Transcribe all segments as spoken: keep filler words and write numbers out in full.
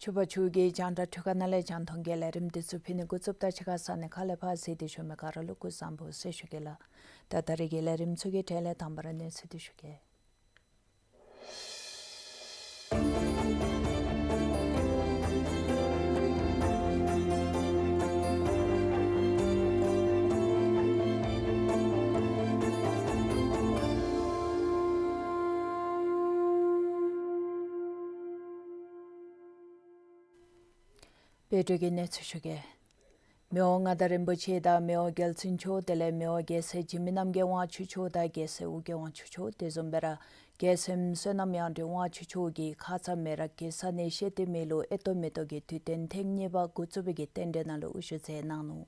ཕྱུ་པ་ཕྱུག་གི་རྒྱང་བསྒྲགས་འཕྲུལ་ཁང་ནང་ལས་རྒྱང་མཐོང་གི་ལས་རིམ་འདི་ཚུ་ཕུལ་ནི་འགོ་བཙུགསཔ་ད་ཕྱི་ཁ་ས་གནས་ཁག་ལས་ཕར་གཟིགས་ཏེ་བཞུགས་མི་ག་ར་ལུ་སྐུ་གཟུགས་བཟང་པོ་ཟེར་ཞུ་གེ་ལགས། ད་ད་རེས་ཀྱི་ལས་རིམ་ཚུ་གི་གྲས་ལས་དང་པ་ར་གནས་ཚུལ་འདི་ཞུ་གེ། དཔལ་སྒྲོལ་གྱི་གནས་ཚུལ་ཞུ་གེ། མི་དབང་མངའ་བདག་རིན་པོ་ཆེ་དང་མི་དབང་རྒྱལ་བཙུན་མཆོག་དེ་ལས་མི་དབང་རྒྱལ་སྲས་འཇིགས་མེད་རྣམ་རྒྱལ་དབང་ཕྱུག་མཆོག་དང་རྒྱལ་སྲས་ཨོ་རྒྱན་དབང་ཕྱུག་མཆོག་དེ་བཟུམ་སྦེ་ར་རྒྱལ་སྲས་བསོད་ནམས་དབྱངས་སྒྲོན་དབང་ཕྱུག་མཆོག་གིས་ཁ་ཙ་མེ་རག་གི་ས་གནས་ཤེལ་ཏི་མི་ལུ་ཨེ་ཏོ་མེ་ཏོག་གི་དུས་སྟོན་ཐེངས་གཉིས་པ་འགོ་བཙུགས་པའི་གི་རྟེན་འབྲེལ་ནང་ལུ་དབུ་བཞུགས་མཛད་གནང་ནུག།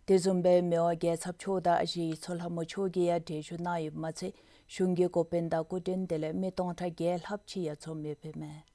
དེ་བཟུམ་སྦེ་མི་དབང་རྒྱལ་ཚབ་མཆོག་དང་ཨ་ཞེ་ཡིག་མཚོ་ལྷ་མོ་མཆོག་གིས་ཡང་གྲལ་བཞུགས་གནང་ཡོདཔ་མ་ཚད་གཞུང་གི་འགོ་དཔོན་དང་སྐུ་མགྲོན་དེ་ལས་མི་སྟོང་ཕྲག་བརྒྱད་ལྷགཔ་ཅིག་ཡང་འཛོམས་ཡོདཔ་ཨིན་མས།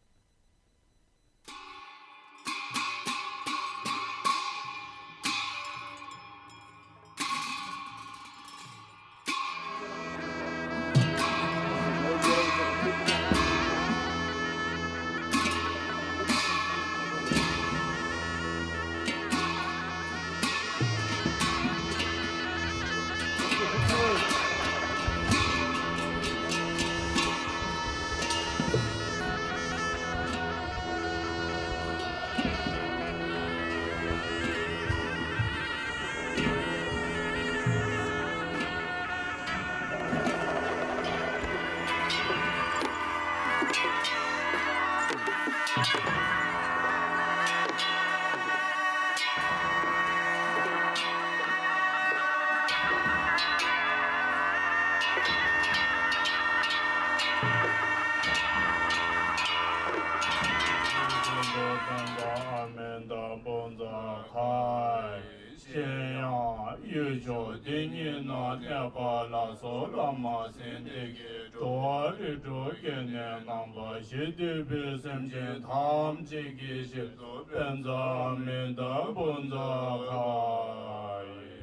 གཤེན་ཡང་ཡུལ་ཕྱོགས་འདི་ཉིད་ན་གནས་པ་ལ་སོགས་བླ་མ་སེམས་ཅན་གྱི་འགྲོ་བ་རིགས་དྲུག་སྐྱེ་གནས་ངན་པ་ཞི་དུལ་བའི་སེམས་ཅན་ཐམས་ཅད་ཀྱི་ཞབས་སུ་བཛྲ་མི་ཏྲ་བཛྲ་ཁཱ་ཡེ།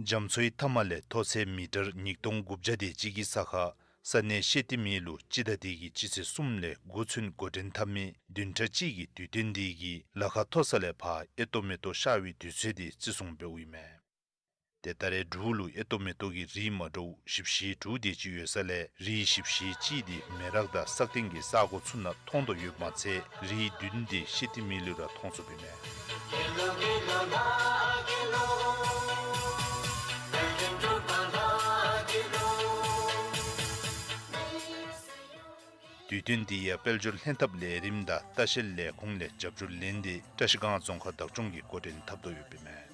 རྒྱ་མཚོའི་མཐའ་མ་ལས་མཐོ་ཚད་མི་ཊར་ཉིས་སྟོང་དགུ་བརྒྱ་དེ་ཅིག་གི་ས་ཁར་ས་གནས་ཤེལ་ཏི་མི་ལུ་སྤྱི་ཟླ་འདི་གི་སྤྱི་ཚེས་གསུམ་ལས་འགོ་ཚུན་འགོ་འདྲེན་འཐབ་མི་བདུན་ཕྲག་གཅིག་གི་དུས་སྟོན་འདི་གིས་ལ་ཁ་མཐོ་ས་ལས་ཕར་ཨེ་ཏོ་མེ་ཏོག་ཤར་བའི་དུས་ཚོད་འདི་བརྩི་སྲུང་འབདཝ་ཨིན་མས། ཏེ་ད་རེས་འབྲུག་ལུ་ཨེ་ཏོ་མེ་ཏོག་གི་རིགས་མ་འདྲཝ་བཞི་བཅུ་ཞེ་དྲུག་དེ་ཅིག་ཡོད་ས་ལས་རིགས་བཞི་བཅུ་ཞེ་གཅིག་དེ་མེ་རག་དང་སག་སྟེང་གི་ས་གོ་ཚུ་ནང་མཐོང་དོ་ཡོདཔ་མ་ཚད་རིགས་བདུན་དེ་ཤེལ་ཏི་མི་ལུ་ར་མཐོང་ཚུགསཔ་ཨིན་མས། དུས་སྟོན་འདི་ཡང་དཔལ་འབྱོར་ལྷན་ཐབས་ལས་རིམ་དང་ལྟ་བཤལ་ལས་ཁུངས་ལས་རྒྱབ་སྐྱོར་ལེན་ཏེ་བཀྲ་ཤིས་སྒང་རྫོང་ཁག་བདག་སྐྱོང་གིས་འགོ་འདྲེན་འཐབ་དོ་ཡོདཔ་ཨིན་མས།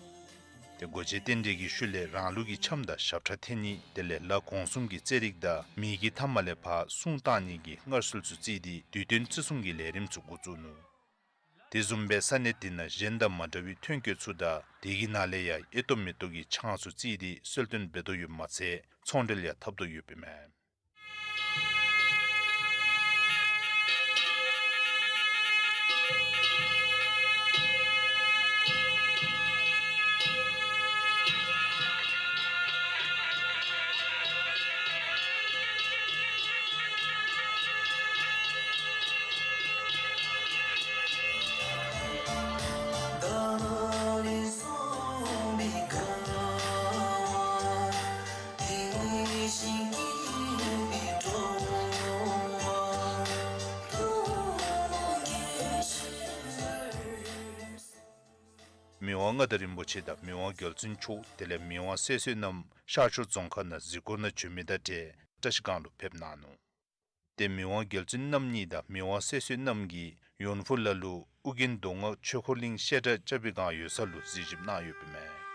ཏེ་སྒོ་འབྱེད་རྟེན་འབྲེལ་གྱི་ཤུལ་ལས་རང་ལུགས་ཀྱི་འཆམ་དང་ཞབས་ཁྲ་འཐེན་ནི་དེ་ལས་ལ་གོང་གསུམ་གྱི་རྩེད་རིགས་དང་མི་དགེ་མཐའ་མ་ལས་ཕར་སྲུང་བཏང་ནི་གི་སྔར་སྲོལ་ཚུ་བརྩིས་ཏེ་དུས་སྟོན་བརྩི་སྲུང་གི་ལས་རིམ་ཚུ་འགོ་བཙུགས་ནུག། དེ་བཟུམ་སྦེ་ས་གནས་དེ་ནང་གཞན་དང་མ་འདྲ་བའི་ཐོན་སྐྱེད་ཚུ་དང་དེ་གི་ནང་ལས་ཡང་ཨེ་ཏོག་མེ་ཏོག་གི་ཆང་ཚུ་བཙིར་ཏེ་གསོལ་སྟོན་འབད་དོ་ཡོདཔ་མ་ཚད་ཚོང་འབྲེལ་ཡང་འཐབ་དོ་ཡོདཔ་ཨིན་མས། མི་དབང་མངའ་བདག་རིན་པོ་ཆེ་དང་མི་དབང་རྒྱལ་བཙུན་མཆོག་དེ་ལས་མི་དབང་སྲས་གསོལ་རྣམ་ཤར་ཕྱོགས་རྫོང་ཁག་ནང་གཟིགས་སྐོར་ནང་བྱོན་མི་དང་འབྲེལ་བཀྲ་ཤིས་སྒང་ལུ་ཕེབས་གནང་ནུག། ཏེ་མི་དབང་རྒྱལ་བཙུན་རྣམ་གཉིས་དང་མི་དབང་སྲས་གསོལ་རྣམ་གྱིས་ཡོན་ཧྥུ་ལ་ལུ་ཨོ་རྒྱན་མདོ་སྔགས་ཆོས་འཁོར་གླིང་བཤད་གྲྭ་རྐྱབ་པའི་སྒང་ཡོད་ས་ལུ་གཟིགས་ཞིབ་གནང་ཡོདཔ་ཨིན་མས།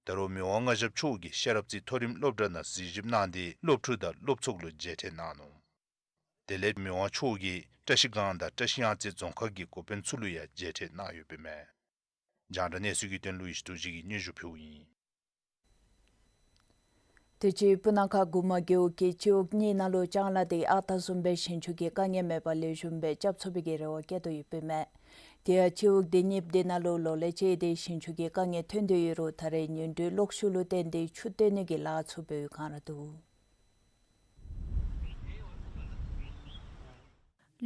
ད་རུང་མི་དབང་མངའ་ཞབས་མཆོག་གིས་ཤེས་རབ་རྩེ་མཐོ་རིམ་སློབ་གྲྭ་ནང་གཟིགས་ཞིབ་གནང་སྟེ་སློབ་ཕྲུག་དང་སློབ་ཚོགས་ལུ་མཇལ་འཕྲད་གནང་ནུག། དེ་ལས་མི་དབང་མཆོག་གིས་བཀྲ་ཤིས་སྒང་དང་བཀྲ་ཤིས་གཡང་རྩེ་རྫོང་ཁག་གི་འགོ་དཔོན་ཚུ་ལུ་ཡང་མཇལ་འཕྲད་གནང་ཡོདཔ་ཨིན་མས། རྒྱང་བསྒྲགས་གནས་ཚུལ་གྱི་དོན་ལུ་ཡེ་ཤེས་རྡོ་རྗེ་གིས་སྙན་ཞུ་ཕུལཝ་ཨིན། དུས་ཅི་སྤུ་ན་ཁ་གུ་མ་རྒེད་འོག་གི་སྤྱི་འོག་གཉིས་ནང་ལུ་ལྕང་ལཱ་དེ་ཨ་རྟག་བཟུམ་སྦེ་ཞིང་ཆུ་གི་དཀའ་ངལ་མེད་པར་ལེགས་ཤོམ་སྦེ་རྐྱབ་ཚུགས་པའི་གི་རེ་བ་བསྐྱེད་དོ་ཡོདཔ་ཨིན་མས། དེ་ཡང་སྤྱི་འོག་དེ་གཉིས་དེ་ནང་ལུ་ལོ་ལས་བཅད་དེ་ཞིང་ཆུ་གི་དཀའ་ངལ་ཐོན་ཏེ་ཡོད་རུང་ད་རེས་ཉིན་དྲོད་གློག་ཤུགས་ལུ་བརྟེན་ཏེ་ཆུ་བཏོན་ནི་གི་ལཱ་ཚུ་འབད་བའི་བསྒང་ར་འདུག།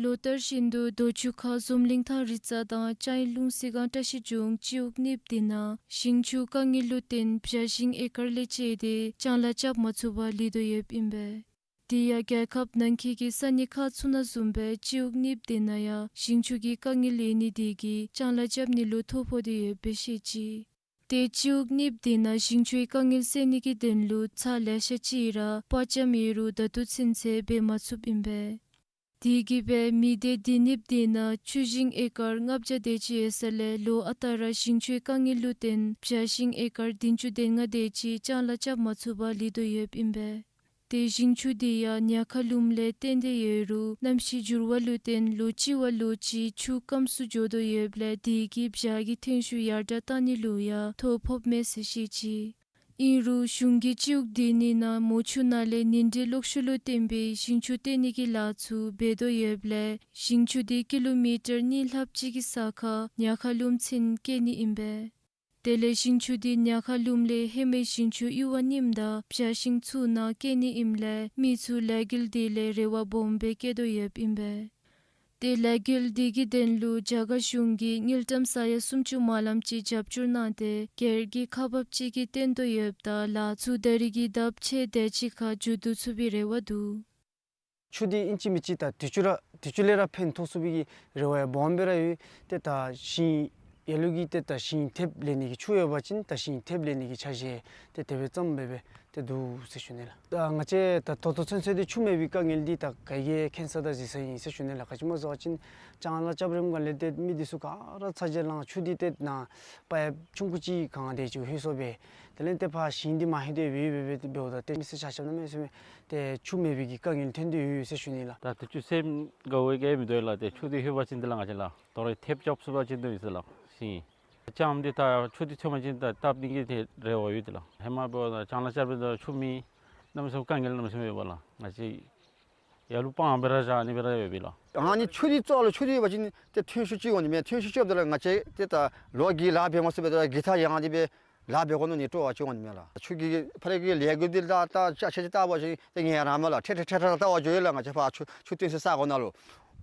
ལོ་ལྟར་བཞིན་དུ་རྡོ་ཆུ་ཁ་འཛོམས་གླིང་ཐང་རི་རྩ་དང་ལྕང་ཡུལ་ལུང་གསེབ་སྒང་བཀྲ་ཤིས་ལྗོངས་སྤྱི་འོག་གཉིས་དེ་ནང་ཞིང་ཆུ་དཀའ་ངལ་ལུ་བརྟེན་བྱ་ཞིང་ཨེ་ཀར་ལས་བཅད་དེ་ལྕང་ལཱ་རྐྱབ་མ་ཚུགས་པར་ལུས་དོ་ཡོདཔ་ཨིན་པས། དེ་ཡང་རྒྱལ་ཁབ་ནང་འཁོད་ཀྱི་ས་གནས་ཁག་ཚུ་ནང་བཟུམ་སྦེ་སྤྱི་འོག་གཉིས་དེ་ནང་ཡང་ཞིང་ཆུ་གི་དཀའ་ངལ་ཡོད་ནི་དེ་གིས་ལྕང་ལཱ་རྐྱབ་ནི་ལུ་ཐོ་ཕོག་སྟེ་ཡོདཔ་སྦེ་བཤད་ཅི། ཏེ་སྤྱི་འོག་གཉིས་དེ་ནང་ཞིང་ཆུའི་དཀའ་ངལ་སེལ་ནི་གི་དོན་ལུ་ཚར་ལེ་ཤ་ཅིག་ར་པར་རྐྱབ་ཡོད་རུང་ད་ལྟོ་ཚུན་ཚོད་འབད་མ་ཚུགསཔ་ཨིན་པས། དེ་གིས་སྦེ་མི་སྡེ་དེ་གཉིས་དེ་ནང་ཆུ་ཞིང་ཨེ་ཀར་ལྔ་བརྒྱ་དེ་ཅིག་ཡོད་ས་ལས་ལོ་ཨ་རྟག་ར་ཞིང་ཆུའི་དཀའ་ངལ་ལུ་བརྟེན་བྱ་ཞིང་ཨེ་ཀར་བདུན་ཅུ་དོན་ལྔ་དེ་ཅིག་ལྕང་ལཱ་རྐྱབ་མ་ཚུགས་པར་ལུས་དོ་ཡོདཔ་ཨིན་པས། ཏེ་ཞིང་ཆུ་དེ་ཡང་ཉ་ཁ་ལུངམ་ལས་བཏོན་ཏེ་ཡོད་རུང་གནམ་གཤིས་འགྱུར་བ་ལུ་བརྟེན་ལོ་གཅིག་བ་ལོ་གཅིག་ཆུ་སྐམ་སུ་འགྱོ་དོ་ཡོདཔ་ལས་དེ་གིས་བྱ་གི་ཐོན་ཤུགས་ཡར་དྲག་བཏང་ནི་ལུ་ཡང་ཐོ་ཕོགཔ་མས་ཟེར་བཤད་ཅི། ཨིན་རུང་གཞུང་གིས་སྤྱི་འོག་དེ་གཉིས་ནང་མོ་ཆུ་ནང་ལས་ཉིན་དྲོད་གློག་ཤུགས་ལུ་བརྟེན་པའི་ཞིང་ཆུ་བཏོན་ནི་གི་ལཱ་ཚུ་འབད་དོ་ཡོདཔ་ལས་ཞིང་ཆུ་དེ་ཀི་ལོ་མི་ཊར་གཉིས་ལྷགཔ་ཅིག་གི་ས་ཁར་ཉ་ཁ་ལུངམ་ཚུན་སྐྱེ་ནི་ཨིན་པས། དེ་ལས་ཞིང་ཆུ་དེ་ཉ་ཁ་ལུངམ་ལས་ཧེ་མའི་ཞིང་ཆུ་གཡུར་བ་རྙིངམ་དང་བྱ་ཞིང་ཚུ་ནང་སྐྱེ་ནི་ཨིནམ་ལས་མི་ཚུ་ལས་འགུལ་དེ་ལས་རེ་བ་སྦོམ་སྦེ་བསྐྱེད་དོ་ཡོདཔ་ཨིན་པས། ཏེ་ལས་འགུལ་དེ་གི་དོན་ལུ་རྒྱ་གར་གཞུང་གིས་དངུལ་ཀྲམ་ས་ཡ་སུམ་ཅུ་མ་ལམ་ཅིག་རྒྱབ་སྐྱོར་གནང་སྟེ་སྒེར་གྱི་ཁག་འབགཔ་ཅིག་གིས་བཏོན་དོ་ཡོདཔ་ད་ལཱ་ཚུ་ད་རིས་ཀྱི་ཟླཝ་ཕྱེད་དེ་ཅིག་ཁར་མཇུག་བསྡུ་ཚུགས་པའི་རེ་བ་འདུག། ཆུ་འདི་ཨིན་ཅི་མིན་ཅི་ད་དུས་ཅི་ར་དུས་ཅི་ལས་ར་ཕན་ཐོགས་ཚུགས་པའི་གི་རེ་བ་ཡང་སྦོམ་སྦེ་ར་ཡོད། ཏེ་ད་ཞིང་ལས་ལུ་གི་ཏེ་ད་ཞིང་ཐེབས་ལེན་ནི་གི་ཆུ་ཡོད་པ་ཅིན་ད་ཞིང་ཐེབས་ལེན་ནི་གི་ཆ་ཤས་ཏེ་དེ་སྦེ་ཙམ་སྦེ་སྦེ་ཏེ་འདུག་ཟེར་ཞུ་ནི་ལགས། ད་ང་བཅས་ད་ད་ལྟོ་ཚུན་ཚོད་འདི་ཆུ་མེད་པའི་དཀའ་ངལ་འདི་ད་ག་གིས་མཁྱེན་ས་དང་གཟིགས་ས་ཨིན་ཟེར་ཞུ་ནི་ལགས། ག་ཅི་སྨོ་ཟེར་བ་ཅིན་ལྕང་ལཱ་རྐྱབ་རནམ་ཁ་ལས་ཏེ་མི་འདི་ཚུ་ག་ར་ཚ་གྱང་ལང་ཆུ་འདི་ཏེ་ནཱ་པའིཔ་ཆུང་ཀུ་ཅིག་གང་དེ་ཅིག་ལྷོད་སོང་སྦེ་དེ་ལས་ཏེ་ཕར་ཞིང་འདི་མ་ལྷོད་དེ་སྦེ་སྦེ་སྦེ་འབདཝ་ད་ཏེ་མི་སེར་ཆ་ཁྱབ་གནམ་མེད་ས་མེད་ཏེ་ཆུ་མེད་པའི་གི་དཀའ་ངལ་ཐོན་ཏེ་ཡོད་ཟེར་ཞུ་ནི་ལགས། ད་དུས་ཅི་སེམས་དགའ་བའི་གི་མི་འདུག་ལགས། ཏེ་ཆུ་འདི་ལྷོད་པ་ཅིན་འདི་ལགས་ང་བཅས་ལགས་དོ་རུང་ཐེབས་རྐྱབ་ཚུགས་པ་ཅིན་འདུག་ཟེར་ལགས་ཞིང་། ལྕངམ་འདི་ད་ཆུ་འདི་ཐོན་པ་ཅིན་ད་བཏབ་ནི་གི་ཏེ་རེ་བ་ཡོད་དེ་ལགས། ཧེ་མ་འབདཝ་ད་ལྕང་ལཱ་རྐྱབ་པའི་ད་ཆུ་མེད། གནམ་མེད་ས་མེད་དཀའ་ངལ་གནམ་མེད་ས་མེད་ཡོདཔ་ལགས། ང་བཅས་ཡར་ལུ་སྤང་སྦེ་ར་བཞག་ནི་སྦེ་ར་ཡོདཔ་ལགས། ཨ་ནི་ཆུ་འདི་ཙོགས་ལུ་ཆུ་འདི་འབད་བ་ཅིན་ཏེ་ཐོན་ཤུགས་ཅིག་འོང་ནི་མས། ཐོན་ཤུགས་ཅིག་འོངམ་ད་ལུ་ང་བཅས་ཏེ་ད་ལོ་གི་ལཱ་འབད་མ་ཚུགས་པའི་ད་གི་ཐ་ཡང་འདི་སྦེ་ལཱ་འབད་དགོ་མནོ་ནི་སྤྲོ་བ་ཅིག་འོང་ནི་མས་ལགས། ཆུ་གི་ཕར་གི་ལས་འགུལ་འདི་ལཱ་ད་ཅ་ཆ་ཅིག་བལྟ་བ་ཅིན་ཏེ་ངལ་རངས་མས་ལགས། ཁྲེ་ཁྲེ་ཁྲེ་ཁྲེ་བལྟ་བར་འགྱོ་ཡི་ལགས། ང་བཅས་ཕར་ཆུ་ཆུ་བཏོན་སའི་ས་གོ་ནང་ལུ་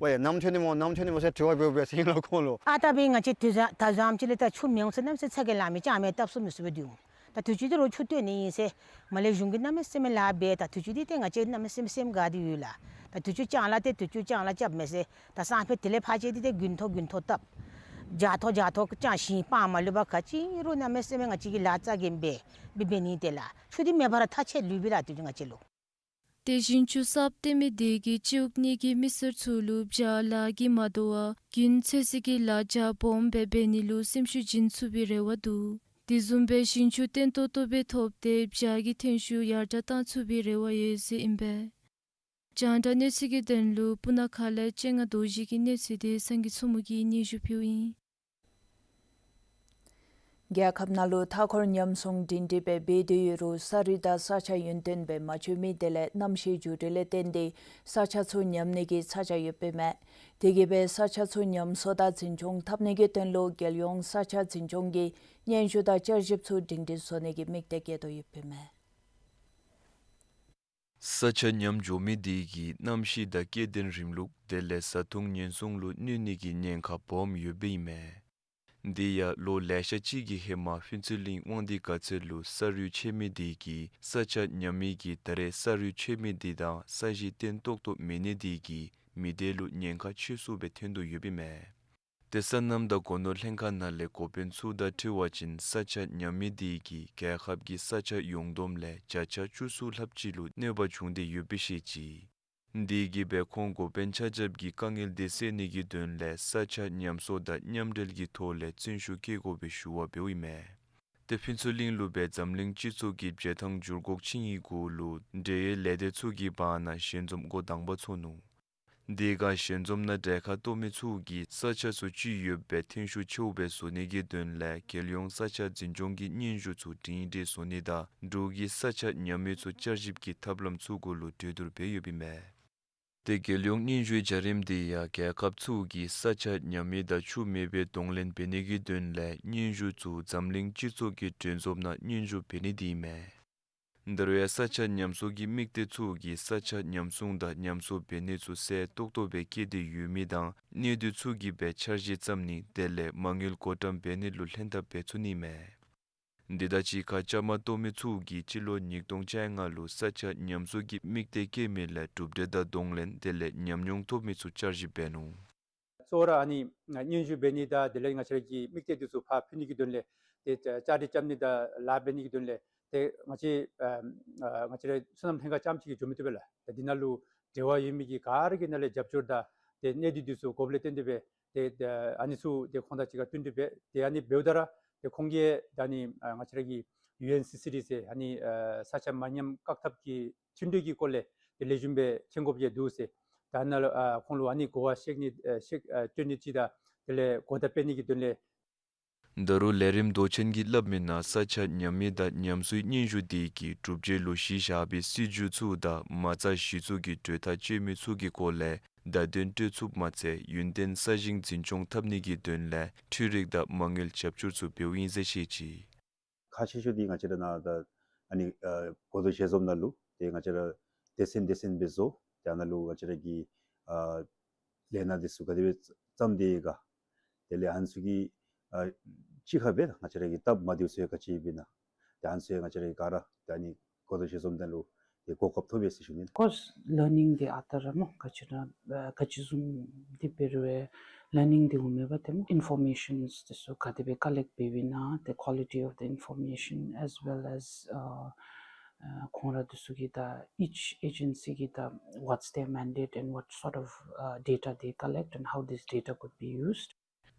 ཝའེ་ནམ་ཐོན་ནི་སྨོ་ནམ་ཐོན་ནི་སྨོ་ཟེར་དྲི་བ་འབད་འབད་ཟེར་ཨིན་ལགས་ཁོང་ལུ། ཨ་ད་འབད་ང་བཅས་དུས་ཚོད་ད་བཟུམ་ཅིག་ལས་ད་ཆུ་མེད་འོང་ཟེར་གནམ་མེད་ས་མེད་ཚ་གྱང་ལང་མི་ཅང་མེད། སྟབས་སུ་མི་བཟུང་བའི་དུས་འོང་། ད་དུས་ཅི་འདི་རུང་ཆུ་བཏོན་ནི་ཨིན་ཟེར་མར་ལས་གཞུང་གིས་གནམ་མེད་ས་མེད་ལཱ་འབད། ད་དུས་ཅི་འདི་ཏེ་ང་བཅས་གནམ་མེད་ས་མེད་སེམས་དགའ་སྟེ་ཡོད་ལགས། ད་དུས་ཅི་ལྕང་ལཱ་ཏེ་དུས་ཅི་ལྕང་ལཱ་རྐྱབ་མས་ཟེར། ད་སང་ཕོད་དེ་ལས་ཕར་ཅིག་འདི་ཏེ་དགུན་ཐོག་དགུན་ཐོག་བཏབ། རྒྱ་ཐོག་རྒྱ་ཐོག་ལྕང་ཞིང་སྤང་མ་ལུས་པར་ག་ཅི་རུང་གནམ་མེད་ས་མེད་ང་བཅས་ཀྱིས་ལཱ་ཚ་གྱང་འབད་འབད་འབད་ནི་ཏེ་ལགས། ཆུ་འདི་མེད་པར་ཐག་ཆོད་ལུས་པས་ལགས་དུས་ཅི་ང་བཅས་ལུ། ཏེ་ཞིང་ཆུ་གསརཔ་བཏོན་མི་དེ་གིས་སྤྱི་འོག་གཉིས་ཀྱི་མི་སེར་ཚུ་ལུ་བྱ་ལཱ་གིས་མ་དོ་བར་རྒྱུན་ཚོད་བསྲེ་གི་ལཱ་རྒྱ་སྦོམ་སྦེ་འབད་ནི་ལུ་སེམས་ཤུགས་བྱིན་ཚུགས་པའི་རེ་བ་འདུག། དེ་བཟུམ་སྦེ་ཞིང་ཆུ་བརྟན་ཏོག་ཏོ་སྦེ་ཐོབ་སྟེ་བྱཱར་གྱི་ཐོན་ཤུགས་ཡར་དྲག་གཏང་ཚུགས་པའི་རེ་བ་ཡོད་ཟེར་ཨིན་པས། རྒྱང་བསྒྲགས་གནས་ཚུལ་གྱི་དོན་ལུ་སྤུ་ན་ཁ་ལས་སྤྱན་སྔ་རྡོ་རྗེ་གི་གནས་ཚུལ་དེ་སངས་རྒྱས་མཚོ་མོ་གིས་སྙན་ཞུ་ཕུལཝ་ཨིན། རྒྱལ་ཁབ་ནང་ལུ་མཐའ་འཁོར་ཉམས་སྲུང་སྒྲིང་སྒྲི་སྦེ་འབད་དེ་ཡོད་རུང་ས་རུད་དང་ས་ཆ་ཡུན་བརྟན་སྦེ་མ་བྱུང་མི་དེ་ལས་གནམ་གཤིས་འགྱུར་འགྲོས་ལས་བརྟེན་ཏེ་ས་ཆ་ཚུ་ཉམས་ནི་གི་ཚ་གྱང་ཡོདཔ་ཨིན་མས། དེ་གིས་སྦེ་ས་ཆ་ཚུ་ཉམས་གསོ་དང་འཛིན་སྐྱོང་འཐབ་ནི་གི་དོན་ལུ་རྒྱལ་ཡོངས་ས་ཆ་འཛིན་སྐྱོང་གིས་སྙན་ཞུ་དང་བསྐྱར་ཞིབ་ཚུ་སྒྲིང་སྒྲིང་བཟོ་ནི་གི་དམིགས་གཏད་བསྐྱེད་དོ་ཡོདཔ་ཨིན་མས། ས་ཆ་ཉམས་འགྱོ་མི་དེ་གིས་གནམ་གཤིས་དང་སྐྱེ་ལྡན་རིམ་ལུགས་དེ་ལས་བཟའ་འཐུང་ཉེན་སྲུང་ལུ་གནོད་ནི་གི་ཉེན་ཁ་སྦོམ་ཡོདཔ་ཨིན་མས། དེ་ཡང་ལོ་ལེ་ཤ་ཅིག་གི་ཧེ་མ་ཕུན་ཚོགས་གླིང་དབང་འདུས་དགའ་ཚལ་ལུ་ས་རུད་ཆད་མི་དེ་གིས་ས་ཆ་ཉམས་མི་གིས་ད་རེས་ས་རུད་ཆད་མི་དེ་དང་ས་གཞི་བརྟན་ཏོག་ཏོ་མེད་ནི་དེ་གིས་མི་སྡེ་ལུ་ཉེན་ཁ་ཆེ་སུ་སྦེ་ཐོན་དོ་ཡོདཔ་ཨིན་མས། ཏེ་སོ་ནམ་དང་སྒོ་ནོར་ལྷན་ཁག་ནང་ལས་འགོ་དཔོན་ཚུ་དང་འཁྲིལ་བ་ཅིན་ས་ཆ་ཉམས་མི་དེ་གིས་རྒྱལ་ཁབ་ཀྱི་ས་ཆ་ཡོངས་བསྡོམས་ལས་བརྒྱ་ཆ་བཅུ་གསུམ་ལྷགཔ་ཅིག་ལུ་གནོད་པ་བྱུང་སྟེ་ཡོདཔ་སྦེ་བཤད་ཅི། དེ་གིས་སྦེ་ཁོང་འགོ་དཔོན་ཆ་ཁྱབ་ཀྱིས་དཀའ་ངལ་དེ་སེལ་ནི་གི་དོན་ལས་ས་ཆ་ཉམས་གསོ་དང་མཉམ་འབྲེལ་གྱི་ཐོག་ལས་བརྩོན་ཤུགས་བསྐྱེད་དགོ་པའི་ཞུ་བ་འབདཝ་ཨིན་མས། ཏེ་ཕུན་ཚོགས་གླིང་ལུ་སྦེ་འཛམ་གླིང་སྤྱི་ཚོགས་ཀྱི་བྱེ་ཐང་འགྱུར་འགོག་ཆིངས་ཡིག་གུ་ལུ་འབྲེལ་ཡོད་ལས་སྡེ་ཚུ་གི་བར་ན་ཞལ་འཛོམས་འགོ་དང་པ་ཚོགས་ནུག། དེ་ཁར་ཞལ་འཛོམས་ནང་གྲལ་ཁར་གཏོགས་མི་ཚུ་གིས་ས་ཆ་ཚུ་ཅི་ཡོདཔ་སྦེ་ཐོན་ཤུགས་ཆེཝ་སྦེ་བཟོ་ནི་གི་དོན་ལས་རྒྱལ་ཡོངས་ས་ཆ་འཛིན་སྐྱོང་གི་སྙན་ཞུ་ཚུ་སྒྲིང་སྒྲི་བཟོ་ནི་དང་འབྲུག་གི་ས་ཆ་ཉམས་མི་ཚུ་བསྐྱར་ཞིབ་ཀྱི་ཐབས་ལམ་ཚུ་གུ་ལུ་གྲོས་བསྡུར་འབད་ཡོདཔ་ཨིན་མས། ཏེ་རྒྱལ་ཡོངས་སྙན་ཞུའི་བྱ་རིམ་དེ་ཡང་རྒྱལ་ཁབ་ཚུ་གིས་ས་ཆ་ཉམས་མི་དང་ཆུ་མེད་པའི་གདོང་ལེན་འབད་ནི་གི་དོན་ལས་སྙན་ཞུ་ཚུ་འཛམ་གླིང་སྤྱི་ཚོགས་ཀྱི་གྲོས་ཚོགས་ནང་སྙན་ཞུ་འབད་ནི་དེ་ཨིན་མས། ད་རུང་ཡང་ས་ཆ་ཉམས་གསོ་གི་དམིགས་གཏད་ཚུ་གིས་ས་ཆ་ཉམས་སྲུང་དང་ཉམས་གསོ་འབད་ནི་ཚུ་གསལ་ཏོག་ཏོ་སྦེ་བཀོད་དེ་ཡོད་མི་དང་གནས་སྡུད་ཚུ་གིས་སྦེ་འཆར་གཞི་བརྩམ་ནི་དེ་ལས་མ་དངུལ་བགོ་བཀྲམ་འབད་ནི་ལུ་ལྷན་ཐབས་འབད་ཚུགས་ནི་མས། དེ་དང་གཅིག་ཁར་བཅའ་མར་གཏོགས་མི་ཚུ་གིས་སྤྱི་ལོ་ཉིས་སྟོང་བཅོ་ལྔ་ལུ་ས་ཆ་ཉམས་གསོ་གི་དམིགས་གཏད་བསྐྱེད་མི་ལས་གྲུབ་འབྲས་དང་གདོང་ལེན་དེ་ལས་ཉམས་མྱོང་ཐོབ་མི་ཚུ་བསྐྱར་ཞིབ་འབད་ནུག། གཙོ་བོ་ར་ཨ་ནི་སྙན་ཞུ་འབད་ནི་དང་དེ་ལས་ང་བཅས་ར་གི་དམིགས་གཏད་དེ་ཚུ་ཕར་ཕུལ་ནི་གི་དོན་ལས་ཏེ་བཅའ་སྒྲིག་རྐྱབ་ནི་དང་ལཱ་འབད་ནི་གི་དོན་ལས་ཏེ་ང་བཅས་ཨ་ང་བཅས་ར་སོ་ནམ་ལྷན་ཁག་རྐྱངམ་ཅིག་གིས་འགྱོ་མི་བཏུབ་པས་ལགས། ཏེ་འདི་ནང་ལུ་འབྲེལ་བ་ཡོད་མི་གི་ག་ར་གིས་ནཱ་ལས་རྒྱབ་སྐྱོར་དང་ཏེ་གནས་སྡུད་དེ་ཚུ་དགོཔ་ལས་བརྟེན་ཏེ་སྦེ་ཏེ་ཨ་ནི་ཚུ་ཏེ་ཁོང་དང་གཅིག་ཁར་བསྟུན་ཏེ་སྦེ་ཏེ་ཨ་ནི་འབདཝ་ད་ར་ཏེ་ཁོང་གིས་ད་ཨ་ནི་ཨ་ང་བཅས་ར་གི་ཡུ་ཨེན་སི་སི་ཌི་ཟེར་ཨ་ནི་ཨ་ས་ཆ་མ་ཉམས་བཀག་ཐབས་ཀྱི་མཐུན་གྲོས་ཀྱི་སྐོར་ལས་ཏེ་ལེགས་ཤོམ་སྦེ་མཁྱེན་དགོཔ་ཡང་འདུག་ཟེར། ད་ནཱ་ལུ་ཨ་ཁོང་ལུ་ཨ་ནི་གོ་བ་བཤད་ནི་ཨ་བཤད་ཨ་སྤྲོད་ནི་ཅིག་དང་དེ་ལས་གོ་བརྡ་སྤེལ་ནི་གི་དོན་ལས། ད་རུང་ལས་རིམ་མདོ་ཆེན་གྱིས་སླབ་མི་ནང་ས་ཆ་ཉམས་མི་དང་ཉམས་གསོའི་སྙན་ཞུ་དེ་གིས་གྲུབ་འབྲས་ལུ་གཞི་བཞག་པའི་སྲིད་བྱུས་ཚུ་དང་མ་རྩ་གཞི་བཙུགས་ཀྱི་གྲོས་ཐག་བཅད་མི་ཚུ་གི་སྐོར་ལས་བརྡ་དོན་སྤྲོད་ཚུགསཔ་མ་ཚད་ཡུན་བརྟན་ས་ཞིང་འཛིན་སྐྱོང་འཐབ་ནི་གི་དོན་ལས་འཕྲུལ་རིག་དང་མ་དངུལ་རྒྱབ་སྐྱོར་ཚུ་འབདཝ་ཨིན་ཟེར་བཤད་ཅི། ཁག་ཆེ་ཤོས་འདི་ང་བཅས་ར་ནཱ་ད་ཨ་ནི་ཨ་གོ་ཐོས་ཞལ་འཛོམས་ནང་ལུ་ཏེ་ང་བཅས་ར་སྡེ་ཚན་སྡེ་ཚན་སྦེ་བཟོ། ཏེ་ཨ་ནཱ་ལུ་ང་བཅས་ར་གི་ཨ་ལས་སྣ་འདི་ཚུ་ག་དེ་སྦེ་བརྩམས་ཏེ་ཡོད་ག། དེ་ལས་ཨ་ནི་ཚུ་གི་ཨ་གཅིག་ཁར་སྦེ་ང་བཅས་ར་གི་སྟབས་མ་བདེཝ་ཚུ་ཡང་ག་ཅི་ཡོདཔ་ཨིན་ན། ཏེ་ཨ་ནི་ཚུ་ཡང་ང་བཅས་ར་གི་ག་ར་ཏེ་ཨ་ནི་གོ་ཐོས་ཞལ་འཛོམས་ནང་ལུ་ཏེ་གོ་སྐབས་ཐོབ་པས་ཟེར་ཞུ་ནི། Of course, learning འདི་ཨ་རྟག་ར་སྨོ་ག་ཅི་ར་ཨ་ག་ཅི་བཟུམ་འདི་འབད་རུང་ཨེ་learning འདི་འོང་མས་པ་ཏེ་སྨོ་informations འདི་ཚུ་ག་དེ་སྦེ་ཀ་ལེཀཊ་འབད་བའི་ན་the quality of the information as well as uh, uh, ཁོང་ར་འདི་ཚུ་གི་ད་each agency གི་ད་what's their mandate and what sort of uh, data they collect and how this data could be used.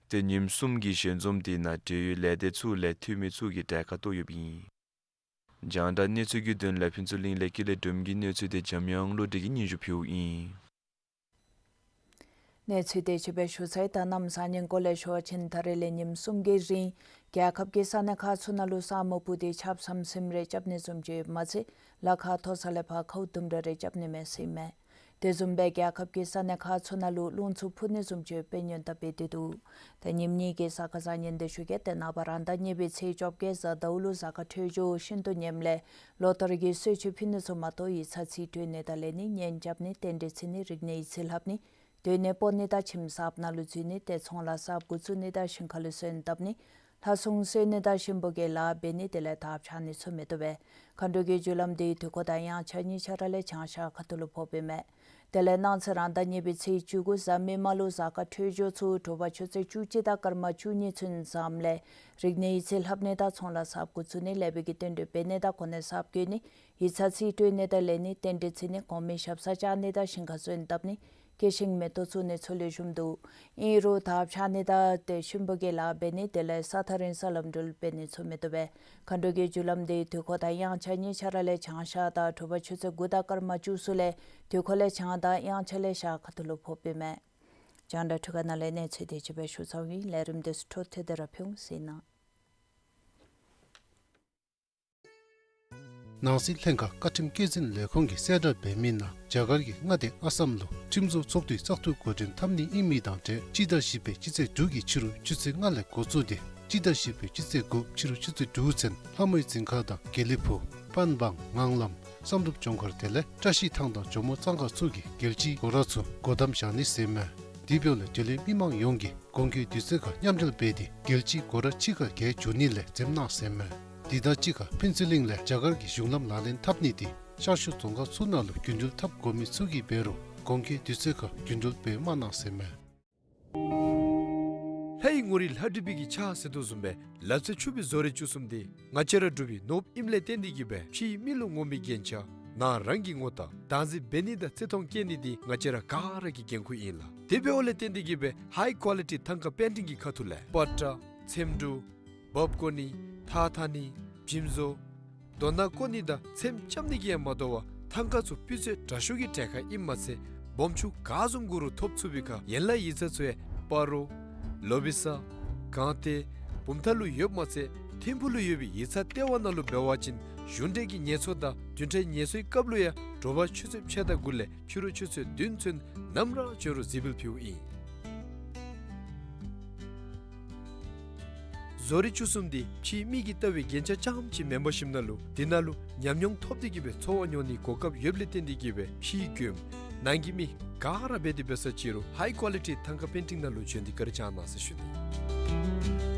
ཏེ་ཉིནམ་གསུམ་གྱི་ཞལ་འཛོམས་དེ་ནང་འབྲེལ་ཡོད་ལས་སྡེ་ཚུ་ལས་འཐུས་མི་ཚུ་གིས་གྲལ་ཁར་གཏོགས་ཡོདཔ་ཨིན། རྒྱང་བསྒྲགས་གནས་ཚུལ་གྱི་དོན་ལས་ཕུན་ཚོགས་གླིང་ལས་ཀྱི་ལས་སྒྲོལམ་གྱིས་གནས་ཚུལ་དེ་འཇམ་དབྱངས་བློ་གྲོས་ཀྱིས་སྙན་ཞུ་ཕུལཝ་ཨིན། གནས་ཚུལ་དེ་ཅིག་སྦེ་ཞུ་ཚར་ཡི། ད་གནམ་བཟང་ངན་སྐོར་ལས་ཞུ་བ་ཅིན་ད་རེས་ལས་ཉིནམ་གསུམ་གྱི་རིང་རྒྱལ་ཁབ་ཀྱི་ས་གནས་ཁག་ཚུ་ནང་ལུ་ས་སྨུག་སྤུབས་ཏེ་ཆརཔ་ཟམ་ཟིམ་རེ་རྐྱབ་ནི་བཟུམ་ཅིག་ཡོདཔ་མ་ཚད་ལ་ཁ་མཐོ་ས་ལས་ཕར་ཁཝ་དུམ་གྲ་རེ་རྐྱབ་ནི་མས་ཟེར་ཨིན་མས། དེ་བཟུམ་སྦེ་རྒྱལ་ཁབ་ཀྱི་ས་གནས་ཁག་ཚུ་ནང་ལུ་རླུང་འཚུབ་འཕུ་ནི་བཟུམ་ཅིག་ཡོདཔ་སྦེ་ཉེན་བརྡ་འབད་དེ་འདུག། ད་ཉིནམ་གཉིས་ཀྱི་གཟའ་སྐར་བཟང་ངན་དེ་ཞུ་གེ། ཏེ་ནངས་པ་རང་ཟླ་གཉིས་པའི་ཚེས་བཅོ་བརྒྱད་གཟའ་ཟླཝ་ལུ་གཟའ་སྐར་འཕྲོད་སྦྱོར་ཤིན་ཏུ་ངནམ་ལས་ལོ་ལྟར་གྱི་གསོལ་མཆོད་ཕུལ་ནི་ཚུ་མ་གཏོགས་ཡིག་ཚང་རྩིས་སྤྲོད་ནི་དང་ལེན་ནི་གཉེན་རྐྱབ་ནི་རྟེན་འབྲེལ་བརྩི་ནི་རིག་གནས་ཡིག་རྩིས་ལྷབ་ནི་སྡོད་གནས་སྤོ་ནི་དང་ཁྱིམ་གསརཔ་ནང་ལུ་འཛུལ་ནི་ཏེ་ཚོང་ལཱ་གསརཔ་འགོ་བཙུགས་ནི་དང་ཞིང་ཁ་ལུ་སོན་བཏབ་ནི་ལྷ་སྲུང་གསོལ་ནི་དང་གཤིན་པོ་གི་ལཱ་འབད་ནི་དེ་ལས་ཐབས་ཆག་ནི་ཚུ་མི་བཏུབ་པས། མཁའ་འགྲོ་གི་རྒྱུ་ལམ་དེ་དུས་འཁོར་དང་དབྱངས་འཆར་གཉིས་ཆ་ར་ལས་བྱང་ཤར་ཁ་ཐུག་ལུ་ཕོགཔ་ཨིན་མས། དེ་ལས་གནངས་ཚེ་རང་ཟླ་གཉིས་པའི་ཚེས་བཅུ་དགུ་གཟའ་མིག་དམར་ལུ་གཟའ་སྐར་འཕྲོད་སྦྱོར་ཚུ་དྲོ་པ་ཆུ་ཚོད་བཅུ་གཅིག་དང་སྐར་མ་བཅུ་གཉིས་ཚུན་ཙམ་ལས་རིག་གནས་ཡིག་རྩིས་ལྷབ་ནི་དང་ཚོང་ལཱ་གསརཔ་འགོ་བཙུགས་ནི་ལེགས་པའི་གི་རྟེན་འབྲེལ་འབད་ནི་དང་གོ་གནས་གསརཔ་བཀོད་ནི་ཡིག་ཚང་རྩིས་སྤྲོད་ནི་དང་ལེན་ནི་རྟེན་འབྲེལ་བརྩི་ནི་གོང་མའི་ཞབས་སར་བཅར་ནི་དང་ཞིང་ཁར་སོན་བཏབ་ནི་ སྐྱེ་ཤིང་མེ་ཏོག་བཙུགས་ནི་ཚུ་ལུ་ཞུམ་འདུག། ཨིན་རུང་ད་ཕྱགས་སྙིགས་དང་ཏེ་ཤུན་པོ་གི་ལཱ་འབད་ནི་དེ་ལས་ས་ཐག་རིང་ས་ལམ་འགྲུལ་འབད་ནི་ཚུ་མི་བཏུབ་པས། མཁའ་འགྲོ་གི་རྒྱུ་ལམ་འདི་དུས་འཁོར་དང་དབྱངས་འཆར་གཉིས་ཆ་ར་ལས་བྱང་ཤར་དང་དྲོ་པ་ཆུ་ཚོད་དགུ་དང་སྐར་མ་བཅུ་གསུམ་ལས་དུས་འཁོར་ལས་བྱང་དང་དབྱངས་འཆར་ལས་ཤར་ཁ་ཐུག་ལུ་ཕོགཔ་ཨིན་མས། རྒྱང་བསྒྲགས་འཕྲུལ་ཁང་ནང་ལས་གནས་ཚུལ་དེ་ཅིག་སྦེ་ཞུ་ཚརཝ་ཨིན། ལས་རིམ་དེ་ཚུ་འཕྲོ་མཐུད་དེ་ར་ཕུལ་ཟེར་ཨིན། ནང་སྲིད་ལྷན་ཁག་བཀའ་ཁྲིམས་སྐྱེད་འཛིན་ལས་ཁུངས་ཀྱིས་གསལ་བསྒྲགས་འབད་མི་ནང་རྒྱ་གར་གྱི་མངའ་སྡེ་ཨ་སམ་ལུ་ཁྲིམས་བཟོ་ཚོགས་འདུའི་བཙག་འཐུ་འགོ་འདྲེན་འཐབ་ནི་ཨིན་མི་དང་འབྲེལ་སྤྱི་ཟླ་བཞི་པའི་སྤྱི་ཚེས་དྲུག་གི་ཕྱི་རུ་ཆུ་ཚོད་ལྔ་ལས་འགོ་བཙུགས་ཏེ་སྤྱི་ཟླ་བཞི་པའི་སྤྱི་ཚེས་དགུ་ཕྱི་རུ་ཆུ་ཚོད་དྲུག་ཚུན་ལྷ་མོའི་རྫིང་ཁ་དང་དགེ་ལེགས་ཕུག་པན་བང་ངང་ལམ་བསམ་གྲུབ་ལྗོངས་མཁར་དེ་ལས་བཀྲ་ཤིས་ཐང་དང་ཇོ་མོ་གཙང་ཁ་ཚུ་གི་རྒྱལ་སྤྱིའི་སྒོ་ར་ཚུ་སྒོ་བསྡམ་བཞག་ནི་ཟེར་མས། དེ་འབདཝ་ལས་དེ་ལས་མི་མང་ཡོངས་ཀྱིས་གོང་གི་དུས་ཚོད་ཁར་མཉམ་འབྲེལ་འབད་དེ་རྒྱལ་སྤྱིའི་སྒོ་ར་གཅིག་ཁར་རྒྱལ་འགྱོ་ནི་ལས་འཛེམ་གནང་ཟེར་མས། དེ་དང་གཅིག་ཁར་ཕུན་ཚོགས་གླིང་ལས་རྒྱ་གར་གྱི་གཞུང་ལམ་ལག་ལེན་འཐབ་ནི་དེ་ཤར་ཕྱོགས་རྫོང་ཁག་ཚུ་ནང་ལུ་རྒྱུན་འགྲུལ་འཐབ་དགོ་མི་ཚུ་གིས་འབད་རུང་གོང་གི་དུས་ཚོད་ཁར་རྒྱུན་འགྲུལ་འབད་མ་གནང་ཟེར་མས། ལྷའི་ངོ་རིས་ལྷ་བྲིས་པའི་གི་ཕྱག་ཟེར་དོ་བཟུམ་སྦེ་ལབ་ཙེ་ཕྱུག་པའི་བཟོ་རིག་བཅུ་གསུམ་དེ་ང་བཅས་ར་འབྲུག་པའི་ནོར་བུ་ཨིནམ་ལས་བརྟེན་ཏེ་གིས་སྦེ་ཕྱིའི་མི་ལུ་ངོམ་པའི་རྒྱན་ཆ་ནང་རང་གི་ངོ་རྟགས་བདག་འཛིན་འབད་ནི་དང་བརྩི་མཐོང་བསྐྱེད་ནི་དེ་ང་བཅས་ར་ག་ར་གི་འགན་ཁུར་ཨིན་ལགས། དེ་འབདཝ་ལས་བརྟེན་ཏེ་གིས་སྦེ་ཧའི་ཀོ་ལི་ཊི་ཐང་ཀ་པེན་ཊིང་གི་ཁ་ཐུག་ལས་པ་ཏྲ་ཚེམ་དྲུབ་འབག་བཀོ་ནི་ཐགས་འཐག་ནི་འཇིམ་བཟོ་རྡོ་ནག་བརྐོ་ནི་དང་ཚེམ་རྐྱབ་ནི་གིས་ཡང་མ་དོ་བར་ཐང་ཀ་ཚུ་སྤུས་ཚད་དྲག་ཤོས་ཀྱི་གྲལ་ཁར་ཨིནམ་མ་ཚད་སྦོམ་ཆུང་ག་བཟུམ་དགོ་རུང་ཐོབ་ཚུགས་པའི་ཁར་ཡན་ལག་ཡིག་ཚང་ཚུ་ཡང་སྤ་རོ་ལོ་བི་ས་སྒང་སྟེང་བུམ་ཐང་ལུ་ཡོདཔ་མ་ཚད་ཐིམ་ཕུག་ལུ་ཡོད་པའི་ཡིག་ཚང་ལྟེ་བ་ནང་ལུ་འབད་བ་ཅིན་གཞུང་འབྲེལ་གྱི་ངལ་གསོ་དང་བདུན་ཕྲག་ངལ་གསོའི་སྐབས་ལུ་ཡང་དྲོ་པ་ཆུ་ཚོད་ཕྱེད་དང་དགུ་ལས་ཕྱི་རུ་ཆུ་ཚོད་བདུན་ཚུན་ནམ་ར་འབྱོན་རུང་གཟིགས་འབུལ་ཕུལཝ་ཨིན། བཟོ་རིག་བཅུ་གསུམ་དེ་ཕྱིའི་མི་གིས་ལྟ་བའི་རྒྱན་ཆ་རྐྱངམ་ཅིག་མེན་པར་ཞིནམ་ལས་དེ་ནང་ལུ་ཉམས་མྱོང་ཐོབ་སྟེ་གིས་སྦེ་འཚོ་བ་མྱོང་ནིའི་གོ་སྐབས་ཡོདཔ་ལས་བརྟེན་ཏེ་གིས་སྦེ་ཕྱིའི་མགྱོནམ་ནང་གི་མི་ག་ར་འབད་དེ་འབད་ས་ཅི་རུང་ཧའི་ཀོ་ལི་ཊི་ཐང་ཀ་པེན་ཊིང་ནང་ལུ་འབྱོན་ཏེ་བཀའ་དྲིན་བསྐྱང་གནང་ཟེར་ཞུ་ནི།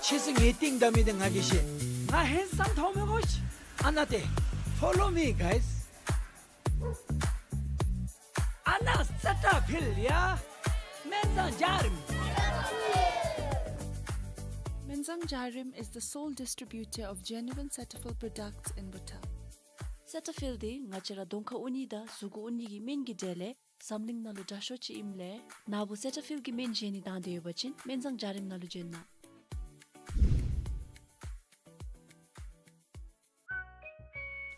ཕྱིས་སུ་ངེའི་རྟིང་བདའ་མི་དེ་ང་གིས་ཤེས། ང་ཧེན་སམ་མཐོང་མི་དགོ་ཤིག། ཨ་ན་ཏེ། Follow me, guys. ཨ་ན་སེ་ཊ་ཕིལ་ཡ། སྨན་བཟང་འཇའ་རིསམོ། Menzang Jarim is the sole distributor of genuine Cetaphil products in Bhutan. སེ་ཊ་ཕིལ་དེ་ང་བཅས་ར་གདོང་ཁར་ཨུ་ནི་དང་གཟུགས་གུ་ཨུ་ནི་གི་སྨན་གྱི་གྲས་ལས་འཛམ་གླིང་ནང་ལུ་དྲག་ཤོས་ཅིག་ཨིནམ་ལས་ནཱ་བུ་སེ་ཊ་ཕིལ་གྱི་སྨན་བཞེས་ནི་བཏང་སྟེ་ཡོད་པ་ཅིན་སྨན་བཟང་འཇའ་རིསམོ་ནང་ལུ་འབྱོན་གནང་།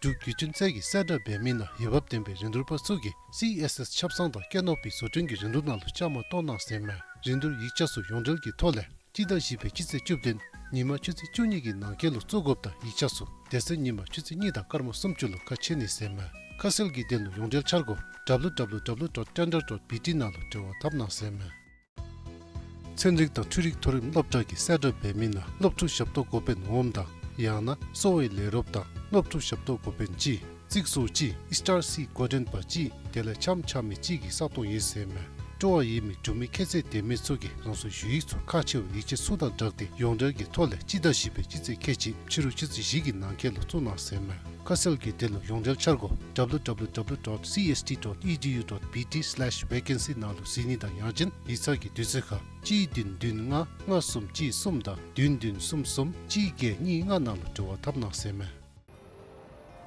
འབྲུག་བརྒྱུད་འཕྲིན་ཚད་ཀྱིས་གསལ་བསྒྲགས་འབད་མི་ནང་འོས་འབབ་ལྡན་པའི་རིན་བསྡུར་པ་ཚུ་གིས་སི་ཨེསི་ཨེསི་ཆབ་གསང་དང་ཀེ་ནོ་པི་བཟོ་སྐྲུན་གྱི་རིན་བསྡུར་ནང་ལུ་བཅའ་མར་གཏོགས་གནང་ཟེར་མས། རིན་བསྡུར་ཡིག་ཆ་ཚུ་ཡོངས་འབྲེལ་གྱི་ཐོག་ལས་སྤྱི་ཟླ་བཞི་པའི་སྤྱི་ཚེས་བཅུ་བདུན་ཉིན་མ་ཆུ་ཚོད་བཅུ་གཉིས་ཀྱི་ནང་འཁོད་ལུ་བཙུགས་དགོཔ་དང་ཡིག་ཆ་ཚུ་དེ་ཚེ་ཉིན་མ་ཆུ་ཚོད་གཉིས་དང་སྐར་མ་སུམ་ཅུ་ལུ་ཁ་ཕྱེ་ནི་ཟེར་མས། ཁ་གསལ་གྱི་དོན་ལུ་ཡོངས་འབྲེལ་འཆར་སྒོ་W W W dot tender dot B T ནང་ལུ་འབྲེལ་བ་འཐབ་གནང་ཟེར་མས། ཚན་རིག་དང་འཕྲུལ་རིག་མཐོ་རིམ་སློབ་གྲྭ་གིས་གསལ་བསྒྲགས་འབད་མི་ནང་སློབ་ཕྲུག་ཞབས་ཏོག་འགོ་དཔོན་འོགམ་དང་ཡང་ན་གསོ་བའི་ལས་རོགསཔ་དང་སློབ་ཕྲུག་ཞབས་ཏོག་འགོ་དཔོན་གཅིག་རྩིག་བཟོ་གཅིག་ཨི་སི་ཊར་སི་འགོ་འདྲེན་པ་གཅིག་དེ་ལས་འཆམ་འཆམ་མི་གཅིག་གིས་ས་སྟོང་ཡོད་ཟེར་མས། སྤྲོ་བ་ཡོད་མི་འབྲུག་མི་ཁྱད་ཚད་ལྡན་མི་ཚུ་གིས་རང་སོའི་ཞུ་ཡིག་ཚུ་ཁག་ཆེ་བའི་ཡིག་ཆ་ཚུ་དང་སྦྲགས་ཏེ་ཡོངས་འབྲེལ་གྱི་ཐོག་ལས་སྤྱི་ཟླ་བཞི་པའི་སྤྱི་ཚེས་ཁལ་གཅིག་ཕྱི་རུ་ཆུ་ཚོད་བཞི་གི་ནང་འཁོད་ལུ་བཙུགས་གནང་ཟེར་མས། ཁ་གསལ་གྱི་དོན་ལུ་ཡོངས་འབྲེལ་འཆར་སྒོ་W W W dot C S T dot E D U dot B T slash vacancy ནང་ལུ་གཟིགས་ནི་དང་ཡང་ཅིན་ཡིག་ཚང་གི་དུས་ཚོད་ཁར་གཅིག་བདུན་བདུན་ལྔ་ལྔ་གསུམ་གཅིག་གསུམ་དང་བདུན་བདུན་གསུམ་གསུམ་གཅིག་བརྒྱད་གཉིས་ལྔ་ནང་ལུ་འབྲེལ་བ་འཐབ་གནང་ཟེར་མས།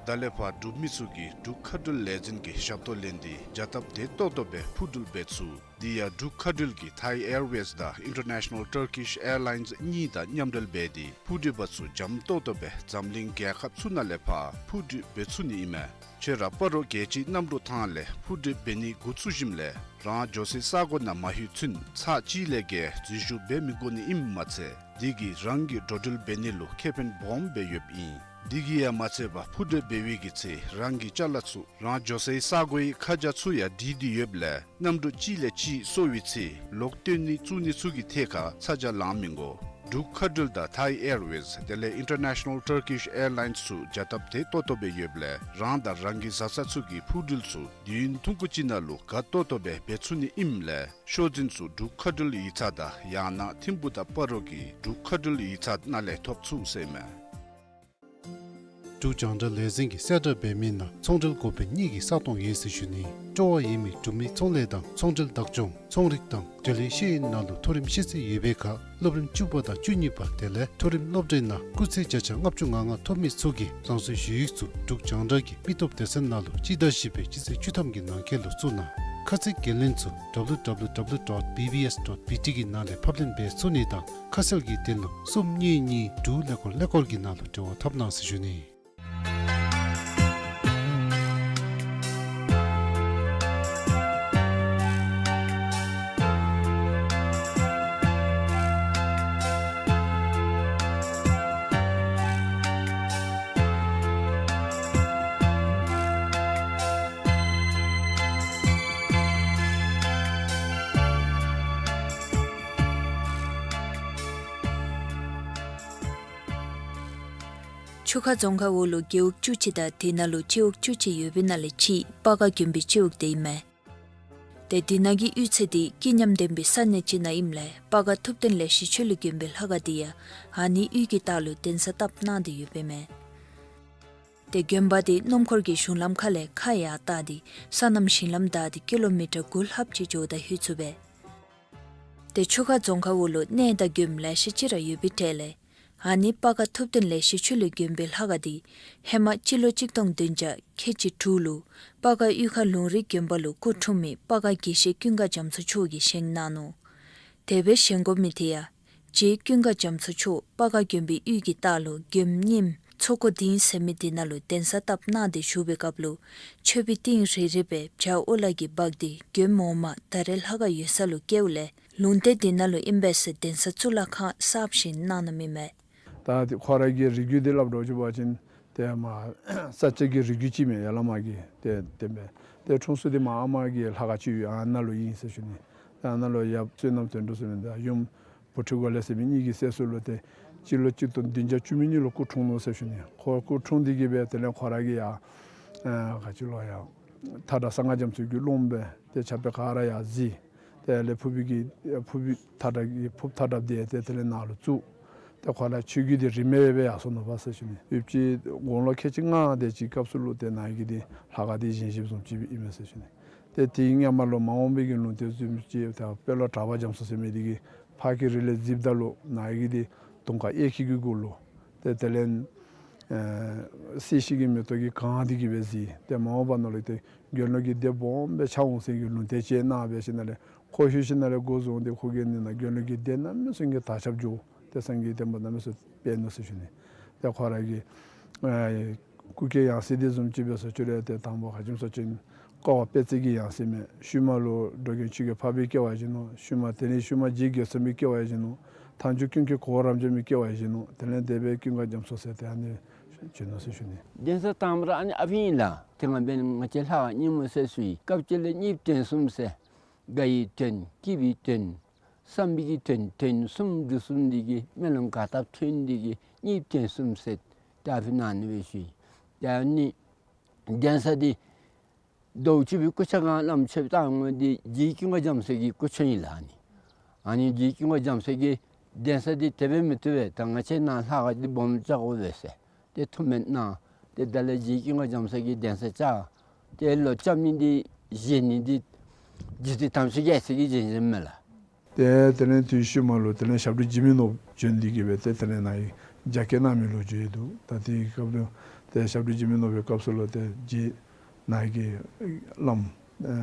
ད་ལས་ཕར་འབྲུག་མི་ཚུ་གིས་འབྲུག་མཁའ་འགྲུལ་ལས་འཛིན་གྱི་ཞབས་ཏོག་ལེན་ཏེ་བྱ་སྟབས་བདེ་ཏོག་ཏོ་སྦེ་འཕུར་འགྲུལ་འབད་ཚུགས། འདི་ཡང་འབྲུག་མཁའ་འགྲུལ་གྱིས་Thai Airways དང་International Turkish Airlines གཉིས་དང་མཉམ་འབྲེལ་འབད་དེ་འཕུར་གྲུ་པ་ཚུ་འཇམ་ཏོག་ཏོ་སྦེ་འཛམ་གླིང་རྒྱལ་ཁབ་ཚུ་ནང་ལས་ཕར་འཕུར་གྲུ་འབད་ཚུགས་ནི་ཨིན་མས། ཁྱོད་ར་སྤ་རོ་རྒྱལ་སྤྱིའི་གནམ་གྲུ་ཐང་ལས་འཕུར་གྲུ་འབད་ནི་འགོ་བཙུགས་ཞིནམ་ལས་རང་འགྱོ་སའི་ས་གོ་ནང་མ་ལྷོད་ཚུན་ཚར་གཅིག་ལས་བརྒལ་འཛུལ་ཞུགས་འབད་མི་དགོ་ནི་ཨིནམ་མ་ཚད་དེ་གིས་རང་གིས་འགྲོ་འགྲུལ་འབད་ནི་ལུ་ཁེ་ཕན་སྦོམ་སྦེ་ཡོདཔ་ཨིན། དེ་གིས་ཡང་མ་ཚད་པར་འཕུར་གྲུ་འབད་བའི་གི་ཚེ་རང་གི་ཅ་ལ་ཚུ་རང་འགྱོ་སའི་ས་གོའི་ཁ་བྱང་ཚུ་ཡང་བྲིས་ཏེ་ཡོདཔ་ལས་གནམ་གྲུ་གཅིག་ལས་གཅིག་སོར་བའི་ཚེ་ལོག་བཏོན་ནི་བཙུགས་ནི་ཚུ་གི་ཐད་ཁར་ཚ་གྱང་ལང་མི་དགོ། འབྲུག་མཁའ་འགྲུལ་དང་Thai Airways དེ་ལས་International Turkish Airlines ཚུ་བྱ་སྟབས་བདེ་ཏོག་ཏོ་སྦེ་ཡོདཔ་ལས་རང་དང་རང་གི་བཟའ་ཚང་ཚུ་གི་འཕུར་གྲུ་ཚུ་དུས་ཡུན་ཐུང་ཀུ་ཅིག་ནང་ལུ་དགའ་ཏོག་ཏོ་སྦེ་འབད་ཚུགས་ནི་ཨིནམ་ལས་ཤོག་འཛིན་ཚུ་འབྲུག་མཁའ་འགྲུལ་ཡིག་ཚང་དང་ཡང་ན་ཐིམ་ཕུག་དང་སྤ་རོ་གི་འབྲུག་མཁའ་འགྲུལ་ཡིག་ཚང་ནང་ལས་ཐོབ་ཚུགས་ཟེར་ཨིན་མས། འབྲུག་རྒྱང་བསྒྲགས་ལས་འཛིན་གྱིས་གསལ་བསྒྲགས་འབད་མི་ནང་ཚོང་འབྲེལ་འགོ་དཔོན་གཉིས་ཀྱི་ས་སྟོང་ཡོད་ཟེར་ཞུ་ནི། སྤྲོ་བ་ཡོད་མི་འབྲུག་མི་ཚོང་ལས་དང་ཚོང་འབྲེལ་བདག་སྐྱོང་ཚོང་རིག་དང་འབྲེལ་ཡོད་ཤེས་ཡོན་ནང་ལུ་མཐོ་རིམ་ཤེས་ཚད་ཡོད་པའི་ཁར་སློབ་རིམ་བཅུ་པ་དང་བཅུ་གཉིས་པ་དེ་ལས་མཐོ་རིམ་སློབ་གྲྭའི་ནང་སྐུགས་ཚད་བརྒྱ་ཆ་ལྔ་བཅུ་ང་ལྔ་ཐོབ་མི་ཚུ་གིས་རང་སོའི་ཞུ་ཡིག་ཚུ་འབྲུག་རྒྱང་བསྒྲགས་ཀྱི་མི་སྟོབས་སྡེ་ཚན་ནང་ལུ་སྤྱི་ཟླ་བཞི་པའི་སྤྱི་ཚེས་བཅུ་ཐམ་གྱི་ནང་འཁོད་ལུ་བཙུགས་གནང་། ཁ་ཚིག་འགན་ལེན་ཚུ་W W W dot B B S dot B T གི་ནང་ལས་ཕབ་ལེན་འབད་ཚུགས་ནི་དང་ཁ་གསལ་གྱི་དོན་ལུ་གསུམ་གཉིས་གཉིས་དྲུག་ཀླད་ཀོར་ཀླད་ཀོར་གྱི་ནང་ལུ་འབྲེལ་བ་འཐབ་གནང་ཟེར་ཞུ་ནི། ཆུ་ཁ་རྫོང་ཁག་འོག་ལུ་རྒེད་འོག་བཅུ་གཅིག་དང་དེ་ནང་ལུ་སྤྱི་འོག་བཅུ་གཅིག་ཡོད་པའི་ནང་ལས་གཅིག་སྤ་སྒར་དགོན་པའི་སྤྱི་འོག་དེ་ཨིན་མས། ཏེ་དེ་ནང་གི་གཡུས་ཚན་དེ་སྐྱིད་ཉམས་ལྡན་པའི་ས་གནས་ཅིག་ནང་ཨིནམ་ལས་སྤ་སྒར་ཐུབ་བསྟན་ལེགས་བཤད་ཆོས་གླིང་དགོན་པའི་ལྷ་ཁང་དེ་ཡང་ཨ་ནི་གཡུས་ཀྱི་ལྟག་ལུ་གདན་ས་བཏབ་གནང་སྟེ་ཡོདཔ་ཨིན་མས། ཏེ་དགོན་པ་དེ་སྣུམ་འཁོར་གྱི་གཞུང་ལམ་ཁ་ལས་ཁ་ཡར་བལྟ་སྟེ་སོ་ནམ་ཞིང་ལམ་བདའ་སྟེ་ཀི་ལོ་མི་ཊར་དགུ་ལྷགཔ་ཅིག་འགྱོཝ་ད་ལྷོད་ཚུགས་པས། ཏེ་ཆུ་ཁ་རྫོང་ཁག་འོག་ལུ་གནས་དང་དགོནམ་ལེ་ཤ་ཅིག་ར་ཡོད་པའི་གྲས་ལས་ཨ་ནི་སྤ་སྒར་ཐུབ་བསྟན་ལེགས་བཤད་ཆོས་གླིང་དགོན་པའི་ལྷ་ཁང་དེ་ཧེ་མ་སྤྱི་ལོ་གཅིག་སྟོང་བདུན་བརྒྱ་ཁལ་གཅིག་དྲུག་ལུ་སྤ་སྒར་གཡུས་ཁ་ལུང་རིགས་དགོན་པ་ལུ་སྐུ་འཁྲུངས་མི་སྤ་སྒར་དགེ་བཤེས་ཀུན་དགའ་རྒྱ་མཚོ་མཆོག་གིས་བཞེངས་གནང་ནུག། དེ་སྦེ་བཞེངས་དགོ་མི་དེ་ཡང་རྗེ་ཀུན་དགའ་རྒྱ་མཚོ་མཆོག་སྤ་སྒར་དགོན་པའི་གཡུས་ཀྱི་ལྟག་ལུ་དགོནམ་རྙིངམ་མཚོ་སྒོ་སྡིངས་ཟེར་མི་དེ་ནང་ལུ་གདན་ས་བཏབ་གནང་སྟེ་བཞུགས་པའི་སྐབས་ལུ་མཆོད་པའི་ཏིང་རེ་རེ་སྦེ་བྱ་ཨོ་ལ་གིས་འབག་སྟེ་དགོནམ་འོག་མ་ད་རེས་ལྷ་ཁང་ཡོད་ས་ལུ་བསྐྱལཝ་ལས་ལུང་བསྟན་དེ་ནང་ལུ་ཨིན་པས་ཟེར་གདན་ས་གཙུག་ལག་ཁང་གསརཔ་བཞེངས་གནང་གནངམ་ཨིན་མས། ད་དེ་ཁོ་ར་གི་རིགས་རྒྱུད་དེ་སླབ་འགྱོ་བ་ཅིན་ཏེ་མ་ས་སྐྱ་གི་རིགས་རྒྱུད་ཅིག་མས། ཡར་ལས་མར་གྱི་ཏེ་དེ་མས། ཏེ་འཁྲུངས་ས་དེ་མར་ཨ་མ་གི་ལྷ་ཁང་ཅིག་ཡོད་ཨ་ནཱ་ལུ་ཨིན་ཟེར་ཞུ་ནི། ཏེ་ཨ་ནཱ་ལུ་ཡབ་བསོད་ནམས་དོན་གྲུབ་ཟེར་མི་དང་ཡུམ་བུ་ཁྲིད་འགོག་ལེགས་ཟེར་མི་གཉིས་ཀྱི་སྲས་སུ་ལུ་ཏེ་སྤྱི་ལོ་གཅིག་སྟོང་བདུན་བརྒྱ་བཅུ་མེད་གཉིས་ལུ་སྐུ་འཁྲུངས་ནུག་ཟེར་ཞུ་ནི། ཁོ་སྐུ་འཁྲུངས་ཏེ་གི་སྦེ་དེ་ལས་ཁོ་ར་གིས་ཡར་ཨ་ག་ཅི་ལོ་ཡར་མཐའ་བྲག་གསང་སྔགས་རྒྱ་མཚོ་གི་ལུང་སྦེ་ཏེ་ཕྱག་དཔེ་ག་ར་ཡར་གཟིགས། དེ་ལས་ཕུར་བུ་གི་ཕུར་བུ་མཐའ་བྲག་གི་ཕུར་བུ་མཐའ་བྲག་དེ་ཏེ་དེ་ལས་ནཱ་ལུ་བཙུགས། ཏེ་ཁོ་ར་ཆོས་བརྒྱུད་དེ་རིས་མེད་སྦེ་ཡར་སོང་ནུག་པ་ཟེར་ཞུ་ནི། ཡུདཔ་ཅིག་དགུང་ལོ་ཁལ་གཅིག་ལྔ་དེ་ཅིག་སྐབས་སུ་ལུ་ཏེ་ནཱ་གི་དེ་ལྷ་ཁང་དེ་བཞེངས་བཞེངསམ་བཟུམ་ཅིག་སྦེ་ཨིན་མས་ཟེར་ཞུ་ནི། ཏེ་དེའི་སྔ་མ་ལུ་མ་འོངས་པའི་གི་ལུང་བསྟན་བཟུམ་ཅིག་ད་དཔོན་སློབ་གྲགས་པ་རྒྱ་མཚོ་ཟེར་མི་དེ་གིས་ཕར་གྱི་རི་ལས་གཟིགསཔ་ད་ལུ་ནཱ་གི་དེ་དུང་དཀར་གཡས་འཁྱིལ་གྱི་གུ་ལུ་ཏེ་དེ་ལས་ཨེ་སྲིད་ཞི་གི་མེ་ཏོག་གིས་གང་སྟེ་གི་སྦེ་གཟིགས། ཏེ་མ་འོངས་པ་ནང་ལུ་ཏེ་དགེ་སློང་གི་སྡེ་སྦོམ་སྦེ་ཆགས་འོང་ཟེར་གྱི་ལུང་བསྟན་ཅིག་གནང་སྦེ་ཞིནམ་ལས་ཁོ་ལྷོད་ཞིནམ་ལས་འགོ་བཟུང་སྟེ་ཁོ་གིས་ནི་ནཱ་དགེ་སློང་གི་སྡེ་གནམ་མེད་ས་མེད་ཀྱི་དར་ཁྱབ་འགྱོ། ཏེ་སངས་རྒྱས་བསྟན་པ་གནམ་མེད་ས་མེད་སྤེལ་ནུག་ཟེར་ཞུ་ནི། ཏེ་ཁོ་ར་གི་ཨེ་སྐུ་སྐྱེ་ཡང་སྲིད་དེ་བཟུམ་ཅིག་སྦེ་སོང་ཅི་རུང་ཏེ་དང་པོ་ག་ཅི་སྨོ་ཟེར་བ་ཅིན་ཀ་བ་དཔལ་བརྩེགས་ཀྱི་ཡང་སྲིད་མས། ཤུལ་མ་ལུ་འགྲོ་མགོན་ཆོས་རྒྱལ་འཕགས་པའི་སྐྱེ་བ་བཞེས་ནུག། ཤུལ་མ་དེ་ནི་ཤུལ་མ་རྗེ་རྒོད་ཚང་པའི་སྐྱེ་བ་བཞེས་ནུག། མཐའ་མཇུག་ཀུན་མཁྱེན་གོ་རམས་ཅན་མའི་སྐྱེ་བ་བཞེས་ནུག། དེ་ལས་དེ་སྦེ་ཀུན་དགའ་རྒྱ་མཚོ་ཟེར་ཏེ་ཨ་ནི་བྱོན་ནུག་ཟེར་ཞུ་ནི། གདན་ས་དང་པ་ར་ཨ་ནི་ཨ་ཕི་ཨིན་ལགས། ཏེ་ང་འབདན་ང་བཅས་ལྷ་ཁང་རྙིང་མ་ཟེར་སུ་ཡི། སྐབས་ཅིག་ལས་གཉིས་བརྟན་གསུམ་ཟེར། དགའ་བའི་དོན་སྐྱིད་པའི་དོན་བསམ་པའི་གི་དོན་དོན་གསུམ་འགྲུབ་གསུམ་འདི་གིས་སྨོན་ལམ་ག་དག་ཐོན་འདི་གིས་གཉིས་བརྟན་གསུམ་ཟེར་ཏེ་ཨ་ཕི་ནང་ཨ་ནི་སྦེ་ཞུ་ཡི། ཏེ་ཨ་ནི་གདན་ས་འདི་རྡོ་རྗེ་ཆོས་པའི་སྐུ་ཆས་སྒང་བླམ་ཆོསཔ་བཏང་འོང་འདི་རྗེ་ཀུན་དགའ་རྒྱ་མཚོ་གི་སྐུ་ཆས་ཨིན་ལགས། ཨ་ནི་ཨ་ནི་རྗེ་ཀུན་དགའ་རྒྱ་མཚོ་གིས་གདན་ས་འདི་དེ་སྦེ་མི་བཏུབ་པས། ད་ང་བཅས་ནཱ་ལྷ་ཁང་འདི་སྦོམ་རྐྱབ་དགོ་པས་ཟེར་ཏེ་ཐུགས་སྨོན་གནང་། ཏེ་ད་ལས་རྗེ་ཀུན་དགའ་རྒྱ་མཚོ་གིས་གདན་ས་བཅགས། ཏེ་ལོག་རྐྱབ་ནི་འདི་བཞེངས་ནི་འདི་རྗེ་བཙུན་དམ་ཆོས་རྒྱལ་མཚན་གྱིས་བཞེངས་བཞེངསམ་མས་ལགས། ཏེ་དེ་ལས་དུས་ཤུལ་མ་ལུ་དེ་ལས་ཞབས་དྲུང་འཇིགས་མེད་ནོར་བུ་བྱོན་འདི་གིས་སྦེ་ཏེ་དེ་ལས་ནཱ་གི་རྒྱ་བསྐྱེད་གནང་མི་ལོ་རྒྱུས་ཡོད་འདུག། ད་དེའི་སྐབས་ལུ་ཏེ་ཞབས་དྲུང་འཇིགས་མེད་ནོར་བུའི་སྐབས་སུ་ལུ་ཏེ་རྗེ་ནཱ་གི་བླམ་ཨེ་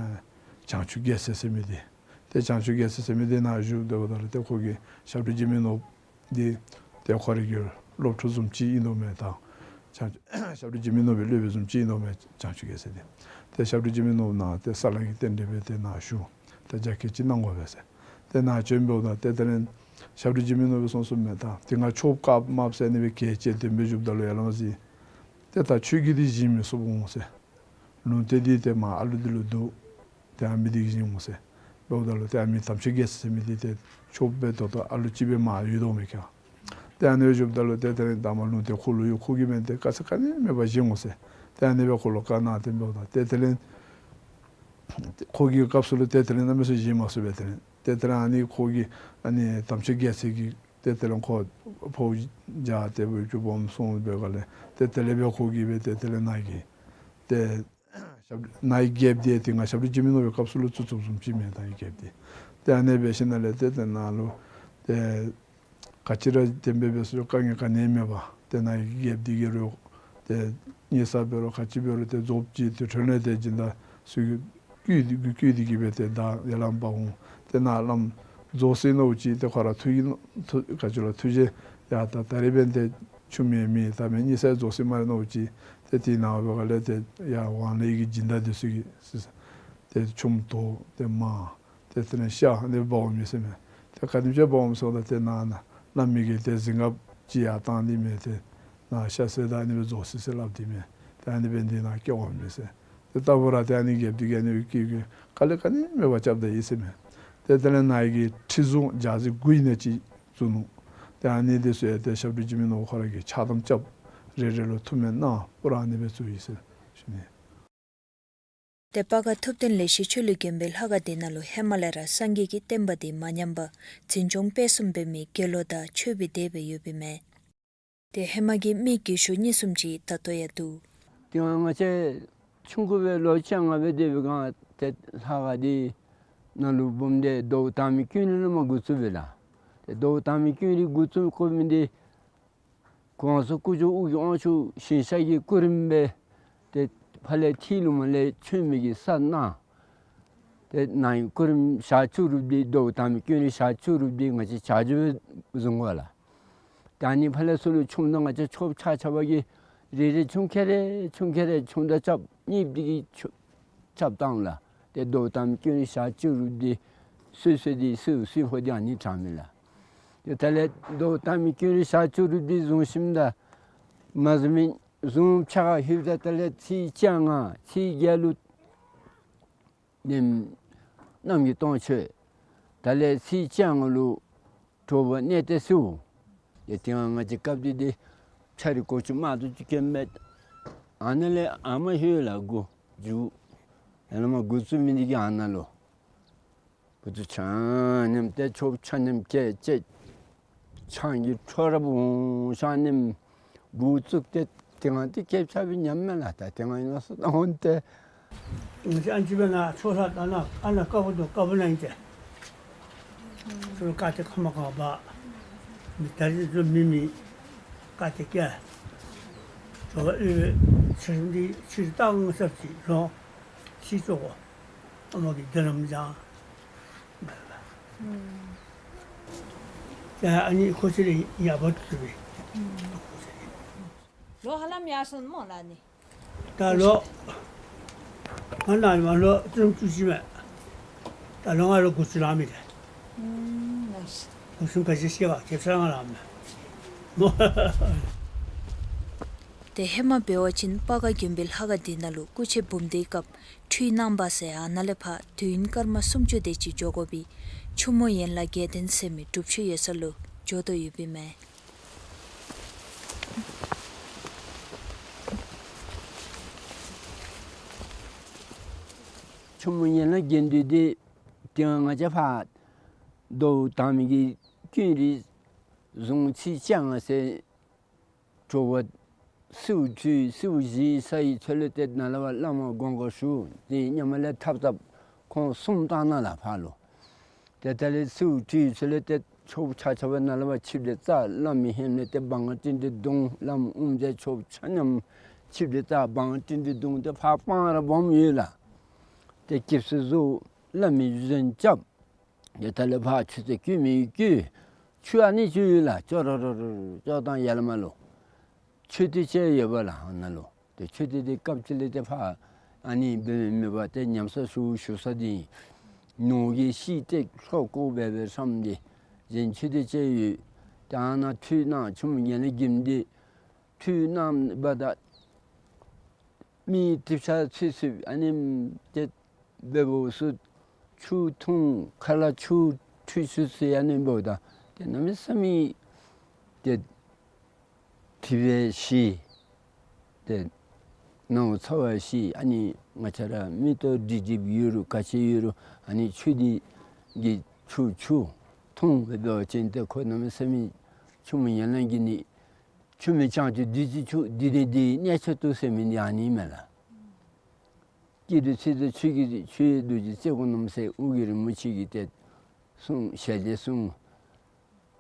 བྱང་ཆུབ་རྒྱལ་མཚན་ཟེར་མི་འདི་ ཏེ་བྱང་ཆུབ་རྒྱལ་མཚན་ཟེར་མི་འདི་ནཱ་བཞུགས་སྡོདཔ་ད་ལུ་ཏེ་ཁོ་གིས་ཞབས་དྲུང་འཇིགས་མེད་ནོར་བུ་འདི་ཏེ་ཁོ་རའི་གི་སློབ་ཕྲུག་བཟུམ་ཅིག་ཨིན་དོ་མས། ད་བྱང་ཞབས་དྲུང་འཇིགས་མེད་ནོར་བུའི་སློབ་དཔོན་བཟུམ་ཅིག་ཨིན་དོ་མས་བྱང་ཆུབ་རྒྱལ་མཚན་འདི། ཏེ་ཞབས་དྲུང་འཇིགས་མེད་ནོར་བུ་ནཱ་ཏེ་ས་བསླང་གི་རྟེན་འབྲེལ་སྦེ་ཏེ་ནཱ་བཞུགས། ཏེ་རྒྱ་སྐྱེད་ཅིག་གནང་དགོ་པས་ཟེར། ཏེ་ནཱ་བྱོན་འབདཝ་ད་ཏེ་དེ་ལས་ཞབས་དྲུང་འཇིགས་མེད་ནོར་བུ་གསུངས་གསུངསམ་མས། ད་དེ་སྔ་ཆོསཔ་བཀའ་མ་ཟེར་ཨ་ནི་སྦེ་གལ་ཆེ་དེ་སྦེ་བཞུགསཔ་ད་ལུ་ཡར་ལས་མར་གཟིགས། ཏེ་ད་ཁྱོད་ཀྱིས་འདི་བཞེངས་མི་ཚུགསཔ་འོང་ཟེར། ལུང་བསྟན་འདི་ཏེ་མར་ཨ་ལུ་འདི་ལུ་འདུག། ཏེ་ཨ་མི་འདི་གིས་བཞེངས་འོང་ཟེར། འབདཝ་ད་ལུ་ཏེ་ཨ་མི་དམ་ཆོས་རྒྱལ་མཚན་ཟེར་མི་འདི་ཏེ་ཆོསཔ་སྦེ་ད་ལྟོ་ཨ་ལུ་ཅིག་སྦེ་མར་ཡོད་དོ་མས་ཁྱོད། ཏེ་ཨ་ནི་སྦེ་བཞུགསཔ་ད་ལུ་ཏེ་དེ་ལས་ད་མར་ལུང་བསྟན་ཁོ་ལུ་ཡོད། ཁོ་གིས་མེན་ཏེ་དཀའ་ཚེགས་ག་ནི་མེད་པར་བཞེངས་འོང་ཟེར། ཏེ་ཨ་ནི་སྦེ་ཁོ་ལུ་བཀའ་གནང་སྟེ་འབདཝ་ད་ཏེ་དེ་ལས་ཁོ་གི་སྐབས་སུ་ལུ་ཏེ་དེ་ལས་གནམ་མེད་ས་མེད་བཞེངས་མ་ཚུགས་པས། དེ་ལས་ཏེ་དེ་ལས་ཨ་ནི་ཁོ་གི་ཨ་ནི་དམ་ཆོས་རྒྱལ་མཚན་གྱི་ཏེ་དེ་ལས་ཁོ་ཕོ་བྱ་ཏེ་བུ་བཅུ་སྦོམ་སོང་སྦེ་ག་ལས་ཏེ་དེ་ལས་སྦེ་ཁོ་གིས་སྦེ་ཏེ་དེ་ལས་ནཱ་གི་ཏེ་ཞབས་ནཱ་གི་རྒྱལཔོ་འདི་ཏེ་ང་ཞབས་དྲུང་འཇིགས་མེད་ནོར་བུའི་སྐབས་སུ་ལུ་བཙུགས་བཙུགསཔ་བཟུམ་ཅིག་མས། ད་ཨ་ནི་རྒྱལཔོ་འདི་ཏེ་ཨ་ནི་སྦེ་ཞིནམ་ལས་ཏེ་དེ་ནང་ལུ་ཏེ་ག་ཅི་ར་དེ་སྦེ་འབད་སོང་དཀའ་ངལ་ག་ནི་མེད་པར་ཏེ་ནཱ་གི་རྒྱལཔོ་འདི་གིས་རོགས་ཏེ་ཉེས་ས་འབད་རུང་ག་ཅི་འབད་རུང་ཏེ་རྫོགསཔ་ཅིག་ཏེ་ཁྲོད་ལས་ཏེ་སྦྱིན་བདག་ཚུ་གིས་བསྐུལ་ཏེ་བསྐུལ་ཏེ་གིས་སྦེ་ཏེ་ད་ཡར་ལས་མར་འོང་། ཏེ་ནཱ་བླམ་རྫོགས་ཅི་མནོཝ་ཅིག་ཏེ་ཁོ་ར་ཐུགས་ཀྱི་ཐུགས་ག་ཅི་ལོ་ཐུགས་རྗེ་ཡ་ད་ད་རིས་འབདན་ཏེ་ཆུ་མེད་མི་ད་མེན་ཉེས་ས་རྫོགས་ཅི་སྨ་རེ་མནོཝ་ཅིག་ཏེ་དེ་ནང་འབད་ག་ལས་ཏེ་ཡར་ཝང་ལས་ཀྱི་སྦྱིན་བདག་འདི་ཚུ་གིས་ཏེ་ཆུམ་དོ་ཏེ་མར་ཏེ་དེ་ནང་ཤ་ཨ་ནི་སྦ་འོང་མས་ཟེར་མས། ཏེ་ག་དེམ་ཅིག་སྦ་འོང་ཟེརཝ་ད་ཏེ་ནཱ་ནཱ་བླ་མའི་གི་ཏེ་གཟིམ་ཁང་ཅིག་ཡར་བཏང་ནི་མས། ཏེ་ནཱ་ཤ་བསད་ད་ཨ་ནི་སྦེ་རྫོགས་ཅི་ཟེར་སླབ་སྟེ་མས། ཏེ་ཨ་ནི་སྦེ་འདི་ནང་སྐྱེ་འོང་མས་ཟེར། ཏེ་ད་བུ་ར་ཏེ་ཨ་ནི་རྒྱལཔོ་འདི་གིས་ཨ་ནི་སྦེ་བསྐུལ་བསྐུལ་དཀའ་ལས་ག་ནི་མེད་པར་རྐྱབ་ད་ཡི་ཟེར་མས། ཏེ་དེ་ལས་ནཱ་གི་ཁྲི་བཟུང་རྒྱ་རྫི་དགུ་ཨིན་ན་ཅིག་བཙུགས་ནུག། ཏེ་ཨ་ནི་འདི་ཚུ་ཡང་ཏེ་ཞབས་དྲུང་འཇིགས་མེད་ནོར་བུ་ཁོ་ར་གིས་ཕྱག་དམ་རྐྱབ། རེ་རེ་ལུ་ཐུགས་སྨོན་གནང་། པུ་ར་ཨ་ནི་སྦེ་བཙུགས་ཡི་ཟེར་ཞུ་ནི། ཏེ་སྤ་སྒར་ཐུབ་བསྟན་ལེགས་བཤད་ཆོས་གླིང་དགོན་པའི་ལྷ་ཁང་འདི་ནང་ལུ་ཧེ་མ་ལས་ར་སངས་རྒྱས་ཀྱི་བསྟན་པ་འདི་མ་ཉམས་པར་འཛིན་སྐྱོང་སྤེལ་གསུམ་འབད་མི་དགེ་སློང་དང་ཆོས་པའི་སྡེ་སྦེ་ཡོདཔ་ཨིན་མས། ཏེ་ཧེ་མ་གི་མི་རྒས་ཤོས་གཉིས་གསུམ་ཅིག་ད་ལྟོ་ཡང་འདུག། དེ་སྔ་ང་བཅས་ཆུང་ཀུ་སྦེ་ལོ་བཅོ་ལྔ་སྦེ་སྡོད་པའི་སྒང་ཏེ་ལྷ་ཁང་འདི་ནང་ལུ་འབུམ་སྡེ་ཟླཝ་དང་པའི་ཀུན་ལེགས་ལས་མར་འགོ་བཙུགས་པས་ལགས། ཏེ་ཟླཝ་དང་པའི་ཀུན་ལེགས་འགོ་བཙུགས་དགོ་མི་འདི་གོང་ས་སྐུ་ཞབས་ཨོ་རྒྱན་དབང་ཕྱུག་ཞིང་གཤེགས་ཀྱི་སྐུ་རིམ་སྦེ་ཏེ་ཕར་ལས་ཐིམ་ལུ་མར་ལས་བྱོན་མི་གི་ས་གནང་། ཏེ་ནཱ་གི་སྐུ་རིམ་ཞག་བཅུ་རུབ་འདི་ཟླཝ་དང་པའི་ཀུན་ལེགས་ཞག་བཅུ་རུབ་འདི་ང་བཅས་བྱ་རྒྱུད་བཟུང་དགོ་ལགས། ད་ཨ་ནི་ཕར་ལས་ཚུར་ལུ་ཆུམ་དང་ང་བཅས་ཆོསཔ་ཆ་ཁྱབ་ཀྱིས་རེ་རེ་ཆུང་ཀེ་རེ་ཆུང་ཀེ་རེ་ཆུང་དང་རྐྱབ་གཉིས་འདི་གིས་ཆོ་རྐྱབ་བཏང་ལགས། ཏེ་ཟླཝ་དང་པའི་ཀུན་ལེགས་ཞག་བཅུ་རུབ་འདི་སོ་སོ་འདི་སོ་སོའི་ཧོ་འདི་ཨ་ནི་དྲངམ་ཨིན་ལགས། ཏེ་ད་ལས་ཟླཝ་དང་པའི་ཀུན་ལེགས་ཞག་བཅུ་རུབ་འདི་བཟུང་ཞིནམ་ད་མ་བཟུང་མི་བཟུང་ཕྱག་ཁར་ལྷོདཔ་ད་ད་ལས་ཚེས་བཅོ་ལྔ་ཚེས་བརྒྱད་ལུ་ནེམ་གནམ་གྱི་སྟོང་མཆོད། ད་ལས་ཚེས་བཅོ་ལྔ་ལུ་དྲོ་པ་གནས་བརྟན་གསོལཝ། ཏེ་དེ་སྒང་ང་བཅས་སྐབས་འདི་འདི་ཕྱག་རི་སྒོ་ཅུང་མ་གཏོགས་ཅིག་གི་མེད། ཨ་ནཱ་ལས་ཨ་མ་ཧོད་ལ་འགོ་འཛུགས། ཡར་ལས་མར་འགོ་བཙུགས་མི་འདི་གིས་ཨ་ནཱ་ལུ་འགོ་བཙུགས། ཆ་མཉམ་ཏེ་ཆོསཔ་ཆ་མཉམ་བཀལ་བཅད། ཆང་གི་འཕྲོ་རབ་འོང་། ཆ་མཉམ་འགོ་བཙུགས་ཏེ་དེ་སྒང་འདི་སྐད་ཆ་སྦེ་ཉམས་མས་ལགས། ད་དེ་སྒང་ཨིན་ན་སོ་ད་འོང་ཏེ་ང་བཅས་ཨ་ནི་ཅིག་སྦེ་ནཱ་ཆོས་ལྷ་ད་ནཱ་ཨ་ནཱ་དཀར་པོ་དང་དཀར་པོ་ནང་ཨིན་ཏེ། ཚུར་བཀའ་དྲིན་ཁ་མ་གང་བ་མི་ད་རེས་ཚུར་མི་མི་བཀའ་དྲིན་སྐྱེལ། ཚུར་ཨེ་ཕྱིར་འདི་ཕྱིར་བཏང་ས་ཅིག་ལོ་ཕྱིར་ཚུར་གོ། ཨ་མ་གི་རྒྱུ་ལམ་བཟང་། ཨུམ། ད་ཨ་ནི་ཁོ་ཚེ་རིང་ཡག་པོ་ཐུབ་པས། ཨུམ། ལོ་ཧ་ལམ་ཡར་སོང་སྨོ་ལགས་ནི། ད་ལོ་ང་ནཱ་མར་ལོ་བཅུ་བཅུ་གཅིག་མས། ད་ལོ་ང་ལོ་དགུ་བཅུ་ལང་མི་རེད། ཨུམ། ལགས་སོ། དགུ་བཅུ་ག་ཅི་སྐྱེ་བ་སྐྱེ་ས་ང་ལང་མས། ཏེ་ཧེ་མ་འབད་བ་ཅིན་སྤ་སྒར་དགོན་པའི་ལྷ་ཁང་འདི་ནང་ལུ་སྐུ་མཆེད་འབུམ་སྡེའི་སྐབས་ཁྲུས་གནང་བ་ཟེར་ཨ་ནཱ་ལས་ཕར་དུས་ཡུན་སྐར་མ་སུམ་ཅུ་དེ་ཅིག་འགྱོ་དགོ་པའི་ཆུ་མོ་ཡན་ལག་བརྒྱད་ལྡན་ཟེར་མི་སྒྲུབ་མཆོད་ཡོད་ས་ལུ་འགྱོ་དོ་ཡོདཔ་ཨིན་མས། ཆུ་མོ་ཡན་ལག་བརྒྱད་ལྡན་འདི་དེ་སྒང་ང་བཅས་ཕར་ཟླཝ་དང་པའི་གི་ཀུན་རིག་བཟུང་ཚེས་བཅོ་ལྔ་ཚེ་དྲོ་པ་གསོལཝ་ཁྲུས་གསོལཝ་བཞེས་ཚར་བའི་ཚེ་ལུ་ཏེ་ནཱ་ལས་ཕར་བླ་མ་དགོངས་ཀ་ཞུ། ཏེ་མཉམ་ལས་ཐབ་ཐབ་ཁོང་གསུམ་བཏང་གནང་ལགས་ཕར་ལུ། ཏེ་ད་ལས་གསོལཝ་ཁྲུས་ཚེ་ལུ་ཏེ་ཆོསཔ་ཆ་ཁྱབ་ནཱ་ལས་ཕར་ཆིབས་ཏེ་རྩ་བླ་མའི་ཧེ་ལས་ཏེ་བང་སྤྲིན་དེ་བརྡུང་། བླམ་དབུ་མཛད་ཆོསཔ་ཆ་མཉམ་ཆིབས་ཏེ་རྩ་བང་སྤྲིན་དེ་བརྡུང་། ཏེ་ཕར་སྤང་ར་སྦོམ་ཡོད་ལགས། ཏེ་སྐྱིབས་སུ་བཟོ། བླ་མའི་བཞེངས་རྐྱབ། ཏེ་ད་ལས་ཕར་ཆུ་ཚོད་བསྐྱོད་མི་བསྐྱོད། ཆུ་ཨ་ནི་ཆུ་ཡོད་ལགས། ཅོག་རོ་རོ་རོ་ཅོག་དང་ཡར་ལས་མར་ལུ་མཆོད་རྟེན་ཅིག་ཡོདཔ་ལགས་ཨ་ནཱ་ལུ། ཏེ་མཆོད་རྟེན་འདི་སྐབས་ཅིག་ལས་ཏེ་ཕར་ཨ་ནི་འབད་མི་མེད་པར་ཏེ་ཉམས་གསོ་ཞུ་ཞུ་ས་འདི་ནོར་གྱི་ཤིང་ཏེ་ལྷོག་ཀོ་སྦེ་སྦེ་སྲམ་འདི་གཞན་མཆོད་རྟེན་ཅིག་ཡོད། ཏེ་ཨ་ནཱ་ཁྲུས་གནང་ཆུ་མོ་ངན་ལེན་གྱི་འདི་ཁྲུས་གནང་པ་དང་མི་ཏེ་ཕྱག་ཚུད་ཚུདཔ་ཨ་ནི་ཏེ་འབདཝ་ཚུ་ཆུ་འཐུང་ཁ་ལས་ཆུ་ཁྲུས་ཚུད་ཚུདཔ་ཨ་ནི་འབདཝ་ད་ཏེ་གནམ་མེད་ས་མེད་ཏེ་དེ་སྦེ་ཤི། ཏེ་ནང་ཚ་བ་ཤི། ཨ་ནི་ང་བཅས་ར་མིག་ཏོ་སྒྲིབ་སྒྲིབ་ཡོད་རུང་ག་ཅི་ཡོད་རུང་ཨ་ནི་ཆུ་འདི་གི་ཆུ་ཆུ་འཐུང་སྦེ་འབད་བ་ཅིན་ཏེ་ཁོ་གནམ་མེད་ས་མེད་ཆུ་མོ་ངན་ལེན་གྱི་ནི་ཆུ་མེད་བྱང་ཆུབ་བདུད་རྩི་ཆུ་འདི་ནི་འདི་གནས་མཆོག་ཏུ་ཟེར་མི་འདི་ཨ་ནི་མས་ལགས། སྐྱེ་དུས་ཚེ་དུས་ཆོས་ཀྱི་ཆོས་རྡོ་རྗེ་རྩེ་དགུ་རྣམ་ཟེར་ཨོ་རྒྱན་རིན་པོ་ཆེ་གིས་ཏེ་གསུངས་ཞལ་ཏེ་གསུངས།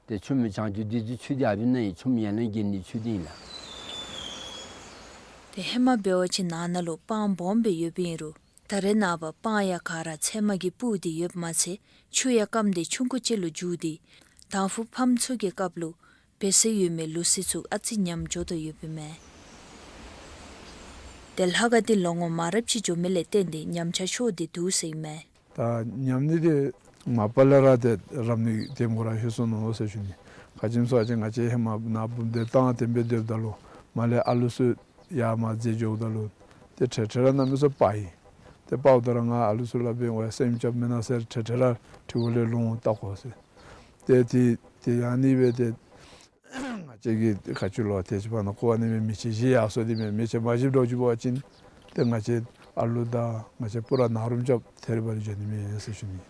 ཏེ་ཆུ་མེད་བྱང་ཆུབ་བདུད་རྩི་ཆུ་འདི་ཨ་ཕི་ན་ཡི་ཆུ་མོ་ངན་ལེན་གྱི་ནི་ཆུ་འདི་ཨིན་ལགས། ཏེ་ཧེ་མ་འབད་བ་ཅིན་ནང་ན་ལུ་སྤང་སྦོམ་སྦེ་ཡོདཔ་ཨིན་རུང་ད་རེས་ནངས་པ་སྤང་ཡང་ག་ར་ཚལ་མ་གིས་སྤུར་ཏེ་ཡོདཔ་མ་ཚད་ཆུ་ཡང་སྐམ་སྟེ་ཆུང་ཀུ་ཅིག་ལུ་འགྱུར་ཏེ་དང་ཕུ་ཕམ་ཚུ་གི་སྐབས་ལུ་འབད་སྲོལ་ཡོད་མི་ལུགས་སྲོལ་ཚུ་ཨ་ཙི་ཉམས་འགྱོ་དོ་ཡོདཔ་ཨིན་མས། ཏེ་ལྷ་ཁང་འདི་ལོ་ངོ་མང་རབས་ཅིག་འགྱོ་མི་ལས་བརྟེན་ཏེ་ཉམས་ཆག་ཤོར་ཏེ་འདུག་ཟེར་ཨིན་མས། ད་ཉམས་ནི་འདི་མ་པ་ལས་ར་ཏེ་རབ་གནས་དེམ་གུ་ར་ལྷོད་སོ་ནུག་ཟེར་ཞུ་ནི། ག་ཅི་སྨོ་ཟེར་བ་ཅིན་ང་བཅས་ཧེ་མ་ནཱ་འབུམ་སྡེ་བཏང་དེམ་སྦེ་སྡོདཔ་ད་ལུ་མར་ལས་ཨ་ལུ་ཚུ་ཡར་མར་འཛེགས་འགྱོཝ་ད་ལུ་ཏེ་ཁྲེ་ཁྲེ་ར་གནམ་མེད་ས་མེད་སྤར་ཡི། ཏེ་སྤརཝ་ད་ར་ང་ཨ་ལུ་ཚུ་ལུ་འབད་བ་སེམས་རྐྱབ་མེན་ན་ཟེར་ཁྲེ་ཁྲེ་ར་ཁྲི་གུ་ལས་ལོང་བལྟ་དགོ་ཟེར། ཏེ་ཏེ་ཏེ་ཨ་ནི་སྦེ་ཏེ་ང་བཅས་ཀྱིས་ཏེ་ག་ཅི་ལོ་ཏེ་ཅིག་ཕར་ནང་ཁོ་ཨ་ནི་སྦེ་མེ་མཆོད་བཞེས་ཡར་སོ་དེ་མེན། མེ་མཆོད་མ་བཞེས་འགྱོ་བཅུག་པ་ཅིན་ཏེ་ང་བཅས་ཨ་ལུ་དང་ང་བཅས་པུ་ར་ནཱ་རུ་རྐྱབ་ཐད་རི་བ་རི་འགྱོ་ནི་མས་ཟེར་ཞུ་ནི།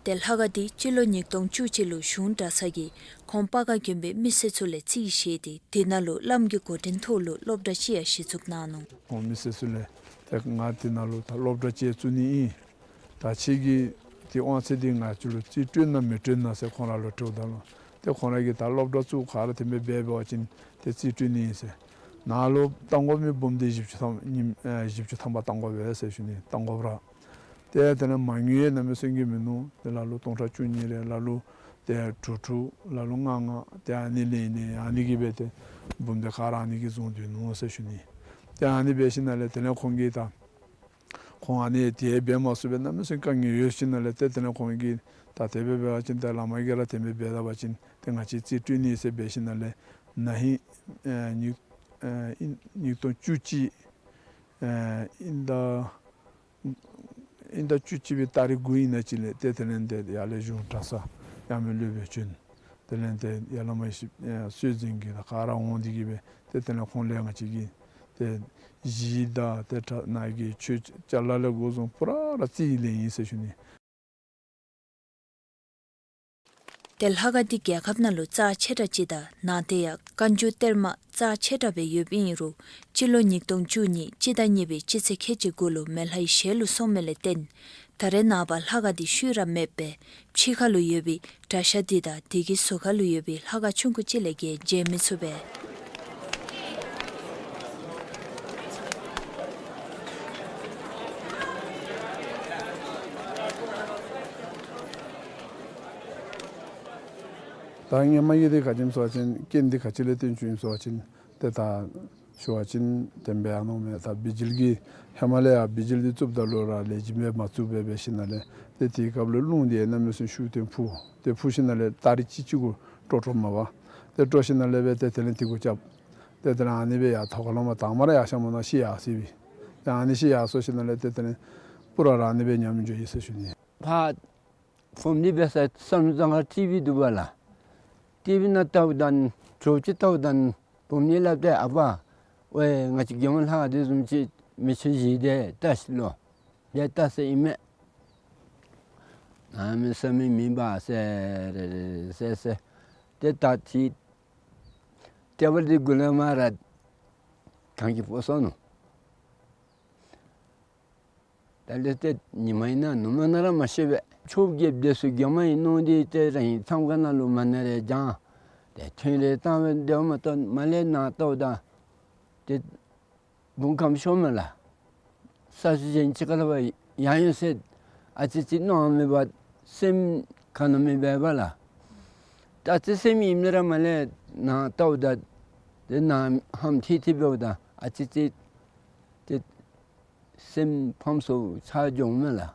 ཏེ་ལྷ་ཁང་འདི་སྤྱི་ལོ་ཉིས་སྟོང་བཅུ་གཅིག་ལུ་གཞུང་གྲྭ་ཚང་གིས་ཁོང་སྤ་སྒར་དགོན་པའི་མི་སེར་ཚུ་ལས་རྩིས་བཞེས་ཏེ་དེ་ནང་ལུ་བླམ་གྱི་འགོ་འདྲེན་ཐོག་ལུ་སློབ་གྲྭ་ཅིག་ཡང་གཞི་བཙུགས་གནང་ནུག། ཁོང་མི་སེར་ཚུ་ལས་ཏེ་ང་དེ་ནང་ལུ་ད་སློབ་གྲྭ་ཅིག་བཙུགས་ནི་ཨིན། ད་ཁྱེད་ཀྱིས་ཏེ་དབང་ཚད་འདི་ང་བཅས་ལུ་རྩིས་སྤྲོད་ན་མི་སྤྲོད་ན་ཟེར་ཁོང་ར་ལུ་དྲིཝ་ད་ལུ་ཏེ་ཁོང་ར་གིས་ད་སློབ་གྲྭ་བཙུགས་ག་ར་དེ་སྦེ་འབད་བ་ཅིན་ཏེ་རྩིས་སྤྲོད་ནི་ཨིན་ཟེར། ནཱ་ལུ་བཏང་དགོ་མི་འབུམ་སྡེ་བཞི་བཅུ་ཐམ་ཉིནམ་ཨེ་བཞི་བཅུ་ཐམ་པ་བཏང་དགོ་པས་ཟེར་ཞུ་ནི། བཏང་དགོཔ་ར། ཏེ་དེ་ལས་མ་དངུལ་ཡང་གནམ་མེད་ས་མེད་མིན་ནུག། ཏེ་ལ་ལུ་སྟོང་ཕྲག་བཅུ་གཉིས་རེ་ལ་ལུ་ཏེ་དྲུག་དྲུག་ལ་ལུ་ལྔ་ལྔ་ཏེ་ཨ་ནི་ལེན་ནི་ཨ་ནི་གིས་སྦེ་ཏེ་འབུམ་སྡེ་ག་ར་ཨ་ནི་གིས་བཟུང་སྡོད་ནུག་ཟེར་ཞུ་ནི། ཏེ་ཨ་ནི་འབད་ཞིནམ་ལས་དེ་ལས་ཁོང་གིས་ད་ཁོང་ཨ་ནི་དེ་འབད་མ་ཚུགས་པའི་གནམ་མེད་ས་མེད་དཀའ་ངལ་ཡོད་ཞིནམ་ལས་ཏེ་དེ་ལས་ཁོང་གིས་ད་དེ་སྦེ་འབད་བ་ཅིན་ཏེ་བླ་མ་གིས་ར་དེ་སྦེ་འབད་ད་པ་ཅིན་ཏེ་ང་བཅས་རྩིས་སྤྲོད་ནི་ཟེར་འབད་ཞིནམ་ལས་ན་ཧིང་ཨེ་ཉིས་ཨེ་ཨིན་ཉིས་སྟོང་བཅུ་གཅིག་ཨེ་ཨིན་ད་ཨིན་ད་བཅུ་གཅིག་པའི་ཏ་རིག་དགུ་ཨིན་ན་ཅིག་ལས་ཏེ་དེ་ལས་ཏེ་ཡར་ལས་གཞུང་གྲྭ་ཚང་ཡར་མི་སློབ་དཔོན་བྱོན། དེ་ལས་ཏེ་ཡར་བླ་མ་ཡེ་ཤེས་ཨེ་སྲོལ་འཛིན་གྱིས་ད་ག་ར་འོང་སྟེ་གིས་སྦེ་ཏེ་དེ་ལས་ཁོང་ལས་ང་བཅས་ཀྱིས་ཏེ་གཞི་དང་ཏེ་གྲྭ་ནང་གི་ཆོས་ཅ་ལ་ལས་འགོ་བཟུང་པུ་ར་ར་རྩིས་ལེན་ཡི་ཟེར་ཞུ་ནི། ཏེ་ལྷ་ཁང་འདི་རྒྱལ་ཁབ་ནང་ལུ་རྩ་ཆེ་དྲགས་ཅིག་དང་ནང་དེ་ཡང་བཀའ་འགྱུར་གཏེར་མ་རྩ་ཆེ་དྲགས་སྦེ་ཡོདཔ་ཨིན་རུང་སྤྱི་ལོ་ཉིས་སྟོང་བཅུ་གཉིས་སྤྱི་ཟླ་གཉིས་པའི་སྤྱི་ཚེས་ཁལ་གཅིག་དགུ་ལུ་མེ་ལྷའི་ཞལ་ལུ་སོང་མི་ལས་བརྟེན་ད་རེས་ནངས་པ་ལྷ་ཁང་འདི་ཤུལ་ར་མེདཔ་སྦེ་ཕྱི་ཁ་ལུ་ཡོད་པའི་གྲྭ་ཤག་འདི་དང་དེ་གི་ཟུར་ཁ་ལུ་ཡོད་པའི་ལྷ་ཁང་ཆུང་ཀུ་ཅིག་ལས་བརྒལ་མཇལ་མི་ཚུགས་པས། ད་སྔོན་མ་གི་འདི་ག་ཅི་སྨོ་ཟེར་བ་ཅིན་རྐྱེན་འདི་ག་ཅི་ལས་བརྟེན་བྱུང་ཡི་ཟེར་བ་ཅིན་ཏེ་ད་ཞུ་བ་ཅིན་དེ་སྦེ་ཨ་ནོ་མས། ད་བི་ཇི་ལི་གི་ཧེ་མ་ལས་ཡང་བི་ཇི་ལི་འདི་བཙུགསཔ་ད་ལུ་ར་ལེགས་ཤོམ་སྦེ་མ་བཙུགས་པར་འབད་ཞིནམ་ལས་ཏེ་དེའི་སྐབས་ལུ་རླུང་འདི་གནམ་མེད་ས་མེད་ཤུགས་བཏོན་འཕུ། ཏེ་འཕུ་ཞིནམ་ལས་ཏ་རིག་གཅིག་གཅིག་གུ་སྤྲོ་སྤྲོ་མ་པ། ཏེ་སྤྲོ་ཞིནམ་ལས་སྦེ་ཏེ་དེ་ལས་དེ་གུ་རྐྱབ། ཏེ་དེ་ལས་ཨ་ནི་སྦེ་ཡར་ཐོག་ཁ་ལུ་མར་དང་པ་ར་ཡར་ཤར་མ་ནང་ཤི་ཡར་སོ་ཡི། ཏེ་ཨ་ནི་ཤི་ཡར་སོ་ཞིནམ་ལས་ཏེ་དེ་ལས་པུ་ར་ར་ཨ་ནི་སྦེ་ཉམས་འགྱོ་ཡི་ཟེར་ཞུ་ནི། ཕར་བུམོ་འདི་འབད་ས་བསམ་བློ་བཏང་ཁར་ཊི་བི་འདུག་པ་ལགས། ཊི་བི་ནང་བལྟཝ་ད་དྲོ་ཅིག་བལྟཝ་ད་བུམོ་འདི་སླབ་སྟེ་ཨ་པ་ཝའེ་ང་བཅས་རྒྱལ་མོ་ལྷ་ཁང་འདི་བཟུམ་ཅིག་མེ་མཆོད་བཞེས་ཏེ་བལྟ་ཤིག་ལོ། ཏེ་བལྟ་ཟེར་ཨིན་མས། གནམ་མེད་ས་མེད་མེད་པ་ཟེར་ཟེར་ཟེར། ཏེ་ད་ཏེ་ཊེ་བཱལ་འདི་གུ་ལས་མར་ར་གངས་ཀྱིས་ཕོག་སོ་ནུག། ད་ལས་ཏེ་ཉི་མ་ཨིན་ན་ནུབ་མོ་ཨིན་ན་ར་མ་ཤེས་པས། ཆོས་རྒྱལཔོ་འདི་ཚུ་རྒྱ་མ་ཡི་ནང་འདི་ཏེ་ར་ཨིན་མཚམས་ཁང་ནང་ལུ་མ་ཎི་རེ་བགྱང་། ཏེ་ཐུན་རེ་བཏང་སྦེ་སྡོདཔ་མ་གཏོགས་མར་ལས་ནཱ་བལྟཝ་ད་ཏེ་བུམོ་ཁམས་ཤོར་མས་ལགས། ས་ཆུ་གཞན་ཅིག་ཁ་ལས་ཕར་ཡང་ཡོད་ཟེར་ཨ་ཙི་ཅིག་མནོ་མེད་པར་ སེམས་ག་ནི་མེད་པས་པ་ལགས། ད་ཨ་ཙི་སེམས་ཨིནམ་ར་མ་ལས་ནཱ་བལྟཝ་ད་ཏེ་ནཱ་ཧམ་ཐིག་ཐིག་འབདཝ་ད་ཨ་ཙི་ཅིག་ཏེ་སེམས་ཕམ་སོ་ཆ་འགྱོཝ་མས་ལགས།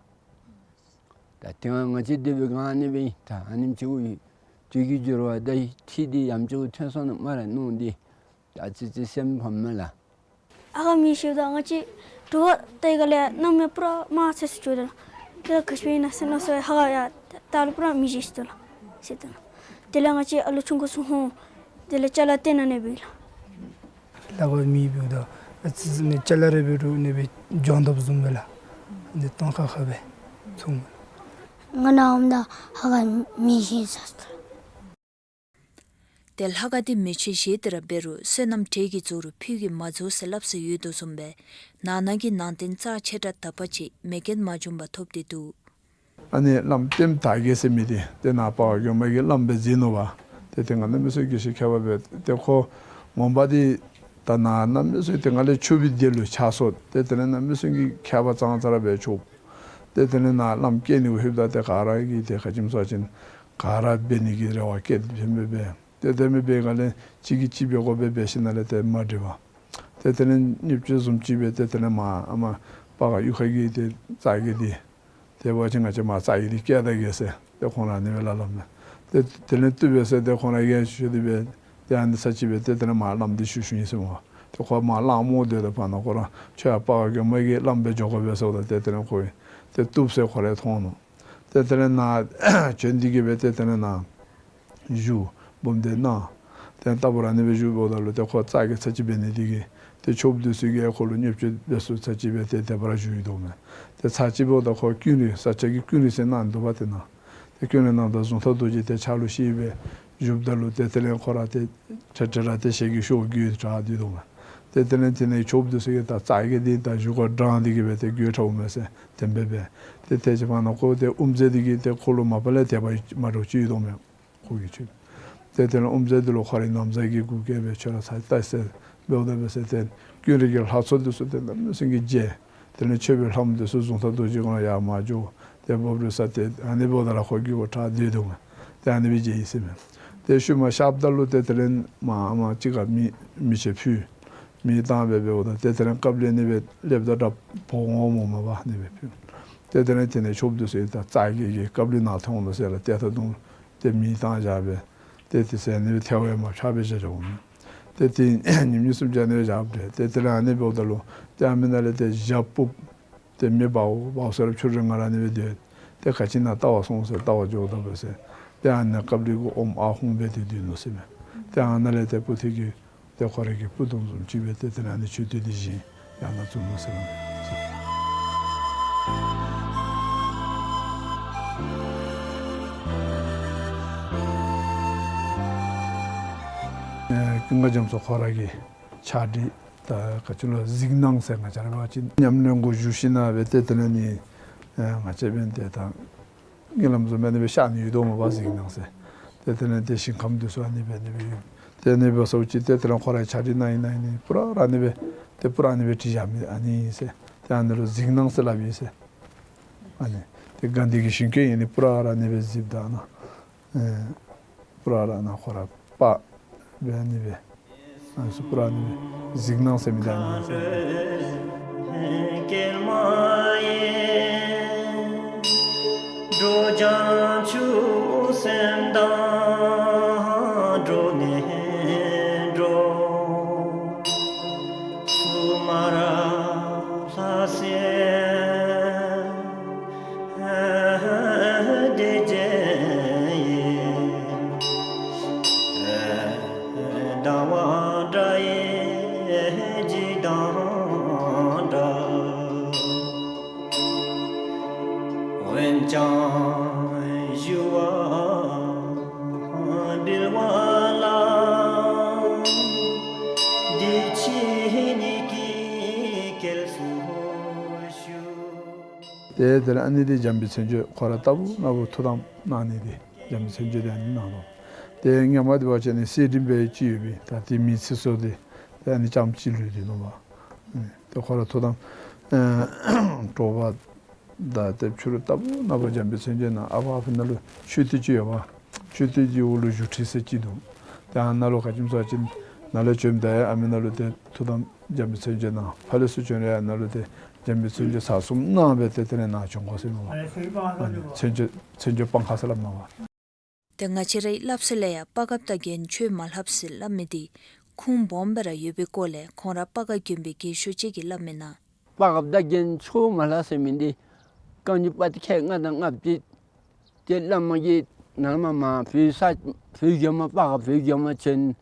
ད་དེ་སྒང་ང་བཅས་སྡོད་པའི་སྒང་ཨ་ནི་སྦེ་ད་ཨ་ནེམ་ཅིག་དུས་ཀྱི་འགྱུར་བ་དང་འཁྲིལ་ཏེ་ཡང་ཅིག་ཐོན་སོང་ནུག་སྨ་རེ་མནོ་སྟེ་ད་ཨ་ཙི་ཅིག་སེམས་ཕམ་མས་ལགས། ཨ་ཁ་མི་ཤེས་ད་ང་བཅས་དྲོ་པ་ད་ག་ལས་གནམ་མེད་ཕུ་ར་དམར་ཚེ་སུ་ཅིག་འོང་ད་ལགས། ད་ག་ཅི་སྦེ་ཨིན་ན་ཟེར་མནོ་སོང་ཧ་ག་ཡ་ད་ལུ་ཕུ་ར་མི་ཤེས་ད་ལགས་ཟེར་ད་ལགས། དེ་ལས་ང་བཅས་ཨ་ལོ་ཆུང་ཀུ་ཚུ་ཧོང་དེ་ལས་ཅ་ལ་སྟོན་ནི་འབད་ལགས། ལག་པར་མེ་འབདཝ་ད་ཨ་ཙི་ཙི་ནི་ཅ་ལ་རེ་འབད་རུང་ཨ་ནི་སྦེ་འགྱོ་དོ་བཟུམ་སྦེ་ལགས། ཨ་ནི་སྟོང་ཁ་ཁ་སྦེ་ཚུར་འོང་། ང་ནཱ་འོངམ་ད་ཧ་ག་མི་ཤེས་ས་ད་ལགས། ཏེ་ལྷ་ཁང་འདི་མེ་མཆོད་བཞེས་ཏེ་ར་འབད་རུང་བསོད་ནམས་བྲེ་གིས་རྫོགས་རུང་ཕུད་ཀྱིས་མ་རྫོགས་ཟེར་སླབ་སྲོལ་ཡོད་དོ་བཟུམ་སྦེ་ནང་ན་གི་ནང་རྟེན་རྩ་ཆེ་དྲགས་དག་པ་ཅིག་མེ་རྐྱེན་མ་བྱུང་པར་ཐོབ་སྟེ་འདུག། ཨ་ནི་བླམ་ལྟདམོ་དར་རྒྱས་ཟེར་མི་འདི་ཏེ་ནཱ་སྤ་རྒོད་མ་གི་བླམ་སྦེ་མཛད་ནུག་པ། ཏེ་ཏེ་ང་གནམ་མེད་ས་མེད་དགེ་བཤེས་མཁས་པ་སྦེ་ཏེ་ཁོ་ངོ་མ་འདི་ད་ནཱ་གནམ་མེད་ས་མེད་ཏེ་ང་ལས་ཆུང་བའི་དེ་ལུ་ཆགས་སོ། ཏེ་དེ་ལས་གནམ་མེད་ས་མེད་ཀྱི་མཁས་པ་ཙང་ཙ་ར་སྦེ་ཆོག། ཏེ་དེ་ལས་ནཱ་བླམ་བསྐོས་ནི་གུ་ལྷོདཔ་ད་ཏེ་ག་ར་གིས་ཏེ་ག་ཅི་སྨོ་ཟེར་བ་ཅིན་ག་ར་འབད་ནི་གི་རེ་བ་བསྐྱེད་དེ་འབད་འབད་ཏེ་དེ་མི་འབད་ག་ལས་གཅིག་གིས་གཅིག་འབད་དགོ་པས་འབད་ཞིནམ་ལས་ཏེ་མ་འགྲིག་པར་ཏེ་དེ་ལས་བརྙས་བཅོས་བཟུམ་ཅིག་འབད་ཏེ་དེ་ལས་མར་ཨ་མར་སྤ་རྒོད་གཡུས་ཁ་གི་ཏེ་རྩ་གི་འདི་ཏེ་འབད་བ་ཅིན་ང་བཅས་མར་རྩ་གི་འདི་བསྐྱལ་ད་གེ་ཟེར་ཏེ་ཁོང་ར་ཨ་ནི་སྦེ་སླབ་སླབ་མས། ཏེ་དེ་ལས་བཏུབ་པས་ཟེར་ཏེ་ཁོང་ར་ཡང་ཞུ་སྟེ་འབད་ཏེ་ཨ་ནི་ཚར་ཅིག་འབད་ཏེ་དེ་ལས་མར་བླམ་འདི་ཞུ་ཞུཝ་ཨིན་ཟེར་སྨོ། ཏེ་ཁོ་མར་གླང་རྨོ་སྡོད་དོ་བར་ན་ཁོ་ར་ཁྱོད་ཡར་སྤ་རྒོད་མ་གི་བླམ་སྦེ་འགྱོ་དགོ་པས་ཟེརཝ་ད་ཏེ་དེ་ལས་ཁོ་ཏེ་བཏུབ་ཟེར་ཁོ་ར་མཐོང་ནུག། ཏེ་དེ་ལས་ནཱ་བྱོན་ཏེ་གི་འབད་ཏེ་དེ་ལས་ནཱ་བཞུགས་སྦོམ་སྡེ་གནང་། ཏེ་ལྟ་བུ་ར་ཨ་ནི་སྦེ་བཞུགསཔ་ད་ལུ་ཏེ་ཁོ་རྩ་གི་ཚར་ཅིག་འབད་ནི་དེ་གིས་ཏེ་ཆོསཔ་འདི་ཚུ་གིས་ཁོ་ལུ་བརྙས་བཅོས་འབད་སོང་ཚར་ཅིག་འབད་ཏེ་དེ་སྦེ་ར་བཞུགས་ཡི་དོ་མས། ཏེ་ཚར་ཅིག་འབདཝ་ད་ཁོ་ཀུན་རིག་ས་སྐྱ་གི་ཀུན་རིག་ཟེར་གནང་འདུག་པ། ཏེ་ནཱ་ཏེ་ཀུན་རིག་གནང་ད་གཟུངས་ཐག་རྡོ་རྗེ་ཏེ་ཕྱག་ལུ་ཤེས་སྦེ་བཞུགསཔ་ད་ལུ་ཏེ་དེ་ལས་ཁོ་ར་ཏེ་ཁྲ་ཁྲ་ར་ཏེ་ཞལ་གྱི་ཤོག་གུ་ཡོད་དྲགས་ཏེ་འདུག་མས། ཏེ་དེ་ལས་དེ་ནང་ཆོསཔ་འདི་ཚུ་གིས་ད་རྩ་གི་འདི་ད་བཞུགས་སྒོ་དྲངས་ཏེ་གི་འབད་ཏེ་གུ་ཡོད་དྲགས་འོང་མས་ཟེར་དེ་སྦེ་འབད། ཏེ་དེ་ཅིག་བར་ན་ཁོ་ཏེ་དབུ་མཛད་འདི་གིས་ཏེ་ཁོ་ལུ་མ་པ་ལས་དད་པ་མ་འདྲཝ་ཅིག་ཡོད་དོ་མས། ཁོ་གིས་ཆོས། ཏེ་དེ་ལས་དབུ་མཛད་འདི་ལུ་ཁོ་རའི་ན་བཟའ་གི་གུ་གིས་འབད་ཁྱོད་ར་ཚར་ལྟ་ཟེར་འབདཝ་ད་འབད་ཟེར་ཏེ་ཀུན་རིག་གི་ལྷ་ཚོགས་འདི་ཚུ་ཏེ་གནམ་མེད་ས་མེད་ཀྱི་མཇལ། དེ་ལས་མཆོད་པའི་ལྷ་མོ་འདི་ཚུ་གཟུངས་ཐག་རྡོ་རྗེ་གུ་ཡར་མར་འགྱོ། ཏེ་འབབ་རོལ་ས་ཏེ་ཨ་ནི་འབདཝ་ད་ར་ཁོ་གི་གུ་དྲག་སྡོད་དོ་མས། ཏེ་ཨ་ནི་སྦེ་མཇལ་ཡི་ཟེར་མས། ཏེ་ཤུལ་མ་གཤགསཔ་ད་ལུ་ཏེ་དེ་ལས་མར་ཨ་མར་ཅིག་ཁར་མེ་མེ་ཆེན་ཕུལ། མེ་བཏང་སྦེ་འབདཝ་ད་ཏེ་དེ་ལས་སྐབས་ལས་ཨ་ནི་སྦེ་སླེབ་ད་དྲག་འབོ་འོངམ་མས་པ། ཨ་ནི་སྦེ་ཕུལ། ཏེ་དེ་ལས་དེ་ནང་ཆོསཔ་འདི་ཚུ་ད་རྩ་གི་གི་སྐབས་ལས་ནཱ་ཐོན་འོང་ཟེར་ལགས། ཏེ་ད་དུང་ཏེ་མེ་བཏང་བཞག་སྦེ་ཏེ་དེ་ཚུ་ཨ་ནི་སྦེ་ཐལ་བ་མ་ཆགས་པར་བཞག་བཞགཔ་མས། ཏེ་དེ་ཉིནམ་གཉིས་གསུམ་ཅིག་ཨ་ནི་སྦེ་བཞག་སྦེ་ཏེ་དེ་ལས་ཨ་ནི་འབདཝ་ད་ལུ་ཏེ་ཨ་མི་ནང་ལས་ཏེ་ཞག་ཕུབ། ཏེ་མེ་འབརཝ་འབརཝ་ས་ར་ཕྱི་རུ་ང་ར་ཨ་ནི་སྦེ་སྡོད། ཏེ་ག་ཅི་ཨིན་ན་བལྟ་བར་སོང་ཟེར་བལྟ་བར་འགྱོཝ་ད་འབད་ཟེར། ཏེ་ཨ་ནཱ་སྐབས་རེ་གུ་ཨོམ་ཨ་ཧུང་འབད་དེ་སྡོད་ནུག་ཟེར་མས། ཏེ་ཨ་ནཱ་ལས་ཏེ་པོ་ཏི་གི་ཏེ་ཁོ་རའི་གི་སྤུ་ལྡོང་བཟུམ་ཅིག་འབད་དེ་ཏེ་ཨ་ནི་མཆོད་རྟེན་འདི་བཞེངས་ཡར་ནཱ་བཙུགས་ནུག་ཟེར་མས། ཨེ་ཀུན་དགའ་རྒྱ་མཚོ་ཁོ་ར་གི་ཕྱག་བྲིས་ད་ག་ཅི་ལོ་གཟིགས་སྣང་ཟེར་ང་བཅས་ར་འབད་བ་ཅིན་ཉམས་ལེན་གུ་བཞུགས་ཞིནམ་ལས་འབད་དེ་དེ་ལས་ནི་ཨེ་ང་བཅས་འབད་དེ་ད་རྔན་ལམ་བཟུམ་སྦེ་ཨ་ནི་སྦེ་ཤར་ནི་ཡོད་དོ་མས་པ་གཟིགས་སྣང་ཟེར། ཏེ་དེ་ལས་ཏེ་ཞིང་ཁམས་འདི་ཚུ་ཨ་ནི་སྦེ་ཨ་ནི་སྦེ་ཡོད། ཏེ་ཨ་ནི་སྦེ་སོང་ཅི་ཏེ་དེ་ལས་ཁོ་རའི་ཕྱག་བྲིས་ནང་ཨིན་ནང་ཨིན་ནི་པུ་ར་ར་ཨ་ནི་སྦེ་ཏེ་པུ་ར་ཨ་ནི་སྦེ་བྲིས་བཞག་མི་ཨ་ནི་ཨིན་ཟེར། ཏེ་ཨ་ནི་ལུ་གཟིགས་སྣང་ཟེར་སླབ་ཨིན་ཟེར། ཨ་ནི་ཏེ་དགའ་ལྡན་གྱི་ཞིང་བཀོད་ཨིན་ནི་པུ་ར་ར་ཨ་ནི་སྦེ་གཟིགསཔ་ད་ནཱ་ཨེ་པུ་ར་ར་ནཱ་ཁོ་ར་པ་སྦེ་ཨ་ནི་སྦེ་ཨ་ནི་ཚུ་པུ་ར་ཨ་ནི་སྦེ་གཟིགས་སྣང་ཟེར་མི་འདི་ཨ་ནི་ཨིན་ཟེར། ཏེ་དེ་ལས་ཨ་ནི་འདི་འཇམ་དཔལ་མཚན་བརྗོད་ཁོ་ར་ལྟ་བུ་ན་བུ་ཐུགས་དམ་གནང་ནི་འདི་འཇམ་དཔལ་མཚན་བརྗོད་འདི་ཨ་ནི་གནང་ནུག། ཏེ་སྔོན་མ་འདི་འབད་བ་ཅིན་ཨ་ནི་གསེར་བྲིས་སྦེ་ཅིག་ཡོད་པས། ད་འདི་མེ་ཚིག་སོང་སྟེ་ཏེ་ཨ་ནི་ཙམ་ཅིག་ལུས་ཏེ་ནུག་པ། ཏེ་ཁོ་ར་ཐུགས་དམ་ཨེ་དྲོ་པ་ ད་ཏེ་ཕྱི་རུ་ལྟ་བུ་ནང་པ་འཇམ་དཔལ་མཚན་བརྗོད་ནང་ཨ་ཕ་ཨ་ཕི་ནང་ལུ་མཆོད་རྟེན་ཅིག་ཡོད་པ། མཆོད་རྟེན་གྱི་འོག་ལུ་བཞུགས་ཁྲི་ཟེར་ཅིག་འདུག། ཏེ་ཨ་ནཱ་ལུ་ག་ཅི་སྨོ་ཟེར་བ་ཅིན་ནཱ་ལས་བྱོནམ་ད་ཡང་ཨ་མི་ནང་ལུ་ཏེ་ཐུགས་དམ་འཇམ་དཔལ་མཚན་བརྗོད་གནང་། ཕར་ལས་ཚུར་བྱོན་རུང་ཡང་ནཱ་ལུ་ཏེ་འཇམ་དཔལ་མཚན་བརྗོད་ཚར་གསུམ་གནང་སྦེ་ཏེ་དེ་ལས་ནཱ་བྱོན་དགོ་ཟེར་མས་པ། མཚན་བརྗོད་མཚན་བརྗོད་སྤང་ཁ་ཟེར་སླབ་མས་པ། ཏེ་ང་བཅས་རའི་སླབ་སྲོལ་ལས་ཡང་སྤ་རྒཔོ་དང་རྒྱན་ཆོས་མ་ལྷབ་ཟེར་སླབ་མི་འདི་ཁུངས་སྦོམ་སྦེ་ར་ཡོད་པའི་སྐོར་ལས་ཁོང་ར་སྤ་རྒད་དགོན་པའི་རྒས་ཤོས་ཅིག་གིས་སླབ་མི་ནང་། སྤ་རྒཔོ་དང་རྒྱན་ཆོས་མ་ལྷབ་ཟེར་མི་འདི་རྐང་མགྱོགས་དཔའ་ཐིག་ཁལ་ལྔ་དང་ལྔ་བཅུ་ཏེ་བླམ་གིས་ནཱ་མར་མར་བོད་ས་བོད་རྒྱལ་མོ་སྤ་རྒཔོ་བོད་རྒྱལ་མོ་བྱོན།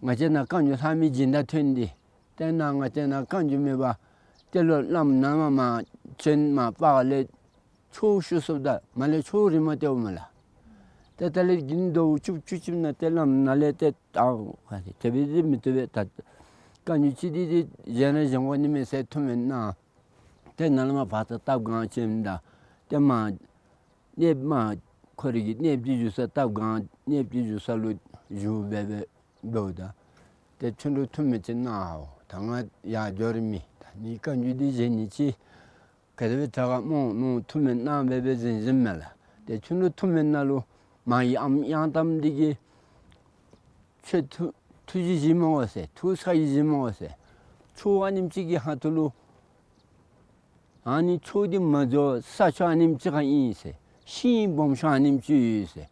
ང་བཅས་ནཱ་རྐང་མགྱོགས་ལྷབ་མི་སྦྱིན་བདག་ཐོན་ཏེ། ཏེ་ནཱ་ང་བཅས་ནཱ་རྐང་མགྱོགས་མེད་པར་ཏེ་ལོག་བླམ་ནཱ་མར་མར་བྱོན། མར་སྤ་རྒཔོ་ལས་ཆོས་ཞུ་ཚུགསཔ་ད་མར་ལས་ཆོས་རིངམོ་སྟོནམ་མས་ལགས། ཏེ་ད་ལས་དགུན་ཟླཝ་བཅུ་བཅུ་གཅིག་ནང་ཏེ་བླམ་ནཱ་ལས་ཏེ་ད་དེ་སྦེ་འདི་མི་བཏུབ་པས། ད་རྐང་མགྱོགས་ཅིག་འདི་ཏེ་བཞེངས་ར་བཞེངས་དགོ་ནི་མས་ཟེར་ཐུགས་སྨོན་གནང་། ཏེ་ནཱ་ལས་མར་བར་ཐག་སྟབས་སྒང་ཅིག་ད་ཏེ་མར་གནསཔོ་མར་ཁོ་རའི་གི་གནསཔོ་ཅིག་བཞུགས་ས་སྟབས་སྒང་གནསཔོ་ཅིག་བཞུགས་ས་ལུ་བཞུགས་སྦེ་སྦེ་འབདཝ་ད་ཏེ་ཁྱོད་ར་ཐུགས་སྨོན་ཅིག་གནང་འོང་། ད་ང་ཡར་འགྱོ་རིམ་ཨིན། ད་ནི་རྐང་མགྱོགས་འདི་བཞེངས་ནི་ཅིག་ག་དེ་སྦེ་དྲག་ག་སྨོ་མནོ་ཐུགས་སྨོན་གནང་སྦེ་སྦེ་བཞེངས་བཞེངསམ་མས་ལགས། ཏེ་ཁྱོད་ར་ཐུགས་སྨོན་ནང་ལུ་མ་ཡི་ཨམ་གཡང་དམ་འདི་གིས་ཁྱོད་ཐུགས་ཐུགས་རྗེ་བཞེས་མི་དགོ་ཟེར། ཐུགས་ཁྲོ་བཞེས་མི་དགོ་ཟེར། ཁྱོད་ཨ་ནེམ་ཅིག་གི་ཁ་ཐུག་ལུ་ཨ་ནི་ཁྱོད་འདི་མ་འགྱོ་ས་ཁྱོད་ཨ་ནེམ་ཅིག་ཁར་ཨིན་ཟེར། ཤིང་སྦོམ་ཤོས་ཨ་ནེམ་ཅིག་ཡོད་ཟེར།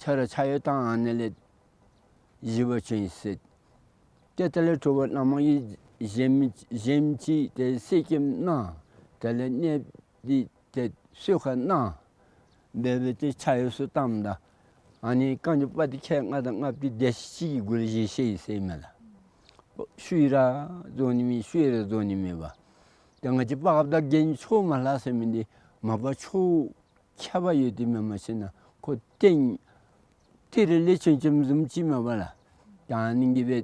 ཁྱོད་ར་ཕྱག་གཡོག་བཏང་ཨ་ནི་ལས་བཞེས་པར་བྱོན་ཟེར། ཏེ་དེ་ལས་དྲོ་པ་བླམ་གིས་བཞེངས་བཞེངས་ཅི་ཏེ་གསེར་སྐྱེམས་གནང་། དེ་ལས་གནསཔོ་འདི་ཏེ་གསོལ་ཁ་གནང་སྦེ་སྦེ་ཏེ་ཕྱག་གཡོག་ཚུ་བཏངམ་ད་ཨ་ནི་རྐང་མགྱོགས་དཔའ་ཐིག་ཁལ་ལྔ་དང་ལྔ་བཅུ་དེ་ཅིག་གི་གུ་ལུ་བཞེས་བཞེསཔ་ཨིན་མས་ལགས། ཤུལ་ར་རྫོགས་ནི་མེད། ཤུལ་ར་རྫོགས་ནི་མེད་པ། ཏེ་ང་བཅས་སྤ་རྒཔོ་དང་རྒྱན་ཆོས་མ་ལྷབ་ཟེར་མི་འདི་མ་པ་ཆོས་ཁྱད་པར་ཡོད་དེ་མེན། མ་ཤེས་ན་ཁོ་ཏེ་ཏེ་རེ་ལས་ཆོས་ཅན་བཟུམ་ཅིག་མས་པ་ལགས། ད་ཨ་ནི་གིས་སྦེ་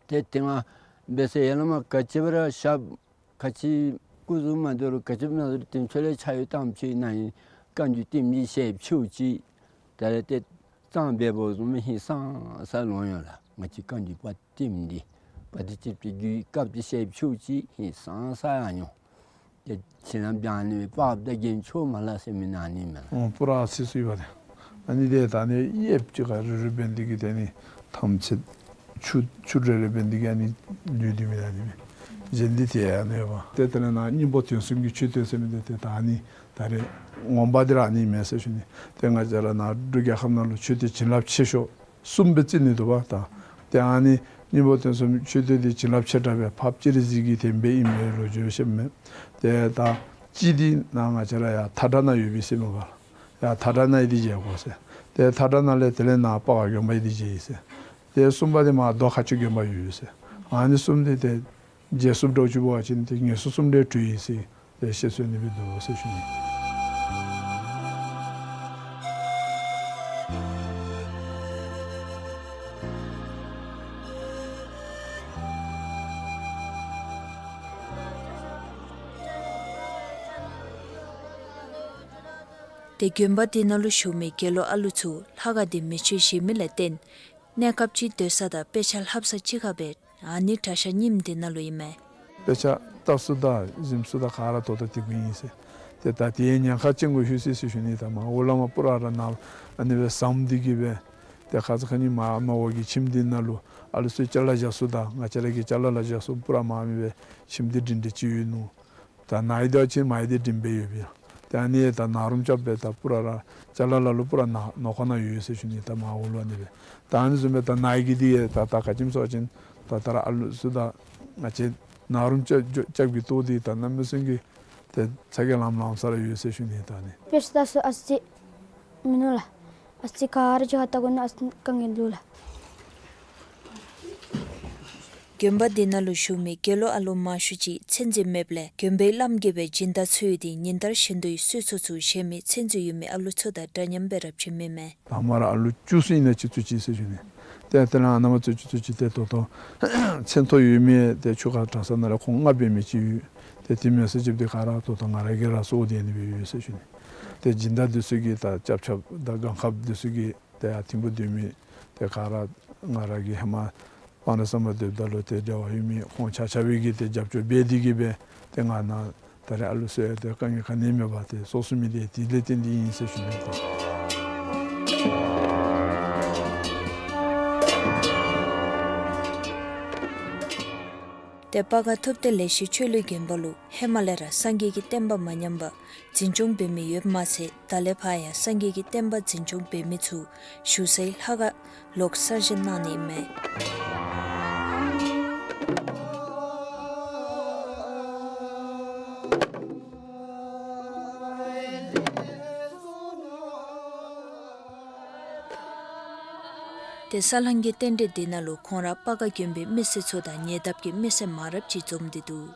ཏེ་དེ་སྔ་འབད་ས་ཡར་ལས་མར་ག་ཅི་སྦེ་ར་ཞབས་ག་ཅི་སྐུ་གཟུགས་མ་འདོར་ག་ཅི་མ་འདོར་ཏེ་ཁྱོད་ལས་ཕྱག་གཡོག་བཏངམ་ཅིག་ནཱ་ཨིན། རྐང་མགྱོགས་ལྟདམོ་ཅིག་ཞལ་ཕྱེཝ་ཅིག་ད་རེས་ཏེ་གཙང་སྦས་པ་བཟུམ་སྦེ་ཧིང་སངས་ས་ལོང་ཡོད་ལགས། ང་བཅས་རྐང་མགྱོགས་དཔའ་ཐིག་འདི་དཔའ་ཐིག་ཅིག་ཏེ་རྒྱུ་སྐབས་ཏེ་ཞལ་ཕྱེཝ་ཅིག་ཧིང་སངས་ས་ཡར་འོང་། ཏེ་བྱིན་རླབས་སྦྱང་ནི་སྦེ་སྤ་རྒཔོ་དང་རྒྱན་ཆོས་མ་ལྷབ་ཟེར་མི་ནང་ཨ་ནི་མས་ལགས། ཨོ་པུ་ར་ཨ་ཙི་ཚུ་ཡོད་པ་ཏེ། ཨ་ནི་ཏེ་ད་ཨ་ནི་གཡསཔ་ཅིག་ཁར་རེ་རེ་འབད་ནི་འདི་གིས་ཏེ་ཨ་ནི་ཐམས་ཅད་ཆུ་ཆུ་རེ་རེ་འབད་ནི་འདི་གིས་ཨ་ནི་ལུས་འདི་མི་ད་ཨ་ནི་མས། གཞན་འདི་ཏེ་ཨ་ནི་ཡོད་པ། ཏེ་དེ་ལས་ནཱ་སྙིང་པོ་དོན་གསུམ་གྱི་མཆོད་རྟེན་ཟེར་མི་འདི་ཏེ་ད་ཨ་ནི་ད་རེས་ངོ་མ་འདི་ར་ཨ་ནི་མས་ཟེར་ཞུ་ནི། ཏེ་ང་བཅས་ར་ནཱ་འབྲུག་རྒྱལ་ཁབ་ནང་ལུ་མཆོད་རྟེན་བྱིན་རླབས་ཆེ་ཤོས་གསུམ་སྦེ་རྩི་ནི་འདུག་པ་ད། ཏེ་ཨ་ནི་སྙིང་པོ་དོན་གསུམ་མཆོད་རྟེན་འདི་བྱིན་རླབས་ཆེ་དྲགས་སྦེ་འཕགས་པ་སྤྱན་རས་གཟིགས་ཀྱི་ཏེ་སྦེ་ཨིན་མས་ལོ་རྒྱུས་བཤདཔ་མས། ཏེ་ད་གཅིག་འདི་ནཱ་ང་བཅས་ར་ཡར་ཐ་དྲག་ནང་ཡོད་པས་ཟེར་མས་པ། ཡར་ཐ་དྲག་ནང་ཡོད་དེ་མཇལ་དགོ་ཟེར། ཏེ་ཐ་དྲག་ནང་ལས་དེ་ལས་ནཱ་སྤ་རྒཔོ་དགོན་པ་ཡོད་དེ་མཇལ་ཡི་ཟེར། ཏེ་གསུམ་པ་འདི་མར་རྡོ་ཁ་ཆུ་དགོན་པ་ཡོད་ཟེར། ཨ་ནི་གསུམ་འདི་ཏེ་མཇལ་ཚུགསཔ་འདྲཝ་ཅིག་འབད་བ་ཅིན་ཏེ་ངལ་གསོ་གསུམ་ལས་གྲོལ་ཡི་ཟེར་ཏེ་བཤད་སྲོལ་ཨ་ནི་སྦེ་འདུག་ཟེར་ཞུ་ནི། ཏེ་དགོན་པ་འདི་ནང་ལུ་བཞུགས་མི་དགེ་སློང་ཨ་ལུ་ཚུ་ལྷ་ཁང་འདི་མེ་མཆོད་བཞེས་མི་ལས་བརྟེན་གནས་སྐབས་ཅིག་སྡོད་ས་དང་དཔེ་ཆ་ལྷབ་ས་གཅིག་ཁར་སྦེ་ཨ་ནི་གྲྭ་ཤག་རྙིངམ་འདི་ནང་ལུ་ཨིན་མས། དཔེ་ཆ་ལྟ་ས་དང་གཟིམ་ས་དང་ག་ར་ད་ལྟོ་འདི་གུ་ཨིན་ཟེར། ཏེ་ད་དེ་ཉེན་ཁ་ཅན་གུ་ལྷོད་ཅི་ཟེར་ཞུ་ནི། ད་མར་འོག་ལས་མར་པུ་ར་ར་ནཱ་ཨ་ནི་སྦེ་ཟམ་འདི་གིས་སྦེ་ཏེ་ཁ་ཙ་ཁ་ཉིནམ་མར་མར་འོག་གི་ཁྱིམ་འདི་ནང་ལུ་ཨ་ལུ་ཚུ་ཅ་ལ་བཞག་ས་དང་ང་བཅས་ར་གི་ཅ་ལ་ལ་བཞག་ས་པུ་ར་མར་མི་སྦེ་ཁྱིམ་འདི་སྒྲིང་སྒྲི་ཅིག་ཡོད་ནུག། ད་ནཱ་ཡོད་དེ་ཅིག་མར་ཡོད་དེ་སྒྲིང་སྦེ་ཡོད་པས། ཏེ་ཨ་ནི་ད་ནཱ་རུམ་རྐྱབ་སྦེ་ད་པུ་ར་ར་ཅ་ལ་ལ་ལུ་པུ་ར་ནཱ་ནང་ཁོག་ནང་ཡོད་ཟེར་ཞུ་ནི། ད་མར་འོག་ལུ་ཨ་ནི་སྦེ་ད་ཨ་ནི་བཟུམ་སྦེ་ད་ནཱ་གི་འདི་ཡང་ད་ད་ག་ཅི་སྨོ་ཟེར་བ་ཅིན་ད་ད་ར་ཨ་ལུ་ཚུ་ད་ང་བཅས་ནཱ་རུམ་རྐྱབ་རྐྱབ་ཀྱི་ཐོག་འདི་ད་གནམ་མེད་ས་མེད་ཀྱི་ཏེ་ཚ་གྱང་ལངམ་ལངམ་ས་ར་ཡོད་ཟེར་ཞུ་ནི། ད་ཨ་ནི་དཔེ་ཆ་ལྟ་ས་ཨ་ཙི་མིན་ནུག་ལགས། ཨ་ཙི་ག་ར་ཅིག་ཁར་ལྟ་དགོ་ནི་ཨ་ཙི་དཀའ་ངལ་འདུག་ལགས། དགོན་པ་འདི་ནང་ལུ་བཞུགས་མི་དགེ་སློང་ཨ་ལུ་མང་ཤོས་ཅིག་མཚན་འཛིན་མེདཔ་ལས་དགོན་པའི་བླམ་གིས་སྦེ་སྦྱིན་བདག་འཚོལ་ཏེ་ཉིན་ལྟར་བཞིན་དུ་གསོལ་ཚོགས་ཚུ་བཞེས་མི་མཚན་རྫས་ཡོད་མི་ཨ་ལུ་ཚུ་དང་འདྲ་མཉམ་སྦེ་ར་བྱིན་མི་མས། ད་མར་ཨ་ལུ་བཅུ་ཙམ་ཨིན་ན་ཅིག་བཙུགས་ཅི་ཟེར་ཞུ་ནི། ཏེ་དེ་ལས་ཨ་ནཱ་མར་བཙུགས་ཅི་བཙུགས་ཅི་ཏེ་ད་ལྟོ་མཚན་ཐོ་ཡོད་མི་ཏེ་ཆུ་ཁ་གྲྭ་ཚང་ནང་ལས་ཁོང་ལྔ་འབད་མི་ཅིག་ཡོད། ཏེ་དེ་མེན་ས་ཅིག་འདི་ག་ར་ད་ལྟོ་ང་ར་གིས་ར་གསོ་སྟེ་ཨ་ནི་སྦེ་ཡོད་ཟེར་ཞུ་ནི། ཏེ་སྦྱིན་བདག་འདི་ཚུ་གིས་ད་སྐྱབས་ཆ་དང་གང་ཁབ་འདི་ཚུ་གིས་ཏེ་ཡར་ཐིམ་ཕུག་སྡོད་མི་ཏེ་ག་ར་ང་ར་གི་ཧེ་མ་སྤང་རི་ཟམ་པ་སྡོདཔ་ད་ལུ་ཏེ་འབྲེལ་བ་ཡོད་མི་ཁོང་ཆ་ཁྱབ་ཀྱིས་ཏེ་རྒྱབ་སྐྱོར་འབད་དེ་གིས་སྦེ་ཏེ་ང་ནཱ་ ད་རེས་ཨ་ལུ་གསོ་ཡང་ཏེ་དཀའ་ངལ་ག་ནི་ཡང་མེད་པར་ཏེ་གསོ་ཚུགས་མི་འདི་དེ་ལས་བརྟེན་ཏེ་ཨིན་ཟེར་ཞུ་ནི་ཨིན། ཏེ་སྤ་ག་ཐུབ་བསྟན་ལེགས་བཤད་ཆོས་གླིང་དགོན་པ་ལུ་ཧེ་མ་ལས་ར་སངས་རྒྱས་ཀྱི་བསྟན་པ་མ་ཉམས་པར་འཛིན་སྐྱོང་འབད་མི་ཡོདཔ་མ་ཚད་ད་ལས་ཕར་ཡང་སངས་རྒྱས་ཀྱི་བསྟན་པ་འཛིན་སྐྱོང་འབད་མི་ཚུ་བཞུགས་སའི་ལྷ་ཁང་ལོག་གསར་བཞེངས་གནང་ནི་ཨིན་མས། ཏེ་ས་བསླང་གི་རྟེན་འབྲེལ་འདི་ནང་ལུ་ཁོང་ར་སྤ་ག་དགོན་པའི་མི་སེར་ཚུ་དང་ཉེ་འདབས་ཀྱི་མི་སེར་མང་རབས་ཅིག་འཛོམས་ཏེ་འདུག།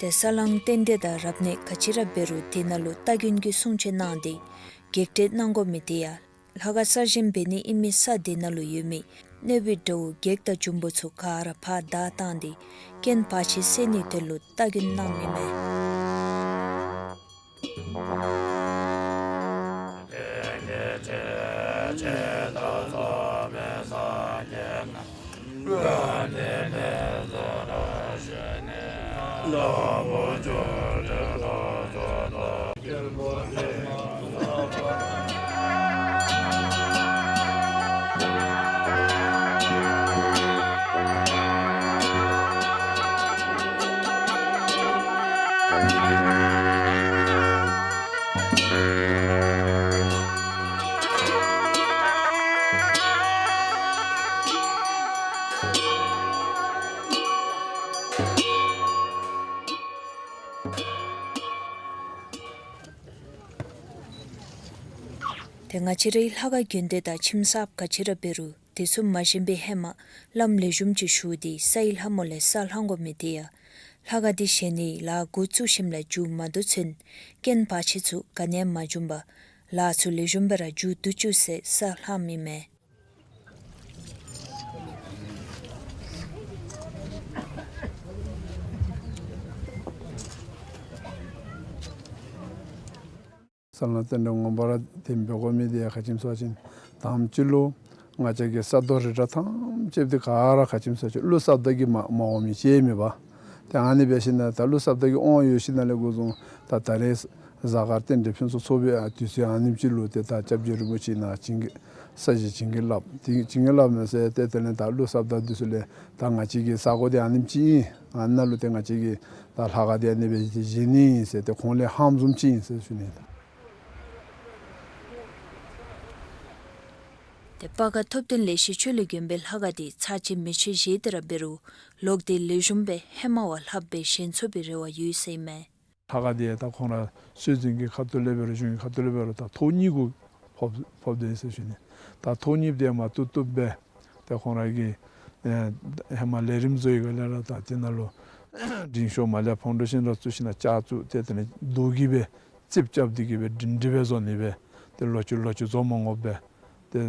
ཏེ་ས་བསླང་རྟེན་འབྲེལ་དང་རབ་གནས་ག་ཅི་ར་འབད་རུང་དེ་ནང་ལུ་སྟ་གོན་གྱི་སྲུང་བྱེད་གནང་སྟེ་བགེགས་བསྐྲད་གནང་དགོ་མི་དེ་ཡང་ལྷ་ཁང་གསར་བཞེངས་འབད་ནི་ཨིན་མི་ས་དེ་ནང་ལུ་ཡོད་མི་གནོད་པའི་དགྲ་བོ་བགེགས་དང་འབྱུང་པོ་ཚུ་ག་ར་ཕར་བདའ་བཏང་སྟེ་རྐྱེན་བར་ཆད་སེལ་ནིའི་དོན་ལུ་སྟ་གོན་གནངམ་ཨིན་མས། ཏེ་ང་བཅས་རའི་ལྷ་ཁང་དགོན་སྡེ་དང་ཁྱིམ་གསརཔ་ག་ཅི་ར་འབད་རུང་དེ་ཚུ་མ་བཞེངས་པའི་ཧེ་མ་བླམ་ལེགས་ཤོམ་ཅིག་ཞུ་སྟེ་སའི་ལྷ་མོ་ལས་ས་བསླང་དགོ་མི་དེ་ཡང་ལྷ་ཁང་འདི་བཞེངས་ནིའི་ལཱ་འགོ་བཙུགས་ཞིནམ་ལས་མཇུག་མ་བསྡུ་ཚུན་རྐྱེན་བར་ཆད་ཚུ་ག་ནི་ཡང་མ་འབྱུང་བར་ལཱ་ཚུ་ལེགས་ཤོམ་སྦེ་ར་མཇུག་བསྡུ་བཅུག་ཟེར་ས་བསླངམ་ཨིན་མས། ས་བསླང་རྟེན་འབྲེལ་ངོ་མ་ར་དེ་འབད་དགོ་མི་དེ་ཡང་ག་ཅི་སྨོ་ཟེར་བ་ཅིན་དང་པ་ཅིག་ལུ་ང་བཅས་ཀྱི་ས་རྡོ་རི་བྲག་ཐམས་ཅད་འདི་ག་ར་ག་ཅི་སྨོ་ཟེར་བ་ཅིན་ཀླུ་ས་བདག་གིས་མ་མ་འོང་མི་ཅིག་མེད་པ། ཏེ་ཨ་ནི་འབད་ཞིནམ་ལས་ད་ཀླུ་ས་བདག་གིས་འོང་ཡོད་ཞིནམ་ལས་འགོ་བཟུང་ད་ད་རེས་གཟའ་སྐར་རྟེན་འབྲེལ་ཕུན་སུམ་ཚོགས་པའི་ཨ་དུས་ཚོད་ཨ་ནེམ་ཅིག་ལུ་ཏེ་ད་སྐྱབས་རྗེ་རིན་པོ་ཆེ་ནཱ་བྱིན་གྱིས་ས་གཞི་བྱིན་གྱིས་བརླབས། ཏེ་བྱིན་གྱིས་བརླབས་མས་ཟེར་ཏེ་དེ་ལས་ད་ཀླུ་ས་བདག་འདི་ཚུ་ལས་ད་ང་བཅས་ཀྱི་ས་གོ་འདི་ཨ་ནེམ་ཅིག་ཨིན། ཨ་ནཱ་ལུ་ཏེ་ང་བཅས་ཀྱིས་ད་ལྷ་ཁང་འདི་ཨ་ནི་སྦེ་བཞེངས་ནི་ཨིན་ཟེར་ཏེ་ཁོང་ལས་ཧམ་བཟུམ་ཅིག་ཨིན་ཟེར་ཞུ་ནི་ད། ཏེ་སྤ་ག་ཐུབ་བསྟན་ལེགས་བཤད་ཆོས་གླིང་དགོན་པའི་ལྷ་ཁང་འདི་ཚར་གཅིག་མེ་མཆོད་བཞེས་ཏེ་ར་འབད་རུང་ལོག་སྟེ་ལེགས་ཤོམ་སྦེ་ཧེ་མ་བ་ལྷགཔ་སྦེ་བཞེངས་ཚུགས་པའི་རེ་བ་ཡོད་ཟེར་ཨིན་མས། ལྷ་ཁང་འདི་ཡང་ད་ཁོང་ར་སྲོལ་འཛིན་གྱི་ཁ་ཐུག་ལས་འབད་རུང་གཞུང་གི་ཁ་ཐུག་ལས་འབད་རུང་ད་ཐོག་གཉིས་གུ་ཕོག་ཕོགཔ་འདུག་ཟེར་ཞུ་ནི། ད་ཐོག་གཉིས་འདི་ཡང་མ་བཏུབ་བཏུབ་སྦེ་ད་ཁོང་ར་གིས་ཨེ་ཧེ་མ་ལས་རིམ་བཟོ་བའི་སྒང་ལས་ར་ད་དེ་ནང་ལུ་འབྲིང་ཤོས་མར་ལས་ཕོའུན་ཌེ་ཤཱན་ར་བཙུགས་ཞིནམ་ལས་ལྕགས་བཙུགས་ཏེ་དེ་ལས་རྡོ་གིས་སྦེ་རྩིགཔ་རྐྱབ་སྟེ་གིས་སྦེ་སྒྲིང་སྒྲི་སྦེ་བཟོ་ནི་སྦེ་ཏེ་ལོག་ཅི་ལོག་ཅི་བཟོ་མ་དགོཔ་སྦེ་ཏེ་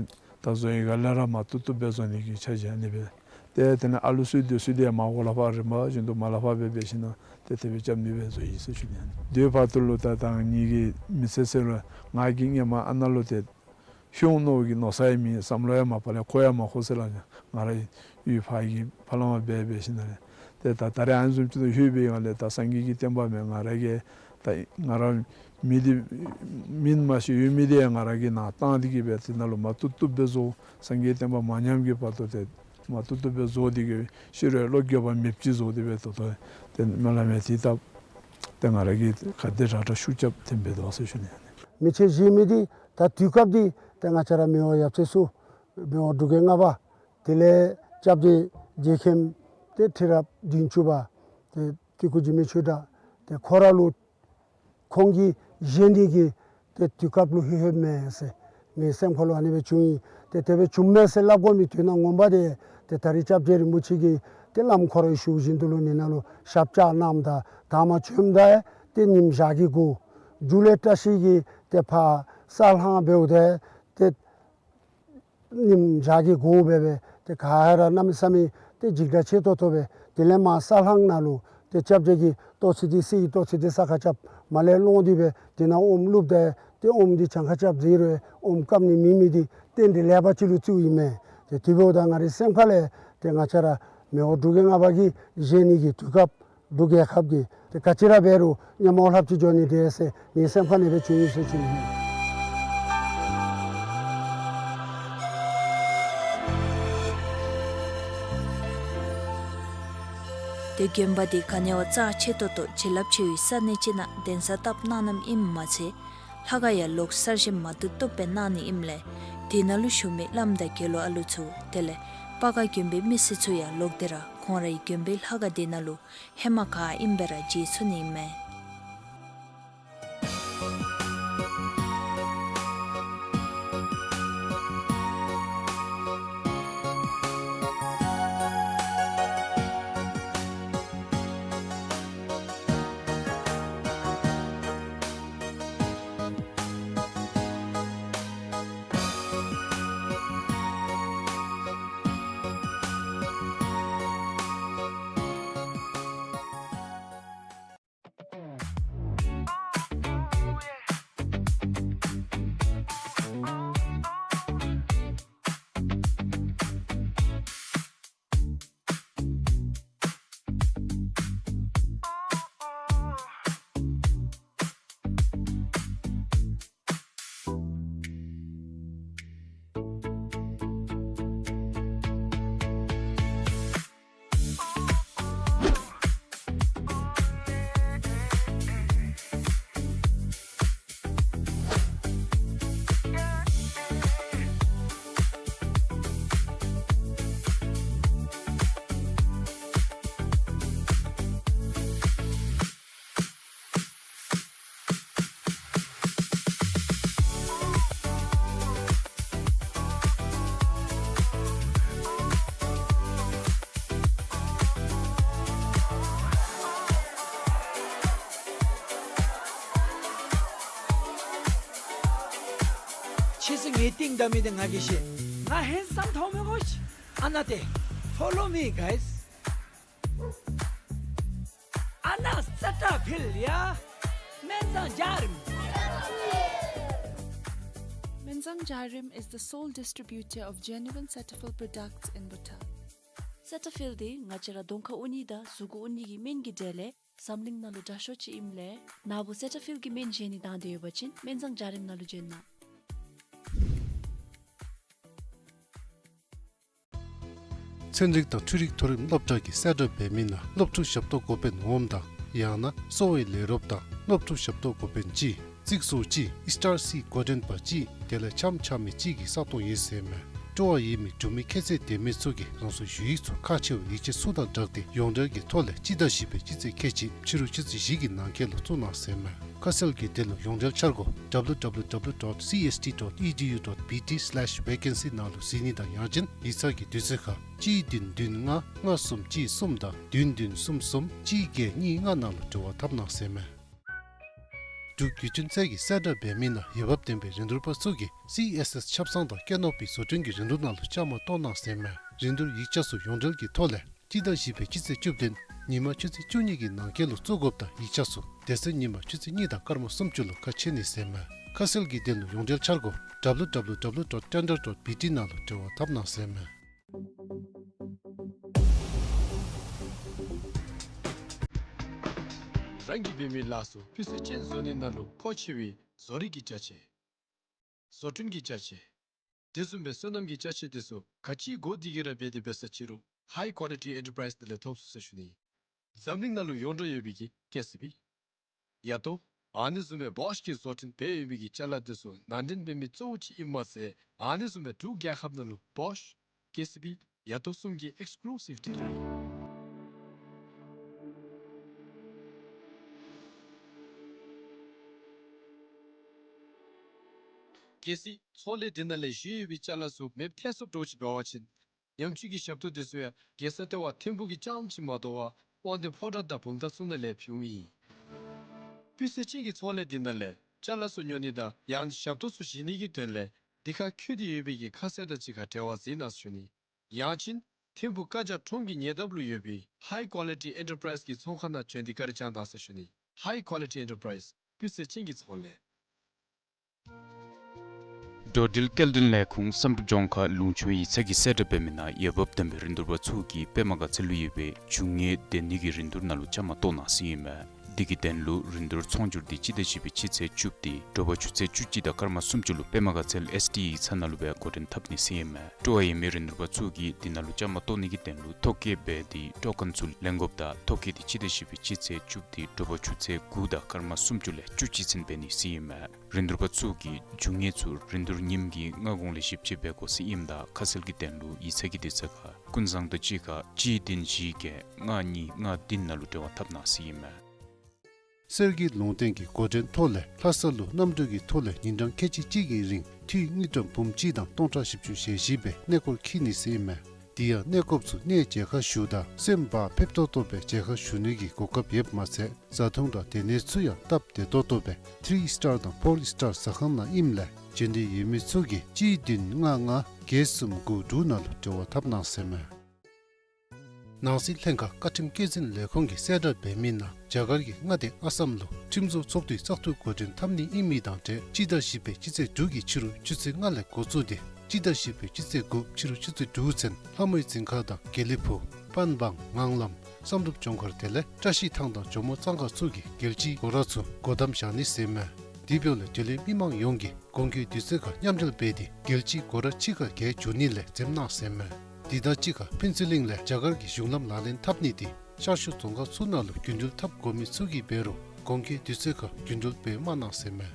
ད་བཟོ་བའི་སྒང་ལས་ར་མ་བཏུབ་བཏུབ་སྦེ་བཟོ་ནི་གི་འཆར་གཞི་ཨ་ནི་སྦེ། ཏེ་དེ་ལས་ཨ་ལུ་གསོ་དོ་གསོ་དེ་མར་འོག་ལས་ཕར་རིམ་པ་བཞིན་དུ་མར་ལས་ཕར་སྦེ་འབད་ཞིནམ་ལས་ཏེ་དེ་སྦེ་རྐྱབ་ནི་སྦེ་བཟོ་ཡི་ཟེར་ཞུ་ནི། དེ་བར་དུ་ལུ་ད་ད་ང་གཉིས་ཀྱིས་མི་ཚེ་ཟེར་རུང་ང་གིས་སྔོན་མ་ཨ་ནཱ་ལུ་ཏེ་ཤོང་ནོར་གྱི་མནོ་ས་ཡང་མེད། བསམ་བློ་ཡང་མ་ཕར་ལས་འཁོར་ཡང་མ་འཁོར་ཟེར་སླབ་ནི། ང་ར་ཡུལ་ཕར་གྱི་ཕར་ལས་མར་འབད་འབད་ཞིནམ་ལས་ཏེ་ད་ད་རེས་ཨ་ནི་བཟུམ་ཅིག་ཏུ་ལྷོད་པའི་སྒང་ལས་ད་སངས་རྒྱས་ཀྱི་བསྟན་པ་མེན་ང་ར་གིས་ད་ང་ར་མི་འདི་མིང་མ་ཤེས་ཡོད་མི་འདི་ཡང་ང་ར་གིས་ནཱ་བཏང་སྟེ་གིས་སྦེ་དེ་ནང་ལུ་མ་བཏུབ་བཏུབ་སྦེ་བཟོ། སངས་རྒྱས་བསྟན་པ་མ་ཉམས་ཀྱི་བར་དུ་ཏེ་མ་བཏུབ་བཏུབ་སྦེ་བཟོ་སྟེ་གིས་ཤི་རུང་བློ་འགྱོད་པ་མེདཔ་ཅིག་བཟོ་སྟེ་སྦེ་ད་ལྟོ་ཏེ་སྨོན་ལམ་ཡང་དེ་བཏབ། ཏེ་ང་ར་གིས་ག་དེ་དྲག་དྲག་ཤུགས་རྐྱབ་སྟེ་འབད་དོ་ཟེར་ཞུ་ནི། མི་ཆེན་བཞེས་མི་འདི་ད་དུས་སྐབས་འདི་ཏེ་ང་བཅས་ར་མི་དབང་ཡབ་སྲས་མཚོ་མི་དབང་འབྲུག་རྒྱལ་ལྔ་པ་དེ་ལས་སྐྱབས་རྗེ་རྗེ་མཁན་ཏེ་ཁྲི་རབས་བདུན་ཅུ་པ་ཏེ་སྐྱེ་སྐུ་འཇིགས་མེད་ཆོས་གྲགས་ཏེ་ཁོ་ར་ལུ་ཁོང་གིས་བཞེས་ནི་གི་ཏེ་དུས་སྐབས་ལུ་ལྷོད་ལྷོདཔ་མས་ཟེར་ངེའི་སེམས་ཁ་ལུ་ཨ་ནི་སྦེ་བྱུང་ཡི། ཏེ་དེ་སྦེ་བྱུངམ་མས་ཟེར་སླབ་དགོ་མི་དོན་དག་ངོ་མ་དེ་ཏེ་ད་རིས་སྐྱབས་རྗེ་རིན་པོ་ཆེ་གིས་ཏེ་བླམ་ཁོ་རའི་བཞུགས་བཞིན་དུ་ལུ་ཨ་ནི་ནང་ལུ་ཞབས་བཅགས་གནངམ་ད་དང་པ་བྱོནམ་ད་ཏེ་ཉིམ་ཞག་གི་གུ་མཇུག་ལས་བཀྲ་ཤིས་ཀྱིས་ཏེ་ཕར་ས་ལྷང་འབདཝ་ད་ཏེ་ཉིམ་ཞག་གི་གུ་སྦེ་སྦེ་ཏེ་ག་ར་གནམ་མེད་ས་མེད་ཏེ་འཇིགས་སྐྲག་ཆེ་ཏོག་ཏོ་སྦེ་དེ་ལས་མར་ས་ལྷང་ནང་ལུ་ཏེ་སྐྱབས་རྗེ་གིས་ཏོག་ཙི་འདི་གསེར་གྱི་ཏོག་ཙི་འདི་ས་ཁར་རྐྱབ་མར་ལས་སློང་སྟེ་སྦེ་དེ་ནང་ཨོམ་བླུགསཔ་ད་ཏེ་ཨོམ་འདི་གྱངས་ཁ་རྐྱབ་ཟེར་རུང་ཨོམ་བཀབ་ནི་མེད་མི་འདི་རྟེན་འབྲེལ་ལེགས་པ་ཅིག་ལུ་བརྩིཝ་ཨིན་མས། ཏེ་དེ་འབདཝ་ད་ང་རའི་སེམས་ཁ་ལས་ཏེ་ང་བཅས་ར་མི་དབང་འབྲུག་རྒྱལ་ལྔ་པ་གིས་བཞེས་ནི་གི་དུས་སྐབས་འབྲུག་རྒྱལ་ཁབ་ཀྱི་ཏེ་ག་ཅི་ར་འབད་རུང་ཉམས་མྱོང་ལྷབ་ཅིག་འགྱོ་ནི་འདྲས་ཟེར་ངེའི་སེམས་ཁ་ནང་སྦེ་བྱུང་ཡི་ཟེར་ཞུ་ནི། ཏེ་དགོན་པ་འདི་ག་ནི་བ་རྩ་ཆེ་ཏོག་ཏོ་བྱིན་རླབས་ཆེ་བའི་ས་གནས་ཅིག་ནང་གདན་ས་བཏབ་གནང་གནངམ་ཨིནམ་མ་ཚད་ལྷ་ཁང་ཡང་ལོག་གསར་བཞེངས་མ་བཏུབ་བཏུབ་སྦེ་གནང་ནི་ཨིནམ་ལས་དེ་ནང་ལུ་བཞུགས་མི་བླམ་དང་དགེ་སློང་ཨ་ལུ་ཚུ་དེ་ལས་སྤ་ག་དགོན་པའི་མི་སེར་ཚུ་ཡང་ལོག་སྟེ་ར་ཁོང་རའི་དགོན་པའི་ལྷ་ཁང་དེ་ནང་ལུ་ཧེ་མ་ག་ཨིནམ་སྦེ་ར་མཇལ་ཚུགས་ནི་ཨིན་མས། ཁྱེད་ཚུ་ངེའི་རྟིང་བདའ་མི་འདི་ང་གིས་ཤེས། ང་ཧེན་སམ་མཐོང་མི་དགོ་ཤིག། ཨ་ན་ཏེ། Follow me, guys. ཨ་ན་སེ་ཊ་ཕིལ་ཡ། སྨན་བཟང་འཇའ་རིསམ། Menzang Jarim is the sole distributor of genuine Cetaphil products in Bhutan. སེ་ཊ་ཕིལ་འདི་ང་བཅས་ར་གདོང་ཁར་འུ་ནི་དང་གཟུགས་གུ་འུ་ནི་གི་སྨན་གྱི་གྲས་ལས་འཛམ་གླིང་ནང་ལུ་དྲག་ཤོས་ཅིག་ཨིནམ་ལས་ནཱ་བུ་སེ་ཊ་ཕིལ་གྱི་སྨན་བཞེས་ནི་དང་འདོད་ཡོད་པ་ཅིན་སྨན་བཟང་འཇའ་རིསམ་ནང་ལུ་བྱོན་གནང་། ཚན་རིག་དང་འཕྲུལ་རིག་མཐོ་རིམ་སློབ་གྲྭ་གིས་གསལ་བསྒྲགས་འབད་མི་ནང་སློབ་ཕྲུག་ཞབས་ཏོག་འགོ་དཔོན་འོགམ་དང་ཡང་ན་གསོ་བའི་ལས་རོགསཔ་དང་སློབ་ཕྲུག་ཞབས་ཏོག་འགོ་དཔོན་གཅིག། རྩིག་བཟོ་གཅིག། ཨི་སི་ཊར་སི་བགོ་འདྲེན་པ་གཅིག། དེ་ལས་འཆམ་འཆམ་མི་གཅིག་གིས་བསགས་གཏོང་ཡོད་ཟེར་མས། སྤྲོ་བ་ཡོད་མི་འབྲུག་མི་ཁྱད་ཚད་ལྡན་མི་ཚུ་གིས་རང་སོའི་ཞུ་ཡིག་ཚུ་ཁག་ཆེ་བའི་ཡིག་ཆ་ཚུ་དང་སྦྲགས་ཏེ་ཡོངས་འབྲེལ་གྱི་ཐོག་ལས་སྤྱི་ཟླ་བཞི་པའི་སྤྱི་ཚེས་ཁལ་གཅིག་ཕྱི་རུ་ཆུ་ཚོད་བཞི་གི་ནང་འཁོད་ལུ་བཙུགས་གནང་ཟེར་མས། ཁ་གསལ་གྱི་དོན་ལུ་ཡོངས་འབྲེལ་འཆར་སྒོ་W W W dot C S T dot E D U dot B T slash vacancy ནང་ལུ་གཟིགས་ནི་དང་ཡང་ཅིན་ཡིག་ཚང་གི་དུས་ཚོད་ཁར་གཅིག་བདུན་བདུན་ལྔ་ལྔ་གསུམ་གཅིག་གསུམ་དང་བདུན་བདུན་གསུམ་གསུམ་གཅིག་བརྒྱད་གཉིས་ལྔ་ནང་ལུ་འབྲེལ་བ་འཐབ་གནང་ཟེར་མས། འབྲུག་བརྒྱུད་འཕྲིན་ཚད་ཀྱིས་གསལ་བསྒྲགས་འབད་མི་ནང་འོས་འབབ་ལྡན་པའི་རིན་བསྡུར་པ་ཚུ་གིས་སི་ཨེསི་ཨེསི་ཆབ་གསང་དང་ཀེ་ནོ་པི་བཟོ་སྐྲུན་གྱི་རིན་བསྡུར་ནང་ལུ་བཅའ་མར་གཏོགས་གནང་ཟེར་མས། རིན་བསྡུར་ཡིག་ཆ་ཚུ་ཡོངས་འབྲེལ་གྱི་ཐོག་ལས་སྤྱི་ཟླ་བཞི་པའི་སྤྱི་ཚེས་བཅུ་བདུན་ཉིན་མ་ཆུ་ཚོད་བཅུ་གཉིས་ཀྱི་ནང་འཁོད་ལུ་བཙུགས་དགོཔ་དང་ཡིག་ཆ་ཚུ་དེ་ཚེ་ཉིན་མ་ཆུ་ཚོད་གཉིས་དང་སྐར་མ་སུམ་ཅུ་ལུ་ཁ་ཕྱེ་ནི་ཟེར་མས། ཁ་གསལ་གྱི་དོན་ལུ་ཡོངས་འབྲེལ་འཆར་སྒོ་W W W dot tender dot B T ནང་ལུ་འབྲེལ་བ་འཐབ་གནང་ཟེར་མས། རང་གིས་འབད་མི་ལཱ་ཚུ་སྤུས་ཚད་ཅན་བཟོ་ནི་ནང་ལུ་མཁོ་ཆེ་བའི་བཟོ་རིག་གི་ཅ་ཆས། བཟོ་སྐྲུན་གྱི་ཅ་ཆས། དེ་བཟུམ་སྦེ་སོ་ནམ་གྱི་ཅ་ཆས་དེ་ཚུ་ག་ཅི་དགོ་དེ་གིས་ར་འབད་དེ་འབད་ས་ཅི་རུང་High Quality Enterprise ནང་ལས་ཐོབ་ཚུགས་ཟེར་ཞུ་ནི། འཛམ་གླིང་ནང་ལུ་ཡོངས་གྲགས་ཡོད་པའི་གི་ཀེ་སི་བི། ཡ་ཏོ། ཨ་ནི་བཟུམ་སྦེ་བོཤ་གིས་བཟོ་སྐྲུན་འབད་ཡོད་པའི་གི་ཅ་ལ་དེ་ཚུ་ནང་འདྲེན་འབད་མི་གཙོ་བོ་ཅིག་ཨིན་མ་ཚད་ཨ་ནི་བཟུམ་སྦེ་འབྲུག་རྒྱལ་ཁབ་ནང་ལུ་བོཤ་ཀེ་སི་བི་ཡ་ཏོ་གསུམ་གྱི་ཨེགསི་ཀུ་ལུ་སིབ་ཌི་ལར། གལ་སྲིད་ཚོང་ལས་འདི་ནང་ལས་བཞེས་ཡོད་པའི་ཅ་ལ་ཚུ་མེདཔ་ཐལ་སོངམ་འདྲཝ་ཅིག་འབད་བ་ཅིན་ཉམས་བཅོས་ཀྱི་ཞབས་ཏོག་དེ་ཚུ་ཡང་རྒྱལ་ས་ལྟེ་བ་ཐིམ་ཕུག་གི་རྐྱངམ་ཅིག་མ་དོ་བར་དབང་འདུས་ཕོ་བྲང་དང་བུམ་ཐང་ཚུ་ནང་ལས་ཕུལཝ་ཨིན། སྤུས་ཚད་ཅན་གྱི་ཚོང་ལས་འདི་ནང་ལས་ཅ་ལ་ཚུ་ཉོ་ནི་དང་ཡང་ཞབས་ཏོག་ཚུ་བཞེས་ནི་གི་དོན་ལས་འདི་ཁར་འཁོད་དེ་ཡོད་པའི་གི་ཁ་གསལ་དང་གཅིག་ཁར་འབྲེལ་བ་འཛིན་གནང་ཟེར་ཞུ་ནི། ཡང་ཅིན་ཐིམ་ཕུག་ཀ་ཇག་ཁྲོམ་གྱི་ཉེ་འདབས་ལུ་ཡོད་པའི་ཧའི་ཀོ་ལི་ཊི་ཨེན་ཊར་པ་རའིཛ་གི་ཚོང་ཁང་ནང་བྱོན་ཏེ་བཀའ་དྲིན་བསྐྱང་གནང་ཟེར་ཞུ་ནི། ཧའི་ཀོ་ལི་ཊི་ཨེན་ཊར་པ་རའིཛ། སྤུས་ཚད་ཅན་གྱི་ཚོང་ལས། འགྲོ་འགྲུལ་སྐྱེལ་འདྲེན་ལས་ཁུངས་བསམ་གྲུབ་ལྗོངས་མཁར་ལུང་ཕྱོགས་ཡིག་ཚང་གིས་གསལ་བསྒྲགས་འབད་མི་ནང་འོས་འབབ་ལྡན་པའི་རིན་བསྡུར་པ་ཚུ་གིས་པདྨ་དགའ་ཚལ་ལུ་ཡོད་པའི་རྒྱུ་དངོས་སྡོད་ནི་གི་རིན་བསྡུར་ནང་ལུ་བཅའ་མར་གཏོགས་གནང་ཟེར་ཨིན་མས། འདི་གི་དོན་ལུ་རིན་བསྡུར་ཚོང་སྒྱུར་འདི་སྤྱི་ཟླ་བཞི་པའི་སྤྱི་ཚེས་བཅུ་སྟེ་དྲོ་པ་ཆུ་ཚོད་བཅུ་གཅིག་དང་སྐར་མ་སུམ་ཅུ་ལུ་པདྨ་དགའ་ཚལ་ཨེསི་ཌི་ཡིག་ཚང་ནང་ལུ་སྦེ་འགོ་འདྲེན་འཐབ་ནི་ཟེར་ཨིན་མས། སྤྲོ་བ་ཡོད་མི་རིན་བསྡུར་པ་ཚུ་གིས་འདི་ནང་ལུ་བཅའ་མར་གཏོགས་ནི་གི་དོན་ལུ་ཐོ་བཀོད་འབད་དེ་ཊོ་ཀེན་ཚུ་ལེན་དགོཔ་དང་ཐོ་བཀོད་འདི་སྤྱི་ཟླ་བཞི་པའི་སྤྱི་ཚེས་བཅུ་སྟེ་དྲོ་པ་ཆུ་ཚོད་དགུ་དང་སྐར་མ་སུམ་ཅུ་ལས་བཅུ་གཅིག་ཚུན་འབད་ནི་ཟེར་ཨིན་མས། རིན་བསྡུར་པ་ཚུ་གིས་རྒྱུ་དངོས་ཚུ་རིན་བསྡུར་ཉིནམ་གྱི་སྔ་གོང་ལས་ཞིབ་དཔྱད་འབད་དགོ་ཟེར་ཨིནམ་ད་ཁ་གསལ་གྱི་དོན་ལུ་ཡིག་ཚང་གི་དུས་ཚོད་ཁར་ཀུན་བཟང་དང་གཅིག་ཁར་གཅིག་བདུན་བཞི་བརྒྱད་ལྔ་གཉིས་ལྔ་བདུན་ནང་ལུ་འབྲེལ་བ་འཐབ་གནང་ཟེར་ཨིན་མས། གསེར་གྱི་ལུང་བསྟན་གྱི་འགོ་འདྲེན་ཐོག་ལས་ལྷ་ས་ལུ་གནམ་གྲུ་གི་ཐོག་ལས་ཉིན་གྲངས་ཁལ་གཅིག་གཅིག་གི་རིང་འཐུས་དངུལ་ཀྲམ་འབུམ་གཅིག་དང་སྟོང་ཕྲག་བཞི་བཅུ་ཞེ་བཞི་སྦེ་གནས་སྐོར་འཁྱིད་ནི་ཟེར་ཨིན་མས། དེ་ཡང་གནས་སྐོརཔ་ཚུ་གནས་མཇལ་ཁ་ཞུཝ་ད་སེམས་བག་ཕེབས་ཏོག་ཏོ་སྦེ་མཇལ་ཁ་ཞུ་ནི་གི་གོ་སྐབས་ཡོདཔ་མ་ཚད་བཟའ་འཐུང་དང་སྡོད་གནས་ཚུ་ཡང་སྟབས་བདེ་ཏོག་ཏོ་སྦེ་ཐི་རི་སི་ཊར་དང་ཕོར་སི་ཊར་ཟ་ཁང་ནང་ཨིནམ་ལས་འབྱོན་འདོད་ཡོད་མི་ཚུ་གིས་གཅིག་བདུན་ལྔ་ལྔ་བརྒྱད་གསུམ་དགུ་དྲུག་ནང་ལུ་འབྲེལ་བ་འཐབ་གནང་ཟེར་ཨིན་མས། ནང་སྲིད་ལྷན་ཁག་བཀའ་ཁྲིམས་བཀོད་འཛིན་ལས་ཁུངས་ཀྱིས་གསལ་བསྒྲགས་འབད་མི་ནང་རྒྱ་གར་གྱི་མངའ་སྡེ་ཨ་སམ་ལུ་ཁྲིམས་བཟོ་ཚོགས་འདུའི་བཙག་འཐུ་འགོ་འདྲེན་འཐབ་ནི་ཨིན་མི་དང་འབྲེལ་སྤྱི་ཟླ་བཞི་པའི་སྤྱི་ཚེས་དྲུག་གི་ཕྱི་རུ་ཆུ་ཚོད་ལྔ་ལས་འགོ་བཙུགས་ཏེ་སྤྱི་ཟླ་བཞི་པའི་སྤྱི་ཚེས་དགུ་ཕྱི་རུ་ཆུ་ཚོད་དྲུག་ཚུན་ལྷ་མོའི་རྫིང་ཁ་དང་དགེ་ལེགས་ཕུག་པན་བང་ངང་ལམ་བསམ་གྲུབ་ལྗོངས་མཁར་དེ་ལས་བཀྲ་ཤིས་ཐང་དང་ཇོ་མོ་གཙང་ཁ་ཚུ་གི་རྒྱལ་སྤྱིའི་སྒོ་ར་ཚུ་སྒོ་བསྡམ་བཞག་ནི་ཟེར་ཨིན་མས། དེ་འབདཝ་ལས་འབྲེལ་ཡོད་མི་མང་ཡོངས་ཀྱིས་གོང་གི་དུས་ཚོད་ཁར་མཉམ་འབྲེལ་འབད་དེ་རྒྱལ་སྤྱིའི་སྒོ་ར་ཕྱི་ཁར་བརྒལ་འགྱོ་ནི་ལས་འཛེམ་གནང་ཟེར་ཨིན་མས། དེ་དང་གཅིག་ཁར་ཕུན་ཚོགས་གླིང་ལས་རྒྱ་གར་གྱི་གཞུང་ལམ་ལག་ལེན་འཐབ་ནི་དེ་ཤར་ཕྱོགས་རྫོང་ཁག་ཚུ་ནང་ལུ་རྒྱུན་འགྲུལ་འཐབ་དགོ་མི་ཚུ་གིས་འབད་རུང་གོང་གི་དུས་ཚོད་ཁར་རྒྱུན་འགྲུལ་འབད་མ་གནང་ཟེར་ཨིན་མས།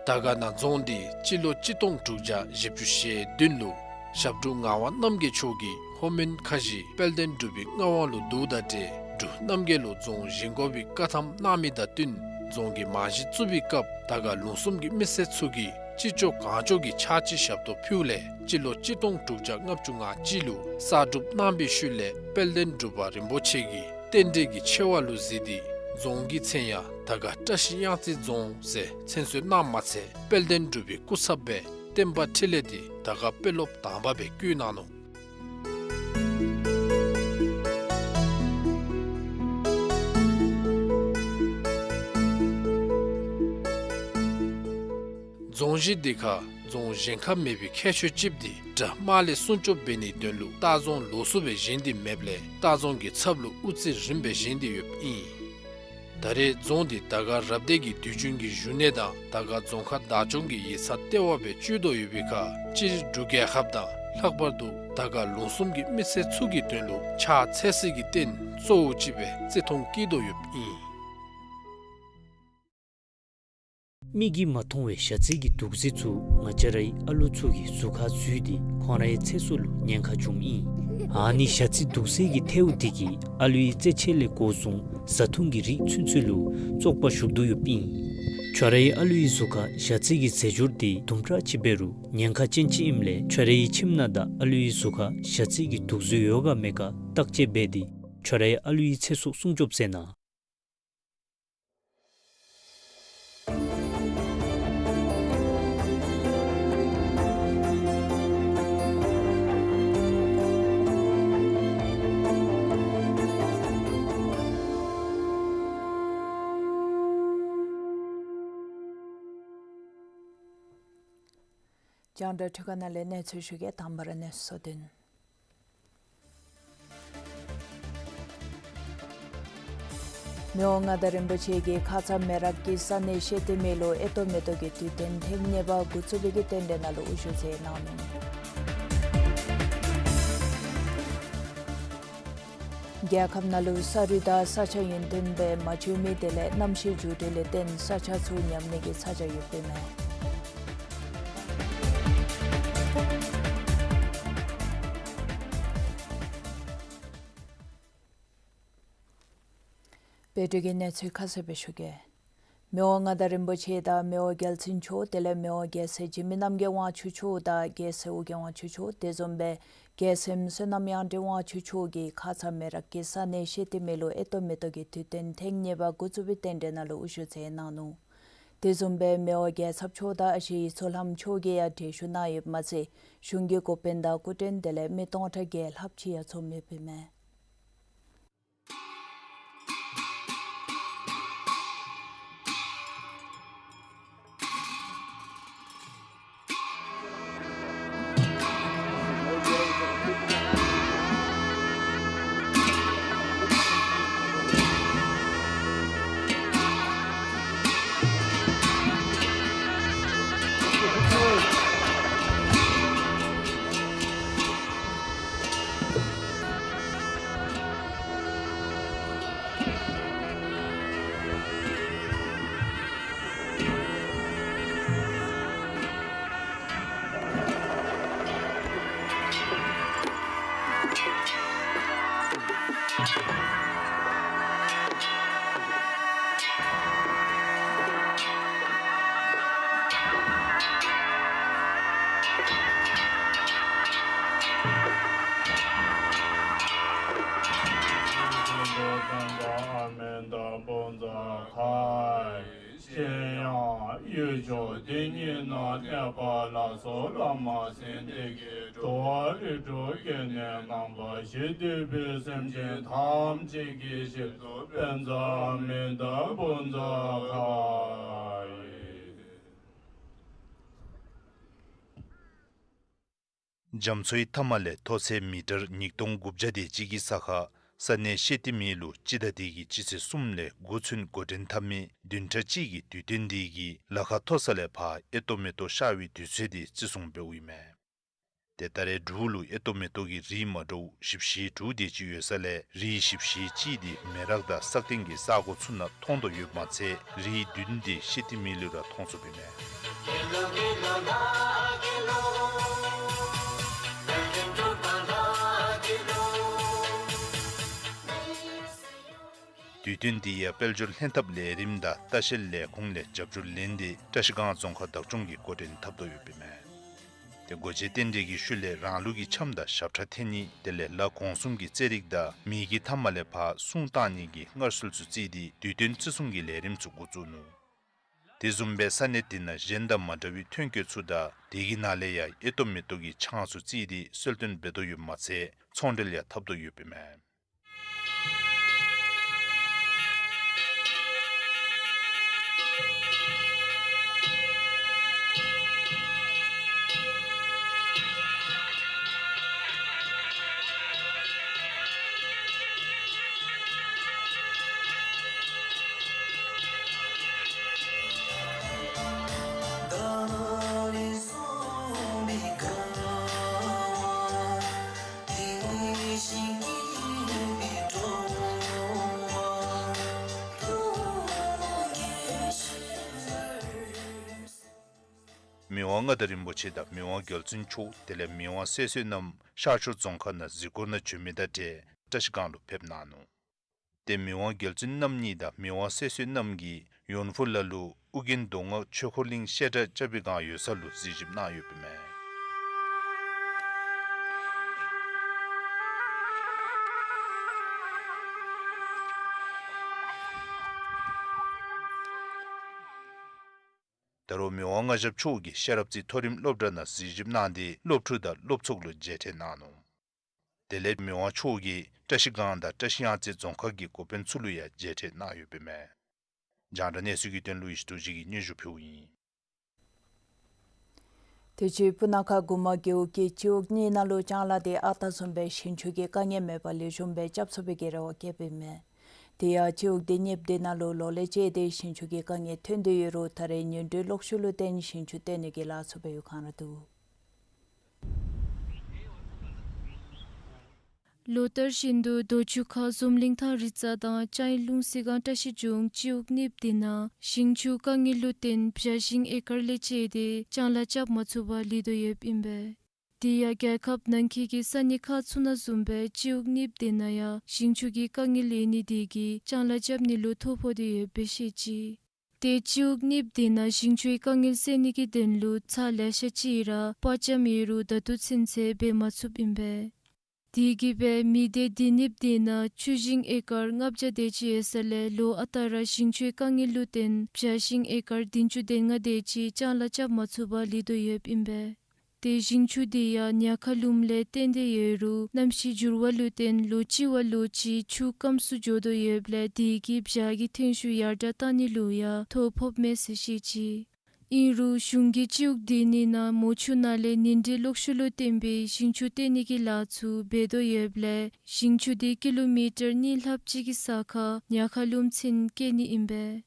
དར་དཀར་ན་རྫོང་འདི་སྤྱི་ལོ་གཅིག་སྟོང་དྲུག་བརྒྱ་བཞི་བཅུ་ཞེ་བདུན་ལུ་ཞབས་དྲུང་ངག་དབང་རྣམ་རྒྱལ་མཆོག་གིས་ལྷོ་མོན་ཁ་བཞི་དཔལ་ལྡན་འབྲུག་པའི་མངའ་དབང་ལུ་བསྡུཝ་དང་འབྲེལ་འབྲུག་རྣམ་རྒྱལ་ལུ་རྫོང་བཞེངས་དགོ་པའི་བཀའ་ཐམ་གནང་མི་དང་བསྟུན་རྫོང་གི་རྨང་གཞི་བཙུགས་པའི་སྐབས་དར་དཀར་ལུང་གསུམ་གྱི་མི་སེར་ཚུ་གིས་ཅི་ལྕོགས་གང་ལྕོགས་ཀྱི་ཕྱག་ཕྱི་ཞབས་ཏོག་ཕུལཝ་ལས་སྤྱི་ལོ་གཅིག་སྟོང་དྲུག་བརྒྱ་ལྔ་བཅུ་ང་གཅིག་ལུ་གསར་སྒྲུབ་གནང་བའི་ཤུལ་ལས་དཔལ་ལྡན་འབྲུག་པ་རིན་པོ་ཆེ་གིས་རྟེན་འབྲེལ་གྱི་ཆེ་བ་ལུ་གཟིགས་ཏེ་རྫོང་གི་མཚན་ཡང་དར་དཀར་བཀྲ་ཤིས་གཡང་རྩེ་རྫོང་ཟེར་མཚན་གསོལ་གནངམ་མ་ཚད་དཔལ་ལྡན་འབྲུག་པའི་སྐུ་ཚབ་སྦེ་བསྟན་པ་འཕྲིན་ལས་འདི་དར་དཀར་དཔོན་སློབ་དང་པ་སྦེ་བསྐོས་གནང་ནུག། རྫོང་གཞི་འདི་ཁར་རྫོང་གཞན་ཁར་མེད་པའི་ཁྱད་ཆོས་ཅིག་འདི་དགྲ་དམག་ལས་སྲུང་སྐྱོབ་འབད་ནིའི་དོན་ལུ་ལྟ་རྫོང་ལོགས་སུ་སྦེ་བཞེངས་ཏེ་མེདཔ་ལས་ལྟ་རྫོང་གི་ཚབ་ལུ་དབུ་རྩེ་རིམ་པས་བཞེངས་ཏེ་ཡོདཔ་ཨིན། ད་རེས་རྫོང་འདི་དར་དཀར་རབ་སྡེ་གི་དུས་རྒྱུན་གྱི་བཞུགས་གནས་དང་དར་དཀར་རྫོང་ཁག་བདག་སྐྱོང་གི་ཡིག་ཚང་ལྟེ་བ་སྦེ་སྤྱོད་དོ་ཡོད་པའི་ཁར་སྤྱིར་འབྲུག་རྒྱལ་ཁབ་དང་ལྷག་པར་དུ་དར་དཀར་ལུང་གསུམ་གྱི་མི་སེར་ཚུ་གི་དོན་ལུ་ཕྱག་འཚལ་སའི་གི་རྟེན་གཙོ་བོ་ཅིག་སྦེ་བརྩི་མཐོང་བསྐྱེད་དོ་ཡོདཔ་ཨིན། མིག་གིས་མ་མཐོང་བའི་ཞ་རྩི་གི་དུག་རྫས་ཚུ་ང་བཅས་རའི་ཨ་ལུ་ཚུ་གི་གཟུགས་ཁར་འཛུལ་ཏེ་ཁོང་རའི་ཚེ་སྲོག་ལུ་ཉེན་ཁ་འབྱུངམ་ཨིན། ཨ་ནི་ཞ་རྩི་དུག་རྫས་ཀྱི་ཐལཝ་དེ་གིས་ཨ་ལུའི་རྩེད་ཆས་ལས་འགོ་བཟུང་བཟའ་འཐུང་གི་རིགས་ཚུན་ཚོད་ལུ་བཙོག་པ་ཞུགས་དོ་ཡོདཔ་ཨིན། ཁྱོད་རའི་ཨ་ལུའི་གཟུགས་ཁར་ཞ་རྩི་གི་རྫས་སྦྱོར་དེ་དུམ་གྲ་ཅིག་འབད་རུང་ཉེན་ཁ་ཅན་ཅིག་ཨིནམ་ལས་ཁྱོད་རའི་ཁྱིམ་ནང་དང་ཨ་ལུའི་གཟུགས་ཁར་ཞ་རྩི་གི་དུག་རྫས་ཡོད་ག་མེད་ག་བརྟག་དཔྱད་འབད་དེ་ཁྱོད་རའི་ཨ་ལུའི་ཚེ་སྲོག་སྲུང་སྐྱོབ་མཛད་གནང་། རྒྱང་བསྒྲགས་འཕྲུལ་ཁང་ནང་ལས་གནས་ཚུལ་ཞུ་གེ། དང་པ་ར་གནས་ཚུལ་དོན། མི་དབང་མངའ་བདག་རིན་པོ་ཆེ་གིས་ཁ་ཙ་མེ་རག་གི་ས་གནས་ཤེ་ཏི་མེ་ལུ་ཨེ་ཏོ་མེ་ཏོག་གི་དུས་སྟོན་ཐེངས་གཉིས་པ་འགོ་བཙུགས་པའི་གི་རྟེན་འབྲེལ་ནང་ལུ་དབུ་བཞུགས་མཛད་གནང་ནུག། རྒྱལ་ཁབ་ནང་ལུ་ས་རུད་དང་ས་ཆ་ཡུན་བརྟན་སྦེ་མ་འཕྱུགས་མི་དེ་ལས་གནམ་གཤིས་འགྱུར་འགྲོས་ལས་བརྟེན་ས་ཆ་ཚུ་ཉམས་ནི་གི་ཚ་གྱང་ཡོདཔ་ཨིན་མས། དཔལ་འབྱོར་གྱི་གནས་ཚུལ་ཁ་གསལ་སྦེ་ཞུ་གེ། མི་དབང་མངའ་བདག་རིན་པོ་ཆེ་དང་མི་དབང་རྒྱལ་བཙུན་མཆོག་དེ་ལས་མི་དབང་རྒྱལ་སྲས་འཇིགས་མེད་རྣམ་རྒྱལ་དབང་ཕྱུག་མཆོག་དང་རྒྱལ་སྲས་ཨོ་རྒྱན་དབང་ཕྱུག་མཆོག་དེ་བཟུམ་སྦེ་རྒྱལ་སྲས་བསོད་ནམས་དབྱངས་ཅན་དབང་ཕྱུག་མཆོག་གིས་ཁ་ཙ་མེ་རག་གི་ས་གནས་ཤེ་ཏི་མི་ལུ་ཨེ་ཏོ་མེ་ཏོག་གི་དུས་སྟོན་ཐེངས་གཉིས་པ་འགོ་བཙུགས་པའི་རྟེན་འབྲེལ་ནང་ལུ་དབུ་བཞུགས་མཛད་གནང་ནུག། དེ་བཟུམ་སྦེ་མི་དབང་རྒྱལ་ཚབ་མཆོག་དང་ཨ་ཞེ་ཡིད་མཚོ་ལྷམོ་མཆོག་གིས་ཡང་གྲལ་བཞུགས་གནང་ཡོདཔ་མ་ཚད་གཞུང་གི་འགོ་དཔོན་དང་སྐུ་མགྲོན་དེ་ལས་མི་སྟོང་ཕྲག་བརྒྱད་ལྷགཔ་ཅིག་ཡང་འཛོམས་ཡོདཔ་ཨིན་མས། གཞན་ཡང་ཡུལ་ཕྱོགས་དེ་ཉིད་ན་གནས་པ་ལ་སོགས་བླ་མ་སེམས་ཅན་གྱི་འགྲོ་བ་རིགས་དྲུག་སྐྱེ་གནས་ངན་པ་བཞི་འདུས་པའི་སེམས་ཅན་ཐམས་ཅད་ཀྱི་ཞབས་སུ་བཛྲ་ཨ་མི་ཏཱ་བཛྲ་ཨ་ཁ་ཡེ། རྒྱ་མཚོའི་མཐའ་མ་ལས་མཐོ་ཚད་མི་ཊར་ཉིས་སྟོང་དགུ་བརྒྱ་དེ་ཅིག་གི་ས་ཁར་ས་གནས་ཤེ་ཏི་མི་ལུ་སྤྱི་ཟླ་འདི་གི་སྤྱི་ཚེས་གསུམ་ལས་དགུ་ཚུན་འགོ་འདྲེན་འཐབ་མི་བདུན་ཕྲག་གཅིག་གི་དུས་སྟོན་འདི་གིས་ལ་ཁ་མཐོ་ས་ལས་ཕར་ཨེ་ཏོ་མེ་ཏོག་ཤར་བའི་དུས་ཚོད་འདི་བརྩི་སྲུང་འབདཝ་ཨིན་མས། ཏེ་ད་རེས་འབྲུག་ལུ་ཨེ་ཏོ་མེ་ཏོག་གི་རིགས་མ་འདྲཝ་བཞི་བཅུ་ཞེ་དྲུག་དེ་ཅིག་ཡོད་ས་ལས་རིགས་བཞི་བཅུ་ཞེ་གཅིག་དེ་མེ་རག་དང་སག་སྟེང་གི་ས་གོ་ཚུ་ནང་མཐོང་དོ་ཡོདཔ་མ་ཚད་རིགས་བདུན་དེ་ཤེ་ཏི་མི་ལུ་ར་མཐོང་ཚུགསཔ་ཨིན་མས། དུས་སྟོན་འདི་ཡང་དཔལ་འབྱོར་ལྷན་ཐབས་ལས་རིམ་དང་ལྟ་བཤལ་ལས་ཁུངས་ལས་རྒྱབ་སྐྱོར་ལེན་ཏེ་བཀྲ་ཤིས་སྒང་རྫོང་ཁག་བདག་སྐྱོང་གིས་འགོ་འདྲེན་འཐབ་དོ་ཡོདཔ་ཨིན་མས། ཏེ་སྒོ་འབྱེད་རྟེན་འབྲེལ་གྱི་ཤུལ་ལས་རང་ལུགས་ཀྱི་འཆམ་དང་ཞབས་ཁྲ་འཐེན་ནི་དེ་ལས་ལ་གོང་གསུམ་གྱི་རྩེད་རིགས་དང་མི་གི་མཐའ་མ་ལས་ཕར་སྲུང་བཏང་ནི་གི་སྔར་སྲོལ་ཚུ་བརྩིས་ཏེ་དུས་སྟོན་བརྩི་སྲུང་གི་ལས་རིམ་ཚུ་འགོ་བཙུགས་ནུག། དེ་བཟུམ་སྦེ་ས་གནས་དེ་ནང་གཞན་དང་མ་འདྲ་བའི་ཐོན་སྐྱེད་ཚུ་དང་དེ་གི་ནང་ལས་ཡང་ཨེ་ཏོ་མེ་ཏོག་གི་ཆང་ཚུ་བརྩིས་ཏེ་གསོལ་སྟོན་འབད་དོ་ཡོདཔ་མ་ཚད་ཚོང་འབྲེལ་ཡང་འཐབ་དོ་ཡོདཔ་ཨིན་མས། མི་དབང་མངའ་བདག་རིན་པོ་ཆེ་དང་མི་དབང་རྒྱལ་བཙུན་མཆོག་དེ་ལས་མི་དབང་སྲས་བསོད་ནམས་ཤར་ཕྱོགས་རྫོང་ཁག་ནང་གཟིགས་སྐོར་ནང་བྱོན་མི་དང་འབྲེལ་བཀྲ་ཤིས་སྒང་ལུ་ཕེབས་གནང་ནུག། ཏེ་མི་དབང་རྒྱལ་བཙུན་རྣམ་གཉིས་དང་མི་དབང་སྲས་བསོད་ནམས་ཀྱིས་ཡོན་ཧྥུ་ལ་ལུ་ཨོ་རྒྱན་མདོ་སྔགས་ཆོས་འཁོར་གླིང་བཤད་གྲྭ་རྐྱབ་པའི་སྒང་ཡོད་ས་ལུ་གཟིགས་ཞིབ་གནང་ཡོདཔ་ཨིན་མས། ད་རུང་མི་དབང་མངའ་ཞབས་མཆོག་གིས་ཤེས་རབ་རྩེ་མཐོ་རིམ་སློབ་གྲྭ་ནང་གཟིགས་ཞིབ་གནང་སྟེ་སློབ་ཕྲུག་དང་སློབ་ཚོགས་ལུ་མཇལ་འཕྲད་གནང་ནུག། དེ་ལས་མི་དབང་མཆོག་གིས་བཀྲ་ཤིས་སྒང་དང་བཀྲ་ཤིས་གཡང་རྩེ་རྫོང་ཁག་གི་འགོ་དཔོན་ཚུ་ལུ་ཡང་མཇལ་འཕྲད་གནང་ཡོདཔ་ཨིན་མས། རྒྱང་བསྒྲགས་གནས་ཚུལ་གྱི་དོན་ལུ་ཡེ་ཤེས་རྡོ་རྗེ་གིས་སྙན་ཞུ་ཕུལཝ་ཨིན། དུས་ཅི་སྤུ་ན་ཁ་གུ་མ་རྒེད་འོག་གི་སྤྱི་འོག་གཉིས་ནང་ལུ་ལྕང་ལཱ་དེ་ཨ་རྟག་བཟུམ་སྦེ་ཞིང་ཆུ་གི་དཀའ་ངལ་མེད་པར་ལེགས་ཤོམ་སྦེ་རྐྱབ་ཚུགས་པའི་གི་རེ་བ་བསྐྱེདཔ་ཨིན་མས། དེ་ཡང་སྤྱི་འོག་དེ་གཉིས་དེ་ནང་ལུ་ལོ་ལས་བཅད་དེ་ཞིང་ཆུ་གི་དཀའ་ངལ་ཐོན་ཏེ་ཡོད་རུང་ད་རེས་ཉིང་ཁྲི་གློག་ཤུགས་ལུ་བརྟེན་ཞིང་ཆུ་བཏོན་ནི་གི་ལཱ་ཚུ་འབད་བའི་བསྒང་ར་འདུག། ལོ་ལྟར་བཞིན་དུ་རྡོ་ཆུ་ཁ་འཛོམ་གླིང་ཐང་རི་རྩ་དང་ལྕང་ཡུལ་ལུང་གསེབ་སྒང་བཀྲ་ཤིས་ལྗོངས་སྤྱི་འོག་གཉིས་པོ་དེ་ནང་ཞིང་ཆུ་དཀའ་ངལ་ལུ་བརྟེན་བྱ་ཞིང་ཨེ་ཀར་ལས་བཅད་དེ་ལྕང་ལཱ་རྐྱབ་མ་ཚུགས་པར་ལུས་དོ་ཡོདཔ་ཨིན་པས། དེ་ཡང་རྒྱལ་ཁབ་ནང་འཁོད་ཀྱི་ས་གནས་ཁག་ཚུ་ནང་བཟུམ་སྦེ་སྤྱི་འོག་གཉིས་པོ་དེ་ནང་ཡང་ཞིང་ཆུ་གི་དཀའ་ངལ་ཡོད་ནི་དེ་གིས་ལྕང་ལཱ་རྐྱབ་ནི་ལུ་ཐོ་ཕོག་སྟེ་ཡོདཔ་སྦེ་བཤད་ཅི། ཏེ་སྤྱི་འོག་གཉིས་པོ་དེ་ནང་ཞིང་ཆུའི་དཀའ་ངལ་སེལ་ནི་གི་དོན་ལུ་ཚར་ལེ་ཤ་ཅིག་ར་དཔའ་བཅམ་ཡོད་རུང་ད་ལྟོ་ཚུན་ཚོད་འབད་མ་ཚུགསཔ་ཨིན་པས། དེ་གིས་སྦེ་མི་སྡེ་དེ་གཉིས་པོ་དེ་ནང་ཆུ་ཞིང་ཨེ་ཀར་ལྔ་བརྒྱ་དེ་ཅིག་ཡོད་ས་ལས་ལོ་ཨ་རྟག་ར་ཞིང་ཆུའི་དཀའ་ངལ་ལུ་བརྟེན་བྱ་ཞིང་ཨེ་ཀར་བདུན་ཅུ་དོན་ལྔ་དེ་ཅིག་ལྕང་ལཱ་རྐྱབ་མ་ཚུགས་པར་ལུས་དོ་ཡོདཔ་ཨིན་པས། ཏེ་ཞིང་ཆུ་དེ་ཡང་ཉག་ཁ་ལུངམ་ལས་བཏོན་ཏེ་ཡོད་རུང་གནམ་གཤིས་འགྱུར་བ་ལུ་བརྟེན་ལོ་གཅིག་བ་ལོ་གཅིག་ཆུ་སྐམ་སུ་འགྱོ་དོ་ཡོདཔ་ལས་དེ་གིས་བྱ་གི་ཐོན་ཤུགས་ཡར་དྲག་བཏང་ནི་ལུ་ཡང་ཐོ་ཕོགཔ་མས་ཟེར་བཤད་ཅི། ཨིན་རུང་གཞུང་གིས་སྤྱི་འོག་དེ་གཉིས་ནང་མོ་ཆུ་ནང་ལས་ནིང་འབྲེལ་གློག་ཤུགས་ལུ་བརྟེན་པའི་ཞིང་ཆུ་བཏོན་ནི་གི་ལཱ་ཚུ་འབད་དོ་ཡོདཔ་ལས་ཞིང་ཆུ་དེ་ཀི་ལོ་མི་ཊར་གཉིས་ལྷགཔ་ཅིག་གི་ས་ཁར་ཉག་ཁ་ལུངམ་ཚུན་བཀལ་ནི་ཨིན་པས།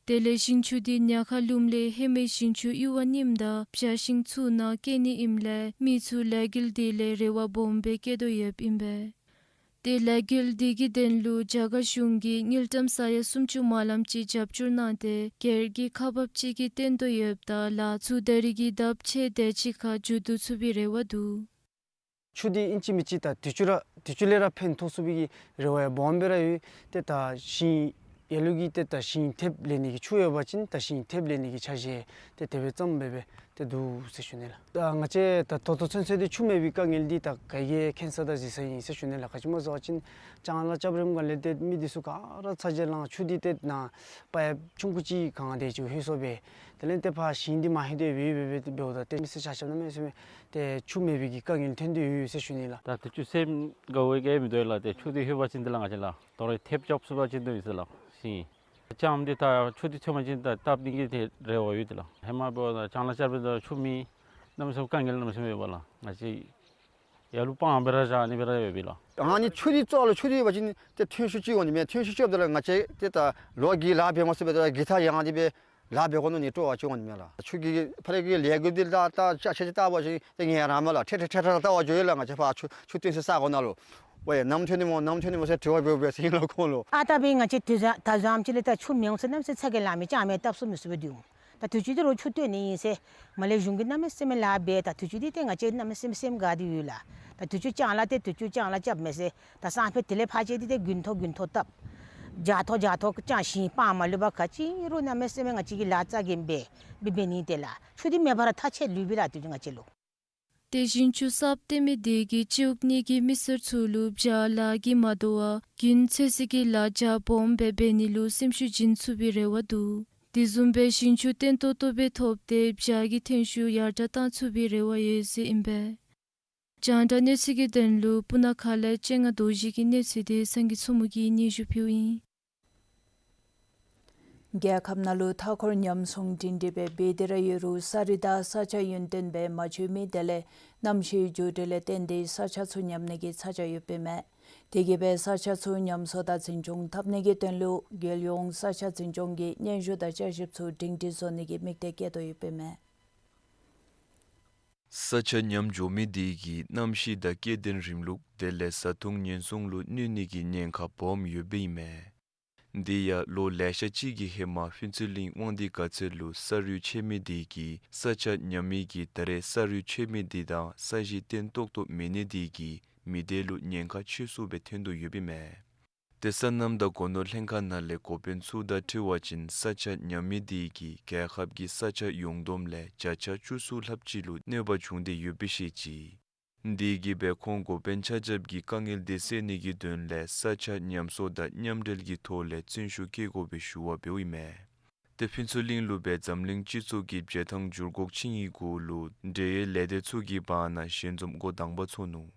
དེ་ལས་ཞིང་ཆུ་དེ་ཉག་ཁ་ལུངམ་ལས་ཧེ་མའི་ཞིང་ཆུ་གཡུར་བ་རྙིངམ་དང་བྱ་ཞིང་ཚུ་ནང་བཀལ་ནི་ཨིནམ་ལས་མི་ཚུ་ལས་འགུལ་དེ་ལས་རེ་བ་སྦོམ་སྦེ་བསྐྱེད་དོ་ཡོདཔ་ཨིན་པས། ཏེ་ལས་འགུལ་དེ་གི་དོན་ལུ་རྒྱ་གར་གཞུང་གིས་དངུལ་ཀྲམ་ས་ཡ་སུམ་ཅུ་མ་ལངམ་ཅིག་རྒྱབ་སྐྱོར་གནང་སྟེ་སྒེར་གྱི་ཁག་འབགཔ་ཅིག་གིས་བཏོན་དོ་ཡོདཔ་ད་ལཱ་ཚུ་ད་རིས་ཀྱི་ཟླཝ་ཕྱེད་དེ་ཅིག་ཁར་མཇུག་བསྡུ་ཚུགས་པའི་རེ་བ་འདུག། ཆུ་འདི་ཨིན་ཅི་མིན་ཅི་ད་དུས་ཅི་ར་དུས་ཅི་ལས་ར་ཕན་ཐོགས་ཚུགས་པའི་གི་རེ་བ་ཡང་སྦོམ་སྦེ་ར་ཡོད། ཏེ་ད་ཞིང་ཡ་ལུ་གི་ཏེ་ད་ཞིང་ཐེབས་ལེན་ནི་གི་ཆུ་ཡོད་པ་ཅིན་ད་ཞིང་ཐེབས་ལེན་ནི་གི་ཆ་ཤས་ཏེ་དེ་སྦེ་ཙམ་སྦེ་སྦེ་ཏེ་འདུག་ཟེར་ཞུ་ནི་ལགས། ད་ང་བཅས་ད་ད་ལྟོ་ཚུན་ཚོད་ཏེ་ཆུ་མེད་པའི་དཀའ་ངལ་འདི་ད་ག་གིས་མཁྱེན་ས་དང་གཟིགས་ས་ཨིན་ཟེར་ཞུ་ནི་ལགས། ག་ཅི་སྨོ་ཟེར་བ་ཅིན་ལྕང་ལཱ་རྐྱབ་རནམ་ག་ལས་ཏེ་མི་འདི་ཚུ་ག་ར་ཚ་གྱང་ལང་ཆུ་འདི་ཏེ་ནཱ་པའིཔ་ཆུང་ཀུ་ཅིག་གང་དེ་ཅིག་ལྷོད་སོང་སྦེ་དེ་ལས་ཏེ་ཕར་ཞིང་འདི་མ་ལྷོད་དེ་སྦེ་སྦེ་སྦེ་འབདཝ་ད་ཏེ་མི་སེར་ཆ་ཁྱབ་གནམ་མེད་ས་མེད་ཏེ་ཆུ་མེད་པའི་གི་དཀའ་ངལ་ཐོན་ཏེ་ཡོད་ཟེར་ཞུ་ནི་ལགས། ད་དུས་ཅི་སེམས་དགའ་བའི་གི་མིན་འདུག་ལགས། ཏེ་ཆུ་འདི་ལྷོད་པ་ཅིན་ཏེ་ལགས་ང་བཅས་ལགས་དོ་རུང་ཐེབས་རྐྱབ་ཚུགས་པ་ཅིན་འདུག་ཟེར་ལགས། ཞིང་ལྕངམ་འདི་ད་ཆུ་འདི་ཐོན་པ་ཅིན་ད་བཏབ་ནི་གི་ཏེ་རེ་བ་ཡོད་ཏེ་ལགས། ཧེ་མ་འབདཝ་ད་ལྕང་ལཱ་རྐྱབ་པའི་ད་ཆུ་མེད་གནམ་མེད་ས་མེད་དཀའ་ངལ་གནམ་མེད་ས་མེད་ཡོདཔ་ལགས། ང་བཅས་ཡ་ལུ་སྤང་སྦེ་ར་བཞག་ནི་སྦེ་ར་ཡོད་པས་ལགས། ཨ་ནི་ཆུ་འདི་ཙོགས་ལུ་ཆུ་འདི་ཡོད་པ་ཅིན་ཏེ་ཐོན་ཤུགས་ཅིག་འོང་ནི་མས། ཐོན་ཤུགས་ཅིག་འོངམ་ད་ལུ་ང་བཅས་ཏེ་ད་ལོ་གི་ལཱ་འབད་མ་ཚུགས་པས། ད་གི་ཐ་ཡང་འདི་སྦེ་ལཱ་འབད་དགོ་མནོ་ནི་སྤྲོ་བ་ཅིག་འོང་ནི་མས་ལགས། ཆུ་གི་ཕར་གི་ལས་འགུལ་འདི་ལཱ་ད་ཅ་ཆ་ཅིག་བལྟ་བ་ཅིན་ཏེ་ངལ་རངས་མས་ལགས། ཁྲེ་ཁྲེ་ཁྲེ་ཁྲེ་ལྟ་བ་འགྱོ་ཡི་ལགས། ང་བཅས་ཕར་ཆུ་ཆུ་བཏོན་སའི་ས་གོ་ནང་ལུ་ཝའེ་ནམ་ཐོན་ནི་སྨོ་ནམ་ཐོན་ནི་སྨོ་ཟེར་དྲི་བ་འབད་འབད་ཟེར་ཨིན་ལགས་ཁོང་ལུ། ཨ་ད་འབད་ང་བཅས་དུས་ཙམ་ད་ཙམ་ཅིག་ལས་ད་ཆུ་མེད་འོང་ཟེར་གནམ་མེད་ས་མེད་ཚ་གྱང་ལང་མི་ལྕང་མེད་བཏབ་ཚུགས་མི་ཚུགས་སྦེ་འདུག། ད་དུས་ཅི་འདི་རུང་ཆུ་བཏོན་ནི་ཨིན་ཟེར་མར་ལས་གཞུང་གིས་གནམ་མེད་ས་མེད་ལཱ་འབད། ད་དུས་ཅི་འདི་ཏེ་ང་བཅས་གནམ་མེད་ས་མེད་སེམས་དགའ་སྟེ་ཡོད་ལགས། ད་དུས་ཅི་ལྕང་ལཱ་ཏེ་དུས་ཅི་ལྕང་ལཱ་རྐྱབ་མས་ཟེར། ད་སང་ཕོད་དེ་ལས་ཕར་ཅིག་འདི་ཏེ་དགུན་ཐོག་དགུན་ཐོག་བཏབ། རྒྱ་ཐོག་རྒྱ་ཐོག་ལྕང་ཞིང་སྤང་མ་ལུས་པར་ག་ཅི་རུང་གནམ་མེད་ས་མེད་ང་བཅས་ཀྱིས་ལཱ་རྩ་འགེངས་འབད་འབད་འབད་ནི་ཏེ་ལགས། ཆུ་འདི་མེད་པར་ཐག་ཆོད་ལུས་པས་ལགས་དུས་ཅི་ང་བཅས་ལུ། ཏེ་ཞིང་ཆུ་གསརཔ་བཏོན་མི་དེ་གིས་སྤྱི་འོག་གཉིས་ཀྱི་མི་སེར་ཚུ་ལུ་བྱ་ལཱ་གིས་མ་དོ་བར་རྒྱུན་ཚོད་བསྲེ་གི་ལཱ་རྒྱ་སྦོམ་སྦེ་འབད་ནི་ལུ་སེམས་ཤུགས་བྱིན་ཚུགས་པའི་རེ་བ་འདུག། དེ་བཟུམ་སྦེ་ཞིང་ཆུ་བརྟན་ཏོག་ཏོ་སྦེ་ཐོབ་སྟེ་བྱ་གི་ཐོན་ཤུགས་ཡར་དྲག་བཏང་ཚུགས་པའི་རེ་བ་ཡོད་ཟེར་ཨིན་པས། རྒྱང་བསྒྲགས་གནས་ཚུལ་གྱི་དོན་ལུ་སྤུ་ན་ཁ་ལས་སྤྱན་སྔ་རྡོ་རྗེ་གི་གནས་ཚུལ་དེ་སངས་རྒྱས་མཚོ་མོ་གིས་སྙན་ཞུ་ཕུལཝ་ཨིན། རྒྱལ་ཁབ་ནང་ལུ་མཐའ་འཁོར་ཉམས་སྲུང་སྒྲིང་སྒྲི་སྦེ་འབད་དེ་ར་ཡོད་རུང་ས་རུད་དང་ས་ཆ་ཡུན་བརྟན་སྦེ་མ་ཆགས་མི་དེ་ལས་གནམ་གཤིས་འགྱུར་འགྲོས་ལས་བརྟེན་ཏེ་ས་ཆ་ཚུ་ཉམས་ནི་གི་ཚ་གྱང་ཡོདཔ་ཨིན་མས། དེ་གིས་སྦེ་ས་ཆ་ཚུ་ཉམས་གསོ་དང་འཛིན་སྐྱོང་འཐབ་ནི་གི་དོན་ལུ་རྒྱལ་ཡོངས་ས་ཆ་འཛིན་སྐྱོང་གིས་སྙན་ཞུ་དང་བསྐྱར་ཞིབ་ཚུ་སྒྲིང་སྒྲི་བཟོ་ནི་གི་དམིགས་གཏད་བསྐྱེད་དོ་ཡོདཔ་ཨིན་མས། ས་ཆ་ཉམས་འགྱོ་མི་དེ་གིས་གནམ་གཤིས་དང་སྐྱེ་ལྡན་རིམ་ལུགས་དེ་ལས་བཟའ་འཐུང་ཉེན་སྲུང་ལུ་གནོད་ནི་གི་ཉེན་ཁ་སྦོམ་ཡོདཔ་ཨིན་མས། དེ་ཡང་ལོ་ལེ་ཤ་ཅིག་གི་ཧེ་མ་ཕུན་ཚོགས་གླིང་དབང་འདུས་དགའ་ཚལ་ལུ་ས་རུད་ཆད་མི་དེ་གིས་ས་ཆ་ཉམས་མི་གིས་ད་རེས་ས་རུད་ཆད་མི་དེ་དང་ས་གཞི་བརྟན་ཏོག་ཏོ་མེད་ནི་དེ་གིས་མི་སྡེ་ལུ་ཉེན་ཁ་ཆེ་སུ་སྦེ་ཐོན་དོ་ཡོདཔ་ཨིན་མས། ཏེ་སོ་ནམ་དང་སྒོ་ནོར་ལྷན་ཁག་ནང་ལས་འགོ་དཔོན་ཚུ་དང་འཁྲིལ་བ་ཅིན་ས་ཆ་ཉམས་མི་དེ་གིས་རྒྱལ་ཁབ་ཀྱི་ས་ཆ་ཡོངས་བསྡོམས་ལས་བརྒྱ་ཆ་བཅུ་གསུམ་ལྷགཔ་ཅིག་ལུ་གནོད་པ་བྱུང་སྟེ་ཡོདཔ་སྦེ་བཤད་ཅི། དེ་གིས་སྦེ་ཁོང་འགོ་དཔོན་ཆ་ཁྱབ་ཀྱིས་དཀའ་ངལ་དེ་སེལ་ནི་གི་དོན་ལས་ས་ཆ་ཉམས་གསོ་དང་མཉམ་འབྲེལ་གྱི་ཐོག་ལས་བརྩོན་ཤུགས་བསྐྱེད་དགོ་པའི་ཞུ་བ་འབདཝ་ཨིན་མས། ཏེ་ཕུན་ཚོགས་གླིང་ལུ་སྦེ་འཛམ་གླིང་སྤྱི་ཚོགས་ཀྱི་བྱེ་ཐང་འགྱུར་འགོག་ཆིངས་ཡིག་གུ་ལུ་འབྲེལ་ཡོད་ལས་སྡེ་ཚུ་གི་བར་ན་ཞལ་འཛོམས་འགོ་དང་པ་ཚོགས་ནུག།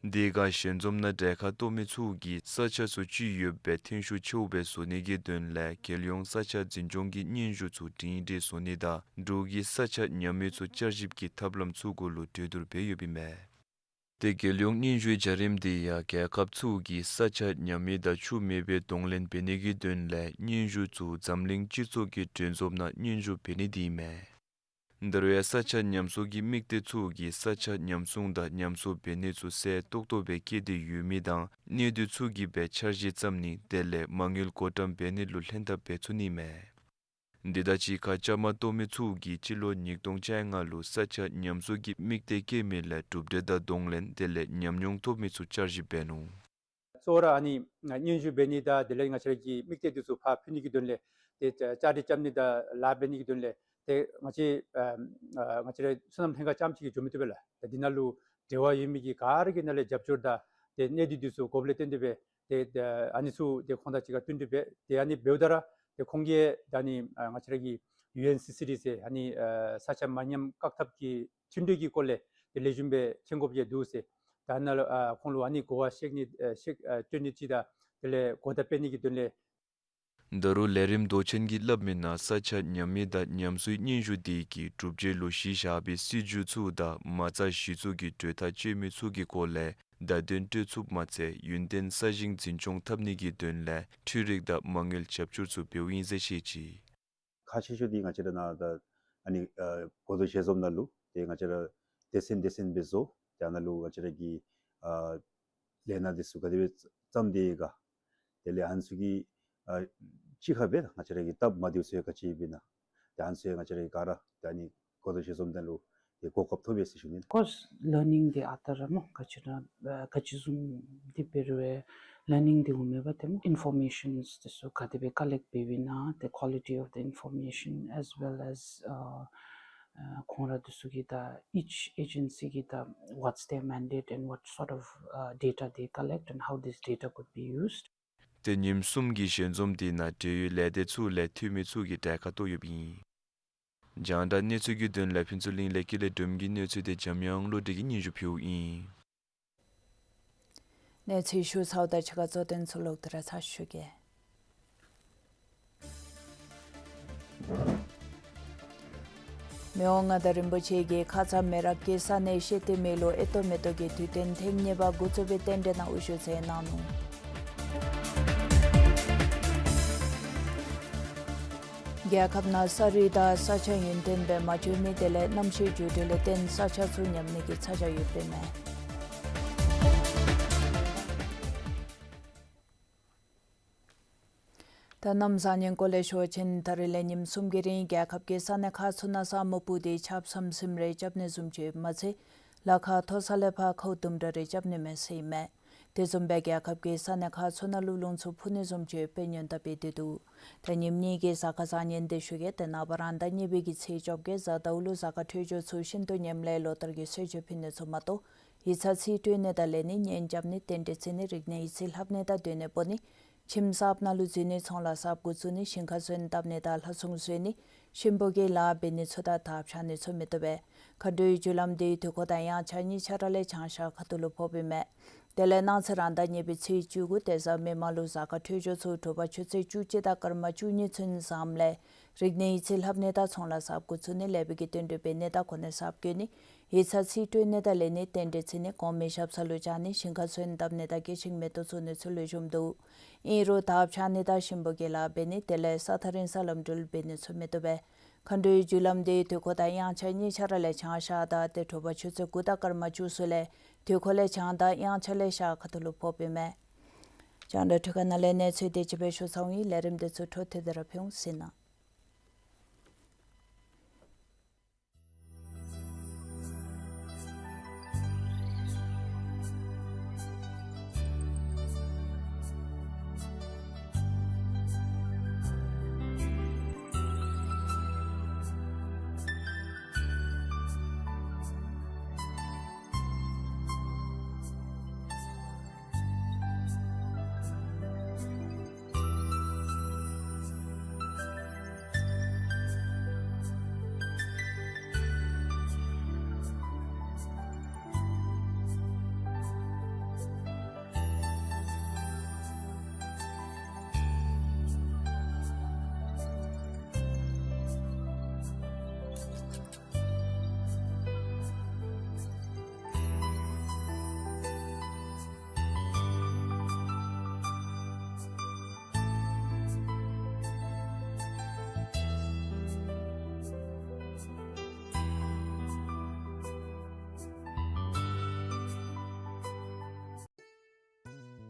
དེ་ཁར་ཞལ་འཛོམས་ནང་གྲལ་ཁར་གཏོགས་མི་ཚུ་གིས་ས་ཆ་ཚུ་ཅི་ཡོདཔ་སྦེ་ཐོན་ཤུགས་ཆེཝ་སྦེ་བཟོ་ནི་གི་དོན་ལས་རྒྱལ་ཡོངས་ས་ཆ་འཛིན་སྐྱོང་གིས་སྙན་ཞུ་ཚུ་སྒྲིང་སྒྲི་བཟོ་ནི་དང་འབྲུག་གི་ས་ཆ་ཉམས་མི་ཚུ་བསྐྱར་ཞིབ་ཀྱི་ཐབས་ལམ་ཚུ་གུ་ལུ་གྲོས་བསྡུར་འབད་ཡོདཔ་ཨིན་མས། ཏེ་རྒྱལ་ཡོངས་སྙན་ཞུའི་བྱ་རིམ་དེ་ཡང་རྒྱལ་ཁབ་ཚུ་གིས་ས་ཆ་ཉམས་མི་དང་ཆུ་མེད་པའི་གདོང་ལེན་འབད་ནི་གི་དོན་ལས་སྙན་ཞུ་ཚུ་འཛམ་གླིང་སྤྱི་ཚོགས་ཀྱི་གྲོས་འཛོམས་ནང་སྙན་ཞུ་འབད་ནི་དེ་ཨིན་མས། ད་རུང་ཡང་ས་ཆ་ཉམས་གསོ་གི་དམིགས་གཏད་ཚུ་གིས་ས་ཆ་ཉམས་སྲུང་དང་ཉམས་གསོ་འབད་ནི་ཚུ་གསལ་ཏོག་ཏོ་སྦེ་བཀོད་དེ་ཡོད་མི་དང་གནས་སྡུད་ཚུ་གི་སྦེ་འཆར་གཞི་བརྩམ་ནི་དེ་ལས་མ་དངུལ་བགོ་བཀྲམ་འབད་ནི་ལུ་ལྷན་ཐབས་འབད་ཚུགས་ནི་མས། འདི་དང་གཅིག་ཁར་བཅའ་མར་གཏོགས་མི་ཚུ་གིས་སྤྱི་ལོ་ཉིས་སྟོང་བཅོ་ལྔ་ལུ་ས་ཆ་ཉམས་གསོ་གི་དམིགས་གཏད་བཀོད་མི་ལས་གྲུབ་འབྲས་དང་གདོང་ལེན་དེ་ལས་ཉམས་མྱོང་ཐོབ་མི་ཚུ་བཅར་ཞིབ་འབད་ནུག། གཙོ་བོ་ར་ཨ་ནི་སྙན་ཞུ་འབད་ནི་དང་དེ་ལས་ང་བཅས་ར་གི་དམིགས་གཏད་འདི་ཚུ་ཕར་ཕུལ་ནི་གི་དོན་ལས་ཏེ་བཅའ་སྒྲིག་རྐྱབ་ནི་དང་ལཱ་འབད་ནི་གི་དོན་ལས་ཏེ་ང་བཅས་ཨ་ང་བཅས་ར་སོ་ནམ་ལྷན་ཁག་རྐྱངམ་ཅིག་གིས་འགྱོ་མི་བཏུབ་པས་ལགས། ཏེ་འདི་ནང་ལུ་འབྲེལ་བ་ཡོད་མི་གི་ག་ར་གི་ནང་ལས་རྒྱབ་སྐྱོར་དང་ཏེ་གནས་སྡུད་འདི་ཚུ་དགོཔ་ལས་བརྟེན་ཏེ་སྦེ་ཏེ་ཨ་ནི་ཚུ་ཏེ་ཁོང་དང་གཅིག་ཁར་བསྟུན་ཏེ་སྦེ་ཏེ་ཨ་ནི་འབདཝ་ད་ར་ཏེ་ཁོང་གིས་ད་ཨ་ནི་ཨ་ང་བཅས་ར་གི་ཡུ་ཨེན་སི་སི་ཌི་ཟེར་ཨ་ནི་ཨ་ས་ཆ་མ་ཉམས་བཀག་ཐབས་ཀྱི་མཐུན་གྲོས་ཀྱི་སྐོར་ལས་ཏེ་ལེགས་ཤོམ་སྦེ་མཁྱེན་དགོཔ་ཅིག་འདུག་ཟེར། ད་ཨ་ནཱ་ལུ་ཨ་ཁོང་ལུ་ཨ་ནི་གོ་བ་བཤད་ནི་ཨ་བཤད་ཨ་སྤྲོད་ནི་ཅིག་དང་དེ་ལས་གོ་བརྡ་སྤེལ་ནི་གི་དོན་ལས། ད་རུང་ལས་རིམ་མདོ་ཆེན་གྱིས་སླབ་མི་ནང་ས་ཆ་ཉམས་མི་དང་ཉམས་གསོའི་སྙན་ཞུ་དེ་གིས་གྲུབ་འབྲས་ལུ་གཞི་བཞག་པའི་སྲིད་བྱུས་ཚུ་དང་མ་རྩ་གཞི་བཙུགས་ཀྱི་གྲོས་ཐག་བཅད་མི་ཚུ་གི་སྐོར་ལས་བརྡ་དོན་སྤྲོད་ཚུགསཔ་མ་ཚད་ཡུན་བརྟན་ས་ཞིང་འཛིན་སྐྱོང་འཐབ་ནི་གི་དོན་ལས་འཕྲུལ་རིག་དང་མ་དངུལ་རྒྱབ་སྐྱོར་ཚུ་འབདཝ་ཨིན་ཟེར་བཤད་ཅི། ཁག་ཆེ་ཤོས་འདི་ང་བཅས་ར་ནཱ་ད་ཨ་ནི་ཨ་གོ་ལྡོག་ཞལ་འཛོམས་ནང་ལུ་ཏེ་ང་བཅས་ར་སྡེ་ཚན་སྡེ་ཚན་སྦེ་བཟོ། ཏེ་ཨ་ནཱ་ལུ་ང་བཅས་ར་གི་ཨ་ལས་སྣ་འདི་ཚུ་ག་དེ་སྦེ་བརྩམས་ཏེ་ཡོད་ག། དེ་ལས་ཨ་ནི་ཚུ་གི་ཨ་གཅིག་ཁར་སྦེ་ང་བཅས་ར་གི་སྟབས་མ་བདེཝ་ཚུ་ཡང་ག་ཅི་ཡོདཔ་ཨིན་ན། ཏེ་ཨ་ནི་ཚུ་ཡང་ང་བཅས་ར་གི་ག་ར་ཏེ་ཨ་ནི་གོ་ལྡོག་ཞལ་འཛོམས་ནང་ལུ་ཏེ་གོ་སྐབས་ཐོབ་པས་ཟེར་ཞུ་ནི། Of course, learning འདི་ཨ་རྟག་ར་སྨོ་ག་ཅི་ར་ཨ་ག་ཅི་བཟུམ་འདི་འབད་རུང་ལར་ནིང་འདི་འོང་མས་པ་ཏེ་སྨོ་ཨིན་ཕོར་མེ་ཤཱནས་འདི་ཚུ་ག་དེ་སྦེ་ཀ་ལེཀཊ་འབདཝ་ཨིན་ན། the quality of the information as well as uh, uh, ཁོང་ར་འདི་ཚུ་གི་ད་each agency གི་ད་what's their mandate and what sort of uh, data they collect and how this data could be used. ཏེ་ཉིནམ་གསུམ་གྱི་ཞལ་འཛོམས་འདི་ནང་འབྲེལ་ཡོད་ལས་སྡེ་ཚུ་ལས་འཐུས་མི་ཚུ་གིས་གྲལ་ཁར་གཏོགས་ཡོདཔ་ཨིན། རྒྱང་བསྒྲགས་གནས་ཚུལ་གྱི་དོན་ལས་ཕུན་ཚོགས་གླིང་ལས་ཀྱི་ལས་སྒྲོམ་གྱི་གནས་ཚུལ་འདི་འཇམ་དབྱངས་བློ་གྲོས་ཀྱིས་སྙན་ཞུ་ཕུལཝ་ཨིན། གནས་ཚུལ་ཞུ་ཚརཝ་དང་གཅིག་ཁར་གཙོ་དོན་ཚུ་ལོག་སྟེ་ར་ཚར་ཞུ་གེ། མི་དབང་མངའ་བདག་རིན་པོ་ཆེ་གིས་ཁ་ཙ་མེ་རག་གི་ས་གནས་ཤེ་ཏི་མི་ལུ་ཨེ་ཏོ་མེ་ཏོག་གི་དུས་སྟོན་ཐེངས་གཉིས་པ་འགོ་བཙུགས་པའི་རྟེན་འབྲེལ་ནང་དབུ་བཞུགས་མཛད་གནང་ནུག། རྒྱལ་ཁབ་ནང་ས་རུད་དང་ས་ཆ་ཡུན་བརྟན་སྦེ་མ་འགྱོ་མི་དེ་ལས་གནམ་གཤིས་འགྱུར་ལྡོག་ལས་བརྟེན་ས་ཆ་ཚུ་ཉམས་ནི་གི་ཚ་གྱང་ཡོདཔ་ཨིན་མས། ད་གནམ་བཟང་ངན་སྐོར་ལས་ཞུ་བ་ཅིན་ད་རིས་ལས་ཉིནམ་གསུམ་གྱི་རིང་རྒྱལ་ཁབ་ཀྱི་ས་གནས་ཁག་ཚུ་ནང་ས་སྨུག་སྤུབས་ཏེ་ཆརཔ་ཟམ་ཟིམ་རེ་རྐྱབ་ནི་བཟུམ་ཅིག་ཡོདཔ་མ་ཚད་ལ་ཁ་མཐོ་ས་ལས་ཕར་ཁཝ་དུམ་གྲ་རེ་རྐྱབ་ནི་མས་ཟེར་ཨིན་མས། དེ་བཟུམ་སྦེ་རྒྱལ་ཁབ་ཀྱི་ས་གནས་ཁག་ཚུ་ནང་ལུ་རླུང་འཚུབ་འཕུ་ནི་བཟུམ་ཅིག་ཡོདཔ་སྦེ་ཉེན་བརྡ་འབད་དེ་འདུག། ད་ཉིནམ་གཉིས་ཀྱི་གཟའ་སྐར་བཟང་ངན་འདི་ཞུ་གེ། ཏེ་ནངས་པ་རང་ཟླ་གཉིས་པའི་གི་ཚེས་བཅོ་བརྒྱད་གཟའ་ཟླཝ་ལུ་གཟའ་སྐར་འཕྲོད་སྦྱོར་ཚུ་ཤིན་ཏུ་ངནམ་ལས་ལོ་ལྟར་གྱི་གསོལ་མཆོད་ཕུལ་ནི་ཚུ་མ་གཏོགས་ཡིག་ཚང་རྩིས་སྤྲོད་ནི་དང་ལེན་ནི་གཉེན་རྐྱབ་ནི་རྟེན་འབྲེལ་བརྩི་ནི་རིག་གནས་ཡིག་རྩིས་ལྷབ་ནི་དང་སྡོད་གནས་སྤོ་ནི་ཁྱིམ་གསརཔ་ནང་ལུ་འཛུལ་ནི་ཚོང་ལཱ་གསརཔ་འགོ་བཙུགས་ནི་ཞིང་ཁ་སོན་བཏབ་ནི་དང་ལྷ་སྲུང་བཟོ་ནི་གཤིན་པོ་གི་ལཱ་འབད་ནི་ཚུ་དང་དར་འཕྱར་ནི་ཚུ་མི་བཏུབ་པས། མཁའ་འགྲོའི་རྒྱུ་ལམ་འདི་དུས་འཁོར་དང་དབྱངས་འཆར་གཉིས་ཆ་ར་ལས་བྱང་ཤར་ཁ་ཐུག་ལུ་ཕོགཔ་ཨིན་མས། དེ་ལས་གནངས་ཚེ་རང་ཟླ་གཉིས་པའི་ཚེས་བཅུ་དགུ་ཏེ་གཟའ་མིག་དམར་ལུ་གཟའ་སྐར་འཕྲོད་སྦྱོར་ཚུ་དྲོ་པ་ཆུ་ཚོད་བཅུ་གཅིག་དང་སྐར་མ་བཅུ་གཉིས་ཚུན་བཟངམ་ལས་རིག་གནས་ཡིག་རྩིས་ལྷབ་ནི་དང་ཚོང་ལཱ་གསརཔ་འགོ་བཙུགས་ནི་ལེགས་པའི་གི་དོན་འགྲུབ་འབད་ནི་དང་གོ་གནས་གསརཔ་བསྐོ་ནི་ཡིག་ཚང་རྩིས་སྤྲོད་ནི་དང་ལེན་ནི་རྟེན་འབྲེལ་བརྩི་ནི་གོང་མའི་ཞབས་ས་ལུ་བཅར་ནི་ཞིང་ཁ་སོན་བཏབ་ནི་དང་སྐྱེད་ཤིང་མེ་ཏོག་བཙུགས་ནི་ཚུ་ལེགས་ཤོམ་འདུག། ཨིན་རུང་དར་འཕྱར་ནི་དང་གཤིན་པོ་གི་ལཱ་འབད་ནི་དེ་ལས་ས་ཐག་རིང་ས་ལམ་འགྲུལ་འབད་ནི་ཚུ་མི་བཏུབ་པས། མཁའ་འགྲོའི་རྒྱུ་ལམ་འདི་དུས་འཁོར་དང་དབྱངས་འཆར་གཉིས་ཆ་ར་ལས་བྱང་ཤར་དང་ཏེ་དྲོ་པ་ཆུ་ཚོད་དགུ་དང་སྐར་མ་བཅུ་གསུམ་ལས་དུས་འཁོར་ལས་བྱང་དང་དབྱངས་འཆར་ལས་ཤར་ཁ་ཐུག་ལུ་ཕོགཔ་ཨིན་མས། རྒྱང་བསྒྲགས་འཕྲུལ་ཁང་ནང་ལས་གནས་ཚུལ་དེ་ཅིག་སྦེ་ཞུ་ཚརཝ་ཨིན། ལས་རིམ་འདི་ཚུ་འཕྲོ་མཐུད་དེ་ར་ཕུལ་འོང་ཟེར་ཨིན།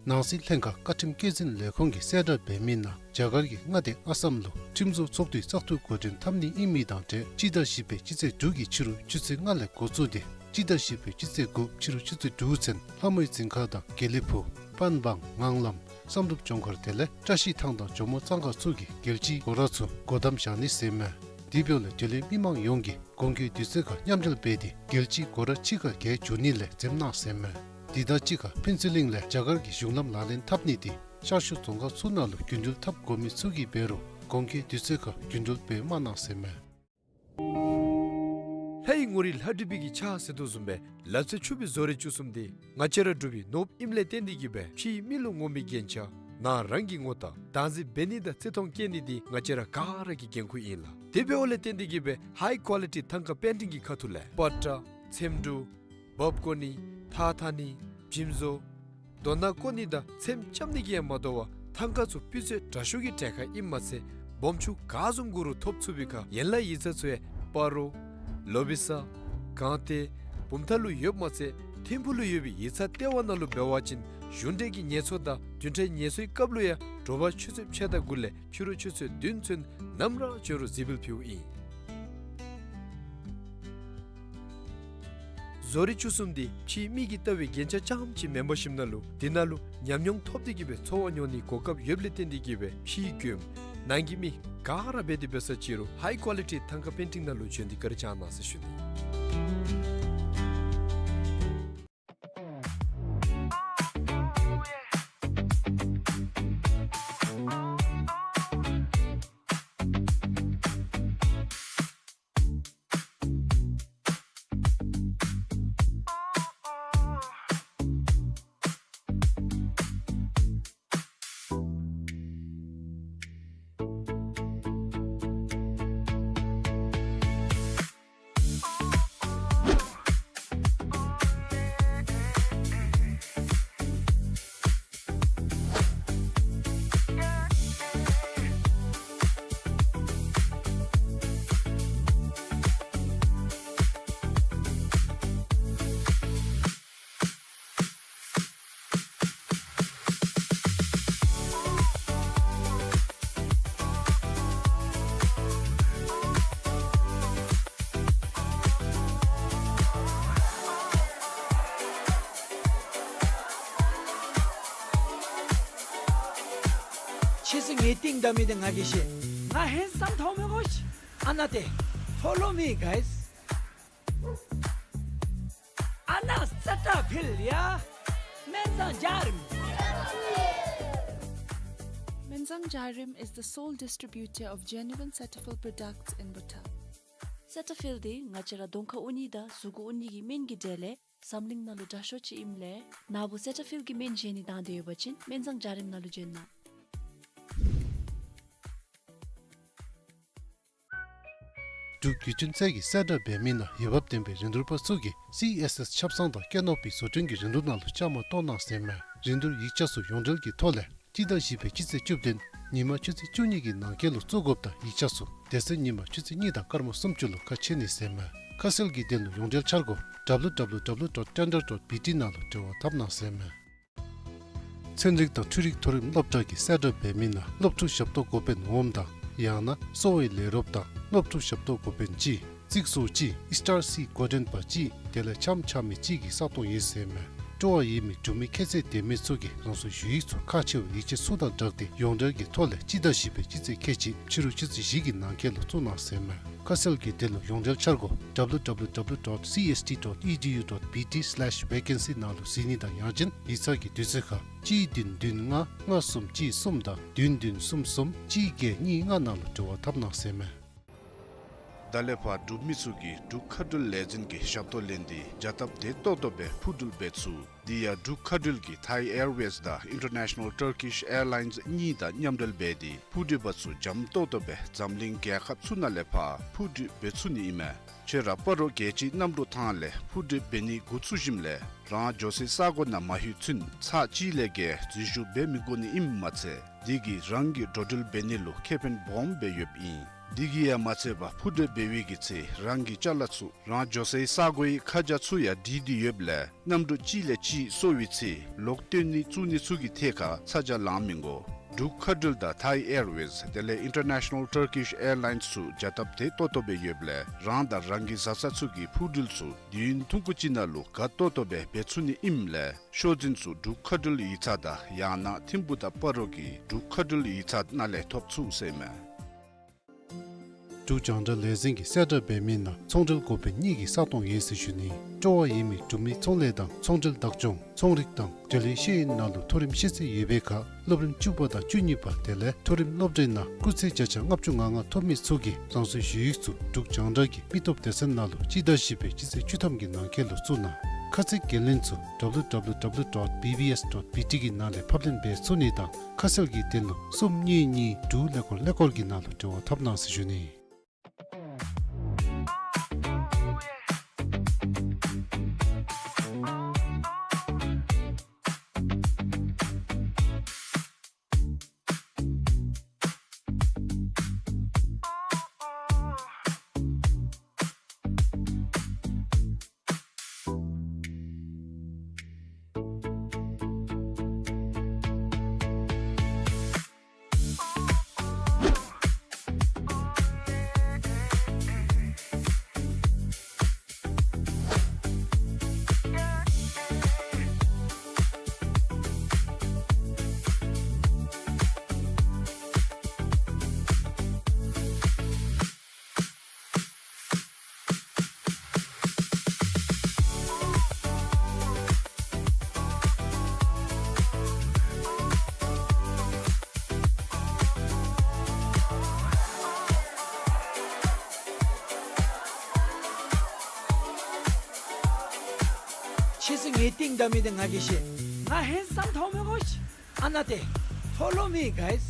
ནང་སྲིད་ལྷན་ཁག་བཀའ་ཁྲིམས་བཀོད་འཛིན་ལས་ཁུངས་ཀྱིས་གསལ་བསྒྲགས་འབད་མི་ནང་རྒྱ་གར་གྱིས་མངའ་སྡེ་ཨ་སམ་ལུ་ཁྲིམས་བཟོ་ཚོགས་འདུའི་བཙག་འཐུ་འགོ་འདྲེན་འཐབ་ནི་ཨིན་མི་དང་འབྲེལ་སྤྱི་ཟླ་བཞི་པའི་སྤྱི་ཚེས་དྲུག་གི་ཕྱི་རུ་ཆུ་ཚོད་ལྔ་ལས་འགོ་བཙུགས་ཏེ་སྤྱི་ཟླ་བཞི་པའི་སྤྱི་ཚེས་དགུ་ཕྱི་རུ་ཆུ་ཚོད་དྲུག་ཚུན་ལྷ་མོའི་རྫིང་ཁ་དང་དགེ་ལེགས་ཕུག་པན་བང་ངང་ལམ་བསམ་གྲུབ་ལྗོངས་མཁར་དེ་ལས་བཀྲ་ཤིས་ཐང་དང་ཇོ་མོ་གཙང་ཁ་ཚུ་གི་རྒྱལ་སྤྱིའི་སྒོ་ར་ཚུ་སྒོ་བསྡམ་བཞག་ནི་ཟེར་མས། དེ་འབདཝ་ལས་འབྲེལ་ཡོད་མི་མང་ཡོངས་ཀྱིས་གོང་གི་དུས་ཚོད་ཁར་མཉམ་འབྲེལ་འབད་དེ་རྒྱལ་སྤྱིའི་སྒོ་ར་ཕྱི་ཁར་རྒལ་འགྱོ་ནི་ལས་འཛེམ་གནང་ཟེར་མས། དེ་དང་གཅིག་ཁར་ཕུན་ཚོགས་གླིང་ལས་རྒྱ་གར་གྱི་གཞུང་ལམ་ལག་ལེན་འཐབ་ནི་དེ་ཤར་ཕྱོགས་རྫོང་ཁག་ཚུ་ནང་ལུ་རྒྱུན་འགྲུལ་འཐབ་དགོ་མི་ཚུ་གིས་འབད་རུང་གོང་གི་དུས་ཚོད་ཁར་རྒྱུན་འགྲུལ་འབད་མ་གནང་ཟེར་མས། ལྷའི་ངོ་རིས་ལྷ་འབྲི་བི་གི་ཆ་ཟེར་དོ་བཟུམ་སྦེ་ལ་རྩེ་ཆུ་བི་བཟོ་རིག་བཅུ་གསུམ་དེ་ང་བཅས་ར་འབྲུག་པའི་ནོར་བུ་ཨིནམ་ལས་བརྟེན་ཏེ་གིས་སྦེ་ཕྱིའི་མི་ལུ་ངོམ་པའི་རྒྱན་ཆ་ནང་རང་གི་ངོ་རྟགས་བདག་འཛིན་འབད་ནི་དང་བརྩི་མཐོང་བསྐྱེད་ནི་དེ་ང་བཅས་ར་ག་ར་གི་འགན་ཁུར་ཨིན་ལགས། དེ་འབདཝ་ལས་བརྟེན་ཏེ་གིས་སྦེ་ཧའི་ཀོ་ལི་ཊི་ཐང་ཀ་པེན་ཊིང་གི་ཁ་ཐུག་ལས་པ་ཏྲ་ཚེམ་དྲུབ་འབག་བཀོ་ནི་ཐགས་འཐག་ནི་འཇིམ་བཟོ་རྡོ་ནག་བཀོ་ནི་དང་ཚེམ་རྐྱབ་ནི་གིས་ཡང་མ་དོ་བར་ཐང་ཀ་ཚུ་སྤུས་ཚད་དྲག་ཤོས་ཀྱི་གྲལ་ཁར་ཨིནམ་མ་ཚད་སྦོམ་ཆུང་ག་བཟུམ་དགོ་རུང་ཐོབ་ཚུགས་པའི་ཁར་ཡན་ལག་ཡིག་ཚང་ཚུ་ཡང་སྤ་རོ་ལོ་བི་ས་སྒང་སྟེང་བུམ་ཐང་ལུ་ཡོདཔ་མ་ཚད་ཐིམ་ཕུག་ལུ་ཡོད་པའི་ཡིག་ཚང་ལྟེ་བ་ནང་ལུ་འབད་བ་ཅིན་གཞུང་འབྲེལ་གྱི་ངལ་གསོ་དང་བདུན་ཕྲག་ངལ་གསོའི་སྐབས་ལུ་ཡང་དྲོ་པ་ཆུ་ཚོད་ཕྱེད་དང་དགུ་ལས་ཕྱི་རུ་ཆུ་ཚོད་བདུན་ཚུན་ནམ་ར་བྱོན་རུང་གཟིགས་འབུལ་ཕུལཝ་ཨིན། བཟོ་རིག་བཅུ་གསུམ་དེ་ཕྱིའི་མི་གིས་བལྟ་བའི་རྒྱན་ཆ་རྐྱངམ་ཅིག་མེན་པར་ཞིནམ་ན་ལུ་དེ་ནང་ལུ་ཉམས་མྱོང་ཐོབ་སྟེ་གིས་སྦེ་འཚོ་བ་མྱོང་ནིའི་གོ་སྐབས་ཡོདཔ་ལས་བརྟེན་ཏེ་གིས་སྦེ་ཕྱིའི་མགྱོནམ་ནང་གི་མི་ག་ར་འབད་དེ་འབད་ས་ཅིག་རུང་ཧའི་ཀོ་ལི་ཊི་ཐང་ཀ་པེན་ཊིང་ནང་ལུ་བྱོན་ཏེ་བཀའ་དྲིན་བསྐྱང་གནང་ཟེར་ཞུ་ནི། ཁྱེད་ཚུ་ངེའི་རྟིང་བདའ་མི་དེ་ང་གིས་ཤེས། ང་ཧེན་སམ་ཐོགས་མི་གོ་ཤི། ཨ་ནཱ་ཏེ། Follow me, guys. ཨ་ནཱ་སེ་ཊ་ཕིལ་ཡ། སྨན་བཟང་འཇའ་རིསམ། Menzang Jarim is the sole distributor of genuine Cetaphil products in Bhutan. སེ་ཊ་ཕིལ་དེ་ང་བཅས་ར་གདོང་ཁར་འོང་ནི་དང་གཟུགས་ཁར་འོང་ནི་གི་སྨན་གྱི་གྲས་ལས་འཛམ་གླིང་ནང་ལུ་དྲག་ཤོས་ཅིག་ཨིནམ་ལས་ནཱ་བུ་སེ་ཊ་ཕིལ་གྱི་སྨན་བཞེས་ནི་དང་འདོད་ཡོད་པ་ཅིན་སྨན་བཟང་འཇའ་རིསམ་ནང་ལུ་བྱོན་གནང་། འབྲུག་བརྒྱུད་འཕྲིན་ཚད་ཀྱིས་གསལ་བསྒྲགས་འབད་མི་ནང་འོས་འབབ་ལྡན་པའི་རིན་བསྡུར་པ་ཚུ་གིས་སི་ཨེསི་ཨེསི་ཆབ་གསང་དང་ཀེ་ནོ་པི་བཟོ་སྐྲུན་གྱི་རིན་བསྡུར་ནང་ལུ་བཅའ་མར་གཏོགས་གནང་ཟེར་མས། རིན་བསྡུར་ཡིག་ཆ་ཚུ་ཡོངས་འབྲེལ་གྱི་ཐོག་ལས་སྤྱི་ཟླ་བཞི་པའི་སྤྱི་ཚེས་བཅུ་བདུན་ཉིན་མ་ཆུ་ཚོད་བཅུ་གཉིས་ཀྱི་ནང་འཁོད་ལུ་བཙུགས་དགོཔ་དང་ཡིག་ཆ་ཚུ་དེ་ཚེ་ཉིན་མ་ཆུ་ཚོད་གཉིས་དང་སྐར་མ་སུམ་ཅུ་ལུ་ཁ་ཕྱེ་ནི་ཟེར་མས། ཁ་གསལ་གྱི་དོན་ལུ་ཡོངས་འབྲེལ་འཆར་སྒོ་W W W dot tender dot B T ནང་ལུ་འབྲེལ་བ་འཐབ་གནང་ཟེར་མས། ཚན་རིག་དང་འཕྲུལ་རིག་མཐོ་རིམ་སློབ་གྲྭ་གིས་གསལ་བསྒྲགས་འབད་མི་ནང་སློབ་ཕྲུག་ཞབས་ཏོག་འགོ་དཔོན་འོགམ་དང་ཡང་ན་གསོ་བའི་ལས་རོགསཔ་དང་སློབ་ཕྲུག་ཞབས་ཏོག་འགོ་དཔོན་གཅིག་རྩིག་བཟོ་གཅིག་ཨི་སི་ཊར་སི་འགོ་འདྲེན་པ་གཅིག་དེ་ལས་འཆམ་འཆམ་མི་གཅིག་གིས་ས་སྟོང་ཡོད་ཟེར་མས། སྤྲོ་བ་ཡོད་མི་འབྲུག་མི་ཁྱད་ཚད་ལྡན་མི་ཚུ་གིས་རང་སོའི་ཞུ་ཡིག་ཚུ་ཁག་ཆེ་བའི་ཡིག་ཆ་ཚུ་དང་སྦྲགས་ཏེ་ཡོངས་འབྲེལ་གྱི་ཐོག་ལས་སྤྱི་ཟླ་བཞི་པའི་སྤྱི་ཚེས་ཁལ་གཅིག་ཕྱི་རུ་ཆུ་ཚོད་བཞི་གི་ནང་འཁོད་ལུ་བཙུགས་གནང་ཟེར་མས། ཁ་གསལ་གྱི་དོན་ལུ་ཡོངས་འབྲེལ་འཆར་སྒོ་W W W dot C S T dot E D U dot B T slash vacancy ནང་ལུ་གཟིགས་ནི་དང་ཡང་ཅིན་ཡིག་ཚང་གི་དུས་ཚོད་ཁར་གཅིག་བདུན་བདུན་ལྔ་ལྔ་གསུམ་གཅིག་གསུམ་དང་བདུན་བདུན་གསུམ་གསུམ་གཅིག་བརྒྱད་གཉིས་ལྔ་ནང་ལུ་འབྲེལ་བ་འཐབ་གནང་ཟེར་མས། ད་ལས་ཕར་འབྲུག་མི་ཚུ་གིས་འབྲུག་མཁའ་འགྲུལ་ལས་འཛིན་གྱི་ཞབས་ཏོག་ལེན་ཏེ་བྱ་སྟབས་བདེ་ཏོག་ཏོ་སྦེ་འཕུར་འགྲུལ་འབད་ཚུགས། དེ་ཡང་འབྲུག་མཁའ་འགྲུལ་གྱིས་Thai Airways དང་International Turkish Airlines གཉིས་དང་མཉམ་འབྲེལ་འབད་དེ་འཕུར་འགྲུལ་པ་ཚུ་འཇམ་ཏོག་ཏོ་སྦེ་འཛམ་གླིང་རྒྱལ་ཁབ་ཚུ་ནང་ལས་ཕར་འཕུར་འགྲུལ་འབད་ཚུགས་ནི་ཨིན་མས། ཁྱོད་ར་སྤ་རོ་རྒྱལ་སྤྱིའི་གནམ་གྲུ་ཐང་ལས་འཕུར་འགྲུལ་འབད་ནི་འགོ་བཙུགས་ཞིནམ་ལས་རང་འགྱོ་སའི་ས་གོ་ནང་མ་ལྷོད་ཚུན་ཚར་གཅིག་ལས་བརྒལ་འཛུལ་ཞུགས་འབད་མི་དགོ་ནི་ཨིནམ་མ་ཚད་དེ་གིས་རང་གི་འགྲོ་འགྲུལ་འབད་ནི་ལུ་ཁེ་ཕན་སྦོམ་སྦེ་ཡོདཔ་ཨིན། འདི་གིས་ཡང་མ་ཚད་པར་འཕུར་གྲལ་འབད་བའི་གི་ཚེ་རང་གི་ཅ་ལ་ཚུ་རང་འགྱོ་སའི་ས་གོའི་ཁ་བྱང་ཚུ་ཡང་བྲིས་ཏེ་ཡོདཔ་ལས་གནམ་གྲུ་གཅིག་ལས་གཅིག་སོར་བའི་ཚེ་ལོག་བཏོན་ནི་བཙུགས་ནི་ཚུ་གི་ཐད་ཁར་ཚ་གྱང་ལང་མི་དགོ། འབྲུག་མཁའ་འགྲུལ་དང་Thai Airways དེ་ལས་International Turkish Airlines ཚུ་བྱ་སྟབས་དེ་ཏོག་ཏོ་སྦེ་ཡོདཔ་ལས་རང་དང་རང་གི་བཟའ་ཚང་ཚུ་གི་འཕུར་འགྲུལ་ཚུ་དུས་ཡུན་ཐུང་ཀུ་ཅིག་ནང་ལུ་དགའ་ཏོག་ཏོ་སྦེ་འབད་ཚུགས་ནི་ཨིནམ་ལས་ཤོག་འཛིན་ཚུ་འབྲུག་མཁའ་འགྲུལ་ཡིག་ཚང་དང་ཡང་ན་ཐིམ་ཕུག་དང་སྤ་རོ་གི་འབྲུག་མཁའ་འགྲུལ་ཡིག་ཚང་ནང་ལས་ཐོབ་ཚུགས་ཟེར་མས། འབྲུག་རྒྱང་བསྒྲགས་ལས་འཛིན་གྱིས་གསལ་བསྒྲགས་འབད་མི་ནང་ཚོང་འབྲེལ་འགོ་དཔོན་གཉིས་ཀྱི་ས་སྟོང་ཡོད་ཟེར་ཞུ་ནི། སྤྲོ་བ་ཡོད་མི་འབྲུག་མི་ཚོང་ལས་དང་ཚོང་འབྲེལ་བདག་སྐྱོང་ཚོང་རིག་དང་འབྲེལ་ཡོད་ཤེས་ཡོན་ནང་ལུ་མཐོ་རིམ་ཤེས་ཚད་ཡོད་པའི་ཁར་སློབ་རིམ་བཅུ་པ་དང་བཅུ་གཉིས་པ་དེ་ལས་མཐོ་རིམ་སློབ་གྲྭའི་ནང་སྐུགས་ཚད་བརྒྱ་ཆ་ལྔ་བཅུ་ང་ལྔ་ཐོབ་མི་ཚུ་གིས་རང་སོའི་ཞུ་ཡིག་ཚུ་འབྲུག་རྒྱང་བསྒྲགས་ཀྱི་མི་སྟོབས་སྡེ་ཚན་ནང་ལུ་སྤྱི་ཟླ་བཞི་པའི་སྤྱི་ཚེས་བཅུ་ཐམ་གྱི་ནང་འཁོད་ལུ་བཙུགས་གནང་། ཁ་གསལ་འགན་ལེན་ཚུ་W W W dot B B S dot B T གི་ནང་ལས་ཕབ་ལེན་འབད་ཚུགས་ནི་དང་ཁ་གསལ་གྱི་དོན་ལུ་གསུམ་གཉིས་གཉིས་དྲུག་ཀླད་ཀོར་ཀླད་ཀོར་གྱི་ནང་ལུ་འབྲེལ་བ་འཐབ་གནང་ཟེར་ཞུ་ནི། ཁྱེད་ཚུ་ངེའི་རྟིང་བདའ་མི་འདི་ང་གིས་ཤེས། ང་ཧེན་སམ་མཐོང་མི་དགོ་ཤིག། ཨ་ནཱ་ཏེ། Follow me, guys.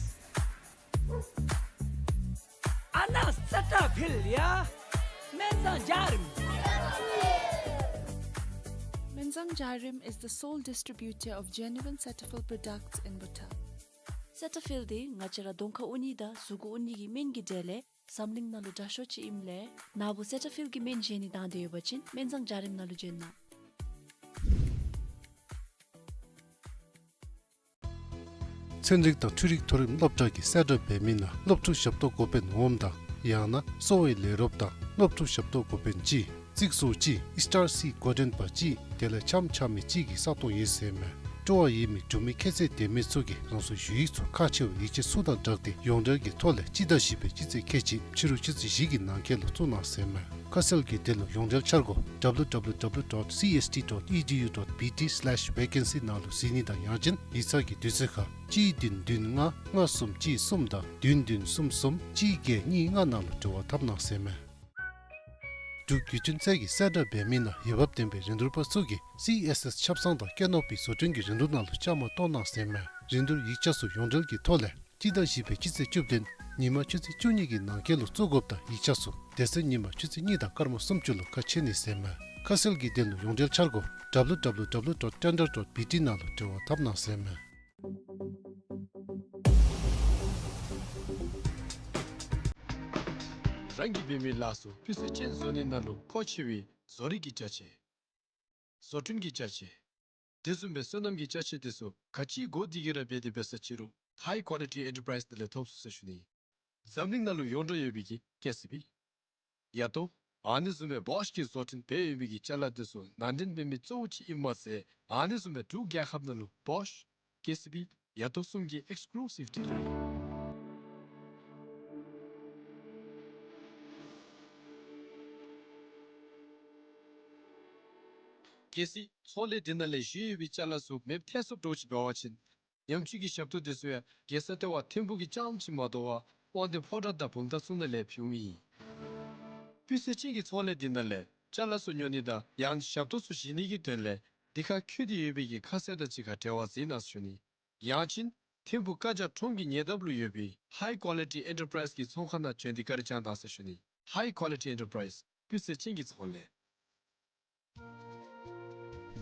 ཨ་ནཱ་སེ་ཊ་ཕིལ་ཡ། སྨན་བཟང་འཇའ་རིསམོ། Menzang Jarim is the sole distributor of genuine Cetaphil products in Bhutan. སེ་ཊ་ཕིལ་འདི་ང་བཅས་ར་གདོང་ཁར་འོང་ནི་དང་གཟུགས་ཁར་འོང་ནི་གི་སྨན་གྱི་གྲས་ལས་འཛམ་གླིང་ནང་ལུ་དྲག་ཤོས་ཅིག་ཨིནམ་ལས་ན་བུ་སེ་ཊ་ཕིལ་གྱི་སྨན་བཞེས་ནི་དང་འདོད་ཡོད་པ་ཅིན་སྨན་བཟང་འཇའ་རིསམོ་ནང་ལུ་བྱོན་གནང་། ཚན་རིག་དང་འཕྲུལ་རིག་མཐོ་རིམ་སློབ་གྲྭ་གིས་གསལ་བསྒྲགས་འབད་མི་ནང་སློབ་ཕྲུག་ཞབས་ཏོག་འགོ་དཔོན་འོགམ་དང་ཡང་ན་གསོ་བའི་ལས་རོགསཔ་དང་སློབ་ཕྲུག་ཞབས་ཏོག་འགོ་དཔོན་གཅིག་རྩིག་ཟོག་གཅིག་ཨི་སི་ཊར་སི་འགོ་འདྲེན་པ་གཅིག་དེ་ལས་འཆམ་འཆམ་མི་གཅིག་གི་ས་སྟོང་ཡོད་ཟེར་མས། སྤྲོ་བ་ཡོད་མི་འབྲུག་མི་ཁྱད་ཚད་ལྡན་མི་ཚུ་གིས་རང་སོའི་ཞུ་ཡིག་ཚུ་ཁག་ཆེ་བའི་ཡིག་ཆ་ཚུ་དང་སྦྲགས་ཏེ་ཡོངས་འབྲེལ་གྱི་ཐོག་ལས་སྤྱི་ཟླ་བཞི་པའི་སྤྱི་ཚེས་ཁལ་གཅིག་ཕྱི་རུ་ཆུ་ཚོད་བཞི་གི་ནང་འཁོད་ལུ་བཙུགས་གནང་ཟེར་མས། ཁ་གསལ་གྱི་དོན་ལུ་ཡོངས་འབྲེལ་འཆར་སྒོ་W W W dot C S T dot E D U dot B T slash vacancy ནང་ལུ་གཟིགས་ནི་དང་ཡང་ཅིན་ཡིག་ཚང་གི་དུས་ཚོད་ཁར་གཅིག་བདུན་བདུན་ལྔ་ལྔ་གསུམ་གཅིག་གསུམ་དང་བདུན་བདུན་གསུམ་གསུམ་གཅིག་བརྒྱད་གཉིས་ལྔ་ནང་ལུ་འབྲེལ་བ་འཐབ་གནང་ཟེར་མས། འབྲུག་བརྒྱུད་འཕྲིན་ཚད་ཀྱིས་གསལ་བསྒྲགས་འབད་མི་ནང་འོས་འབབ་ལྡན་པའི་རིན་བསྡུར་པ་ཚུ་གིས་སི་ཨེསི་ཨེསི་ཆབ་གསང་དང་སྐྱེ་ནོར་བུའི་བཟོ་སྐྲུན་གྱི་རིན་བསྡུར་ནང་ལུ་བཅའ་མར་གཏོགས་གནང་ཟེར་མས། རིན་བསྡུར་ཡིག་ཆ་ཚུ་ཡོངས་འབྲེལ་གྱི་ཐོག་ལས་སྤྱི་ཟླ་བཞི་པའི་སྤྱི་ཚེས་བཅུ་བདུན་ཉིན་མ་ཆུ་ཚོད་བཅུ་གཉིས་ཀྱི་ནང་འཁོད་ལུ་བཙུགས་དགོཔ་དང་ཡིག་ཆ་ཚུ་དེ་ཚེ་ཉིན་མ་ཆུ་ཚོད་གཉིས་དང་སྐར་མ་སུམ་ཅུ་ལུ་ཁ་ཕྱེ་ནི་ཟེར་མས། ཁ་གསལ་གྱི་དོན་ལུ་ཡོངས་འབྲེལ་འཆར་སྒོ་W W W dot tender dot B T ནང་ལུ་འབྲེལ་བ་འཐབ་གནང་ཟེར་མས། རང་གིས་འབད་མི་ལཱ་ཚུ་སྤུས་ཚད་ཅན་བཟོ་ནི་ནང་ལུ་མཁོ་ཆེ་བའི་བཟོ་རིག་གི་ཅ་ཆས། བཟོ་སྐྲུན་གྱི་ཅ་ཆས། དེ་བཟུམ་སྦེ་སོ་ནམ་གྱི་ཅ་ཆས་དེ་ཚུ་ག་ཅི་དགོ་དེ་གིས་ར་འབད་དེ་འབད་ས་ཅི་རུང་High Quality Enterprise དེ་ལས་ཐོབ་ཚུགས་ཟེར་ཞུ་ནི། འཛམ་གླིང་ནང་ལུ་ཡོངས་གྲགས་ཡོད་པའི་གི་ཀེ་སི་བི། ཡ་ཏོ། ཨ་ནི་བཟུམ་སྦེ་བོཤ་གིས་བཟོ་སྐྲུན་འབད་ཡོད་པའི་གི་ཅ་ལ་དེ་ཚུ་ནང་འདྲེན་འབད་མི་གཙོ་བོ་ཅིག་ཨིན་མས་ཟེར། ཨ་ནི་བཟུམ་སྦེ་འབྲུག་རྒྱལ་ཁབ་ནང་ལུ་བོཤ་ཀེ་སི་བི་ཡ་ཏོ་གསུམ་གྱི་ཨེགསི་ཀུ་ལུ་སིབ་ཌི་ལར། གལ་སྲིད་ཚོང་ལས་འདི་ནང་ལས་བཞེས་ཡོད་པའི་ཅ་ལ་ཚུ་མེདཔ་ཐལ་སོངམ་འདྲཝ་ཅིག་འབད་བ་ཅིན་ཉམས་བཅོས་ཀྱི་ཞབས་ཏོག་དེ་ཚུ་ཡང་རྒྱལ་ས་ལྟེ་བ་ཐིམ་ཕུག་གི་རྐྱངམ་ཅིག་མ་དོ་བར་དབང་འདུས་ཕོ་བྲང་དང་བུམ་ཐང་ཚུ་ནང་ལས་ཕུལཝ་ཨིན། སྤུས་ཚད་ཅན་གྱི་ཚོང་ལས་འདི་ནང་ལས་ཅ་ལ་ཚུ་ཉོ་ནི་དང་ཡང་ཞབས་ཏོག་ཚུ་བཞེས་ནི་གི་དོན་ལས་འདི་ཁར་བཀོད་དེ་ཡོད་པའི་གི་ཁ་གསལ་དང་གཅིག་ཁར་འབྲེལ་བ་འཛིན་གནང་ཟེར་ཞུ་ནི། ཡང་ཅིན་ཐིམ་ཕུག་ཀ་ཇ་ཁྲོམ་གྱི་ཉེ་འདབས་ལུ་ཡོད་པའི་High Quality Enterprise གི་ཚོང་ཁང་ནང་བྱོན་ཏེ་བཀའ་དྲིན་བསྐྱང་གནང་ཟེར་ཞུ་ནི། High Quality Enterprise སྤུས་ཚད་ཅན་གྱི་ཚོང་ལས།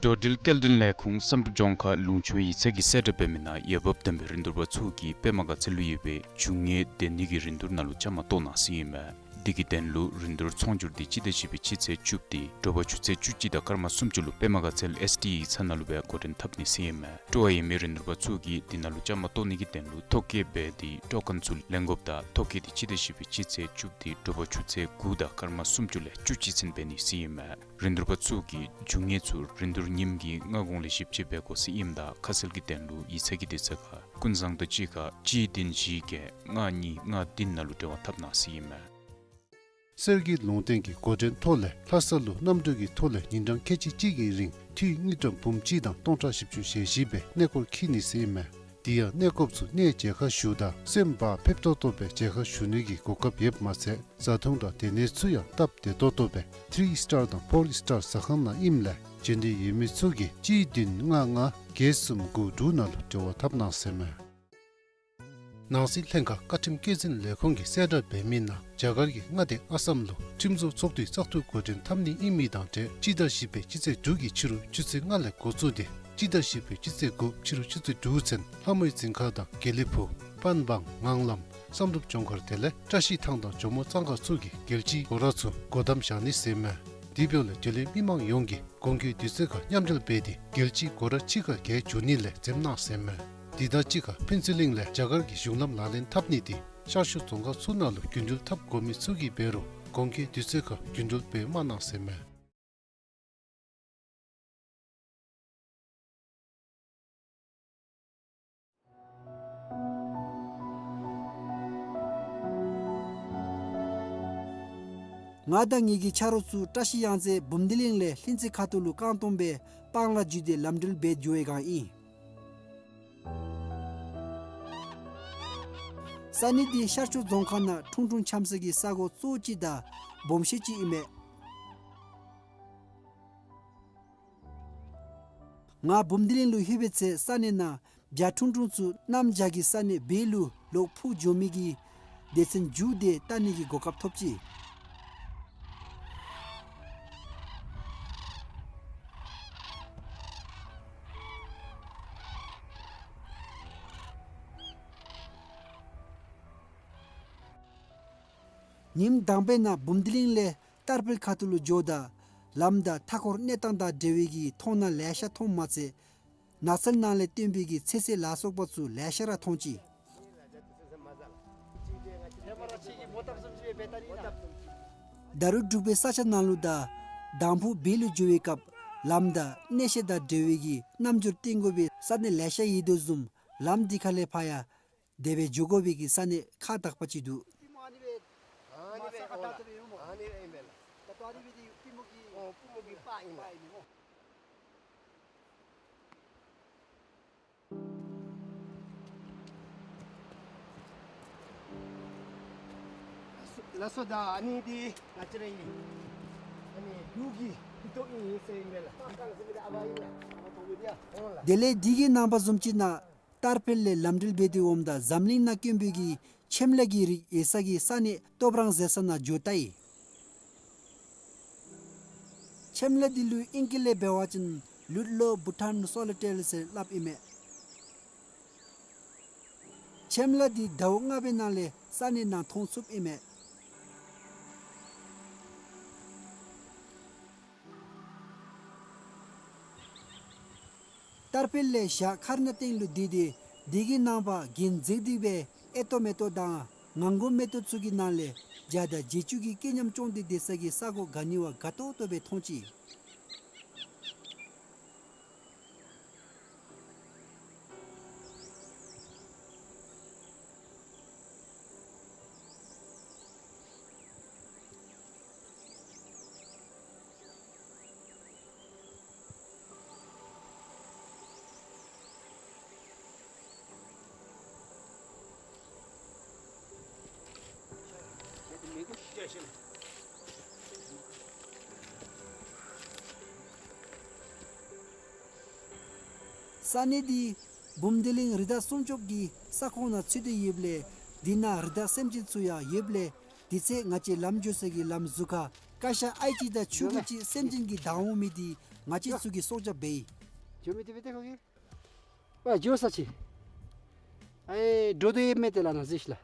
འགྲོ་འགྲུལ་སྐྱེལ་འདྲེན་ལས་ཁུངས་བསམ་གྲུབ་ལྗོངས་མཁར་ལུང་ཕྱོགས་ཡིག་ཚང་གིས་གསལ་བསྒྲགས་འབད་མི་ནང་འོས་འབབ་ལྡན་པའི་རིན་བསྡུར་པ་ཚུ་གིས་པདྨ་དགའ་ཚལ་ལུ་ཡོད་པའི་རྒྱུ་དངོས་སྡོད་ནི་གི་རིན་བསྡུར་ནང་ལུ་བཅའ་མར་གཏོགས་གནང་ཟེར་ཨིན་མས། དེ་གི་དོན་ལུ་རིན་བསྡུར་ཚོང་སྒྱུར་འདི་སྤྱི་ཟླ་བཞི་པའི་སྤྱི་ཚེས་བཅུ་པ་སྟེ་དྲོ་པ་ཆུ་ཚོད་བཅུ་གཅིག་དང་སྐར་མ་སུམ་ཅུ་ལུ་པདྨ་དགའ་ཚལ་ཨེསི་ཌི་ཡིག་ཚང་ནང་ལུ་སྦེ་འགོ་འདྲེན་འཐབ་ནི་ཟེར་ཨིན་མས། སྤྲོ་བ་ཡོད་མི་རིན་བསྡུར་པ་ཚུ་གིས་འདི་ནང་ལུ་བཅའ་མར་གཏོགས་ནི་གི་དོན་ལུ་ཐོ་བཀོད་འབད་དེ་སྤྲོ་མཁན་ཚུ་ལེན་དགོཔ་དང་ཐོ་བཀོད་འདི་སྤྱི་ཟླ་བཞི་པའི་སྤྱི་ཚེས་བཅུ་པ་སྟེ་དྲོ་པ་ཆུ་ཚོད་དགུ་དང་སྐར་མ་སུམ་ཅུ་ལས་བཅུ་གཅིག་ཚུན་འབད་ནི་ཟེར་ཨིན་མས། རིན་བསྡུར་པ་ཚུ་གིས་རྒྱུ་དངོས་ཚུ་རིན་བསྡུར་ཉིནམ་གྱི་སྔ་གོང་ལས་ཞིབ་དཔྱད་འབད་དགོ་ཟེར་ཨིནམ་ད་ཁ་གསལ་གྱི་དོན་ལུ་ཡིག་ཚང་གི་དུས་ཚོད་ཁར་ཀུན་བཟང་དང་གཅིག་ཁར་གཅིག་བདུན་བཞི་བརྒྱད་ལྔ་གཉིས་ལྔ་བདུན་ནང་ལུ་འབྲེལ་བ་འཐབ་གནང་ཟེར་ཨིན་མས། གསེར་གྱི་ལུང་བསྟན་གྱི་འགོ་འདྲེན་ཐོག་ལས་ལྷ་ས་ལུ་གནམ་གྲུ་གི་ཐོག་ལས་ཉིན་གྲངས་ཁལ་གཅིག་གཅིག་གི་རིང་འཐུས་དངུལ་ཀྲམ་འབུམ་གཅིག་དང་སྟོང་ཕྲག་བཞི་བཅུ་ཞེ་བཞི་སྦེ་གནས་སྐོར་འཁྱིད་ནི་ཟེར་ཨིན་མས། དེ་ཡང་གནས་སྐོརཔ་ཚུ་གནས་མཇལ་ཁ་ཞུཝ་ད་སེམས་བག་ཕེབས་ཏོག་ཏོ་སྦེ་མཇལ་ཁ་ཞུ་ནི་གི་གོ་སྐབས་ཡོདཔ་མ་ཚད་བཟའ་འཐུང་དང་སྡོད་གནས་ཚུ་ཡང་སྟབས་བདེ་ཏོག་ཏོ་སྦེ་ཐིརི་སི་ཊར་དང་ཕོར་སི་ཊར་ཟ་ཁང་ནང་ཨིནམ་ལས་འབྱོན་འདོད་ཡོད་མི་ཚུ་གིས་གཅིག་བདུན་ལྔ་ལྔ་བརྒྱད་གསུམ་དགུ་དྲུག་ནང་ལུ་འབྲེལ་བ་འཐབ་གནང་ཟེར་ཨིན་མས། ནང་སྲིད་ལྷན་ཁག་བཀའ་ཁྲིམས་སྐྱོང་འཛིན་ལས་ཁུངས་ཀྱིས་གསལ་བསྒྲགས་འབད་མི་ནང་རྒྱ་གར་གྱི་མངའ་སྡེ་ཨ་སམ་ལུ་ཁྲིམས་བཟོ་ཚོགས་འདུ་བཙག་འཐུ་འགོ་འདྲེན་འཐབ་ནི་ཨིན་མི་དང་འབྲེལ་སྤྱི་ཟླ་བཞི་པའི་སྤྱི་ཚེས་དྲུག་གི་ཕྱི་རུ་ཆུ་ཚོད་ལྔ་ལས་འགོ་བཙུགས་ཏེ་སྤྱི་ཟླ་བཞི་པའི་སྤྱི་ཚེས་དགུ་ཕྱི་རུ་ཆུ་ཚོད་དྲུག་ཚུན་ལྷ་མོའི་རྫིང་ཁ་དང་དགེ་ལེགས་ཕུག་པན་བང་ངང་ལམ་བསམ་གྲུབ་ལྗོངས་མཁར་དེ་ལས་བཀྲ་ཤིས་ཐང་དང་ཇོ་མོ་གཙང་ཁ་ཚུ་གི་རྒྱལ་སྤྱིའི་སྒོ་ར་ཚུ་སྒོ་བསྡམ་བཞག་ནི་ཟེར་ཨིན་མས། དེ་འབདཝ་ལས་འབྲེལ་ཡོད་མི་མང་ཡོངས་ཀྱིས་གོང་གི་དུས་ཚོད་ཁར་མཉམ་འབྲེལ་འབད་དེ་རྒྱལ་སྤྱིའི་སྒོ་ར་ཕྱི་ཁར་བརྒལ་འགྱོ་ནི་ལས་འཛེམ་གནང་ཟེར་ཨིན་མས། དེ་དང་གཅིག་ཁར་ཕུན་ཚོགས་གླིང་ལས་རྒྱ་གར་གྱི་གཞུང་ལམ་ལག་ལེན་འཐབ་ནི་དེ་ཤར་ཕྱོགས་རྫོང་ཁག་ཚུ་ནང་ལུ་རྒྱུན་འགྲུལ་འཐབ་དགོ་མི་ཚུ་གིས་འབད་རུང་གོང་གི་དུས་ཚོད་ཁར་རྒྱུན་འགྲུལ་འབད་མ་གནང་ཟེར་ཨིན་མས། ང་དང་ངེའི་གི་ཆ་རོགས་ཚུ་བཀྲ་ཤིས་གཡང་རྩེ་བུམ་སྡེ་གླིང་ལས་ལྷུན་རྩེ་ཁ་ཐུག་ལུ་རྐང་སྟོང་སྦེ་སྤང་ལ་འཇུས་ཏེ་ལམ་འགྲུལ་འབད་འགྱོ་བའི་བསྒང་ཨིན། ས་གནས་འདི་ཤར་ཕྱོགས་རྫོང་ཁག་ནང་ཁྲུང་ཁྲུང་འཁྱམས་ས་གི་ས་གོ་གཙོ་བོ་ཅིག་དང་སྦོམ་ཤོས་ཅིག་ཨིན་མས། ང་བུམ་སྡེ་གླིང་ལུ་ལྷོད་པའི་ཚེ་ས་གནས་ནང་བྱ་ཁྲུང་ཁྲུང་ཚུ་གནམ་བྱཱར་གྱི་ས་གནས་བེ་ལུ་ལོག་འཕུར་འགྱོ་མི་གི་སྡེ་ཚན་བརྒྱུད་དེ་བལྟ་ནི་གི་གོ་སྐབས་ཐོབ་ཅི། ཉིནམ་དང་པའི་ནང་བུམ་སྡེ་གླིང་ལས་ཏར་པེལ་ཁ་ཐུག་ལུ་འགྱོཝ་ད་ལམ་དང་མཐའ་འཁོར་གནས་སྟངས་དང་འབྲེལ་བའི་གི་མཐོང་སྣང་ལེ་ཤ་མཐོངམ་མ་ཚད་ནགས་ཚལ་ནང་ལས་བཏོན་པའི་གི་ཚོད་བསྲེ་ལ་སོགས་པ་ཚུ་ལེ་ཤ་ར་མཐོང་ཅི། ད་རུང་འབྲུག་པའི་ས་ཆ་ནང་ལུ་དང་དང་ཕུ་བེ་ལུ་འགྱོ་བའི་སྐབས་ལམ་དང་གནས་བཤད་དང་འབྲེལ་བའི་གི་རྣམ་འགྱུར་སྟོན་དགོ་པའི་ས་གནས་ལེ་ཤ་ཡོད་དོ་བཟུམ་ལམ་འདི་ཁ་ལས་ཕར་ཡང་དེ་སྦེ་འགྱོ་དགོ་པའི་གི་ས་གནས་ཁག་དག་པ་ཅིག་འདུག། ལགས་སོ། ད་ཨ་ནི་འདི་ང་བཅས་ར་ཨ་ནི་ལུག་གི་ཏི་ཏོ་ཨིན་ཟེར་ཨིན་མས་ལགས། དེ་ལས་འདི་གི་ནང་པ་བཟུམ་ཅིག་ནང་ཏར་པེལ་ལས་ལམ་འགྲུལ་འབད་དེ་འོངམ་ད་འཛམ་གླིང་ནང་དཀོན་པའི་གི་ཆེམ་ལ་གི་རིགས་ཡོད་ས་གི་ས་གནས་ལྟོ་བྲང་ཟེར་ས་ནང་འགྱོ་ལྟ་ཡི། ཆེམ་ལ་འདི་ལུ་ཨིང་སྐད་ལས་འབད་བ་ཅིན་ལུད་ལོ་བུ་ཊཱན་སོ་ལ་ཊེལ་ཟེར་སླབ་ཨིན་མས། ཆེམ་ལ་འདི་ཟླཝ་ལྔ་པའི་ནང་ལས་ས་གནས་ནང་མཐོང་ཚུགསཔ་ཨིན་མས། ཏར་པེལ་ལས་ཞག་ཁར་ནང་སྟེང་ལུ་འདི་དེ་འདི་གི་ནང་པ་གིན་འཛེགས་ཏེ་སྦེ་ཨེ་ཏོ་མེ་ཏོ་དང་ངང་གུ་མེ་ཏོག་ཚུ་གི་ནང་ལས་བྱ་དང་བྱི་ཅུང་གི་སྐད་ཉམས་ཅོང་སྟེ་སྡོད་ས་གི་ས་གོ་ག་ནི་བ་དགའ་ཏོག་ཏོ་སྦེ་མཐོང་ཅི། ས་གནས་འདི་བུམ་སྡེ་གླིང་རི་དྭགས་སྲུང་སྐྱོབ་ཀྱི་ས་ཁོངས་ནང་ཚུད་དེ་ཡོདཔ་ལས་འདི་ནང་རི་དྭགས་སེམས་ཅན་ཚུ་ཡང་ཡོདཔ་ལས་དེ་ཚེ་ང་བཅས་ལམ་འགྱོ་ས་གི་ལམ་ཟུར་ཁར་ཀ་ཤ་ཨའི་ཅིག་དང་ཆུ་གི་ཅིག་སེམས་ཅན་གྱིས་བདའ་འོང་མི་འདི་ ང་བཅས་ཚུ་གིས་སྲོག་སྐྱབས་འབད་ཡི། འགྱོ་མི་དེ་འབད་དེ་ཁོ་གིས། ཨ་འགྱོ་ས་ཅིག། ཨེ་འགྲོ་དོ་ཡོད་མེད་དེ་ལ་ན་གཟིགས་ལགས།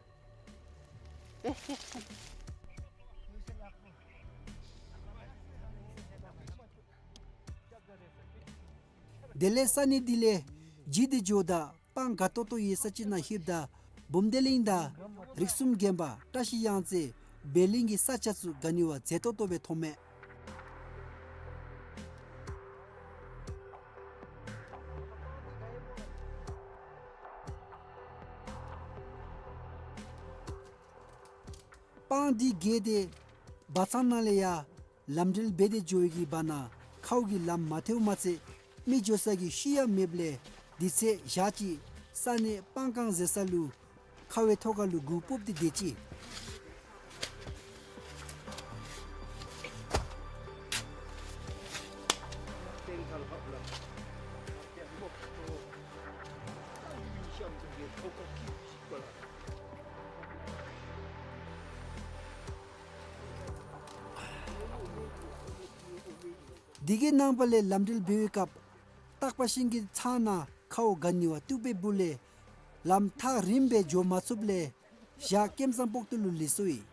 དེ་ལས་ས་གནས་འདི་ལས་བརྗེད་དེ་འགྱོཝ་ད་སྤང་དགའ་ཏོག་ཏོ་ཡོད་ས་ཅིག་ནང་ལྷོདཔ་ད་བུམ་སྡེ་གླིང་དང་རིགས་གསུམ་དགོན་པ་བཀྲ་ཤིས་གཡང་རྩེ་སྦས་གླིང་གི་ས་ཆ་ཚུ་ག་ནི་བ་མཛེས་ཏོག་ཏོ་སྦེ་མཐོངམ་མས། སྤང་འདི་བརྒལ་ཏེ་སྦ་ཚང་ནང་ལས་ཡར་ལམ་འགྲུལ་འབད་དེ་འགྱོ་བའི་གི་བར་ན་ཁཝ་གི་ལམ་མ་ཐལཝ་མ་ཚད་མི་འགྱོ་ས་གི་ཤུལ་ཡང་མེདཔ་ལས་དེ་ཚེ་ཞག་ཅིག་ས་གནས་སྤང་རྐང་ཟེར་ས་ལུ་ཁཝ་ཐོག་ཁ་ལུ་མགུ་སྤུབས་ཏེ་སྡོད་ཅི། དེ་གི་ནངས་པ་ལས་ལམ་འགྲུལ་འབད་བའི་སྐབས་སྟག་པ་ཤིང་གི་ཚང་ནང་ཁཝ་ག་ནི་བ་བཏུབ་པའི་སྦུག་ལས་ལམ་ཐག་རིངམོ་སྦེ་འགྱོ་མ་ཚུགསཔ་ལས་ཞག་ཀེམ་ཚང་སྤོག་ཏོ་ལུ་ལུས་སོ་ཡི།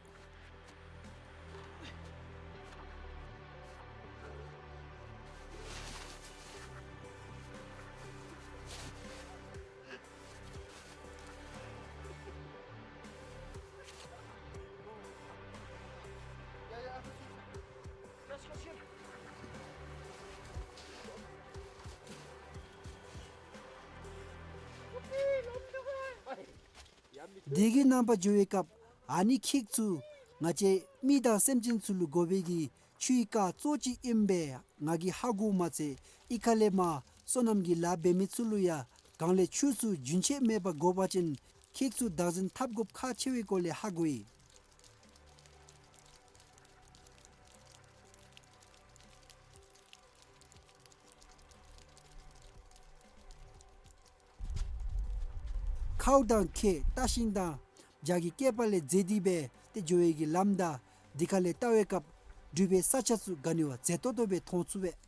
དེ་གི་ནངས་པ་འགྱོ་བའི་སྐབས་ཨ་ནི་ཁྱེགས་ཚུ་ང་བཅས་མི་དང་སེམས་ཅན་ཚུ་ལུ་དགོ་པའི་གི་ཆུའི་རྐ་གཙོ་ཅིག་ཨིནམ་སྦེ་ང་གིས་ཧ་གོཝ་མ་ཚད་ཨི་ཁ་ལས་མར་སོ་ནམ་གྱི་ལཱ་འབད་མི་ཚུ་ལུ་ཡང་གངས་ལས་ཆུ་ཚུ་རྒྱུན་ཆད་མེད་པར་དགོ་པ་ཅིན་ཁྱེགས་ཚུ་བདག་འཛིན་འཐབ་དགོཔ་ཁག་ཆེ་བའི་སྐོར་ལས་ཧ་གོ་ཡི། ཁཝ་དང་ཁྱེགས་རྟ་ཤིང་དང་བྱག་གི་སྐེད་པ་ལས་མཛེས་ཏེ་སྦེ་ཏེ་འགྱོ་བའི་གི་ལམ་དང་དེ་ཁ་ལས་བལྟ་བའི་སྐབས་འབྲུག་པའི་ས་ཆ་ཚུ་ག་ནི་བ་མཛེས་ཏོག་ཏོ་སྦེ་མཐོང་ཚུགས་པས།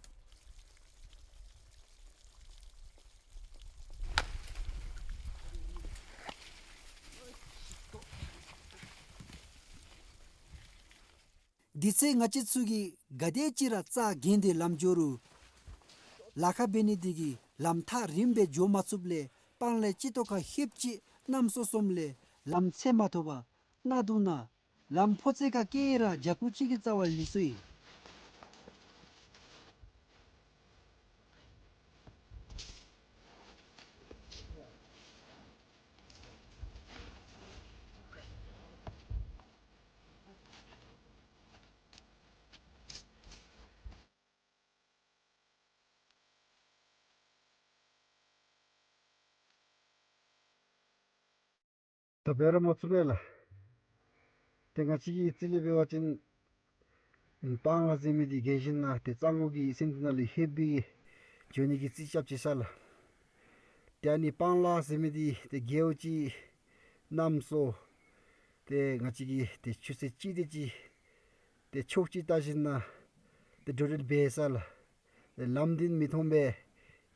དེ་ཚེ་ང་བཅས་ཚུ་གིས་ག་དེ་ཅིག་ར་རྩ་འགེངས་ཏེ་ལམ་འགྱོ་རུང་ལཱ་ཁག་འབད་ནི་དེ་གིས་ལམ་ཐག་རིངམོ་སྦེ་འགྱོ་མ་ཚུགསཔ་ལས་སྤང་ལས་སྤྱི་ཏོག་ཁ་ལྷོདཔ་ཅིག་གནམ་སྲོ་སོངམ་ལས་ལམ་འཚོལ་མ་ཐོབ་པར་གནག་དུང་ནང་ལམ་ཕོ་རྩེ་ཁ་བཀལ་ར་བྱག་ཕུག་ཅིག་གི་རྩ་བར་ལུས་སོ་ཡི། ད་འབད་ར་མ་ཚུགས་པས་ལགས། ཏེ་ང་བཅས་ཀྱི་རྩིས་ལས་འབད་བ་ཅིན་སྤང་ལ་ཟེར་མི་འདི་རྒས་ཤིང་ནང་ཏེ་གཙང་པོ་གི་སེམས་ཅན་ནང་ལུ་ལྷོད་པའི་འགྱོ་ནི་གི་རྩིས་རྐྱབ་ཅི་ས་ལགས། ཏེ་ཨ་ནི་སྤང་ལ་ཟེར་མི་འདི་ཏེ་རྒེད་འོག་ཅིག་གནམ་སྲོ་ཏེ་ང་བཅས་ཀྱི་ཏེ་ཆུ་ཚོད་ཅིག་དེ་ཅིག་ཏེ་ཕྱོགས་ཅིག་བལྟ་ཞིན་ན་ཏེ་འགྲོ་འགྲུལ་འབད་ས་ལགས། ཏེ་ལམ་འདི་མི་མཐོང་པས།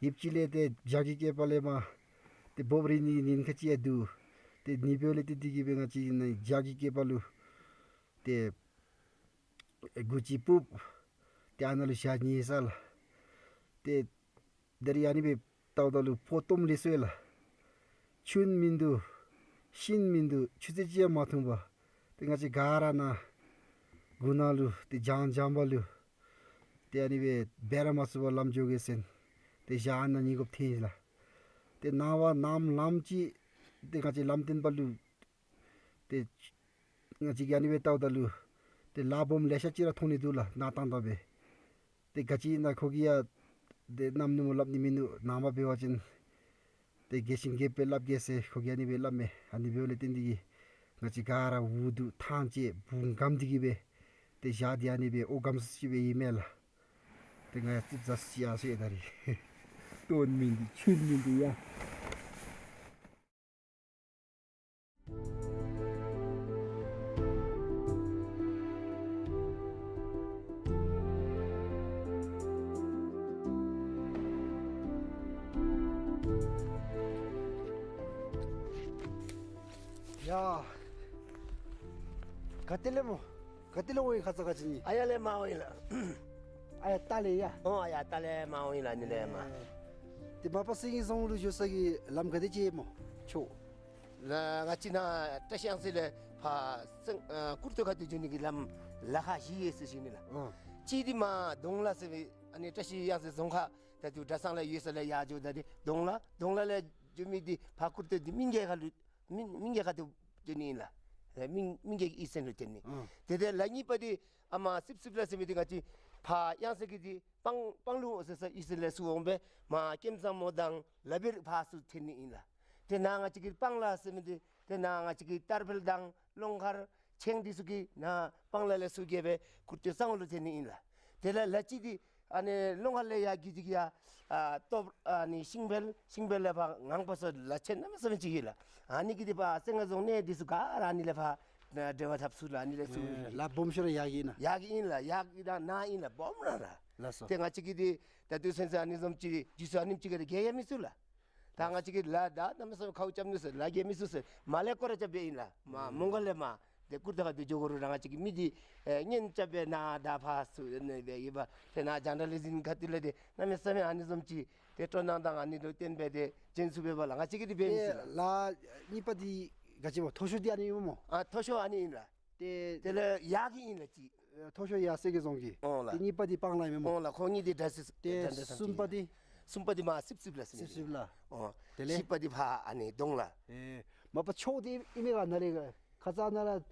ཡུདཔ་ཅིག་ལས་ཏེ་བྱག་གི་སྐེད་པ་ལས་མར་ཏེ་འབོབ་རིལ་ནི་གི་ཉེན་ཁ་ཅིག་ཡང་འདུག། ཏེ་ཨ་ནི་འབདཝ་ལས་ཏེ་དེ་གིས་སྦེ་ང་བཅས་ནཱ་བྱག་གི་སྐེད་པ་ལུ་ཏེ་མགུ་ཅིག་སྤུབ། ཏེ་ཨ་ནཱ་ལུ་ཞག་ཉལ་ས་ལགས། ཏེ་ད་རིས་ཨ་ནི་སྦེ་བལྟཝ་ད་ལུ་ཕོ་སྟོངམ་ལེགས་སོ་ཡི་ལགས། ཆུ་མིན་འདུག། ཤིང་མིན་འདུག། ཆུ་ཚོད་ཅིག་ཡང་མ་འཐུང་པར་ཏེ་ང་བཅས་ག་ར་ནཱ་གུར་ནང་ལུ་ཏེ་གྱང་གྱང་པ་ལུ་ཏེ་ཨ་ནི་སྦེ་འབད་ར་མ་ཚུགས་པར་ལམ་འགྱོ་གེ་ཟེར་ཏེ་ཞག་ཨ་ནཱ་ཉལ་དགོཔ་ཐོན་ཡི་ལགས། ཏེ་ནངས་པ་ནམ་ལངམ་ཅིག་ཏེ་ང་བཅས་ལམ་སྟོན་པ་ལུ་ཏེ་ང་བཅས་ཀྱིས་ཨ་ནི་སྦེ་བལྟཝ་ད་ལུ་ཏེ་ལ་སྦོམ་ལེ་ཤ་ཅིག་ར་མཐོང་ནི་འདུག་ལགས། ནག་ཏང་ཏ་སྦེ། ཏེ་ག་ཅི་ཨིན་ན་ཁོ་གིས་ཡང་ཏེ་གནམ་ནུབ་མོ་སླབ་ནི་མིན་འདུག། ནངས་པ་འབད་བ་ཅིན་ཏེ་རྒས་ཤིང་རྒསཔ་སྦེ་སླབ་གེ་ཟེར་ཁོ་གིས་ཨ་ནི་སྦེ་སླབ་མས། ཨ་ནི་འབདཝ་ལས་བརྟེན་ཏེ་གིས་ང་བཅས་ག་ར་འུ་སྡུག་ཐང་ཆད་བུ་སྒམ་སྟེ་གིས་སྦེ་ཏེ་ཞག་འདི་ཨ་ནི་སྦེ་ཨོ་སྒམ་སུ་ཅིག་སྦེ་ཨིན་མས་ལགས། ཏེ་ང་ཡང་ཙིགཔ་ཟ་སུ་ཅིག་ཡར་སོ་ཡི་ད་རིས། སྟོན་མིན་འདུག། ཆུ་མིན་འདུག་ཡ། ཡ། ག་ཏེ་ལས་སྨོ། ག་ཏེ་ལས་འོང་ཡི་ཁ་ཙ་ཁ་ཅིག་ནི། ཨ་ཡར་ལས་མར་འོང་ཡི་ལགས། ཨ་ཡར་ལྟག་ལས་ཡ། ཨོ་ཨ་ཡར་ལྟག་ལས་མར་འོང་ཡི་ལགས། ཨ་ནི་ལས་མར། ཨེ། ཏེ་མ་པ་སེང་གེ་རྫོང་ལུ་འགྱོ་ས་གི་ལམ་ག་དེ་ཅིག་སྨོ། ཕྱོགས། ལགས་ང་བཅས་ནཱ་བཀྲ་ཤིས་གཡང་རྩེ་ལས་ཕར་སེང་ཨ་ཀུར་སྟོད་ཁ་ཐུག་འགྱོ་ནི་གི་ལམ་ལ་ཁག་བཞི་ཡོད་ཟེར་ཞུ་ནི་ལགས། ཨོ། གཅིག་འདི་མར་གདོང་ལ་ཟེར་བའི་ཨ་ནི་བཀྲ་ཤིས་གཡང་རྩེ་རྫོང་ཁག་ད་ལྟོ་གྲྭ་ཚང་ལས་ཡོད་ས་ལས་ཡར་འགྱོཝ་ད་འདི་གདོང་ལ། གདོང་ལ་ལས་འགྱོ་མི་འདི་ཕར་ཀུར་སྟོད་འདི་སྨིན་རྒྱས་ཁ་ལུ་སྨིན་སྨིན་རྒྱས་ཁ་ཐུག་འགྱོ་ནི་ཨིན་ལགས། ཨེ་སྨིན་སྨིན་རྒྱས་ཀྱི་གཡུས་ཚན་ལུ་ཐོན་ནི། ཨང་། དེ་དེ་ལས་གཉིས་པ་འདི་ཨ་མར་སིབ་སིབ་ལ་ཟེར་མི་འདི་ང་བཅས་ཕར་གཡང་རྩེ་གི་འདི་སྤང་སྤང་ལུང་ཟེར་ས་གཡུས་ཚན་ལས་ཚུར་འོང་སྦེ་མར་ཀེམ་བཟང་མོ་དང་ལ་བེར་ཕར་ཚུར་ཐོན་ནི་ཨིན་ལགས། དེ་ནཱ་ང་བཅས་ཀྱི་སྤང་ལ་ཟེར་མི་འདི་དེ་ནཱ་ང་བཅས་ཀྱི་ཏར་འཕེལ་དང་ཀློང་མཁར་ཆེང་འདི་ཚུ་གི་ནཱ་སྤང་ལ་ལས་ཚུར་བརྒལ་སྦེ་ཀུར་སྟོད་གཙང་བོ་ལུ་ཐོན་ནི་ཨིན་ལགས། དེ་ལས་ལ་གཅིག་འདི་ཨ་ནི་ཀློང་མཁར་ལས་ཡར་བརྒྱུད་དེ་གི་ཡར་ཨ་སྟོབས་ཨ་ནི་ཤིང་བལ་ཤིང་བལ་ལས་ཕར་ངང་པ་སོགས་ལ་ཆེན་གནམ་མེད་ས་མེད་ཅིག་ཡོད་ལགས། ཨ་ནི་གི་འདི་ཕར་སེང་གེ་རྫོང་གནས་འདི་ཚུ་ག་ར་ཨ་ནི་ལས་ཕར་འབྲེལ་བ་འཐབ་ཚུགས་ལགས། ཨ་ནི་ལས་ཚུར། ཨེ་ལ་སྦོམ་ཤོས་ར་ཡར་གྱི་ཨིན་ན། ཡར་གྱི་ཨིན་ལགས། ཡར་གྱི་དང་ནཱ་ཨིན་ལགས། སྦོམ་ར་ར། ལགས་སོ། ཏེ་ང་བཅས་ཀྱིས་འདི་ད་ལྟོ་ཚུན་ཚོད་ཨ་ནི་བཟུམ་ཅིག་རྒྱུ་ཚོགས་ཨ་ནེམ་ཅིག་ག་ར་རྒྱལ་ཡང་མི་ཚུགས་ལགས། ད་ང་བཅས་ཀྱིས་ལཱ་ད་གནམ་མེད་ས་མེད་ཁཝ་རྐྱབ་ནུག་ཟེར་ལཱ་རྒྱལ་མི་ཚུགས་ཟེར་མར་ལས་སྐོར་ར་རྐྱབ་སྦེ་ཨིན་ལགས། མར་མོང་སྒར་ལས་མར་ཏེ་ཀུར་སྟོད་ཁ་ཐུག་འགྱོ་དགོ་རུང་ར་ང་བཅས་ཀྱིས་མི་འདི་ཨེ་གཉེན་རྐྱབ་སྦེ་ནཱ་ད་ཕར་ཚུར་ཨ་ནི་སྦེ་ཡོད་པ། ཏེ་ནཱ་ཇན་ཌལ་ལི་ཛིམ་ཁ་ཐུག་ལས་ཏེ་གནམ་མེད་ས་མེད་ཨ་ནི་བཟུམ་ཅིག་ཏེ་སྤྲོ་སྣང་དང་ཨ་ནི་ལུ་བརྟེན་སྦེ་ཏེ་འབྱོན་ཚུགས་པས་པ་ལགས། ང་བཅས་ཀྱིས་འདི་འབད་མི་ཚུགས་ལགས། ལ་གཉིས་པ་འདི་ག་ཅི་སྨོ། མཐོ་ཤོས་འདི་ཨ་ནི་སྨོ། ཨ་མཐོ་ཤོས་ཨ་ནི་ཨིན་ལགས། ཏེ་དེ་ལས་ཡར་གྱི་ཨིན་ལགས་གཅིག། མཐོ་ཤོས་ཡར་སེང་གེ་རྫོང་གི། ཨོ་ལགས། ཏེ་གཉིས་པ་འདི་སྤང་ལ་ཨིན་མས་སྨོ། ཨོ་ལགས། ཁོང་གཉིས་འདི་འདྲ་སི་ཏེ་འདྲ་འདྲ་གསུམ་པ་འདི། གསུམ་པ་འདི་མར་སིབ་སིབ་ལ་ཟེར་མི་སིབ་སིབ་ལ། ཨོ། དེ་ལས་བཞི་པ་འདི་ཕར་ཨ་ནི་གདོང་ལ། ཨེ་མ་པ་ཕྱོགས་འདི་ཨིན་མས་ག་ནཱ་ལས་ཁ་ཙ་ནཱ་ལས་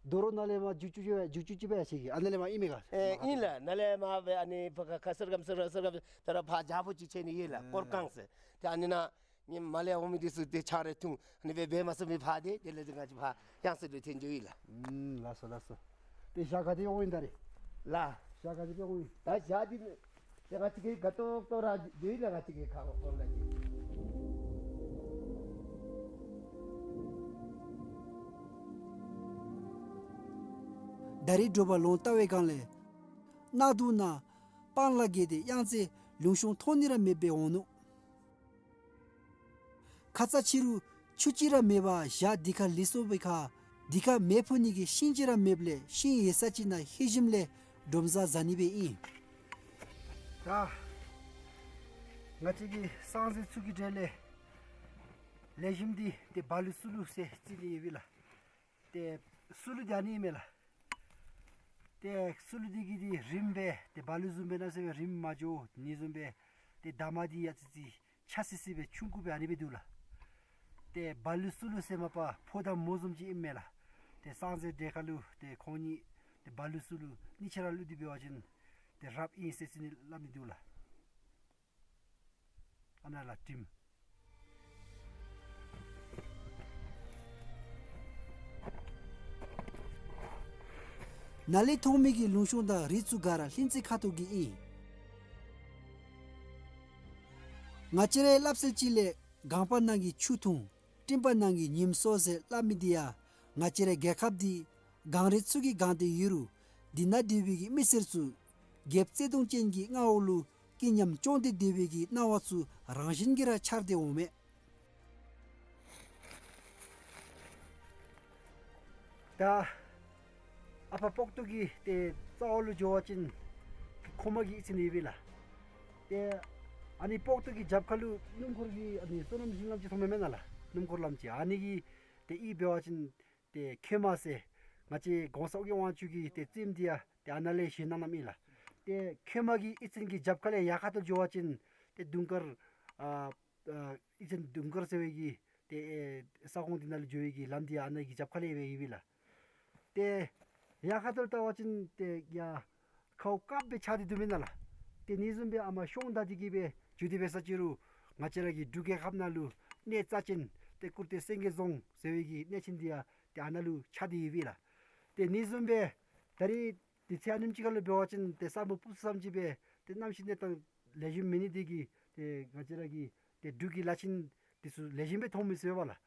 དོ་རུང་ནཱ་ལས་མར་རྒྱུག་རྒྱུག་རྒྱུག་རྒྱུག་ཅིག་འབད་ཡར་ཅིག་གི་ཨ་ནཱ་ལས་མར་ཨིན་མས་ག། ཨེ་ཨིན་ལགས། ནཱ་ལས་མར་སྦེ་ཨ་ནི་ཕར་ཁ་ཁ་སེར་སྒམ་སེར་སྒམ་སེར་སྒམ་ད་ར་ཕར་རྒྱ་བོ་ཅིག་ཆགས་ནི་ཡོད་ལགས། ཨེ་སྐོར་གང་ཟེར། ཏེ་ཨ་ནི་ནང་ངེའི་མར་ལས་འོང་མི་འདི་ཚུ་ཏེ་ཆང་རེ་འཐུང་ཨ་ནི་སྦེ་འབད་མ་ཚུགས་པར་ཕར་ཏེ་དེ་ལས་ཏེ་ང་བཅས་ཕར་གཡང་རྩེ་ལུ་ཐོན་འགྱོ་ཡི་ལགས། ཨུམ་ལགས་སོ་ལགས་སོ། ཏེ་ཞག་ག་དེ་འོང་ཡི་ད་རེས། ལགས། ཞག་ག་དེ་འོང་ཡི། ད་ཞག་འདི་ཏེ་ང་བཅས་ཀྱིས་དགའ་ཏོག་ཏོ་ར་འགྱོ་ཡི་ལགས། ང་བཅས་ཀྱི་ཁ་ཧོར་ལ་གི། ད་རེས་དྲོ་པ་ལོང་ལྟ་བའི་སྒང་ལས་གནག་དུང་ནང་སྤང་ལ་བརྒལ་ཏེ་གཡང་རྩེ་ལུང་གཤོང་མཐོང་ནི་ར་མེདཔ་སྦེ་འོང་ནུག། ཁ་ཙ་ཕྱི་རུ་ཆུ་ཅིག་ར་མེད་པར་ཞག་འདི་ཁར་ལུས་སོང་བའི་ཁར་འདི་ཁར་མེ་ཕུ་ནི་གི་ཤིང་ཅིག་ར་མེདཔ་ལས་ཤིང་ཡོད་ས་ཅིག་ནང་ལྷོད་ཞིནམ་ལས་འབྲོམ་བཟའ་བཟའ་ནི་སྦེ་ཨིན། ད་ང་བཅས་ཀྱིས་སང་ཟེར་ཚུར་གྱི་གྲལ་ལས་ལེགས་ཤོམ་འདི་ཏེ་བ་ལུ་སུ་ལུ་ཟེར་རྩི་ནི་ཡོད་པས་ལགས། ཏེ་སུ་ལུ་འདི་ཨ་ནི་ཨིན་མས་ལགས། ཏེ་སུ་ལུ་འདི་གི་འདི་རིངམ་སྦེ་ཏེ་བ་ལུ་བཟུམ་སྦེ་ན་ཟེར་སྦེ་རིངམ་མ་འགྱོ་ནི་བཟུམ་སྦེ་ཏེ་འདབ་མ་འདི་ཡ་ཙི་ཙི་ཆ་སི་སི་སྦེ་ཆུང་ཀུ་སྦེ་ཨ་ནི་སྦེ་འདུག་ལགས། ཏེ་བ་ལུ་སུ་ལུ་ཟེར་མ་པ་ཕོ་དང་མོ་བཟུམ་ཅིག་ཨིན་མས་ལགས། ཏེ་སང་ཟེར་གྲལ་ཁ་ལུ་ཏེ་ཁོང་གཉིས་ཏེ་བ་ལུ་སུ་ལུ་གཉིས་ཆ་ར་ལུ་འདི་འབད་བ་ཅིན་ཏེ་རབ་ཨིན་ཟེར་ཟེར་ནི་སླབ་ནི་འདུག་ལགས། ཨ་ནཱ་ལགས་དྲིམ། ནཱ་ལས་མཐོང་མི་གི་ལུང་གཤོང་དང་རི་ཚུ་ག་ར་ལྷུན་རྩེ་ཁ་ཐུག་གི་ཨིན། ང་བཅས་རའི་སླབ་སྲོལ་ཅིག་ལས་གངས་པ་ནང་གི་ཆུ་འཐུང་སྤྲིན་པ་ནང་གི་ཉིམ་སྲོ་ཟེར་སླབ་མི་འདི་ཡང་ང་བཅས་རའི་རྒྱལ་ཁབ་འདི་གངས་རི་ཚུ་གིས་གང་སྟེ་ཡོད་རུང་འདི་ནང་སྡོད་པའི་གི་མི་སེར་ཚུ་རྒྱལཔོ་བརྩེ་གདུང་ཅན་གྱི་མངའ་འོག་ལུ་སྐྱིད་ཉམས་སྐྱོང་སྟེ་སྡོད་པའི་གི་སྣང་བ་ཚུ་རང་བཞིན་གྱིས་ར་འཆར་ཏེ་འོང་མས། ད་ཨ་ཕར་སྤོག་ཏོ་གི་ཏེ་རྩ་བ་ལུ་འགྱོ་བ་ཅིན་ཁོ་མ་གི་ཨིད་ཚིམ་ནི་ཡོད་པས་ལགས། ཏེ་ཨ་ནི་སྤོག་ཏོ་གི་རྒྱབ་ཁ་ལུ་སྣུམ་འཁོར་གྱི་ཨ་ནི་སོ་ནམ་ཞིང་ལམ་ཅིག་མཐོངམ་མེན་ན་ལགས། སྣུམ་འཁོར་ལམ་ཅིག་ཨ་ནི་གི་ཏེ་ཨིན་འབད་བ་ཅིན་ཏེ་ཁེ་མ་ཟེར་ང་བཅས་གོང་ས་ཨོ་རྒྱན་དབང་ཕྱུག་གི་ཏེ་རྩེདམོ་འདི་ཡང་ཏེ་ཨ་ནཱ་ལས་བཞེངས་གནངམ་ཨིན་ལགས། ཏེ་ཁེ་མ་གི་ཨིད་ཚིམ་གྱི་རྒྱབ་ཁ་ལས་ཡར་ཁ་ཐུག་འགྱོ་བ་ཅིན་ཏེ་དུང་དཀར་ཨ་ཨ་ཨིད་ཚིམ་དུང་དཀར་ཟེར་བའི་གི་ཏེ་ཨེ་ས་ཁོངས་འདི་ནང་ལུ་འགྱོ་བའི་གི་ལམ་འདི་ཡང་ཨ་ནཱ་གི་རྒྱབ་ཁ་ལས་སྦེ་ཡོད་པས་ལགས། ཏེ་ཡར་ཁ་ཐུག་ལྟ་བ་ཅིན་ཏེ་ཡར་ཁཝ་དཀརཔོ་སྦེ་ཆགས་ཏེ་འདུག་མེན་ན་ལགས། ཏེ་ཨ་ནི་བཟུམ་སྦེ་ཨ་མར་གཤོང་བདའ་སྟེ་གི་སྦེ་འགྱོ་སྟེ་འབད་ས་ཅིག་རུང་ང་བཅས་ར་གི་འབྲུག་རྒྱལ་ཁབ་ནང་ལུ་གནས་རྩ་ཅན་ཏེ་ཀུར་སྟོད་སེང་གེ་རྫོང་ཟེར་བའི་གི་གནས་ཆེན་འདི་ཡང་ཏེ་ཨ་ནཱ་ལུ་ཆགས་ཏེ་ཡོད་པས་ལགས། ཏེ་ཨ་ནི་བཟུམ་སྦེ་ད་རིས་དུས་ཚོད་ཨ་ནེམ་ཅིག་ཁར་ལུ་འབད་བ་ཅིན་ཏེ་ས་སྨུག་སྤུབས་སུབ་ཙམ་ཅིག་སྦེ་ཏེ་གནམ་གཤིས་གནས་སྟངས་ལེགས་ཤོམ་མེད་ནི་འདི་གིས་ཏེ་ང་བཅས་ར་གི་ཏེ་འབྲུག་གི་ལ་ཆེན་འདི་ཚུ་ལེགས་ཤོམ་སྦེ་མཐོང་མི་ཚུགས་པས་ལགས།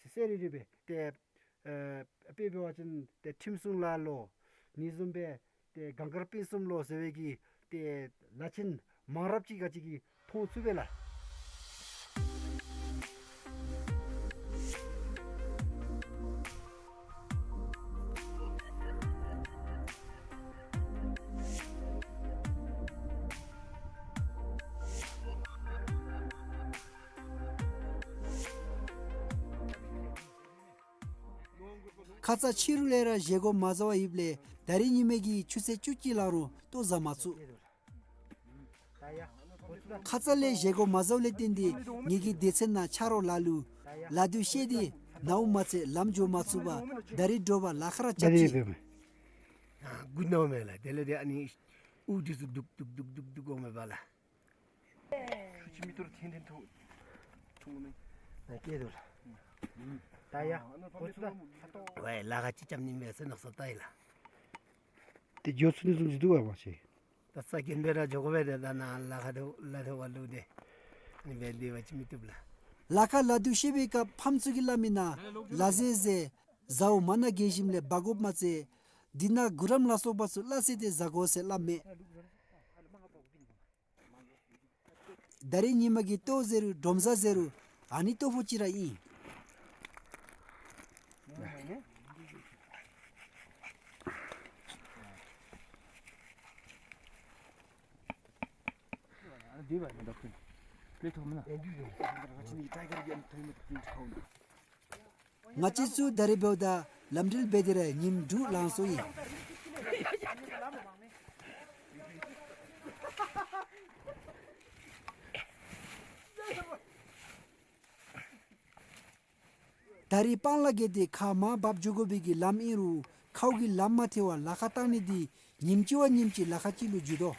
གསལ་རི་རི་སྦེ་ཏེ་ཨ་དཔེ་འབད་བ་ཅིན་ཏེ་ཁྲིམས་སྲུང་ལ་ལོ་ཨ་ནི་བཟུམ་སྦེ་ཏེ་གངས་དཀར་སྤུན་གསུམ་ལོ་ཟེར་བའི་གི་ཏེ་ལ་ཆེན་མང་རབས་ཅིག་ག་ཅི་གི་མཐོང་ཚུགས་པས་ལགས། ཁ་ཙ་ཕྱི་རུ་ལས་ར་བཞེས་སྒོ་མ་བཟའ་བར་ཡོདཔ་ལས་ད་རིས་ཉི་མའི་གི་ཆུ་ཚོད་བཅུ་གཅིག་ལང་རུང་ལྟོ་བཟའ་མ་ཚུགས། ཁ་ཙ་ལས་བཞེས་སྒོ་མ་བཟའཝ་ལས་བརྟེན་ཏེ་ངེ་གི་སྡེ་ཚན་ནང་ཆ་རོགས་ལ་ལུ་ལ་དུ་བཤལ་ཏེ་ནཝ་མ་ཚད་ལམ་འགྱོ་མ་ཚུགས་པར་ད་རིས་དྲོ་པ་ལ་ཁ་ར་རྐྱབ་ཅི། ཨ་སྒུག་ནཝ་མས་ལགས། དེ་ལས་དེ་ཨ་ནི་དབུགས་འདི་ཚུ་སྡུག་སྡུག་སྡུག་སྡུག་འོང་མས་པ་ལགས། ཁྱི་མི་ཐུར་ཐེན་ཐེན་ཐུ་ཐུ་མི། ན་སྐྱེ་དོ་ལགས། ད་ཡ་གོ་ཚུ་ད་ཧ་ཏོ། ཝའི་ལ་ཁ་ཅིག་རྐྱབ་ནི་མས་ཟེར་མནོ་བསམ་བཏང་ཡི་ལགས། དེ་འགྱོ་ཚུགས་ནི་བཟུམ་ཅིག་འདུག་པ་མ་ཤེས། ད་ས་གན་སྦེ་ར་འགྱོ་དགོ་པས། ད་ད་ནཱ་ལ་ཁ་དེ་ལ་དེ་བ་ལུ་དེ་ཨ་ནི་སྦེ་སྡོད་པ་ཅིན་མི་བཏུབ་ལགས། ལ་ཁ་ལ་དུ་བཤལ་བའི་སྐབས་ཕམ་ཚུ་གིས་སླབ་མི་ནང་ལ་ཟེར་ཟེར་ཟཝ་མ་ན་རྒས་ཞིནམ་ལས་འབག་དགོཔ་མ་ཚད་འདི་ནང་གུ་རམ་ལ་སོགས་པ་ཚུ་སླ་བསྲེ་སྟེ་བཟའ་དགོ་ཟེར་སླབ་མས། ད་རིས་ཉི་མ་གི་ལྟོ་ཟེར་རུང་དྲོ་བཟའ་ཟེར་རུང་ཨ་ནི་ལྟོ་ཕོག་ཅིག་ར་ཨིན། ང་བཅས་ཚུ་ད་རིས་འབདཝ་ད་ལམ་འགྲུལ་འབད་དེ་ར་ཉིནམ་དྲུག་ལང་སོ་ཡི། ད་རིས་སྤང་ལ་བརྒལ་ཏེ་ཁ་མར་འབབ་འགྱོ་དགོ་པའི་གི་ལམ་ཨིན་རུང་ཁཝ་གིས་ལམ་མ་ཐལ་བར་ལ་ཁ་བཏང་ནི་འདི་ཉིནམ་གཅིག་བ་ཉིནམ་གཅིག་ལ་ཁ་གཅིག་ལུ་འགྱོ་དོ།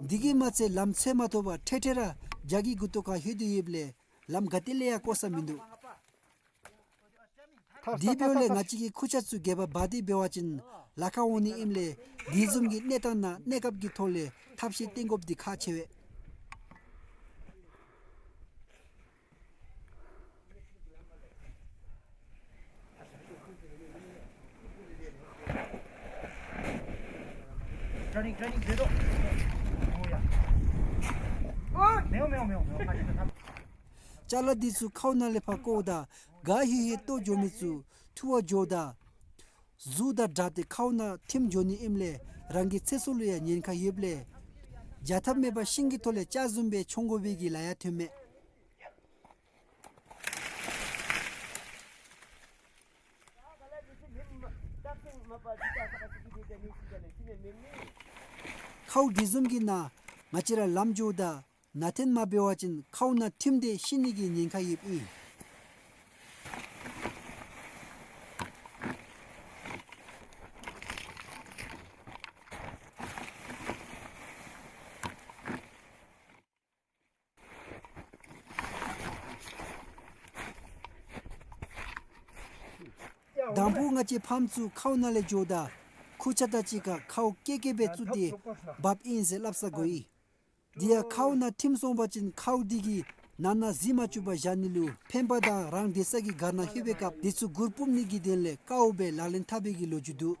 འདི་གིས་མ་ཚད་ལམ་འཚོལ་མ་ཐོབ་པར་འཕྲལ་འཕྲལ་ར་རྒྱ་གི་མགུ་ཏོ་ཁར་ལྷོད་དེ་ཡོདཔ་ལས་ལམ་ག་ཏེ་ལས་ཡང་བཀོག་ས་མིན་འདུག། དེ་འབདཝ་ལས་ང་བཅས་ཀྱིས་ཁུར་ཆ་ཚུ་སྒལ་པར་འབག་སྟེ་འབད་བ་ཅིན་ལ་ཁ་འོང་ནི་ཨིནམ་ལས་དེ་བཟུམ་གྱི་གནས་སྟངས་ནང་གནས་སྐབས་ཀྱི་ཐོག་ལས་ཐབས་ཤེས་བཏོན་དགོཔ་འདི་ཁག་ཆེ་བས། Turning, turning, zero. Oh, yeah. མེའོ་མེའོ་མེའོ་མེའོ། ཅ་ལ་འདི་ཚུ་ཁཝ་ནང་ལས་ཕར་བཀོཝ་ད་ག་ཧེ་ཧེ་ལྟོ་འགྱོ་མི་ཚུ་འཐུ་བར་འགྱོཝ་ད་གཟུགས་དང་སྦྲགས་ཏེ་ཁཝ་ནང་ཐིམ་འགྱོ་ནི་ཨིནམ་ལས་རང་གི་ཚེ་སྲོག་ལུ་ཡང་ཉེན་ཁ་ཡོདཔ་ལས་བྱ་ཐབས་མེད་པར་ཤིང་གི་ཐོག་ལས་ལྕགས་བཟུམ་སྦེ་མཆོང་དགོ་པའི་གི་ལཱ་ཡང་ཐོན་མས། ཁཝ་དེ་བཟུམ་གྱི་ནང་ང་བཅས་ར་ལམ་འགྱོཝ་ད་ནང་འཐོན་མ་འབད་བ་ཅིན་ཁཝ་ནང་ཐིམ་སྟེ་ཤི་ནི་གི་ཉེན་ཁ་ཡོདཔ་ཨིན། དང་པོ་ང་བཅས་ཕམ་ཚུ་ཁཝ་ནང་ལས་འགྱོཝ་ད་ཁུར་ཆ་དང་གཅིག་ཁར་ཁཝ་ཀེ་ཀེ་སྦེ་བཙུགས་ཏེ་འབགཔ་ཨིན་ཟེར་སླབ་ས་དགོ་ཡི། དེ་ཡང་ཁཝ་ནང་ཐིམ་སོང་པ་ཅིན་ཁཝ་འདི་གིས་ནང་ན་གཟིགས་མ་བཅུག་པར་བཞག་ནི་ལུ་ཕན་པ་དང་རང་སྡོད་ས་གི་སྒར་ནང་ལྷོད་པའི་སྐབས་འདི་ཚུ་གུར་སྤུབ་ནི་གི་དོན་ལས་དཀའཝ་སྦེ་ལག་ལེན་འཐབ་པའི་གི་ལོ་རྒྱུས་འདུག།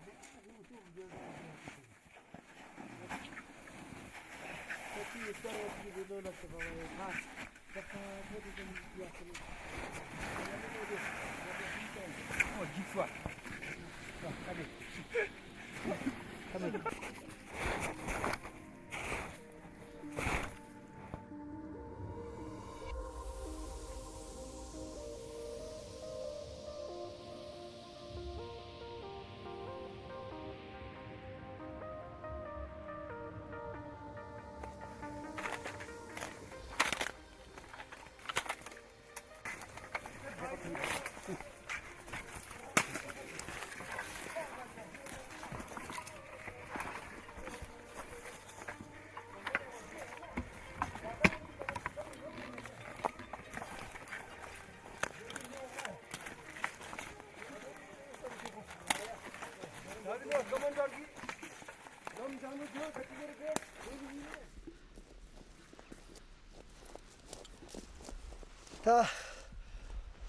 ད་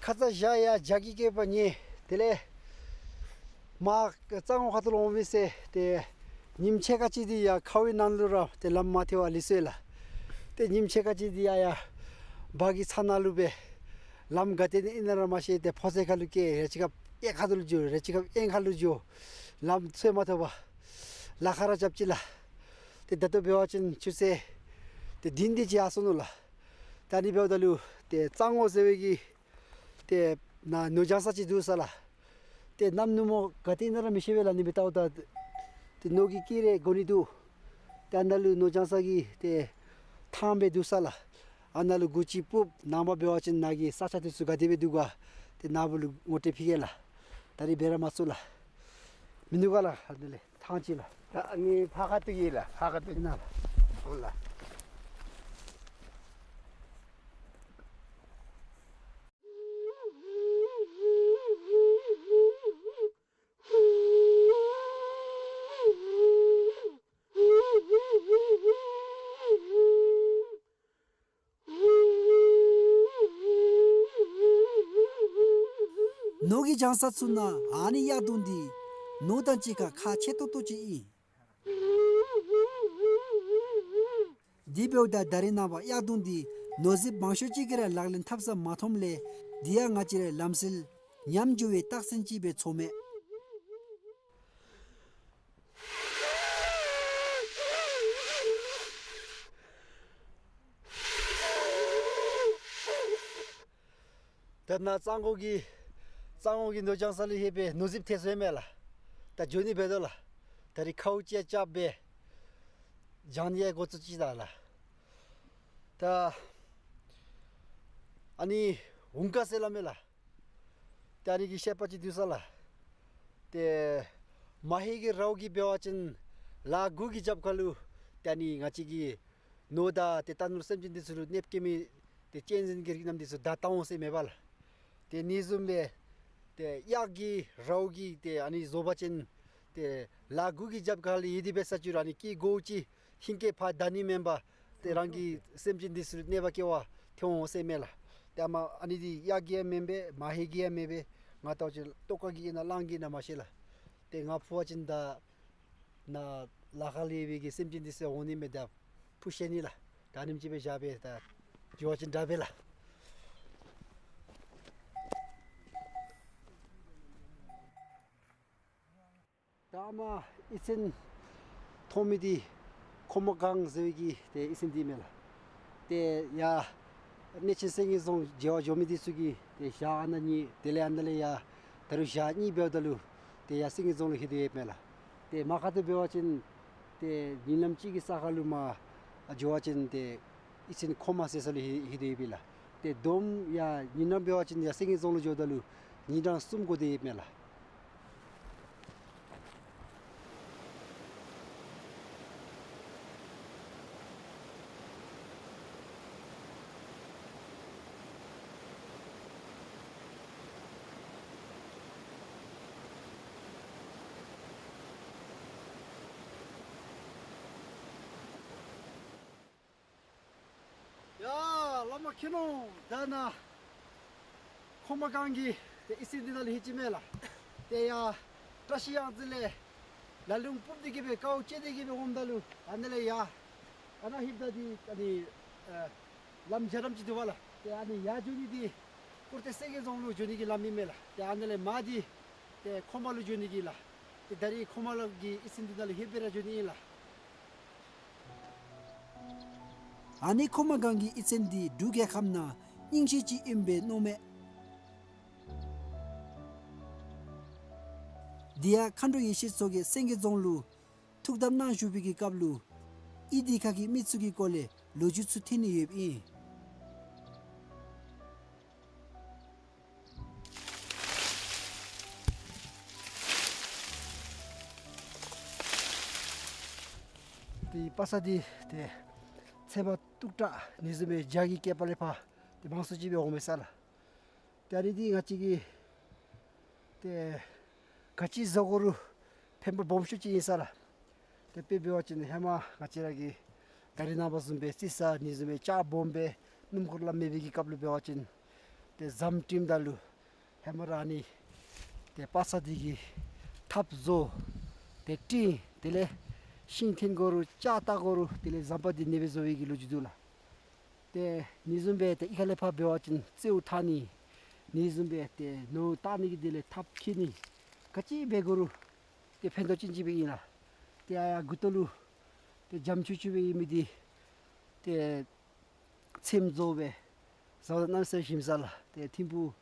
ཁ་ཙ་བཞག་ཡར་རྒྱ་གི་སྐེད་པ་ཉལ། དེ་ལས་མར་གཙང་ངོ་ཁ་ཐུག་ལུ་འོང་མི་ཟེར་ཏེ་ཉིནམ་ཕྱེད་ཀ་ཅིག་འདི་ཡར་ཁཝའི་ནང་ལུ་ར་ཏེ་ལམ་མ་ཐལ་བར་ལུས་སོ་ཡི་ལགས། ཏེ་ཉིནམ་ཕྱེད་ཀ་ཅིག་འདི་ཡར་ཡར་འབག་གི་ཚབ་ནང་ལུ་སྦེ་ལམ་ག་ཏེ་ནི་ཨིན་ན་ར་མ་ཤེས། ཏེ་ཕོ་ཚོད་ཁ་ལུ་བཀལ། རེ་ཅིག་སྐབས་གཡས་ཁ་ཐུག་ལུ་འགྱོ། རེ་ཅིག་སྐབས་གཡོན་ཁ་ལུ་འགྱོ། ལམ་འཚོལ་མ་ཐོབ་པར་ལ་ཁ་ར་རྐྱབ་ཅི་ལགས། ཏེ་ད་ལྟོ་འབད་བ་ཅིན་ཆུ་ཚོད་ཏེ་བདུན་དེ་ཅིག་ཡར་སོ་ནུག་ལགས། ད་ཨ་ནི་འབདཝ་ད་ལུ་ཏེ་གཙང་ངོ་ཟེར་བའི་གི་ཏེ་ ནཱ་ནོར་བྱང་ས་ཅིག་འདུག་ས་ལགས། ཏེ་གནམ་ནུབ་མོ་ག་ཏེ་ཨིན་ན་ར་མི་ཤེས་པས་ལགས། ཨ་ནི་སྦེ་བལྟཝ་ད་ཏེ་ནོར་གྱི་སྐྱེད་རེ་དགོ་ནི་འདུག། ཏེ་ཨ་ནཱ་ལུ་ནོར་བྱང་ས་གི་ཏེ་ཐང་སྦེ་འདུག་ས་ལགས། ཨ་ནཱ་ལུ་འགོ་ཅིག་སྤུབ། ནངས་པ་འབད་བ་ཅིན་ནཱ་གི་ས་ཆ་འདི་ཚུ་ག་དེ་སྦེ་འདུག་ག་ཏེ་ནཱ་བུ་ལུ་ངོ་སྤྲོད་ཕུལ་གེ་ལགས། ད་རིས་འབད་ར་མ་ཚུགས་ལགས། མི་ནུས་ག་ལགས། ཨ་ནཱ་ལས་ཐང་ཅིག་ལགས། ད་ཨ་ནི་ཕར་ཁ་ཐུག་ཨིན་ལགས། ཕར་ཁ་ཐུག་ཨིན་ན་ལགས། འོང་ལགས། ནོར་གྱི་བྱང་ས་ཚུ་ནང་ཨ་ནི་གཡག་གདོང་འདི་ནོར་དང་གཅིག་ཁར་ཁག་ཆེ་ཏོག་ཏོ་ཅིག་ཨིན། དེ་འབདཝ་ད་ད་རིས་ནངས་པ་གཡག་གདོང་འདི་ནོར་རྫིཔ་མང་ཤོས་ཅིག་གིས་ར་ལག་ལེན་འཐབ་ས་མ་མཐོངམ་ལས་འདི་ཡང་ང་བཅས་རའི་ལམ་སྲོལ་ཉམས་འགྱོ་བའི་རྟགས་མཚན་ཅིག་སྦེ་ཚོརཝ་མས། ད་ནཱ་གཙང་གོ་གི་གཙང་གོ་གི་ནོར་བྱང་ས་ལུ་ལྷོདཔ་སྦེ་ནོར་རྫིཔ་ཐལ་སོ་ཡི་མས་ལགས། ད་འགྱོ་ནི་འབད་དོ་ལགས། ད་རིས་ཁཝ་ཅིག་རྐྱབ་སྦེ་བྱང་ཡང་འགོ་བཙུགས་ཅི་ད་ལགས། ད་ཨ་ནི་ཧུང་ཀ་ཟེར་སླབ་མས་ལགས། ཏེ་ཨ་ནི་གི་བཤད་པ་ཅིག་འདུག་ས་ལགས། ཏེ་མ་ཧེ་གི་རཝ་གིས་འབད་བ་ཅིན་ལཱ་དགུ་གི་རྒྱབ་ཁ་ལུ་ཏེ་ཨ་ནི་ང་བཅས་ཀྱི་ནོར་དང་ཏེ་རྟ་ནོར་སེམས་ཅན་འདི་ཚུ་ལུ་གནོདཔ་བཀལ་མི་ཏེ་གཅན་གཟན་གྱི་རིགས་རྣམས་འདི་ཚུ་བདའ་བཏང་འོང་ཟེར་མས་པ་ལགས། ཏེ་ཨ་ནི་བཟུམ་སྦེ་ཏེ་གཡག་གིས་རཝ་གིས་ཏེ་ཨ་ནི་བཟོ་བ་ཅིན་ཏེ་ལཱ་དགུ་གི་རྒྱབ་ཁ་ལུ་ཡོད་དེ་འབད་ས་ཅིག་རུང་ཨ་ནི་སྐད་གོཝ་ཅིག་ཧིང་སྐད་ཕར་བདའ་ནི་མེན་པར་ཏེ་རང་གི་སེམས་ཅན་འདི་ཚུ་ལུ་གནོདཔ་བཀལ་བར་ཐོན་འོང་ཟེར་མས་ལགས། ཏེ་ཨ་མ་ཨ་ནི་འདི་གཡག་གི་ཡང་མེན་པས་མ་ཧེ་གི་ཡང་མེན་པས། ང་བལྟ་བ་ཅིན་ལྟོ་ཀ་གི་ཨིན་ན་གླང་གི་ཨིན་ན་མ་ཤེས་ལགས། ཏེ་ང་འཕུར་བ་ཅིན་ད་ནཱ་ལཱ་ཁག་ལས་སྦེ་གི་སེམས་ཅན་འདི་ཚུ་འོང་ནི་མས། ད་འཕུར་ཤེས་ནི་ལགས། ད་ཨ་ནེམ་ཅིག་སྦེ་བཞག་སྦེ་ད་འགྱོ་བ་ཅིན་དྲག་པས་ལགས། ད་ཨ་མ་གཡུས་ཚན་མཐོང་མི་འདི་ཁོ་མ་སྒང་ཟེར་བའི་གི་ཏེ་གཡུས་ཚན་འདི་མས་ལགས། ཏེ་ཡར་གནས་ཆེན་སེང་གེ་རྫོང་མཇལ་བར་འགྱོ་མི་འདི་ཚུ་གིས་ཏེ་ཞག་ཨ་ནཱ་གཉིས་དེ་ལས་ཨ་ནཱ་ལས་ཡར་ད་རུང་ཞག་གཉིས་འབདཝ་ད་ལུ་ཏེ་ཡར་སེང་གེ་རྫོང་ལུ་ལྷོད་དེ་ཡོདཔ་མས་ལགས། ཏེ་མ་ཁ་ཐུག་འབད་བ་ཅིན་ཏེ་ཉིན་ལམ་གཅིག་གི་ས་ཁར་ལུ་མར་འགྱོ་བ་ཅིན་ཏེ་གཡུས་ཚན་ཁོ་མ་ཟེར་ས་ལུ་ལྷོད་ལྷོད་དེ་ཡོདཔ་ཨིན་ལགས། ཏེ་བསྡོམས་ཡར་ཉིན་རང་འབད་བ་ཅིན་ཡར་སེང་གེ་རྫོང་ལུ་འགྱོཝ་ད་ལུ་ཉིན་གྲངས་གསུམ་འགོར་ཏེ་ཡོདཔ་མས་ལགས། ཡ་བླ་མ་མཁྱེན་ནོ། ད་ནཱ་ཁོ་མ་སྒང་གི་ཏེ་གཡུས་ཚན་འདི་ནང་ལུ་ལྷོད་ཅི་མས་ལགས། ཏེ་ཡར་བཀྲ་ཤིས་གཡང་རྩེ་ལས་ལ་ལུང་སྤུབ་སྟེ་གི་སྦེ་དཀའཝ་སྤྱད་དེ་གི་སྦེ་འོངམ་ད་ལུ་ཨ་ནཱ་ལས་ཡར་ཨ་ནཱ་ལྷོདཔ་ད་འདི་ཨ་ནི་ཨ་ལམ་འཇའ་རམ་ཅིག་འདུག་པ་ལགས། ཏེ་ཨ་ནི་ཡར་འགྱོ་ནི་འདི་སྐོར་ཏེ་སེང་གེ་རྫོང་ལུ་འགྱོ་ནི་གི་ལམ་ཨིན་མས་ལགས། ཏེ་ཨ་ནཱ་ལས་མར་འདི་ཏེ་ཁོ་མ་ལུ་འགྱོ་ནི་གི་ལགས། ཏེ་ད་རིས་ཁོ་མ་ལུ་གི་གཡུས་ཚན་འདི་ནང་ལུ་ལྷོད་སྦེ་ར་འགྱོ་ནི་ཨིན་ལགས། ཨ་ནི་ཁོ་མ་སྒང་གི་གཡུས་ཚན་འདི་འབྲུག་རྒྱལ་ཁབ་ནང་རྙིང་ཤོས་ཅིག་ཨིནམ་སྦེ་མནོཝ་མས། དེ་ཡང་མཁའ་འགྲོ་ཡེ་ཤེས་མཚོ་རྒྱལ་སེང་གེ་རྫོང་ལུ་ཐུགས་དམ་གནང་བཞུགས་པའི་གི་སྐབས་ལུ་གཡུས་འདི་ཁ་གི་མི་ཚུ་གི་སྐོར་ལས་ལོ་རྒྱུས་ཚུ་ཐོན་ནི་ཡོདཔ་ཨིན། ཏེ་པ་ས་འདི་ཏེ་ཚེས་པ་སྟོང་ཕྲག་ཨ་ནི་བཟུམ་སྦེ་བརྒྱ་གི་བསྐལ་པ་ལས་ཕར་ཏེ་མང་སུ་ཅིག་སྦེ་འོང་མས་ས་ལགས། ཏེ་ཨ་ནི་འདི་ང་བཅས་ཀྱིས་ཏེ་ག་ཅི་བཟོ་དགོ་རུང་ཕན་པ་སྦོམ་ཤོས་ཅིག་ཨིན་ས་ལགས། ཏེ་དཔེ་འབད་བ་ཅིན་ཧེ་མ་ང་བཅས་ར་གི་ད་རིས་ནངས་པ་བཟུམ་སྦེ་རྩི་ས་ཨ་ནི་བཟུམ་སྦེ་ལྕགས་སྦོམ་སྦེ་སྣུམ་འཁོར་ལམ་མེད་པའི་གི་སྐབས་ལུ་འབད་བ་ཅིན་ཏེ་ཟམ་བསྒྲིམ་ད་ལུ་ཧེ་མ་ར་ཨ་ནི་ཏེ་པ་ས་འདི་གི་ཐགཔ་བཟོ། ཏེ་བསྒྲིམ། དེ་ལས་ཤིང་འཐེན་དགོ་རུང་ལྕགས་བཏགས་དགོ་རུང་དེ་ལས་ཟམ་པ་འདི་ཨ་ནེ་སྦེ་བཟོ་བའི་གི་ལོ་རྒྱུས་འདུག་ལགས། ཏེ་ཨ་ནི་བཟུམ་སྦེ་ཏེ་གཡུས་ཁ་ལས་ཕར་འབད་བ་ཅིན་རྩེའུ་འཐག་ནི། ཨ་ནི་བཟུམ་སྦེ་ཏེ་ནོར་བཏགས་ནི་གི་དེ་ལས་ཐགཔ་འཁྱིད་ནི། ག་ཅི་འབད་དགོ་རུང་ཏེ་ཕན་ཐོགས་ཅན་ཅིག་སྦེ་ཨིན་ལགས། ཏེ་ཨ་ཡར་མགུ་ཏོ་ལུ་ཏེ་འཇམ་ཆུ་ཆུ་སྦེ་ཨིན་མི་འདི་ཏེ་ཚེམ་བཟོ་སྦེ་བཟའ་ཟླ་རྣམ་སྲས་ཞིམ་ས་ལགས། ཏེ་ཐིམ་ཕུག་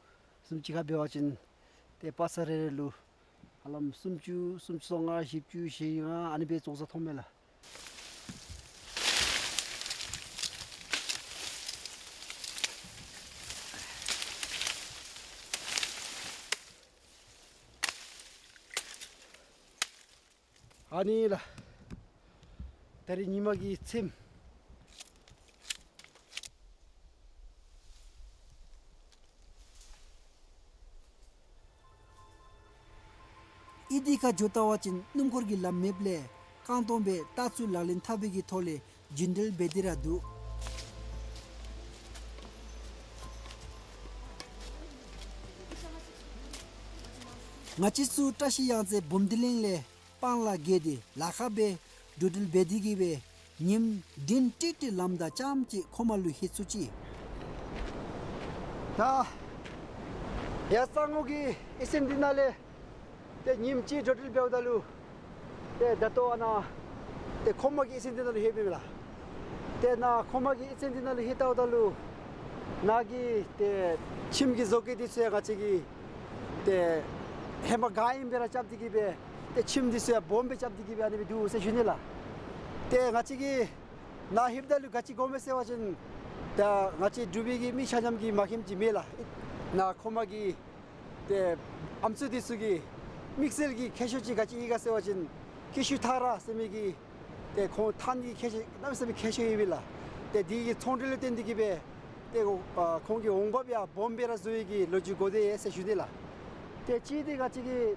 སུམ་ཅུ་ཁར་འབད་བ་ཅིན་ཏེ་པ་ས་རེ་རེ་ལུ་ཧ་ལམ་སུམ་ཅུ་སུམ་ཅུ་སོ་ལྔ་བཞི་བཅུ་ཞེ་ལྔ་ཨ་ནི་སྦེ་བཙོང་ས་ཐོབ་མས་ལགས། ཨ་ནི་ལགས། ད་རིས་ཉིན་མ་གི་ཚེམ། ཨི་དི་ཁ་འགྱོ་ལྟ་བ་ཅིན་སྣུམ་འཁོར་གྱི་ལམ་མེདཔ་ལས་རྐང་སྟོང་སྦེ་རྟ་ཚུ་ལག་ལེན་འཐབ་པའི་གི་ཐོག་ལས་རྒྱུན་འགྲུལ་འབད་དེ་ར་འདུག། ང་བཅས་ཚུ་བཀྲ་ཤིས་གཡང་རྩེ་སྦོམ་སྡེ་གླིང་ལས་སྤང་ལ་བརྒལ་ཏེ་ལ་ཁ་སྦེ་འགྲོ་འགྲུལ་འབད་དེ་གི་སྦེ་ཉིནམ་བདུན་ཏིག་ཏིག་ལམ་བདའ་རྐྱངམ་ཅིག་ཁོ་མ་ལུ་ལྷོད་ཚུགས་ཅི། ད་ཡར་གཙང་བོ་གི་ཨེ་སེམ་འདི་ནང་ལས་ཏེ་ཉིནམ་གཅིག་འགྲོ་འགྲུལ་འབདཝ་ད་ལུ་ཏེ་ད་ལྟོ་ཨ་ནཱ་ཏེ་ཁོ་མ་གི་ཨེ་སེམ་འདི་ནང་ལུ་ལྷོདཔ་མས་ལགས། ཏེ་ནཱ་ཁོ་མ་གི་ཨེ་སེམ་འདི་ནང་ལུ་ལྷོད་ལྟཝ་ད་ལུ་ནཱ་གི་ཏེ་ཁྱིམ་གྱི་བཟོ་བཀོད་འདི་ཚུ་ཡང་ང་བཅས་ཀྱིས་ཏེ་ཧེ་མ་ག་ཨིནམ་སྦེ་ར་རྐྱབ་སྟེ་གི་སྦེ་ཏེ་ཁྱིམ་འདི་ཚུ་ཡང་སྦོམ་སྦེ་རྐྱབ་སྟེ་གི་སྦེ་ཨ་ནི་སྦེ་འདུག་ཟེར་ཞུ་ནི་ལགས། ཏེ་ང་བཅས་ཀྱིས་ནཱ་ལྷོདཔ་ད་ལུ་ག་ཅི་དགོ་མས་ཟེར་བ་ཅིན་ད་ང་བཅས་འབྲུག་པའི་གི་མི་ཆ་མཉམ་གྱིས་མ་མཁྱེནམ་ཅིག་མེད་ལགས། ནཱ་ཁོ་མ་གི་ཏེ་ཨམ་སྲུ་འདི་ཚུ་གི་དམིགས་བསལ་གྱི་མཁས་མཆོག་ཅིག་ག་ཅི་ཨིན་ག་ཟེར་བ་ཅིན་ཀེ་ཤུ་ཐ་ར་ཟེར་མི་གི་ཏེ་ཁོང་ཐང་གི་མཁས་མཆོག་གནམ་མེད་ས་མེད་མཁས་མཆོག་ཨིན་པས་ལགས། ཏེ་འདི་གི་ཚོང་འབྲེལ་ལུ་བརྟེན་ཏེ་གི་སྦེ་ཏེ་ཨ་ཁོང་གི་འོང་འབབ་ཡང་སྦོམ་སྦེ་ར་བཟོ་བའི་གི་ལོ་རྒྱུས་གོ་དེས་ཟེར་ཞུ་ནི་ལགས། ཏེ་གཅིག་འདི་ང་བཅས་ཀྱིས་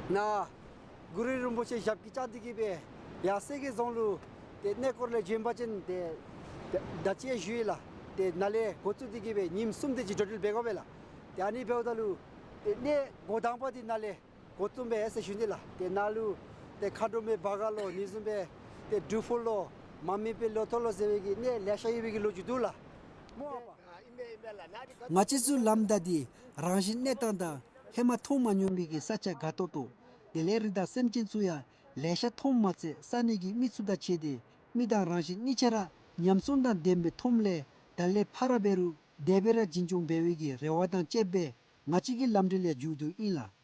ནཱ་གུ་རུ་རིན་པོ་ཆེ་ཞབས་ཀྱིས་བཅགས་ཏེ་གི་སྦེ་ཡར་སེ་གེ་རྫོང་ལུ་ཏེ་གནས་སྐོར་ལས་བྱོན་པ་ཅིན་ཏེ་ད་ཅི་ཡང་ཞུ་ཡི་ལགས། ཏེ་ནཱ་ལས་འགོ་བཙུགས་ཏེ་གི་སྦེ་ཉིནམ་གསུམ་དེ་ཅིག་འགྲོ་འགྲུལ་འབད་དགོ་པས་ལགས། ཏེ་ཨ་ནི་འབདཝ་ད་ལུ་ཏེ་གནས་འགོ་དང་པ་འདི་ནཱ་ལས་འགོ་བཙུགསཔ་མས་ཟེར་ཞུ་ནི་ལགས། ཏེ་ནཱ་ལུ་ཏེ་མཁའ་འགྲོ་མའི་སྦ་ག་ལོ་ཨ་ནི་བཟུམ་སྦེ་ཏེ་འབྲུག་ཕུག་ལོ་མ་སྨད་པའི་ལོ་ཐོག་ལོ་ཟེར་བའི་གི་གནས་ལེ་ཤ་ཡོད་པའི་གི་ལོ་རྒྱུས་འདུག་ལགས། སྨོ་ཨ་པ། ང་བཅས་ཚུ་ལམ་བདའ་སྟེ་རང་བཞིན་གནས་སྟངས་དང་ཧེ་མ་མཐོང་མ་མྱོང་མི་གི་ས་ཆ་དགའ་ཏོག་ཏོ་དེ་ལས་རི་དྭགས་སེམས་ཅན་ཚུ་ཡང་ལེ་ཤ་མཐོངམ་མ་ཚད་ས་གནས་ཀྱི་མི་ཚུ་དང་ཕྱད་དེ་མི་དང་རང་བཞིན་གཉིས་ཆ་ར་ཉམས་སྲུང་དང་ལྡནམ་སྦེ་མཐོངམ་ལས་ད་ལས་ཕར་འབད་རུང་དེ་སྦེ་ར་འཛིན་སྐྱོང་འབད་བའི་གི་རེ་བ་དང་བཅསཔ་སྦེ་ང་བཅས་ཀྱི་ལམ་འགྲུལ་ཡང་མཇུག་བསྡུཝ་ཨིན་ལགས།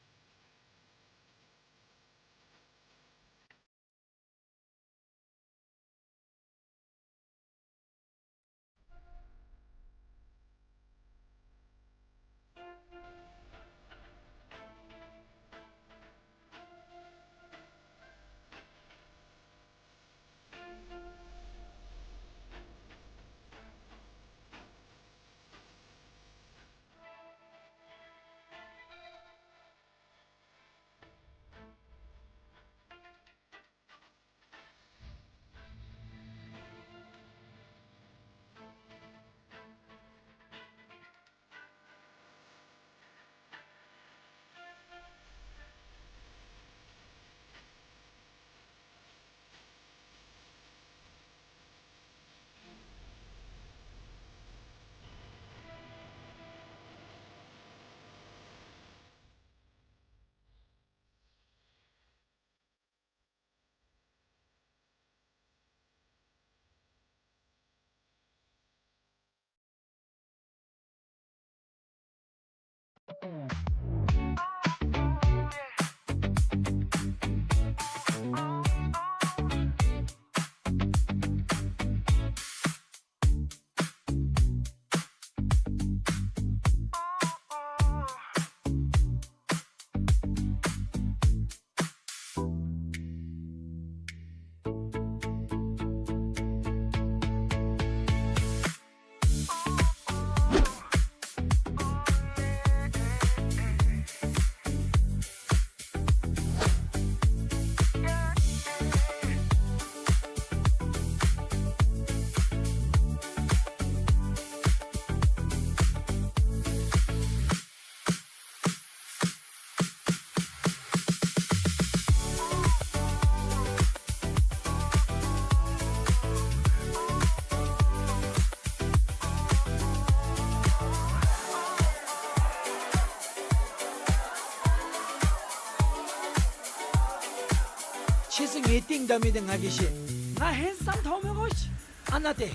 ཁྱེད་ཚུ་ངེའི་རྟིང་བདའ་མི་འདི་ང་གིས་ཤེས། ང་ཧེན་སམ་ཐོབ་མི་དགོ་ཤིག། ཨ་ནཱ་ཏེ།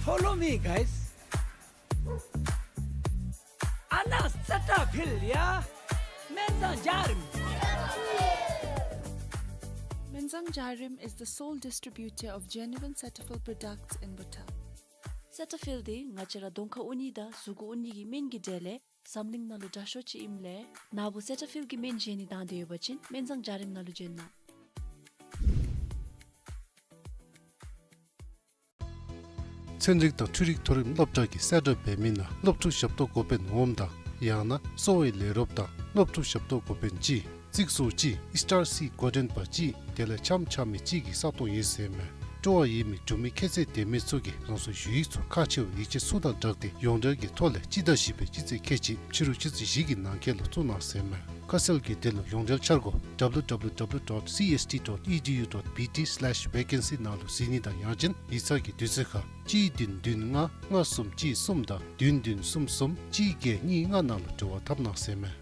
Follow me, guys. ཨ་ ཨ་ནཱ་སེ་ཊ་ཕིལ་ཡ། སྨན་བཟང་འཇའ་རིསམོ། Menzang Jarim is the sole distributor of genuine Cetaphil products in Bhutan. སེ་ཊ་ཕིལ་འདི་ང་བཅས་ར་གདོང་ཁར་འོང་ནི་དང་གཟུགས་ཁར་འོང་ནི་གི་སྨན་གྱི་གྲས་ལས་འཛམ་གླིང་ནང་ལུ་དྲག་ཤོས་ཅིག་ཨིནམ་ལས་ནཱ་བུ་སེ་ཊ་ཕིལ་གྱི་སྨན་བཞེས་ནི་དང་འདོད་ཡོད་པ་ཅིན་སྨན་བཟང་འཇའ་རིསམོ་ནང་ལུ་བྱོན་གནང་། ཚན་རིག་དང་འཕྲུལ་རིག་མཐོ་རིམ་སློབ་གྲྭ་གི་གསལ་བསྒྲགས་འབད་མི་ནང་སློབ་ཕྲུག་ཞབས་ཏོག་འགོ་དཔོན་འོགམ་དང་ཡང་ན་གསོ་བའི་ལས་རོགསཔ་དང་སློབ་ཕྲུག་ཞབས་ཏོག་འགོ་དཔོན་གཅིག་རྩིག་ཟུར་གཅིག་ཨི་སི་ཊར་སི་འགོ་འདྲེན་པ་གཅིག་དེ་ལས་འཆམ་འཆམ་མི་གཅིག་གིས་ས་སྟོང་ཡོད་ཟེར་མས། སྤྲོ་བ་ཡོད་མི་འབྲུག་མི་ཁྱད་ཚད་ལྡན་མི་ཚུ་གིས་རང་སོའི་ཞུ་ཡིག་ཚུ་ཁག་ཆེ་བའི་ཡིག་ཆ་ཚུ་དང་སྦྲགས་ཏེ་ཡོངས་འབྲེལ་གྱི་ཐོག་ལས་སྤྱི་ཟླ་བཞི་པའི་སྤྱི་ཚེས་ཁལ་གཅིག་ཕྱི་རུ་ཆུ་ཚོད་བཞི་གི་ནང་འཁོད་ལུ་བཙུགས་གནང་ཟེར་མས། ཁ་གསལ་གྱི་དོན་ལུ་ཡོངས་འབྲེལ་འཆར་སྒོ་W W W dot C S T dot E D U dot B T slash vacancy ནང་ལུ་གཟིགས་ནི་དང་ཡང་ཅིན་ཡིག་ཚང་གི་དུས་ཚོད་ཁར་གཅིག་བདུན་བདུན་ལྔ་ལྔ་གསུམ་གཅིག་གསུམ་དང་བདུན་བདུན་གསུམ་གསུམ་གཅིག་བརྒྱད་གཉིས་ལྔ་ནང་ལུ་འབྲེལ་བ་འཐབ་གནང་ཟེར་མས།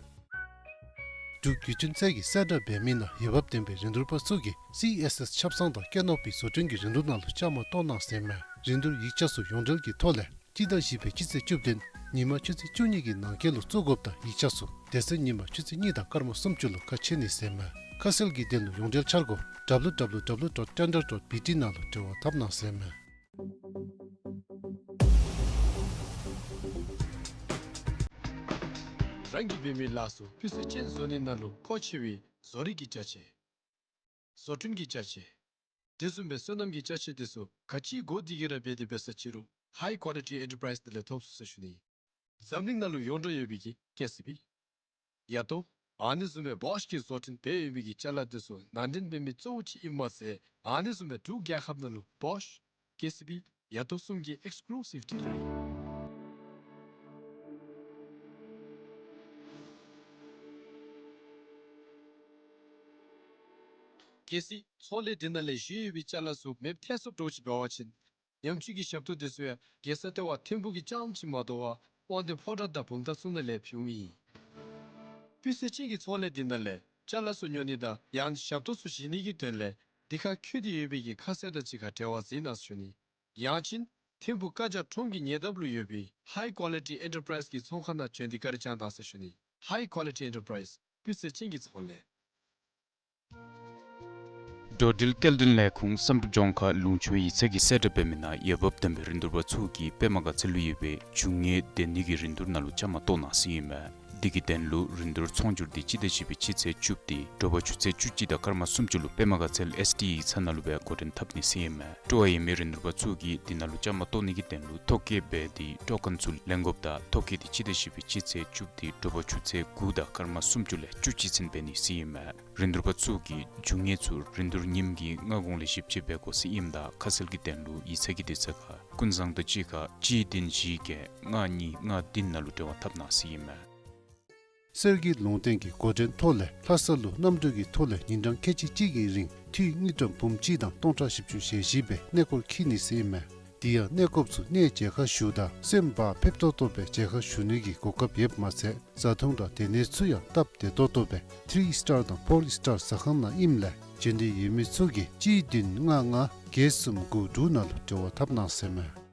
འབྲུག་བརྒྱུད་འཕྲིན་ཚད་ཀྱི་གསལ་བསྒྲགས་འབད་མི་ནང་འོས་འབབ་ལྡན་པའི་རིན་བསྡུར་པ་ཚུ་གིས་སི་ཨེསི་ཨེསི་ཆབ་གསང་དང་སྐྱེ་ནོར་བུའི་བཟོ་སྐྲུན་གྱི་རིན་བསྡུར་ནང་ལུ་བཅའ་མར་གཏོགས་གནང་ཟེར་མས། རིན་བསྡུར་ཡིག་ཆ་ཚུ་ཡོངས་འབྲེལ་གྱི་ཐོག་ལས་སྤྱི་ཟླ་བཞི་པའི་སྤྱི་ཚེས་བཅུ་བདུན་ཉིན་མ་ཆུ་ཚོད་བཅུ་གཉིས་ཀྱི་ནང་འཁོད་ལུ་བཙུགས་དགོཔ་དང་ཡིག་ཆ་ཚུ་སྡེ་ཚན་ཉིན་མ་ཆུ་ཚོད་གཉིས་དང་སྐར་མ་སུམ་ཅུ་ལུ་ཁ་ཕྱེ་ནི་ཟེར་མས། ཁ་གསལ་གྱི་དོན་ལུ་ཡོངས་འབྲེལ་འཆར་སྒོ་W W W dot tender dot B T ནང་ལུ་འབྲེལ་བ་འཐབ་གནང་ཟེར་མས། རང་གིས་འབད་མི་ལཱ་ཚུ་སྤུས་ཚད་ཅན་བཟོ་ནི་ནང་ལུ་མཁོ་ཆེ་བའི་བཟོ་རིག་གི་ཅ་ཆས། བཟོ་སྐྲུན་གྱི་ཅ་ཆས། དེ་བཟུམ་སྦེ་སོ་ནམ་གྱི་ཅ་ཆས་དེ་ཚུ་ག་ཅི་དགོ་དེ་གི་ར་འབད་དེ་འབད་ས་ཅི་རུང་High Quality Enterprise དེ་ལས་ཐོབ་ཚུགས་ཟེར་ཞུ་ནི། འཛམ་གླིང་ནང་ལུ་ཡོངས་གྲགས་ཡོད་པའི་གི་ཀེ་སི་བི། ཡ་ཏོ། ཨ་ནི་བཟུམ་སྦེ་བོཤ་གིས་བཟོ་སྐྲུན་འབད་ཡོད་པའི་གི་ཅ་ལ་དེ་ཚུ་ནང་འདྲེན་འབད་མི་གཙོ་བོ་ཅིག་ཨིནམ་མ་ཚད་ཨ་ནི་བཟུམ་སྦེ་འབྲུག་རྒྱལ་ཁབ་ནང་ལུ་བོཤ་ཀེ་སི་བི་ཡ་ཏོ་གསུམ་གྱི་ཨེགསི་ཀུ་ལུ་སིབ་ཌི་ལར་ཨིན། གལ་སྲིད་ཚོང་ལས་འདི་ནང་ལས་ཞུ་ཡོད་པའི་ཅ་ལ་ཚུ་མེདཔ་ཐལ་སོངམ་འདྲཝ་ཅིག་འབད་བ་ཅིན་ཉམས་བཅོས་ཀྱི་ཞབས་ཏོག་དེ་ཚུ་ཡང་རྒྱལ་ས་ལྟེ་བ་ཐིམ་ཕུག་གི་རྐྱངམ་ཅིག་མ་དོ་བར་དབང་འདུས་ཕོ་བྲང་དང་བུམ་ཐང་ཚུ་ནང་ལས་ཕུལཝ་ཨིན། སྤུས་ཚད་ཅན་གྱི་ཚོང་ལས་འདི་ནང་ལས་ཅ་ལ་ཚུ་ཉོ་ནི་དང་ཡང་ཞབས་ཏོག་ཚུ་བཞེས་ནི་གི་དོན་ལས་འདི་ཁར་བཀོད་དེ་ཡོད་པའི་གི་ཁ་གསལ་དང་གཅིག་ཁར་འབྲེལ་བ་འཛིན་གནང་ཟེར་ཞུ་ནི། ཡང་ཅིན་ཐིམ་ཕུག་ཀ་ཇ་ཁྲོམ་གྱི་ཉེ་འདབས་ལུ་ཡོད་པའི་High Quality Enterprise གི་ཚོང་ཁང་ནང་བྱོན་ཏེ་བཀའ་དྲིན་བསྐྱང་གནང་ཟེར་ཞུ་ནི། High Quality Enterprise སྤུས་ཚད་ཅན་གྱི་ཚོང་ལས། འགྲོ་འགྲུལ་སྐྱེལ་འདྲེན་ལས་ཁུངས་བསམ་གྲུབ་ལྗོངས་མཁར་ལུང་ཕྱོགས་ཡིག་ཚང་གི་གསལ་བསྒྲགས་འབད་མི་ནང་འོས་འབབ་ལྡན་པའི་རིན་བསྡུར་པ་ཚུ་གིས་པདྨ་དགའ་ཚལ་ལུ་ཡོད་པའི་རྒྱུ་དངོས་སྡེ་སྣོད་ཀྱི་རིན་བསྡུར་ནང་ལུ་བཅའ་མར་གཏོགས་གནང་ཟེར་ཨིན་མས། དེ་གི་དོན་ལུ་རིན་བསྡུར་ཚོང་སྒྱུར་འདི་སྤྱི་ཟླ་བཞི་པའི་སྤྱི་ཚེས་བཅུ་སྟེ་དྲོ་པ་ཆུ་ཚོད་བཅུ་གཅིག་དང་སྐར་མ་སུམ་ཅུ་ལུ་པདྨ་དགའ་ཚལ་ཨེསི་ཌི་ཡིག་ཚང་ནང་ལུ་སྦེ་འགོ་འདྲེན་འཐབ་ནི་ཟེར་ཨིན་མས། སྤྲོ་བ་ཡོད་མི་རིན་བསྡུར་པ་ཚུ་གིས་འདི་ནང་ལུ་བཅའ་མར་གཏོགས་ནི་གི་དོན་ལུ་ཐོ་བཀོད་འབད་དེ་ཊོ་ཀེན་ཚུ་ལེན་དགོཔ་དང་ཐོ་བཀོད་འདི་སྤྱི་ཟླ་བཞི་པའི་སྤྱི་ཚེས་བཅུ་སྟེ་དྲོ་པ་ཆུ་ཚོད་དགུ་དང་སྐར་མ་སུམ་ཅུ་ལས་བཅུ་གཅིག་ཚུན་འབད་ནི་ཟེར་ཨིན་མས། རིན་བསྡུར་པ་ཚུ་གིས་རྒྱུ་དངོས་ཚུ་རིན་བསྡུར་ཉིནམ་གྱི་སྔ་གོང་ལས་ཞིབ་དཔྱད་འབད་དགོ་ཟེར་ཨིནམ་ད་ཁ་གསལ་གྱི་དོན་ལུ་ཡིག་ཚང་གི་དུས་ཚོད་ཁར་ཀུན་བཟང་དང་གཅིག་ཁར་གཅིག་བདུན་བཞི་བརྒྱད་ལྔ་གཉིས་ལྔ་བདུན་ནང་ལུ་འབྲེལ་བ་འཐབ་གནང་ཟེར་ཨིན་མས། གསེར་གྱི་ལུང་བསྟན་གྱི་འགོ་འདྲེན་ཐོག་ལས་ལྷ་ས་ལུ་གནམ་གྲུ་གི་ཐོག་ལས་ཉིན་གྲངས་ཁལ་གཅིག་གཅིག་གི་རིང་འཐུས་དངུལ་ཀྲམ་འབུམ་གཅིག་དང་སྟོང་ཕྲག་བཞི་བཅུ་ཞེ་བཞི་སྦེ་གནས་སྐོར་འཁྱིད་ནི་ཟེར་ཨིན་མས། དེ་ཡང་གནས་སྐོརཔ་ཚུ་གནས་མཇལ་ཁ་ཞུཝ་ད་སེམས་བག་ཕེབས་ཏོག་ཏོ་སྦེ་མཇལ་ཁ་ཞུ་ནི་གི་གོ་སྐབས་ཡོདཔ་མ་ཚད་བཟའ་འཐུང་དང་སྡོད་གནས་ཚུ་ཡང་སྟབས་བདེ་ཏོག་ཏོ་སྦེ་ཐི་རི་སི་ཊར་དང་ཕོར་སི་ཊར་ཟ་ཁང་ནང་ཨིནམ་ལས་འབྱོན་འདོད་ཡོད་མི་ཚུ་གིས་གཅིག་བདུན་ལྔ་ལྔ་བརྒྱད་གསུམ་དགུ་དྲུག་ནང་ལུ་འབྲེལ་བ་འཐབ་གནང་ཟེར་ཨིན་མས།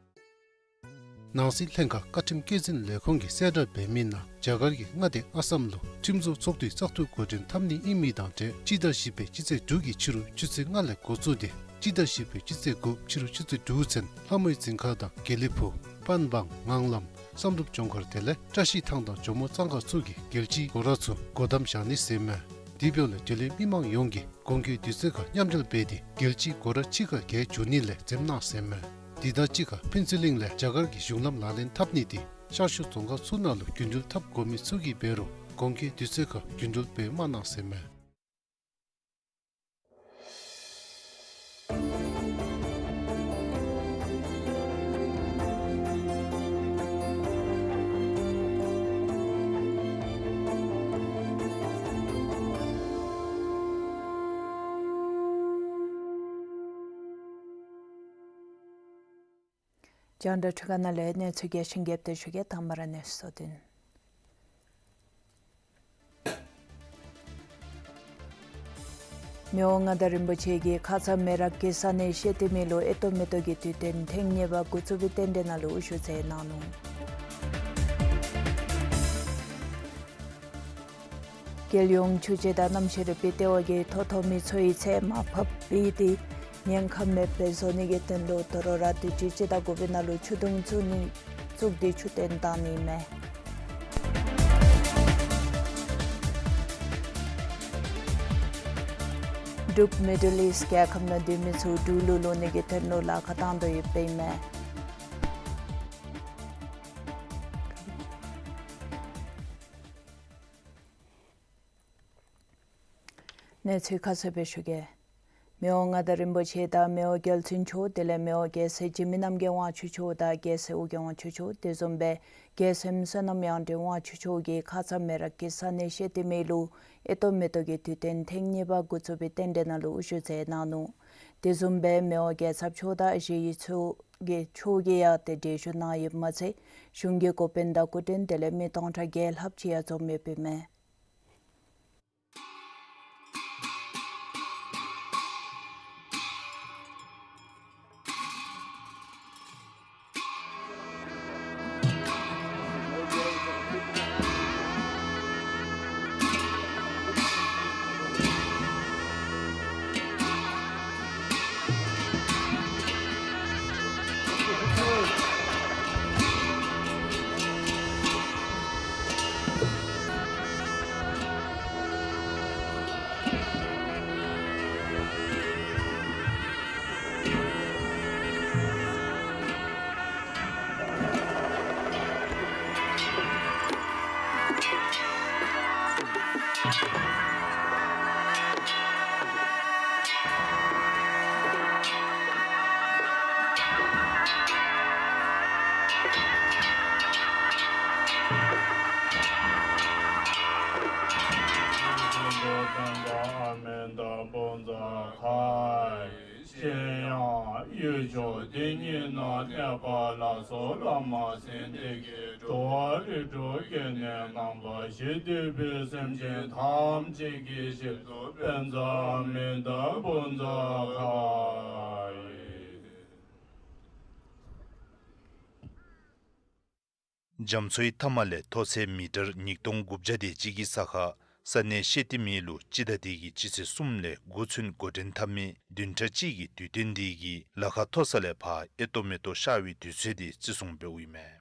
ནང་སྲིད་ལྷན་ཁག་བཀའ་ཁྲིམས་བཀོད་འཛིན་ལས་ཁུངས་ཀྱི་གསལ་བསྒྲགས་འབད་མི་ནང་རྒྱ་གར་གྱི་མངའ་སྡེ་ཨ་སམ་ལུ་ཁྲིམས་བཟོ་ཚོགས་འདུའི་བཙག་འཐུ་འགོ་འདྲེན་འཐབ་ནི་ཨིན་མི་དང་འབྲེལ་སྤྱི་ཟླ་བཞི་པའི་སྤྱི་ཚེས་དྲུག་གི་ཕྱི་རུ་ཆུ་ཚོད་ལྔ་ལས་འགོ་བཙུགས་ཏེ་སྤྱི་ཟླ་བཞི་པའི་སྤྱི་ཚེས་དགུ་ཕྱི་རུ་ཆུ་ཚོད་དྲུག་ཚུན་ལྷ་མོའི་རྫིང་ཁ་དང་དགེ་ལེགས་ཕུག་པན་བང་ངང་ལམ་བསམ་གྲུབ་ལྗོངས་མཁར་དེ་ལས་བཀྲ་ཤིས་ཐང་དང་ཇོ་མོ་གཙང་ཁ་ཚུ་གི་རྒྱལ་སྤྱིའི་སྒོ་ར་ཚུ་སྒོ་བསྡམ་བཞག་ནི་ཟེར་ཨིན་མས། དེ་འབདཝ་ལས་འབྲེལ་ཡོད་མི་མང་ཡོངས་ཀྱིས་གོང་གི་དུས་ཚོད་ཁར་མཉམ་འབྲེལ་འབད་དེ་རྒྱལ་སྤྱིའི་སྒོ་ར་ཕྱི་ཁར་བརྒལ་འགྱོ་ནི་ལས་འཛེམ་གནང་ཟེར་ཨིན་མས། དེ་དང་གཅིག་ཁར་ཕུན་ཚོགས་གླིང་ལས་རྒྱ་གར་གྱི་གཞུང་ལམ་ལག་ལེན་འཐབ་ནི་དེ་ཤར་ཕྱོགས་རྫོང་ཁག་ཚུ་ནང་ལུ་རྒྱུན་འགྲུལ་འཐབ་དགོ་མི་ཚུ་གིས་འབད་རུང་གོང་གི་དུས་ཚོད་ཁར་རྒྱུན་འགྲུལ་འབད་མ་གནང་ཟེར་ཨིན་མས། རྒྱང་བསྒྲགས་འཕྲུལ་ཁང་ནང་ལས་གནས་ཚུལ་རྒྱས་ཤིང་རྒྱས་པ་ཞུ་གེ། དང་པ་ར་གནས་ཚུལ་བསྡུ་ནི། མི་དབང་མངའ་བདག་རིན་པོ་ཆེ་གིས་ཁ་ཙ་མེ་རག་གི་ས་གནས་ཤེ་ཏི་མི་ལུ་ཨེ་ཏོ་མེ་ཏོག་གི་དུས་སྟོན་ཐེངས་གཉིས་པ་འགོ་བཙུགས་པའི་རྟེན་འབྲེལ་ནང་ལུ་དབུ་བཞུགས་མཛད་གནང་ནུག། རྒྱལ་ཡོངས་ཆུ་བྱེད་དང་གནམ་གཤིས་རིག་པའི་ལྟེ་བ་གིས་ཐོ་ཐོ་མི་ཚོའི་ཚལ་མར་ཕབ་སྦེ་ཏེ་ཉེན་ཁ་མེདཔ་སྦེ་བཟོ་ནི་གི་དོན་ལུ་དོ་རུང་ར་དུས་ཅི་སྤྱི་ཟླ་དགུ་པའི་ནང་ལུ་ཆུ་དུང་བཙུགས་ནི་བཙུགས་ཏེ་ཆུ་བཏོན་གཏང་ནི་མས། འབྲུག་མི་ཌལ་ཨིསཊ་རྒྱལ་ཁབ་ནང་སྡོད་མི་ཚུ་འབྲུག་ལུ་ལོག་ནི་གི་དོན་ལུ་ལཱ་ཁག་གཏང་དོ་ཡོདཔ་ཨིན་མས། གནས་ཚུལ་ཁ་གསལ་སྦེ་ཞུ་གེ། མི་དབང་མངའ་བདག་རིན་པོ་ཆེ་དང་མི་དབང་རྒྱལ་བཙུན་མཆོག་དེ་ལས་མི་དབང་རྒྱལ་སྲས་འཇིགས་མེད་རྣམ་རྒྱལ་དབང་ཕྱུག་མཆོག་དང་རྒྱལ་སྲས་ཨོ་རྒྱན་དབང་ཕྱུག་མཆོག་དེ་བཟུམ་སྦེ་རྒྱལ་སྲས་བསོད་ནམས་དབང་འདུས་དབང་ཕྱུག་མཆོག་གིས་ཁ་ཙ་མེ་རག་གི་ས་གནས་ཤེ་ཏི་མི་ལུ་ཨེ་ཏོག་མེ་ཏོག་གི་དུས་སྟོན་ཐེངས་གཉིས་པ་འགོ་བཙུགས་པའི་རྟེན་འབྲེལ་ནང་ལུ་དབུ་བཞུགས་མཛད་གནང་ནུག། དེ་བཟུམ་སྦེ་མི་དབང་རྒྱལ་ཚབ་མཆོག་དང་ཞི་བའི་ཚུལ་གྱི་མཆོག་གིས་ཡང་ཏེ་གྲལ་བཞུགས་གནང་ཡོདཔ་མ་ཚད་གཞུང་གི་འགོ་དཔོན་དང་སྐུ་མགྲོན་དེ་ལས་མི་སྟོང་ཕྲག་བརྒྱད་ལྷགཔ་ཅིག་ཡང་འཛོམས་ཡོདཔ་ཨིན་མས། གཤེགས་ཡང་གཡུལ་ཕྱོགས་དེ་ཉིད་ན་གནས་པ་ལ་སོགས་བླ་མ་སེམས་དཔའ་གིས་འགྲོ་བ་རིགས་དྲུག་སྐྱེ་གནས་རྣམ་པར་ཞི་བདེ་བའི་སེམས་ཅན་ཐམས་ཅད་ཀྱི་ཞབས་སུ་དཔལ་བཟང་མི་ལྡན་བུམ་འཛིན་ཁ་ཡིས། རྒྱ་མཚོའི་མཐའ་མ་ལས་མཐོ་ཚད་མི་ཊར་ཉིས་སྟོང་དགུ་བརྒྱ་དེ་ཅིག་གི་ས་ཁར་ས་གནས་ཤེ་ཏི་མི་ལུ་སྤྱི་ཟླ་འདི་གི་སྤྱི་ཚེས་གསུམ་ལས་དགུ་ཚུན་འགོ་འདྲེན་འཐབ་མི་བདུན་ཕྲག་གཅིག་གི་དུས་སྟོན་འདི་གིས་ལ་ཁ་མཐོ་ས་ལས་ཕར་ཨེ་ཏོག་མེ་ཏོག་ཤར་བའི་དུས་ཚོད་འདི་བརྩི་སྲུང་འབདཝ་ཨིན་མས།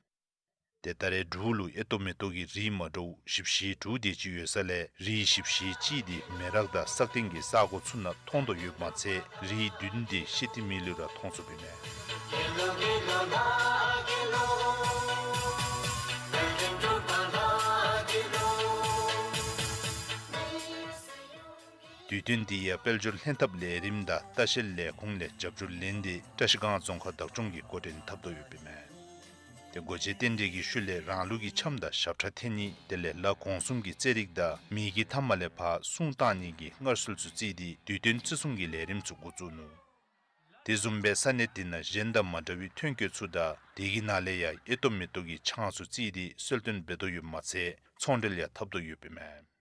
ཏེ་ད་རེས་འབྲུག་ལུ་ཨེ་ཏོག་མེ་ཏོག་གི་རིགས་མ་འདྲཝ་བཞི་བཅུ་དྲུག་དེ་ཅིག་ཡོད་ས་ལས་རིགས་བཞི་བཅུ་གཅིག་དེ་མེ་རག་དང་སག་སྟེང་གི་ས་གོ་ཚུ་ནང་མཐོང་དོ་ཡོདཔ་མ་ཚད་རིགས་བདུན་དེ་ཤེ་ཏི་མི་ལུ་ར་མཐོང་ཚུགསཔ་ཨིན་མས། དུས་སྟོན་འདི་ཡང་དཔལ་འབྱོར་ལྷན་ཐབས་ལས་རིམ་དང་ལྟ་བཤལ་ལས་ཁུངས་ལས་རྒྱབ་སྐྱོར་ལེན་ཏེ་བཀྲ་ཤིས་སྒང་རྫོང་ཁག་བདག་སྐྱོང་གིས་འགོ་འདྲེན་འཐབ་དོ་ཡོདཔ་ཨིན་མས། ཏེ་སྒོ་འབྱེད་རྟེན་འབྲེལ་གྱི་ཤུལ་ལས་རང་ལུགས་ཀྱི་འཆམ་དང་ཞབས་ཁྲ་འཐེན་ནི་དེ་ལས་ལ་གོང་གསུམ་གྱི་རྩེད་རིགས་དང་མི་དགེ་ཐ་མ་ལས་ཕར་སྲུང་གཏང་ནི་གི་སྔར་སྲོལ་ཚུ་བརྩིས་ཏེ་དུས་སྟོན་བརྩི་སྲུང་གི་ལས་རིམ་ཚུ་འགོ་བཙུགས་ནུག། དེ་བཟུམ་སྦེ་ས་གནས་དེ་ནང་གཞན་དང་མ་འདྲ་བའི་ཐོན་སྐྱེད་ཚུ་དང་དེ་གི་ནང་ལས་ཡང་ཨེ་ཏོག་མེ་ཏོག་གི་ཆང་ཚུ་བརྩིས་ཏེ་གསོལ་སྟོན་འབད་དོ་ཡོདཔ་མ་ཚད་ཚོང་འབྲེལ་ཡང་འཐབ་དོ་ཡོདཔ་ཨིན་མས།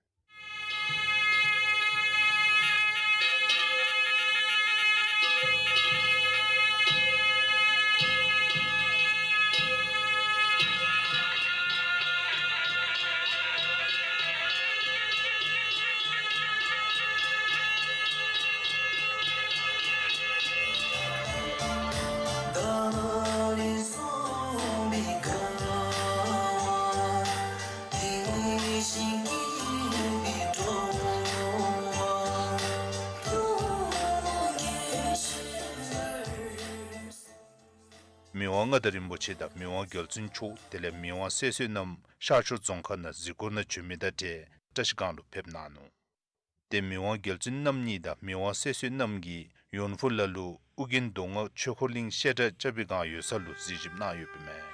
མི་དབང་མངའ་བདག་རིན་པོ་ཆེ་དང་མི་དབང་རྒྱལ་བཙུན་མཆོག་དེ་ལས་མི་དབང་སྲས་བསོད་ནམས་ཤར་ཕྱོགས་རྫོང་ཁག་ནང་གཟིགས་སྐོར་ནང་བྱོན་མི་དང་འབྲེལ་བཀྲ་ཤིས་སྒང་ལུ་ཕེབས་གནང་ནུག། ཏེ་མི་དབང་རྒྱལ་བཙུན་རྣམ་གཉིས་དང་མི་དབང་སྲས་བསོད་ནམས་ཀྱིས་ཡོན་ཧྥུ་ལ་ལུ་ཨོ་རྒྱན་མདོ་སྔགས་ཆོས་འཁོར་གླིང་བཤད་གྲྭ་རྐྱབ་པའི་སྒང་ཡོད་ས་ལུ་གཟིགས་ཞིབ་གནང་ཡོདཔ་ཨིན་མས།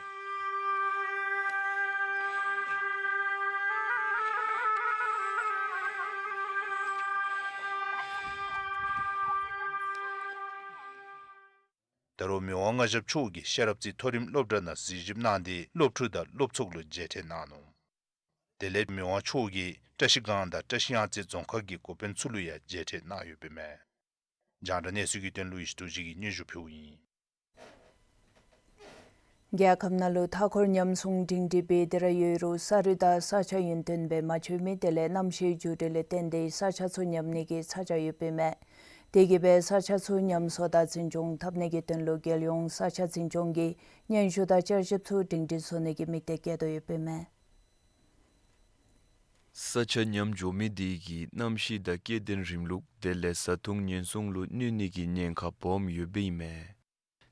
ད་རུང་མི་དབང་མངའ་ཞབས་མཆོག་གིས་ཤེས་རབ་རྩེ་མཐོ་རིམ་སློབ་གྲྭ་ནང་གཟིགས་ཞིབ་གནང་སྟེ་སློབ་ཕྲུག་དང་སློབ་ཚོགས་ལུ་མཇལ་འཕྲད་གནང་ནུག། དེ་ལས་མི་དབང་མཆོག་གིས་བཀྲ་ཤིས་སྒང་དང་བཀྲ་ཤིས་གཡང་རྩེ་རྫོང་ཁག་གི་འགོ་དཔོན་ཚུ་ལུ་ཡང་མཇལ་འཕྲད་གནང་ཡོདཔ་ཨིན་མས། རྒྱང་བསྒྲགས་གནས་ཚུལ་གྱི་དོན་ལུ་ཡེ་ཤེས་རྡོ་རྗེ་གིས་སྙན་ཞུ་ཕུལཝ་ཨིན། རྒྱལ་ཁབ་ནང་ལུ་མཐའ་འཁོར་ཉམས་སྲུང་སྒྲིང་སྒྲི་སྦེ་དེ་ར་ཡོད་རུང་ས་རུད་དང་ས་ཆ་ཡུན་བརྟན་སྦེ་མ་ཆགས་མི་དེ་ལས་གནམ་གཤིས་འགྱུར་འགྲོས་ལས་བརྟེན་ཏེ་ས་ཆ་ཚུ་ཉམས་ནི་གི་ཚ་གྱང་ཡོདཔ་ཨིན་མས། དེ་གིས་སྦེ་ས་ཆ་ཚུ་ཉམས་གསོ་དང་འཛིན་སྐྱོང་འཐབ་ནི་གི་དོན་ལུ་རྒྱལ་ཡོངས་ས་ཆ་འཛིན་སྐྱོང་གིས་སྙན་ཞུ་དང་བསྐྱར་ཞིབ་ཚུ་སྒྲིང་སྒྲིང་བཟོ་ནི་གི་དམིགས་གཏད་བསྐྱེད་དོ་ཡོདཔ་ཨིན་མས། ས་ཆ་ཉམས་འགྱོ་མི་དེ་གིས་གནམ་གཤིས་དང་སྐྱེ་ལྡན་རིམ་ལུགས་དེ་ལས་བཟའ་འཐུང་ཉེན་སྲུང་ལུ་གནོད་ནི་གི་ཉེན་ཁ་སྦོམ་ཡོདཔ་ཨིན་མས།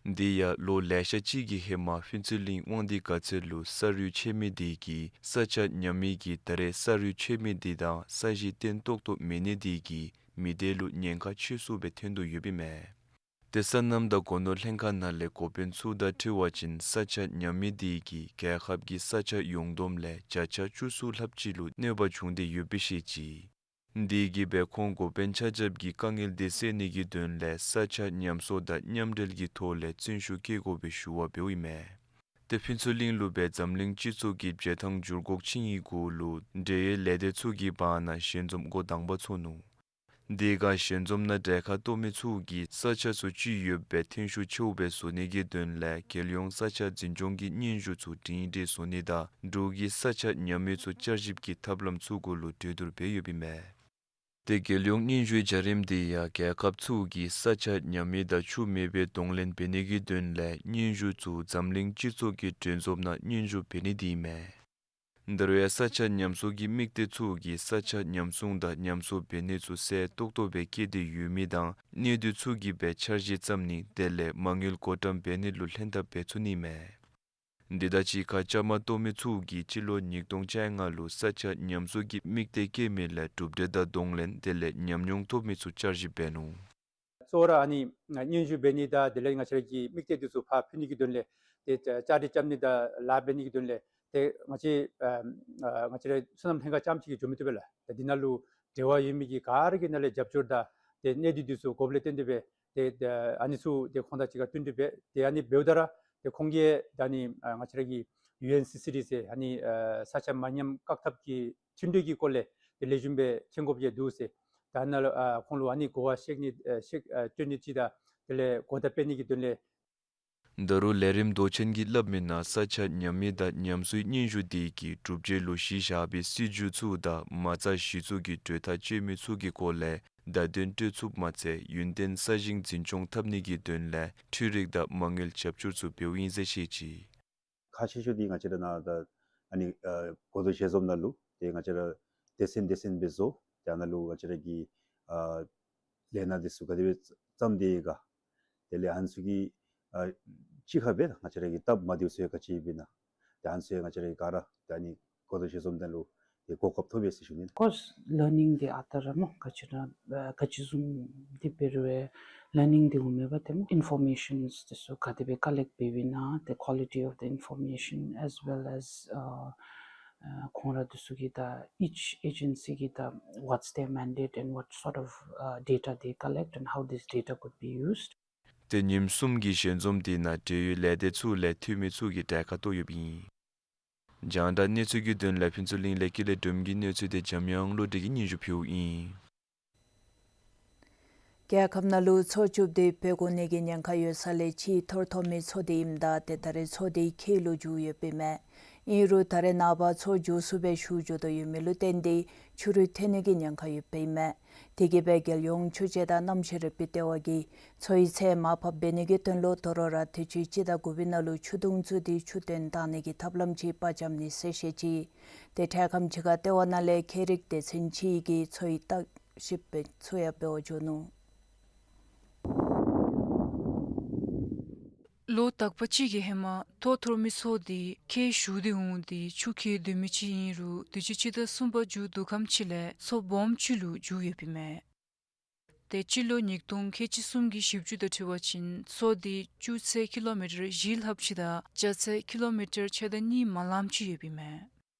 དེ་ཡང་ལོ་ལེ་ཤ་ཅིག་གི་ཧེ་མ་ཕུན་ཚོགས་གླིང་དབང་འདུས་དགའ་ཚལ་ལུ་ས་རུད་ཆད་མི་དེ་གིས་ས་ཆ་ཉམས་མི་གིས་ད་རེས་ས་རུད་ཆད་མི་དེ་དང་ས་གཞི་བརྟན་ཏོག་ཏོ་མེད་ནི་དེ་གིས་མི་སྡེ་ལུ་ཉེན་ཁ་ཆེ་སུ་སྦེ་ཐོན་དོ་ཡོདཔ་ཨིན་མས། ཏེ་སོ་ནམ་དང་སྒོ་ནོར་ལྷན་ཁག་ནང་ལས་འགོ་དཔོན་ཚུ་དང་འཁྲིལ་བ་ཅིན་ས་ཆ་ཉམས་མི་དེ་གིས་རྒྱལ་ཁབ་ཀྱི་ས་ཆ་ཡོངས་བསྡོམས་ལས་བརྒྱ་ཆ་བཅུ་གསུམ་ལྷགཔ་ཅིག་ལུ་གནོད་པ་བྱུང་སྟེ་ཡོདཔ་སྦེ་བཤད་ཅི། དེ་གིས་སྦེ་ཁོང་འགོ་དཔོན་ཆ་ཁྱབ་ཀྱིས་དཀའ་ངལ་དེ་སེལ་ནི་གི་དོན་ལས་ས་ཆ་ཉམས་གསོ་དང་མཉམ་འབྲེལ་གྱི་ཐོག་ལས་བརྩོན་ཤུགས་བསྐྱེད་དགོ་པའི་ཞུ་བ་འབདཝ་ཨིན་མས། ཏེ་ཕུན་ཚོགས་གླིང་ལུ་སྦེ་འཛམ་གླིང་སྤྱི་ཚོགས་ཀྱི་བྱེ་ཐང་འགྱུར་འགོག་ཆིངས་ཡིག་གུ་ལུ་འབྲེལ་ཡོད་ལས་སྡེ་ཚུ་གི་བར་ན་ཞལ་འཛོམས་འགོ་དང་པ་ཚོགས་ནུག། དེ་ཁར་ཞལ་འཛོམས་ནང་གྲལ་ཁར་གཏོགས་མི་ཚུ་གིས་ས་ཆ་ཚུ་ཅི་ཡོདཔ་སྦེ་ཐོན་ཤུགས་ཆེཝ་སྦེ་བཟོ་ནི་གི་དོན་ལས་རྒྱལ་ཡོངས་ས་ཆ་འཛིན་སྐྱོང་གིས་སྙན་ཞུ་ཚུ་སྒྲིང་སྒྲི་བཟོ་ནི་དང་འབྲུག་གི་ས་ཆ་ཉམས་མི་ཚུ་བསྐྱར་ཞིབ་ཀྱི་ཐབས་ལམ་ཚུ་གུ་ལུ་གྲོས་བསྡུར་འབད་ཡོདཔ་ཨིན་མས། ཏེ་རྒྱལ་ཡོངས་སྙན་ཞུའི་བྱ་རིམ་དེ་ཡང་རྒྱལ་ཁབ་ཚུ་གིས་ས་ཆ་ཉམས་མི་དང་ཆུ་མེད་པའི་གདོང་ལེན་འབད་ནི་གི་དོན་ལས་སྙན་ཞུ་ཚུ་འཛམ་གླིང་སྤྱི་ཚོགས་ཀྱི་གྲོས་འཛོམས་ནང་སྙན་ཞུ་འབད་ནི་དེ་ཨིན་མས། ད་རུང་ཡང་ས་ཆ་ཉམས་གསོ་གི་དམིགས་གཏད་ཚུ་གིས་ས་ཆ་ཉམས་སྲུང་དང་ཉམས་གསོ་འབད་ནི་ཚུ་གསལ་ཏོག་ཏོ་སྦེ་བཀོད་དེ་ཡོད་མི་དང་གནད་སྡུད་ཚུ་གི་སྦེ་འཆར་གཞི་བརྩམ་ནི་དེ་ལས་མ་དངུལ་བགོ་བཀྲམ་འབད་ནི་ལུ་ལྷན་ཐབས་འབད་ཚུགས་ནི་མས། དེ་དང་གཅིག་ཁར་བཅའ་མར་གཏོགས་མི་ཚུ་གིས་སྤྱི་ལོ་ཉིས་སྟོང་བཅོ་ལྔ་ལུ་ས་ཆ་ཉམས་གསོ་གི་དམིགས་གཏད་བསྐྱེད་མི་ལས་གྲུབ་འབྲས་དང་གདོང་ལེན་དེ་ལས་ཉམས་མྱོང་ཐོབ་མི་ཚུ་བསྐྱར་ཞིབ་འབད་ནུག། གཙོ་བོ་ར་ཨ་ནི་སྙན་ཞུ་འབད་ནི་དང་དེ་ལས་ང་བཅས་ར་གི་དམིགས་གཏད་འདི་ཚུ་ཕར་ཕུལ་ནི་གི་དོན་ལས་ཏེ་བཅའ་སྒྲིག་རྐྱབ་ནི་དང་ལཱ་འབད་ནི་གི་དོན་ལས་ཏེ་ང་བཅས་ཨ་ང་བཅས་ར་སོ་ནམ་ལྷན་ཁག་རྐྱངམ་ཅིག་གིས་འགྱོ་མི་བཏུབ་པས་ལགས། ཏེ་འདི་ནང་ལུ་འབྲེལ་བ་ཡོད་མི་གི་ག་ར་གི་ནང་ལས་རྒྱབ་སྐྱོར་དང་ཏེ་གནད་སྡུད་འདི་ཚུ་དགོཔ་ལས་བརྟེན་ཏེ་སྦེ་ཏེ་ཨ་ནི་ཚུ་ཏེ་ཁོང་དང་གཅིག་ཁར་བསྟུན་ཏེ་སྦེ་ཏེ་ཨ་ནི་འབདཝ་ད་ར་ཏེ་ཁོང་གིས་ད་ཨ་ནི་ཨ་ང་བཅས་ར་གི་ཡུ་ཨེན་སི་སི་ཌི་ཟེར་ཨ་ནི་ཨ་ས་ཆ་མ་ཉམས་བཀག་ཐབས་ཀྱི་མཐུན་གྲོས་ཀྱི་སྐོར་ལས་ཏེ་ལེགས་ཤོམ་སྦེ་མཁྱེན་དགོཔ་ཡང་འདུག་ཟེར། ད་ནཱ་ལུ་ཨ་ཁོང་ལུ་ཨ་ནི་གོ་བ་བཤད་ནི་ཨ་བཤད་ཨ་སྤྲོད་ནི་ཅིག་དང་དེ་ལས་གོ་བརྡ་སྤེལ་ནི་གི་དོན་ལས། ད་རུང་ལས་རིམ་མདོ་ཆེན་གྱིས་སླབ་མི་ནང་ས་ཆ་ཉམས་མི་དང་ཉམས་གསོའི་སྙན་ཞུ་དེ་གིས་གྲུབ་འབྲས་ལུ་གཞི་བཞག་པའི་སྲིད་བྱུས་ཚུ་དང་མ་རྩ་གཞི་བཙུགས་ཀྱི་གྲོས་ཐག་བཅད་མི་ཚུ་གི་སྐོར་ལས་བརྡ་དོན་སྤྲོད་ཚུགསཔ་མ་ཚད་ཡུན་བརྟན་སྲ་ཞིང་འཛིན་སྐྱོང་འཐབ་ནི་གི་དོན་ལས་འཕྲུལ་རིག་དང་མ་དངུལ་རྒྱབ་སྐྱོར་ཚུ་འབདཝ་ཨིན་ཟེར་བཤད་ཅི། ཁག་ཆེ་ཤོས་འདི་ང་བཅས་ར་ནཱ་ད་ཨ་ནི་ཨ་གོ་བསྡུར་ཞལ་འཛོམས་ནང་ལུ་ཏེ་ང་བཅས་ར་སྡེ་ཚན་སྡེ་ཚན་སྦེ་བཟོ། ཏེ་ཨ་ནཱ་ལུ་ང་བཅས་ར་གི་ཨ་ལས་སྣ་འདི་ཚུ་ག་དེ་སྦེ་བརྩམས་ཏེ་ཡོད་ག། དེ་ལས་ཨ་ནི་ཚུ་གི་ཨ་གཅིག་ཁར་སྦེ་ང་བཅས་ར་གི་སྟབས་མ་བདེཝ་ཚུ་ཡང་ག་ཅི་ཡོདཔ་ཨིན་ན། ཏེ་ཨ་ནི་ཚུ་ཡང་ང་བཅས་ར་གི་ག་ར་ཏེ་ཨ་ནི་གོ་བསྡུར་ཞལ་འཛོམས་ནང་ལུ་ཏེ་གོ་སྐབས་ཐོབ་པས་ཟེར་ཞུ་ནི། Of course, learning འདི་ཨ་རྟག་ར་སྨོ་ག་ཅི་ར་ཨ་ག་ཅི་བཟུམ་འདི་འབད་རུང་ཨེ་learning འདི་འོང་མས་པ་ཏེ་སྨོ་informations འདི་ཚུ་ག་དེ་སྦེ་collect འབདཝ་ཨིན་ན། the quality of the information as well as ཨ་ཨ་ཁོང་ར་འདི་ཚུ་གིས་ད་each agency གིས་ད་what's their mandate and what sort of uh, data they collect and how this data could be used. ཏེ་ཉིནམ་གསུམ་གྱི་ཞལ་འཛོམས་འདི་ནང་འབྲེལ་ཡོད་ལས་སྡེ་ཚུ་ལས་འཐུས་མི་ཚུ་གིས་གྲལ་ཁར་གཏོགས་ཡོདཔ་ཨིན། རྒྱང་བསྒྲགས་གནས་ཚུལ་གྱི་དོན་ལས་ཕུན་ཚོགས་གླིང་ལས་ཀྱི་ལས་སྒྲོལམ་གྱི་གནས་ཚུལ་དེ་འཇམ་དབྱངས་བློ་གྲོས་ཀྱིས་སྙན་ཞུ་ཕུལཝ་ཨིན། རྒྱལ་ཁབ་ནང་ལུ་མཚོ་བཅུད་དེ་བོད་ཁོངས་ནང་གི་ཉེན་ཁ་ཡོད་ས་ལས་གཅིག་ཐོར་ཐོམ་མི་མཚོ་དེ་ཨིནམ་ད་ཏེ་ད་རེས་མཚོ་དེ་ཁྱེགས་ལུ་འགྱུར་ཡོདཔ་ཨིན་མས། ཨིན་རུང་ད་རེས་ནངས་པ་མཚོ་མགྱོགས་སུ་སྦེ་ཞུ་འགྱོ་དོ་ཡོད་མི་ལུ་བརྟེན་ཏེ་ཆུ་རུད་ཐོན་ནི་གི་ཉེན་ཁ་ཡོདཔ་ཨིན་མས། དེ་གིས་སྦེ་རྒྱལ་ཡོངས་ཆུ་དཔྱད་དང་གནམ་གཤིས་རིག་པའི་ལྟེ་བ་གིས་མཚོ་ཡི་ཚད་མར་ཕབ་འབད་ནི་གི་དོན་ལུ་དོ་རུང་ར་དུས་ཅི་སྤྱི་ཟླ་དགུ་པའི་ནང་ལུ་ཆུ་དུང་བཙུགས་ཏེ་ཆུ་བཏོན་བཏང་ནི་གི་ཐབས་ལམ་ཅིག་པར་འཇམ་ནི་ཟེར་བཤད་ཅི། ཏེ་འཕྲལ་ཁམས་ཅིག་ཁར་ལྟེ་བ་ནང་ལས་ཁྱད་རིག་སྡེ་ཚན་ཅིག་གིས་མཚོ་ཡི་བརྟག་ཞིབ་འབད་ཚུ་ཡང་འབད་བར་འགྱོ་ནུག། ལོ་དག་པ་ཅིག་གི་ཧེ་མ་ཐོར་ཐོམ་མི་མཚོ་དེ་ཁྱེགས་ཞུ་སྟེ་འོང་སྟེ་ཆུ་ཁྱེགས་སྡོད་མི་ཅིག་ཨིན་རུང་དུས་ཅི་སྤྱི་ཟླ་གསུམ་པ་མཇུག་བསྡུ་ཁམས་ཅིག་ལས་མཚོ་སྦོམ་ཅིག་ལུ་འགྱུར་ཡོདཔ་ཨིན་མས། ཏེ་སྤྱི་ལོ་ཉིས་སྟོང་ཁལ་གཅིག་གསུམ་གྱི་ཞིབ་འཇུག་དང་འཁྲིལ་བ་ཅིན་མཚོ་དེ་ཆུ་ཚད་ཀི་ལོ་མི་ཊར་བཞི་ལྷགཔ་ཅིག་དང་རྒྱ་ཚད་ཀི་ལོ་མི་ཊར་ཕྱེད་དང་གཉིས་མ་ལངམ་ཅིག་ཡོདཔ་ཨིན་མས།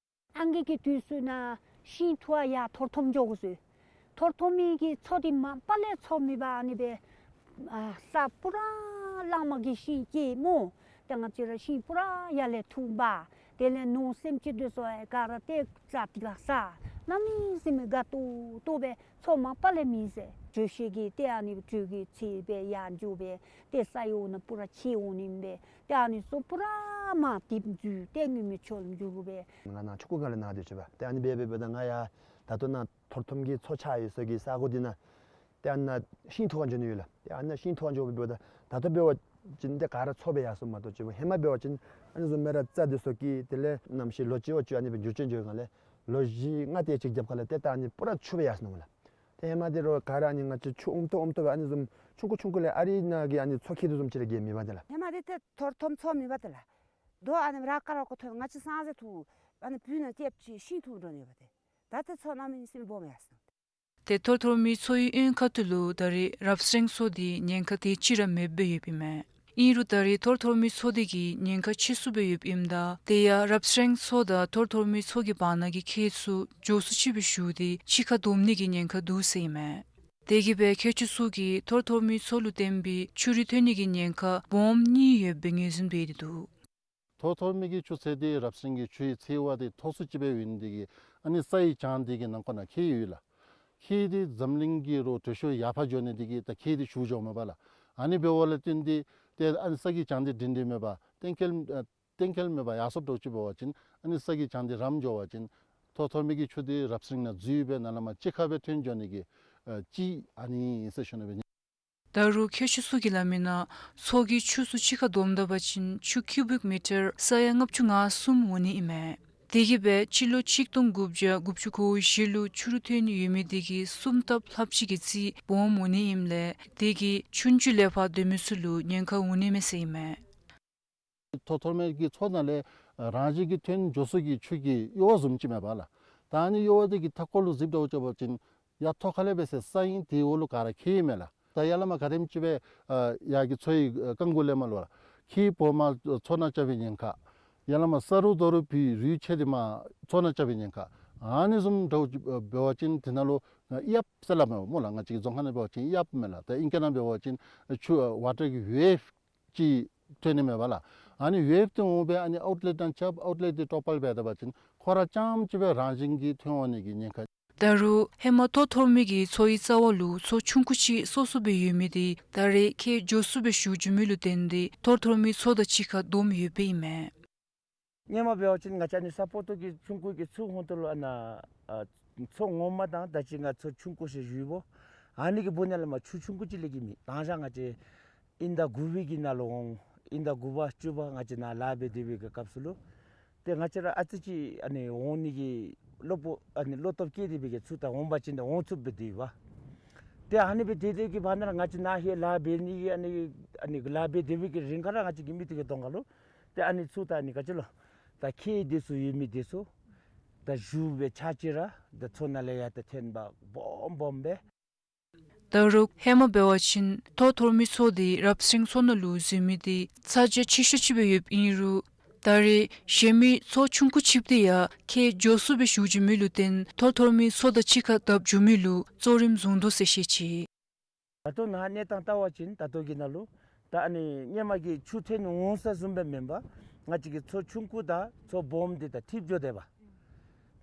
ཨང་རྒས་ཀྱི་དུས་སུ་ནཱ་ཤིང་འཐུ་བར་ཡར་ཐོར་ཐོམ་འགྱོ་དགོ་ཟེར། ཐོར་ཐོམ་མི་གི་མཚོ་དེ་མ་པ་ལས་མཚོ་མེད་པར་ཨ་ནི་སྦེ་ཨ་ས་པུ་ར་གླང་མ་གི་ཤིང་སྐྱེས་སྨོ། ཏེ་ང་བཅས་ར་ཤིང་པུ་ར་ཡར་ལས་འཐུ་འབག། དེ་ལས་ནོར་སེམས་ཅན་འདི་ཚུ་ཡང་ག་ར་ཏེ་རྩྭ་དེ་ཁར་ཟ། གནམ་མེད་ས་མེད་དགའ་ཏོག་ཏོ་སྦེ་མཚོ་མ་པ་ལས་མེད་ཟེར། དྲོད་ཤེད་ཀྱིས་ཏེ་ཨ་ནི་དྲོད་ཀྱི་ཚད་སྦེ་ཡར་འགྱོ་སྦེ་ཏེ་ས་ཡོད་ན་པུ་ར་ཆད་འོང་ནི་སྦེ་ཏེ་ཨ་ནི་ཚུ་པུ་ར་ ཨ་མ་དེ་འཛུལ་ཏེ་ངུ་མི་ཆོ་ལ་འགྱུར་བས། ང་ནཱ་ཆུང་ཀུ་སྒང་ལས་ནཱ་སྡོད་ཅི་པ། ཏེ་ཨ་ནི་འབད་འབད་འབདཝ་ད་ང་ཡར་ད་ལྟོ་ནཱ་ཐོར་ཐོམ་གྱི་མཚོ་ཆགས་ཡོད་ས་གི་ས་གོ་འདི་ནང་ཏེ་ཨ་ནཱ་ཤིང་འཐུ་ག་འགྱོ་ནི་ཡོད་ལགས། ཏེ་ཨ་ནཱ་ཤིང་འཐུ་ག་འགྱོ་འབད་འབདཝ་ད་ད་ལྟོ་འབད་བ་ཅིན་ཏེ་ག་ར་མཚོ་སྦེ་ཡར་སོངམ་མ་གཏོགས་ཅིག་ཧེ་མ་འབད་བ་ཅིན་ཨ་ནི་བཟུམ་སྦེ་ར་རྩྭ་འདི་ཚུ་གི་དེ་ལས་གནམ་གཤིས་ལོ་གཅིག་བ་བཅུ་ཨ་ནི་སྦེ་འགྱུར་བཅོས་འགྱོ་སྒང་ལས་ལོ་བཞི་ལྔ་དེ་ཅིག་རྒྱབ་ཁ་ལས་ཏེ་ད་ཨ་ནི་པུ་ར་ཆུ་སྦེ་ཡར་སོང་ནུག་ལགས། ཏེ་ཧེ་མ་འདི་རུ་ག་ར་ཨ་ནི་ང་བཅས་ཆུ་ཨོམ་ཏོ་ཨོམ་ཏོ་སྦེ་ཨ་ནི་བཟུམ་ཆུང་ཀུ་ཆུང་ཀུ་ལས་ཨ་རི་ནང་གི་ཨ་ནི་མཚོ་ཁྱེགས་དེ་བཟུམ་ཅིག་ར་ག་ཡང་མེད་པ་ཏེ་ལགས། ཧེ་མ་འདི་ཏེ་ཐོར་ཐོམ་མཚོ་མེད་པ་ཏེ་ལགས། དོ་ཨ་ནི་ར་ཀ་ར་ཀོ་ཐོན་ང་བཅས་སང་ཟེར་འཐུ་ཨ་ནི་བུ་ནང་ལྕེབ་ཅིག་ཤིང་འཐུ་འགྱོ་ནི་ཡོད་པ་ཏེ། ད་ཏེ་མཚོ་གནམ་མེད་ས་མེད་སྦོམ་ཡར་སོང་། ཏེ་ཐོར་ཐོར་མི་མཚོ་ཡི་གཡོན་ཁ་ཐུག་ལུ་ད་རེས་རབ་སེང་མཚོ་འདི་ཉེན་ཁ་དེ་ཅིག་ར་མེདཔ་སྦེ་ཡོདཔ་ཨིན་མས། ཨིན་རུང་ད་རེས་ཐོར་ཐོར་མི་མཚོ་འདི་གི་ཉེན་ཁ་ཆེ་སུ་སྦེ་ཡོདཔ་ཨིནམ་ད་དེ་ཡང་རབ་སེང་མཚོ་དང་ཐོར་ཐོར་མི་མཚོ་གི་བར་ན་གི་ཁྱེགས་ཚུ་མགྱོགས་སུ་ཅིག་སྦེ་ཞུ་སྟེ་ཕྱི་ཁར་བསྡོམ་ནི་གི་ཉེན་ཁ་འདུག་ཟེར་ཨིན་མས། དེ་གིས་སྦེ་མཁས་མཆོག་ཚུ་གིས་ཐོར་ཐོར་མི་མཚོ་ལུ་བརྟེན་པའི་ཆུ་རུད་ཐོན་ནི་གི་ཉེན་ཁ་སྦོམ་གཉིས་ཡོདཔ་སྦེ་ངོས་འཛིན་འབད་དེ་འདུག། ཐོར་ཐོར་མི་གི་ཆུ་ཚད་འདི་རབ་སེང་གི་ཆུའི་ཚད་བ་འདི་མཐོ་སུ་ཅིག་སྦེ་ཡོད་ནི་དེ་གིས་ཨ་ནི་ས་ཡི་གྱང་འདི་གི་ནང་ཁོག་ནང་ཁྱེགས་ཡོད་ལགས། ཁྱེགས་འདི་འཛམ་གླིང་གི་རོགས་དྲོད་ཤུགས་ཡར་འཕར་འགྱོ་ནི་དེ་གིས་ད་ཁྱེགས་འདི་ཞུ་འགྱོཝ་མས་པ་ལགས། ཨ་ནི་འབདཝ་ལས་བརྟེན་ཏེ་ཏེ་ཨ་ནི་ས་གི་གྱང་འདི་སྒྲིང་སྒྲིང་མེད་པར་གཏན་འཁེལ་ཨ་གཏན་འཁེལ་མེད་པར་ཡར་སོངམ་འདྲཝ་ཅིག་འབད་བ་ཅིན་ཨ་ནི་ས་གི་གྱང་འདི་རམ་འགྱོ་བ་ཅིན་ཐོར་ཐོར་མི་གི་ཆུ་འདི་རབ་སེང་ནང་འཛུལ་སྦེ་ནཱ་ལས་མར་ཕྱི་ཁར་སྦེ་ཐོན་འགྱོ་ནི་གི་ཨ་ཅིག་ཨ་ནི་ཨིན་ཟེར་ཞུ་ནི་སྦེ། ད་རུང་མཁས་མཆོག་ཚུ་གིས་སླབ་མི་ནང་མཚོ་གི་ཆུ་ཚུ་ཕྱི་ཁར་བསྡོམ་ད་པ་ཅིན་ཆུ་ཀིའུ་བིཀ་མི་ཊར་ས་ཡ་ལྔ་བཅུ་ང་གསུམ་འོང་ནི་ཨིན་མས། དེ་གིས་སྦེ་སྤྱི་ལོ་ཆིག་སྟོང་དགུ་བརྒྱ་དགུ་བཅུ་གོ་བཞི་ལུ་ཆུ་རུད་ཐོན་ཡོད་མི་དེ་གི་གསུམ་ལྟབ་ལྷགཔ་ཅིག་གི་རྩིས་སྦོམ་འོང་ནི་ཨིནམ་ལས་དེ་གིས་ཆུང་ཆུང་ལས་ཕར་སྡོད་མི་ཚུ་ལུ་ཉེན་ཁ་འོང་ནི་མས་ཟེར་ཨིན་མས། ཐོར་ཐོར་མི་གི་མཚོ་ནང་ལས་རང་བཞིན་གྱིས་ཐོན་འགྱོ་ས་གི་ཆུ་གི་གཡོ་བ་བཟུམ་ཅིག་མས་པ་ལགས། ད་ཨ་ནི་གཡོ་བ་དེ་གི་མཐའ་སྐོར་ལུ་གཟིགསཔ་འདྲཝ་ཅིག་འབད་བ་ཅིན་ཡར་ཐོག་ཁ་ལས་འབད་ཟེར་ས་ཨིན། དེ་འོག་ལུ་ག་ར་ཁྱེགས་མས་ལགས། ད་ཡར་ལས་མར་ག་དེམ་ཅིག་སྦེ་ཨ་ཡར་གྱི་མཚོ་ཡི་རྐང་མགོ་ལས་མར་ལུ་ར་ཁྱེགས་སྦོམ་མར་མཚོ་ནང་རྐྱབ་པའི་ཉེན་ཁ། ཡར་ལས་མར་ས་རུད་རྡོ་རུད་བུད་རུད་ཆད་དེ་མར་མཚོ་ནང་རྐྱབ་པའི་ཉེན་ཁ། ཨ་ནི་བཟུམ་འདྲཝ་ཅིག་འབད་བ་ཅིན་དེ་ནང་ལུ་གཡགཔ་ཟེར་སླབ་མས་སྨོ་ལགས། ང་བཅས་ཀྱི་རྫོང་ཁ་ནང་འབད་བ་ཅིན་གཡགཔ་མས་ལགས། ད་ཨིང་སྐད་ནང་འབད་བ་ཅིན་ཆུ་ཝ་ཊར་གྱི་ཝེབ་ཅིག་ཐོན་ནི་མས་པ་ལགས། ཨ་ནི་ཝེབ་དེ་འོང་སྦེ་ཨ་ནི་ཨའུཊ་ལེཊ་ནང་རྐྱབ། ཨའུཊ་ལེཊ་དེ་ཊོ་པལ་འབད་ད་པ་ཅིན་ཁོ་ར་རྐྱངམ་ཅིག་སྦེ་རང་བཞིན་གྱིས་ཐོན་འོང་ནི་གི་ཉེན་ཁ། ད་རུང་ཧེ་མ་ཐོར་ཐོར་མི་གི་མཚོ་ཡི་རྩ་བ་ལུ་མཚོ་ཆུང་ཀུ་ཅིག་སོ་སོ་སྦེ་ཡོད་མི་དེ་ད་རེས་ཁྱེགས་མགྱོགས་སུ་སྦེ་ཞུ་འགྱོ་མི་ལུ་བརྟེན་ཏེ་ཐོར་ཐོར་མི་མཚོ་དང་གཅིག་ཁར་བསྡོམས་ཡོདཔ་སྦེ་ཨིན་མས། སྔོན་མ་འབད་བ་ཅིན་ང་བཅས་ཨ་ནི་ས་སྤོ་ཏོ་གི་ཆུང་ཀུ་གི་མཚོ་ཧོང་ཏོ་ལུ་ཨ་ནཱ་ཨ་མཚོ་ངོ་མ་དང་ད་ཅི་ང་མཚོ་ཆུང་ཀུ་ཟེར་ཞུཝ་ཨ་ནི་གི་སྦུག་ནང་ལས་མར་ཆུ་ཆུང་ཀུ་ཅིག་ལས་ཀྱི་མེད། དང་ཞག་ང་བཅས་དབྱིན་ཟླ་དགུ་པའི་གི་ནང་ལུ་འོང་། དབྱིན་ཟླ་དགུ་པ་བཅུ་པ་ང་བཅས་ནཱ་ལཱ་འབད་སྡོད་པའི་གི་སྐབས་སུ་ལུ་ཏེ་ང་བཅས་ར་ཨ་ཙི་ཅིག་ཨ་ནི་འོང་ནི་གི་བློ་སྤོབས་ཨ་ནི་བློ་སྟོབས་བསྐྱེད་དེ་སྦེ་གི་ཚུར་ད་འོང་པ་ཅིན་ཏེ་འོང་ཚུགསཔ་སྦེ་སྡོདཔ། ཏེ་ཨ་ནི་སྦེ་སྡོད་སྡོད་ཀྱི་བར་ན་ར་ང་བཅས་ནཱ་ཧེ་ལཱ་འབད་ནི་གི་ཨ་ནི་ཨ་ནི་ལཱ་འབད་སྡོད་པའི་གི་རིང་ཁར་ར་ང་བཅས་ཀྱི་མི་དེ་གི་གདོང་ཁ་ལུ་ཏེ་ཨ་ནི་ཚུར་ད་ཨ་ནི་ག་ཅི་ལོ་ད་ཁྱེགས་དེ་ཚུ་ཡོད་མི་དེ་ཚུ་ད་ཞུ་སྦེ་ཆ་ཅིག་ར་ད་མཚོ་ནང་ལས་ཡར་ད་ཐོན་པར་སྦོམ་སྦོམ་སྦེ། ད་རུང་ཧེ་མ་འབད་བ་ཅིན་ཐོར་ཐོར་མི་མཚོ་དེ་རབ་སེང་མཚོ་ནང་ལུ་འཛུལ་མི་དེ་ཚ་གྱང་ཆེ་ཤོས་ཅིག་སྦེ་ཡོདཔ་ཨིན་རུང་ད་རེས་གཞན་མི་མཚོ་ཆུང་ཀུ་ཅིག་དེ་ཡང་ཁྱེགས་མགྱོགས་སུ་སྦེ་ཞུ་འགྱོ་མི་ལུ་བརྟེན་ཐོར་ཐོར་མི་མཚོ་དང་གཅིག་ཁར་བརྡབ་འགྱོ་མི་ལུ་གཙོ་རིམ་བཟུང་དོ་ཟེར་བཤད་ཅི། ད་ལྟོ་ནཱ་གནས་སྟངས་བལྟ་བ་ཅིན་ད་ལྟོ་གི་ནང་ལུ་ད་ཨ་ནི་སྔོན་མ་གི་ཆུ་ཐོན་འོང་ས་བཟུམ་སྦེ་མེན་པར་ང་བཅས་ཀྱི་མཚོ་ཆུང་ཀུ་དང་མཚོ་སྦོམ་འདི་ད་འཐིབས་འགྱོ་དེས་པ།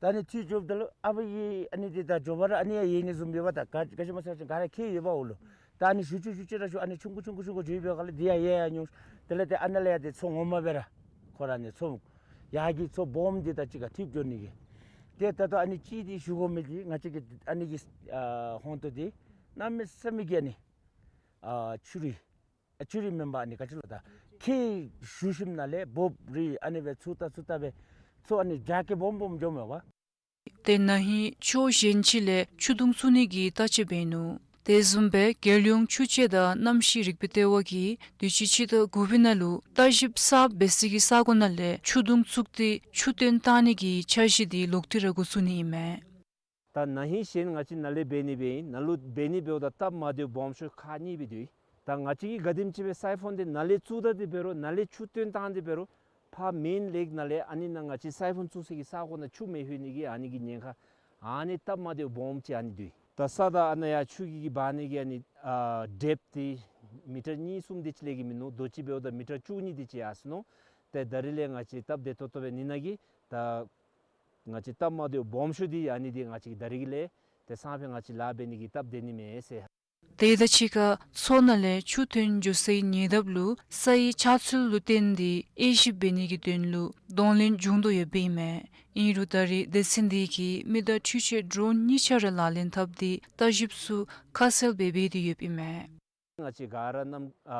ད་ཨ་ནི་འཐིབས་འགྱོཝ་ད་ལུ་ཨ་ཕ་གི་ཨ་ནི་འདི་ད་མགྱོགས་པ་ར་ཨ་ནི་ཡང་ཡལ་ནི་བཟུམ་ཡོདཔ། ད་ག་ག་ཅི་སྨོ་ཟེར་བ་ཅིན་ག་ར་ཁྱེགས་ཡོདཔ་འོང་ལོ། ད་ཨ་ནི་ཞུ་ཅི་ཞུ་ཅི་ར་ཞུ་ཨ་ནི་ཆུང་ཀུ་ཆུང་ཀུ་ཆུང་ཀུ་འགྱོ་བའི་སྒང་ལས་འདི་ཡང་ཡལ་ཡར་འགྱོ། དེ་ལས་ཏེ་ཨ་ནཱ་ལས་ཡར་ཏེ་མཚོ་ངོ་མ་སྦེ་ར་ཁོ་ར་ཨ་ནི་མཚོ་ཡར་གྱི་མཚོ་སྦོམ་འདི་དང་གཅིག་ཁར་འཐིབས་འགྱོ་ནི་གི། ཏེ་ད་ལྟོ་ཨ་ནི་གཅིག་འདི་ཞུ་དགོ་མི་འདི་ང་བཅས་ཀྱི་ཨ་ནི་གི་ཨ་ཧོང་ཏོ་འདི་གནམ་མེད་ས་མེད་ཀྱི་ཨ་ནི་ཨ་ཆུ་རུད་ཨ་ཆུ་རུད་མེན་པར་ཨ་ནི་ག་ཅི་ལོ་ད་ཁྱེགས་ཞུ་ཞིནམ་ལས་སྦུབ་རི་ཨ་ནི་སྦེ་ཚུར་ལྟ་ཚུར་ལྟ་སྦེ་མཚོ་ཨ་ནི་རྒྱ་སྐྱེད་སྦོམ་སྦོམ་འགྱོཝ་མས་པ། ཏེ་ན་ཧིང་ཕྱོགས་གཞན་ཅིག་ལས་ཆུ་དུང་བཙུགས་ནི་གི་བརྟག་དཔྱད་འབད་ནུག། དེ་བཟུམ་སྦེ་རྒྱལ་ཡོངས་ཆུ་དཔྱད་དང་གནམ་གཤིས་རིག་པའི་ལྟེ་བ་གིས་དུས་ཅི་ཕྱི་ཟླ་དགུ་པའི་ནང་ལུ་བརྟག་ཞིབ་གསརཔ་འབད་ས་གི་ས་གོ་ནང་ལས་ཆུ་དུང་བཙུགས་ཏེ་ཆུ་བཏོན་བཏང་ནི་གི་འཆར་གཞི་འདི་ལོག་སྟེ་ར་འགོ་བཙུགས་ནི་ཨིན་མས། ད་ན་ཧིང་གཞན་ང་བཅས་ནཱ་ལས་འབད་ནི་འབད་ཨིན། ནཱ་ལུ་འབད་ནི་འབདཝ་ད་སྟབས་མ་བདེཝ་སྦོམ་ཤོས་ཁག་གཉིས་སྦེ་འདུག། ད་ང་བཅས་ཀྱིས་ག་དེམ་ཅིག་སྦེ་སའི་ཕོན་འདི་ནཱ་ལས་བཙུགས་ད་དེ་འབད་རུང་ནཱ་ལས་ཆུ་བཏོན་བཏང་དེ་འབད་རུང་ཕར་མེན་ལེཀ་ནང་ལས་ཨ་ནི་ནཱ་ང་བཅས་སའི་ཕོན་བཙུགས་ས་གི་ས་གོ་ནང་ཆུ་མི་ལྷོད་ནི་གི་ཨ་ནི་གི་ཉེན་ཁ་ཨ་ནི་སྟབས་མ་བདེཝ་སྦོམ་ཅིག་ཨ་ནི་འདུག། ད་ས་དང་ཨ་ནཱ་ཡར་ཆུ་གི་གི་འབག་ནི་གི་ཨ་ནི་ཨ་ཌེབ་འདི་མི་ཊར་གཉིས་གསུམ་དེ་ཅིག་ལས་ཀྱི་མིན་ནུག། དུས་ཅི་འབདཝ་ད་མི་ཊར་བཅུ་གཉིས་དེ་ཅིག་ཡར་སོ་ནུག། ཏེ་ད་རིས་ལས་ང་བཅས་སྟབས་བདེ་ཏོག་ཏོ་སྦེ་ཨ་ནི་ནང་གི་ད་ང་བཅས་སྟབས་མ་བདེཝ་སྦོམ་ཤོས་འདི་ཨ་ནི་འདི་ང་བཅས་ཀྱིས་ད་རིས་ཀྱི་ལས་ཏེ་སང་ཕོད་ང་བཅས་ལཱ་འབད་ནི་གི་སྟབས་བདེ་ནི་མས་ཟེར། དེ་དང་གཅིག་ཁར་མཚོ་ནང་ལས་ཆུ་ཐོན་འགྱོ་སའི་ཉེ་འདབས་ལུ་སའི་ཆགས་ཚུལ་ལུ་བརྟེན་ཏེ་དབྱེ་ཞིབ་འབད་ནི་གི་དོན་ལུ་གདོང་ལེན་བྱུང་དོ་ཡོདཔ་ཨིན་མས། ཨིན་རུང་ད་རེས་སྡེ་ཚན་དེ་གིས་མི་དང་འཕྲུལ་ཆས་ཌོ་རོན་གཉིས་ཆ་ར་ལག་ལེན་འཐབ་སྟེ་བརྟག་ཞིབ་ཚུ་ཁ་གསལ་སྦེ་འབད་དེ་ཡོདཔ་ཨིན་མས། ང་བཅས་ག་ར་རྣམས་ཨ་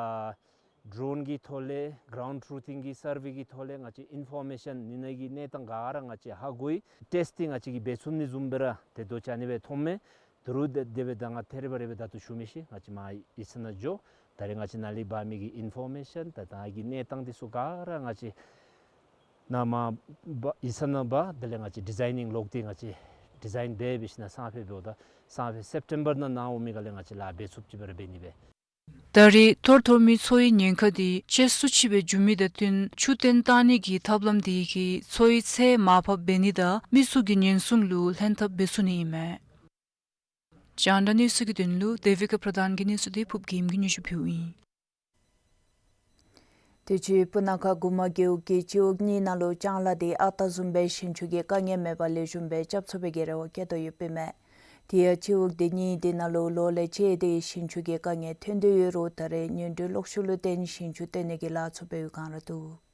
ཌོ་རོན་གྱི་ཐོག་ལས་གྲའུནཌ་ཊྲུ་ཐིང་གི་སར་ཝེ་གི་ཐོག་ལས་ང་བཅས་ཨིན་ཕོར་མེ་ཤཱན་ཨ་ནི་ནང་གི་གནས་སྟངས་ག་ར་ང་བཅས་ཧ་གོ་ཡི། ཊེསཊ་འདི་ང་བཅས་ཀྱིས་འབད་ཚུགས་ནི་བཟུམ་སྦེ་ར་ཏེ་དོ་ཅིག་ཨ་ནི་སྦེ་མཐོངམ་མས། ད་རུང་དེ་དེ་སྦེ་ད་ང་ཐད་རི་བ་རི་སྦེ་ད་ལྟོ་ཞུ་མི་ཤེས། ང་བཅས་མར་ཡིག་ཚང་ནང་འགྱོ། ད་རེས་ང་བཅས་ནཱ་ལས་འབག་མི་གི་ཨིན་ཕོར་མེ་ཤཱན་ད་ད་གི་གནས་སྟངས་འདི་ཚུ་ག་ར་ང་བཅས་ནཱ་མར་འབག་ཡིག་ཚང་ནང་འབག། དེ་ལས་ང་བཅས་ཌི་ཛའིན་ནིང་ལོག་སྟེ་ང་བཅས་ཌི་ཛའིན་འབད་འབད་ཞིནམ་ལས་སང་ཕོད་འབདཝ་ད་སང་ཕོད་སེབ་ཊེམ་བར་ནང་ནཱ་འོང་མི་ག་ལས་ང་བཅས་ལཱ་འབད་ཚུགསཔ་ཅིག་སྦེ་ར་འབད་ནི་སྦེ། ད་རེས་ཐོར་ཐོར་མི་མཚོ་ཡི་ཉེན་ཁ་འདི་ཅེས་སུ་ཅིག་སྦེ་འགྱོ་མི་དང་བསྟུན་ཆུ་བཏོན་བཏང་ནི་གི་ཐབས་ལམ་དེ་གིས་མཚོ་ཡི་ཚད་མར་ཕབ་འབད་ནི་དང་མི་ཚུ་གི་ཉེན་སྲུང་ལུ་ལྷན་ཐབས་འབད་ཚུགས་ནི་ཨིན་མས། རྒྱང་བསྒྲགས་གནས་ཚུལ་གྱི་དོན་ལུ་དེ་བི་ཀ་པྲ་དྷཱན་གྱིས་གནས་ཚུལ་དེ་ཕུརཔ་རྒྱལམོ་གིས་སྙན་ཞུ་ཕུལཝ་ཨིན། དུས་ཅི་སྤུ་ན་ཁ་གུ་མ་རྒེད་འོག་གི་སྤྱི་འོག་གཉིས་ནང་ལུ་ལྕང་ལཱ་དེ་ཨ་རྟག་བཟུམ་སྦེ་ཞིང་ཆུ་གི་དཀའ་ངལ་མེད་པར་ལེགས་ཤོམ་སྦེ་རྐྱབ་ཚུགས་པའི་གི་རེ་བ་བསྐྱེད་དོ་ཡོདཔ་ཨིན་མས། དེ་ཡང་སྤྱི་འོག་དེ་གཉིས་དེ་ནང་ལུ་ལོ་ལས་ཅིག་དེ་ཞིང་ཆུ་གི་དཀའ་ངལ་ཐོན་དོ་ཡོད་རུང་ད་རེས་ཉིན་དྲོད་གློག་ཤུགས་ལུ་བརྟེན་ཞིང་ཆུ་བཏོན་ནི་གི་ལཱ་ཚུ་འབད་བའི་བསྒང་ར་འདུག།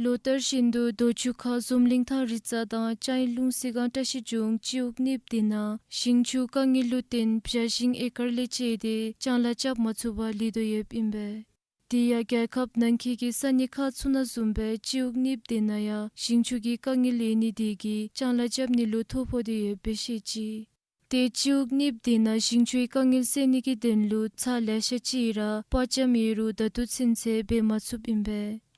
ལོ་ལྟར་བཞིན་དུ་རྡོ་ཆུ་ཁ་འཛོམས་གླིང་ཐང་རི་རྩ་དང་ལྕང་ཡུལ་ལུང་གསེབ་སྒང་བཀྲ་ཤིས་ལྗོངས་སྤྱི་འོག་གཉིས་དེ་ནང་ཞིང་ཆུ་དཀའ་ངལ་ལུ་བརྟེན་བྱ་ཞིང་ཨེ་ཀར་ལས་ཅིག་དེ་ལྕང་ལཱ་རྐྱབ་མ་ཚུགས་པར་ལུས་དོ་ཡོདཔ་ཨིན་པས། དེ་ཡང་རྒྱལ་ཁབ་ནང་འཁོད་ཀྱི་ས་གནས་ཁག་ཚུ་ནང་བཟུམ་སྦེ་སྤྱི་འོག་གཉིས་དེ་ནང་ཡང་ཞིང་ཆུ་གི་དཀའ་ངལ་ཡོད་ནི་དེ་གིས་ལྕང་ལཱ་རྐྱབ་ནི་ལུ་ཐོ་ཕོག་སྟེ་ཡོདཔ་སྦེ་བཤད་ཅི། ཏེ་སྤྱི་འོག་གཉིས་དེ་ནང་ཞིང་ཆུའི་དཀའ་ངལ་སེལ་ནི་གི་དོན་ལུ་ཚར་ལེ་ཤ་ཅིག་ར་པར་བཅམ་ཡོད་རུང་ད་ལྟོ་ཚུན་ཚོད་འབད་མ་ཚུགསཔ་ཨིན་པས།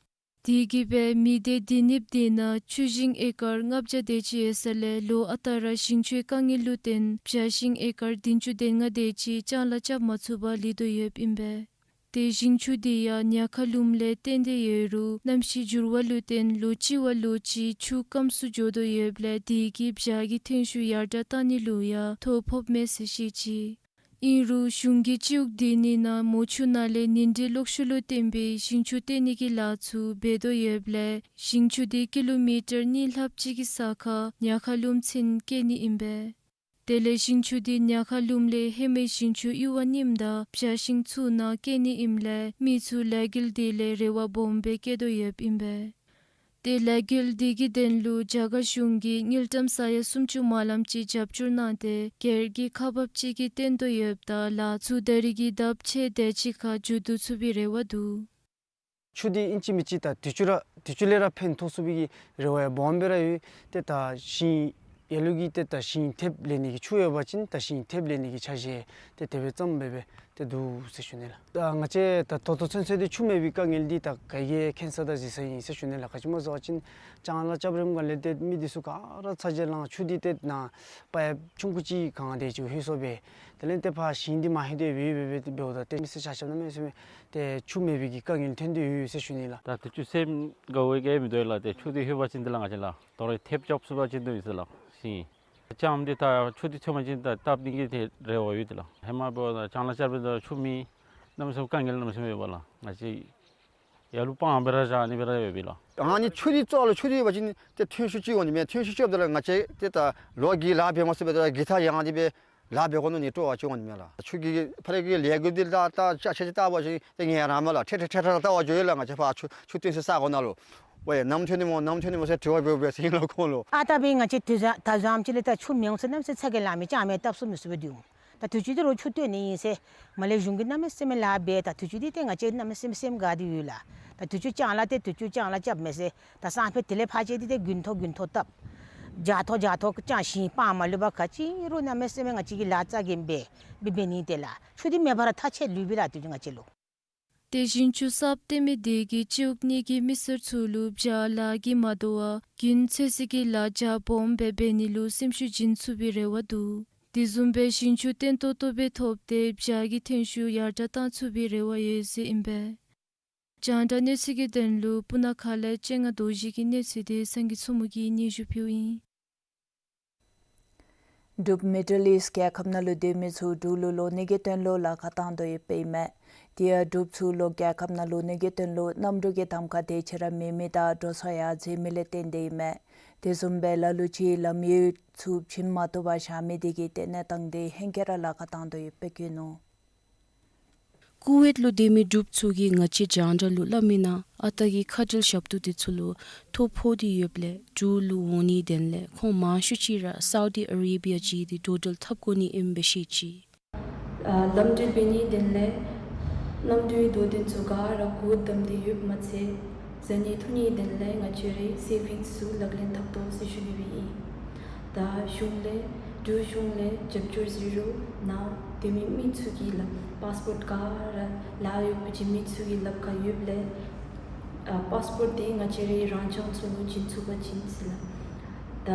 དེ་གིས་སྦེ་མི་སྡེ་དེ་གཉིས་དེ་ནང་ཆུ་ཞིང་ཨེ་ཀར་ལྔ་བརྒྱ་དེ་ཅིག་ཡོད་ས་ལས་ལོ་ཨ་རྟག་ར་ཞིང་ཆུའི་དཀའ་ངལ་ལུ་བརྟེན་བྱ་ཞིང་ཨེ་ཀར་བདུན་ཅུ་དོན་ལྔ་དེ་ཅིག་ལྕང་ལཱ་རྐྱབ་མ་ཚུགས་པར་ལུས་དོ་ཡོདཔ་ཨིན་པས། ཏེ་ཞིང་ཆུ་དེ་ཡང་ཉག་ཁ་ལུངམ་ལས་བཏོན་ཏེ་ཡོད་རུང་གནམ་གཤིས་འགྱུར་བ་ལུ་བརྟེན་ལོ་གཅིག་བ་ལོ་གཅིག་ཆུ་སྐམ་སུ་འགྱོ་དོ་ཡོདཔ་ལས་དེ་གིས་བྱ་གི་ཐོན་ཤུགས་ཡར་དྲགས་བཏང་ནི་ལུ་ཡང་ཐོ་ཕོགཔ་མས་ཟེར་བཤད་ཅི། ཨིན་རུང་གཞུང་གིས་སྤྱི་འོག་དེ་གཉིས་ནང་མོ་ཆུ་ནང་ལས་ཉིན་དྲོད་གློག་ཤུགས་ལུ་བརྟེན་པའི་ཞིང་ཆུ་བཏོན་ནི་གི་ལཱ་ཚུ་འབད་དོ་ཡོདཔ་ལས་ཞིང་ཆུ་དེ་ཀི་ལོ་མི་ཊར་གཉིས་ལྷགཔ་ཅིག་གི་ས་ཁར་ཉག་ཁ་ལུངམ་ཚུན་བཀལ་ནི་ཨིན་པས། དེ་ལས་ཞིང་ཆུ་དེ་ཉག་ཁ་ལུངམ་ལས་ཧེ་མའི་ཞིང་ཆུ་གཡུར་བ་རྙིངམ་དང་བྱ་ཞིང་ཚུ་ནང་བཀལ་ནི་ཨིནམ་ལས་མི་ཚུ་ལས་འགུལ་དེ་ལས་རེ་བ་སྦོམ་སྦེ་བསྐྱེད་དོ་ཡོདཔ་ཨིན་པས། ཏེ་ལས་འགུལ་དེ་གི་དོན་ལུ་རྒྱ་གར་གཞུང་གིས་དངུལ་ཀྲམ་ས་ཡ་སུམ་ཅུ་མ་ལངམ་ཅིག་རྒྱབ་སྐྱོར་གནང་སྟེ་སྒེར་གྱི་ཁག་འབགཔ་ཅིག་གིས་བཏོན་དོ་ཡོདཔ་ད་ལཱ་ཚུ་ད་རིས་ཀྱི་ལྡབ་ཕྱེད་དེ་ཅིག་ཁར་མཇུག་བསྡུ་ཚུགས་པའི་རེ་བ་འདུག། ཆུ་འདི་ཨིན་ཅི་མིན་ཅི་ད་དུས་ཅི་ར་དུས་ཅི་ལས་ར་ཕན་ཐོགས་ཚུགས་པའི་གི་རེ་བ་ཡང་སྦོམ་སྦེ་ར་ཡོད། ཏེ་ད་ཞིང་ཡར་ལུ་གི་ཏེ་ད་ཞིང་ཐེབས་ལེན་ནི་གི་ཆུ་ཡོད་པ་ཅིན་ད་ཞིང་ཐེབས་ལེན་ནི་གི་ཆ་ཤས་ཏེ་དེ་སྦེ་ཙམ་སྦེ་སྦེ་ཏེ་འདུག་ཟེར་ཞུ་ནི་ལགས། ད་ང་བཅས་ད་ད་ལྟོ་ཚུན་ཚོད་འདི་ཆུ་མེད་པའི་དཀའ་ངལ་འདི་ད་ག་གིས་མཁྱེན་ས་དང་གཟིགས་ས་ཨིན་ཟེར་ཞུ་ནི་ལགས། ག་ཅི་སྨོ་ཟེར་བ་ཅིན་ལྕང་ལཱ་རྐྱབ་རནམ་ག་ལས་ཏེ་མི་འདི་ཚུ་ག་ར་ཚ་གྱང་ལང་། ཆུ་འདི་ཏེ་ནཱ་པའིཔ་ཆུང་ཀུ་ཅིག་གང་དེ་ཅིག་ལྷོད་སོང་སྦེ་དེ་ལས་ཏེ་ཕར་ཞིང་འདི་མར་ལྷོད་དེ་སྦེ་སྦེ་སྦེ་འབདཝ་ད་ཏེ་མི་སེར་ཆ་ཁྱབ་གནམ་མེད་ས་མེད་ཏེ་ཆུ་མེད་པའི་གི་དཀའ་ངལ་ཐོན་ཏེ་ཡོད་ཟེར་ཞུ་ནི་ལགས། ད་དུས་ཅི་སེམས་དགའ་བའི་གི་མི་འདུག་ལགས། ཏེ་ཆུ་འདི་ལྷོད་པ་ཅིན་འདི་ལགས་ང་བཅས་ལགས་དོ་རུང་ཐེབས་རྐྱབ་ཚུགས་པ་ཅིན་འདུག་ཟེར་ལགས། ཞིང་ལྕང་འདི་ད་ཆུ་འདི་ཐོན་པ་ཅིན་ད་བཏབ་ནི་གི་ཏེ་རེ་བ་ཡོད་དེ་ལགས། ཧེ་མ་འབདཝ་ད་ལྕང་ལཱ་རྐྱབ་པའི་ད་ཆུ་མེད། གནམ་མེད་ས་མེད་དཀའ་ངལ་གནམ་མེད་ས་མེད་ཡོདཔ་ལགས། ང་བཅས་ཡར་ལུ་སྤང་སྦེ་ར་བཞག་ནི་སྦེ་ར་ཡོདཔ་ལགས། ཨ་ནི་ཆུ་འདི་ཙོགས་ལུ་ཆུ་འདི་ཡོད་པ་ཅིན་ཏེ་ཐོན་ཤུགས་ཅིག་འོང་ནི་མས། ཐོན་ཤུགས་ཅིག་འོངམ་ད་ལུ་ང་བཅས་ཏེ་ད་ལོ་གི་ལཱ་འབད་མ་ཚུགས་པར་ད་གི་ཐག་ཡང་སྟེ་སྦེ་ལཱ་འབད་དགོ་མནོ་ནི་སྤྲོ་བ་ཅིག་འོང་ནི་མས་ལགས། ཆུ་གི་ཕར་གི་ལས་འགུལ་འདི་ད་ད་ཅ་ཆས་ཅིག་བལྟ་བ་ཅིན་ཏེ་ངལ་རངས་མས་ལགས། ཁྲེ་ཁྲེ་ཁྲེ་ཁྲེ་བལྟ་བར་འགྱོ་ཡི་ལགས། ང་བཅས་ཕར་ཆུ་ཆུ་བཏོན་སའི་ས་གོ་ནང་ལུ་ཝའེ་ནམ་ཐོན་ནི་སྨོ་ནམ་ཐོན་ནི་སྨོ་ཟེར་དྲི་བ་འབད་འབད་ཟེར་ཨིན་ལགས་ཁོང་ལུ། ཨ་ད་འབད་ང་བཅས་དུས་ཙམ་ད་ཙམ་ཅིག་ལས་ད་ཆུ་མི་འོང་ཟེར་གནམ་མེད་ས་མེད་ཁས་ལེན་མི་ཅང་མེད། བཏབ་ཚུགས་མི་ཚུགས་སྦེ་སྡོད་འོང་། ད་དུས་ཅི་འདི་རུང་ཆུ་བཏོན་ནི་ཨིན་ཟེར་མར་ལས་གཞུང་གིས་གནམ་མེད་ས་མེད་ལཱ་འབད། ད་དུས་ཅི་འདི་ཏེ་ང་བཅས་གནམ་མེད་ས་མེད་སེམས་དགའ་སྟེ་ཡོད་ལགས། ད་དུས་ཅི་ལྕང་ལཱ་ཏེ་དུས་ཅི་ལྕང་ལཱ་རྐྱབ་མས་ཟེར། ད་སང་ཕོད་དེ་ལས་ཕར་ཅིག་འདི་ཏེ་དགུན་ཐོག་དགུན་ཐོག་བཏབ། རྒྱ་ཐོག་རྒྱ་ཐོག་ལྕང་ཞིང་སྤང་མ་ལུས་པར་ག་ཅི་རུང་གནམ་མེད་ས་མེད་ང་བཅས་ཀྱིས་ལཱ་རྩ་འགེངས་འབད་འབད་འབད་ནི་ཏེ་ལགས། ཆུ་འདི་མེད་པར་ཐག་ཆོད་ལུས་པས་ལགས་དུས་ཅི་ང་བཅས་ལུ། ཏེ་ཞིང་ཆུ་གསརཔ་བཏོན་མི་དེ་གིས་སྤྱི་འོག་གཉིས་ཀྱི་མི་སེར་ཚུ་ལུ་བྱ་ལཱ་གིས་མ་དོ་བར་རྒྱུན་ཚོད་བསྲེ་གི་ལཱ་རྒྱ་སྦོམ་སྦེ་འབད་ནི་ལུ་སེམས་ཤུགས་བྱིན་ཚུགས་པའི་རེ་བ་འདུག། དེ་བཟུམ་སྦེ་ཞིང་ཆུ་བརྟན་ཏོག་ཏོ་སྦེ་ཐོབ་སྟེ་བྱ་གི་ཐོན་ཤུགས་ཡར་དྲགས་བཏང་ཚུགས་པའི་རེ་བ་ཡོད་ཟེར་ཨིན་པས། རྒྱང་བསྒྲགས་གནས་ཚུལ་གྱི་དོན་ལུ་སྤུ་ན་ཁ་ལས་ལྕང་རྡོ་རྗེ་གི་གནས་ཚུལ་དེ་སངས་རྒྱས་མཚོ་མོ་གིས་སྙན་ཞུ་ཕུལཝ་ཨིན། འབྲུག་མི་ཌལ་ཨིསཊ་རྒྱལ་ཁབ་ནང་ལུ་སྡོད་མི་ཚུ་འབྲུག་ལུ་ལོག་ནི་གི་དོན་ལུ་ལཱ་ཁག་བཏང་དོ་ཡོདཔ་ཨིན་མས། དེ་ཡང་འབྲུགཔ་ཚུ་ལོག་རྒྱལ་ཁབ་ནང་ལོག་ནི་གི་དོན་ལུ་གནམ་གྲུ་གི་གདམ་ཁ་དེ་ཅིག་ར་མེད་མི་དང་འགྲོ་སོང་ཡང་འཛོལ་མི་ལས་བརྟེན་ཏེ་ཨིན་མས། དེ་བཟུམ་སྦེ་ལ་ལུ་ཅིག་ལམ་ཡོད་ཚུ་བྱིན་མ་བཏུབ་པར་བཞག་མི་དེ་གིས་ཏེ་གནས་སྟངས་དེ་ཧེང་སྐལ་ར་ལཱ་ཁག་བཏང་དོ་ཡོདཔ་སྦེ་བཀོད་ནུག། ཀུ་ཝེཊ་ལུ་སྡོད་མི་འབྲུགཔ་ཚུ་གིས་ང་བཅས་རྒྱང་བསྒྲགས་ལུ་སླབ་མིའི་ནང་ཨ་རྟག་གི་ཁ་བྲལ་ཞབས་ཏོག་དེ་ཚུ་ལུ་ཐོ་ཕོག་སྟེ་ཡོདཔ་ལས་འབྲུག་ལུ་འོང་ནིའི་དོན་ལས་ཁོང་མང་ཤོས་ཅིག་ར་སའུ་ཌི་ཨ་རེ་བི་ཡ་བརྒྱུད་དེ་འགྲོ་འགྲུལ་འཐབ་དགོ་ནི་ཨིནམ་སྦེ་བཤད་ཅི། ཨ་ལམ་འགྲུལ་འབད་ནིའི་དོན་ལས་གནམ་གྲུའི་དོ་དོན་ཚུ་ག་ར་སྒོ་བསྡམས་ཏེ་ཡོདཔ་མ་ཚད་བཟའ་ནི་འཐུང་ནིའི་དོན་ལས་ང་བཅས་རའི་སེ་བིངསི་ཚུ་ལག་ལེན་འཐབ་དོ་ཟེར་ཞུ་ནི་སྦེ་ཨིན། ད་གཞུང་ལས་འབྲུག་གཞུང་ལས་རྒྱབ་སྐྱོར་ཟེར་རུང་ནཱ་སྡོད་མི་མི་ཚུ་གི་ལགཔ་པཱསི་པོརཊ་ག་ར་ལཱ་གཡོག་པའི་བྱིན་མི་ཚུ་གི་ལགཔ་ཁར་ཡོདཔ་ལས་ཨ་པཱསི་པོརཊ་དེ་ང་བཅས་རའི་རང་རྐྱང་ཚུ་ལུ་བྱིན་ཚུགས་པ་ཅིན་ཟེར་ལགས། ད་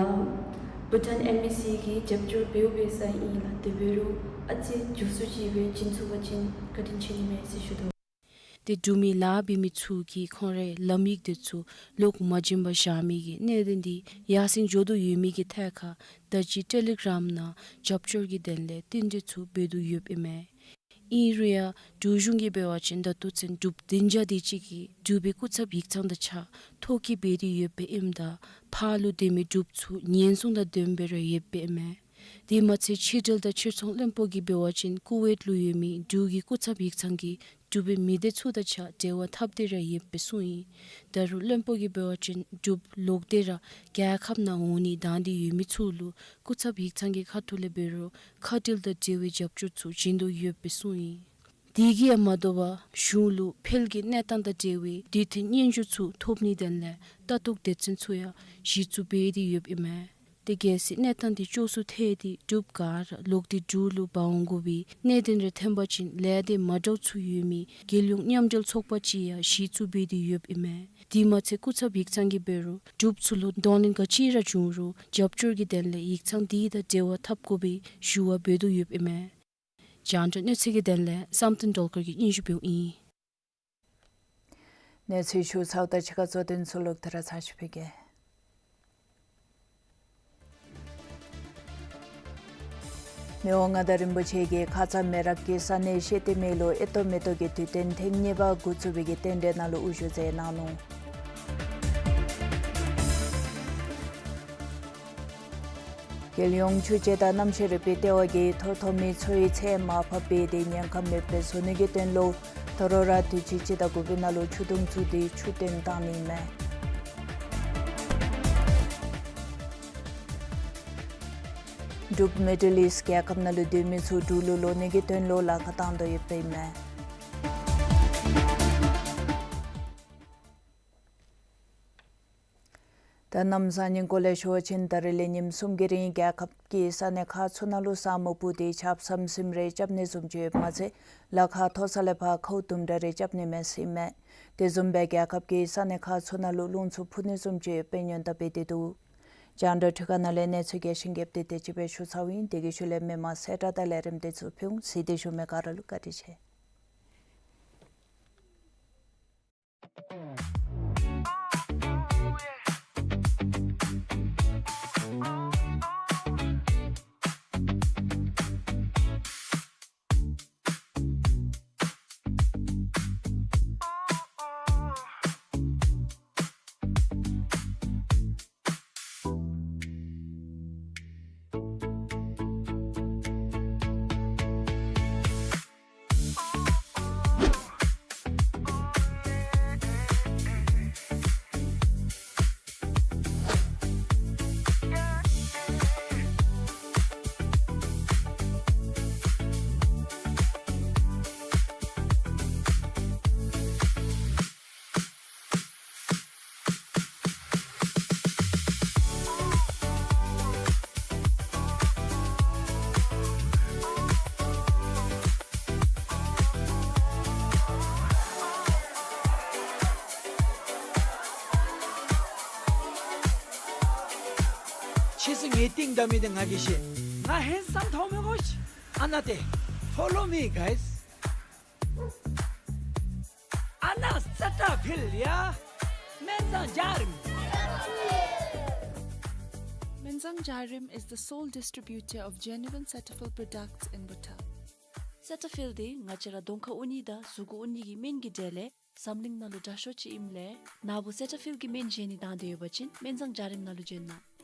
བྷུ་ཊཱན་ཨེམ་བྷེ་སི་གིས་རྒྱབ་སྐྱོར་འབདཝ་འབད་ས་ཨིན་ལགས། དེ་འབད་རུང་ཨ་ཙི་མགྱོགས་སུ་ཅིག་སྦེ་བྱིན་ཚུགས་པ་ཅིན་བཀའ་དྲིན་ཆེ་ནི་མས་ཟེར་ཞུ་དོ། ཏེ་འབྲུག་མི་ལཱ་འབད་མི་ཚུ་གིས་ཁོང་རའི་ལམ་ཡིག་དེ་ཚུ་ལོག་མ་བྱིན་པར་བཞག་མི་གི་གནད་དོན་དེ་ཡར་སེང་འགྱོ་དོ་ཡོད་མི་གི་ཐད་ཁར་ད་ཅི་ཊེ་ལི་གྲམ་ནང་རྒྱབ་སྐྱོར་གྱི་དོན་ལས་རྟེན་འབྲེལ་ཚུ་འབད་དོ་ཡོདཔ་ཨིན་མས། ཨིན་རུང་ཡང་འབྲུག་གཞུང་གིས་འབད་བ་ཅིན་ད་ལྟོ་ཚུན་འབྲུགཔ་བདུན་བརྒྱ་དེ་ཅིག་གིས་འབྲུག་པའི་སྐུ་ཚབ་ཡིག་ཚང་དང་གཅིག་ཁར་ཐོ་བཀོད་འབད་དེ་ཡོདཔ་ཨིནམ་ད་ཕར་ལུ་སྡོད་མི་འབྲུགཔ་ཚུ་ཉེན་སྲུང་དང་ལྡནམ་སྦེ་ར་ཡོདཔ་ཨིན་མས། དེ་མ་ཚད་ཕྱི་འབྲེལ་དང་ཕྱིར་ཚོང་བློན་པོ་གིས་འབད་བ་ཅིན་ཀུ་ཝེཊ་ལུ་ཡོད་མི་འབྲུག་གི་སྐུ་ཚབ་ཡིག་ཚང་གིས་འབྲུག་པའི་མི་སྡེ་ཚུ་དང་གཅིག་ཁར་འབྲེལ་བ་འཐབ་སྟེ་ར་ཡོདཔ་སྦེ་གསུངས་ཡི། ད་རུང་བློན་པོ་གིས་འབད་བ་ཅིན་འབྲུགཔ་ལོག་སྟེ་ར་རྒྱལ་ཁབ་ནང་འོང་ནི་དང་འདོད་ཡོད་མི་ཚུ་ལུ་སྐུ་ཚབ་ཡིག་ཚང་གི་ཁ་ཐུག་ལས་འབད་རུང་ཁ་བྲལ་དང་འབྲེལ་བའི་རྒྱབ་སྐྱོར་ཚུ་བྱིན་དོ་ཡོདཔ་སྦེ་གསུངས་ཡི། དེ་གིས་ཡང་མ་དོ་བར་གཞུང་ལུ་འཕེལ་གྱི་གནས་སྟངས་དང་འབྲེལ་བའི་དུས་མཐུན་སྙན་ཞུ་ཚུ་ཐོབ་ནིའི་དོན་ལས་ལྟ་རྟོག་སྡེ་ཚན་ཚུ་ཡང་གཞི་བཙུགས་འབད་དེ་ཡོདཔ་ཨིན་མས། དེ་གལ་སྲིད་གནས་སྟངས་དེ་སྐྱོ་སུ་ཐལ་ཏེ་འབྲུགཔ་ག་ར་ལོག་སྟེ་འབྲུག་ལུ་འབག་འོང་དགོ་པའི་གནད་དོན་རེ་ཐོན་པ་ཅིན་ལས་སྡེ་མ་འདྲཝ་ཚུ་ཡོད་མི་རྒྱལ་ཡོངས་མཉམ་འབྲེལ་ཚོགས་པ་ཅིག་ཡང་གཞི་བཙུགས་འབད་དེ་ཡོདཔ་ཨིན་མས། དེ་མ་ཚད་སྐུ་ཚབ་ཡིག་ཚང་གིས་འབད་རུང་འབྲུགཔ་ཚུ་ལུ་གདོང་ལེན་ག་ཅི་ར་བྱུང་རུང་རྒྱབ་སྐྱོར་གྱི་དོན་ལས་ཡིག་ཚང་དེ་དང་འབྲེལ་བ་འཐབ་དགོ་པའི་ཞུ་བ་འབད་དོ་ཡོདཔ་ཨིན་མས། རྒྱང་བསྒྲགས་གནས་ཚུལ་གྱི་དོན་ལས་བསམ་གཏན་སྒྲོལ་དཀར་གྱིས་སྙན་ཞུ་འབདཝ་ཨིན། གནས་ཚུལ་ཞུ་ཚརཝ་དང་གཅིག་ཁར་གཙོ་དོན་ཚུ་ལོག་སྟེ་ར་ཚར་ཅིག་ཕུལ་གེ། མི་དབང་མངའ་བདག་རིན་པོ་ཆེ་གིས་ཁ་ཙ་མེ་རག་གི་ས་གནས་ཤེ་ཏི་མེ་ལུ་ཨེ་ཏོག་མེ་ཏོག་གི་དུས་སྟོན་ཐེངས་གཉིས་པ་འགོ་བཙུགས་པའི་གི་རྟེན་འབྲེལ་ནང་ལུ་དབུ་བཞུགས་མཛད་གནང་ནུག། རྒྱལ་ཡོངས་ཆུ་དཔྱད་དང་གནམ་གཤིས་རིག་པའི་ལྟེ་བ་གིས་ཐོ་ཐོ་མི་འཚོ་བའི་ཚད་མར་ཕབ་འབད་དེ་ཉེན་ཁ་མེདཔ་སྦེ་བཟོ་ནི་གི་དོན་ལུ་ད་རུང་ར་དུས་ཅི་སྤྱི་ཟླ་དགུ་པའི་ནང་ལུ་ཆུ་དུང་བཙུགས་ཏེ་ཆུ་བཏོན་བཏང་ནི་མས། འབྲུགཔ་མི་ཌལ་ཨིསཊ་རྒྱལ་ཁབ་ནང་ལུ་སྡོད་མི་ཚུ་འབྲུག་ལུ་ལོག་ནི་གི་དོན་ལུ་ལཱ་ཁག་བཏང་དོ་ཡོདཔ་ཨིན་མས། ད་གནམ་གཤིས་ཉིན་གུང་ལས་ཞུ་བ་ཅིན་ད་རིས་ལས་ཉིནམ་གསུམ་གྱི་རིང་རྒྱལ་ཁབ་ཀྱི་ས་གནས་ཁག་ཚུ་ནང་ལུ་ས་སྨུག་སྤུབས་ཏེ་ཆརཔ་ཟམ་ཟིམ་རེ་རྐྱབ་ནི་བཟུམ་ཅིག་ཡོདཔ་མ་ཚད་ལ་ཁ་མཐོ་ས་ལས་ཕར་ཁཝ་དུམ་གྲ་རེ་རྐྱབ་ནི་མས་ཟེར་ཨིན་མས། དེ་བཟུམ་སྦེ་རྒྱལ་ཁབ་ཀྱི་ས་གནས་ཁག་ཚུ་ནང་ལུ་རླུང་འཚུབ་འཕུ་ནི་བཟུམ་ཅིག་ཡོདཔ་སྦེ་སྔོན་བརྡ་འབད་དེ་འདུག། རྒྱང་བསྒྲགས་འཕྲུལ་ཁང་ནང་ལས་གནས་ཚུལ་རྒྱས་ཤིང་རྒྱསཔ་དེ་དེ་ཅིག་སྦེ་ཞུ་ཚརཝ་ཨིན། དེ་གི་ཤུལ་ལས་མི་མང་གསལ་བསྒྲགས་དང་ལས་རིམ་དེ་ཚུ་ཕུལ་འོང་། གཟིགས་ཏེ་བཞུགས་མི་ག་ར་ལུ་བཀའ་དྲིན་ཆེ། ཕྱིས་སུ་ངེའི་རྟིང་བདའ་མི་དེ་ང་གིས་ཤེས། ང་ཧེན་སམ་མཐོང་མི་དགོ་ཤིག། ཨ་ནཱ་ཏེ། Follow me, guys. ཨ་ནཱ་སེ་ཊ་ཕིལ་ཡ། སྨན་བཟང་འཇའ་རིསམ། Menzang Jarim is the sole distributor of genuine Cetaphil products in Bhutan. སེ་ཊ་ཕིལ་དེ་ང་བཅས་ར་གདོང་ཁར་འོང་ནི་དང་གཟུགས་ཁར་འོང་ནི་གི་སྨན་གྱི་གྲས་ལས་ འཛམ་གླིང་ནང་ལུ་དྲག་ཤོས་ཅིག་ཨིནམ་ལས་ནཱ་བུ་སེ་ཊ་ཕིལ་གྱི་སྨན་བཞེས་ནི་དང་འདོད་ཡོད་པ་ཅིན་སྨན་ཚང་འཇའ་རིསམོ་ནང་ལུ་བྱོན་གནང་།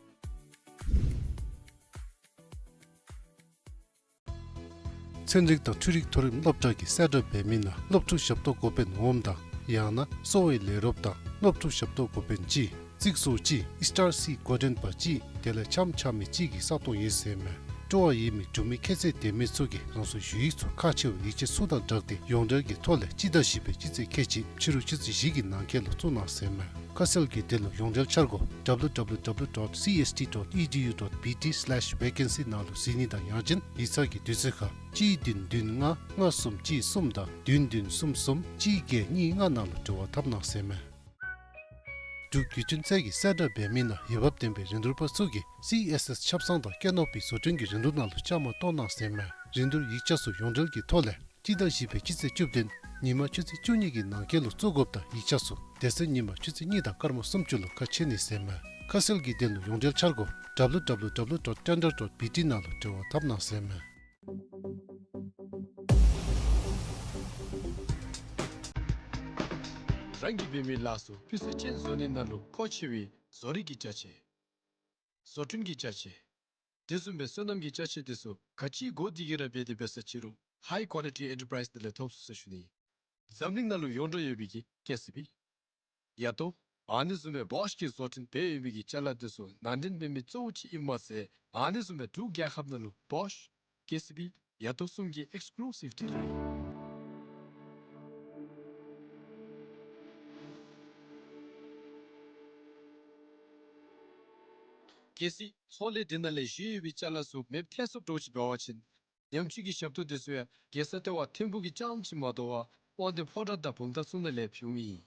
ཚན་རིག་དང་འཕྲུལ་རིག་མཐོ་རིམ་སློབ་གྲྭ་གི་གསལ་བསྒྲགས་འབད་མི་ནང་སློབ་ཕྲུག་ཞབས་ཏོག་འགོ་དཔོན་འོགམ་དང་ཡང་ན་གསོ་བའི་ལས་རོགསཔ་དང་སློབ་ཕྲུག་ཞབས་ཏོག་འགོ་དཔོན་ཅིག་རྩིག་བཟོ་ཅིག་ཨི་སི་ཊར་སི་འགོ་འདྲེན་པ་ཅིག་དེ་ལས་འཆམ་འཆམ་མི་ཅིག་གི་ས་སྟོང་ཨིན་ཟེར་མས། སྤྲོ་བ་ཡོད་མི་འབྲུག་མི་ཁྱད་ཚད་ལྡན་མི་ཚུ་གིས་རང་སོའི་ཞུ་ཡིག་ཚུ་ཁག་ཆེ་བའི་ཡིག་ཆ་ཚུ་དང་སྦྲགས་ཏེ་ཡོངས་འབྲེལ་གྱི་ཐོག་ལས་སྤྱི་ཟླ་བཞི་པའི་སྤྱི་ཚེས་ཁལ་གཅིག་ཕྱི་རུ་ཆུ་ཚོད་བཞི་གི་ནང་འཁོད་ལུ་བཙུགས་གནང་ཟེར་མས། ཁ་གསལ་གྱི་དོན་ལུ་ཡོངས་འབྲེལ་འཆར་སྒོ་W W W dot C S T dot E D U dot B T slash vacancy ནང་ལུ་གཟིགས་ནི་དང་ཡང་ཅིན་ཡིག་ཚང་གི་དུས་ཚོད་ཁར་གཅིག་བདུན་བདུན་ལྔ་ལྔ་གསུམ་གཅིག་གསུམ་དང་བདུན་བདུན་གསུམ་གསུམ་གཅིག་བརྒྱད་གཉིས་ལྔ་ནང་ལུ་འབྲེལ་བ་འཐབ་གནང་ཟེར་མས། འབྲུག་བརྒྱུད་འཕྲིན་ཚད་ཀྱི་གསལ་བསྒྲགས་འབད་མི་ནང་འོས་འབབ་ལྡན་པའི་རིན་བསྡུར་པ་ཚུ་གིས་སི་ཨེསི་ཨེསི་ཆབ་གསང་དང་ཀེ་ནོ་པི་བཟོ་སྐྲུན་གྱི་རིན་བསྡུར་ནང་ལུ་བཅའ་མར་གཏོགས་གནང་ཟེར་མས། རིན་བསྡུར་ཡིག་ཆ་ཚུ་ཡོངས་འབྲེལ་གྱི་ཐོག་ལས་སྤྱི་ཟླ་བཞི་པའི་སྤྱི་ཚེས་བཅུ་བདུན་ཉིན་མ་ཆུ་ཚོད་བཅུ་གཉིས་ཀྱི་ནང་འཁོད་ལུ་བཙུགས་དགོཔ་དང་ཡིག་ཆ་ཚུ་དེ་ཚེ་ཉིན་མ་ཆུ་ཚོད་གཉིས་དང་སྐར་མ་སུམ་ཅུ་ལུ་ཁ་ཕྱེ་ནི་ཟེར་མས། ཁ་གསལ་གྱི་དོན་ལུ་ཡོངས་འབྲེལ་འཆར་སྒོ་W W W dot tender dot B T ནང་ལུ་འབྲེལ་བ་འཐབ་གནང་ཟེར་མས། རང་གིས་འབད་མི་ལཱ་ཚུ་སྤུས་ཚད་ཅན་བཟོ་ནི་ནང་ལུ་མཁོ་ཆེ་བའི་བཟོ་རིག་གི་ཅ་ཆས། བཟོ་སྐྲུན་གྱི་ཅ་ཆས། དེ་བཟུམ་སྦེ་སོ་ནམ་གྱི་ཅ་ཆས་དེ་ཚུ་ག་ཅི་དགོ་དེ་གི་ར་འབད་དེ་འབད་ས་ཅི་རུང་High Quality Enterprise ནང་ལས་ཐོབ་ཚུགས་ཟེར་ཞུ་ནི། འཛམ་གླིང་ནང་ལུ་ཡོངས་གྲགས་ཡོད་པའི་གི་ཀེ་སི་བི། ཡ་ཏོ། ཨ་ནི་བཟུམ་སྦེ་བོཤ་གིས་བཟོ་སྐྲུན་འབད་ཡོད་པའི་གི་ཅ་ལ་དེ་ཚུ་ནང་འདྲེན་འབད་མི་གཙོ་བོ་ཅིག་ཨིན་མས་ཟེར། ཨ་ནི་བཟུམ་སྦེ་འབྲུག་རྒྱལ་ཁབ་ནང་ལུ་བོཤ་ཀེ་སི་བི་ཡ་ཏོ་གསུམ་གྱི་ཨེགསི་ཀུ་ལུ་སིབ་ཌི་ལར་ཨིན། གལ་སྲིད་ཚོང་ལས་འདི་ནང་ལས་བཞེས་ཡོད་པའི་ཅ་ལ་ཚུ་མེདཔ་ཐལ་སོངམ་འདྲཝ་ཅིག་འབད་བ་ཅིན་ཉམས་བཅོས་ཀྱི་ཞབས་ཏོག་དེ་ཚུ་ཡང་རྒྱལ་ས་ལྟེ་བ་ཐིམ་ཕུག་གི་རྐྱངམ་ཅིག་མ་དོ་བར་དབང་འདུས་ཕོ་བྲང་དང་བུམ་ཐང་ཚུ་ནང་ལས་ཕུལཝ་ཨིན།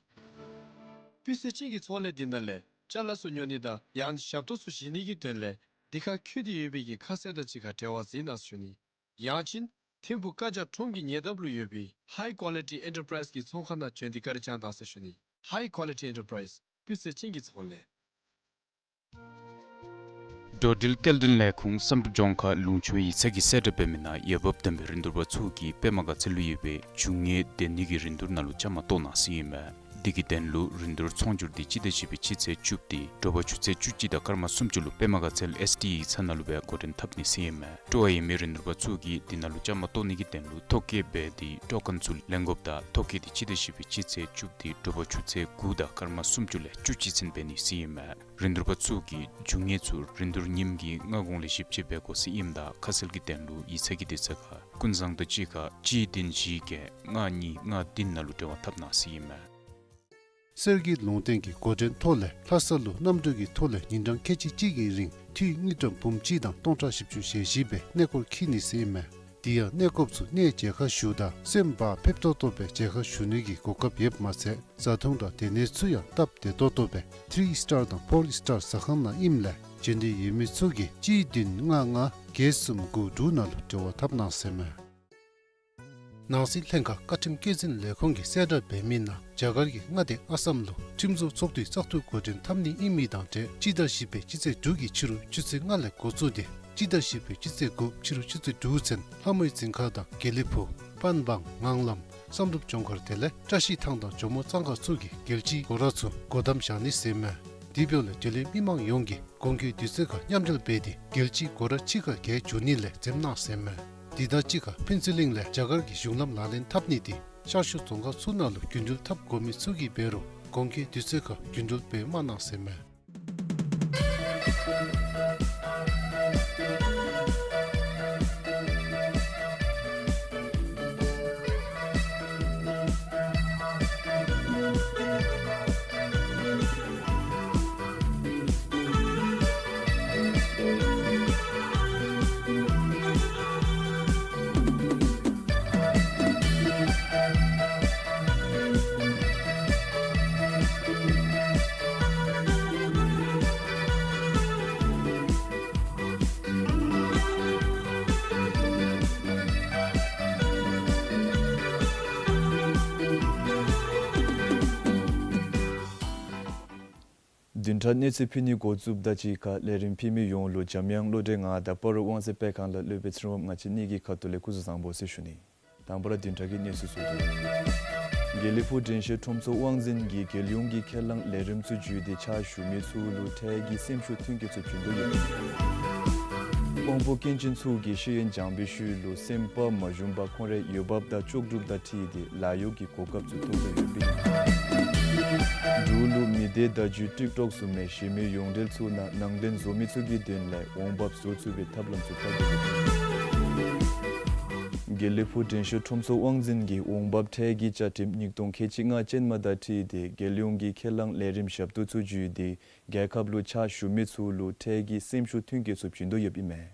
སྤུས་ཚད་ཅན་གྱི་ཚོང་ལས་འདི་ནང་ལས་ཅ་ལ་ཚུ་ཉོ་ནི་དང་ཡང་ཞབས་ཏོག་ཚུ་བཞེས་ནི་གི་དོན་ལས་འདི་ཁར་བཀོད་དེ་ཡོད་པའི་གི་ཁ་གསལ་དང་གཅིག་ཁར་འབྲེལ་བ་འཛིན་གནང་ཟེར་ཞུ་ནི། ཡང་ཅིན་ཐིམ་ཕུག་ཀ་ཇ་ཁྲོམ་གྱི་ཉེ་འདབས་ལུ་ཡོད་པའི་High Quality Enterprise གི་ཚོང་ཁང་ནང་བྱོན་ཏེ་བཀའ་དྲིན་བསྐྱང་གནང་ཟེར་ཞུ་ནི། High Quality Enterprise སྤུས་ཚད་ཅན་གྱི་ཚོང་ལས། འགྲོ་འགྲུལ་སྐྱེལ་འདྲེན་ལས་ཁུངས་བསམ་གྲུབ་ལྗོངས་མཁར་ལུང་ཕྱོགས་ཡིག་ཚང་གི་གསལ་བསྒྲགས་འབད་མི་ནང་འོས་འབབ་ལྡན་པའི་རིན་བསྡུར་པ་ཚུ་གིས་པདྨ་དགའ་ཚལ་ལུ་ཡོད་པའི་རྒྱུ་དངོས་སྡེ་སྣོད་ཀྱི་རིན་བསྡུར་ནང་ལུ་བཅའ་མར་གཏོགས་གནང་ཟེར་ཨིན་མས། འདི་གི་དོན་ལུ་རིན་བསྡུར་ཚོང་སྒྱུར་འདི་སྤྱི་ཟླ་བཞི་པའི་སྤྱི་ཚེས་བཅུ་སྟེ་དྲོ་པ་ཆུ་ཚོད་བཅུ་གཅིག་དང་སྐར་མ་སུམ་ཅུ་ལུ་པདྨ་དགའ་ཚལ་ཨེསི་ཌི་ཡིག་ཚང་ནང་ལུ་སྦེ་འགོ་འདྲེན་འཐབ་ནི་ཟེར་ཨིན་མས། སྤྲོ་བ་ཡོད་མི་རིན་བསྡུར་པ་ཚུ་གིས་འདི་ནང་ལུ་བཅའ་མར་གཏོགས་ནི་གི་དོན་ལུ་ཐོ་བཀོད་འབད་དེ་ཊོ་ཀེན་ཚུ་ལེན་དགོཔ་དང་ཐོ་བཀོད་འདི་སྤྱི་ཟླ་བཞི་པའི་སྤྱི་ཚེས་བཅུ་སྟེ་དྲོ་པ་ཆུ་ཚོད་དགུ་དང་སྐར་མ་སུམ་ཅུ་ལས་བཅུ་གཅིག་ཚུན་འབད་ནི་ཟེར་ཨིན་མས། རིན་བསྡུར་པ་ཚུ་གིས་རྒྱུ་དངོས་ཚུ་རིན་བསྡུར་ཉིནམ་གྱི་སྔ་གོང་ལས་ཞིབ་དཔྱད་འབད་དགོ་ཟེར་ཨིནམ་ད་ཁ་གསལ་གྱི་དོན་ལུ་ཡིག་ཚང་གི་དུས་ཚོད་ཁར་ཀུན་བཟང་དང་གཅིག་ཁར་གཅིག་བདུན་བཞི་བརྒྱད་ལྔ་གཉིས་ལྔ་བདུན་ནང་ལུ་འབྲེལ་བ་འཐབ་གནང་ཟེར་ཨིན་མས། གསེར་གྱི་ལུང་བསྟན་གྱི་འགོ་འདྲེན་ཐོག་ལས་ལྷ་ས་ལུ་གནམ་གྲུ་གི་ཐོག་ལས་ཉིན་གྲངས་ཁལ་གཅིག་གཅིག་གི་རིང་འཐུས་དངུལ་ཀྲམ་འབུམ་གཅིག་དང་སྟོང་ཕྲག་བཞི་བཅུ་ཞེ་བཞི་སྦེ་གནས་སྐོར་འཁྱིད་ནི་ཟེར་ཨིན་མས། དེ་ཡང་གནས་སྐོརཔ་ཚུ་གནས་མཇལ་ཁ་ཞུཝ་ད་སེམས་བག་ཕེབས་ཏོག་ཏོ་སྦེ་མཇལ་ཁ་ཞུ་ནི་གི་གོ་སྐབས་ཡོདཔ་མ་ཚད་བཟའ་འཐུང་དང་སྡོད་གནས་ཚུ་ཡང་སྟབས་བདེ་ཏོག་ཏོ་སྦེ་ཐི་རི་ཨིསི་ཊར་དང་ཕོར་ཨིསི་ཊར་ཟ་ཁང་ནང་ཨིནམ་ལས་འབྱོན་འདོད་ཡོད་མི་ཚུ་གིས་གཅིག་བདུན་ལྔ་ལྔ་བརྒྱད་གསུམ་དགུ་དྲུག་ནང་ལུ་འབྲེལ་བ་འཐབ་གནང་ཟེར་མས། ནང་སྲིད་ལྷན་ཁག་བཀའ་ཁྲིམས་སྐྱོང་འཛིན་ལས་ཁུངས་ཀྱི་གསལ་བསྒྲགས་འབད་མི་ནང་རྒྱ་གར་གྱི་མངའ་སྡེ་ཨ་སམ་ལུ་ཁྲིམས་བཟོ་ཚོགས་འདུ་བཙག་འཐུ་འགོ་འདྲེན་འཐབ་ནི་ཨིན་མི་དང་འབྲེལ་སྤྱི་ཟླ་བཞི་པའི་སྤྱི་ཚེས་དྲུག་གི་ཕྱི་རུ་ཆུ་ཚོད་ལྔ་ལས་འགོ་བཙུགས་ཏེ་སྤྱི་ཟླ་བཞི་པའི་སྤྱི་ཚེས་དགུ་ཕྱི་རུ་ཆུ་ཚོད་དྲུག་ཚུན་ལྷ་མོའི་རྫིང་ཁ་དང་དགེ་ལེགས་ཕུག་པན་བང་ངང་ལམ་བསམ་གྲུབ་ལྗོངས་མཁར་དེ་ལས་བཀྲ་ཤིས་ཐང་དང་ཇོ་མོ་གཙང་ཁ་ཚུ་གི་རྒྱལ་སྤྱིའི་སྒོ་ར་ཚུ་སྒོ་བསྡམ་བཞག་ནི་ཟེར་མས། དེ་འབདཝ་ལས་འབྲེལ་ཡོད་མི་མང་ཡོངས་ཀྱིས་གོང་འཁོད་དུས་ཚོད་ཁར་མཉམ་འབྲེལ་འབད་དེ་རྒྱལ་སྤྱིའི་སྒོ་ར་ཕྱི་ཁར་བརྒལ་འགྱོ་ནི་ལས་འཛེམ་གནང་ཟེར་མས། དེ་དང་གཅིག་ཁར་ཕུན་ཚོགས་གླིང་ལས་རྒྱ་གར་གྱི་གཞུང་ལམ་ལག་ལེན་འཐབ་ནི་དེ་ཤར་ཕྱོགས་རྫོང་ཁག་ཚུ་ནང་ལུ་རྒྱུན་འགྲུལ་འཐབ་དགོ་མི་ཚུ་གིས་འབད་རུང་གོང་འཁོད་དུས་ཚོད་ཁར་རྒྱུན་འགྲུལ་འབད་མ་གནང་ཟེར་མས། བདུན་ཕྲག་གནས་ཚུལ་ཕུལ་ནི་འགོ་བཙུགསཔ་དང་གཅིག་ཁར་ལས་རིམ་ཕུལ་མི་ཡོངས་ལུ་འཇམ་དབྱངས་བློ་གྲོས་ང་དང་སྤ་རོ་དབང་འཛིན་སྤེལ་ཁང་ལས་སློབ་དཔོན་ཚེ་རིང་དབང་ང་བཅས་གཉིས་ཀྱི་ཁ་ཐུག་ལས་སྐུ་གཟུགས་བཟང་པོ་ཟེར་ཞུ་ནི། དང་པ་ར་བདུན་ཕྲག་གི་གནས་ཚུལ་ཚུ་དང་། དགེ་ལེགས་ཕུག་དྲན་ཤེས་ཁྲོམ་ཚོགས་དབང་འཛིན་གྱིས་རྒྱལ་ཡོངས་ཀྱི་ཁས་བླངས་ལས་རིམ་ཚུ་བརྒྱུད་དེ་ཕྱག་ཞུ་མི་ཚུ་ལུ་འཕྲལ་གྱི་སེམས་ཤུགས་ཐོན་སྐྱེད་ཚུ་བྱིན་དོ་ཡོདཔ་ཨིན། དབང་པོ་སྐྱོན་ཅན་ཚུ་གིས་ཤེས་ཡོན་སྦྱང་བའི་ཤུལ་ལུ་སེམས་པ་མ་ཞུམ་པར་ཁོང་རའི་འོས་འབབ་དང་ལྕོགས་གྲུབ་དང་འཁྲིལ་ཏེ་ལཱ་གཡོག་གི་གོ་སྐབས་ཚུ་ཐོབ་དོ་ཡོདཔ་ཨིན། འབྲུག་ལུ་མི་སྡེ་བརྡ་བརྒྱུད་ཊིཀ་ཊོཀ་བཟུམ་མའི་གཞན་མི་ཡོངས་འབྲེལ་ཚུ་ནང་ནང་འདྲེན་བཟོ་མི་ཚུ་གི་དོན་ལས་འོང་འབབ་བཟོ་ཚུགས་པའི་ཐབས་ལམ་ཚུ་བཀའ་དྲིན་ཆེ། དགེ་ལེགས་ཕུག་དྲན་ཤེས་ཁྲོམ་ཚོགས་དབང་འཛིན་གྱིས་འོང་འབབ་འཕྲལ་གྱི་བཅའ་ཁྲིམས་ཉིས་སྟོང་ཁལ་གཅིག་ལྔ་ཅན་མ་དང་འཁྲིལ་ཏེ་རྒྱལ་ཡོངས་ཀྱི་ཁས་བླངས་ལས་རིམ་ཞབས་ཏོག་ཚུ་བརྒྱུད་དེ་རྒྱལ་ཁབ་ལུ་ཕྱག་ཞུ་མི་ཚུ་ལུ་འཕྲལ་གྱི་སེམས་ཤུགས་ཐོན་སྐྱེད་ཚུ་བྱིན་དོ་ཡོདཔ་ཨིན་མས།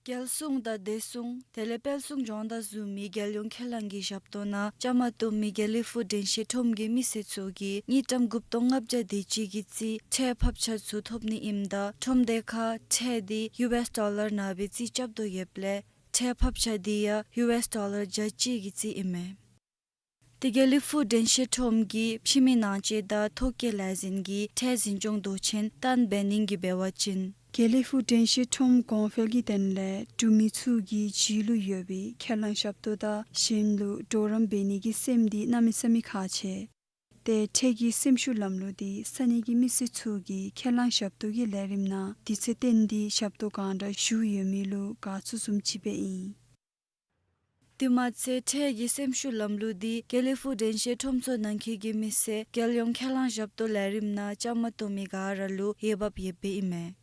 རྒྱལ་སྲུང་དང་བདེ་སྲུང་དེ་ལས་དཔལ་སྲུང་སྦྱོང་བརྡར་བཟུམ་མའི་རྒྱལ་ཡོངས་ཁས་བླངས་ཀྱི་ཞབས་ཏོག་ནང་བཅའ་མར་གཏོགས་མི་དགེ་ལེགས་ཕུག་དྲན་ཤེས་ཁྲོམ་གྱི་མི་སེར་ཚུ་གིས་དངུལ་ཀྲམ་དགུ་སྟོང་ལྔ་བརྒྱ་དེ་ཅིག་གི་རྩིས་ཁྲལ་ཕབ་ཆ་ཚུ་ཐོབ་ནི་ཨིནམ་ད་ཁྲོམ་སྡེ་ཁར་ཁྲལ་དེ་ཡུ་ཨེས་ཌོ་ལར་ནང་སྦེ་རྩིས་རྐྱབ་དོ་ཡོདཔ་ལས་ཁྲལ་ཕབ་ཆ་དེ་ཡང་ཡུ་ཨེས་ཌོ་ལར་བརྒྱ་གཅིག་གི་རྩིས་ཨིན་མས། དེ་དགེ་ལེགས་ཕུག་དྲན་ཤེས་ཁྲོམ་གྱི་ཕྱི་མི་ནང་འཇལ་དང་ཐོ་བཀོད་ལས་འཛིན་གྱི་ཁྲལ་འཛིན་སྐྱོང་མདོ་ཆེན་ཏཱན་བེ་ནིང་གིས་འབད་བ་ཅིན་དགེ་ལེགས་ཕུག་དྲན་ཤེས་ཁྲོམ་གོང་འཕེལ་གྱི་དོན་ལས་འབྲུག་མི་ཚུ་གི་རྒྱུད་ལུ་ཡོད་པའི་ཁས་བླངས་ཞབས་ཏོག་དང་གཞན་ལུ་གྲོགས་རམ་འབད་ནི་གི་སེམས་འདི་གནམ་མེད་ས་མེད་ཁག་ཆེ། ཏེ་འཕྲལ་གྱི་སེམས་ཤུགས་ལམ་ལུགས་འདི་ས་གནས་ཀྱི་མི་སེར་ཚུ་གིས་ཁས་བླངས་ཞབས་ཏོག་གི་ལས་རིམ་ནང་དུས་ཚོད་བཏོན་ཏེ་ཞབས་ཏོག་གང་དྲག་ཞུ་ཡོད་མི་ལུ་དགའ་ཚོར་བཟུམ་ཅིག་སྦེ་ཨིན། དེ་མ་ཚད་འཕྲལ་གྱི་སེམས་ཤུགས་ལམ་ལུགས་འདི་དགེ་ལེགས་ཕུག་དྲན་ཤེས་ཁྲོམ་ཚོགས་ནང་འཁོད་ཀྱི་མི་སེར་རྒྱལ་ཡོངས་ཁས་བླངས་ཞབས་ཏོག་ལས་རིམ་ནང་བཅའ་མར་གཏོགས་མི་ག་ར་ལུ་འོས་འབབ་ཡོདཔ་སྦེ་ཨིན་མས།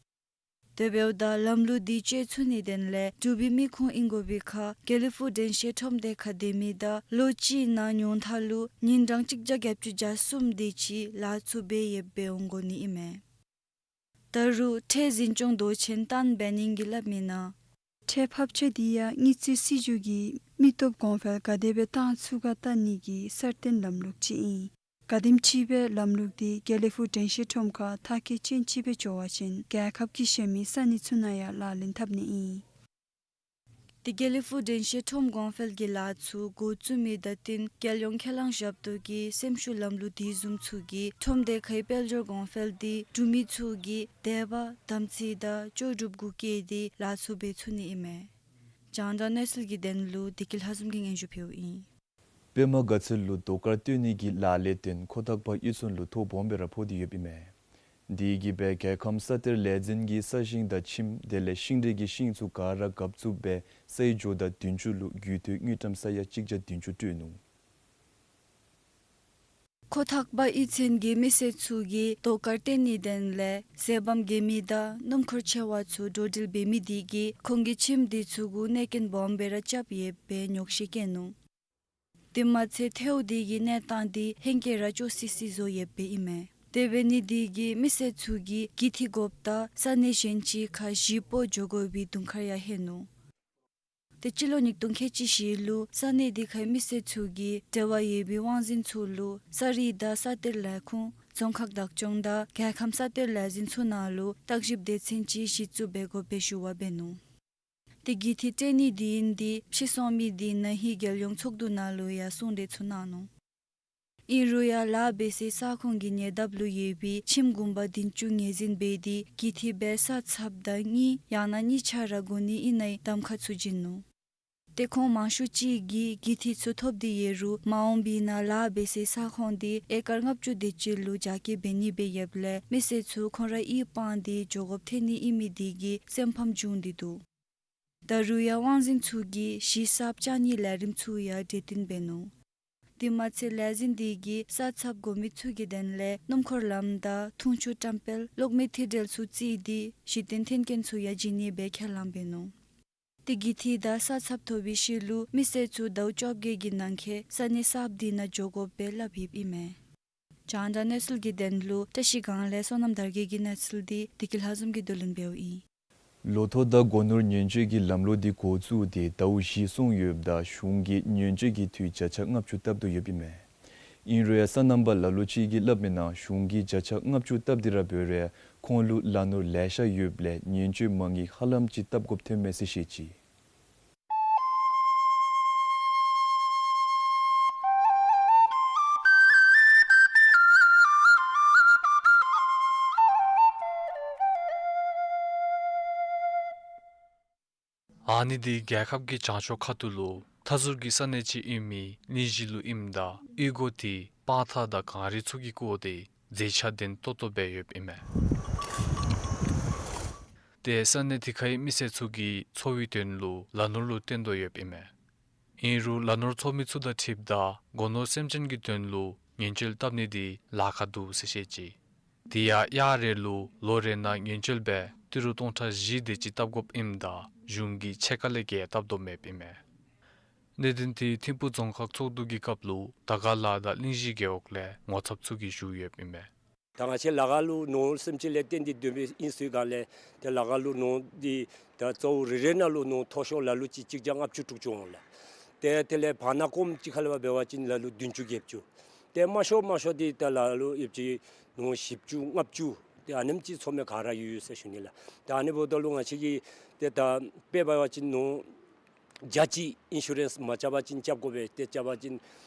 དེ་འབདཝ་ད་ལམ་ལུགས་འདི་སྤྱོད་ཚུགས་ནིའི་དོན་ལས་འབྲུག་པའི་མི་ཁུངས་ཨིན་དགོ་པའི་ཁར་དགེ་ལེགས་ཕུག་དྲན་ཤེས་ཁྲོམ་སྡེ་ཁར་སྡོད་མི་དང་ལོ་གཅིག་ནང་ཉུང་མཐའ་ལུ་ཉིན་གྲངས་གཅིག་བརྒྱ་བརྒྱད་ཅུ་གྱ་གསུམ་དེ་ཅིག་ལཱ་ཚུ་འབད་ཡོདཔ་སྦེ་འོང་དགོ་ནི་ཨིན་མས། ད་རུང་ཁྲལ་འཛིན་སྐྱོང་མདོ་ཆེན་ཏཱན་བེ་ནིང་གིས་སླབ་མི་ནང་ཁྲལ་ཕབ་ཆ་འདི་ཡང་དངུལ་རྩིས་སྲིད་བྱུས་ཀྱིས་མི་སྟོབས་གོང་འཕེལ་ག་དེ་སྦེ་བཏང་ཚུགས་ག་བལྟ་ནི་གི་གསར་བརྟན་ལམ་ལུགས་ཅིག་ཨིན། ག་དེམ་ཅིག་སྦེ་ལམ་ལུགས་འདི་དགེ་ལེགས་ཕུག་དྲན་ཤེས་ཁྲོམ་ཁར་མཐར་འཁྱོལ་ཅན་ཅིག་སྦེ་འགྱོ་བ་ཅིན་རྒྱལ་ཁབ་ཀྱི་གཞན་མི་ས་གནས་ཚུ་ནང་ཡང་ལག་ལེན་འཐབ་ནི་ཨིན། དེ་དགེ་ལེགས་ཕུག་དྲན་ཤེས་ཁྲོམ་གོང་འཕེལ་གྱི་ལཱ་ཚུ་འགོ་བཙུགས་མི་དང་བསྟུན་རྒྱལ་ཡོངས་ཁས་བླངས་ཞབས་ཏོག་གི་སེམས་ཤུགས་ལམ་ལུགས་དེ་བཟུམ་ཚུ་གིས་ཁྲོམ་སྡེ་ཁའི་དཔལ་འབྱོར་གོང་འཕེལ་འདི་འབྲུག་མི་ཚུ་གི་དད་པ་དམ་ཚིག་དང་ལྕོགས་གྲུབ་གུ་བསྐྱེད་དེ་ལཱ་ཚུ་འབད་ཚུགས་ནི་ཨིན་མས། རྒྱང་བསྒྲགས་གནས་ཚུལ་གྱི་དོན་ལུ་བདེ་སྐྱིད་ལྷ་འཛོམས་ཀྱིས་སྙན་ཞུ་ཕུལཝ་ཨིན། པདྨ་དགའ་ཚལ་ལུ་རྡོ་དཀར་བཏོན་ནི་གི་ལཱ་ལས་བརྟེན་ཁོ་ཐག་པ་གཡུས་ཚན་ལུ་ཐོ་སྦོམ་སྦེ་ར་ཕོག་སྟེ་ཡོདཔ་ཨིན་མས། དེ་གིས་སྦེ་རྒྱལ་ཁམས་ས་གཏེར་ལས་འཛིན་གྱིས་ས་ཞིང་དང་ཁྱིམ་དེ་ལས་ཤིང་འབྲས་ཀྱི་ཤིང་ཚུ་ག་ར་བཀབ་བཙུགས་འབད་སའི་ཇོ་བདག་བདུན་ཅུ་ལུ་རྒུད་འཐུས་དངུལ་ཀྲམ་ས་ཡ་གཅིག་བརྒྱ་བདུན་ཅུ་སྤྲོད་ནུག། ཁོ་ཐག་པ་གཡུས་ཚན་གྱི་མི་སེར་ཚུ་གིས་རྡོ་དཀར་བཏོན་ནིའི་དོན་ལས་ཟས་སྤམ་རྒྱག་མི་དང་སྣུམ་འཁོར་ཆེ་བ་ཚུ་འགྲོ་འགྲུལ་འབད་མི་དེ་གིས་ཁོང་གི་ཁྱིམ་དེ་ཚུ་གུ་གནོད་སྐྱོན་སྦོམ་སྦེ་ར་རྐྱབ་ཡོདཔ་སྦེ་ཉོགས་བཤད་བཀོད་ནུག། དེ་མ་ཚད་ཐལཝ་དེ་གི་གནས་སྟངས་དེ་ཧེང་སྐལ་ར་སྐྱོ་སི་སི་བཟོ་ཡོདཔ་ཨིན་མས། དེ་འབད་ནི་དེ་གིས་མི་སེར་ཚུ་གིས་གྱོད་འཐུས་དགོཔ་དང་ས་གནས་གཞན་ཅིག་ཁར་གཞིས་སྤོ་འགྱོ་དགོ་པའི་དུང་དཀར་ཡང་ལྷོད་ནུག། དེ་སྤྱི་ལོ་ཉིས་སྟོང་ཁལ་གཅིག་བཞི་ལུ་ས་གནས་དེ་ཁའི་མི་སེར་ཚུ་གིས་འབྲེལ་བ་ཡོད་པའི་དབང་འཛིན་ཚུ་ལུ་ས་རིག་དང་ས་གཏེར་ལས་ཁུངས་རྫོང་ཁག་བདག་སྐྱོང་དང་རྒྱལ་ཁམས་ས་གཏེར་ལས་འཛིན་ཚུ་ནང་ལུ་བརྟག་ཞིབ་སྡེ་ཚན་ཅིག་གཞི་བཙུགས་འབད་དགོཔ་སྦེ་ཞུ་བ་འབད་ནུག། དེ་གྱོད་འཐུས་སྤྲོད་ནི་དེ་ཨིན་དེ་ཕྱིར་སོང་མི་དེ་ན་ཧིང་རྒྱལ་ཡོངས་ཚོགས་འདུ་ནང་ལུ་ཡང་གསུང་གྲོས་ཚུ་གནང་ནུག། ཨིན་རུང་ཡང་ལཱ་འབད་སའི་ས་ཁོངས་ཀྱི་ཉེ་འདབས་ལུ་ཡོད་པའི་ཁྱིམ་གུང་པ་བདུན་ཅུ་ངོས་འཛིན་འབད་དེ་གྱོད་འཐུས་འབད་ས་ཚབ་དང་གཉིས་ཡང་ན་གཉིས་ཆ་ར་དགོ་ནི་ཨིན་ནའི་གདམ་ཁ་ཚུ་བྱིན་ནུག། ཏེ་ཁོང་མང་ཤོས་ཅིག་གིས་གྱོད་འཐུས་ཚུ་ཐོབ་སྟེ་ཡོད་རུང་མ་འོངས་པའི་ནང་ལཱ་འབད་སའི་ས་ཁོངས་དེ་ཨེ་ཀར་ལྔ་བཅུ་དེ་ཅིག་ལུ་རྒྱ་སྐྱེད་འབད་ནི་སྦེ་ཡོདཔ་ལས་མི་སེར་ཚུ་ཁོང་ར་གཡུས་སྤང་སྟེ་འགྱོ་དགོཔ་ཐོན་ནི་ཨིན་མི་དེ་གིས་སེམས་ཕམ་བྱུང་སྟེ་འདུག། ད་རུང་ཡང་དབང་འཛིན་ཚུ་གིས་གཞིས་གསརཔ་བཅག་ནིའི་ལས་རིམ་ཚུ་ཡང་གྲོས་བསྟུན་འབད་ནུག། དེ་མ་ཚད་ལས་འཛིན་དེ་གིས་ས་ཚབ་དགོ་མི་ཚུ་གི་དོན་ལས་སྣུམ་འཁོར་ལམ་དང་འཐུང་ཆུ་བཀྲམ་སྤེལ་གློག་མེ་མཐུད་འབྲེལ་ཚུ་བརྩིས་ཏེ་གཞི་རྟེན་མཐུན་རྐྱེན་ཚུ་ཡང་བྱིན་ནི་སྦེ་ཁས་བླངས་འབད་ནུག། ཏེ་གྱོད་འཐུས་དང་ས་ཚབ་ཐོབ་པའི་ཤུལ་ལུ་མི་སེར་ཚུ་ཟླཝ་བཅོ་བརྒྱད་ཀྱི་ནང་འཁོད་ས་གནས་གསརཔ་དེ་ནང་འགྱོ་དགོཔ་སྦེ་སླབ་ཡོདཔ་ཨིན་མས། རྒྱང་བསྒྲགས་གནས་ཚུལ་གྱི་དོན་ལུ་བཀྲ་ཤིས་སྒང་ལས་བསོད་ནམས་དར་རྒྱས་ཀྱི་གནས་ཚུལ་དེ་བདེ་སྐྱིད་ལྷ་འཛོམས་ཀྱིས་བསྡུ་ལེན་འབདཝ་ཨིན། ལོ་ཐོག་དང་སྒོ་ནོར་ཉེན་བཅོལ་གྱི་ལམ་ལུགས་འདི་འགོ་བཙུགས་ཏེ་ཟླཝ་བཞི་སོང་ཡོདཔ་ད་གཞུང་གིས་ཉེན་བཅོལ་གྱི་འཐུས་བརྒྱ་ཆ་ལྔ་བཅུ་བཏབ་དོ་ཡོདཔ་ཨིན་མས། ཨིན་རུང་ཡང་སོ་ནམ་པ་ལ་ལུ་ཅིག་གིས་སླབ་མི་ནང་གཞུང་གིས་བརྒྱ་ཆ་ལྔ་བཅུ་བཏབ་སྟེ་ར་འབད་རུང་ཁོང་ལུ་ལཱ་ནོར་ལེ་ཤ་ཡོདཔ་ལས་ཉེན་བཅོལ་མ་དངུལ་ཧ་ལམ་ཅིག་བཏབ་དགོཔ་ཐོན་མས་ཟེར་བཤད་ཅི། ཨ་ནི་འདི་རྒྱལ་ཁབ་ཀྱི་བྱང་ཕྱོགས་ཁ་ཐུག་ལུ་ མཐའ་ཟུར་གྱི་ས་གནས་ཅིག་ཨིན་མི་གླིང་བཞི་ལུ་ཨིནམ་ད་གཡུས་སྒོ་དེ་སྤང་ཐང་དང་གངས་རི་ཚུ་གིས་བསྐོར་ཏེ་མཛེས་ཆ་ལྡན་ཏོག་ཏོ་སྦེ་ཡོདཔ་ཨིན་མས། ཏེ་ས་གནས་དེ་ཁའི་མི་སེར་ཚུ་གིས་འཚོ་བའི་དོན་ལུ་ལ་ནོར་ལུ་བརྟེན་དོ་ཡོདཔ་ཨིན་མས། ཨིན་རུང་ལ་ནོར་འཚོ་མི་ཚུ་དང་འཁྲིལཝ་ད་སྒོ་ནོར་སེམས་ཅན་གྱི་དོན་ལུ་ཉེན་བཅོལ་བཏབ་ནི་དེ་ལཱ་ཁག་འདུག་ཟེར་བཤད་ཅི། དེ་ཡང་གཡག་རེ་ལུ་ལོ་རེ་ནང་ཉེན་བཅོལ་སྦེ་ཏི་རུ་སྟོང་ཕྲག་བཞི་དེ་ཅིག་བཏབ་དགོཔ་ཨིནམ་ད་གཞུང་གིས་ཕྱེད་ཀ་ལས་བརྒལ་བཏབ་དོ་མེདཔ་ཨིན་མས། གནད་དོན་དེ་ཐིམ་ཕུག་རྫོང་ཁག་ཚོགས་འདུ་གི་སྐབས་ལུ་དར་དཀར་ལ་དང་གླིང་བཞི་རྒེད་འོག་ལས་ངོ་ཚབ་ཚུ་གིས་ཞུ་ཡོདཔ་ཨིན་མས། ད་ང་བཅས་ལ་དགའ་ལུ་ནོར་སེམས་ཅན་ལས་བརྟེན་ཏེ་སྡོད་མི་ཨིན་ཟེར་ག་ལས་ཏེ་ལ་དགའ་ལུ་ནོར་འདི་ད་རྩ་བོ་རེ་རེ་ནང་ལུ་ནོར་མཐོ་ཤོས་ལ་ལུ་ཅིག་གཅིག་བརྒྱ་ལྔ་བཅུ་དྲུག་ཅུ་འོང་ལགས། ཏེ་དེ་ལས་བར་ན་ཀོམ་ཅིག་ཁ་ལས་འབད་བ་ཅིན་ལ་ལུ་བདུན་ཅུ་བརྒྱད་ཅུ། ཏེ་དམའ་ཤོས་དམའ་ཤོས་འདི་ད་ལ་ལུ་ཡོདཔ་ཅིག་ནོར་བཞི་བཅུ་ལྔ་བཅུ་ཏེ་ཨ་ནེམ་ཅིག་འཚོ་མི་ག་ར་ཡོད་ཡོད་ཟེར་ཞུ་ནི་ལགས། ཏེ་ཨ་ནི་འབདཝ་ད་ལུ་ང་བཅས་ཀྱིས་ཏེ་ད་དཔེ་འབད་བ་ཅིན་ནོར་བརྒྱ་གཅིག་ཨིན་ཤུ་རེནསི་མ་རྐྱབ་པ་ཅིན་རྐྱབ་དགོ་པས། ཏེ་རྐྱབ་པ་ཅིན་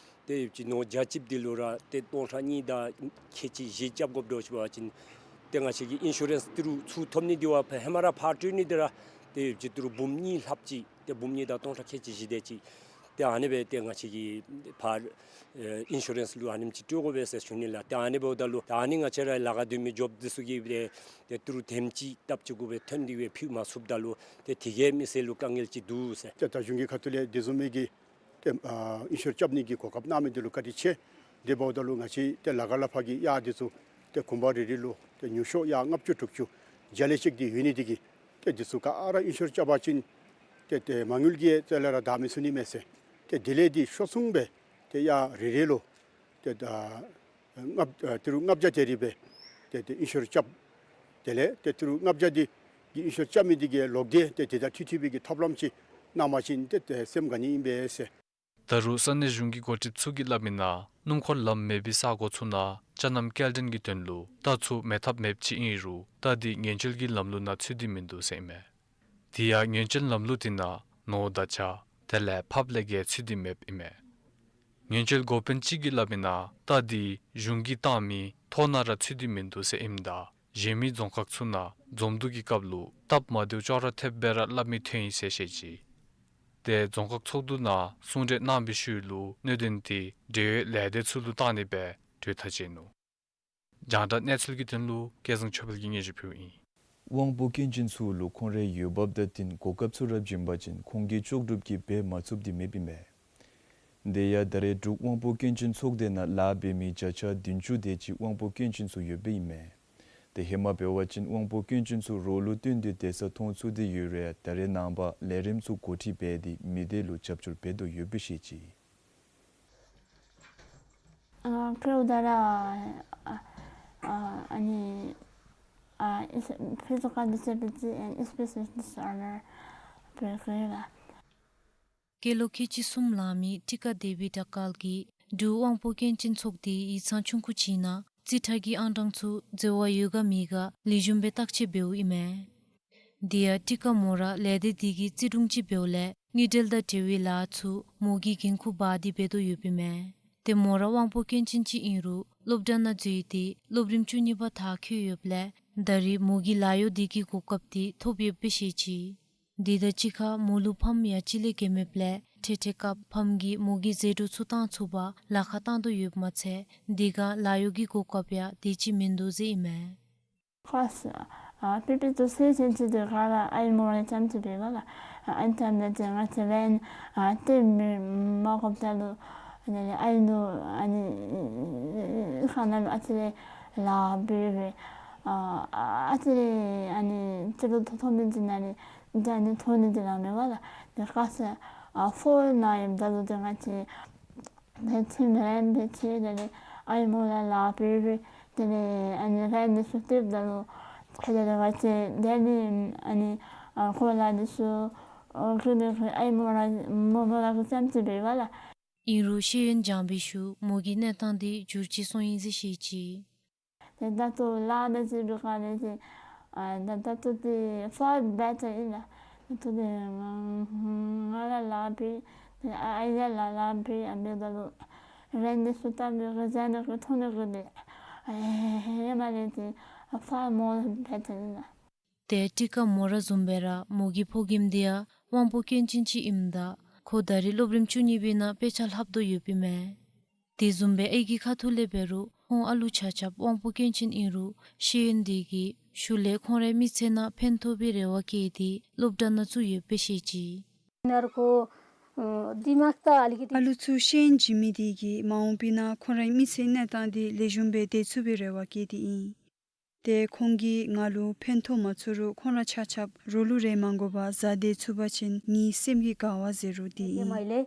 ཏེ་ཡོདཔ་ཅིག་ནོར་བརྒྱ་གཅིག་འདི་ལུ་ར་ཏེ་སྟོང་ཕྲག་གཉིས་དང་ཁལ་གཅིག་བཞི་རྐྱབ་དགོཔ་འདྲཝ་ཅིག་འབད་བ་ཅིན་ཏེ་ང་བཅས་ཀྱི་ཨིན་ཤུ་རེནསི་ཏི་རུ་ཚུ་ཐོབ་ནི་འདི་བ་ཧེ་མ་ར་ཕར་སྤྲོད་ནི་འདི་ར་ཏེ་ཡོདཔ་ཅིག་ཏི་རུ་འབུམ་གཉིས་ལྷགཔ་ཅིག་ཏེ་འབུམ་གཉིས་དང་སྟོང་ཕྲག་ཁལ་གཅིག་བཞི་དེ་ཅིག་ཏེ་ཨ་ནི་སྦེ་ཏེ་ང་བཅས་ཀྱིས་ཕར་ཨེ་ཨིན་ཤུ་རེནསི་ལུ་ཨ་ནེམ་ཅིག་སྤྲོད་དགོ་པས་ཟེར་ཞུ་ནི་ལགས། ཏེ་ཨ་ནི་འབདཝ་ད་ལུ་ད་ཨ་ནི་ང་བཅས་ར་ལཱ་ཁག་སྡོད་མི་ཇོབ་འདི་ཚུ་གིས་ཏེ་ཏི་རུ་དེམ་ཅིག་སྟབས་ཅིག་གུ་སྦེ་ཐོན་ཏེ་སྦེ་ཕུལ་མ་ཚུགསཔ་ད་ལུ་ཏེ་དེ་གིས་མི་སེར་ལུ་དཀའ་ངལ་ཅིག་འདུག་ཟེར། ཏེ་ད་གཞུང་གི་ཁ་ཐུག་ལས་དེ་བཟུམ་མའི་གི་ཏེ་ཨ་ཨིན་ཤོར་རྐྱབ་ནི་གི་གོ་སྐབས་གནང་མི་འདི་ལུ་བཀའ་དྲིན་ཆེ། དེ་འབདཝ་ད་ལུ་ང་བཅས་ཏེ་ལ་དགའ་ལ་ཕར་གྱི་གཡག་འདི་ཚུ་ཏེ་གུང་པ་རེ་རེ་ལུ་ཏེ་ཉུང་ཤོས་གཡག་ལྔ་བཅུ་དྲུག་ཅུ་བརྒྱ་ལས་ཅིག་འདི་ཡོད་ནི་འདི་གིས་ཏེ་འདི་ཚུ་ག་ར་ཨིན་ཤོར་རྐྱབ་པ་ཅིན་ཏེ་ཏེ་མ་དངུལ་གྱི་རྩ་ལས་ར་བདའ་མི་ཚུགས་ནི་མས་ཟེར། ཏེ་དེ་ལས་འདི་ཤོར་སོང་སྦེ་ཏེ་གཡག་རེ་རེ་ལུ་ཏེ་ད་ལྔ་ཨ་ཏི་རུ་ལྔ་བརྒྱ་དེ་རེ་སྦེ་ཏེ་ཏེ་ཨིན་ཤོར་རྐྱབ། དེ་ལས་ཏེ་ཏི་རུ་ལྔ་བརྒྱ་འདི་གི་ཨིན་ཤོར་རྐྱབ་མི་འདི་གི་ལོག་སྟེ་ཏེ་དེ་དང་འཁྲིལ་འཁྲིལ་བའི་གི་ཐབས་ལམ་ཅིག་གནང་པ་ཅིན་ཏེ་ཏེ་སེམས་དགའ་ནི་ཨིན་པས་ཟེར། ད་རུང་ས་གནས་གཞུང་གི་འགོ་ཁྲིདཔ་ཚུ་གིས་སླབ་མི་ནང་སྣུམ་འཁོར་ལམ་མེད་པའི་ས་གོ་ཚུ་ནང་ཅ་རྣམ་སྐྱེལ་འདྲེན་གྱི་དོན་ལུ་རྟ་ཚུ་མེ་ཐབ་མེདཔ་ཅིག་ཨིན་རུང་རྟ་འདི་ཉེན་བཅོལ་གྱི་ལམ་ལུགས་ནང་ཚུད་དེ་མིན་འདུག་ཟེར་ཨིན་མས། དེ་ཡང་ཉེན་བཅོལ་ལམ་ལུགས་དེ་ནང་ནོར་དང་ཆ་དེ་ལས་ཕགཔ་ལས་བརྒལ་ཚུད་དེ་མེདཔ་ཨིན་མས། ཉེན་བཅོལ་འགོ་དཔོན་ཅིག་གིས་སླབ་མི་ནང་རྟ་འདི་གཞུང་གིས་བཏང་མི་ཐོག་ནང་ར་ཚུད་དེ་མིན་འདུག་ཟེར་ཨིནམ་ད་གཞན་མི་རྫོང་ཁག་ཚུ་ནང་འཛོམས་འདུ་གི་སྐབས་ལུ་སྟབས་མ་བདེཝ་ཅོག་ར་འཐདཔ་སྦེ་ར་སླབ་མི་ཐོན་ཡི་ཟེར་བཤད་ཅི། ཏེ་རྫོང་ཁག་ཚོགས་འདུ་ནང་གསུང་གྲོས་གནང་བའི་ཤུལ་ལུ་གནད་དོན་དེ་འབྲེལ་ཡོད་ལས་སྡེ་ཚུ་ལུ་བཏང་ནི་སྦེ་གྲོས་ཐག་བཅད་ནུག། རྒྱང་བསྒྲགས་གནས་ཚུལ་གྱི་དོན་ལུ་སྐལ་བཟང་ཆོས་འཕེལ་གྱིས་སྙན་ཞུ་ཕུལཝ་ཨིན། དབང་པོ་སྐྱོན་ཅན་ཚུ་ལུ་ཁོང་རའི་འོས་འབབ་དང་བསྟུན་གོ་སྐབས་ཚུ་ར་བྱིན་པ་ཅིན་ཁོང་གིས་ལྕོགས་གྲུབ་ཀྱིས་འབད་མ་ཚུགསཔ་འདི་མེདཔ་ཨིན་མས། དེ་ཡང་ད་རེས་འབྲུག་དབང་པོ་སྐྱོན་ཅན་ཚོགས་སྡེ་ནང་ལཱ་འབད་མི་བརྒྱ་ཆ་བདུན་ཅུ་དེ་ཅིག་དབང་པོ་སྐྱོན་ཅན་ཚུ་ཡོདཔ་ཨིན་མས། ཏེ་ཧེ་མ་འབད་བ་ཅིན་དབང་པོ་སྐྱོན་ཅན་ཚུ་རོགས་ལུ་བསྟུན་ཏེ་སྡོད་ས་མཐོང་ཚུགས་ཏེ་ཡོད་རུང་ད་རེས་ནངས་པ་ལས་རིམ་ཚུ་འགོ་ཁྲིད་འབད་དེ་མི་སྡེ་ལུ་རྒྱབ་སྐྱོར་འབད་དོ་ཡོདཔ་བཤད་ཅི། ཨ་ཁེའུ་ད་ར་ཨ་ཨ་ཨ་ནི་ཨ་ཨིས་physical disability and speech disorder བོད་སྐད་ལགས། སྐྱེས་ལོ་ཁལ་གཅིག་གསུམ་ལང་མི་ཊི་ཀ་དེ་བི་དྲག་རྐྱེན་གྱིས་འབྲུག་དབང་པོ་སྐྱོན་ཅན་ཚོགས་སྡེའི་ཡིག་ཚང་ཆུང་ཀུ་ཅིག་ནང་རྩིས་ཁྲ་གི་ཨང་གྲངས་ཚུ་འཛོལ་བ་ཡོད་ག་མེད་ག་ལེགས་ཤོམ་སྦེ་བརྟག་དཔྱད་འབདཝ་ཨིན་མས། དེ་ཡང་ཊི་ཀ་མོ་ར་ལས་སྡེ་དེ་གིས་རྩིས་དྲུང་ཅིག་འབདཝ་ལས་དངུལ་འབྲེལ་དང་འབྲེལ་བའི་ལཱ་ཚུ་མོ་གིས་འགན་ཁུར་འབག་སྟེ་འབད་དོ་ཡོདཔ་ཨིན་མས། ཏེ་མོ་ར་དབང་པོ་སྐྱོན་ཅན་ཅིག་ཨིན་རུང་སློབ་གྲྭ་ནང་འཛུལ་ཏེ་སློབ་རིམ་བཅུ་གཉིས་པ་མཐར་འཁྱོལ་ཡོདཔ་ལས་ད་རེས་མོ་གིས་ལཱ་གཡོག་དེ་གི་གོ་སྐབས་དེ་ཐོབ་ཡོདཔ་སྦེ་བཤད་ཅི། དེ་དང་གཅིག་ཁར་མོ་ལུ་ཕམ་ཡང་གཅིག་ལས་བརྒལ་མེདཔ་ལས་འཕྲལ་འཕྲལ་སྐབས་ཕམ་གྱིས་མོ་གི་ཟད་འགྲོ་ཚུ་བཏང་ཚུགས་པར་ལཱ་ཁག་བཏང་དོ་ཡོདཔ་མ་ཚད་དེ་སྒང་ལཱ་གཡོག་གི་གོ་སྐབས་ཡང་དེ་ཅིག་མིན་འདུག་ཟེར་ཨིན་མས། ཁ་ཙ་ཨ་ཕི་ཕི་ཏུ་སེ་ཆེན་ཅིག་དེ་ཁར་ཨའི་མོ་ར་རྐྱངམ་ཅིག་འབད་བས་ལགས། ཨ་ཨ་ནི་ཐ་མ་དེ་ང་བཅས་ར་ཨ་ཏེ་མི་མ་གོ་ད་ལུ་ཨ་ནི་ཨའི་ལུ་ཨ་ནི་ཁ་ནང་ལུ་ཨ་ཙི་རེ་ལཱ་འབད་རུང་ཨ་ཨ་ཙི་རེ་ཨ་ནི་ཅི་རུང་ཐོབ་ཐོབ་མི་ཅིག་ནང་ལས་ད་ནི་ཐོབ་ནི་དེ་ར་མེད་པས་ལགས། དེ་ཁ་ཙ་ཨ་ཕོར་ནང་ཡོདཔ་ད་ལུ་དེ་ང་བཅས་ཕལ་ཆེར་མི་རན་ཕལ་ཆེར་དེ་ལས་ཨའི་མོ་ལུ་ལཱ་འབད་རུང་དེ་ལས་ཨ་ནི་རན་འདི་ཚུ་སྟོནམ་ད་ལུ་ཁ་ཙ་དེ་ང་བཅས་དེ་ནི་ཨ་ནི་ཨ་གོ་ལ་འདི་ཚུ་ཨ་གི་མི་གི་ཨའི་མོ་ར་མོ་མོ་ར་གི་རྐྱངམ་ཅིག་འབད་བས་ལགས། ཨིན་རུང་ཤེས་ཡོན་སྦྱང་བའི་ཤུལ་མོ་གི་གནས་སྟངས་དེ་འགྱུར་ཅི་སོང་ཡི་ཟེར་བཤད་ཅི། ཏེ་ད་ལྟོ་ལཱ་འདི་ཅིག་འབད་ག་ལས་ཏེ་ཨ་ད་ད་ལྟོ་འདི་far better ཨིན་ལགས། ད་ལྟོ་འདི་ང་ང་ལཱ་ལཱ་འབད་ཏེ་ཨ་ཨའི་ཡང་ལཱ་ལཱ་འབད་ཨ་འབདཝ་ད་ལུ་རན་འདི་ཚུ་བཏང་སྦེ་གི་ཟ་ནི་གི་འཐུང་ནི་གི་འདི་ཨ་ཧེ་མ་ལས་ཏེ་far more better ཨིན་ལགས། ཏེ་ཊི་ཀ་མོ་ར་བཟུམ་སྦེ་ར་མོ་གི་ཕོ་རྒནམ་དེ་ཡང་དབང་པོ་སྐྱོན་ཅན་ཅིག་ཨིནམ་ད་ ཁོ་ད་རིས་སློབ་རིམ་བཅུ་གཉིས་པའི་ནང་དཔེ་ཆ་ལྷབ་དོ་ཡོདཔ་ཨིན་མས། དེ་བཟུམ་སྦེ་ཨའི་གི་ཁ་ཐུག་ལས་འབད་རུང་ཁོང་ཨ་ལུ་ཆ་ཁྱབ་དབང་པོ་སྐྱོན་ཅན་ཨིན་རུང་ཤེས་ཡོན་དེ་གིས་ཤུལ་ལས་ཁོང་རའི་མི་ཚེ་ནང་ཕན་ཐོགས་པའི་རེ་བ་བསྐྱེད་དེ་སློབ་གྲྭ་ནང་བཙུགས་ཡོདཔ་སྦེ་བཤད་ཅི། यिनीहरूको, अ, दिमाग त अलिकति ཨ་ལུ་ཚུ་ཤེས་ཡོན་བྱིན་མི་དེ་གིས་མ་འོངས་པའི་ནང་ཁོང་རའི་མི་ཚེ་གནས་སྟངས་དེ་ལེགས་ཤོམ་སྦེ་སྡོད་ཚུགས་པའི་རེ་བ་བསྐྱེད་དེ་ཨིན། ཏེ་ཁོང་གིས་ང་ལུ་ཕན་ཐོགས་མ་ཚུགས་རུང་ཁོང་ར་ཆ་ཁྱབ་རོགས་ལུ་རེ་མ་དགོ་པར་བཟའ་སྡོད་ཚུགས་པ་ཅིན་ངེའི་སེམས་ཀྱི་དགའ་བ་ཟེར་རུང་དེ་ཨིན། मैले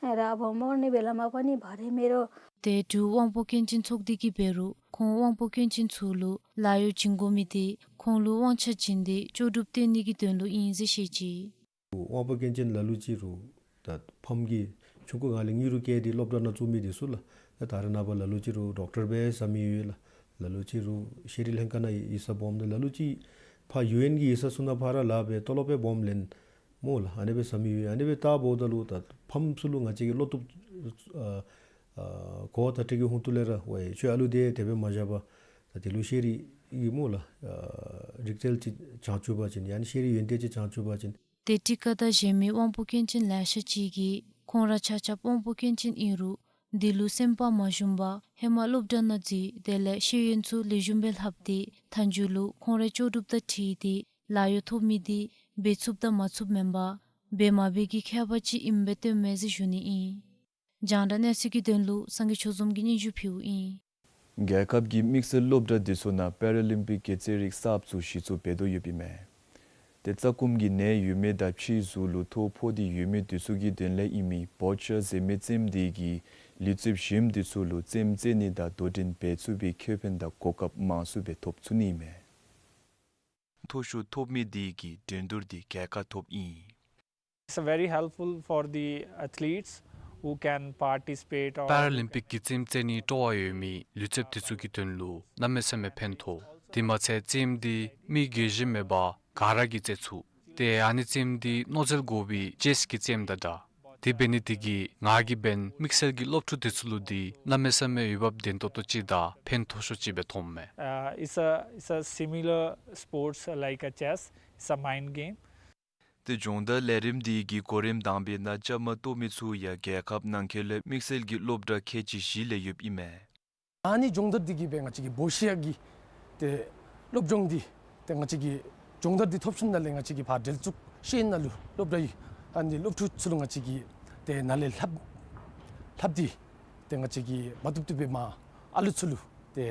र अब मर्ने बेलामा पनि भरे मेरो ཏེ་འབྲུག་དབང་པོ་སྐྱོན་ཅན་ཚོགས་སྡེ་གིས་འབད་རུང་ཁོང་དབང་པོ་སྐྱོན་ཅན་ཚུ་ལུ་ལཱ་གཡོག་བྱིན་དགོ་མི་དེ་ཁོང་ལུ་དབང་ཆ་བྱིན་ཏེ་ལྕོགས་གྲུབ་སྟོན་ནི་གི་དོན་ལུ་ཨིན་ཟེར་བཤད་ཅི། དབང་པོ་སྐྱོན་ཅན་ལ་ལུ་ཅིག་རུང་ད་ཕམ་གྱིས་ཆུང་ཀུ་སྒང་ལས་དངུལ་རུང་བསྐྱལ་ཏེ་སློབ་གྲྭ་ནང་བཙུགས་མི་དེ་ཚུ་ལགས། ད་ད་རེས་ནངས་པ་ལ་ལུ་ཅིག་རུང་ཌོག་ཊར་སྦེ་བཟའ་མི་ཡོད་ལགས། ལ་ལུ་ཅིག་རུང་ཤེས་རིག་ལྷན་ཁག་ནང་ཡིག་ཚང་སྦོམ་དང་ལ་ལུ་ཅིག་ཕར་ཡུ་ཨེན་གྱི་ཡིག་ཚང་ཚུ་ནང་ཕར་ར་ལཱ་འབད་ཏོ་ལོབ་སྦེ་སྦོམ་ལེན་སྨོ་ལགས། ཨ་ནི་སྦེ་བཟའ་མི་ཡོད། ཨ་ནི་སྦེ་བལྟཝ་ད་ལུ་ད་ཕམ་ཚུ་ལུ་ང་བཅས་ཀྱིས་བློ་བཏུབ་ཨ་ཨ་གོ་བ་བརྡ་སྤྲོད་ཀྱི་ཧོངས་ཏོ་ལས་ར་ཝའི་ཁྱོད་ཨ་ལུ་དེ་དེ་སྦེ་མ་བཞག་པར་ད་དེ་ལུ་ཤེས་རིག་གི་སྨོ་ལགས་ཨ་རིག་རྩལ་ཅིག་སྦྱང་བཅུག་པ་ཅིན་ཡང་ན་ཤེས་རིག་ཡོན་ཏན་ཅིག་སྦྱང་བཅུག་པ་ཅིན། ཏེ་ཊི་ཀ་དང་གཞན་མི་དབང་པོ་སྐྱོན་ཅན་ལེ་ཤ་ཅིག་གིས་ཁོང་ར་ཆ་ཁྱབ་དབང་པོ་སྐྱོན་ཅན་ཨིན་རུང་དེ་ལུ་སེམས་པ་མ་ཞུམ་པར་ཧེ་མ་སློབ་གྲྭ་ནང་འཛུལ་དེ་ལས་ཤེས་ཡོན་ཚུ་ལེགས་ཤོམ་སྦེ་ལྷབ་སྟེ་མཐའ་མཇུག་ལུ་ཁོང་རའི་ལྕོགས་གྲུབ་དང་འཁྲིལ་ཏེ་ལཱ་གཡོག་ཐོབ་མི་དེ་འབད་ཚུགསཔ་དང་མ་ཚུགསཔ་མེན་པར་འབད་མ་འབད་ཀྱི་ཁྱད་པར་ཅིག་ཨིནམ་སྦེ་སྟོནམ་མས་ཟེར་ཞུ་ནི་ཨིན། རྒྱང་བསྒྲགས་གནས་ཚུལ་གྱི་དོན་ལུ་སངས་རྒྱས་ཆོས་འཛོམས་ཀྱིས་སྙན་ཞུ་ཕུལཝ་ཨིན། རྒྱལ་ཁབ་ཀྱི་དམིགས་བསལ་སློབ་གྲྭ་དེ་ཚུ་ནང་པེ་ར་ལིམ་པིག་གི་རྩེད་རིགས་གསརཔ་ཚུ་གཞི་བཙུགས་འབད་དོ་ཡོདཔ་ཨིན་མས། ཏེ་རྩ་ཁུངས་ཀྱི་ནད་ཡོད་མི་དང་ཕྱིའི་གཟུགས་ལུ་ཐོ་ཕོག་སྟེ་ཡོད་མི་དེ་ཚུ་གི་དོན་ལས་ཨིན་མི་བོ་ཅར་ཟེར་མི་རྩེདམོ་དེ་གིས་ལུས་རྩལཔ་གཞན་དེ་ཚུ་ལུ་རྩེདམོ་རྩེ་ནི་དང་དོ་འགྲན་འབད་ཚུགས་པའི་ཁེ་ཕན་དང་གོ་སྐབས་མང་སུ་སྦེ་ཐོབ་ཚུགས་ནི་ཨིན་མས། མཐོ་ཤོས་ཐོབ་མི་དེ་གིས་འགྲན་བསྡུར་དེ་རྒྱལ་ཁ་ཐོབ་ཨིན། It's very helpful for the athletes who can participate or པེ་ར་ལིམ་པིག་གི་རྩེདམོ་རྩེ་ནི་སྤྲོ་བ་ཡོད་མི་ལུས་རྩལཔ་དེ་ཚུ་གི་དོན་ལུ་གནམ་མེད་ས་མེད་ཕན་ཐོགས། དེ་མ་ཚད་རྩེདམོ་དེ་མི་རྒས་གཞོན་མེད་པར་ག་ར་གིས་རྩེ་ཚུགས། ཏེ་ཨ་ནི་རྩེདམོ་དེ་མནོ་རྩལ་དགོ་པའི་ཅེསི་གི་རྩེདམོ་དང་འདྲ། དེ་འབད་ནི་དེ་གིས་ང་གིས་འབདན་དམིགས་བསལ་གྱི་སློབ་ཕྲུག་དེ་ཚུ་ལུ་དེ་གནམ་མེད་ས་མེད་འོས་འབབ་ལྡན་ཏོག་ཏོ་ཅིག་དང་ཕན་ཐོགས་ཤོས་ཅིག་སྦེ་མཐོངམ་མས། Uh, it's a, it's a similar sports like a chess. It's a mind game. ཏེ་སྦྱོང་བརྡར་ལས་རིམ་དེ་གི་གོ་རིམ་དང་པའི་ནང་བཅའ་མར་གཏོགས་མི་ཚུ་ཡང་རྒྱལ་ཁབ་ནང་འཁོད་ལས་དམིགས་བསལ་གྱི་སློབ་གྲྭ་ཁལ་གཅིག་བཞི་ལས་ཡོདཔ་ཨིན་མས། ཨ་ནི་སྦྱོང་བརྡར་འདི་གིས་སྦེ་ང་བཅས་ཀྱི་བོ་ཤི་ཡ་གི་ཏེ་སློབ་སྦྱོང་འདི་ཏེ་ང་བཅས་ཀྱི་སྦྱོང་བརྡར་འདི་ཐོབ་ཚུན་ནང་ལས་ང་བཅས་ཀྱིས་ཕར་འབྲེལ་གཏུག་ཤེས་ཡོན་ནང་ལུ་སློབ་གྲྭ་ཡི་ཨ་ནི་སློབ་ཕྲུག་ཚུ་ལུ་ང་བཅས་ཀྱིས་ཏེ་ནཱ་ལས་ལྷབ་ལྷབ་སྟེ་ཏེ་ང་བཅས་ཀྱིས་མ་བཏུབ་བཏུབ་སྦེ་མར་ཨ་ལུ་ཚུ་ལུ་ཏེ་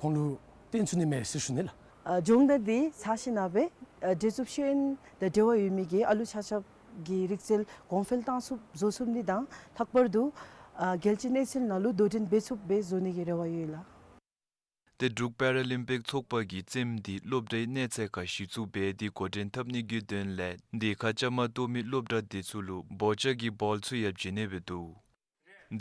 ཁོང་ལུ་སྟོན་ཚུགས་ནི་མས་ཟེར་ཞུ་ནི་ལགས། ཨ་སྦྱོང་བརྡར་འདི་ཚར་ཞིནམ་སྦེ་ཨ་འབྲེལ་གཏུག་ཤེས་ཡོན་དང་འབྲེལ་བ་ཡོད་མི་གི་ཨ་ལུ་ཆ་ཁྱབ་ཀྱི་རིག་རྩལ་གོང་འཕེལ་བཏང་ཚུགསཔ་བཟོ་ཚུགས་ནི་དང་ལྷག་པར་དུ་ཨ་རྒྱལ་སྤྱིའི་གནས་ཚད་ནང་ལུ་དོ་འགྲན་འབད་ཚུགསཔ་སྦེ་བཟོ་ནི་གི་རེ་བ་ཡོད་ལགས། ཏེ་འབྲུག་པེ་ར་ལིམ་པིག་ཚོགས་པ་གིས་རྩེདམོ་འདི་སློབ་གྲྭའི་གནས་ཚད་ཁར་གཞི་བཙུགས་འབད་དེ་འགོ་འདྲེན་འཐབ་ནི་གི་དོན་ལས་འདི་ཁར་བཅའ་མར་གཏོགས་མི་སློབ་གྲྭ་དེ་ཚུ་ལུ་བོ་ཅར་གྱི་བཱོལ་ཚུ་ཡང་བྱིན་ནི་སྦེ་འདུག།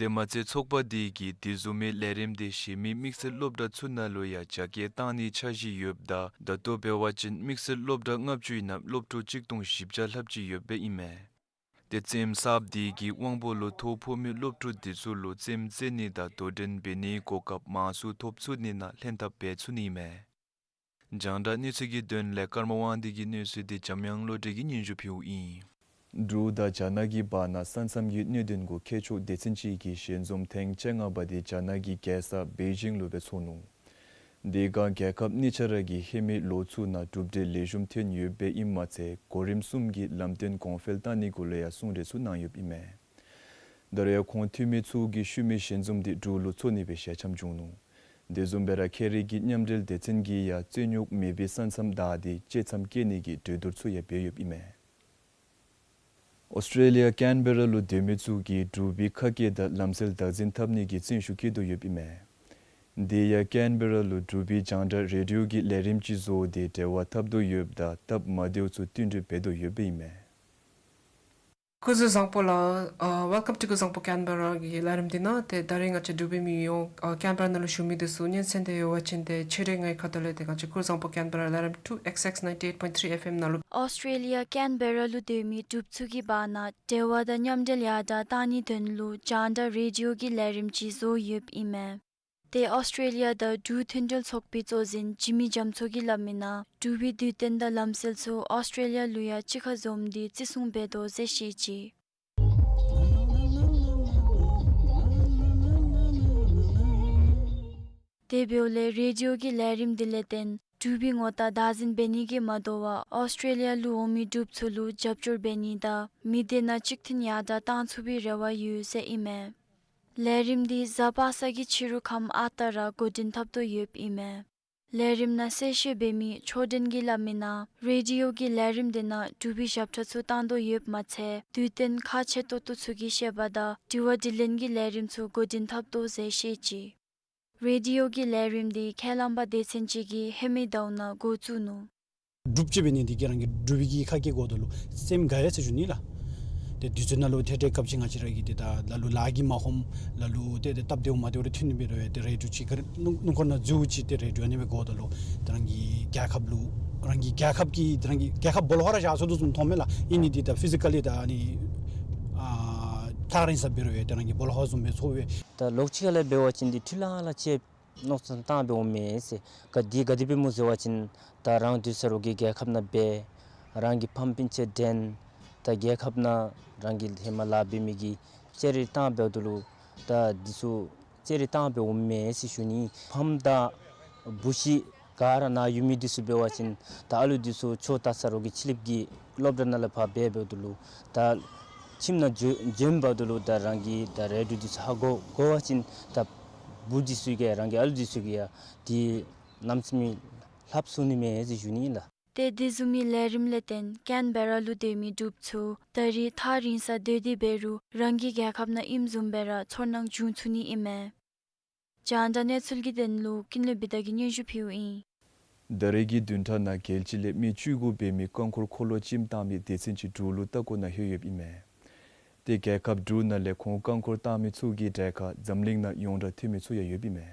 དེ་མ་ཚད་ཚོགས་པ་དེ་གིས་དེ་བཟུམ་མའི་ལས་རིམ་དེ་གཞན་མི་དམིགས་བསལ་སློབ་གྲྭ་ཚུ་ནང་ལུ་ཡང་རྒྱ་སྐྱེད་བཏང་ནིའི་འཆར་གཞི་ཡོདཔ་ད་ད་ལྟོ་འབད་བ་ཅིན་དམིགས་བསལ་སློབ་གྲྭ་ལྔ་བཅུ་ཡི་ནང་སློབ་ཕྲུག་གཅིག་སྟོང་བཞི་བརྒྱ་ལྷགཔ་ཅིག་ཡོདཔ་ཨིན་མས། ཏེ་རྩེདམོ་གསརཔ་དེ་གིས་དབང་པོ་ལུ་ཐོ་ཕོག་མི་སློབ་ཕྲུག་དེ་ཚུ་ལུ་རྩེདམོ་རྩེ་ནི་དང་དོ་འགྲན་འབད་ནིའི་གོ་སྐབས་མང་སུ་ཐོབ་ཚུགས་ནི་ནང་ལྷན་ཐབས་འབད་ཚུགས་ནི་ཨིན་མས། རྒྱང་བསྒྲགས་གནས་ཚུལ་གྱི་དོན་ལས་ཀརྨ་དབང་འདུས་ཀྱི་གནས་ཚུལ་དེ་འཇམ་དབྱངས་བློ་གྲོས་ཀྱིས་སྙན་ཞུ་ཕུལཝ་ཨིན། འབྲུག་དང་རྒྱ་ནག་གི་བར་ན་ས་མཚམས་ཀྱི་གནད་དོན་གུ་མཁས་མཆོག་སྡེ་ཚན་ཅིག་གིས་ཞལ་འཛོམས་ཐེངས་བཅོ་ལྔ་པ་དེ་རྒྱ་ནག་གི་རྒྱལ་ས་པེ་ཅིང་ལུ་སྦེ་ཚོགས་ནུག། དེ་སྒང་རྒྱལ་ཁབ་གཉིས་ཆ་ར་གིས་ཧེ་མའི་ལོ་ཚུ་ནང་གྲུབ་འབྲས་ལེགས་ཤོམ་ཐོན་ཡོདཔ་ཨིནམ་མ་ཚད་གོ་རིམ་གསུམ་གྱི་ལམ་སྟོན་གོང་འཕེལ་བཏང་ནི་གུ་ལུ་ཡང་གསུང་གྲོས་ཚུ་གནང་ཡོདཔ་ཨིན་མས། ད་རེས་ཁོང་འཐུས་མི་ཚུ་གིས་ཤུལ་མའི་ཞལ་འཛོམས་དེ་འབྲུག་ལུ་ཚོགས་ནི་སྦེ་ཞལ་འཆམ་བྱུང་ནུག། དེ་བཟུམ་སྦེ་ར་ཁེ་རི་གི་མཉམ་འབྲེལ་སྡེ་ཚན་གྱིས་ཡང་རྩོད་རྙོགས་མེད་པའི་ས་མཚམས་བདའ་སྟེ་བཅད་མཚམས་བཀལ་ནི་གི་གྲོས་བསྡུར་ཚུ་ཡང་འབད་ཡོདཔ་ཨིན་མས། ཨོསི་ཊྲེ་ལི་ཡ་ཀེན་བེ་ར་ལུ་སྡོད་མི་ཚུ་གིས་འབྲུག་པའི་ཁ་སྐད་དང་ལམ་སྲོལ་བདག་འཛིན་འཐབ་ནི་གི་བརྩོན་ཤུགས་བསྐྱེད་དོ་ཡོདཔ་ཨིན་མས། དེ་ཡང་ཀེན་བེ་ར་ལུ་འབྲུག་པའི་རྒྱང་བསྒྲགས་རེ་ཌི་ཡོ་གི་ལས་རིམ་ཅིག་བཟོ་སྟེ་འབྲེལ་བ་འཐབ་དོ་ཡོདཔ་ད་སྟབས་མ་བདེཝ་ཚུ་བསྟུན་གྲོས་འབད་དོ་ཡོདཔ་ཨིན་མས། སྐུ་གཟུགས་བཟང་པོ་ལགས། ཨ་Welcome to སྐུ་གཟུགས་བཟང་པོ་ཀེན་བེ་ར་གི་ལས་རིམ་འདི་ནང་། ཏེ་ད་རེས་ང་བཅས་འབྲུག་པའི་མི་ཡོངས་ཨ་ཀེན་བེ་ར་ནང་ལུ་བཞུགས་མི་དེ་ཚུ་སྙན་གསན་འདོད་ཡོད་པ་ཅིན་ཏེ་ཁྱོད་རའི་ངའི་ཁ་ཐུག་ལས་ཏེ་ང་བཅས་སྐུ་གཟུགས་བཟང་པོ་ཀེན་བེ་ར་ལས་རིམ་two X X ninety eight point three F M ནང་ལུ། ཨོསི་ཊྲེ་ལི་ཡ་ཀེན་བེ་ར་ལུ་སྡོད་མི་འབྲུགཔ་ཚུ་གི་བར་ན་འབྲེལ་བ་དང་མཉམ་འབྲེལ་ཡར་དྲག་གཏང་ནིའི་དོན་ལུ་རྒྱང་བསྒྲགས་རེ་ཌི་ཡོ་གི་ལས་རིམ་ཅིག་བཟོ་ཡོདཔ་ཨིན་མས། ཏེ་ཨོསི་ཊྲེ་ལི་ཡ་དང་འབྲུག་མཐུན་འབྲེལ་ཚོགས་པའི་གཙོ་འཛིན་འཇིགས་མེད་རྒྱ་མཚོ་གིས་སླབ་མིའི་ནང་འབྲུག་པའི་དུས་སྟོན་དང་ལམ་སྲོལ་ཚུ་ཨོསི་ཊྲེ་ལི་ཡ་ལུ་ཡང་གཅིག་ཁར་འཛོམས་ཏེ་བརྩི་སྲུང་འབད་དོ་ཟེར་བཤད་ཅི། དེ་འབདཝ་ལས་རེ་ཌི་ཡོ་གི་ལས་རིམ་འདི་ལས་བརྟེན་འབྲུག་པའི་ངོ་རྟགས་བདག་འཛིན་འབད་ནི་གིས་མ་དོ་བར་ཨོསི་ཊྲེ་ལི་ཡ་ལུ་འོང་མི་འབྲུགཔ་ཚུ་ལུ་རྒྱབ་སྐྱོར་འབད་ནི་དང་མི་སྡེ་ནང་གཅིག་མཐུན་ཡར་དྲག་བཏང་ཚུགས་པའི་རེ་བ་ཡོད་ཟེར་ཨིན་མས། ལས་རིམ་འདི་གཟའ་པ་སངས་ཀྱི་ཕྱི་རུ་ཁམས་ཨ་རྟག་ར་འགོ་འདྲེན་འཐབ་དོ་ཡོདཔ་ཨིན་མས། ལས་རིམ་ནང་གསལ་བཤད་འབད་མི་ཆོས་སྒྲོན་གྱིས་སླབ་མི་ནང་རེ་ཌི་ཡོ་གི་ལས་རིམ་འདི་ནང་འབྲུག་པའི་ཞབས་ཁྲ་ཚུ་བཏང་དོ་ཡོདཔ་མ་ཚད་དུས་སྟོན་ཁག་ཆེ་ཏོག་ཏོ་ཚུ་གི་བཤད་པ་དང་དྲི་བ་དྲིས་ལན་གྱི་ལས་རིམ་ཚུ་འགོ་འདྲེན་འཐབ་དོ་ཟེར་བཤད་ཅི། རེ་ཌི་ཡོ་གི་ལས་རིམ་འདི་ཁས་བླངས་པ་སྡེ་ཚན་ཅིག་གིས་ཧེ་མའི་ཟླཝ་ནང་འགོ་བཙུགས་ནུག། འབྲུགཔ་ཅིག་འབད་ནི་འདི་གིས་རང་གི་འབྲུག་པའི་གི་ཁ་སྐད་གོ་དོ་ལུ་སེམས་དགའ་ཡི་ཟེར་ཞུ་ནི་ལགས། ཏེ་དུས་ཚོད་ནང་ལུ་ཏེ་ཏེ་སྐབས་ཅིག་ང་བཅས་ར་གི་ཏེ་ད་ལ་ལུ་ལཱ་གིས་མ་ཁོམ་ལ་ལུ་ཏེ་ཏེ་སྟབས་བདེཝ་མ་བདེཝ་རེ་ཐོན་ནི་འབད་རུང་ཡང་ཏེ་རེ་ཌི་ཡོ་ཅིག་ག་ར་སྣུམ་སྣུམ་འཁོར་ནང་འཛུལཝ་ཅིག་ཏེ་རེ་ཌི་ཡོ་ཨ་ནི་སྦེ་གོ་དོ་ལུ་ཏེ་རང་གི་རྒྱལ་ཁབ་ལུ་རང་གི་རྒྱལ་ཁབ་ཀྱི་ཏེ་རང་གི་རྒྱལ་ཁབ་སྦོ་ལོགས་ཁར་བཞག་སོང་དོ་བཟུམ་མཐོངམ་མས་ལགས། ཨིན་ནི་འདི་ད་ཕི་ཟི་ཀ་ལི་ད་ཨ་ནི་ཨ་ཐག་རིང་ས་འབད་རུང་ཡང་ཏེ་རང་གི་སྦོ་ལོགས་ཁར་བཟུམ་སྦེ་ཚོར་བས། ད་ལོགས་ཅིག་ཁ་ལས་འབད་བ་ཅིན་འདི་འཕྲུལ་ལང་ལང་ཅིག་མནོ་བསམ་བཏང་སྦེ་འོངམ་མས་ཟེར། ག་འདི་ག་དེ་སྦེ་སྨོ་ཟེར་བ་ཅིན་ད་རང་དུས་ས་རོགས་ཀྱི་རྒྱལ་ཁབ་ནང་འབད་རང་གི་ཕམ་སྤུན་ཆ་འདྲེན་ད་རྒྱལ་ཁབ་ནང་རང་གི་ཧེ་མ་ལཱ་འབད་མི་གི་ཅེ་རེ་བཏང་འབདཝ་ད་ལུ་ད་འདི་ཚུ་ཅེ་རེ་བཏང་སྦེ་འོངམ་མས་ཟེར་ཞུ་ནི། ཕམ་དང་བུ་གཞི་ག་ར་ནཱ་ཡོད་མི་འདི་ཚུ་འབད་བ་ཅིན་ད་ཨ་ལུ་འདི་ཚུ་ཆོས་དར་ས་རོགས་ཀྱི་ཕྱི་གླིངཔ་གི་སློབ་གྲྭ་ནང་ལས་ཕར་འབད་འབདཝ་ད་ལུ་ད་ཁྱིམ་ནང་འགྱོ་འགྱོ་འབདཝ་ད་ལུ་ད་རང་གི་ད་རེ་ཌི་ཡོ་འདི་ཚུ་ཧ་གོ་གོ་བ་ཅིན་ད་བུ་འདི་ཚུ་གིས་རང་གི་ཨ་ལུ་འདི་ཚུ་གིས་ཡང་འདི་ནམ་ཚུན་མི་ལྷབ་ཚུགས་ནི་མས་ཟེར་ཞུ་ནི་ལགས། ཏེ་དེ་བཟུམ་མའི་ལས་རིམ་ལས་བརྟེན་ཀེན་བེ་ར་ལུ་སྡོད་མི་འབྲུགཔ་ཚུ་ད་རིས་ཐག་རིང་ས་སྡོད་དེ་འབད་རུང་རང་གི་རྒྱལ་ཁབ་ནང་ཨིནམ་བཟུམ་སྦེ་ར་ཚོར་སྣང་བྱུང་ཚུགས་ནི་ཨིན་མས། རྒྱང་བསྒྲགས་གནས་ཚུལ་གྱི་དོན་ལུ་ཀུན་ལེགས་བི་དྷ་གིས་སྙན་ཞུ་ཕུལཝ་ཨིན། ད་རེས་ཀྱི་བདུན་ཕྲག་ནང་རྒྱལ་སྤྱི་ལས་མི་བཅུ་དགུ་འབད་མི་རྐང་འཁོར་འཁོར་ལོ་བཅིངམ་བཏང་མི་སྡེ་ཚན་ཅིག་འབྲུག་ལུ་ལྟ་སྐོར་ནང་ལྷོད་ཡོདཔ་ཨིན་མས། ཏེ་རྒྱལ་ཁབ་འབྲུག་ནང་ལས་ཁོང་རྐང་འཁོར་བཏང་མི་ཚུ་གི་གྲས་ཁར་འཛམ་གླིང་ནང་ཡོངས་གྲགས་ཐོན་མི་ཚུ་ཡང་ཡོདཔ་ཨིན་མས།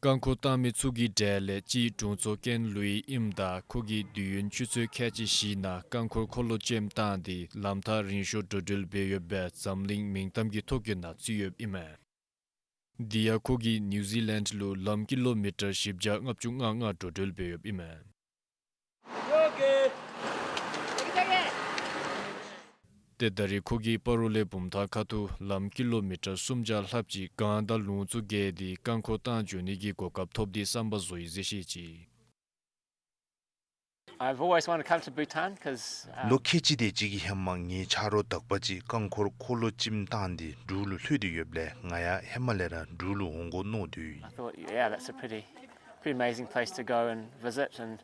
རྐང་འཁོར་བཏང་མི་ཚུ་གི་གྲས་ལས་གཅིག་དྲུང་འཚོ་ཀེན་ལུའི་ཨིནམ་ད་ཁོ་གིས་དུས་ཡུན་ཆུ་ཚོད་ཁལ་གཅིག་བཞི་ནང་རྐང་འཁོར་འཁོར་ལོ་བཅིངམ་བཏང་སྟེ་ལམ་ཐག་རིང་ཤོས་འགྲོ་འགྲུལ་འབད་ཡོདཔ་སྦེ་འཛམ་གླིང་མིང་གཏམ་གྱི་ཐོ་གི་ནང་ཚུད་ཡོདཔ་ཨིན་མས། དེ་ཡང་ཁོ་གིས་ནིའུ་ཛི་ལེནཌ་ལུ་ལམ་ཀི་ལོ་མི་ཊར་བཞི་བརྒྱ་ལྔ་བཅུ་ང་ལྔ་འགྲོ་འགྲུལ་འབད་ཡོདཔ་ཨིན་མས། ཏེ་ད་རིས་ཁོ་གིས་སྤ་རོ་ལས་བུམ་ཐང་ཁ་ཐུག་ལམ་ཀི་ལོ་མི་ཊར་སུམ་བརྒྱ་ལྷགཔ་ཅིག་གངས་དང་ལུང་ཚུ་བརྒལ་ཏེ་རྐང་འཁོར་བཏང་འགྱོ་ནི་གི་གོ་སྐབས་ཐོབ་སྟེ་བསམ་པ་རྫོགས་ཡི་ཟེར་བཤད་ཅི། I've always wanted to come to Bhutan 'cause, um, ལོ་ཁལ་གཅིག་དེ་ཅིག་གི་ཧེ་མ་ངེའི་ཆ་རོགས་དག་པ་ཅིག་རྐང་འཁོར་འཁོར་ལོ་བཅིངམ་བཏང་སྟེ་འབྲུག་ལུ་ལྷོད་དེ་ཡོདཔ་ལས་ང་ཡང་ཧེ་མ་ལས་ར་འབྲུག་ལུ་འོང་དགོ་མནོ་སྡོད་ཡི། I thought, yeah, that's a pretty, pretty amazing place to go and visit and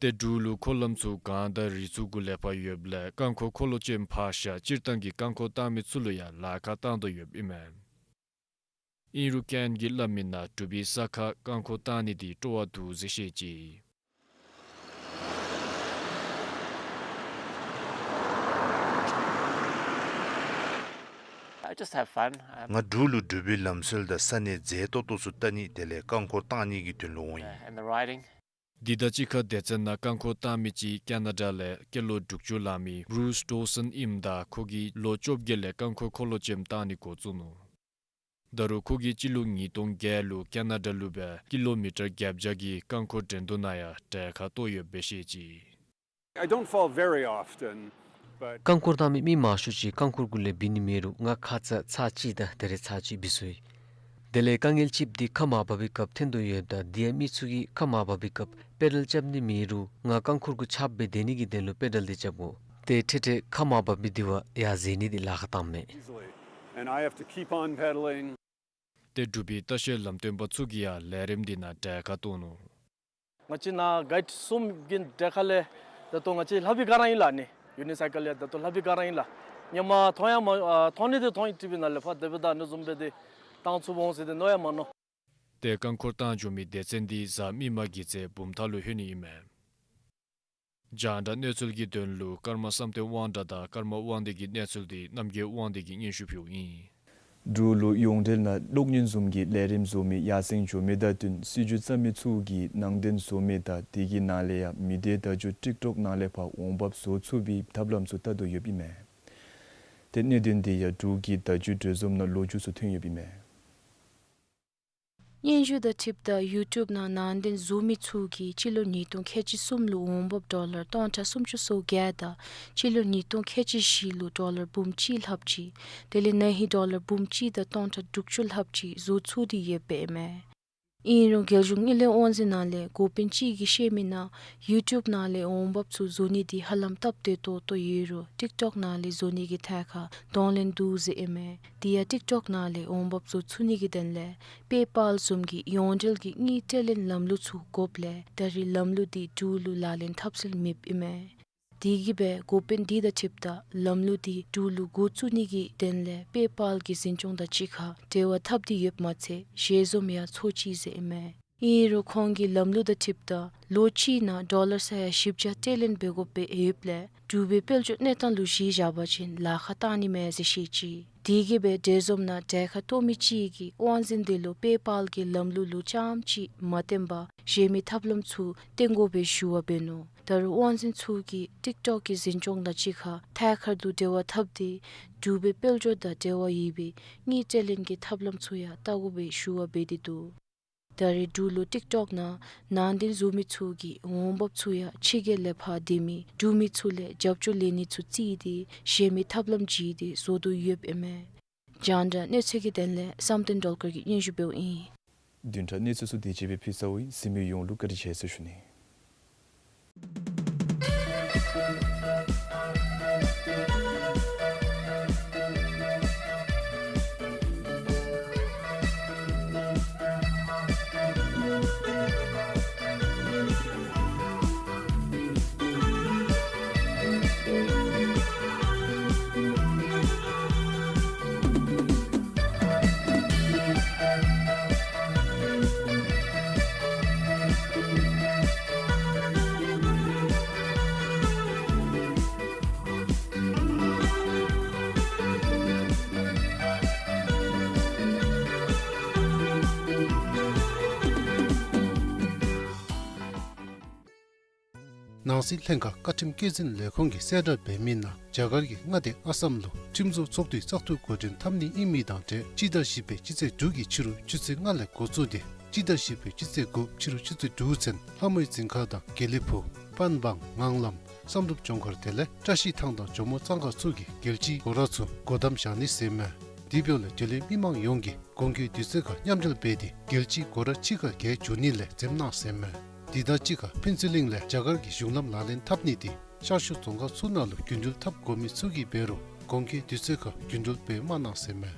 ཏེ་འབྲུག་ལུ་འཁོར་ལམ་ཚུ་གངས་དང་རི་ཚུ་གུ་ལས་ཕར་ཡོདཔ་ལས་རྐང་འཁོར་འཁོར་ལོ་བཅིངམ་ཕར་བཞག་སྤྱིར་བཏང་གི་རྐང་འཁོར་བཏང་མི་ཚུ་ལུ་ཡང་ལཱ་ཁག་བཏང་དོ་ཡོདཔ་ཨིན་མས། ཨིན་རུང་ཀེན་གྱིས་སླབ་མི་ནང་འབྲུག་པའི་ས་ཁར་རྐང་འཁོར་བཏང་ནི་འདི་སྤྲོ་བ་འདུག་ཟེར་བཤད་ཅི། I just have fun. Um, ང་འབྲུག་ལུ་འབྲུག་པའི་ལམ་སྲོལ་དང་ས་གནས་མཛེས་ཏོག་ཏོ་ཚུ་བལྟ་ནི་དེ་ལས་རྐང་འཁོར་བཏང་ནི་གི་དོན་ལུ་འོང་ཡི། And the riding. དེ་དང་གཅིག་ཁར་སྡེ་ཚན་ནང་རྐང་འཁོར་བཏང་མི་ཅིག་ཀེ་ན་ཌ་ལས་སྐྱེས་ལོ་དྲུག་ཅུ་ལང་མི་བུ་རུས་ཌོ་སཱན་ཨིནམ་ད་ཁོ་གིས་ལོ་བཅོ་བརྒྱད་ལས་རྐང་འཁོར་འཁོར་ལོ་བཅིངམ་བཏང་ནི་འགོ་བཙུགས་ནུག། ད་རུང་ཁོ་གིས་སྤྱི་ལོ་ཉིས་སྟོང་བརྒྱད་ལུ་ཀེ་ན་ཌ་ལུ་སྦེ་ཀི་ལོ་མི་ཊར་བརྒྱད་བརྒྱ་གི་རྐང་འཁོར་འགྲན་བསྡུར་ནང་ཡང་གྲལ་ཁར་གཏོགས་ཡོདཔ་སྦེ་བཤད་ཅི། I don't fall very often, but རྐང་འཁོར་བཏང་མི་མི་མང་ཤོས་ཅིག་རྐང་འཁོར་གུ་ལས་བུད་ནི་མེད་རུང་ང་ཁ་ཙ་ཚར་གཅིག་དང་ད་རེས་ཚར་གཅིག་བུད་སོ་ཡི། དེ་ལས་དཀའ་ངལ་ཅིག་འདི་ཁ་མར་འབབ་པའི་སྐབས་ཐོན་དོ་ཡོདཔ་ད་དེ་ཡང་མི་ཚུ་གིས་ཁ་མར་འབབ་པའི་སྐབས་པེ་ཌལ་རྐྱབ་ནི་མེད་རུང་ང་རྐང་འཁོར་གུ་ཆགས་སྦེ་སྡོད་ནི་གི་དོན་ལུ་པེ་ཌལ་འདི་རྐྱབ་དགོ། ཏེ་འཕྲལ་འཕྲལ་ཁ་མར་འབབ་མི་འདི་བ་ཡར་འཛེག་ནི་འདི་ལཱ་ཁག་བཏངམ་མས། Easily. And I have to keep on pedaling. ཏེ་འབྲུག་པའི་ལྟ་བཤལ་ལམ་སྟོན་པ་ཚུ་གིས་ཡང་ལས་རིམ་འདི་ནང་གྲལ་ཁར་གཏོགས་ནུག། ང་བཅས་ནཱ་གའིཌ་གསུམ་གྱི་གྲལ་ཁར་ལས་ད་ལྟོ་ང་བཅས་ལྷབ་པའི་སྒང་ར་ཨིན་ལགས་ནི། ཡུ་ནི་སའི་ཀལ་ཡང་ད་ལྟོ་ལྷབ་པའི་སྒང་ར་ཨིན་ལགས། ཧེ་མ་མཐོང་ཡང་མ་ཨ་མཐོང་ནི་འདི་མཐོང་ཡི། ཊི་བི་ནང་ལས་ཕར་དེ་སྦེ་ད་ཨ་ནི་བཟུམ་སྦེ་འདི་བཏང་ཚུགསཔ་འོང་ཟེར་འདི་མནོ་ཡང་མ་མནོ། ཏེ་རྐང་འཁོར་བཏང་འགྱོ་མི་སྡེ་ཚན་འདི་གཟའ་མིག་དམར་གྱི་ཚེ་བུམ་ཐང་ལུ་ལྷོད་ནི་ཨིན་མས། རྒྱང་བསྒྲགས་གནས་ཚུལ་གྱི་དོན་ལུ་ཀརྨ་བསམ་གཏན་དབང་གྲགས་དང་ཀརྨ་དབང་འདུས་ཀྱི་གནས་ཚུལ་འདི་རྣམ་རྒྱལ་དབང་འདུས་ཀྱིས་སྙན་ཞུ་ཕུལཝ་ཨིན། འབྲུག་ལུ་ཡོངས་འབྲེལ་ནང་གློག་བརྙན་བཟུམ་གྱི་ལས་རིམ་བཟོ་མི་ཡར་སེང་འགྱོ་མི་དང་བསྟུན་སྲིད་བྱུས་བརྩམ་མི་ཚུ་གིས་ནང་རྟེན་བཟོ་མི་དང་དེ་གི་ནང་ལས་ཡང་མི་སྡེའི་བརྡ་བརྒྱུད་ཊིཀ་ཊོཀ་ནང་ལས་ཕར་འོང་འབབ་བཟོ་ཚུགས་པའི་ཐབས་ལམ་ཚུ་བལྟ་དོ་ཡོདཔ་ཨིན་མས། ཏེ་གནད་དོན་འདི་ཡང་འབྲུག་གི་བརྡ་བརྒྱུད་གྲོས་འཛོམས་ནང་ལོ་རྒྱུས་སུ་ཐོན་ཡོདཔ་ཨིན་མས། སྙན་ཞུ་དང་འཁྲིལཝ་ད་ཡུ་ཊུབ་ནང་ནང་དོན་བཟོ་མི་ཚུ་གིས་སྤྱི་ལོ་ཉིས་སྟོང་ཁལ་གཅིག་གསུམ་ལུ་འོང་འབབ་ཌོ་ལར་སྟོང་ཕྲག་སུམ་ཅུ་སོ་བརྒྱད་དང་སྤྱི་ལོ་ཉིས་སྟོང་ཁལ་གཅིག་བཞི་ལུ་ཌོ་ལར་འབུམ་གཅིག་ལྷགཔ་ཅིག་དེ་ལས་ན་ཧིང་ཌོ་ལར་འབུམ་གཅིག་དང་སྟོང་ཕྲག་དྲུག་ཅུ་ལྷགཔ་ཅིག་བཟོ་ཚུགས་ཏེ་ཡོདཔ་ཨིན་མས། ཨིན་རུང་རྒྱལ་གཞུང་དངུལ་ལས་དབང་འཛིན་ནང་ལས་འགོ་དཔོན་ཅིག་གིས་བཤད་མི་ནང་ཡུ་ཊུབ་ནང་ལས་འོང་འབབ་ཚུ་བཟོ་ནི་འདི་ཧ་ལམ་སྟབས་བདེ་ཏོག་ཏོ་ཡོད་རུང་ཊིཀ་ཊོཀ་ནང་ལས་བཟོ་ནི་གི་ཐད་ཁར་གདོང་ལེན་འདུག་ཟེར་ཨིན་མས། དེ་ཡང་ཊིཀ་ཊོཀ་ནང་ལས་འོང་འབབ་བཟོ་ཚུགས་ནི་གི་དོན་ལས་པེ་པཱལ་བཟུམ་གྱི་ཡོངས་འབྲེལ་གྱི་དངུལ་སྤྲོད་ལེན་ལམ་ལུགས་ཚུ་དགོཔ་ལས་ད་རེས་ལམ་ལུགས་འདི་འབྲུག་ལུ་ལག་ལེན་འཐབ་སྲོལ་མེདཔ་ཨིན་མས། དེ་གིས་སྦེ་འགོ་དཔོན་འདི་དང་འཁྲིལཝ་ད་ལམ་ལུགས་འདི་འབྲུག་ལུ་འགོ་བཙུགས་ནི་གི་དོན་ལས་པེ་པཱལ་གྱི་འཛིན་སྐྱོང་དང་གཅིག་ཁར་འབྲེལ་བ་འཐབ་སྟེ་ཡོདཔ་མ་ཚད་ཞལ་འཛོམས་ཡང་ཚོགས་ཅི་ཟེར་ཨིན་མས། ཨིན་རུང་ཁོང་གིས་ལམ་ལུགས་དང་འཁྲིལཝ་ད་ལོ་གཅིག་ནང་ཌོ་ལར་ས་ཡ་བཞི་བརྒྱ་སྤྲོད་ལེན་འབད་དགོཔ་སྦེ་ཡོདཔ་ལས་འབྲུག་པའི་དཔལ་འབྱོར་གནས་སྟངས་ལུ་གཞི་བཞག་པ་ཅིན་ལཱ་ཁག་གཏང་ནི་མས་ཟེར་བཤད་ཅི། དེ་གིས་སྦེ་གྲོས་འཛོམས་ནང་གྲལ་ཁར་གཏོགས་མི་ཅིག་གིས་དབང་འཛིན་དེ་ལུ་པེ་པཱལ་གྱི་ལམ་ལུགས་ལུ་རྐྱངམ་ཅིག་མ་བརྟེན་པར་གཞན་མི་ཐབས་ལམ་ཚུ་བསྟེན་དགོ་པའི་ཞུ་བ་འབད་ནུག། ད་རུང་དབང་འཛིན་ཚུ་གིས་ཊིཀ་ཊོཀ་གི་འཛིན་སྐྱོང་དང་གཅིག་ཁར་ཐད་ཀར་དུ་འབྲེལ་བ་འཐབ་སྟེ་འབྲུག་པའི་དཔལ་འབྱོར་དང་འབྲེལ་བ་ཡོད་པའི་དངུལ་སྤྲོད་ལེན་གྱི་ཐབས་ལམ་ཚུ་ཡང་བལྟ་དགོ་པའི་ཞུ་བ་འབད་དེ་འདུག། ད་རེས་འབྲུག་ལུ་ཊིཀ་ཊོཀ་ནང་ནང་དོན་བཟོ་མི་ཚུ་གི་འོང་འབབ་ཚུ་ཡང་ཕྱི་རྒྱལ་ལས་ཕར་སྡོད་མི་འབྲུག་མི་ཚུ་ལས་རྒྱབ་སྐྱོར་ལེན་ནི་ཚུ་བརྩིས་ཏེ་གཞན་མི་ཐབས་ལམ་བརྒྱུད་དེ་བཟོ་དོ་ཡོདཔ་ཨིན་མས། རྒྱང་བསྒྲགས་གནས་ཚུལ་གྱི་དོན་ལས་བསམ་གཏན་སྒྲོལ་དཀར་གྱིས་སྙན་ཞུ་འབདཝ་ཨིན། བདུན་ཕྲག་གནས་ཚུལ་ཚུ་དེ་ཅིག་སྦེ་ཕུལ་ཚརཝ་ཨིན། གཟིགས་མི་ཡོངས་ལུ་བཀའ་དྲིན་ཆེ་ཟེར་ཞུ་ནི། ནང་སྲིད་ལྷན་ཁག་བཀའ་ཁྲིམས་བཀོད་འཛིན་ལས་ཁུངས་ཀྱིས་གསལ་བསྒྲགས་འབད་མི་ནང་རྒྱ་གར་གྱི་མངའ་སྡེ་ཨ་སམ་ལུ་ཁྲིམས་བཟོ་ཚོགས་འདུའི་བཙག་འཐུ་འགོ་འདྲེན་འཐབ་ནི་ཨིན་མི་དང་འབྲེལ་སྤྱི་ཟླ་བཞི་པའི་སྤྱི་ཚེས་དྲུག་གི་ཕྱི་རུ་ཆུ་ཚོད་ལྔ་ལས་འགོ་བཙུགས་ཏེ་སྤྱི་ཟླ་བཞི་པའི་སྤྱི་ཚེས་དགུ་ཕྱི་རུ་ཆུ་ཚོད་དྲུག་ཚུན་ལྷ་མོའི་རྫིང་ཁ་དང་དགེ་ལེགས་ཕུག་པན་སྦང་ངང་ལམ་བསམ་གྲུབ་ལྗོངས་མཁར་དེ་ལས་བཀྲ་ཤིས་ཐང་དང་ཇོ་མོ་གཙང་ཁ་ཚུ་གི་རྒྱལ་སྤྱིའི་སྒོ་ར་ཚུ་སྒོ་བསྡམ་བཞག་ནི་ཟེར་མས། དེ་འབདཝ་ལས་འབྲེལ་ཡོད་མི་མང་ཡོངས་ཀྱིས་གོང་གི་དུས་ཚོད་ཁར་མཉམ་འབྲེལ་འབད་དེ་རྒྱལ་སྤྱིའི་སྒོ་ར་ཕྱི་ཁར་བརྒལ་འགྱོ་ནི་ལས་འཛེམ་གནང་ཟེར་མས། དེ་དང་གཅིག་ཁར་ཕུན་ཚོགས་གླིང་ལས་རྒྱ་གར་གྱི་གཞུང་ལམ་ལག་ལེན་འཐབ་ནི་དེ་ཤར་ཕྱོགས་རྫོང་ཁག་ཚུ་ནང་ལུ་རྒྱུན་འགྲུལ་འཐབ་དགོ་མི་ཚུ་གིས་འབད་རུང་གོང་གི་དུས་ཚོད་ཁར་རྒྱུན་འགྲུལ་སྦེ་མ་གནང་ཟེར་མས།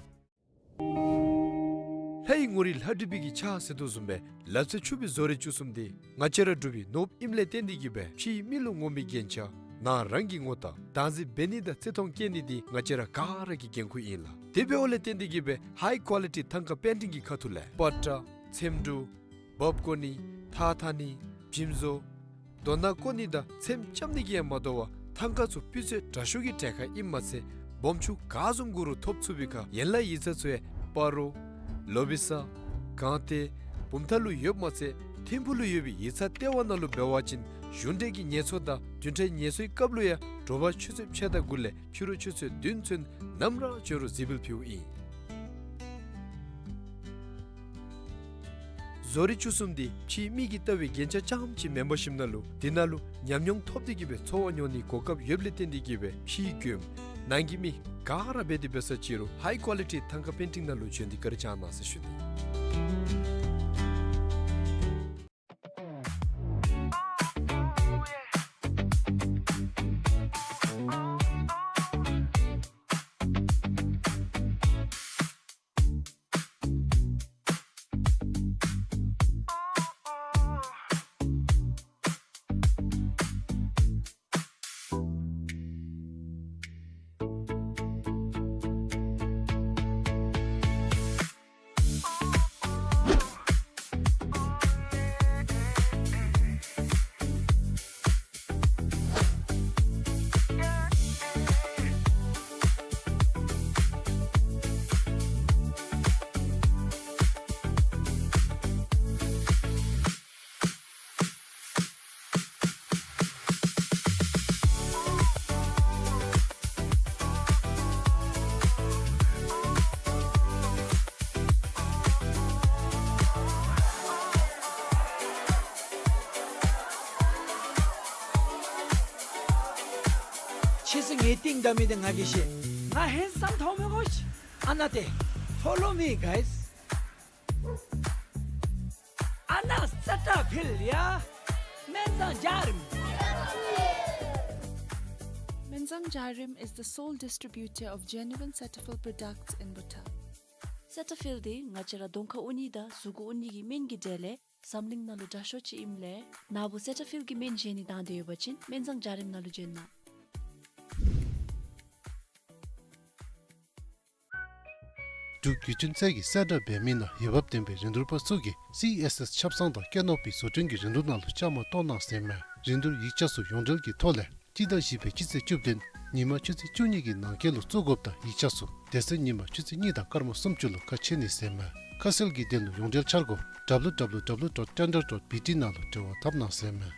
ལྷའི་ངོ་རིས་ལྷ་བྲིས་པའི་གི་ཕྱག་ཟེར་དོ་བཟུམ་སྦེ་ལ་རྩེ་ཆུ་སྦིས་བཟོ་རིག་བཅུ་གསུམ་འདི་ང་བཅས་ར་འབྲུག་པའི་ནོར་བུ་ཨིནམ་ལས་བརྟེན་ཏེ་གིས་སྦེ་ཕྱིའི་མི་ལུ་ངོམ་པའི་རྒྱན་ཆ་ནང་རང་གི་ངོ་རྟགས་བདག་འཛིན་འབད་ནི་དང་བརྩི་མཐོང་བསྐྱེད་ནི་འདི་ང་བཅས་ར་ག་ར་གི་འགན་ཁུར་ཨིན་ལགས། དེ་འབདཝ་ལས་བརྟེན་ཏེ་གིས་སྦེ་ཧའི་ཀོ་ལི་ཊི་ཐང་ཀ་པེན་ཊིང་གི་ཁ་ཐུག་ལས་པ་ཏྲ་ཚེམ་དྲུབ་འབག་བཀོ་ནི་ཐགས་འཐག་ནི་འཇིམ་བཟོ་རྡོ་ནག་བརྐོ་ནི་དང་ཚེམ་རྐྱབ་ནི་གིས་ཡང་མ་དོ་བར་ཐང་ཀ་ཚུ་སྤུས་ཚད་དྲག་ཤོས་ཀྱི་གྲལ་ཁར་ཨིནམ་མ་ཚད་སྦོམ་ཆུང་ག་བཟུམ་དགོ་རུང་ཐོབ་ཚུགས་པའི་ཁར་ཡན་ལག་ཡིག་ཚང་ཚུ་ཡང་སྤ་རོ་ལོ་བི་ས་སྒང་སྟེང་བུམ་ཐང་ལུ་ཡོདཔ་མ་ཚད་ཐིམ་ཕུག་ལུ་ཡོད་པའི་ཡིག་ཚང་ལྟེ་བ་ནང་ལུ་འབད་བ་ཅིན་གཞུང་འབྲེལ་གྱི་ངལ་གསོ་དང་བདུན་ཕྲག་ངལ་གསོའི་སྐབས་ལུ་ཡང་དྲོ་པ་ཆུ་ཚོད་ཕྱེད་དང་དགུ་ལས་ཕྱི་རུ་ཆུ་ཚོད་བདུན་ཚུན་ནམ་ར་བྱོན་རུང་གཟིགས་འབུལ་ཕུལཝ་ཨིན། བཟོ་རིག་བཅུ་གསུམ་འདི་ཕྱིའི་མིག་གིས་བལྟ་བའི་རྒྱན་ཆ་རྐྱངམ་ཅིག་མེན་པར་ཞིནམ་ན་ལུ་དེ་ནང་ལུ་ཉམས་མྱོང་ཐོབ་སྟེ་གིས་སྦེ་འཚོ་བ་མྱོང་ནིའི་གོ་སྐབས་ཡོདཔ་ལས་བརྟེན་ཏེ་གིས་སྦེ་ཕྱིའི་མགྱོནམ་ནང་གི་མི་ག་ར་འབད་དེ་འབད་ས་ཅིག་རུང་ཧའི་ཀོ་ལི་ཊི་ཐང་ཀ་པེན་ཊིང་ནང་ལུ་བྱོན་ཏེ་བཀའ་དྲིན་བསྐྱང་གནང་ཟེར་ཞུ་ནི། ཁྱེད་ཚོ་ངའི་རྟིང་བདའ་མི་དེ་ང་གིས་ཤེས། ང་ཧེན་སམ་མཐོང་མི་དགོས་ཤིག། ཨ་ན་དེ། Follow me, guys. ཨ་ན་སེ་ཊ་ཕིལ་ཡ། སྨན་བཟང་འཇའ་རིསམོ། Menzang Jarim is the sole distributor of genuine Cetaphil products in Bhutan. སེ་ཊ་ཕིལ་དེ་ང་བཅས་ར་གདོང་ཁར་འོང་ནི་དང་གཟུགས་འོང་ནི་གི་སྨན་གྱི་གྲས་ལས་འཛམ་གླིང་ནང་ལུ་དྲག་ཤོས་ཅིག་ཨིནམ་ལས་ནཱ་བུ་སེ་ཊ་ཕིལ་གྱི་སྨན་བཞེས་ནི་དང་འདོད་ཡོད་པ་ཅིན་སྨན་བཟང་འཇའ་རིསམོ་ནང་ལུ་བྱོན་གནང་། འབྲུག་བརྒྱུད་འཕྲིན་ཚད་ཀྱི་གསལ་བསྒྲགས་འབད་མི་ནང་འོས་འབབ་ལྡན་པའི་རིན་བསྡུར་པ་ཚུ་གིས་སི་ཨེསི་ཨེསི་ཆབ་གསང་དང་ཀེ་ནོ་པི་བཟོ་སྐྲུན་གྱི་རིན་བསྡུར་ནང་ལུ་བཅའ་མར་གཏོགས་གནང་ཟེར་མས། རིན་བསྡུར་ཡིག་ཆ་ཚུ་ཡོངས་འབྲེལ་གྱི་ཐོག་ལས་སྤྱི་ཟླ་བཞི་པའི་སྤྱི་ཚེས་བཅུ་བདུན་ཉིན་མ་ཆུ་ཚོད་བཅུ་གཉིས་ཀྱི་ནང་འཁོད་ལུ་བཙུགས་དགོཔ་དང་ཡིག་ཆ་ཚུ་དེ་ཚེ་ཉིན་མ་ཆུ་ཚོད་གཉིས་དང་སྐར་མ་སུམ་ཅུ་ལུ་ཁ་ཕྱེ་ནི་ཟེར་མས། ཁ་གསལ་གྱི་དོན་ལུ་ཡོངས་འབྲེལ་འཆར་སྒོ་W W W dot tender dot B T ནང་ལུ་འབྲེལ་བ་འཐབ་གནང་ཟེར་མས།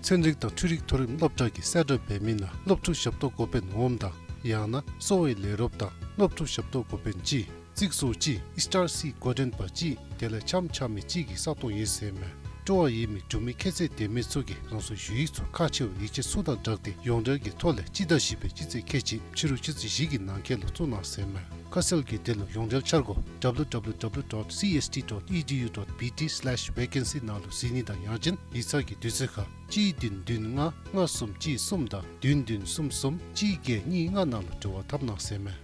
ཚན་རིག་དང་འཕྲུལ་རིག་མཐོ་རིམ་སློབ་གྲྭ་གི་གསལ་བསྒྲགས་འབད་མི་ནང་སློབ་ཕྲུག་ཞབས་ཏོག་འགོ་དཔོན་འོགམ་དང་ཡང་ན་གསོ་བའི་ལས་རོགསཔ་དང་སློབ་ཕྲུག་ཞབས་ཏོག་འགོ་དཔོན་གཅིག་རྩིག་བཟོ་གཅིག་ཨི་སི་ཊར་སི་འགོ་འདྲེན་པ་གཅིག་དེ་ལས་འཆམ་འཆམ་མི་གཅིག་གི་ས་སྟོང་ཡོད་ཟེར་མས། སྤྲོ་བ་ཡོད་མི་འབྲུག་མི་ཁྱད་ཚད་ལྡན་མི་ཚུ་གིས་རང་སོའི་ཞུ་ཡིག་ཚུ་ཁག་ཆེ་བའི་ཡིག་ཆ་ཚུ་དང་སྦྲགས་ཏེ་ཡོངས་འབྲེལ་གྱི་ཐོག་ལས་སྤྱི་ཟླ་བཞི་པའི་སྤྱི་ཚེས་ཁལ་གཅིག་ཕྱི་རུ་ཆུ་ཚོད་བཞི་གི་ནང་འཁོད་ལུ་བཙུགས་གནང་ཟེར་མས། ཁ་གསལ་གྱི་དོན་ལུ་ཡོངས་འབྲེལ་འཆར་སྒོ་W W W dot C S T dot E D U dot B T slash vacancy ནང་ལུ་གཟིགས་ནི་དང་ཡང་ཅིན་ཡིག་ཚང་གི་དུས་ཚོད་ཁར་གཅིག་བདུན་བདུན་ལྔ་ལྔ་གསུམ་གཅིག་གསུམ་དང་བདུན་བདུན་གསུམ་གསུམ་གཅིག་བརྒྱད་གཉིས་ལྔ་ནང་ལུ་འབྲེལ་བ་འཐབ་གནང་ཟེར་མས།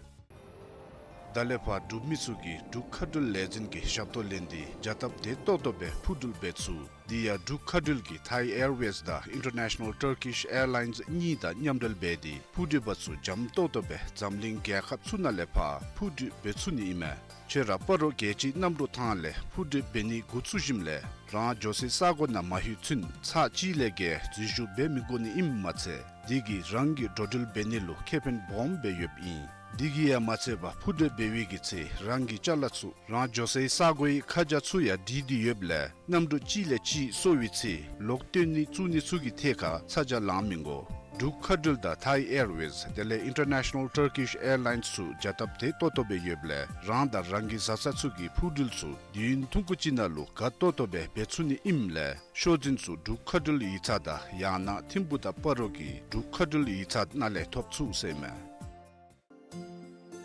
ད་ལས་ཕར་འབྲུག་མི་ཚུ་གིས་འབྲུག་མཁའ་འགྲུལ་ལས་འཛིན་གྱི་ཞབས་ཏོག་ལེན་ཏེ་བྱ་སྟབས་བདེ་ཏོག་ཏོ་སྦེ་འཕུར་འགྲུལ་འབད་ཚུགས། དེ་ཡང་འབྲུག་མཁའ་འགྲུལ་གྱིས་Thai Airways དང་International Turkish Airlines གཉིས་དང་མཉམ་འབྲེལ་འབད་དེ་འཕུར་འགྲུལ་པ་ཚུ་འཇམ་ཏོག་ཏོ་སྦེ་འཛམ་གླིང་རྒྱལ་ཁབ་ཚུ་ནང་ལས་ཕར་འཕུར་འགྲུལ་འབད་ཚུགས་ནི་ཨིན་མས། ཁྱོད་ར་སྤ་རོ་རྒྱལ་སྤྱིའི་གནམ་གྲུ་ཐང་ལས་འཕུར་འགྲུལ་འབད་ནི་འགོ་བཙུགས་ཞིནམ་ལས་རང་འགྱོ་སའི་ས་གོ་ནང་མ་ལྷོད་ཚུན་ཚར་གཅིག་ལས་བརྒལ་འཛུལ་ཞུགས་འབད་མི་དགོ་ནི་ཨིནམ་མ་ཚད་དེ་གིས་རང་གི་འགྲོ་འགྲུལ་འབད་ནི་ལུ་ཁེ་ཕན་སྦོམ་སྦེ་ཡོདཔ་ཨིན། དེ་གིས་ཡང་མ་ཚད་པར་འཕུར་འགྲུལ་འབད་བའི་གི་ཚེ་རང་གི་ཅ་ལ་ཚུ་རང་འགྱོ་སའི་ས་གོའི་ཁ་བྱང་ཚུ་ཡང་བྲིས་ཏེ་ཡོདཔ་ལས་གནམ་གྲུ་གཅིག་ལས་གཅིག་སོར་བའི་ཚེ་ལོག་བཏོན་ནི་བཙུགས་ནི་ཚུ་གི་ཐད་ཁར་ཚ་གྱང་ལང་མི་དགོ། འབྲུག་མཁའ་འགྲུལ་དང་Thai Airways དེ་ལས་International Turkish Airlines ཚུ་བྱ་སྟབས་བདེ་ཏོག་ཏོ་སྦེ་ཡོདཔ་ལས་རང་དང་རང་གི་བཟའ་ཚང་ཚུ་གི་འཕུར་འགྲུལ་ཚུ་དུས་ཡུན་ཐུང་ཀུ་ཅིག་ནང་ལུ་དགའ་ཏོག་ཏོ་སྦེ་འབད་ཚུགས་ནི་ཨིནམ་ལས་ཤོག་འཛིན་ཚུ་འབྲུག་མཁའ་འགྲུལ་ཡིག་ཚང་དང་ཡང་ན་ཐིམ་ཕུག་དང་སྤ་རོ་གི་འབྲུག་མཁའ་འགྲུལ་ཡིག་ཚང་ནང་ལས་ཐོབ་ཚུགས་ཟེར་མས།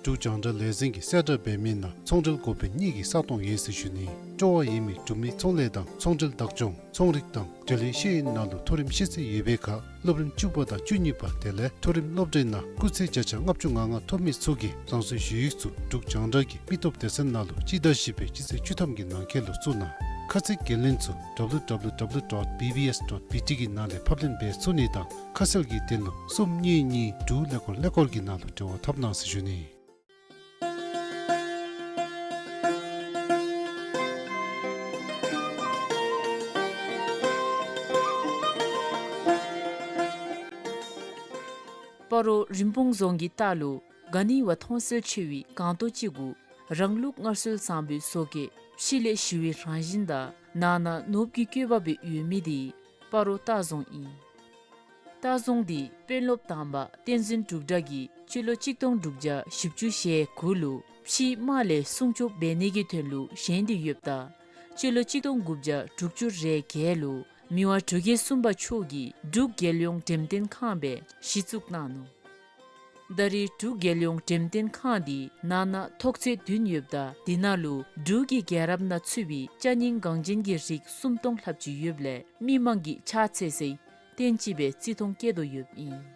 འབྲུག་རྒྱང་བསྒྲགས་ལས་འཛིན་གྱི་གསལ་བསྒྲགས་འབད་མི་ནང་ཚོང་འབྲེལ་འགོ་དཔོན་གཉིས་ཀྱི་ས་སྟོང་ཡོད་ཟེར་ཞུ་ནི། སྤྲོ་བ་ཡོད་མི་འབྲུག་མི་ཚོང་ལས་དང་ཚོང་འབྲེལ་བདག་སྐྱོང་ཚོང་རིག་དང་འབྲེལ་ཡོད་ཤེས་ཡོན་ནང་ལུ་མཐོ་རིམ་ཤེས་ཚད་ཡོད་པའི་ཁར་སློབ་རིམ་བཅུ་པ་དང་བཅུ་གཉིས་པ་དེ་ལས་མཐོ་རིམ་སློབ་གྲྭའི་ནང་སྐུགས་ཚད་བརྒྱ་ཆ་ལྔ་བཅུ་ང་ལྔ་ཐོབ་མི་ཚུ་གིས་རང་སོའི་ཞུ་ཡིག་ཚུ་འབྲུག་རྒྱང་བསྒྲགས་ཀྱི་མི་སྟོབས་སྡེ་ཚན་ནང་ལུ་སྤྱི་ཟླ་བཞི་པའི་སྤྱི་ཚེས་བཅུ་ཐམ་གྱི་ནང་འཁོད་ལུ་བཙུགས་གནང་། ཁ་ཚིག་འགན་ལེན་ཚུ་W W W dot B B S dot B T གི་ནང་ལས་ཕབ་ལེན་འབད་ཚུགས་ནི་དང་ཁ་གསལ་གྱི་དོན་ལུ་གསུམ་གཉིས་གཉིས་དྲུག་ཀླད་ཀོར་ཀླད་ཀོར་གྱི་ནང་ལུ་འབྲེལ་བ་འཐབ་གནང་ཟེར་ཞུ་ནི། སྤ་རོ་རིན་སྤུངས་རྫོང་གི་ལྟག་ལུ་ག་ནི་བ་མཐོང་གསལ་ཆེ་བའི་སྒང་ཏོག་ཅིག་གུ་རང་ལུགས་སྔར་སྲོལ་བཟང་པོའི་བཟོ་བཀོད་ཕྱི་ལས་ཞི་བའི་རང་བཞིན་དང་ནང་ན་ནོར་བུ་གི་བཀོད་པ་སྦེ་ཡོད་མི་དེ་སྤ་རོ་ལྟ་རྫོང་ཨིན། ལྟ་རྫོང་འདི་དཔོན་སློབ་དང་པ་བསྟན་འཛིན་འབྲུག་གྲགས་ཀྱིས་སྤྱི་ལོ་གཅིག་སྟོང་དྲུག་བརྒྱ་བཞི་བཅུ་ཞེ་དགུ་ལུ་ཕྱིའི་དམག་ལས་སྲུང་སྐྱོབ་འབད་ནི་གི་དོན་ལུ་བཞེངས་ཏེ་ཡོདཔ་ད་སྤྱི་ལོ་གཅིག་སྟོང་དགུ་བརྒྱ་དྲུག་ཅུ་རེ་བརྒྱད་ལུ་མི་དབང་འབྲུག་རྒྱལ་གསུམ་པ་མཆོག་གིས་འབྲུག་རྒྱལ་ཡོངས་འགྲེམས་སྟོན་ཁང་སྦེ་གཞི་བཙུགས་གནང་ནུག། ད་རེས་འབྲུག་རྒྱལ་ཡོངས་འགྲེམས་སྟོན་ཁང་འདི་ནང་ན་ཐོག་ཚད་བདུན་ཡོདཔ་ད་དེ་ནང་ལུ་འབྲུག་གི་རྒྱལ་རབས་ནང་ཚུད་པའི་ཅ་རྙིང་འགངས་ཅན་གྱི་རིགས་སུམ་སྟོང་ལྷགཔ་ཅིག་ཡོདཔ་ལས་མི་མང་གིས་ཕྱག་འཚལ་སའི་རྟེན་ཅིག་སྦེ་བརྩི་མཐོང་བསྐྱེད་དོ་ཡོདཔ་ཨིན།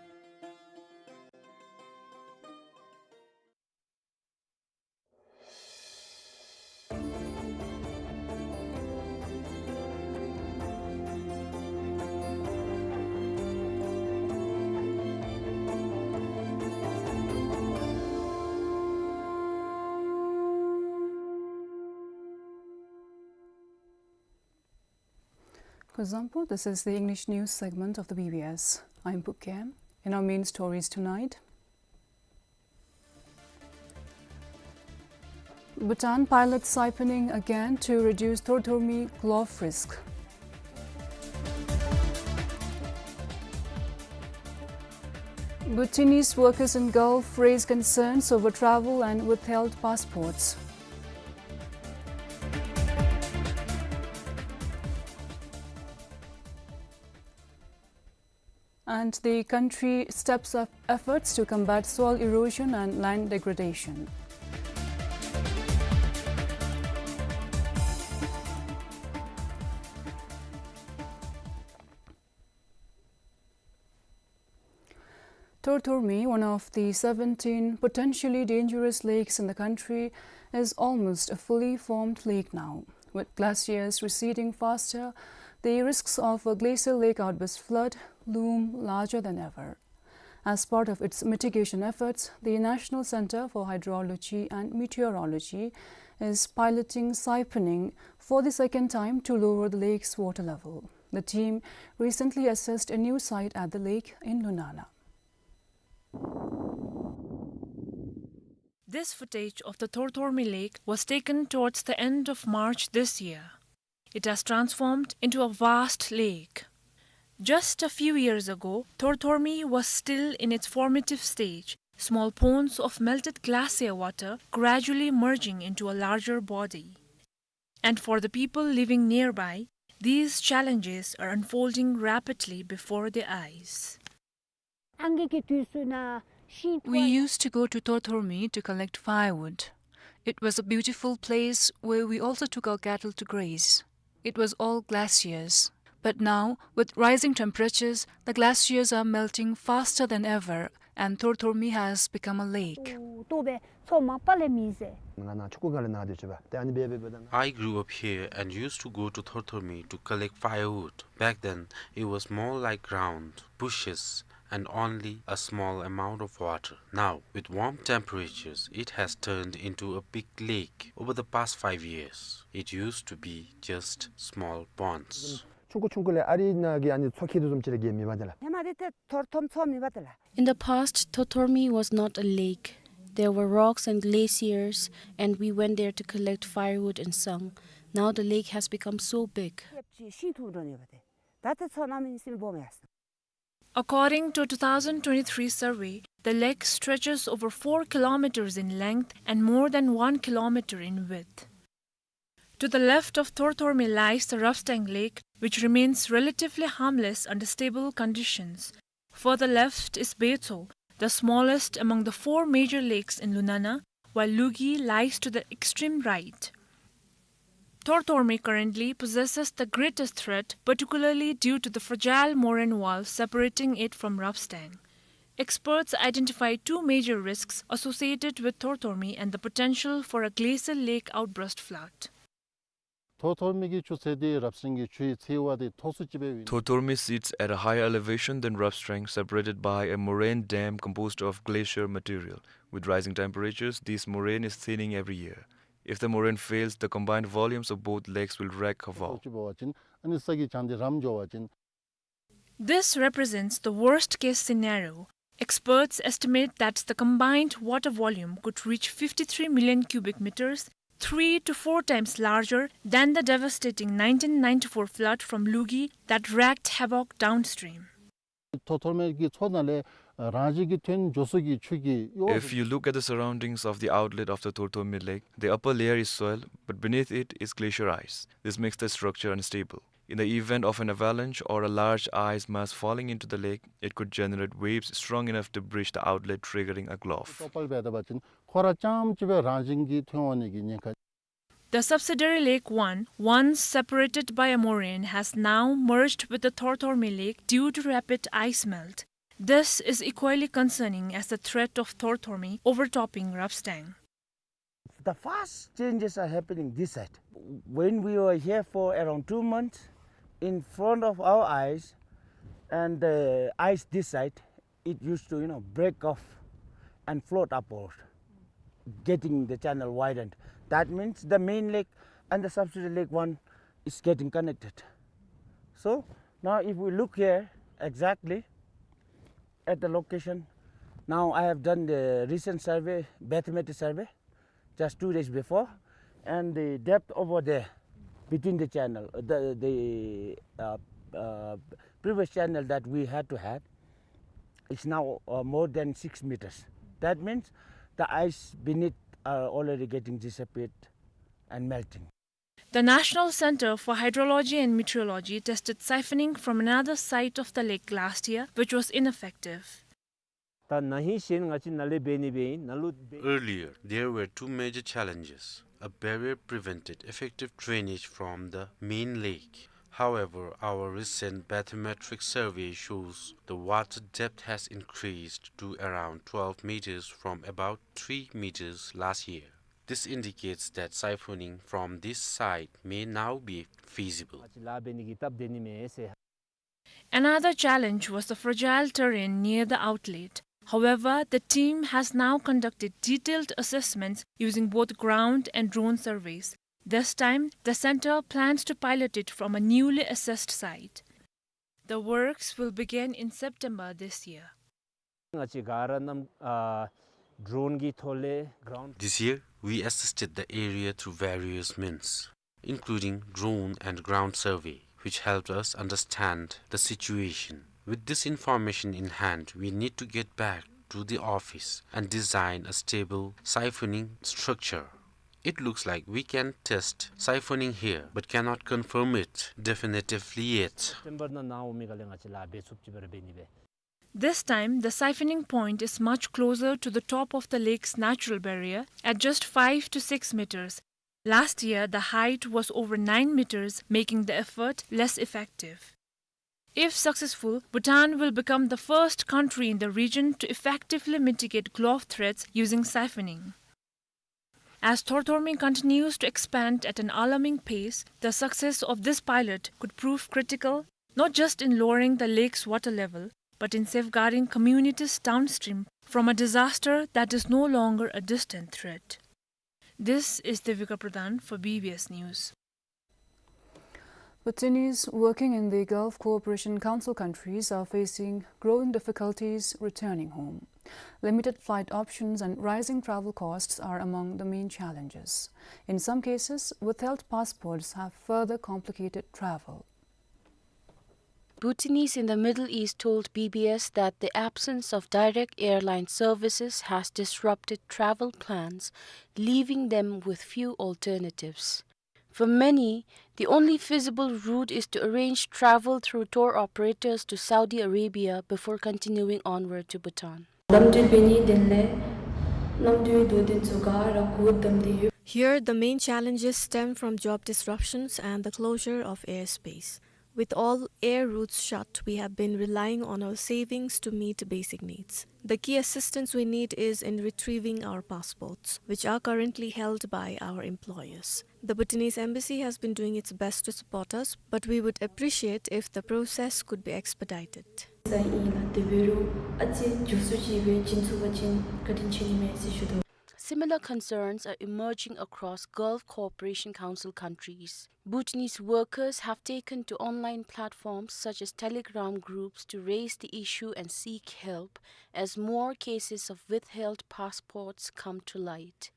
Kuzuzangpo, this is the English news segment of the B B S. I'm Pukkem. In our main stories tonight, Bhutan pilots siphoning again to reduce thordhormi glove risk. Bhutanese workers in Gulf raise concerns over travel and withheld passports. And the country steps up efforts to combat soil erosion and land degradation. Thorthormi, one of the seventeen potentially dangerous lakes in the country, is almost a fully formed lake now. With glaciers receding faster, the risks of a glacial lake outburst flood loom larger than ever. As part of its mitigation efforts, the National Center for Hydrology and Meteorology is piloting siphoning for the second time to lower the lake's water level. The team recently assessed a new site at the lake in Lunana. This footage of the Thorthormi Lake was taken towards the end of March this year. It has transformed into a vast lake. Just a few years ago, Thorthormi was still in its formative stage, small ponds of melted glacier water gradually merging into a larger body. And for the people living nearby, these challenges are unfolding rapidly before their eyes. We used to go to Thorthormi to collect firewood. It was a beautiful place where we also took our cattle to graze. It was all glaciers. But now, with rising temperatures, the glaciers are melting faster than ever, and Thorthormi has become a lake. I grew up here and used to go to Thorthormi to collect firewood. Back then, it was more like ground, bushes, and only a small amount of water. Now, with warm temperatures, it has turned into a big lake over the past five years. It used to be just small ponds. ཆུང་ཀུ་ཆུང་ཀུ་ལས་ཨ་རིའི་ནང་གི་ཨ་ནི་མཚོ་ཁྱད་དུ་བཟུམ་ཅིག་ར་གི་མེད་པ་དེ་ལགས། ཧེ་མ་དེ་ཏེ་ཐོར་ཐོམ་མཚོ་མེད་པ་དེ་ལགས། In the past, Thorthormi was not a lake. There were rocks and glaciers, and we went there to collect firewood and sung. Now the lake has become so big. ཤིང་འཐུ་འགྲོ་ནི་ཡོད་པ་དེ། ད་ཏེ་མཚོ་ནང་མི་སེམས་སྦོམ་ཡ་སོང་། According to a two thousand twenty-three survey, the lake stretches over four kilometers in length and more than one kilometer in width. To the left of Thorthormi lies the Rapstang Lake, which remains relatively harmless under stable conditions. Further left is Betso, the smallest among the four major lakes in Lunana, while Lugi lies to the extreme right. Thorthormi currently possesses the greatest threat, particularly due to the fragile moraine wall separating it from Rapstang. Experts identify two major risks associated with Thorthormi and the potential for a glacial lake outburst flood. ཐོར་ཐོར་མི་གི་ཆུ་ཚད་དེ་རབ་བྱུང་གི་ཆུའི་ཚད་བ་དེ་མཐོ་སུ་ཅིག་སྦེ་ཨིན། Thorthormi sits at a higher elevation than Rapstang, separated by a moraine dam composed of glacier material. With rising temperatures, this moraine is thinning every year. If the moraine fails, the combined volumes of both lakes will wreak havoc. ཅིག་འབད་བ་ཅིན་ཨ་ནི་ས་གི་གྱང་དེ་རམ་འགྱོ་བ་ཅིན། This represents the worst case scenario. Experts estimate that the combined water volume could reach fifty-three million cubic meters, three to four times larger than the devastating nineteen ninety-four flood from Lugi that wreaked havoc downstream. ཐོར་ཐོར་མི་གི་མཚོ་ནང་ལས་རང་བཞིན་གྱིས་ཐོན་འགྱོ་ས་གི་ཆུ་གི་གཡོ། If you look at the surroundings of the outlet of the Thorthormi Lake, the upper layer is soil, but beneath it is glacier ice. This makes the structure unstable. In the event of an avalanche or a large ice mass falling into the lake, it could generate waves strong enough to breach the outlet, triggering a gulf. ཏོག་པལ་འབད་བ་ཅིན་ཁོ་ར་རྐྱངམ་ཅིག་སྦེ་རང་བཞིན་གྱིས་ཐོན་འོང་ནི་གི་ཉེན་ཁ། The subsidiary Lake One, once separated by a moraine, has now merged with the Thorthormi Lake due to rapid ice melt. This is equally concerning as the threat of Thorthormi overtopping Rapstang. The fast changes are happening this side. When we were here for around two months, in front of our eyes, and the ice this side, it used to, you know, break off and float upward, getting the channel widened. That means the main lake and the subsidiary Lake One is getting connected. So now if we look here exactly at the location, now I have done the recent survey, bathymetric survey, just two days before, and the depth over there between the channel, uh, the, the, uh, uh, previous channel that we had to have, it's now, uh, more than six meters. That means the ice beneath are already getting disappeared and melting. The National Center for Hydrology and Meteorology tested siphoning from another side of the lake last year, which was ineffective. ད་ན་ཧིང་གཞེས་ནིང་ང་བཅས་ནཱ་ལས་འབད་ནི་སྦེ་ཨིན། ནཱ་ལུ་འབད། Earlier, there were two major challenges. A barrier prevented effective drainage from the main lake. However, our recent bathymetric survey shows the water depth has increased to around twelve meters from about three meters last year. This indicates that siphoning from this site may now be feasible. ང་བཅས་ལཱ་འབད་ནི་གི་སྟབས་བདེ་ནི་མས་ཟེར། Another challenge was the fragile terrain near the outlet. However, the team has now conducted detailed assessments using both ground and drone surveys. This time, the center plans to pilot it from a newly assessed site. The works will begin in September this year. ང་བཅས་ག་ར་ནམ་ཨ་ཌོརོན་གྱི་ཐོག་ལས་གརའུནཌ། This year, we assisted the area through various means, including drone and ground survey, which helped us understand the situation. With this information in hand, we need to get back to the office and design a stable siphoning structure. It looks like we can test siphoning here, but cannot confirm it definitively yet. སེབ་ཊེམ་བར་ནང་ན་འོང་མི་ག་ལས་ང་བཅས་ལཱ་འབད་ཚུགསཔ་ཅིག་སྦེ་ར་འབད་ནི་སྦེ། This time, the siphoning point is much closer to the top of the lake's natural barrier at just five to six meters. Last year, the height was over nine meters, making the effort less effective. If successful, Bhutan will become the first country in the region to effectively mitigate glove threats using siphoning. As Thorthormi continues to expand at an alarming pace, the success of this pilot could prove critical, not just in lowering the lake's water level, but in safeguarding communities downstream from a disaster that is no longer a distant threat. This is Devika Pradhan for B B S News. Bhutanese working in the Gulf Cooperation Council countries are facing growing difficulties returning home. Limited flight options and rising travel costs are among the main challenges. In some cases, withheld passports have further complicated travel. Bhutanese in the Middle East told B B S that the absence of direct airline services has disrupted travel plans, leaving them with few alternatives. For many, the only feasible route is to arrange travel through tour operators to Saudi Arabia before continuing onward to Bhutan. ལམ་འགྲུལ་འབད་ནི་དེ་ལས་གནམ་གྲུའི་དོ་དོན་ཚུ་ག་ར་འགོ་བདམས་ཏེ་ཡོད། Here, the main challenges stem from job disruptions and the closure of airspace. With all air routes shut, we have been relying on our savings to meet basic needs. The key assistance we need is in retrieving our passports, which are currently held by our employers. The Bhutanese embassy has been doing its best to support us, but we would appreciate if the process could be expedited. Similar concerns are emerging across Gulf Cooperation Council countries. Bhutanese workers have taken to online platforms such as Telegram groups to raise the issue and seek help as more cases of withheld passports come to light.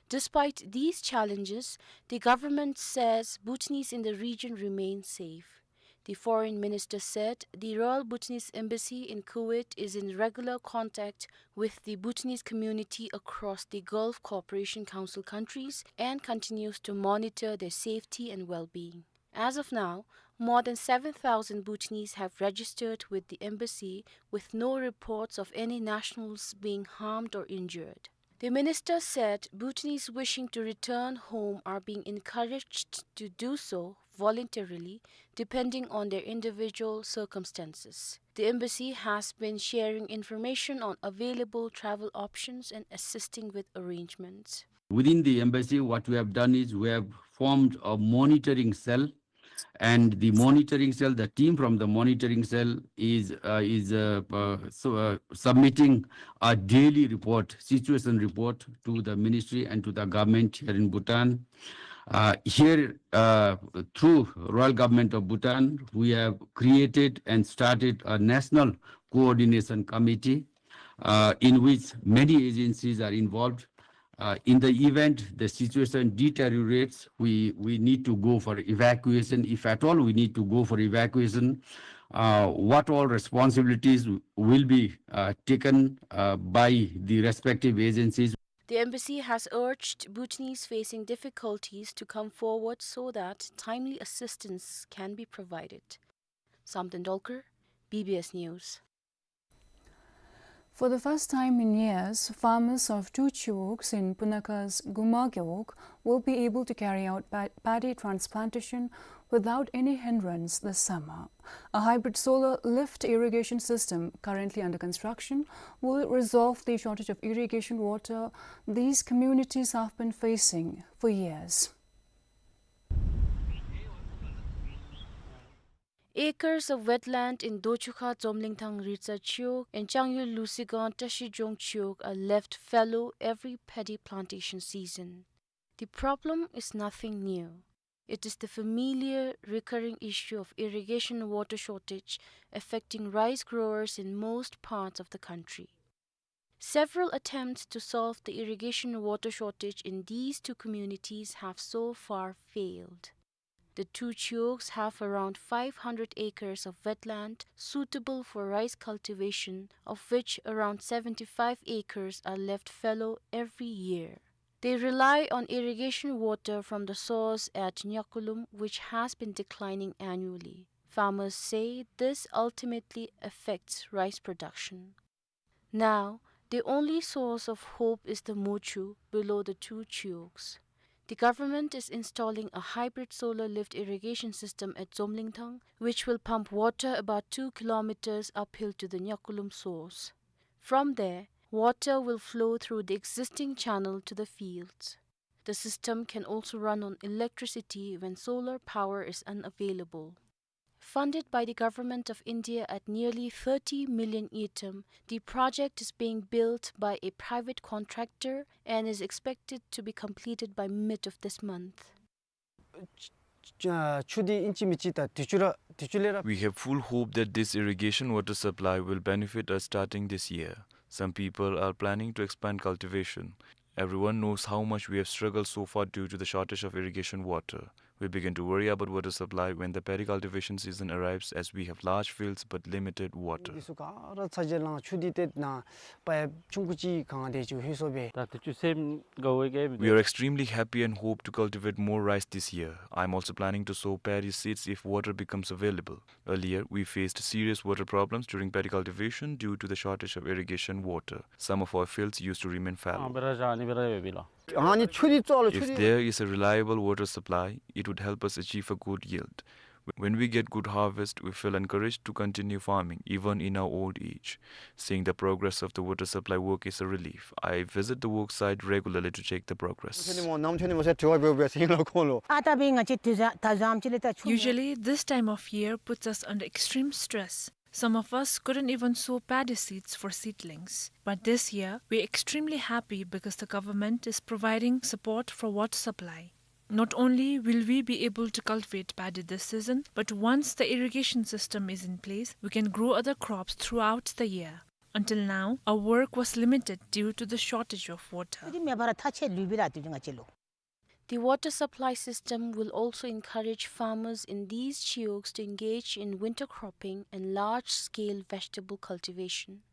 Despite these challenges, the government says Bhutanese in the region remain safe. The foreign minister said the Royal Bhutanese Embassy in Kuwait is in regular contact with the Bhutanese community across the Gulf Cooperation Council countries and continues to monitor their safety and well-being. As of now, more than seven thousand Bhutanese have registered with the embassy, with no reports of any nationals being harmed or injured. The minister said Bhutanese wishing to return home are being encouraged to do so voluntarily, depending on their individual circumstances. The embassy has been sharing information on available travel options and assisting with arrangements. Within the embassy, what we have done is we have formed a monitoring cell, and the monitoring cell, the team from the monitoring cell is, uh, is, uh, uh, so, uh, submitting a daily report, situation report to the ministry and to the government here in Bhutan. Uh, here, uh, through Royal Government of Bhutan, we have created and started a national coordination committee, uh, in which many agencies are involved. Uh, in the event the situation deteriorates, we, we need to go for evacuation. If at all we need to go for evacuation, uh, what all responsibilities will be, uh, taken, uh, by the respective agencies? The embassy has urged Bhutanese facing difficulties to come forward so that timely assistance can be provided. Samten Dolkar, B B S News. For the first time in years, farmers of two chiwogs in Punakha's Guma Gewog will be able to carry out pa-, paddy transplantation without any hindrance this summer. A hybrid solar lift irrigation system currently under construction will resolve the shortage of irrigation water these communities have been facing for years. Acres of wetland in Dochukha Dzomlingthang Ritsa Chiwog and Changyul Lusigang Tashijong Chiwog are left fallow every paddy plantation season. The problem is nothing new. It is the familiar, recurring issue of irrigation water shortage affecting rice growers in most parts of the country. Several attempts to solve the irrigation water shortage in these two communities have so far failed. The two chiwogs have around five hundred acres of wetland suitable for rice cultivation, of which around seventy-five acres are left fallow every year. They rely on irrigation water from the source at Nyakulum, which has been declining annually. Farmers say this ultimately affects rice production. Now, the only source of hope is the Mochu below the two chiwogs. The government is installing a hybrid solar lift irrigation system at Dzomlingthang, which will pump water about two kilometers uphill to the Nyakulum source. From there, water will flow through the existing channel to the fields. The system can also run on electricity when solar power is unavailable. Funded by the Government of India at nearly thirty million ngultrum, the project is being built by a private contractor and is expected to be completed by mid of this month. ཆུ་འདི་ཨིན་ཅི་མིན་ཅི་ད་དུས་ཅི་ར་དུས་ཅི་ལས་ར། We have full hope that this irrigation water supply will benefit us starting this year. Some people are planning to expand cultivation. Everyone knows how much we have struggled so far due to the shortage of irrigation water. We begin to worry about water supply when the paddy cultivation season arrives, as we have large fields but limited water. འདི་ཚུ་ག་ར་ཚ་གྱང་ལང་ཆུ་འདི་ཏེ་ནཱ་པའིཔ་ཆུང་ཀུ་ཅིག་གང་དེ་ཅིག་ལྷོད་སོང་པས། ད་དུས་ཅི་སེམས་དགའ་བའི་གི། We are extremely happy and hope to cultivate more rice this year. I'm also planning to sow paddy seeds if water becomes available. Earlier, we faced serious water problems during paddy cultivation due to the shortage of irrigation water. Some of our fields used to remain fallow. ཨ་བེ་ར་ཞག་ནི་བེ་ར་ཡོད་པི་ལོ། ཨ་ནི་ཆུ་འདི་ཙོགས་ལོ་ཆུ་འདི། If there is a reliable water supply, it would help us achieve a good yield. When we get good harvest, we feel encouraged to continue farming, even in our old age. Seeing the progress of the water supply work is a relief. I visit the work site regularly to check the progress. ཨ་ད་བི་ང་ཅི་དུས་ཟ་ད་ཟམ་ཅི་ལེ་ད་ཆུ། Usually, this time of year puts us under extreme stress. Some of us couldn't even sow paddy seeds for seedlings. But this year, we're extremely happy because the government is providing support for water supply. Not only will we be able to cultivate paddy this season, but once the irrigation system is in place, we can grow other crops throughout the year. Until now, our work was limited due to the shortage of water. དུས་མེད་པར་ཐག་ཆད་ལུས་པི་ལ་དུས་ང་ཅི་ལོ། The water supply system will also encourage farmers in these chiwogs to engage in winter cropping and large-scale vegetable cultivation.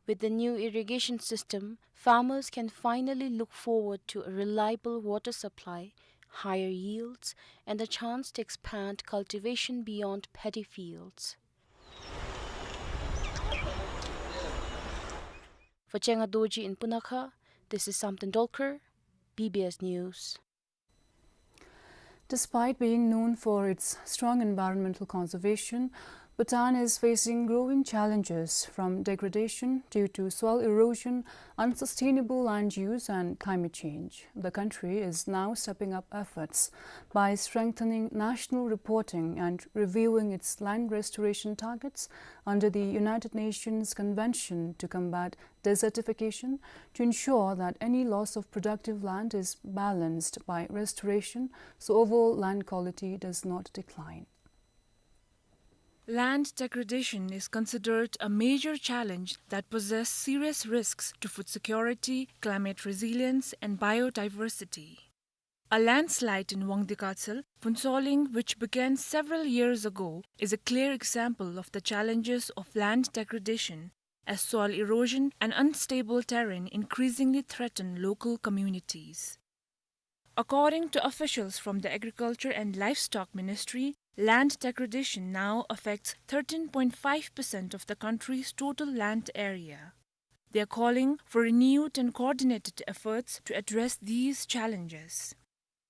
With the new irrigation system, farmers can finally look forward to a reliable water supply, higher yields, and the chance to expand cultivation beyond paddy fields. For Chenga Dorji in Punakha, this is Samten Dolkar, B B S News. Despite being known for its strong environmental conservation, Bhutan is facing growing challenges from degradation due to soil erosion, unsustainable land use, and climate change. The country is now stepping up efforts by strengthening national reporting and reviewing its land restoration targets under the United Nations Convention to Combat Desertification to ensure that any loss of productive land is balanced by restoration, so overall land quality does not decline. Land degradation is considered a major challenge that poses serious risks to food security, climate resilience, and biodiversity. A landslide in Wangdi Katsal, Phuntsholing, which began several years ago, is a clear example of the challenges of land degradation. as soil erosion and unstable terrain increasingly threaten local communities. According to officials from the Agriculture and Livestock Ministry, land degradation now affects thirteen point five percent of the country's total land area. They are calling for renewed and coordinated efforts to address these challenges.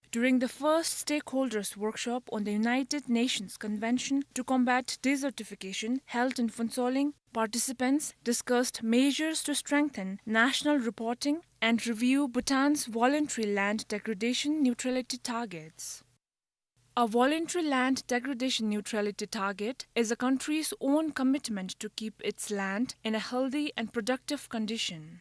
During the first stakeholders' workshop on the United Nations Convention to Combat Desertification held in Phuentsholing, participants discussed measures to strengthen national reporting and review Bhutan's voluntary land degradation neutrality targets. A voluntary land degradation neutrality target is a country's own commitment to keep its land in a healthy and productive condition.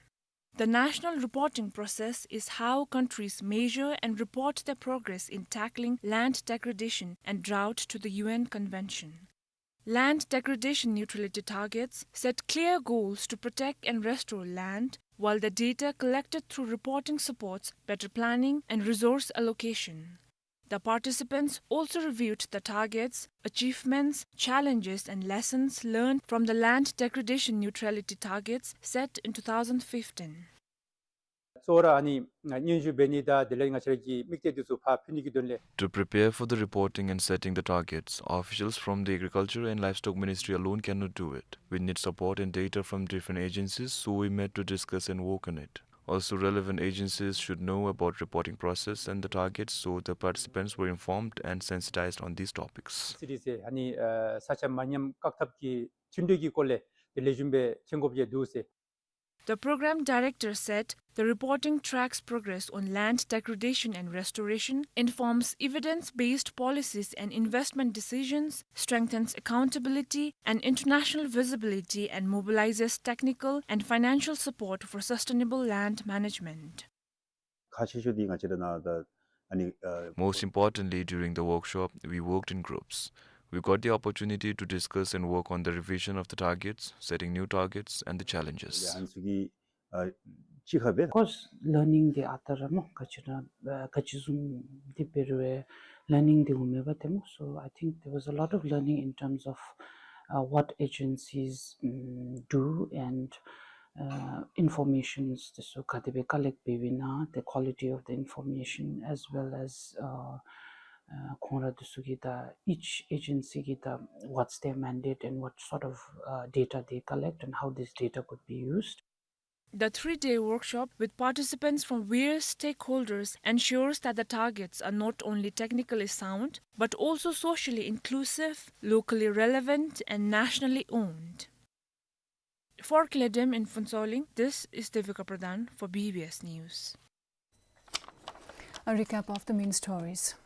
The national reporting process is how countries measure and report their progress in tackling land degradation and drought to the U N Convention. Land degradation neutrality targets set clear goals to protect and restore land, while the data collected through reporting supports better planning and resource allocation. The participants also reviewed the targets, achievements, challenges, and lessons learned from the land degradation neutrality targets set in two thousand fifteen. གཙོ་བོ་ར་ཨ་ནི་སྙན་ཞུ་འབད་ནི་དང་དེ་ལས་ང་བཅས་ར་གི་དམིགས་གཏད་འདི་ཚུ་ཕར་ཕུལ་ནི་གི་དོན་ལས། To prepare for the reporting and setting the targets, officials from the Agriculture and Livestock Ministry alone cannot do it. We need support and data from different agencies, so we met to discuss and work on it. Also, relevant agencies should know about reporting process and the targets, so the participants were informed and sensitized on these topics. སི་ཌི་སི་ཨ་ནི་ས་ཆ་མ་ཉམས་བཀག་ཐབས་ཀྱི་མཐུན་འབྲེལ་གྱི་སྐོར་ལས་དེ་ལས་ཞུ་འབད་མཁྱེན་དགོཔ་ཡང་འདུག་ཟེར། The program director said the reporting tracks progress on land degradation and restoration, informs evidence-based policies and investment decisions, strengthens accountability and international visibility, and mobilizes technical and financial support for sustainable land management. ཁག་ཆེ་ཤོས་འདི་ང་བཅས་ར་ནང་ད་ཨ་ནི་ཨ། Most importantly, during the workshop, we worked in groups. We got the opportunity to discuss and work on the revision of the targets, setting new targets, and the challenges. ཨ་ནི་ཚུ་གི་ཨ་གཅིག་ཁར་སྦེ། Of course, learning འདི་ཨ་རྟག་ར་སྨོ་ག་ཅི་ར་ཨ་ག་ཅི་བཟུམ་འདི་འབད་རུང་ཨེ་learning འདི་འོང་མས་པ་ཏེ་སྨོ། So I think there was a lot of learning in terms of uh, what agencies, mm, do and uh, informations འདི་ཚུ་ག་དེ་སྦེ་collect འབད་བའི་ན། The quality of the information as well as uh, uh, ཁོང་ར་འདི་ཚུ་གི་ད་each agency གི་ད་what's their mandate and what sort of uh, data they collect and how this data could be used. The three-day workshop with participants from various stakeholders ensures that the targets are not only technically sound, but also socially inclusive, locally relevant, and nationally owned. For Kiledem in Phuentsholing, this is Devika Pradhan for B B S News. A recap of the main stories.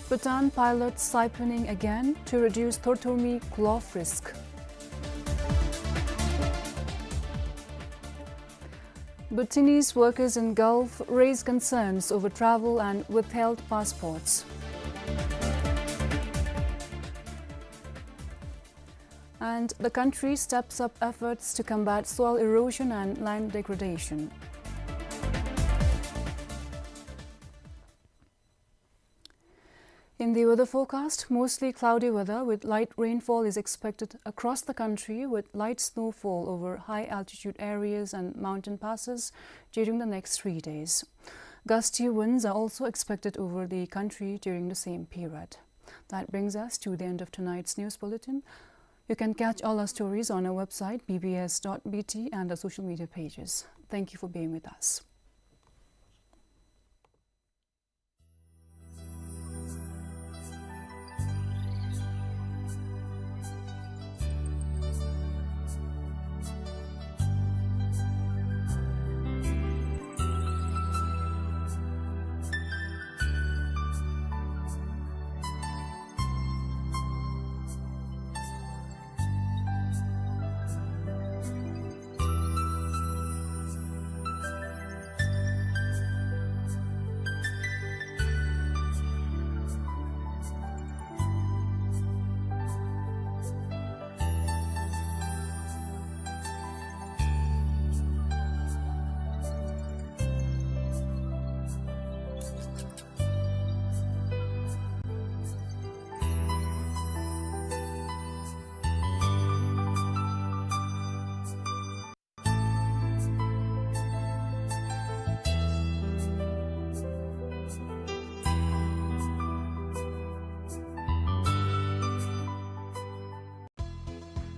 Bhutan pilots siphoning again to reduce thorthomi cloth risk. Bhutanese workers in Gulf raise concerns over travel and withheld passports. And the country steps up efforts to combat soil erosion and land degradation. In the weather forecast, mostly cloudy weather with light rainfall is expected across the country, with light snowfall over high altitude areas and mountain passes during the next three days. Gusty winds are also expected over the country during the same period. That brings us to the end of tonight's news bulletin. You can catch all our stories on our website, B B S dot B T, and our social media pages. Thank you for being with us.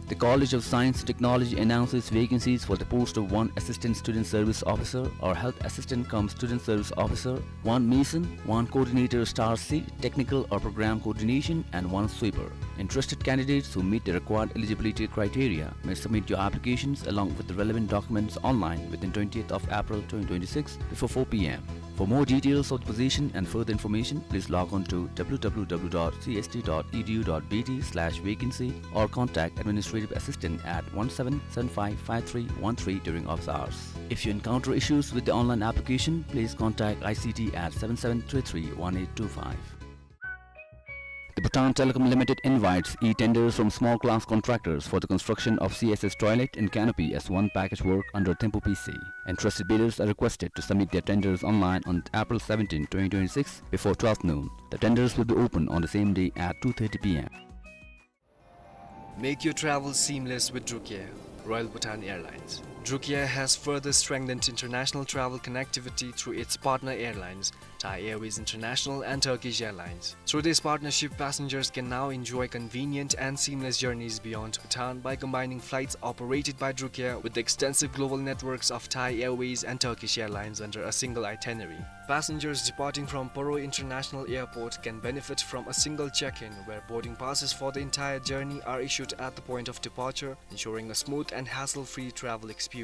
The College of Science and Technology announces vacancies for the post of one Assistant Student Service Officer or Health Assistant cum Student Service Officer, one Mason, one Coordinator Star C, Technical or Program Coordination, and one Sweeper. Interested candidates who meet the required eligibility criteria may submit your applications along with the relevant documents online within twentieth of April twenty twenty-six before four p m. For more details of the position and further information, please log on to w w w dot c s t dot e d u dot b t slash vacancy or contact Administrative Assistant at one seven seven five five three one three during office hours. If you encounter issues with the online application, please contact I C T at seven seven three three one eight two five. The Bhutan Telecom Limited invites e-tenders from small class contractors for the construction of C S S toilet and canopy as one package work under Thimphu P C. Interested bidders are requested to submit their tenders online on April seventeenth, twenty twenty-six, before twelve noon. The tenders will be open on the same day at two thirty p m. Make your travel seamless with Drukair, Royal Bhutan Airlines. Drukair has further strengthened international travel connectivity through its partner airlines, Thai Airways International and Turkish Airlines. Through this partnership, passengers can now enjoy convenient and seamless journeys beyond Bhutan by combining flights operated by Drukair with the extensive global networks of Thai Airways and Turkish Airlines under a single itinerary. Passengers departing from Paro International Airport can benefit from a single check-in, where boarding passes for the entire journey are issued at the point of departure, ensuring a smooth and hassle-free travel experience.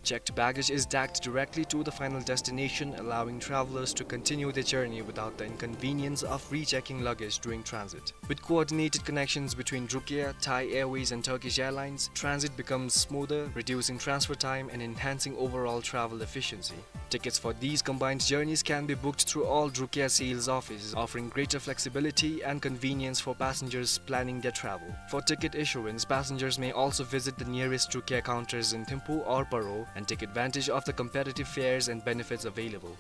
Checked baggage is tagged directly to the final destination, allowing travelers to continue their journey without the inconvenience of rechecking luggage during transit. With coordinated connections between Drukair, Thai Airways, and Turkish Airlines, transit becomes smoother, reducing transfer time and enhancing overall travel efficiency. Tickets for these combined journeys can be booked through all Drukair sales offices, offering greater flexibility and convenience for passengers planning their travel. For ticket issuance, passengers may also visit the nearest Drukair counters in Thimphu or Paro and take advantage of the competitive fares and benefits available.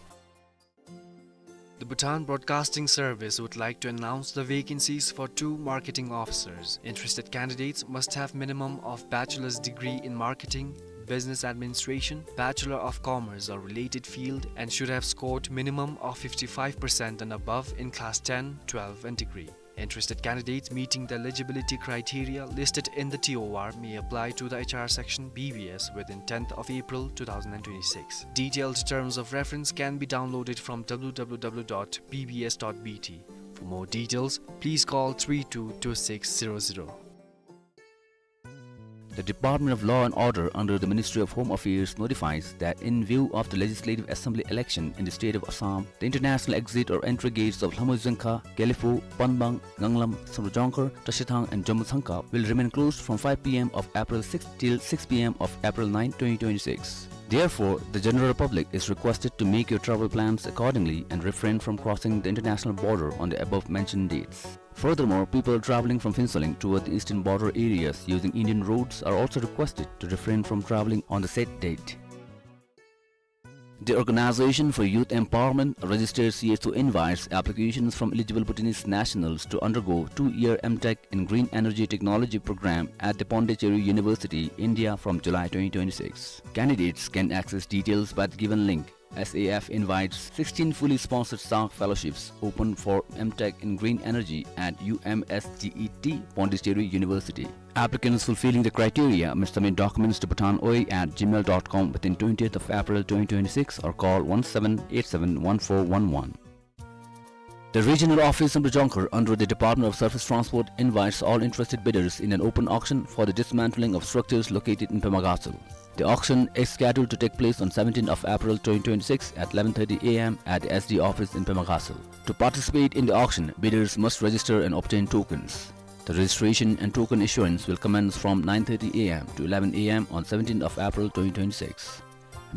The Bhutan Broadcasting Service would like to announce the vacancies for two marketing officers. Interested candidates must have minimum of bachelor's degree in marketing, business administration, Bachelor of Commerce or related field, and should have scored minimum of fifty-five percent and above in class ten, twelve and degree. Interested candidates meeting the eligibility criteria listed in the T O R may apply to the H R section B B S within tenth of April two thousand and twenty-six. Detailed terms of reference can be downloaded from w w w dot b b s dot b t. For more details, please call three two two six zero zero. The Department of Law and Order under the Ministry of Home Affairs notifies that in view of the Legislative Assembly election in the state of Assam, the international exit or entry gates of Lhamui Zengkha, Gelephu, Panbang, Nganglam, Samdrup Jongkhar, Trashithang and Jommo Tsangkap will remain closed from five p m of April sixth till six p m of April ninth, twenty twenty-six. Therefore, the general public is requested to make your travel plans accordingly and refrain from crossing the international border on the above mentioned dates. Furthermore, people traveling from Phuentsholing toward the eastern border areas using Indian roads are also requested to refrain from traveling on the said date. The Organization for Youth Empowerment, a registered C S O, invites applications from eligible Bhutanese nationals to undergo two-year M Tech in Green Energy Technology program at the Pondicherry University, India, from July twenty twenty-six. Candidates can access details by the given link. S A F invites sixteen fully sponsored SARC fellowships open for M Tech in Green Energy at U M S G E T, Pondicherry University. Applicants fulfilling the criteria must submit documents to bhutan oi at gmail dot com within twentieth of April twenty twenty-six or call one seven eight seven one four one one. The regional office in Samdrup Jongkhar under the Department of Surface Transport invites all interested bidders in an open auction for the dismantling of structures located in Pema Gatshel. The auction is scheduled to take place on seventeenth of April twenty twenty-six at eleven thirty a m at the S D office in Pema Gatshel. To participate in the auction, bidders must register and obtain tokens. The registration and token issuance will commence from nine thirty a m to eleven a m on seventeenth of April twenty twenty-six.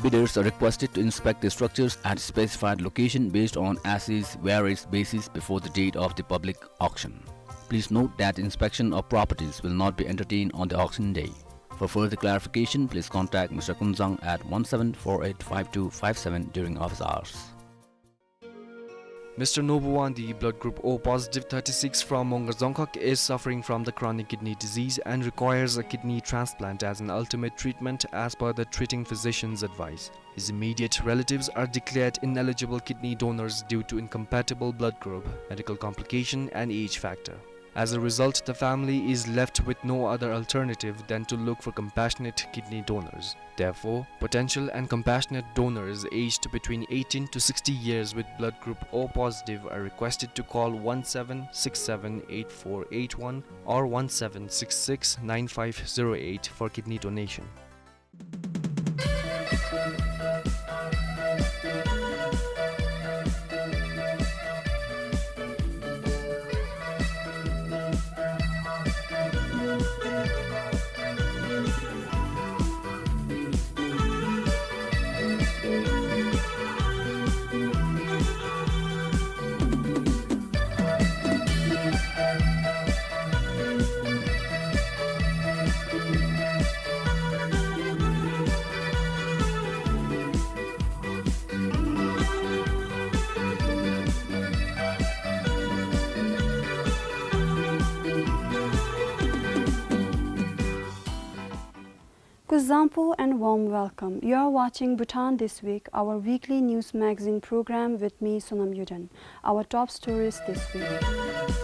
Bidders are requested to inspect the structures at specified location based on assessed various basis before the date of the public auction. Please note that inspection of properties will not be entertained on the auction day. For further clarification, please contact Mister Kunzang at one seven four eight five two five seven during office hours. Mister Nobuwandi, blood group O positive, thirty-six, from Mongar Dzongkhag, is suffering from the chronic kidney disease and requires a kidney transplant as an ultimate treatment as per the treating physician's advice. His immediate relatives are declared ineligible kidney donors due to incompatible blood group, medical complication and age factor. As a result, the family is left with no other alternative than to look for compassionate kidney donors. Therefore, potential and compassionate donors aged between eighteen to sixty years with blood group O positive are requested to call one seven six seven eight four eight one or one seven six six nine five zero eight for kidney donation. Kuzuzangpo and warm welcome. You are watching Bhutan This Week, our weekly news magazine program with me, Sonam Yuden. Our top stories this week.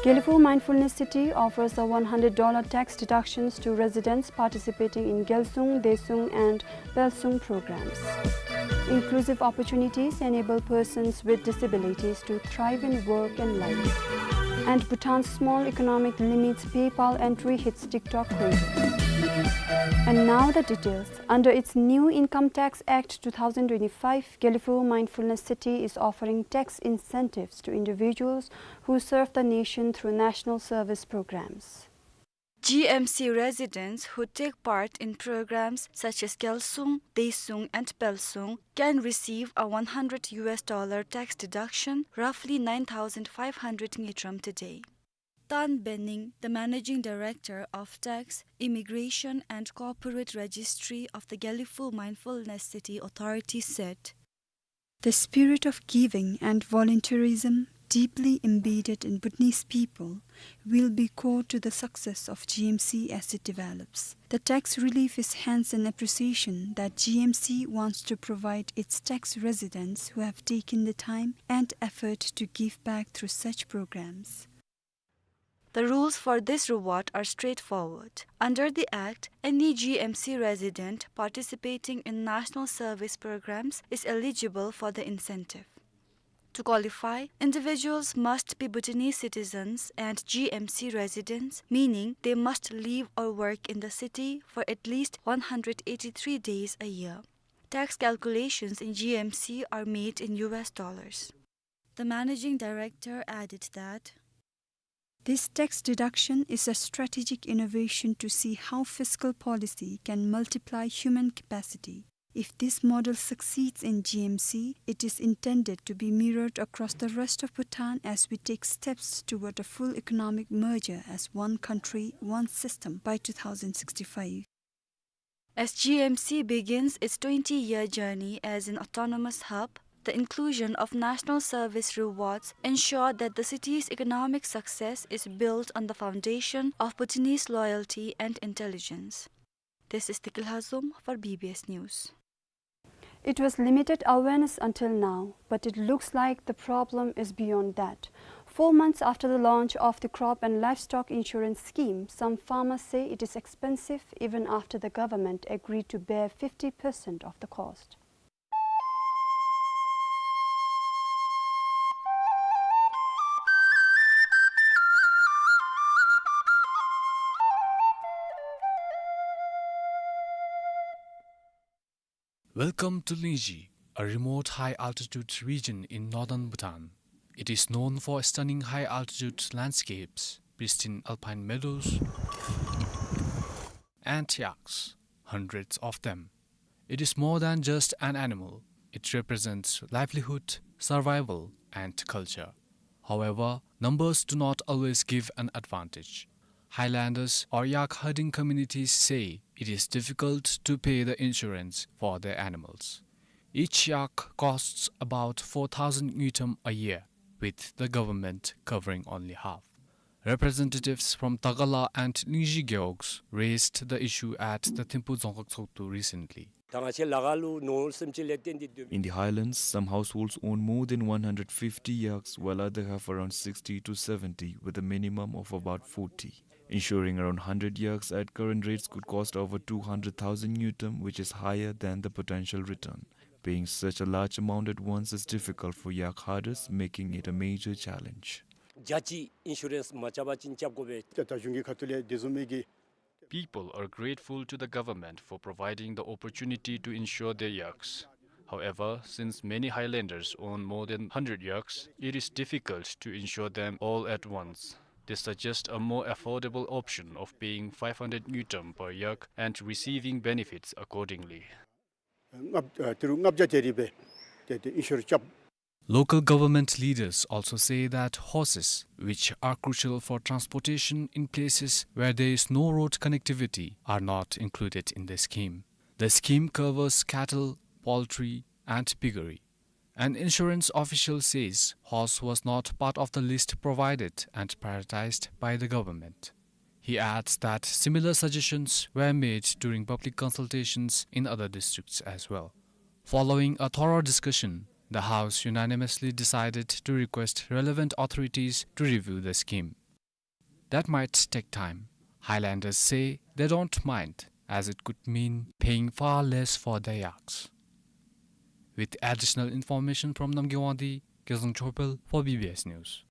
Gelephu Mindfulness City offers a one hundred dollar tax deductions to residents participating in Gyalsung, Desuung and Pelsung programs. Inclusive opportunities enable persons with disabilities to thrive in work and life. And Bhutan's small economic limits PayPal entry hits TikTok craze. And now the details. Under its new Income Tax Act two thousand twenty-five, Gelephu Mindfulness City is offering tax incentives to individuals who serve the nation through national service programs. G M C residents who take part in programs such as Gyalsung, Desuung, and Pelsung can receive a one hundred U S dollar tax deduction, roughly nine thousand five hundred ngultrum today. Tan Bening, the managing director of Tax, Immigration, and Corporate Registry of the Gelephu Mindfulness City Authority, said, "The spirit of giving and volunteerism deeply embedded in Bhutanese people will be core to the success of G M C as it develops. The tax relief is hence an appreciation that G M C wants to provide its tax residents who have taken the time and effort to give back through such programs." The rules for this reward are straightforward. Under the Act, any G M C resident participating in national service programs is eligible for the incentive. To qualify, individuals must be Bhutanese citizens and G M C residents, meaning they must live or work in the city for at least one hundred eighty-three days a year. Tax calculations in G M C are made in U S dollars. The managing director added that, "This tax deduction is a strategic innovation to see how fiscal policy can multiply human capacity. If this model succeeds in G M C, it is intended to be mirrored across the rest of Bhutan as we take steps toward a full economic merger as one country, one system by two thousand sixty-five." As G M C begins its twenty-year journey as an autonomous hub, the inclusion of national service rewards ensure that the city's economic success is built on the foundation of Bhutanese loyalty and intelligence. This is Tikil Hazum for B B S News. It was limited awareness until now, but it looks like the problem is beyond that. Four months after the launch of the crop and livestock insurance scheme, some farmers say it is expensive even after the government agreed to bear fifty percent of the cost. Welcome to Lingzhi, a remote high-altitude region in northern Bhutan. It is known for stunning high-altitude landscapes, pristine alpine meadows, and yaks, hundreds of them. It is more than just an animal. It represents livelihood, survival, and culture. However, numbers do not always give an advantage. Highlanders or yak herding communities say it is difficult to pay the insurance for their animals. Each yak costs about four thousand ngultrum a year, with the government covering only half. Representatives from Tagala and Lingzhi Gewogs raised the issue at the Thimphu Dzongkhag Tshogdu recently. ད་ང་བཅས་ལ་ཁ་ལུ་ནོར་སེམས་ཅན་ལས་བརྟེན་ཏེ་སྡོད། In the highlands, some households own more than one hundred fifty yaks, while others have around sixty to seventy, with a minimum of about forty. Insuring around hundred yaks at current rates could cost over two hundred thousand ngultrum, which is higher than the potential return. Paying such a large amount at once is difficult for yak herders, making it a major challenge. རྒྱ་ཆེའི་ཨིན་ཤུ་རེནསི་མ་རྐྱབ་པ་ཅིན་རྐྱབ་དགོ་པས། ད་གཞུང་གི་ཁ་ཐུག་ལས་དེ་བཟུམ་མའི་གི People are grateful to the government for providing the opportunity to insure their yaks. However, since many highlanders own more than hundred yaks, it is difficult to insure them all at once. They suggest a more affordable option of paying five hundred ngultrum per yak and receiving benefits accordingly. ལྔ་ཨ་ཏི་རུ་ལྔ་བརྒྱ་དེ་རེ་སྦེ་ཏེ་ཏེ་ཨིན་ཤུར་རྐྱབ། Local government leaders also say that horses, which are crucial for transportation in places where there is no road connectivity, are not included in the scheme. The scheme covers cattle, poultry, and piggery. An insurance official says horse was not part of the list provided and prioritized by the government. He adds that similar suggestions were made during public consultations in other districts as well. Following a thorough discussion, the House unanimously decided to request relevant authorities to review the scheme. That might take time. Highlanders say they don't mind, as it could mean paying far less for their yaks. With additional information from Namgay Wangdi, Gyaltsang Chopel for B B S News.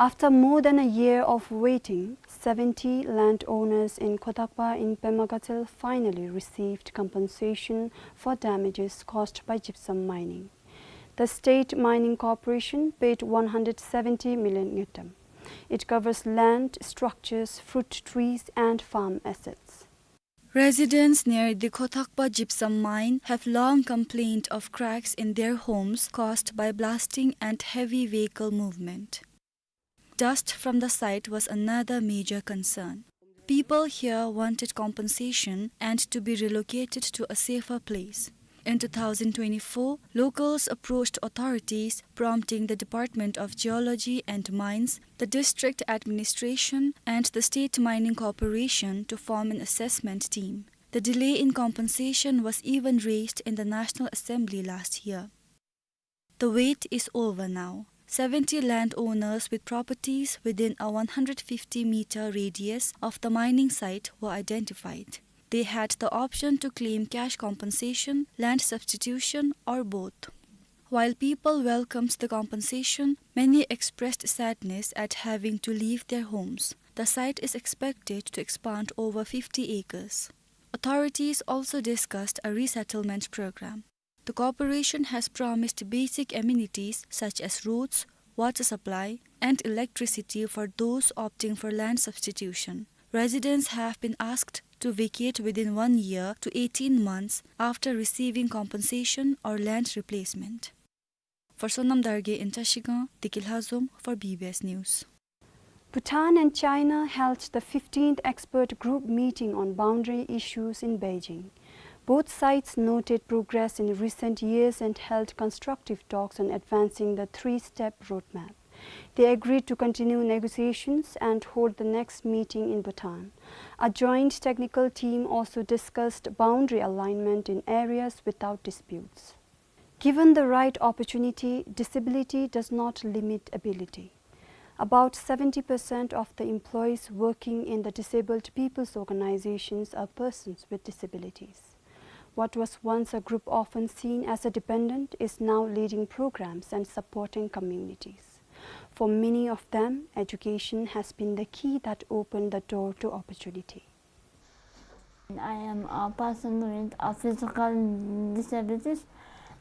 After more than a year of waiting, seventy landowners in Khotakpa in Pema Gatshel finally received compensation for damages caused by gypsum mining. The State Mining Corporation paid one hundred seventy million ngultrum. It covers land, structures, fruit trees, and farm assets. Residents near the Khotakpa gypsum mine have long complained of cracks in their homes caused by blasting and heavy vehicle movement. Dust from the site was another major concern. People here wanted compensation and to be relocated to a safer place. In two thousand twenty-four, locals approached authorities, prompting the Department of Geology and Mines, the district administration, and the State Mining Corporation to form an assessment team. The delay in compensation was even raised in the National Assembly last year. The wait is over now. Seventy landowners with properties within a one hundred fifty meter radius of the mining site were identified. They had the option to claim cash compensation, land substitution, or both. While people welcomed the compensation, many expressed sadness at having to leave their homes. The site is expected to expand over fifty acres. Authorities also discussed a resettlement program. The corporation has promised basic amenities such as roads, water supply, and electricity for those opting for land substitution. Residents have been asked to vacate within one year to eighteen months after receiving compensation or land replacement. For Sonam Dargay in Trashigang, Deki Lhazom for B B S News. Bhutan and China held the fifteenth expert group meeting on boundary issues in Beijing. Both sides noted progress in recent years and held constructive talks on advancing the three-step roadmap. They agreed to continue negotiations and hold the next meeting in Bhutan. A joint technical team also discussed boundary alignment in areas without disputes. Given the right opportunity, disability does not limit ability. About seventy percent of the employees working in the disabled people's organizations are persons with disabilities. What was once a group often seen as a dependent is now leading programs and supporting communities. For many of them, education has been the key that opened the door to opportunity. I am a person with a physical disabilities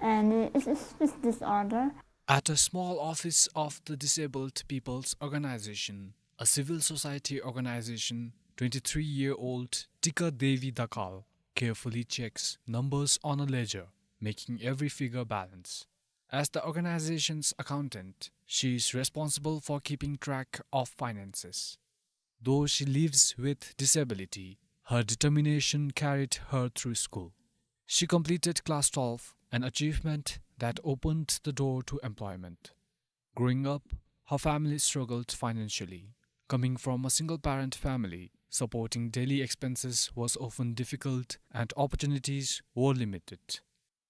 and a speech disorder. At a small office of the Disabled People's Organization, a civil society organization, twenty-three-year-old Tika Devi Dakal carefully checks numbers on a ledger, making every figure balance. As the organization's accountant, she is responsible for keeping track of finances. Though she lives with disability, her determination carried her through school. She completed class twelve, an achievement that opened the door to employment. Growing up, her family struggled financially, Coming from a single-parent family, supporting daily expenses was often difficult and opportunities were limited.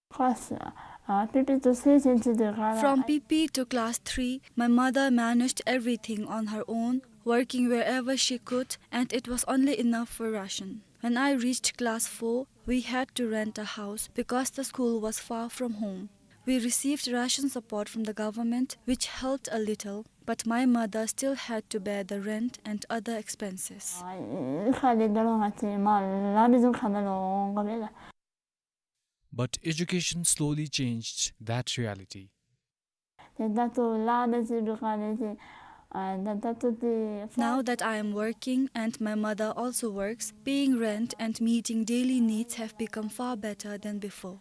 Class, uh, P P to three, since the From P P to class three, my mother managed everything on her own, working wherever she could, and it was only enough for ration. When I reached class four, we had to rent a house because the school was far from home. We received ration support from the government, which helped a little, but my mother still had to bear the rent and other expenses. But education slowly changed that reality. Now that I am working and my mother also works, paying rent and meeting daily needs have become far better than before.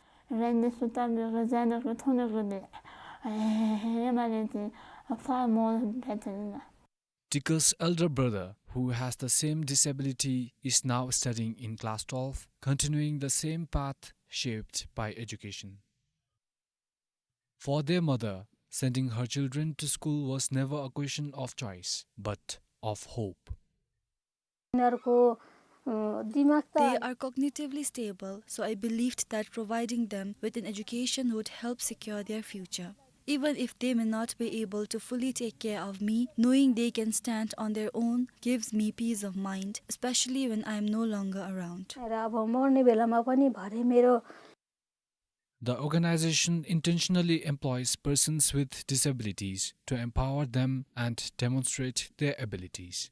Far more better than that. Tika's elder brother, who has the same disability, is now studying in class twelve, continuing the same path shaped by education. For their mother, sending her children to school was never a question of choice, but of hope. यिनीहरूको, अ, दिमाग त They are cognitively stable, so I believed that providing them with an education would help secure their future. Even if they may not be able to fully take care of me, knowing they can stand on their own gives me peace of mind, especially when I am no longer around. र अब मर्ने बेलामा पनि भरे मेरो The organization intentionally employs persons with disabilities to empower them and demonstrate their abilities.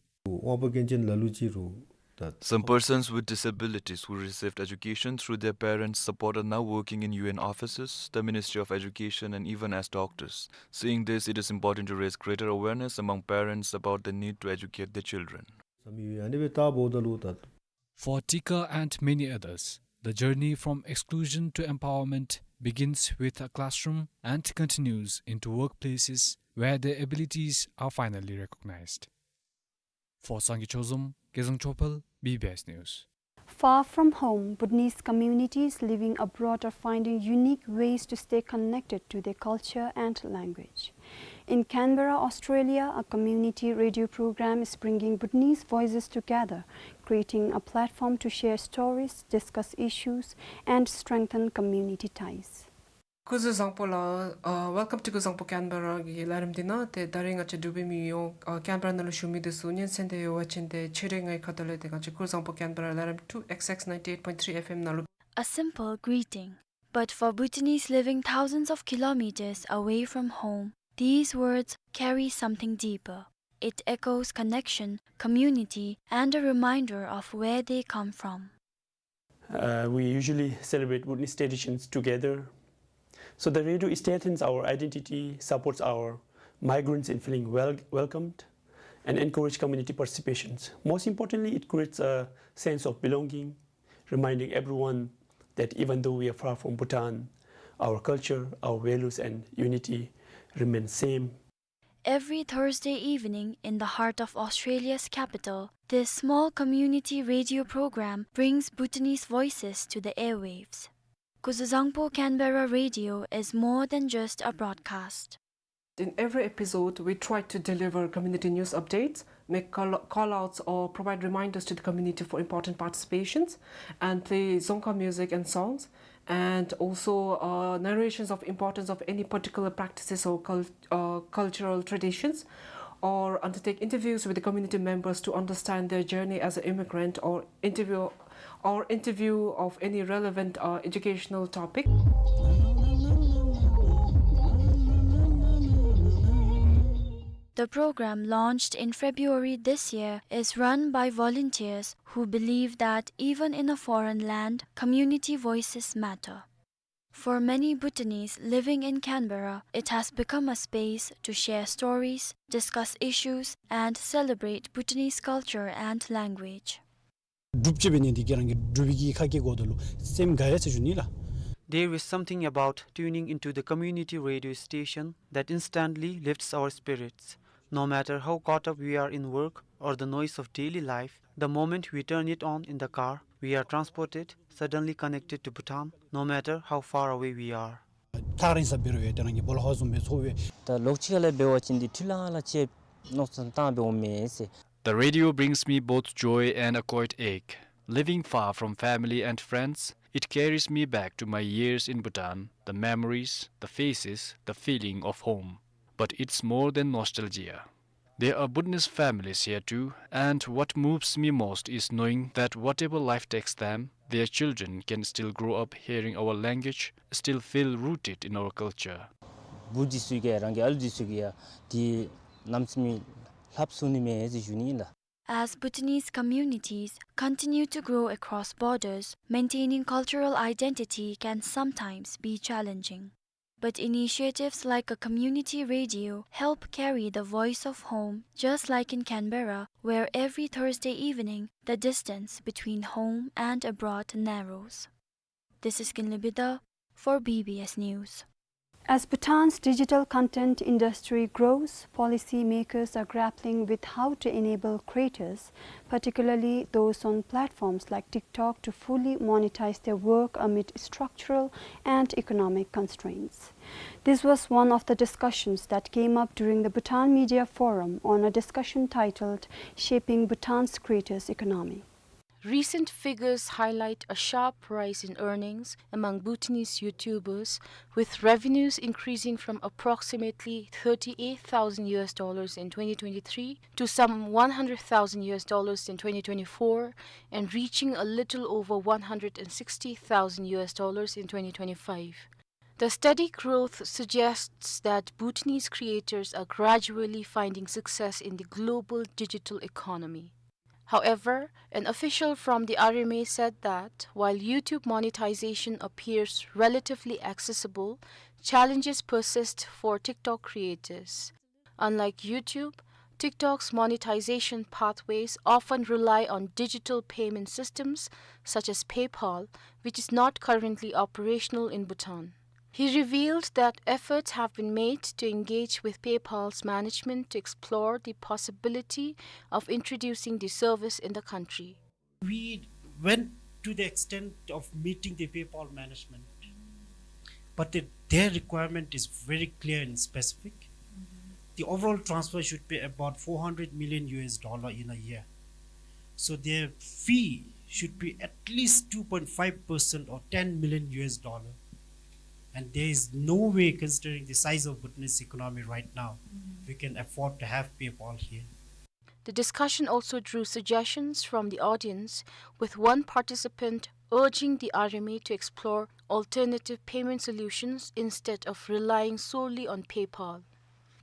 Some persons with disabilities who received education through their parents' support are now working in U N offices, the Ministry of Education, and even as doctors. Seeing this, it is important to raise greater awareness among parents about the need to educate their children. For Tika and many others, the journey from exclusion to empowerment begins with a classroom and continues into workplaces where their abilities are finally recognized. For Sangay Chozom, Kezang Chophel, B B S News. Far from home, Bhutanese communities living abroad are finding unique ways to stay connected to their culture and language. In Canberra, Australia, a community radio program is bringing Bhutanese voices together, creating a platform to share stories, discuss issues, and strengthen community ties. སྐུ་གཟུགས་བཟང་པོ་ལགས། ཨ་Welcome to སྐུ་གཟུགས་བཟང་པོ་ཀེན་བེ་ར་གི་ལས་རིམ་འདི་ནང་ཏེ་ད་རིས་ང་བཅས་འབྲུག་པའི་མི་ཡོངས་ཨ་ཀེན་བེ་ར་ནང་ལུ་བཞུགས་མི་འདི་ཚུ་སྙན་གསན་འདི་ཡོད་པ་ཅིན་ཏེ་ཁྱེད་རའི་ངའི་ཁ་ཐུག་ལས་ཏེ་ང་བཅས་སྐུ་གཟུགས་བཟང་པོ་ཀེན་བེ་ར་ལས་རིམ་two X X ninety eight point three F M ནང་ལུ། A simple greeting, but for Bhutanese living thousands of kilometers away from home, these words carry something deeper. It echoes connection, community, and a reminder of where they come from. Uh, we usually celebrate Bhutanese traditions together. So the radio strengthens our identity, supports our migrants in feeling wel-, welcomed, and encourage community participations. Most importantly, it creates a sense of belonging, reminding everyone that even though we are far from Bhutan, our culture, our values, and unity remain same. Every Thursday evening in the heart of Australia's capital, this small community radio program brings Bhutanese voices to the airwaves. Kuzuzangpo Canberra Radio is more than just a broadcast. In every episode, we try to deliver community news updates, make call, call-outs or provide reminders to the community for important participations, and play Dzongkha music and songs, and also, uh, narrations of importance of any particular practices or cul-, uh, cultural traditions, or undertake interviews with the community members to understand their journey as an immigrant, or interview, or interview of any relevant, uh, educational topic. The program, launched in February this year, is run by volunteers who believe that even in a foreign land, community voices matter. For many Bhutanese living in Canberra, it has become a space to share stories, discuss issues, and celebrate Bhutanese culture and language. འབྲུགཔ་ཅིག་འབད་ནི་འདི་གིས་རང་གི་འབྲུག་པའི་གི་ཁ་སྐད་གོ་ད་ལུ་སེམས་དགའ་ཡི་ཟེར་ཞུ་ནི་ལགས། There is something about tuning into the community radio station that instantly lifts our spirits. No matter how caught up we are in work or the noise of daily life, the moment we turn it on in the car, we are transported, suddenly connected to Bhutan, no matter how far away we are. ཐག་རིང་ས་འབད་རུང་ཡང་ཏེ་རང་གི་སྦོ་ལོགས་ཧོན་བཟུམ་སྦེ་ཚོར་བས། ད་ལོགས་ཅིག་ཁ་ལས་འབད་བ་ཅིན་འདི་འཕྲུལ་ལང་ལང་ཅིག་མནོ་བསམ་བཏང་སྦེ་འོང་མས་ཟེར། The radio brings me both joy and a quiet ache. Living far from family and friends, it carries me back to my years in Bhutan, the memories, the faces, the feeling of home. But it's more than nostalgia. There are Bhutanese families here too, and what moves me most is knowing that whatever life takes them, their children can still grow up hearing our language, still feel rooted in our culture. བུ་འདི་ཚུ་གིས་རང་གི་ཨ་ལུ་འདི་ཚུ་གིས་ཡང་འདི་རྣམ་རྩེ་མི་ལྷབ་ཚུགས་ནི་མས་ཟེར་ཞུ་ནི་ཨིན་ལགས། As Bhutanese communities continue to grow across borders, maintaining cultural identity can sometimes be challenging. But initiatives like a community radio help carry the voice of home, just like in Canberra, where every Thursday evening the distance between home and abroad narrows. This is Kinley Bida for B B S News. As Bhutan's digital content industry grows, policymakers are grappling with how to enable creators, particularly those on platforms like TikTok, to fully monetize their work amid structural and economic constraints. This was one of the discussions that came up during the Bhutan Media Forum on a discussion titled Shaping Bhutan's Creators' Economy. Recent figures highlight a sharp rise in earnings among Bhutanese YouTubers, with revenues increasing from approximately thirty-eight thousand U S dollars in twenty twenty-three to some one hundred thousand U S dollars in twenty twenty-four and reaching a little over one hundred sixty thousand U S dollars in twenty twenty-five. The steady growth suggests that Bhutanese creators are gradually finding success in the global digital economy. However, an official from the R M A said that while YouTube monetization appears relatively accessible, challenges persist for TikTok creators. Unlike YouTube, TikTok's monetization pathways often rely on digital payment systems such as PayPal, which is not currently operational in Bhutan. He revealed that efforts have been made to engage with PayPal's management to explore the possibility of introducing the service in the country. We went to the extent of meeting the PayPal management, but the, their requirement is very clear and specific. The overall transfer should be about four hundred million U S dollar in a year. So their fee should be at least two point five percent or ten million U S dollar. And there is no way, considering the size of Bhutanese economy right now, we can afford to have PayPal here. The discussion also drew suggestions from the audience, with one participant urging the R M A to explore alternative payment solutions instead of relying solely on PayPal.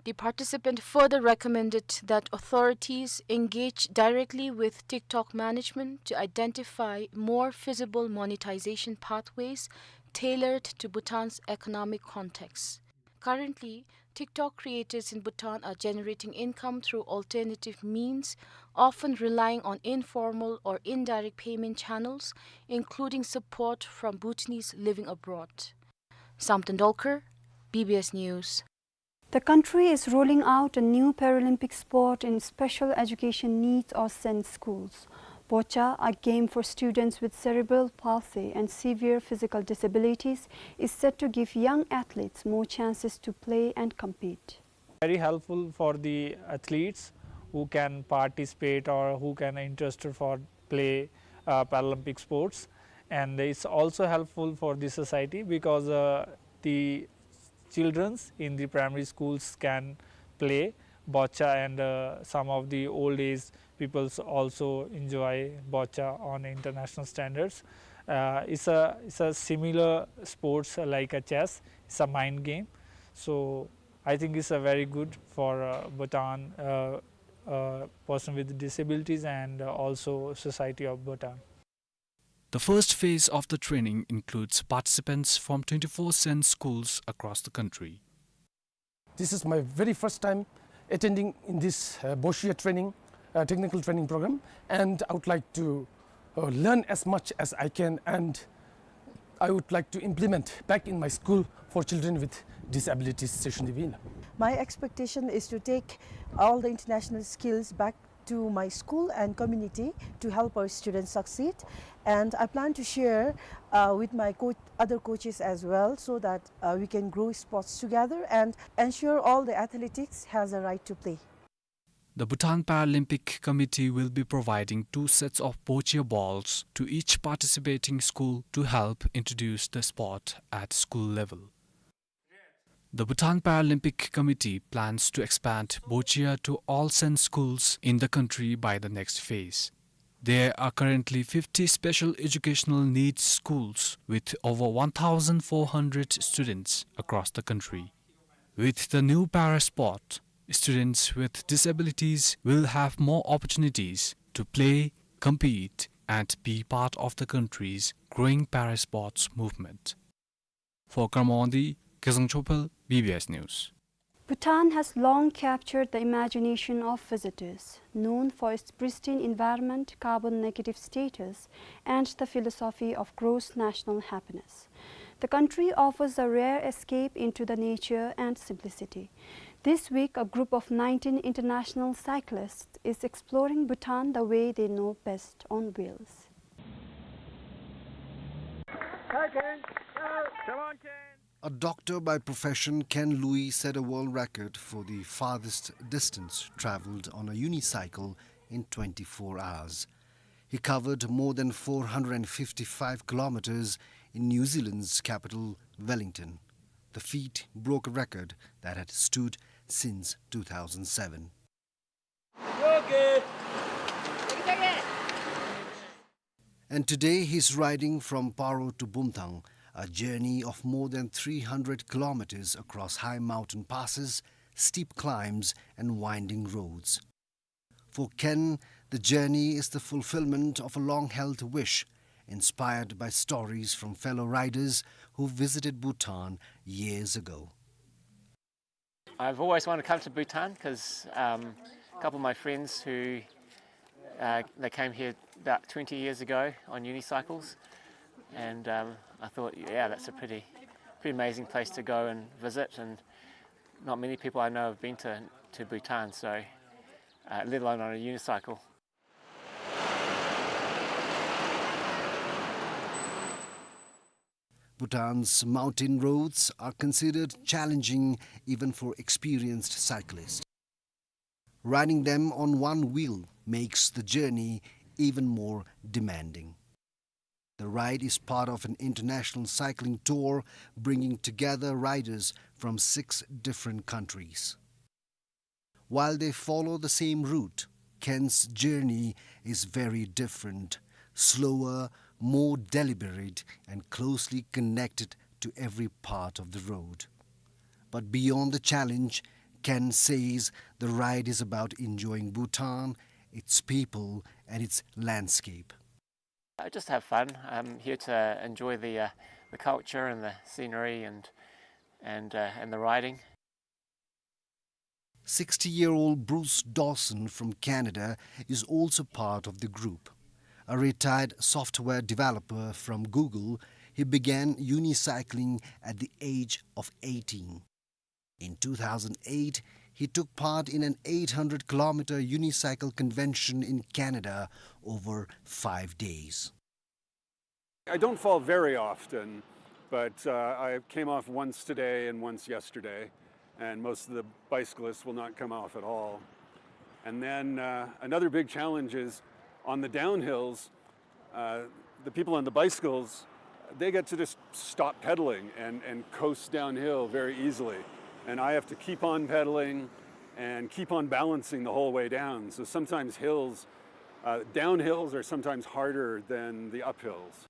The participant further recommended that authorities engage directly with TikTok management to identify more feasible monetization pathways tailored to Bhutan's economic context. Currently, TikTok creators in Bhutan are generating income through alternative means, often relying on informal or indirect payment channels, including support from Bhutanese living abroad. Samten Dolkar, B B S News. The country is rolling out a new Paralympic sport in special education needs or SEND schools. Boccha, a game for students with cerebral palsy and severe physical disabilities, is set to give young athletes more chances to play and compete. Very helpful for the athletes who can participate or who can interested for play, uh, Paralympic sports. And it's also helpful for the society because, uh, the childrens in the primary schools can play boccha, and, uh, some of the old age peoples also enjoy boccha on international standards. Uh, it's a, it's a similar sports like a chess. It's a mind game. So I think it's a very good for, uh, Bhutan, uh, uh, person with disabilities and, uh, also society of Bhutan. The first phase of the training includes participants from twenty-four SEND schools across the country. This is my very first time attending in this, uh, Boccia training, uh, technical training program, and I would like to, uh, learn as much as I can, and I would like to implement back in my school for children with disabilities session. My expectation is to take all the international skills back to my school and community to help our students succeed. And I plan to share, uh, with my co-, other coaches as well, so that, uh, we can grow sports together and ensure all the athletics has a right to play. The Bhutan Paralympic Committee will be providing two sets of boccia balls to each participating school to help introduce the sport at school level. The Bhutan Paralympic Committee plans to expand boccia to all sen schools in the country by the next phase. There are currently fifty special educational needs schools with over one thousand four hundred students across the country. With the new para sport, students with disabilities will have more opportunities to play, compete, and be part of the country's growing para sports movement. For Karma Wangdi, Kezang Chopel, B B S News. Bhutan has long captured the imagination of visitors, known for its pristine environment, carbon negative status, and the philosophy of gross national happiness. The country offers a rare escape into the nature and simplicity. This week, a group of nineteen international cyclists is exploring Bhutan the way they know best on wheels. Hi, Ken. Come on, Ken. A doctor by profession, Ken Lui set a world record for the farthest distance travelled on a unicycle in twenty-four hours. He covered more than four hundred and fifty-five kilometres in New Zealand's capital, Wellington. The feat broke a record that had stood since two thousand seven. And today he's riding from Paro to Bumthang, a journey of more than three hundred kilometres across high mountain passes, steep climbs, and winding roads. For Ken, the journey is the fulfillment of a long-held wish, inspired by stories from fellow riders who visited Bhutan years ago. I've always wanted to come to Bhutan 'cause, um, a couple of my friends who, uh, they came here about twenty years ago on unicycles, and, um, I thought, yeah, that's a pretty, pretty amazing place to go and visit, and not many people I know have been to, to Bhutan, so, uh, let alone on a unicycle. Bhutan's mountain roads are considered challenging even for experienced cyclists. Riding them on one wheel makes the journey even more demanding. The ride is part of an international cycling tour bringing together riders from six different countries. While they follow the same route, Ken's journey is very different, slower, more deliberate, and closely connected to every part of the road. But beyond the challenge, Ken says the ride is about enjoying Bhutan, its people, and its landscape. I just have fun. I'm here to enjoy the, uh, the culture and the scenery and, and, uh, and the riding. Sixty-year-old Bruce Dawson from Canada is also part of the group. A retired software developer from Google, he began unicycling at the age of eighteen. In two thousand eight, he took part in an eight hundred kilometer unicycle convention in Canada over five days. I don't fall very often, but, uh, I came off once today and once yesterday, and most of the bicyclists will not come off at all. And then, uh, another big challenge is on the downhills, uh, the people on the bicycles, they get to just stop pedaling and, and coast downhill very easily. And I have to keep on pedaling and keep on balancing the whole way down. So sometimes hills, uh, downhills are sometimes harder than the uphills.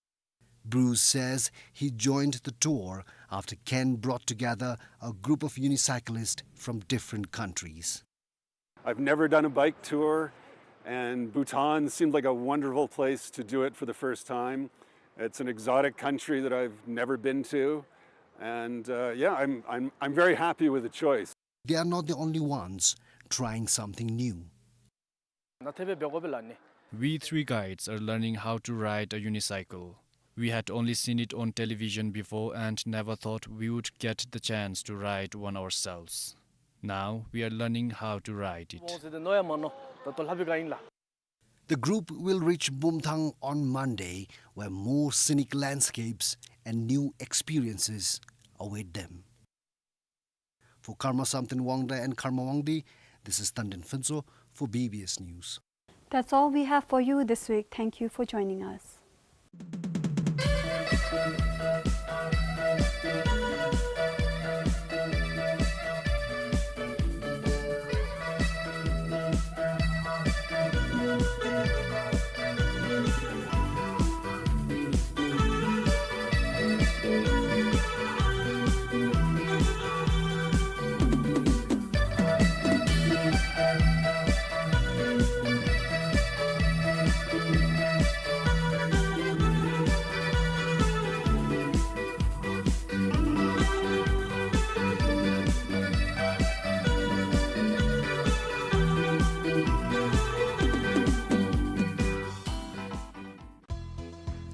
Bruce says he joined the tour after Ken brought together a group of unicyclists from different countries. I've never done a bike tour, and Bhutan seemed like a wonderful place to do it for the first time. It's an exotic country that I've never been to, and, uh, yeah, I'm, I'm, I'm very happy with the choice. They are not the only ones trying something new. ནཱ་ཐེབས་སྦེ་འབད་དགོ་པས་ལགས་ནི། We three guides are learning how to ride a unicycle. We had only seen it on television before and never thought we would get the chance to ride one ourselves. Now we are learning how to ride it. འོང་ཟེར་ཏེ་མནོ་ཡང་མ་མནོ། ད་ལྟོ་ལྷབ་པའི་སྒང་ཨིན་ལགས། The group will reach Bumthang on Monday, where more scenic landscapes and new experiences await them. For Karma Samten Wangda and Karma Wangdi, this is Tanden Phuntsho for B B S News. That's all we have for you this week. Thank you for joining us.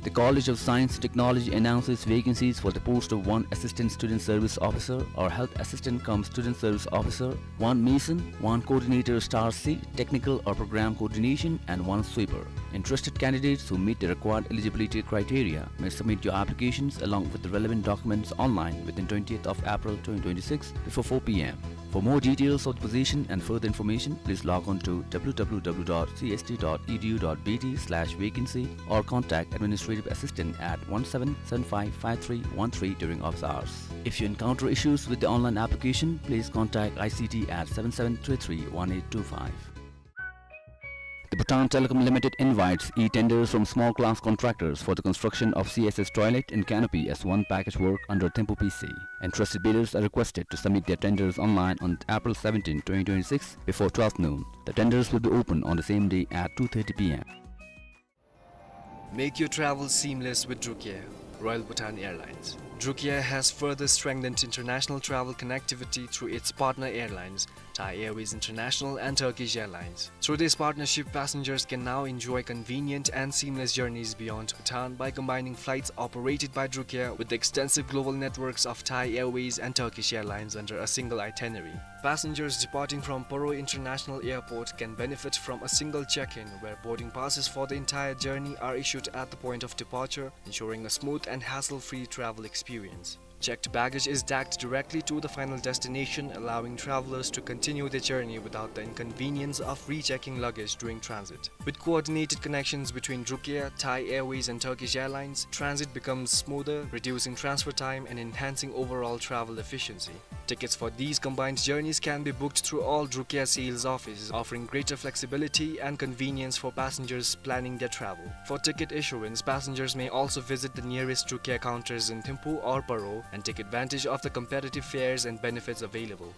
The College of Science and Technology announces vacancies for the post of one Assistant Student Service Officer or Health Assistant cum Student Service Officer, one Mason, one Coordinator Star C, Technical or Program Coordination, and one Sweeper. Interested candidates who meet the required eligibility criteria may submit your applications along with the relevant documents online within twentieth of April twenty twenty-six before four p m. For more details of the position and further information, please log on to w w w dot c s t dot e d u dot b t slash vacancy or contact administrative assistant at one seven seven five five three one three during office hours. If you encounter issues with the online application, please contact I C T at seven seven three three one eight two five. The Bhutan Telecom Limited invites e-tenders from small class contractors for the construction of C S S toilet and canopy as one package work under Thimphu P C. Interested bidders are requested to submit their tenders online on April seventeenth, twenty twenty-six, before twelve noon. The tenders will be open on the same day at two thirty p m. Make your travel seamless with Drukair, Royal Bhutan Airlines. Drukair has further strengthened international travel connectivity through its partner airlines, Thai Airways International and Turkish Airlines. Through this partnership, passengers can now enjoy convenient and seamless journeys beyond Bhutan by combining flights operated by Drukair with the extensive global networks of Thai Airways and Turkish Airlines under a single itinerary. Passengers departing from Paro International Airport can benefit from a single check-in, where boarding passes for the entire journey are issued at the point of departure, ensuring a smooth and hassle-free travel experience. Checked baggage is tagged directly to the final destination, allowing travelers to continue their journey without the inconvenience of rechecking luggage during transit. With coordinated connections between Drukair, Thai Airways, and Turkish Airlines, transit becomes smoother, reducing transfer time and enhancing overall travel efficiency. Tickets for these combined journeys can be booked through all Drukair sales offices, offering greater flexibility and convenience for passengers planning their travel. For ticket issuance, passengers may also visit the nearest Drukair counters in Thimphu or Paro and take advantage of the competitive fares and benefits available.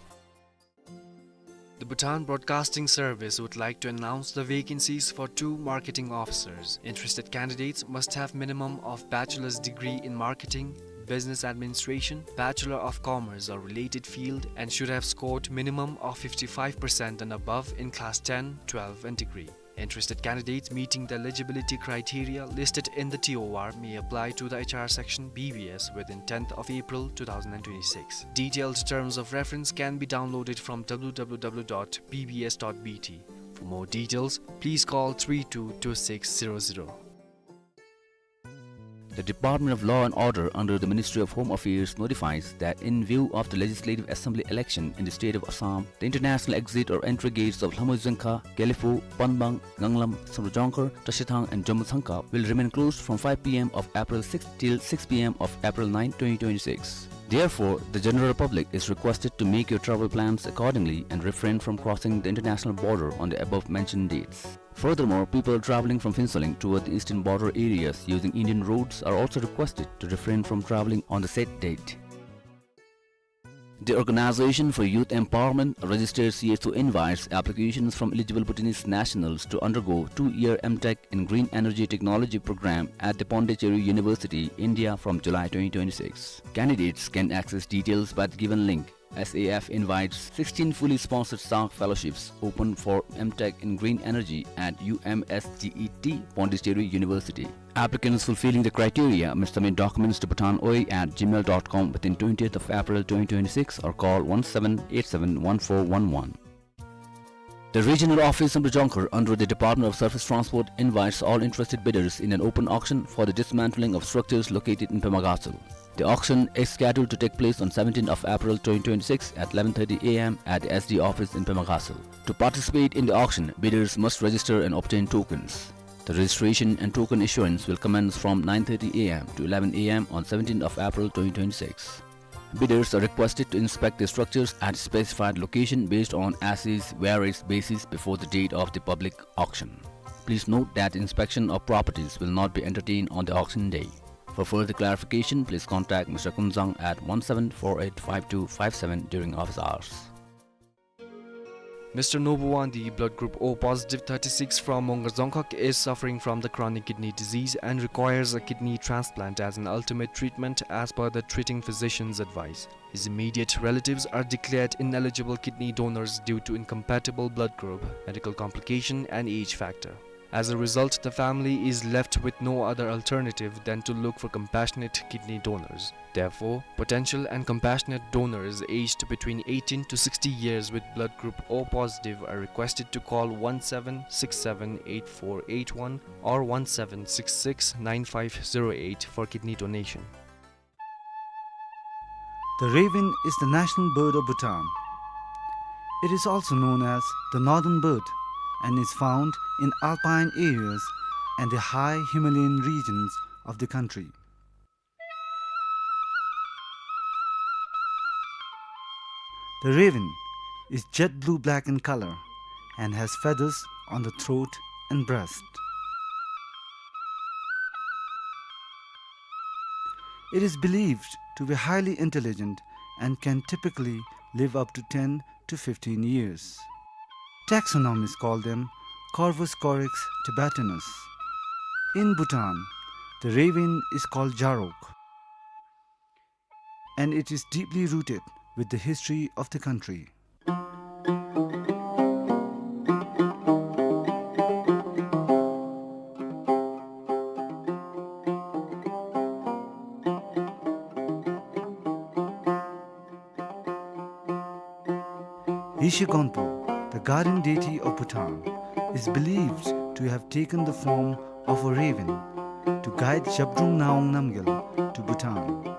The Bhutan Broadcasting Service would like to announce the vacancies for two marketing officers. Interested candidates must have minimum of bachelor's degree in marketing, business administration, Bachelor of Commerce or related field, and should have scored minimum of fifty-five percent and above in class ten, twelve and degree. Interested candidates meeting the eligibility criteria listed in the T O R may apply to the H R section B B S within tenth of April two thousand and twenty-six. Detailed terms of reference can be downloaded from w w w dot b b s dot b t. For more details, please call three two two six zero zero. The Department of Law and Order under the Ministry of Home Affairs notifies that in view of the Legislative Assembly election in the state of Assam, the international exit or entry gates of Lhamoizangkha, Gelephu, Panbang, Nganglam, Samdrup Jongkhar, Trashithang and Jomputsangkha will remain closed from five p m of April sixth till six p m of April ninth, twenty twenty-six. Therefore, the general public is requested to make your travel plans accordingly and refrain from crossing the international border on the above mentioned dates. Furthermore, people traveling from Phuentsholing toward the eastern border areas using Indian roads are also requested to refrain from traveling on the said date. The Organization for Youth Empowerment, a registered C S O, invites applications from eligible Bhutanese nationals to undergo two-year M Tech in Green Energy Technology program at the Pondicherry University, India, from July twenty twenty-six. Candidates can access details by the given link. S A F invites sixteen fully sponsored SARC fellowships open for M Tech in Green Energy at U M S G E T, Pondicherry University. Applicants fulfilling the criteria must submit documents to bhutan oi at gmail dot com within twentieth of April twenty twenty-six or call one seven eight seven one four one one. The regional office in Bojongkar under the Department of Surface Transport invites all interested bidders in an open auction for the dismantling of structures located in Pema Gatshel. The auction is scheduled to take place on seventeenth of April twenty twenty-six at eleven thirty A M at the S D office in Pema Gatshel. To participate in the auction, bidders must register and obtain tokens. The registration and token issuance will commence from nine thirty A M to eleven A M on seventeenth of April twenty twenty-six. Bidders are requested to inspect the structures at specified location based on assay's various basis before the date of the public auction. Please note that inspection of properties will not be entertained on the auction day. For further clarification, please contact Mister Kumzang at one seven four eight five two five seven during office hours. Mister Nobuwandi, blood group O positive, thirty-six, from Mongar Dzongkhag, is suffering from the chronic kidney disease and requires a kidney transplant as an ultimate treatment as per the treating physician's advice. His immediate relatives are declared ineligible kidney donors due to incompatible blood group, medical complication, and age factor. As a result, the family is left with no other alternative than to look for compassionate kidney donors. Therefore, potential and compassionate donors aged between eighteen to sixty years with blood group O positive are requested to call one seven six seven eight four eight one or one seven six six nine five zero eight for kidney donation. The raven is the national bird of Bhutan. It is also known as the northern bird and is found in alpine areas and the high Himalayan regions of the country. The raven is jet blue-black in color and has feathers on the throat and breast. It is believed to be highly intelligent and can typically live up to ten to fifteen years. Taxonomists call them Corvus corax tibetanus. In Bhutan, the raven is called jarok, and it is deeply rooted with the history of the country. Yeshe Gonpo, the guardian deity of Bhutan, is believed to have taken the form of a raven to guide Zhabdrung Ngawang Namgyal to Bhutan.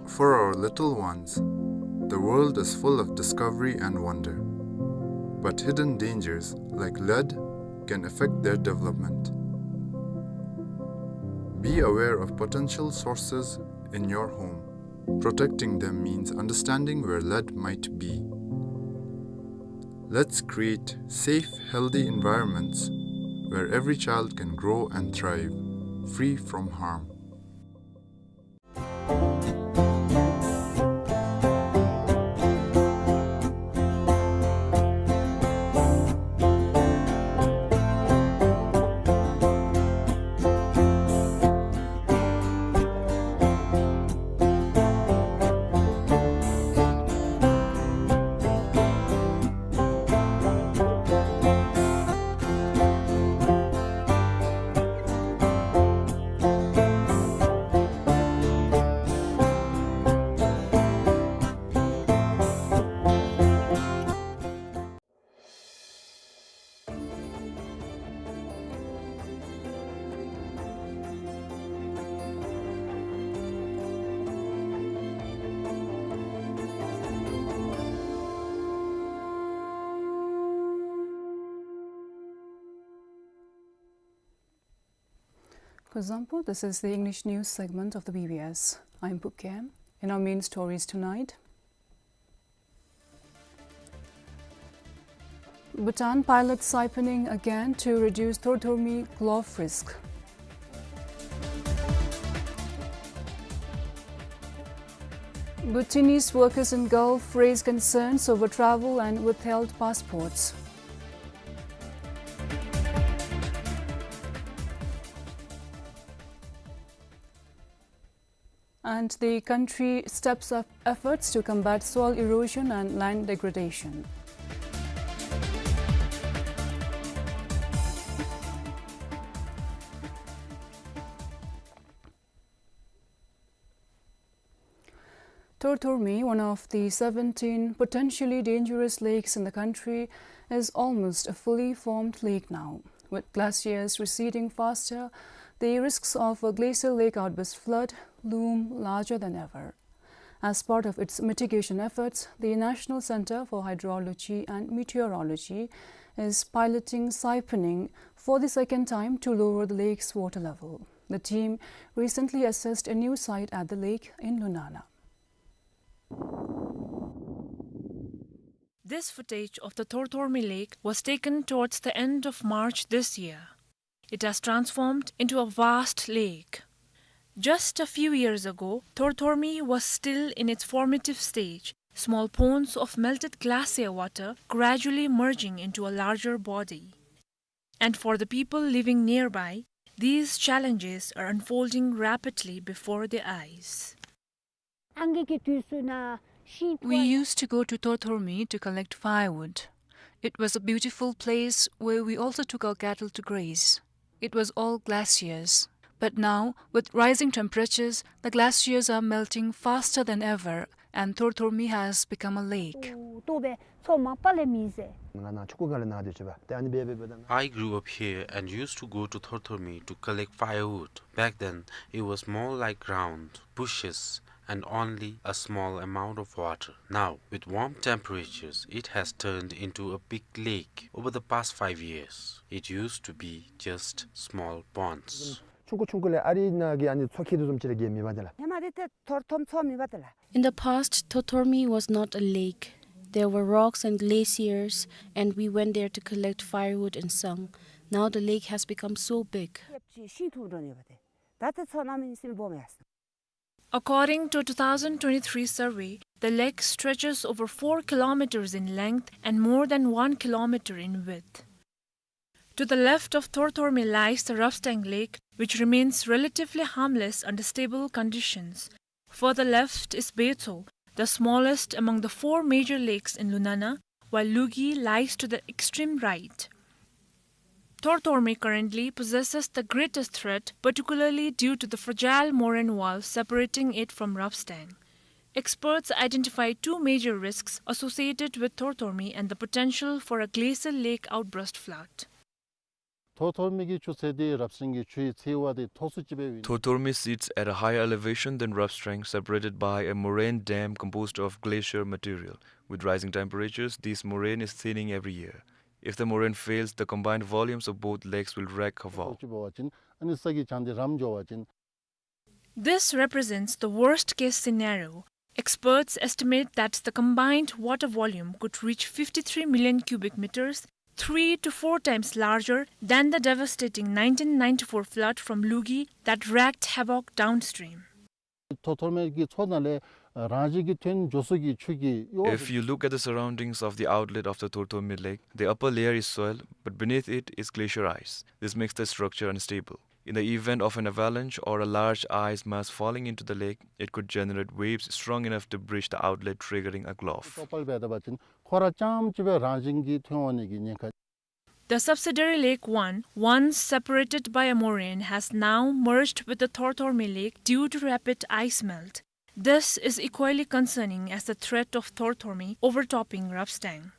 For our little ones, the world is full of discovery and wonder. But hidden dangers, like lead, can affect their development. Be aware of potential sources in your home. Protecting them means understanding where lead might be. Let's create safe, healthy environments where every child can grow and thrive, free from harm. Kuzuzangpo, this is the English news segment of the B B S. I'm Pukea. In our main stories tonight, Bhutan pilots siphoning again to reduce thordormi glove risk. Bhutanese workers in Gulf raise concerns over travel and withheld passports. And the country steps up efforts to combat soil erosion and land degradation. Thorthormi, one of the seventeen potentially dangerous lakes in the country, is almost a fully formed lake now. With glaciers receding faster, the risks of a glacial lake outburst flood loom larger than ever. As part of its mitigation efforts, the National Center for Hydrology and Meteorology is piloting siphoning for the second time to lower the lake's water level. The team recently assessed a new site at the lake in Lunana. This footage of the Thorthormi Lake was taken towards the end of March this year. It has transformed into a vast lake. Just a few years ago, Thorthormi was still in its formative stage, small ponds of melted glacier water gradually merging into a larger body. And for the people living nearby, these challenges are unfolding rapidly before their eyes. We used to go to Thorthormi to collect firewood. It was a beautiful place where we also took our cattle to graze. It was all glaciers. But now, with rising temperatures, the glaciers are melting faster than ever, and Thorthormi has become a lake. I grew up here and used to go to Thorthormi to collect firewood. Back then, it was more like ground, bushes, and only a small amount of water. Now, with warm temperatures, it has turned into a big lake over the past five years. It used to be just small ponds. ཆུང་ཀུ་ཆུང་ཀུ་ལས་ཨ་རིའི་ནང་གི་ཨ་ནི་མཚོ་ཁེལ་དོ་བཟུམ་ཅིག་ར་གི་མེད་པ་དེ་ལགས། ཧེ་མ་དེ་ཏེ་ཐོར་ཐོམ་མཚོ་མེད་པ་དེ་ལགས། In the past, Thorthormi was not a lake. There were rocks and glaciers, and we went there to collect firewood and sung. Now the lake has become so big. ཤིང་འཐུ་འགྲོ་ནི་ཡོད་པ་དེ། ད་ཏེ་མཚོ་ནང་མི་སིལ་སྦོམ་ཡ། According to a two thousand twenty-three survey, the lake stretches over four kilometers in length and more than one kilometer in width. To the left of Thorthormi lies the Rapstang Lake, which remains relatively harmless under stable conditions. Further left is Betso, the smallest among the four major lakes in Lunana, while Lugi lies to the extreme right. Thorthormi currently possesses the greatest threat, particularly due to the fragile moraine wall separating it from Rapstang. Experts identify two major risks associated with Thorthormi and the potential for a glacial lake outburst flood. ཐོར་ཐོར་མི་གི་ཆུ་ཚད་དེ་རབ་སྟེང་གི་ཆུའི་ཚད་བ་དེ་མཐོ་སུ་ཅིག་སྦེ་ཡོད། Thorthormi sits at a higher elevation than Rapstrang, separated by a moraine dam composed of glacier material. With rising temperatures, this moraine is thinning every year. If the moraine fails, the combined volumes of both lakes will wreak havoc. ཅིག་འབད་བ་ཅིན་ཨ་ནི་ས་གི་གྱང་དེ་རམ་འགྱོ་བ་ཅིན། This represents the worst case scenario. Experts estimate that the combined water volume could reach fifty-three million cubic meters, three to four times larger than the devastating nineteen ninety-four flood from Lugi that wreaked havoc downstream. ཐོར་ཐོར་མི་གི་མཚོ་ནང་ལས་རང་བཞིན་གྱིས་ཐོན་འགྱོ་ས་གི་ཆུ་གི་གཡོ་བ། If you look at the surroundings of the outlet of the Thorthormi Lake, the upper layer is soil, but beneath it is glacier ice. This makes the structure unstable. In the event of an avalanche or a large ice mass falling into the lake, it could generate waves strong enough to breach the outlet, triggering a gulf. ཏོག་ཏོ་འབད་བ་ཅིན་ཁོ་ར་རྐྱངམ་ཅིག་སྦེ་རང་བཞིན་གྱིས་ཐོན་འོང་ནི་གི་ཉེན་ཁ། The subsidiary Lake One, once separated by a moraine, has now merged with the Thorthormi Lake due to rapid ice melt. This is equally concerning as the threat of Thorthormi overtopping Rapstang.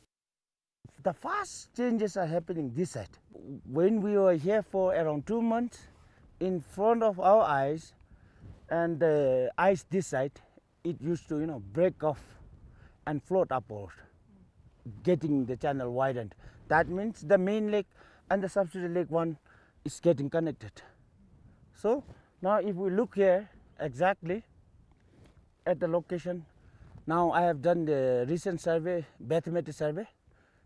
The fast changes are happening this side. When we were here for around two months, in front of our eyes, and the ice this side, it used to, you know, break off and float upward, getting the channel widened. That means the main lake and the subsidiary lake one is getting connected. So now if we look here exactly at the location, now I have done the recent survey, bathymetric survey,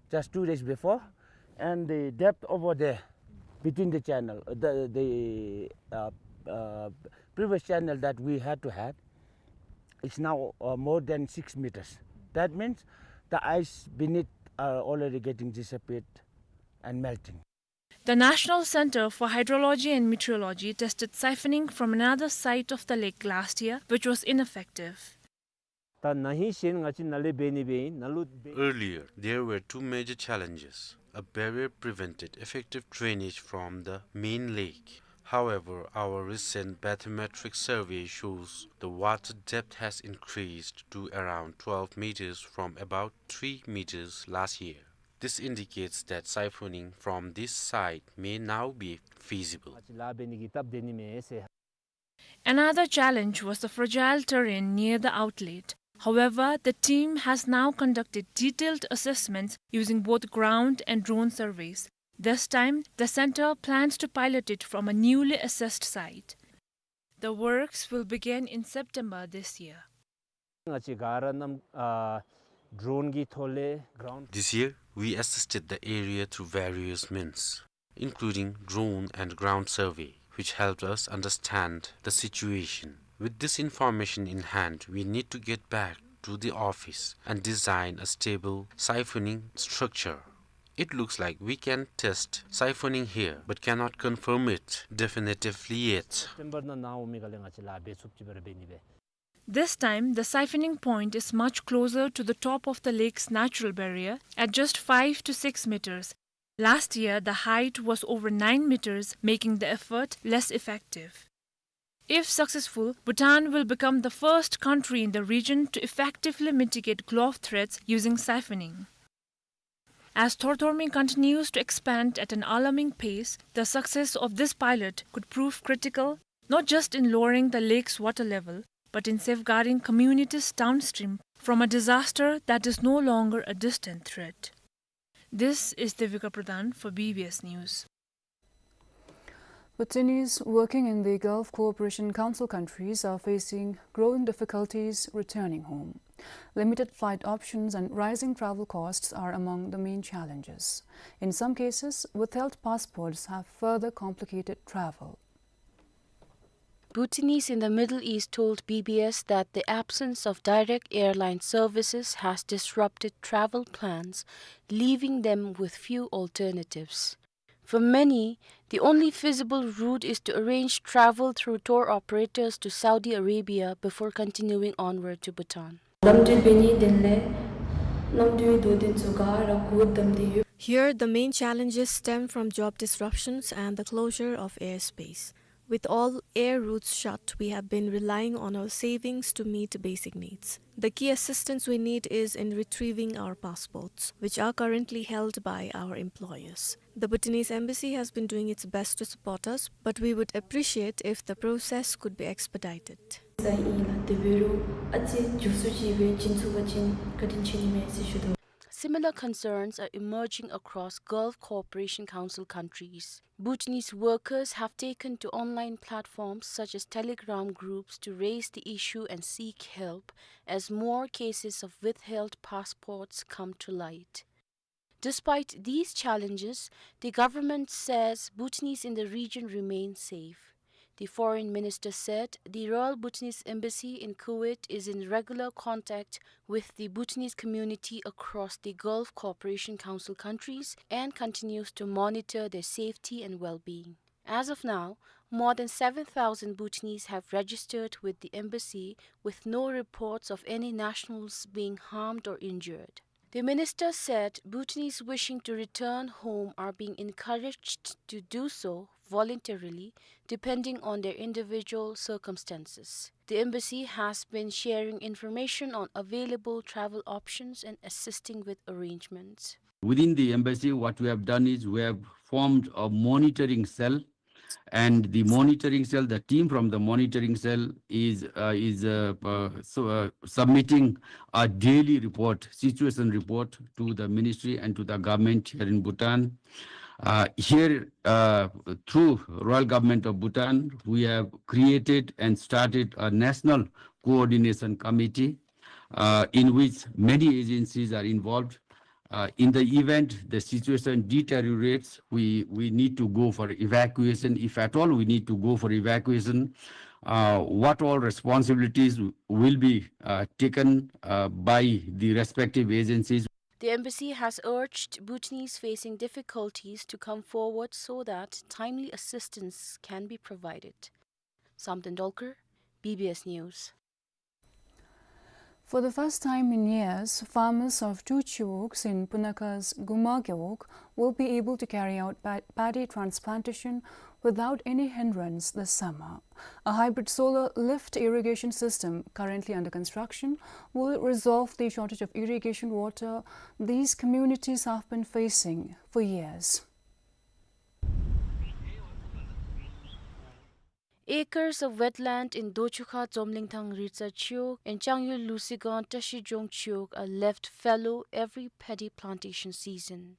just two days before, and the depth over there between the channel, the, the, uh, uh, previous channel that we had to have, is now, uh, more than six meters. That means the ice beneath are already getting disappeared and melting. The National Center for Hydrology and Meteorology tested siphoning from another side of the lake last year, which was ineffective. ད་ན་ཧིང་གཞན་ང་བཅས་ནཱ་ལས་འབད་ནི་སྦེ་ཨིན། ནཱ་ལུ་འབད། Earlier, there were two major challenges. A barrier prevented effective drainage from the main lake. However, our recent bathymetric survey shows the water depth has increased to around twelve meters from about three meters last year. This indicates that siphoning from this site may now be feasible. ང་བཅས་ལཱ་འབད་ནི་གི་སྟབས་བདེ་ནི་མས་ཟེར། Another challenge was the fragile terrain near the outlet. However, the team has now conducted detailed assessments using both ground and drone surveys. This time, the center plans to pilot it from a newly assessed site. The works will begin in September this year. ང་བཅས་ག་ར་གནམ་ཨ་ཌོརོན་གྱི་ཐོག་ལས་གརའུནཌ། This year, we assisted the area through various means, including drone and ground survey, which helped us understand the situation. With this information in hand, we need to get back to the office and design a stable siphoning structure. It looks like we can test siphoning here, but cannot confirm it definitively yet. སེབ་ཊེམ་བར་ནང་ན་འོང་མི་ག་ལས་ང་བཅས་ལཱ་འབད་ཚུགསཔ་ཅིག་སྦེ་ར་འབད་ནི་སྦེ། This time, the siphoning point is much closer to the top of the lake's natural barrier at just five to six meters. Last year, the height was over nine meters, making the effort less effective. If successful, Bhutan will become the first country in the region to effectively mitigate glove threats using siphoning. As Thorthormi continues to expand at an alarming pace, the success of this pilot could prove critical, not just in lowering the lake's water level, but in safeguarding communities downstream from a disaster that is no longer a distant threat. This is Devika Pradhan for B B S News. Bhutanese working in the Gulf Cooperation Council countries are facing growing difficulties returning home. Limited flight options and rising travel costs are among the main challenges. In some cases, withheld passports have further complicated travel. Bhutanese in the Middle East told B B S that the absence of direct airline services has disrupted travel plans, leaving them with few alternatives. For many, the only feasible route is to arrange travel through tour operators to Saudi Arabia before continuing onward to Bhutan. ལམ་འགྲུལ་འབད་ནི་དེ་ལས་གནམ་གྲུའི་དོ་དོན་ཚུ་ག་ར་སྒོ་བསྡམས་ཏེ་ཡོད། Here, the main challenges stem from job disruptions and the closure of airspace. With all air routes shut, we have been relying on our savings to meet basic needs. The key assistance we need is in retrieving our passports, which are currently held by our employers. The Bhutanese embassy has been doing its best to support us, but we would appreciate if the process could be expedited. ཨིན་ལགས། དེ་འབད་རུང་ཨ་ཙི་མགྱོགས་སུ་ཅིག་སྦེ་བྱིན་ཚུགས་པ་ཅིན་བཀའ་དྲིན་ཆེ་ནི་མས་ཟེར་ཞུ་དོ། Similar concerns are emerging across Gulf Cooperation Council countries. Bhutanese workers have taken to online platforms such as Telegram groups to raise the issue and seek help as more cases of withheld passports come to light. Despite these challenges, the government says Bhutanese in the region remain safe. The foreign minister said the Royal Bhutanese Embassy in Kuwait is in regular contact with the Bhutanese community across the Gulf Cooperation Council countries and continues to monitor their safety and well-being. As of now, more than seven thousand Bhutanese have registered with the embassy, with no reports of any nationals being harmed or injured. The minister said Bhutanese wishing to return home are being encouraged to do so voluntarily, depending on their individual circumstances. The embassy has been sharing information on available travel options and assisting with arrangements. Within the embassy, what we have done is we have formed a monitoring cell, and the monitoring cell, the team from the monitoring cell is, uh, is, uh, uh, so, uh, submitting a daily report, situation report to the ministry and to the government here in Bhutan. Uh, here, uh, through Royal Government of Bhutan, we have created and started a national coordination committee, uh, in which many agencies are involved. Uh, in the event the situation deteriorates, we, we need to go for evacuation. If at all we need to go for evacuation, uh, what all responsibilities will be, uh, taken, uh, by the respective agencies? The embassy has urged Bhutanese facing difficulties to come forward so that timely assistance can be provided. Samten Dolkar, B B S News. For the first time in years, farmers of two chiwogs in Punakha's Guma Gewog will be able to carry out pa-, paddy transplantation without any hindrance this summer. A hybrid solar lift irrigation system, currently under construction, will resolve the shortage of irrigation water these communities have been facing for years. Acres of wetland in Dochukha Dzomlingthang Ritsa Chiwog and Changyul Lusigang Tashijong Chiwog are left fallow every paddy plantation season.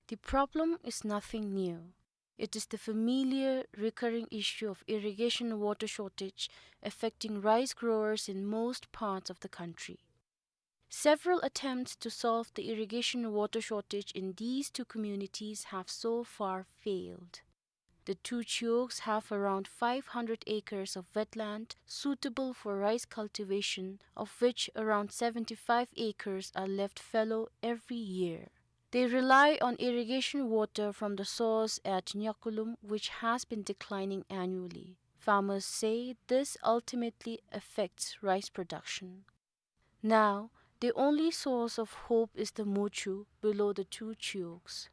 The problem is nothing new. It is the familiar, recurring issue of irrigation water shortage affecting rice growers in most parts of the country. Several attempts to solve the irrigation water shortage in these two communities have so far failed. The two chiwogs have around five hundred acres of wetland suitable for rice cultivation, of which around seventy-five acres are left fallow every year. They rely on irrigation water from the source at Nyakulum, which has been declining annually. Farmers say this ultimately affects rice production. Now, the only source of hope is the Mochu below the two chiwogs.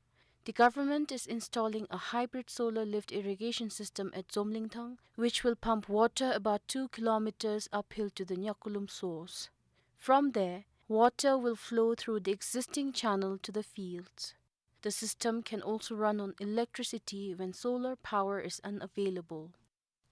The government is installing a hybrid solar lift irrigation system at Dzomlingthang, which will pump water about two kilometers uphill to the Nyakulum source. From there, water will flow through the existing channel to the fields. The system can also run on electricity when solar power is unavailable.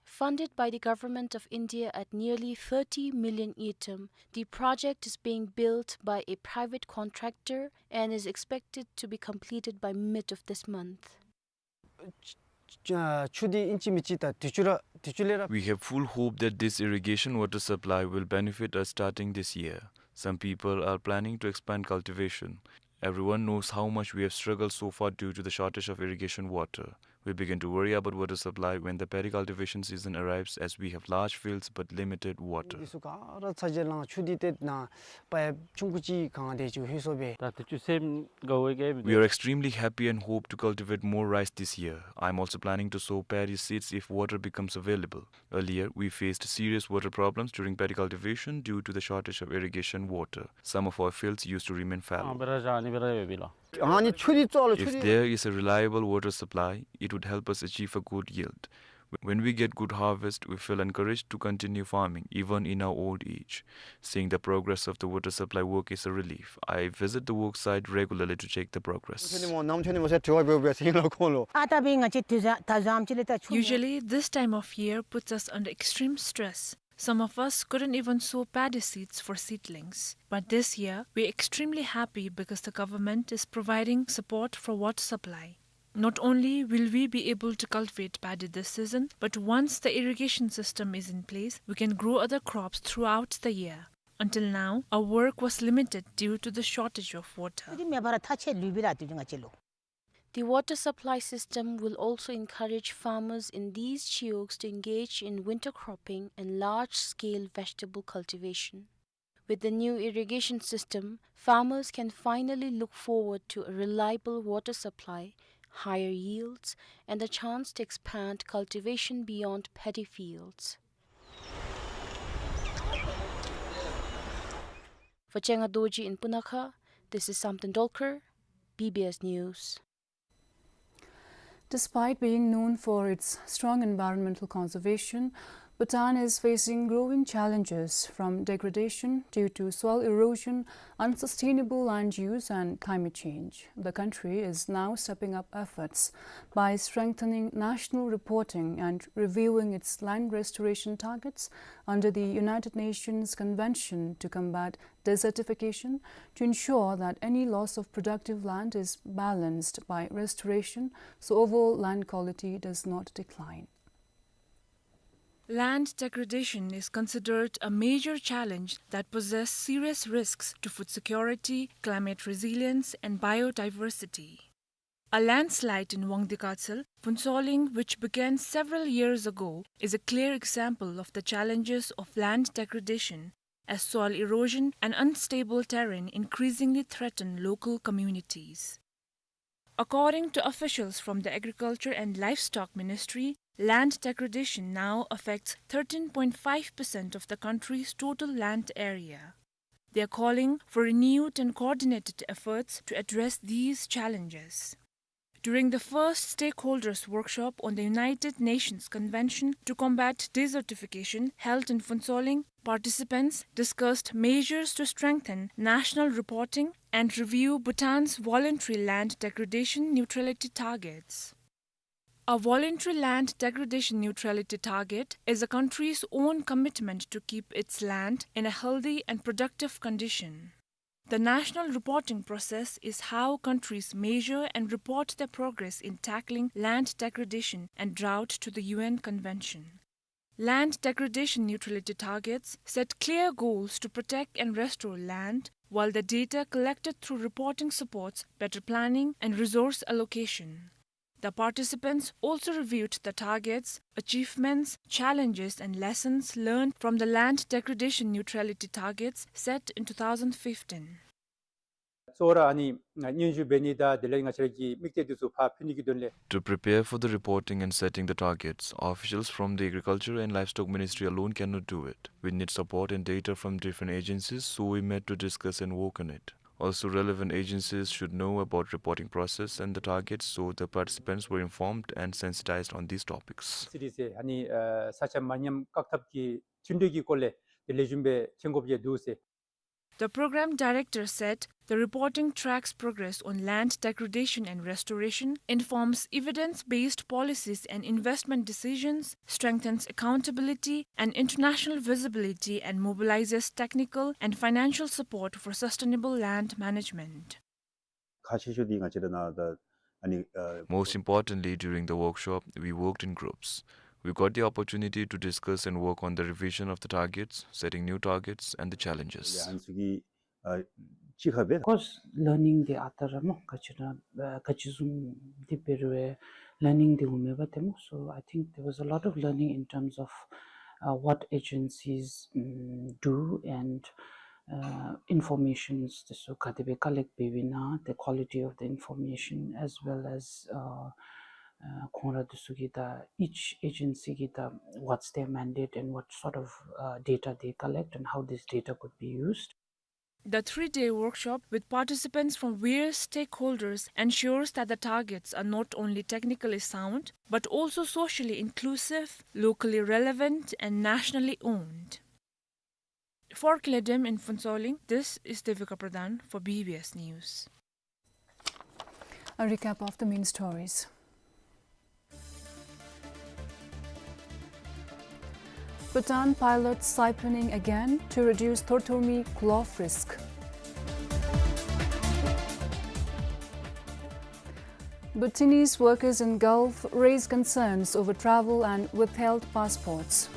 Funded by the Government of India at nearly thirty million ngultrum, the project is being built by a private contractor and is expected to be completed by mid of this month. ཆུ་འདི་ཨིན་ཅི་མིན་ཅི་ད་དུས་ཅི་ར་དུས་ཅི་ལས་ར། We have full hope that this irrigation water supply will benefit us starting this year. Some people are planning to expand cultivation. Everyone knows how much we have struggled so far due to the shortage of irrigation water. We begin to worry about water supply when the paddy cultivation season arrives, as we have large fields but limited water. འདི་ཚུ་ག་ར་ཚ་གྱང་ལང་ཆུ་འདི་ཏེ་ནཱ་པའིཔ་ཆུང་ཀུ་ཅིག་གང་དེ་ཅིག་ལྷོད་སོང་པས། ད་དུས་ཅི་སེམས་དགའ་བའི་གེ། We are extremely happy and hope to cultivate more rice this year. I'm also planning to sow paddy seeds if water becomes available. Earlier, we faced serious water problems during paddy cultivation due to the shortage of irrigation water. Some of our fields used to remain fallow. ཨ་བེ་ར་ཇ་ནི་བེ་ར་ཡོད་པི་ལོ། ཨ་ནི་ཆུ་འདི་ཙོགས་ལོ་ཆུ་If འདི། There is a reliable water supply, it would help us achieve a good yield. When we get good harvest, we feel encouraged to continue farming, even in our old age. Seeing the progress of the water supply work is a relief. I visit the work site regularly to check the progress. ཆུ་ནི་མོ་ནམ་ཆུ་ནི་མོ་ཟེར་དྲི་བ་འབད་འབད་ཟེར་ལོ་ཁོང་ལོ། ཨ་ད་བི་ང་ཅི་དུས་ཟ་ད་ཟམ་ཅི་ལེ་ད་ཆུ་མེད། Usually, this time of year puts us under extreme stress. Some of us couldn't even sow paddy seeds for seedlings. But this year, we're extremely happy because the government is providing support for water supply. Not only will we be able to cultivate paddy this season, but once the irrigation system is in place, we can grow other crops throughout the year. Until now, our work was limited due to the shortage of water. ཆུ་འདི་མེད་པར་ཐག་ཆད་ལུས་པི་ར་དུས་ང་ཅི་ལོ། The water supply system will also encourage farmers in these chiwogs to engage in winter cropping and large-scale vegetable cultivation. With the new irrigation system, farmers can finally look forward to a reliable water supply, higher yields, and the chance to expand cultivation beyond paddy fields. For Chenga Dorji in Punakha, this is Samten Dolkar, B B S News. Despite being known for its strong environmental conservation, Bhutan is facing growing challenges from degradation due to soil erosion, unsustainable land use, and climate change. The country is now stepping up efforts by strengthening national reporting and reviewing its land restoration targets under the United Nations Convention to Combat Desertification to ensure that any loss of productive land is balanced by restoration, so overall land quality does not decline. Land degradation is considered a major challenge that poses serious risks to food security, climate resilience, and biodiversity. A landslide in Wangdi Katsal, Phuentsholing, which began several years ago, is a clear example of the challenges of land degradation. as soil erosion and unstable terrain increasingly threaten local communities. According to officials from the Agriculture and Livestock Ministry, land degradation now affects thirteen point five percent of the country's total land area. They are calling for renewed and coordinated efforts to address these challenges. During the first stakeholders' workshop on the United Nations Convention to Combat Desertification held in Phuentsholing, participants discussed measures to strengthen national reporting and review Bhutan's voluntary land degradation neutrality targets. A voluntary land degradation neutrality target is a country's own commitment to keep its land in a healthy and productive condition. The national reporting process is how countries measure and report their progress in tackling land degradation and drought to the U N Convention. Land degradation neutrality targets set clear goals to protect and restore land, while the data collected through reporting supports better planning and resource allocation. The participants also reviewed the targets, achievements, challenges, and lessons learned from the land degradation neutrality targets set in two thousand fifteen. གཙོ་བོ་ར་ཨ་ནི་སྙན་ཞུ་འབད་ནི་དང་དེ་ལས་ང་བཅས་ར་གི་དམིགས་གཏད་འདི་ཚུ་ཕར་ཕུལ་ནི་གི་དོན་ལས། To prepare for the reporting and setting the targets, officials from the Agriculture and Livestock Ministry alone cannot do it. We need support and data from different agencies, so we met to discuss and work on it. Also, relevant agencies should know about reporting process and the targets, so the participants were informed and sensitized on these topics. སི་ཌི་སི་ཨ་ནི་ཨ་ས་ཆ་མ་ཉམས་བཀག་ཐབས་ཀྱི་མཐུན་གྲོས་ཀྱི་སྐོར་ལས་དེ་ལས་ཞུ་འབད་མཁྱེན་དགོཔ་ཡང་འདུག་ཟེར། The program director said the reporting tracks progress on land degradation and restoration, informs evidence-based policies and investment decisions, strengthens accountability and international visibility, and mobilizes technical and financial support for sustainable land management. ཁག་ཆེ་ཤོས་འདི་ང་བཅས་ར་ནཱ་ད་ཨ་ནི་ཨ། Most importantly, during the workshop, we worked in groups. We got the opportunity to discuss and work on the revision of the targets, setting new targets, and the challenges. ཨ་ནི་ཚུ་གི་ཨ་གཅིག་ཁར་སྦེ། Of course, learning འདི་ཨ་རྟག་ར་སྨོ་ག་ཅི་ར་ཨ་ག་ཅི་བཟུམ་འདི་འབད་རུང་ལར་ནིང་འདི་འོང་མས་པ་ཏེ་སྨོ། So I think there was a lot of learning in terms of uh, what agencies, mm, do and uh, informations འདི་ཚུ་ག་དེ་སྦེ་ཀ་ལེཀཊ་འབད་བའི་ན། The quality of the information as well as uh, uh, ཁོང་ར་འདི་ཚུ་གིས་ད་each agency གིས་ད་what's their mandate and what sort of uh, data they collect and how this data could be used. The three-day workshop with participants from various stakeholders ensures that the targets are not only technically sound, but also socially inclusive, locally relevant, and nationally owned. For Kiledem in Phuentsholing, this is Devika Pradhan for B B S News. A recap of the main stories. Bhutan pilots siphoning again to reduce thorthormi cloth risk. Bhutanese workers in Gulf raise concerns over travel and withheld passports.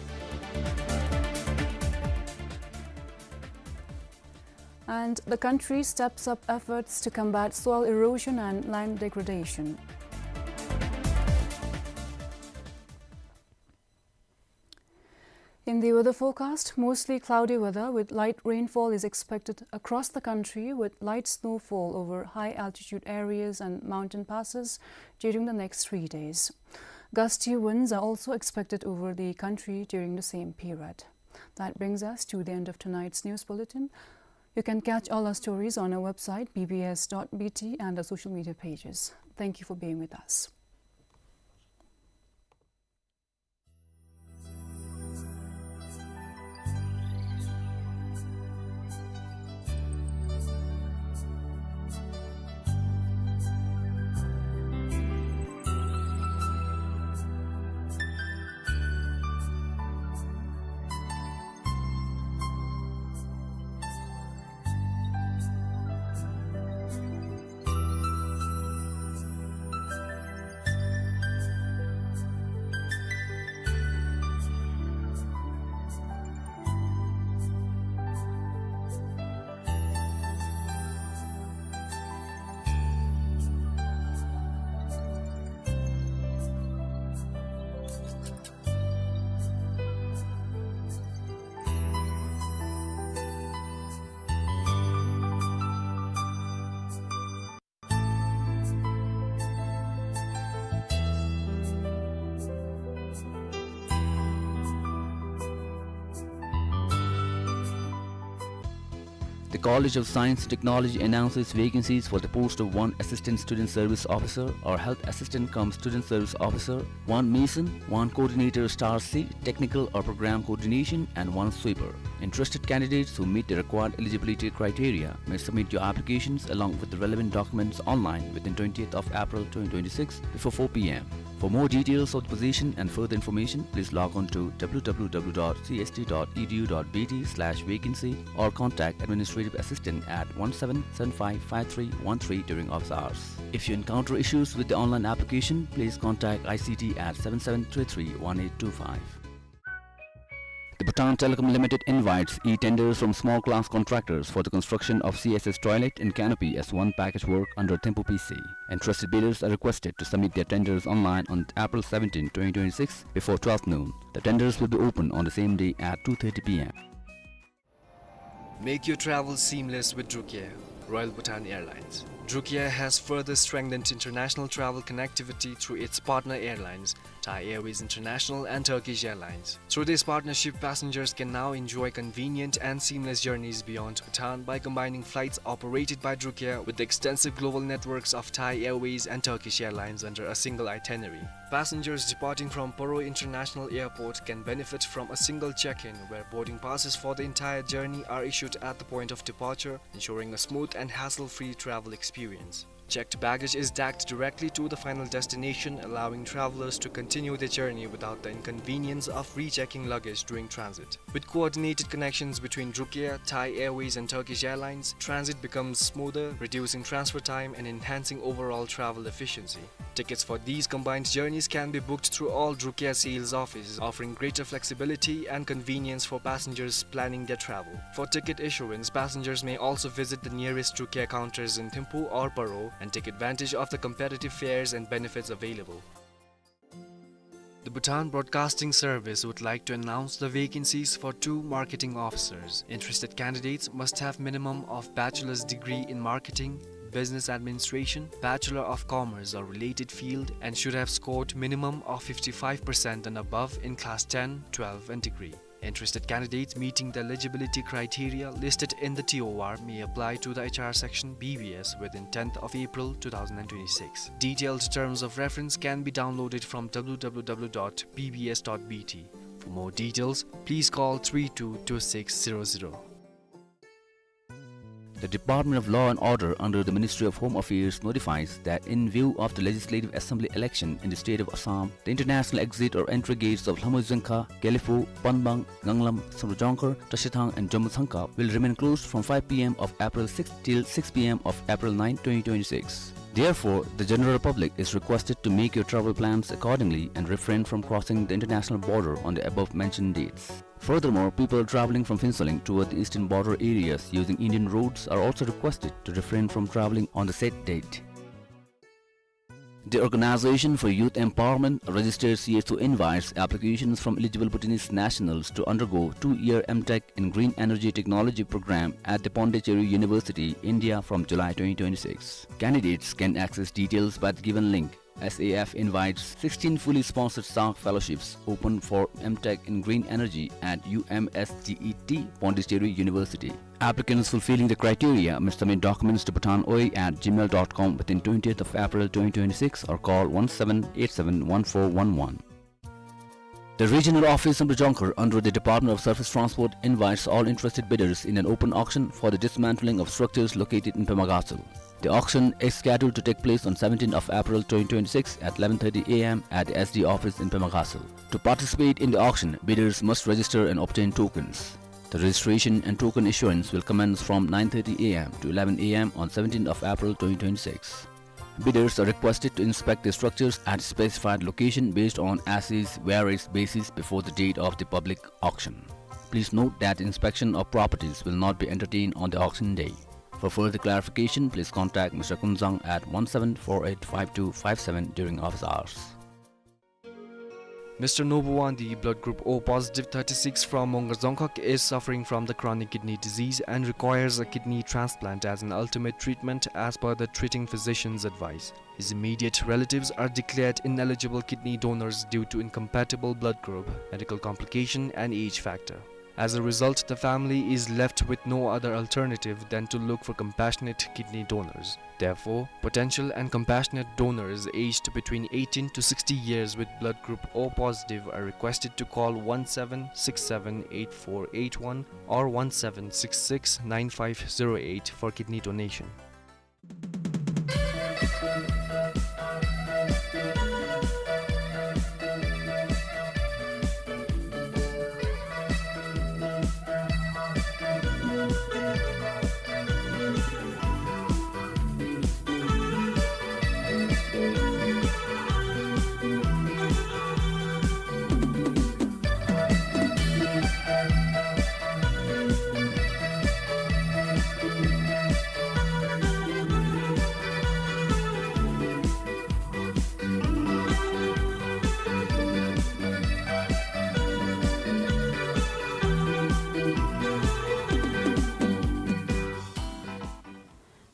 And the country steps up efforts to combat soil erosion and land degradation. In the weather forecast, mostly cloudy weather with light rainfall is expected across the country, with light snowfall over high-altitude areas and mountain passes during the next three days. Gusty winds are also expected over the country during the same period. That brings us to the end of tonight's news bulletin. You can catch all our stories on our website, B B S dot B T, and our social media pages. Thank you for being with us. The College of Science and Technology announces vacancies for the post of one Assistant Student Service Officer or Health Assistant cum Student Service Officer, one Mason, one Coordinator Star C, Technical or Program Coordination, and one Sweeper. Interested candidates who meet the required eligibility criteria may submit your applications along with the relevant documents online within twentieth of April twenty twenty-six before four p m. For more details of the position and further information, please log on to w w w dot c s t dot e d u dot b t slash vacancy or contact administrative assistant at one seven seven five five three one three during office hours. If you encounter issues with the online application, please contact I C T at seven seven three three one eight two five. The Bhutan Telecom Limited invites e-tenders from small class contractors for the construction of C S S toilet and canopy as one package work under Thimphu P C. Interested bidders are requested to submit their tenders online on April seventeenth, twenty twenty-six, before twelve noon. The tenders will be open on the same day at two thirty p m. Make your travel seamless with Drukair, Royal Bhutan Airlines. Drukair has further strengthened international travel connectivity through its partner airlines, Thai Airways International and Turkish Airlines. Through this partnership, passengers can now enjoy convenient and seamless journeys beyond Bhutan by combining flights operated by Drukair with the extensive global networks of Thai Airways and Turkish Airlines under a single itinerary. Passengers departing from Paro International Airport can benefit from a single check-in, where boarding passes for the entire journey are issued at the point of departure, ensuring a smooth and hassle-free travel experience. Checked baggage is tagged directly to the final destination, allowing travelers to continue their journey without the inconvenience of rechecking luggage during transit. With coordinated connections between Drukair, Thai Airways, and Turkish Airlines, transit becomes smoother, reducing transfer time and enhancing overall travel efficiency. Tickets for these combined journeys can be booked through all Drukair sales offices, offering greater flexibility and convenience for passengers planning their travel. For ticket issuance, passengers may also visit the nearest Drukair counters in Thimphu or Paro and take advantage of the competitive fares and benefits available. The Bhutan Broadcasting Service would like to announce the vacancies for two marketing officers. Interested candidates must have minimum of bachelor's degree in marketing, business administration, Bachelor of Commerce or related field, and should have scored minimum of fifty-five percent and above in class ten, twelve and degree. Interested candidates meeting the eligibility criteria listed in the T O R may apply to the H R section B B S within tenth of April two thousand and twenty-six. Detailed terms of reference can be downloaded from w w w dot b b s dot b t. For more details, please call three two two six zero zero. The Department of Law and Order under the Ministry of Home Affairs notifies that in view of the Legislative Assembly election in the state of Assam, the international exit or entry gates of Lhamoijuangkha, Gelephu, Panbang, Nganglam, Samdrup Jongkhar, Trashithang and Jommo Thangkhar will remain closed from five p m of April sixth till six p m of April ninth, twenty twenty-six. Therefore, the general public is requested to make your travel plans accordingly and refrain from crossing the international border on the above mentioned dates. Furthermore, people traveling from Phuentsholing toward the eastern border areas using Indian roads are also requested to refrain from traveling on the said date. The Organization for Youth Empowerment, registered C S O, invites applications from eligible Bhutanese nationals to undergo two-year M Tech in Green Energy Technology program at the Pondicherry University, India, from July twenty twenty-six. Candidates can access details by the given link. S A F invites sixteen fully sponsored SARC fellowships open for M Tech in Green Energy at U M S G E T, Pondicherry University. Applicants fulfilling the criteria must submit documents to bhutan O A at gmail dot com within twentieth of April twenty twenty-six or call one seven eight seven one four one one. The regional office in Samdrup Jongkhar under the Department of Surface Transport invites all interested bidders in an open auction for the dismantling of structures located in Pemagasal. The auction is scheduled to take place on seventeenth of April twenty twenty-six at eleven thirty a m at the S D office in Pemagasal. To participate in the auction, bidders must register and obtain tokens. The registration and token issuance will commence from nine thirty a m to eleven a m on seventeenth of April twenty twenty-six. Bidders are requested to inspect the structures at specified location based on as-is, where-is basis before the date of the public auction. Please note that inspection of properties will not be entertained on the auction day. For further clarification, please contact Mister Kunzang at one seven four eight five two five seven during office hours. Mister Nobuwandi, blood group O positive, thirty-six, from Mongar Dzongkhag, is suffering from the chronic kidney disease and requires a kidney transplant as an ultimate treatment as per the treating physician's advice. His immediate relatives are declared ineligible kidney donors due to incompatible blood group, medical complication and age factor. As a result, the family is left with no other alternative than to look for compassionate kidney donors. Therefore, potential and compassionate donors aged between eighteen to sixty years with blood group O positive are requested to call one seven six seven eight four eight one or one seven six six nine five zero eight for kidney donation.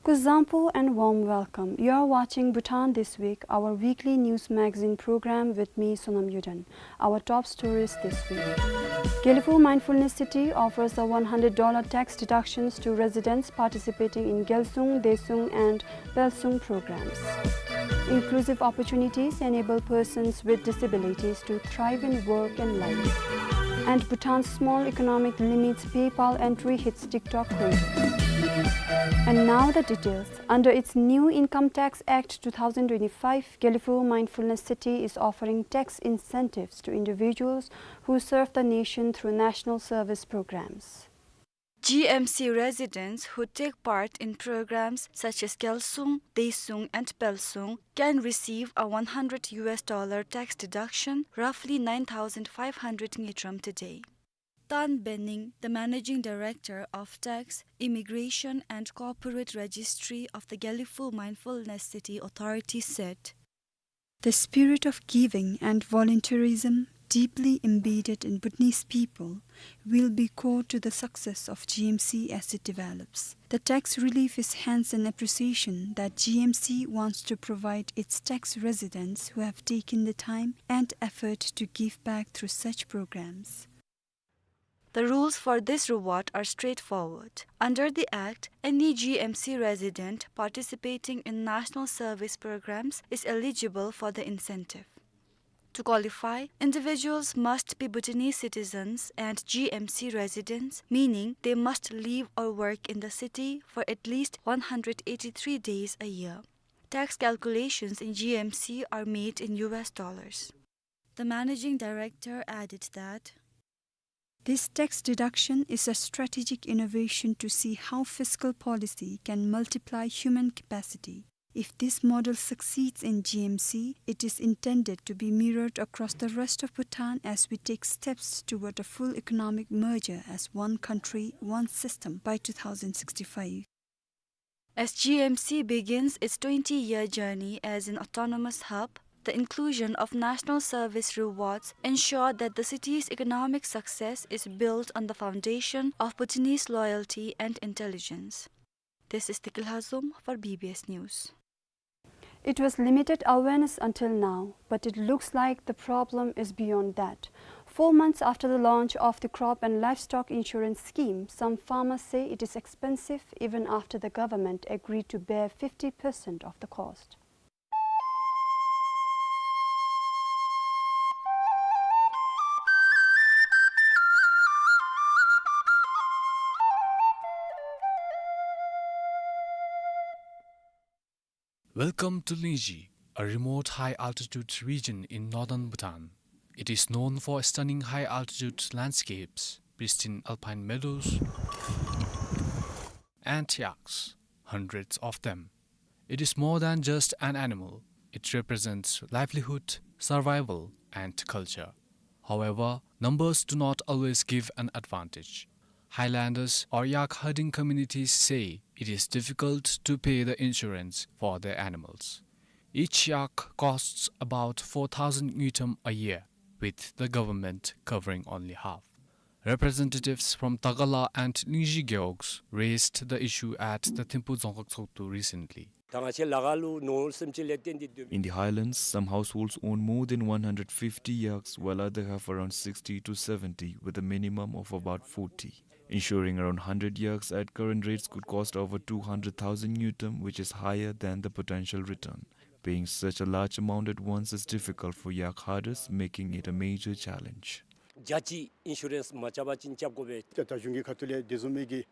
Kuzuzangpo and warm welcome. You are watching Bhutan This Week, our weekly news magazine program with me, Sonam Yuden. Our top stories this week. Gelephu Mindfulness City offers a one hundred dollar tax deductions to residents participating in Gyalsung, Desung and Pelsung programs. Inclusive opportunities enable persons with disabilities to thrive in work and life. And Bhutan's small economic limits PayPal entry hits TikTok creators. And now the details. Under its new Income Tax Act two thousand twenty-five, Gelephu Mindfulness City is offering tax incentives to individuals who serve the nation through national service programs. G M C residents who take part in programs such as Gyalsung, Desung and Pelsung can receive a one hundred U S dollar tax deduction, roughly nine thousand five hundred ngultrum today. Tan Bening, the managing director of Tax, Immigration and Corporate Registry of the Gelephu Mindfulness City Authority, said, "The spirit of giving and volunteerism deeply embedded in Bhutanese people will be core to the success of G M C as it develops. The tax relief is hence an appreciation that G M C wants to provide its tax residents who have taken the time and effort to give back through such programs." The rules for this reward are straightforward. Under the Act, any G M C resident participating in national service programs is eligible for the incentive. To qualify, individuals must be Bhutanese citizens and G M C residents, meaning they must live or work in the city for at least one hundred eighty-three days a year. Tax calculations in G M C are made in U S dollars. The managing director added that, "This tax deduction is a strategic innovation to see how fiscal policy can multiply human capacity. If this model succeeds in G M C, it is intended to be mirrored across the rest of Bhutan as we take steps toward a full economic merger as one country, one system by two thousand sixty-five." As G M C begins its twenty-year journey as an autonomous hub, the inclusion of national service rewards ensure that the city's economic success is built on the foundation of Bhutanese loyalty and intelligence. This is Tikil Hazum for B B S News. It was limited awareness until now, but it looks like the problem is beyond that. Four months after the launch of the crop and livestock insurance scheme, some farmers say it is expensive even after the government agreed to bear fifty percent of the cost. Welcome to Lingzhi, a remote high-altitude region in northern Bhutan. It is known for stunning high-altitude landscapes, pristine alpine meadows, and yaks, hundreds of them. It is more than just an animal. It represents livelihood, survival, and culture. However, numbers do not always give an advantage. Highlanders or yak herding communities say it is difficult to pay the insurance for their animals. Each yak costs about four thousand ngultrum a year, with the government covering only half. Representatives from Tagala and Lingzhi Gewogs raised the issue at the Thimphu Dzongkhag Tshogktu recently. ད་ང་བཅས་ལ་ཁ་ལུ་ནོར་སེམས་ཅན་ལས་བརྟེན་ཏེ་སྡོད། In the highlands, some households own more than one hundred fifty yaks, while others have around sixty to seventy, with a minimum of about forty. Insuring around hundred yaks at current rates could cost over two hundred thousand ngultrum, which is higher than the potential return. Paying such a large amount at once is difficult for yak herders, making it a major challenge. རྒྱལ་སྤྱིའི་ཨིན་ཤུ་རེནསི་མ་རྐྱབ་པ་ཅིན་རྐྱབ་དགོ་པས། ད་ད་གཞུང་གི་ཁ་ཐུག་ལས་དེ་བཟུམ་མའི་གི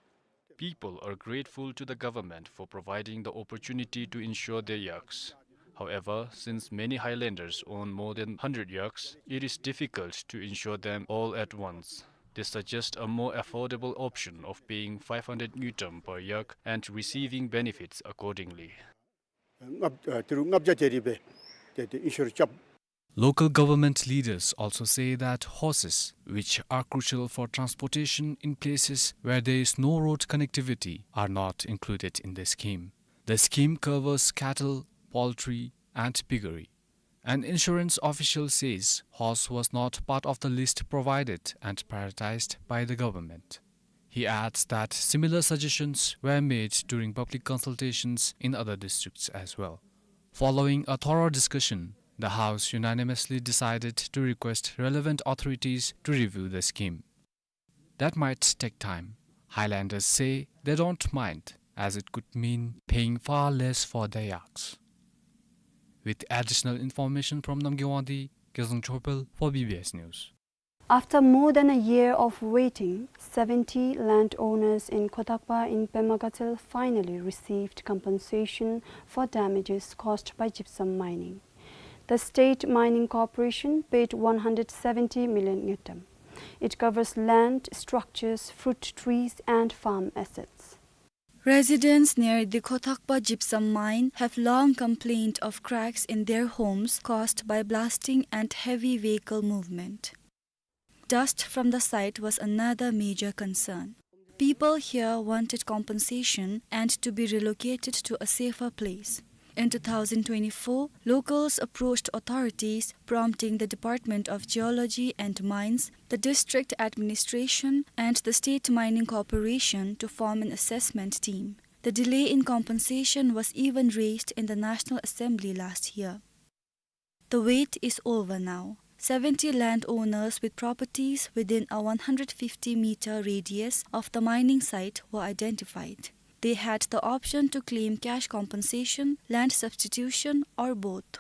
People are grateful to the government for providing the opportunity to insure their yaks. However, since many highlanders own more than hundred yaks, it is difficult to insure them all at once. They suggest a more affordable option of paying five hundred ngultrum per yak and receiving benefits accordingly. ལྔ་ཨ་ཏི་རུ་ལྔ་བརྒྱ་དེ་རེ་སྦེ་ཏེ་ཏེ་ཨིན་ཤུར་རྐྱབ། Local government leaders also say that horses, which are crucial for transportation in places where there is no road connectivity, are not included in the scheme. The scheme covers cattle, poultry, and piggery. An insurance official says horse was not part of the list provided and prioritized by the government. He adds that similar suggestions were made during public consultations in other districts as well. Following a thorough discussion, the House unanimously decided to request relevant authorities to review the scheme. That might take time. Highlanders say they don't mind, as it could mean paying far less for their yaks. With additional information from Namgay Wangdi, Gezang Chopel for B B S News. After more than a year of waiting, seventy landowners in Khotakpa in Pema Gatshel finally received compensation for damages caused by gypsum mining. The State Mining Corporation paid one hundred seventy million ngultrum. It covers land, structures, fruit trees, and farm assets. Residents near the Khotakpa gypsum mine have long complained of cracks in their homes caused by blasting and heavy vehicle movement. Dust from the site was another major concern. People here wanted compensation and to be relocated to a safer place. In two thousand twenty-four, locals approached authorities, prompting the Department of Geology and Mines, the district administration, and the State Mining Corporation to form an assessment team. The delay in compensation was even raised in the National Assembly last year. The wait is over now. Seventy landowners with properties within a one hundred fifty meter radius of the mining site were identified. They had the option to claim cash compensation, land substitution, or both.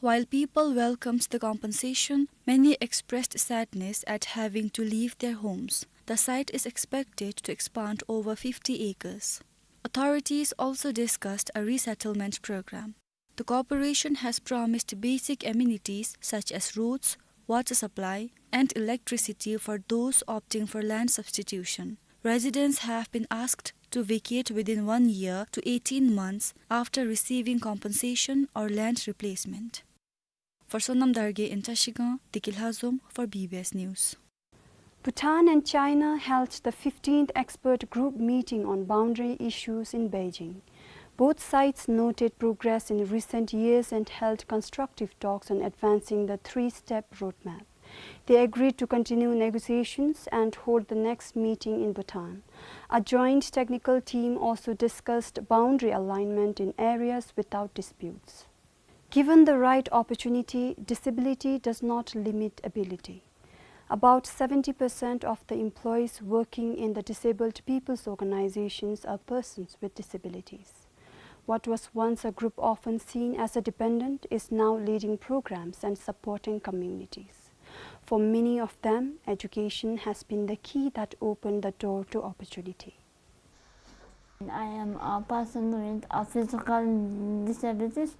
While people welcomed the compensation, many expressed sadness at having to leave their homes. The site is expected to expand over fifty acres. Authorities also discussed a resettlement program. The corporation has promised basic amenities such as roads, water supply, and electricity for those opting for land substitution. Residents have been asked to vacate within one year to eighteen months after receiving compensation or land replacement. For Sonam Dargay in Trashigang, Deki Lhazom for B B S News. Bhutan and China held the fifteenth expert group meeting on boundary issues in Beijing. Both sides noted progress in recent years and held constructive talks on advancing the three-step roadmap. They agreed to continue negotiations and hold the next meeting in Bhutan. A joint technical team also discussed boundary alignment in areas without disputes. Given the right opportunity, disability does not limit ability. About seventy percent of the employees working in the disabled people's organizations are persons with disabilities. What was once a group often seen as a dependent is now leading programs and supporting communities. For many of them, education has been the key that opened the door to opportunity. I am a person with a physical disabilities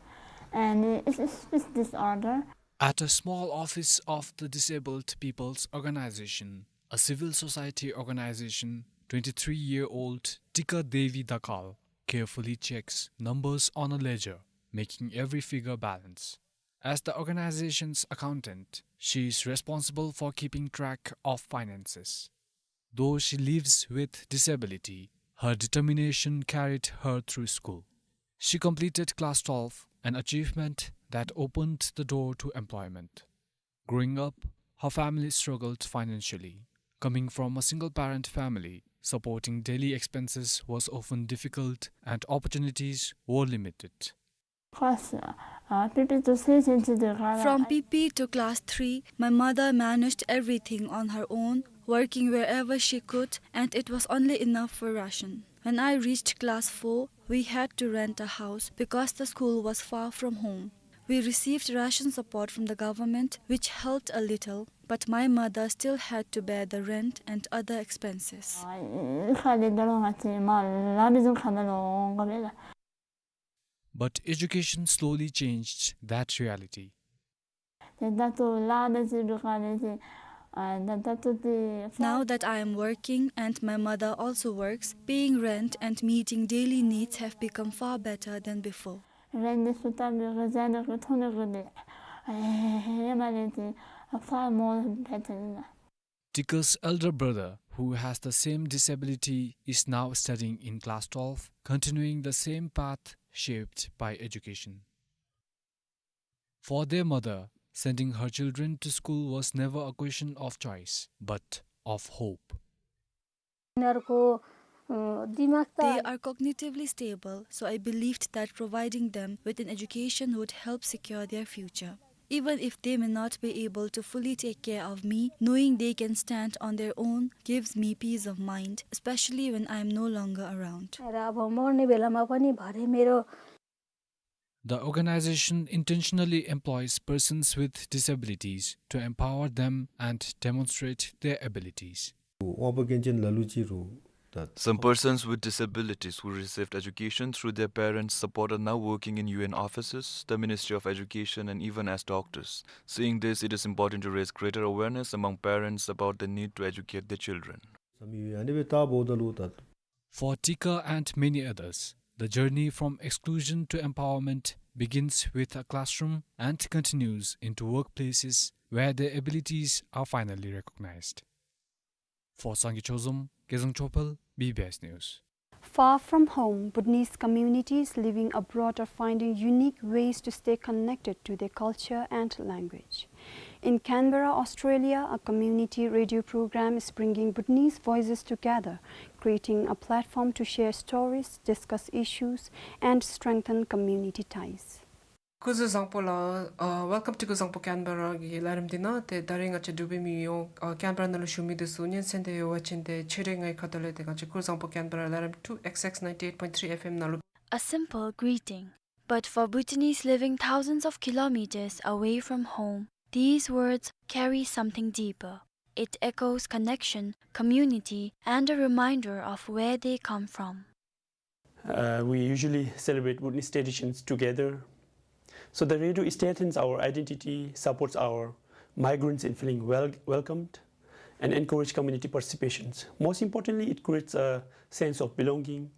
and a speech disorder. At a small office of the Disabled People's Organization, a civil society organization, twenty-three-year-old Tika Devi Dakal carefully checks numbers on a ledger, making every figure balance. As the organization's accountant, she is responsible for keeping track of finances. Though she lives with disability, her determination carried her through school. She completed class twelve, an achievement that opened the door to employment. Growing up, her family struggled financially. Coming from a single-parent family, Supporting daily expenses was often difficult and opportunities were limited. Class, uh, P P to C C to the From P P to class three, my mother managed everything on her own, working wherever she could, and it was only enough for ration. When I reached class four, we had to rent a house because the school was far from home. We received ration support from the government, which helped a little, but my mother still had to bear the rent and other expenses. But education slowly changed that reality. Now that I am working and my mother also works, paying rent and meeting daily needs have become far better than before. Tika's elder brother, who has the same disability, is now studying in class twelve, continuing the same path shaped by education. For their mother, sending her children to school was never a question of choice, but of hope. यिनीहरूको, अ, दिमाग त They are cognitively stable, so I believed that providing them with an education would help secure their future. Even if they may not be able to fully take care of me, knowing they can stand on their own gives me peace of mind, especially when I am no longer around. र अब मर्ने बेलामा पनि भरे मेरो The organization intentionally employs persons with disabilities to empower them and demonstrate their abilities. དབང་པོ་སྐྱོན་ཅན་ལ་ལུ་ཅིག་རུང་ད། Some persons with disabilities who received education through their parents' support are now working in U N offices, the Ministry of Education, and even as doctors. Seeing this, it is important to raise greater awareness among parents about the need to educate their children. བསམ་ཡོད། ཨ་ནི་སྦེ་ལྟ་བ་འབདཝ་ད་ལུ་ད། For Tika and many others, the journey from exclusion to empowerment begins with a classroom and continues into workplaces where their abilities are finally recognized. For Sangay Chozom, Kezang Chopal, B B S News. Far from home, Bhutanese communities living abroad are finding unique ways to stay connected to their culture and language. In Canberra, Australia, a community radio program is bringing Bhutanese voices together, creating a platform to share stories, discuss issues, and strengthen community ties. སྐུ་གཟུགས་བཟང་པོ་ལགས། ཨ། Welcome to སྐུ་གཟུགས་བཟང་པོ་Canberra གི་ལས་རིམ་འདི་ནང་ཏེ་ད་རིས་ང་བཅས་འབྲུག་པའི་མི་ཡོངས་ཨ་Canberra ནང་ལུ་བཞུགས་མི་འདི་ཚུ་སྙན་གསན་འདི་ཡོད་པ་ཅིན་ཏེ་ཁྱོད་རའི་ངའི་ཁ་ཐུག་ལས་ཏེ་ང་བཅས་སྐུ་གཟུགས་བཟང་པོ་Canberra ལས་རིམ་two X X ninety eight point three F M ནང་ལུ། A simple greeting, but for Bhutanese living thousands of kilometers away from home, these words carry something deeper. It echoes connection, community, and a reminder of where they come from. Uh, we usually celebrate Bhutanese traditions together. So the radio strengthens our identity, supports our migrants in feeling wel-, welcomed, and encourage community participations. Most importantly, it creates a sense of belonging,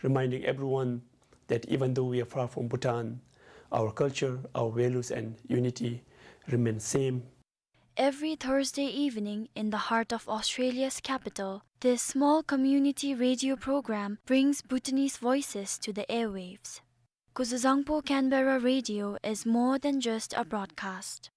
reminding everyone that even though we are far from Bhutan, our culture, our values, and unity remain same. Every Thursday evening in the heart of Australia's capital, this small community radio program brings Bhutanese voices to the airwaves. Kuzuzangpo Canberra Radio is more than just a broadcast.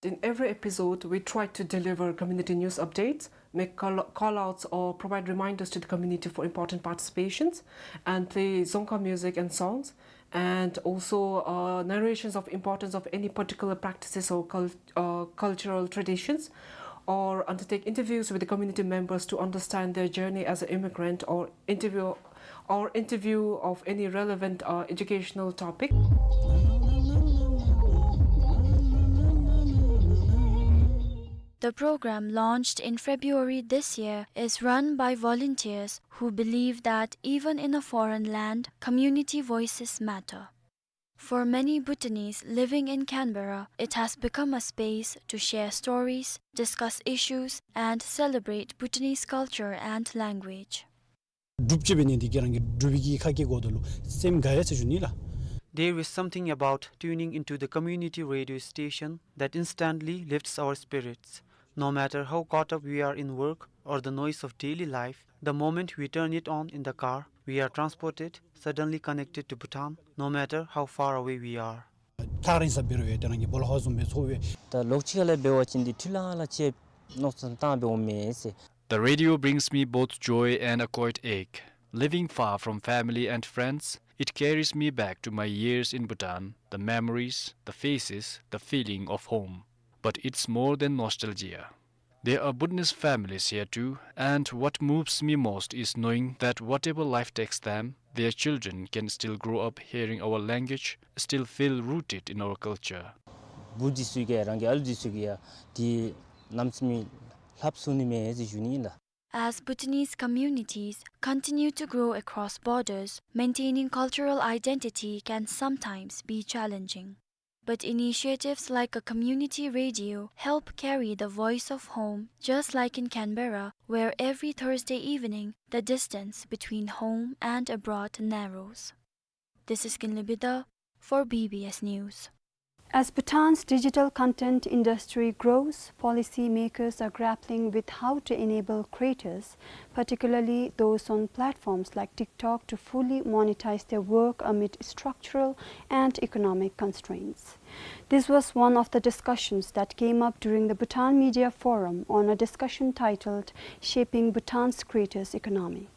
In every episode, we try to deliver community news updates, make call, call-outs or provide reminders to the community for important participations, and play Dzongkha music and songs, and also, uh, narrations of importance of any particular practices or cul-, uh, cultural traditions, or undertake interviews with the community members to understand their journey as an immigrant, or interview, or interview of any relevant, uh, educational topic. The program, launched in February this year, is run by volunteers who believe that even in a foreign land, community voices matter. For many Bhutanese living in Canberra, it has become a space to share stories, discuss issues, and celebrate Bhutanese culture and language. འབྲུགཔ་ཅིག་འབད་ནི་འདི་གིས་རང་གི་འབྲུག་པའི་གི་ཁ་སྐད་གོ་ད་ལུ་སེམས་དགའ་ཡི་ཟེར་ཞུ་ནི་ལགས། There is something about tuning into the community radio station that instantly lifts our spirits. No matter how caught up we are in work or the noise of daily life, the moment we turn it on in the car, we are transported, suddenly connected to Bhutan, no matter how far away we are. ཐག་རིང་ས་འབད་རུང་ཡང་ཏེ་རང་གི་སྦོ་ལོགས་ཁ་བཟུམ་སྦེ་ཚོར་བས། ད་ལོགས་ཅིག་ཁ་ལས་འབད་བ་ཅིན་འདི་འཕྲུལ་ལང་ལང་ཅིག་མནོ་བསམ་བཏང་སྦེ་འོང་མས་ཟེར། The radio brings me both joy and a quiet ache. Living far from family and friends, it carries me back to my years in Bhutan, the memories, the faces, the feeling of home. But it's more than nostalgia. There are Bhutanese families here too, and what moves me most is knowing that whatever life takes them, their children can still grow up hearing our language, still feel rooted in our culture. བུ་འདི་ཚུ་གིས་རང་གི་ཨ་ལུ་འདི་ཚུ་གིས་ཡང་འདི་རྣམ་རྩིས་མི་ལྷབ་ཚུགས་ནི་མས་ཟེར་ཞུ་ནི་ཨིན་ལགས། As Bhutanese communities continue to grow across borders, maintaining cultural identity can sometimes be challenging. But initiatives like a community radio help carry the voice of home, just like in Canberra, where every Thursday evening the distance between home and abroad narrows. This is Kinley Bida for B B S News. As Bhutan's digital content industry grows, policymakers are grappling with how to enable creators, particularly those on platforms like TikTok, to fully monetize their work amid structural and economic constraints. This was one of the discussions that came up during the Bhutan Media Forum on a discussion titled Shaping Bhutan's Creators' Economy.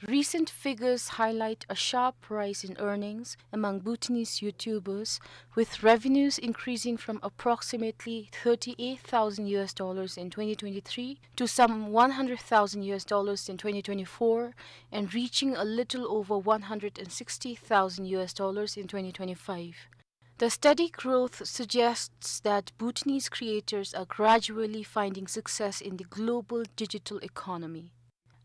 Recent figures highlight a sharp rise in earnings among Bhutanese YouTubers, with revenues increasing from approximately thirty-eight thousand U S dollars in twenty twenty-three to some one hundred thousand U S dollars in twenty twenty-four and reaching a little over one hundred and sixty thousand U S dollars in twenty twenty-five. The steady growth suggests that Bhutanese creators are gradually finding success in the global digital economy.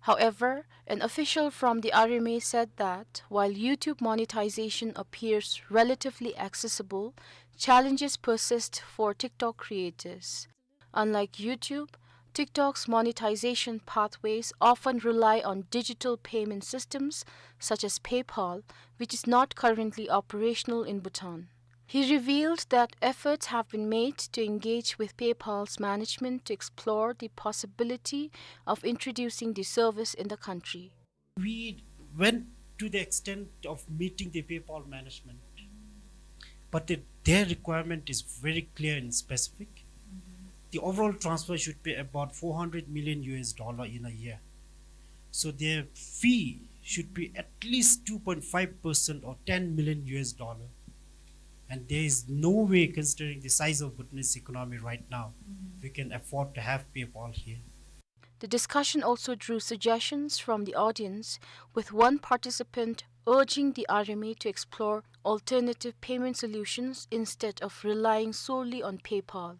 However, an official from the R M A said that while YouTube monetization appears relatively accessible, challenges persist for TikTok creators. Unlike YouTube, TikTok's monetization pathways often rely on digital payment systems such as PayPal, which is not currently operational in Bhutan. He revealed that efforts have been made to engage with PayPal's management to explore the possibility of introducing the service in the country. We went to the extent of meeting the PayPal management, but the, their requirement is very clear and specific. The overall transfer should be about four hundred million U S dollar in a year. So their fee should be at least two point five percent or ten million U S dollar. And there is no way, considering the size of Bhutanese economy right now, we can afford to have PayPal here. The discussion also drew suggestions from the audience, with one participant urging the R M A to explore alternative payment solutions instead of relying solely on PayPal.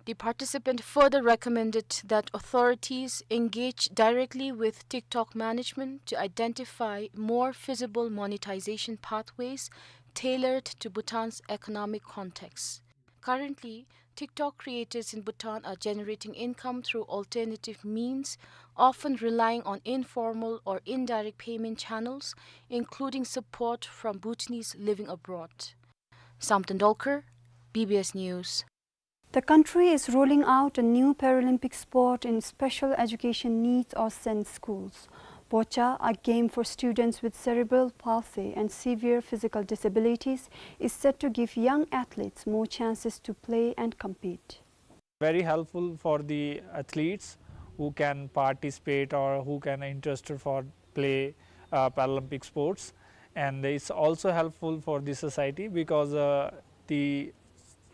The participant further recommended that authorities engage directly with TikTok management to identify more feasible monetization pathways tailored to Bhutan's economic context. Currently, TikTok creators in Bhutan are generating income through alternative means, often relying on informal or indirect payment channels, including support from Bhutanese living abroad. Samten Dolkar, B B S News. The country is rolling out a new Paralympic sport in special education needs or SEND schools. Boccha, a game for students with cerebral palsy and severe physical disabilities, is set to give young athletes more chances to play and compete. Very helpful for the athletes who can participate or who can interested for play, uh, Paralympic sports. And it's also helpful for the society because, uh, the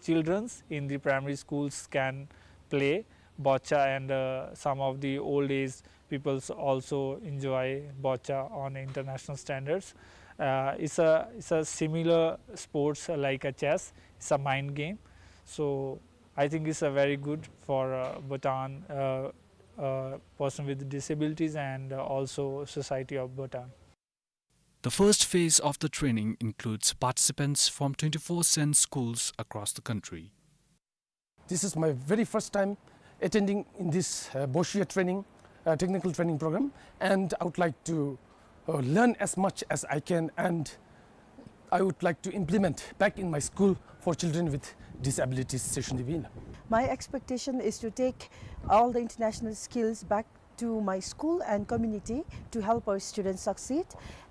childrens in the primary schools can play boccha, and, uh, some of the old age peoples also enjoy boccha on international standards. Uh, it's a, it's a similar sports like a chess. It's a mind game. So I think it's a very good for, uh, Bhutan, uh, uh, person with disabilities and, uh, also society of Bhutan. The first phase of the training includes participants from twenty-four SEND schools across the country. This is my very first time attending in this, uh, Boccia training, uh, technical training program, and I would like to, uh, learn as much as I can, and I would like to implement back in my school for children with disabilities, session divi. My expectation is to take all the international skills back to my school and community to help our students succeed.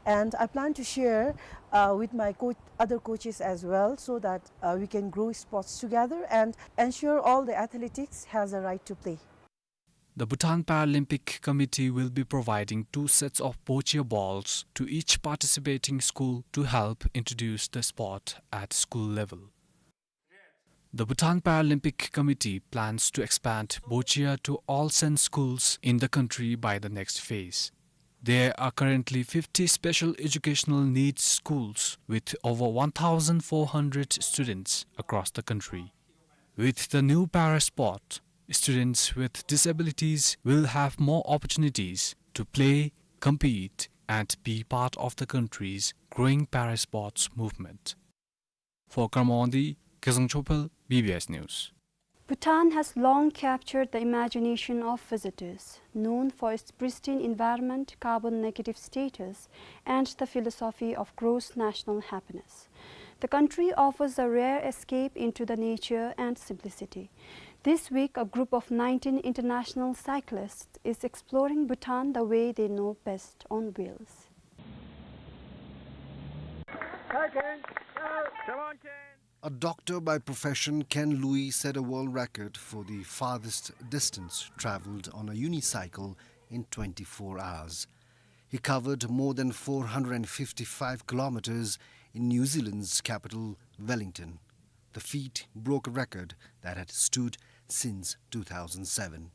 And I plan to share, uh, with my co-, other coaches as well, so that, uh, we can grow sports together and ensure all the athletics has a right to play. The Bhutan Paralympic Committee will be providing two sets of boccia balls to each participating school to help introduce the sport at school level. The Bhutan Paralympic Committee plans to expand boccia to all sen schools in the country by the next phase. There are currently fifty special educational needs schools with over one thousand four hundred students across the country. With the new para sport, students with disabilities will have more opportunities to play, compete, and be part of the country's growing para sports movement. For Karma Wangdi, Kezang Chophel, B B S News. Bhutan has long captured the imagination of visitors, known for its pristine environment, carbon negative status, and the philosophy of gross national happiness. The country offers a rare escape into the nature and simplicity. This week, a group of nineteen international cyclists is exploring Bhutan the way they know best, on wheels. Hi, Ken. Come on, Ken. A doctor by profession, Ken Lui set a world record for the farthest distance travelled on a unicycle in twenty-four hours. He covered more than four hundred and fifty-five kilometres in New Zealand's capital, Wellington. The feat broke a record that had stood since two thousand seven.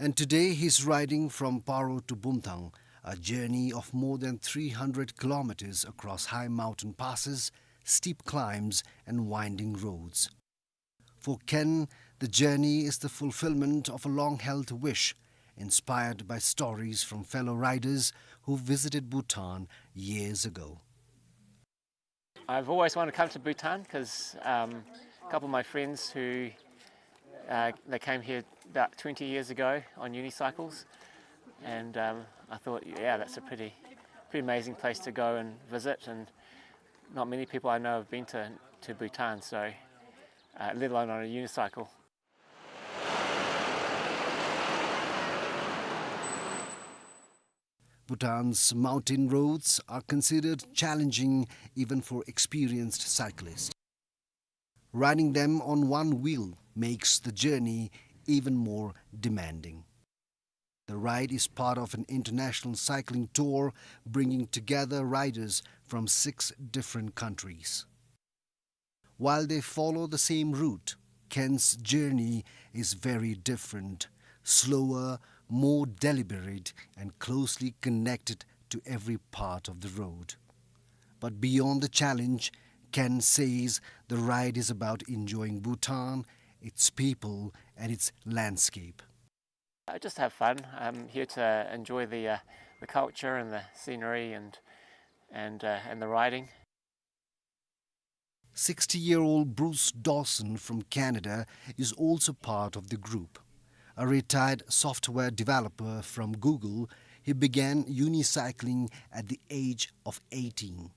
And today he's riding from Paro to Bumthang, a journey of more than three hundred kilometres across high mountain passes, steep climbs, and winding roads. For Ken, the journey is the fulfillment of a long-held wish, inspired by stories from fellow riders who visited Bhutan years ago. I've always wanted to come to Bhutan 'cause, um, a couple of my friends who, uh, they came here about twenty years ago on unicycles, and, um, I thought, yeah, that's a pretty, pretty amazing place to go and visit, and not many people I know have been to, to Bhutan, so, uh, let alone on a unicycle. Bhutan's mountain roads are considered challenging even for experienced cyclists. Riding them on one wheel makes the journey even more demanding. The ride is part of an international cycling tour bringing together riders from six different countries. While they follow the same route, Ken's journey is very different, slower, more deliberate, and closely connected to every part of the road. But beyond the challenge, Ken says the ride is about enjoying Bhutan, its people, and its landscape. I just have fun. I'm here to enjoy the, uh, the culture and the scenery and, and, uh, and the riding. Sixty-year-old Bruce Dawson from Canada is also part of the group. A retired software developer from Google, he began unicycling at the age of eighteen.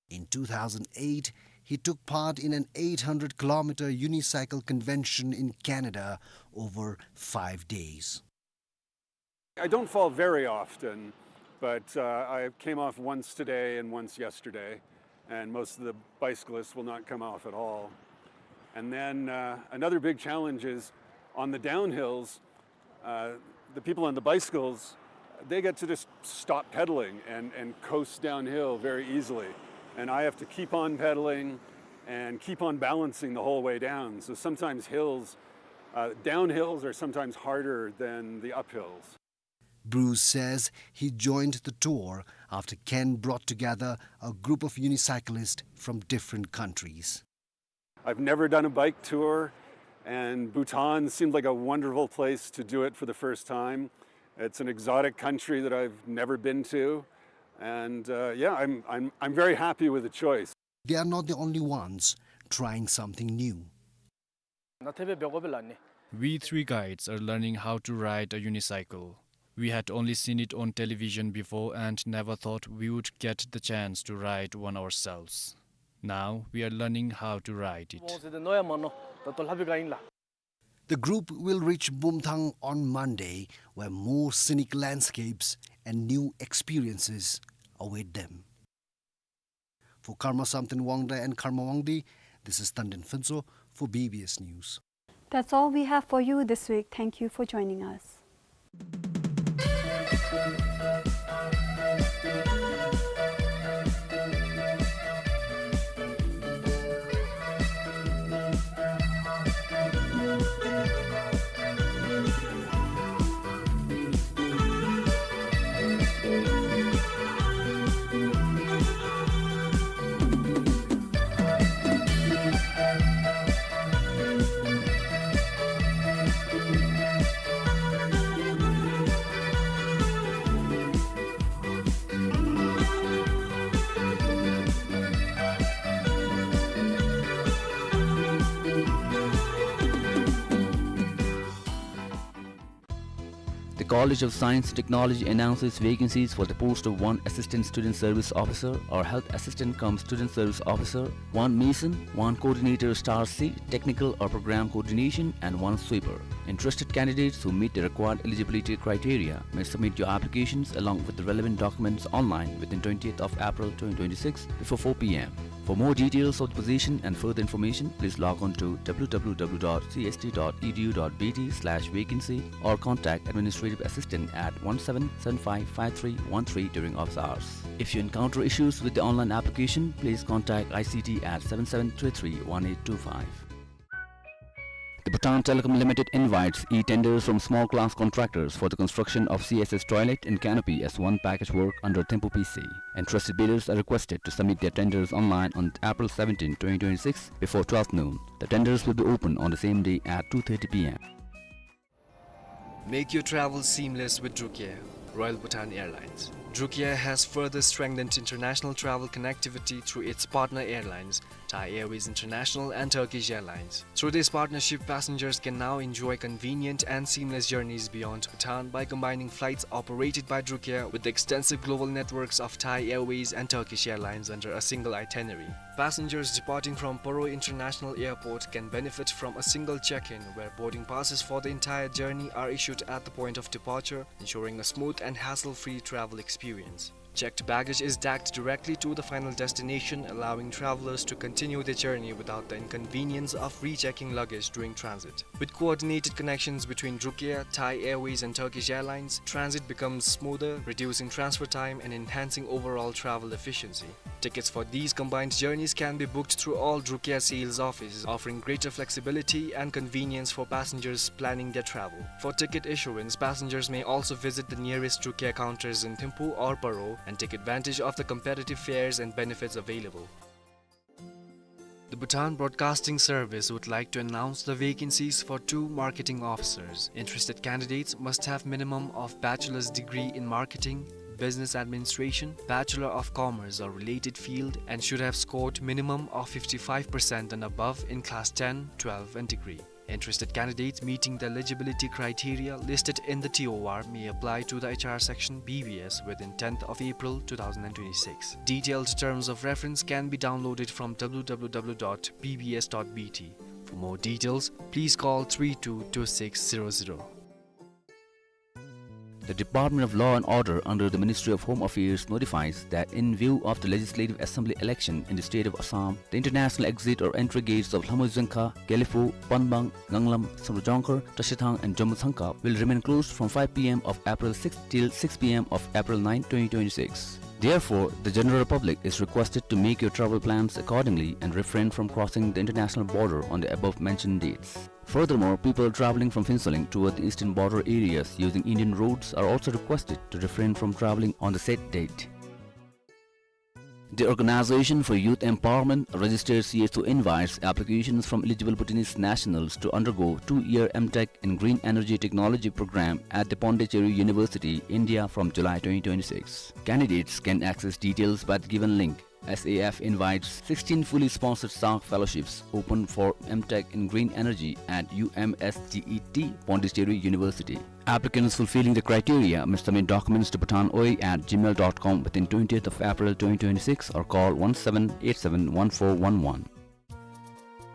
In two thousand eight, he took part in an eight hundred kilometer unicycle convention in Canada over five days. I don't fall very often, but, uh, I came off once today and once yesterday, and most of the bicyclists will not come off at all. And then, uh, another big challenge is on the downhills, uh, the people on the bicycles, they get to just stop pedaling and, and coast downhill very easily. And I have to keep on pedaling and keep on balancing the whole way down. So sometimes hills, uh, downhills are sometimes harder than the uphills. Bruce says he joined the tour after Ken brought together a group of unicyclists from different countries. I've never done a bike tour, and Bhutan seemed like a wonderful place to do it for the first time. It's an exotic country that I've never been to, and, uh, yeah, I'm, I'm, I'm very happy with the choice. They are not the only ones trying something new. ནཱ་ཐེབས་སྦེ་འབད་དགོ་པས་ལགས་ནི། We three guides are learning how to ride a unicycle. We had only seen it on television before and never thought we would get the chance to ride one ourselves. Now we are learning how to ride it. འོང་ཟེར་ཏེ་མནོ་ཡང་མ་མནོ། ད་ལྟོ་ལྷབ་པའི་བསྒང་ཨིན་ལགས། The group will reach Bumthang on Monday, where more scenic landscapes and new experiences await them. For Karma Samten Wangda and Karma Wangdi, this is Tanden Phuntsho for B B S News. That's all we have for you this week. Thank you for joining us. The College of Science and Technology announces vacancies for the post of one Assistant Student Service Officer or Health Assistant cum Student Service Officer, one Mason, one Coordinator Star C, Technical or Program Coordination, and one Sweeper. Interested candidates who meet the required eligibility criteria may submit your applications along with the relevant documents online within twentieth of April twenty twenty-six before four p m. For more details of the position and further information, please log on to w w w dot c s t dot e d u dot b t slash vacancy or contact administrative assistant at one seven seven five five three one three during office hours. If you encounter issues with the online application, please contact I C T at seven seven three three one eight two five. The Bhutan Telecom Limited invites e-tenders from small class contractors for the construction of C S S toilet and canopy as one package work under Thimphu P C. Interested bidders are requested to submit their tenders online on April seventeenth, twenty twenty-six, before twelve noon. The tenders will be open on the same day at two thirty p m. Make your travel seamless with Drukair, Royal Bhutan Airlines. Drukair has further strengthened international travel connectivity through its partner airlines, Thai Airways International and Turkish Airlines. Through this partnership, passengers can now enjoy convenient and seamless journeys beyond Bhutan by combining flights operated by Drukair with the extensive global networks of Thai Airways and Turkish Airlines under a single itinerary. Passengers departing from Paro International Airport can benefit from a single check-in, where boarding passes for the entire journey are issued at the point of departure, ensuring a smooth and hassle-free travel experience. Checked baggage is tagged directly to the final destination, allowing travelers to continue their journey without the inconvenience of rechecking luggage during transit. With coordinated connections between Drukair, Thai Airways, and Turkish Airlines, transit becomes smoother, reducing transfer time and enhancing overall travel efficiency. Tickets for these combined journeys can be booked through all Drukair sales offices, offering greater flexibility and convenience for passengers planning their travel. For ticket issuance, passengers may also visit the nearest Drukair counters in Thimphu or Paro and take advantage of the competitive fares and benefits available. The Bhutan Broadcasting Service would like to announce the vacancies for two marketing officers. Interested candidates must have minimum of bachelor's degree in marketing, business administration, Bachelor of Commerce or related field, and should have scored minimum of fifty-five percent and above in class ten, twelve and degree. Interested candidates meeting the eligibility criteria listed in the T O R may apply to the H R section B B S within tenth of April two thousand and twenty-six. Detailed terms of reference can be downloaded from w w w dot b b s dot b t. For more details, please call three two two six zero zero. The Department of Law and Order under the Ministry of Home Affairs notifies that in view of the Legislative Assembly election in the state of Assam, the international exit or entry gates of Lhamui Zengkha, Gelephu, Panbang, Nganglam, Samdrup Jongkhar, Trashithang and Jommo Tsangkap will remain closed from five p m of April sixth till six p m of April ninth, twenty twenty-six. Therefore, the general public is requested to make your travel plans accordingly and refrain from crossing the international border on the above mentioned dates. Furthermore, people traveling from Phuentsholing toward the eastern border areas using Indian roads are also requested to refrain from traveling on the said date. The Organization for Youth Empowerment, a registered C S O, invites applications from eligible Bhutanese nationals to undergo two-year M Tech in Green Energy Technology program at the Pondicherry University, India, from July twenty twenty-six. Candidates can access details by the given link. S A F invites sixteen fully sponsored SARC fellowships open for M Tech in Green Energy at U M S G E T, Pondicherry University. Applicants fulfilling the criteria must submit documents to bhutan oi at gmail dot com within twentieth of April twenty twenty-six or call one seven eight seven one four one one.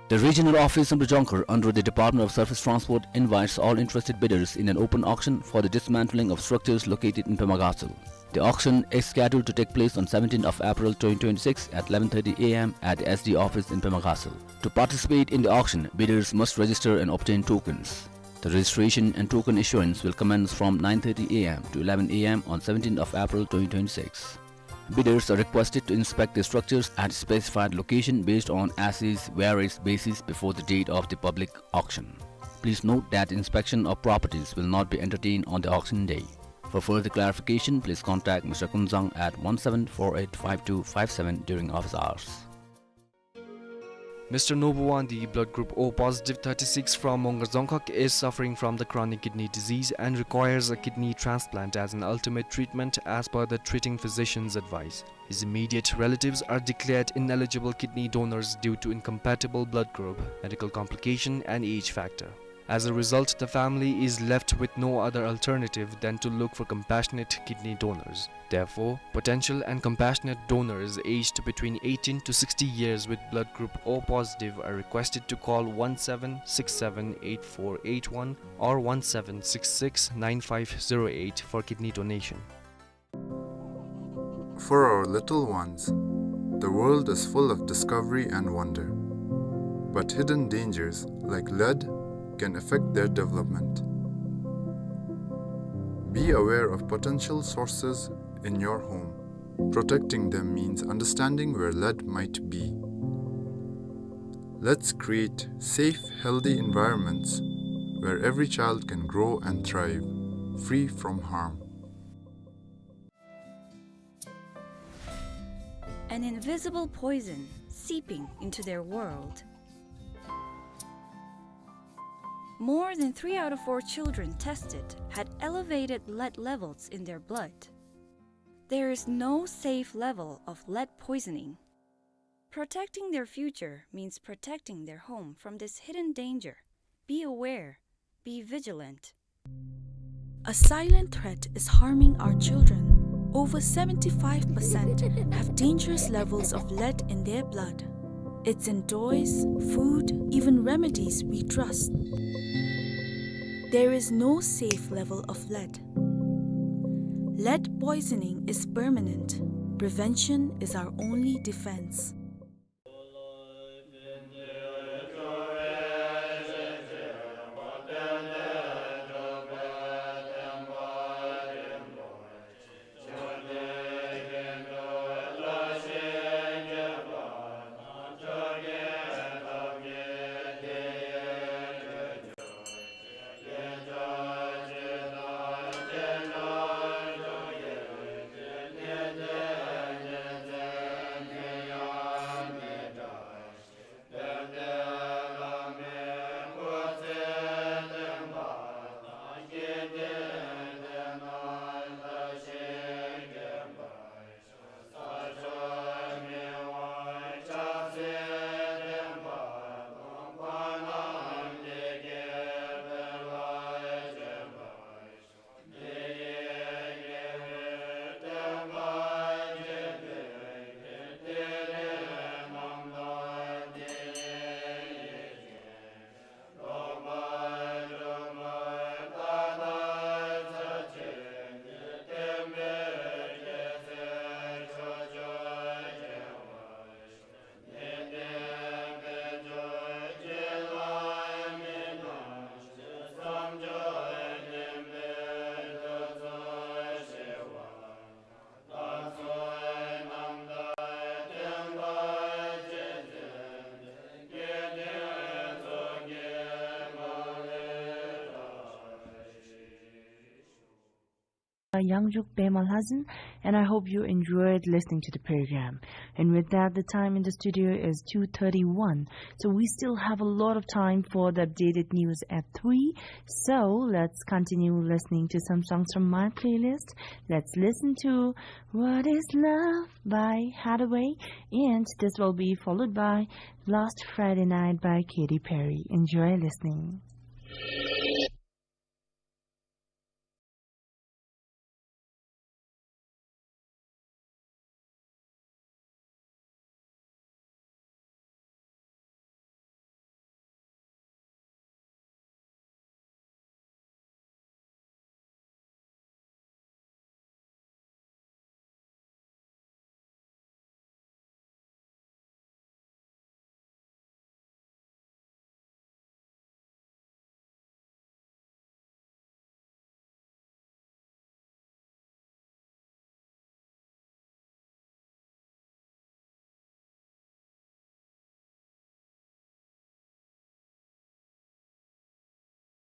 The Regional Office Samdrup Jongkhar under the Department of Surface Transport invites all interested bidders in an open auction for the dismantling of structures located in Pema Gatshel. The auction is scheduled to take place on seventeenth of April twenty twenty-six at eleven thirty A M at the S D office in Pema Gatshel. To participate in the auction, bidders must register and obtain tokens. The registration and token issuance will commence from nine thirty A M to eleven A M on seventeenth of April twenty twenty-six. Bidders are requested to inspect the structures at specified location based on assessed various basis before the date of the public auction. Please note that inspection of properties will not be entertained on the auction day. For further clarification, please contact Mister Kunzang at one seven four eight five two five seven during office hours. Mister Nobuwandi, blood group O positive, thirty-six, from Mongar Dzongkhag, is suffering from the chronic kidney disease and requires a kidney transplant as an ultimate treatment as per the treating physician's advice. His immediate relatives are declared ineligible kidney donors due to incompatible blood group, medical complication, and age factor. As a result, the family is left with no other alternative than to look for compassionate kidney donors. Therefore, potential and compassionate donors aged between eighteen to sixty years with blood group O positive are requested to call one seven six seven eight four eight one or one seven six six nine five zero eight for kidney donation. For our little ones, the world is full of discovery and wonder. But hidden dangers, like lead, can affect their development. Be aware of potential sources in your home. Protecting them means understanding where lead might be. Let's create safe, healthy environments where every child can grow and thrive, free from harm. An invisible poison seeping into their world. More than three out of four children tested had elevated lead levels in their blood. There is no safe level of lead poisoning. Protecting their future means protecting their home from this hidden danger. Be aware, be vigilant. A silent threat is harming our children. Over seventy-five percent have dangerous levels of lead in their blood. It's in toys, food, even remedies we trust. There is no safe level of lead. Lead poisoning is permanent. Prevention is our only defense. Yangjuk Pema Lazen, and I hope you enjoyed listening to the program. And with that, the time in the studio is two thirty-one. So we still have a lot of time for the updated news at three. So let's continue listening to some songs from my playlist. Let's listen to What Is Love by Hathaway, and this will be followed by Last Friday Night by Katy Perry. Enjoy listening.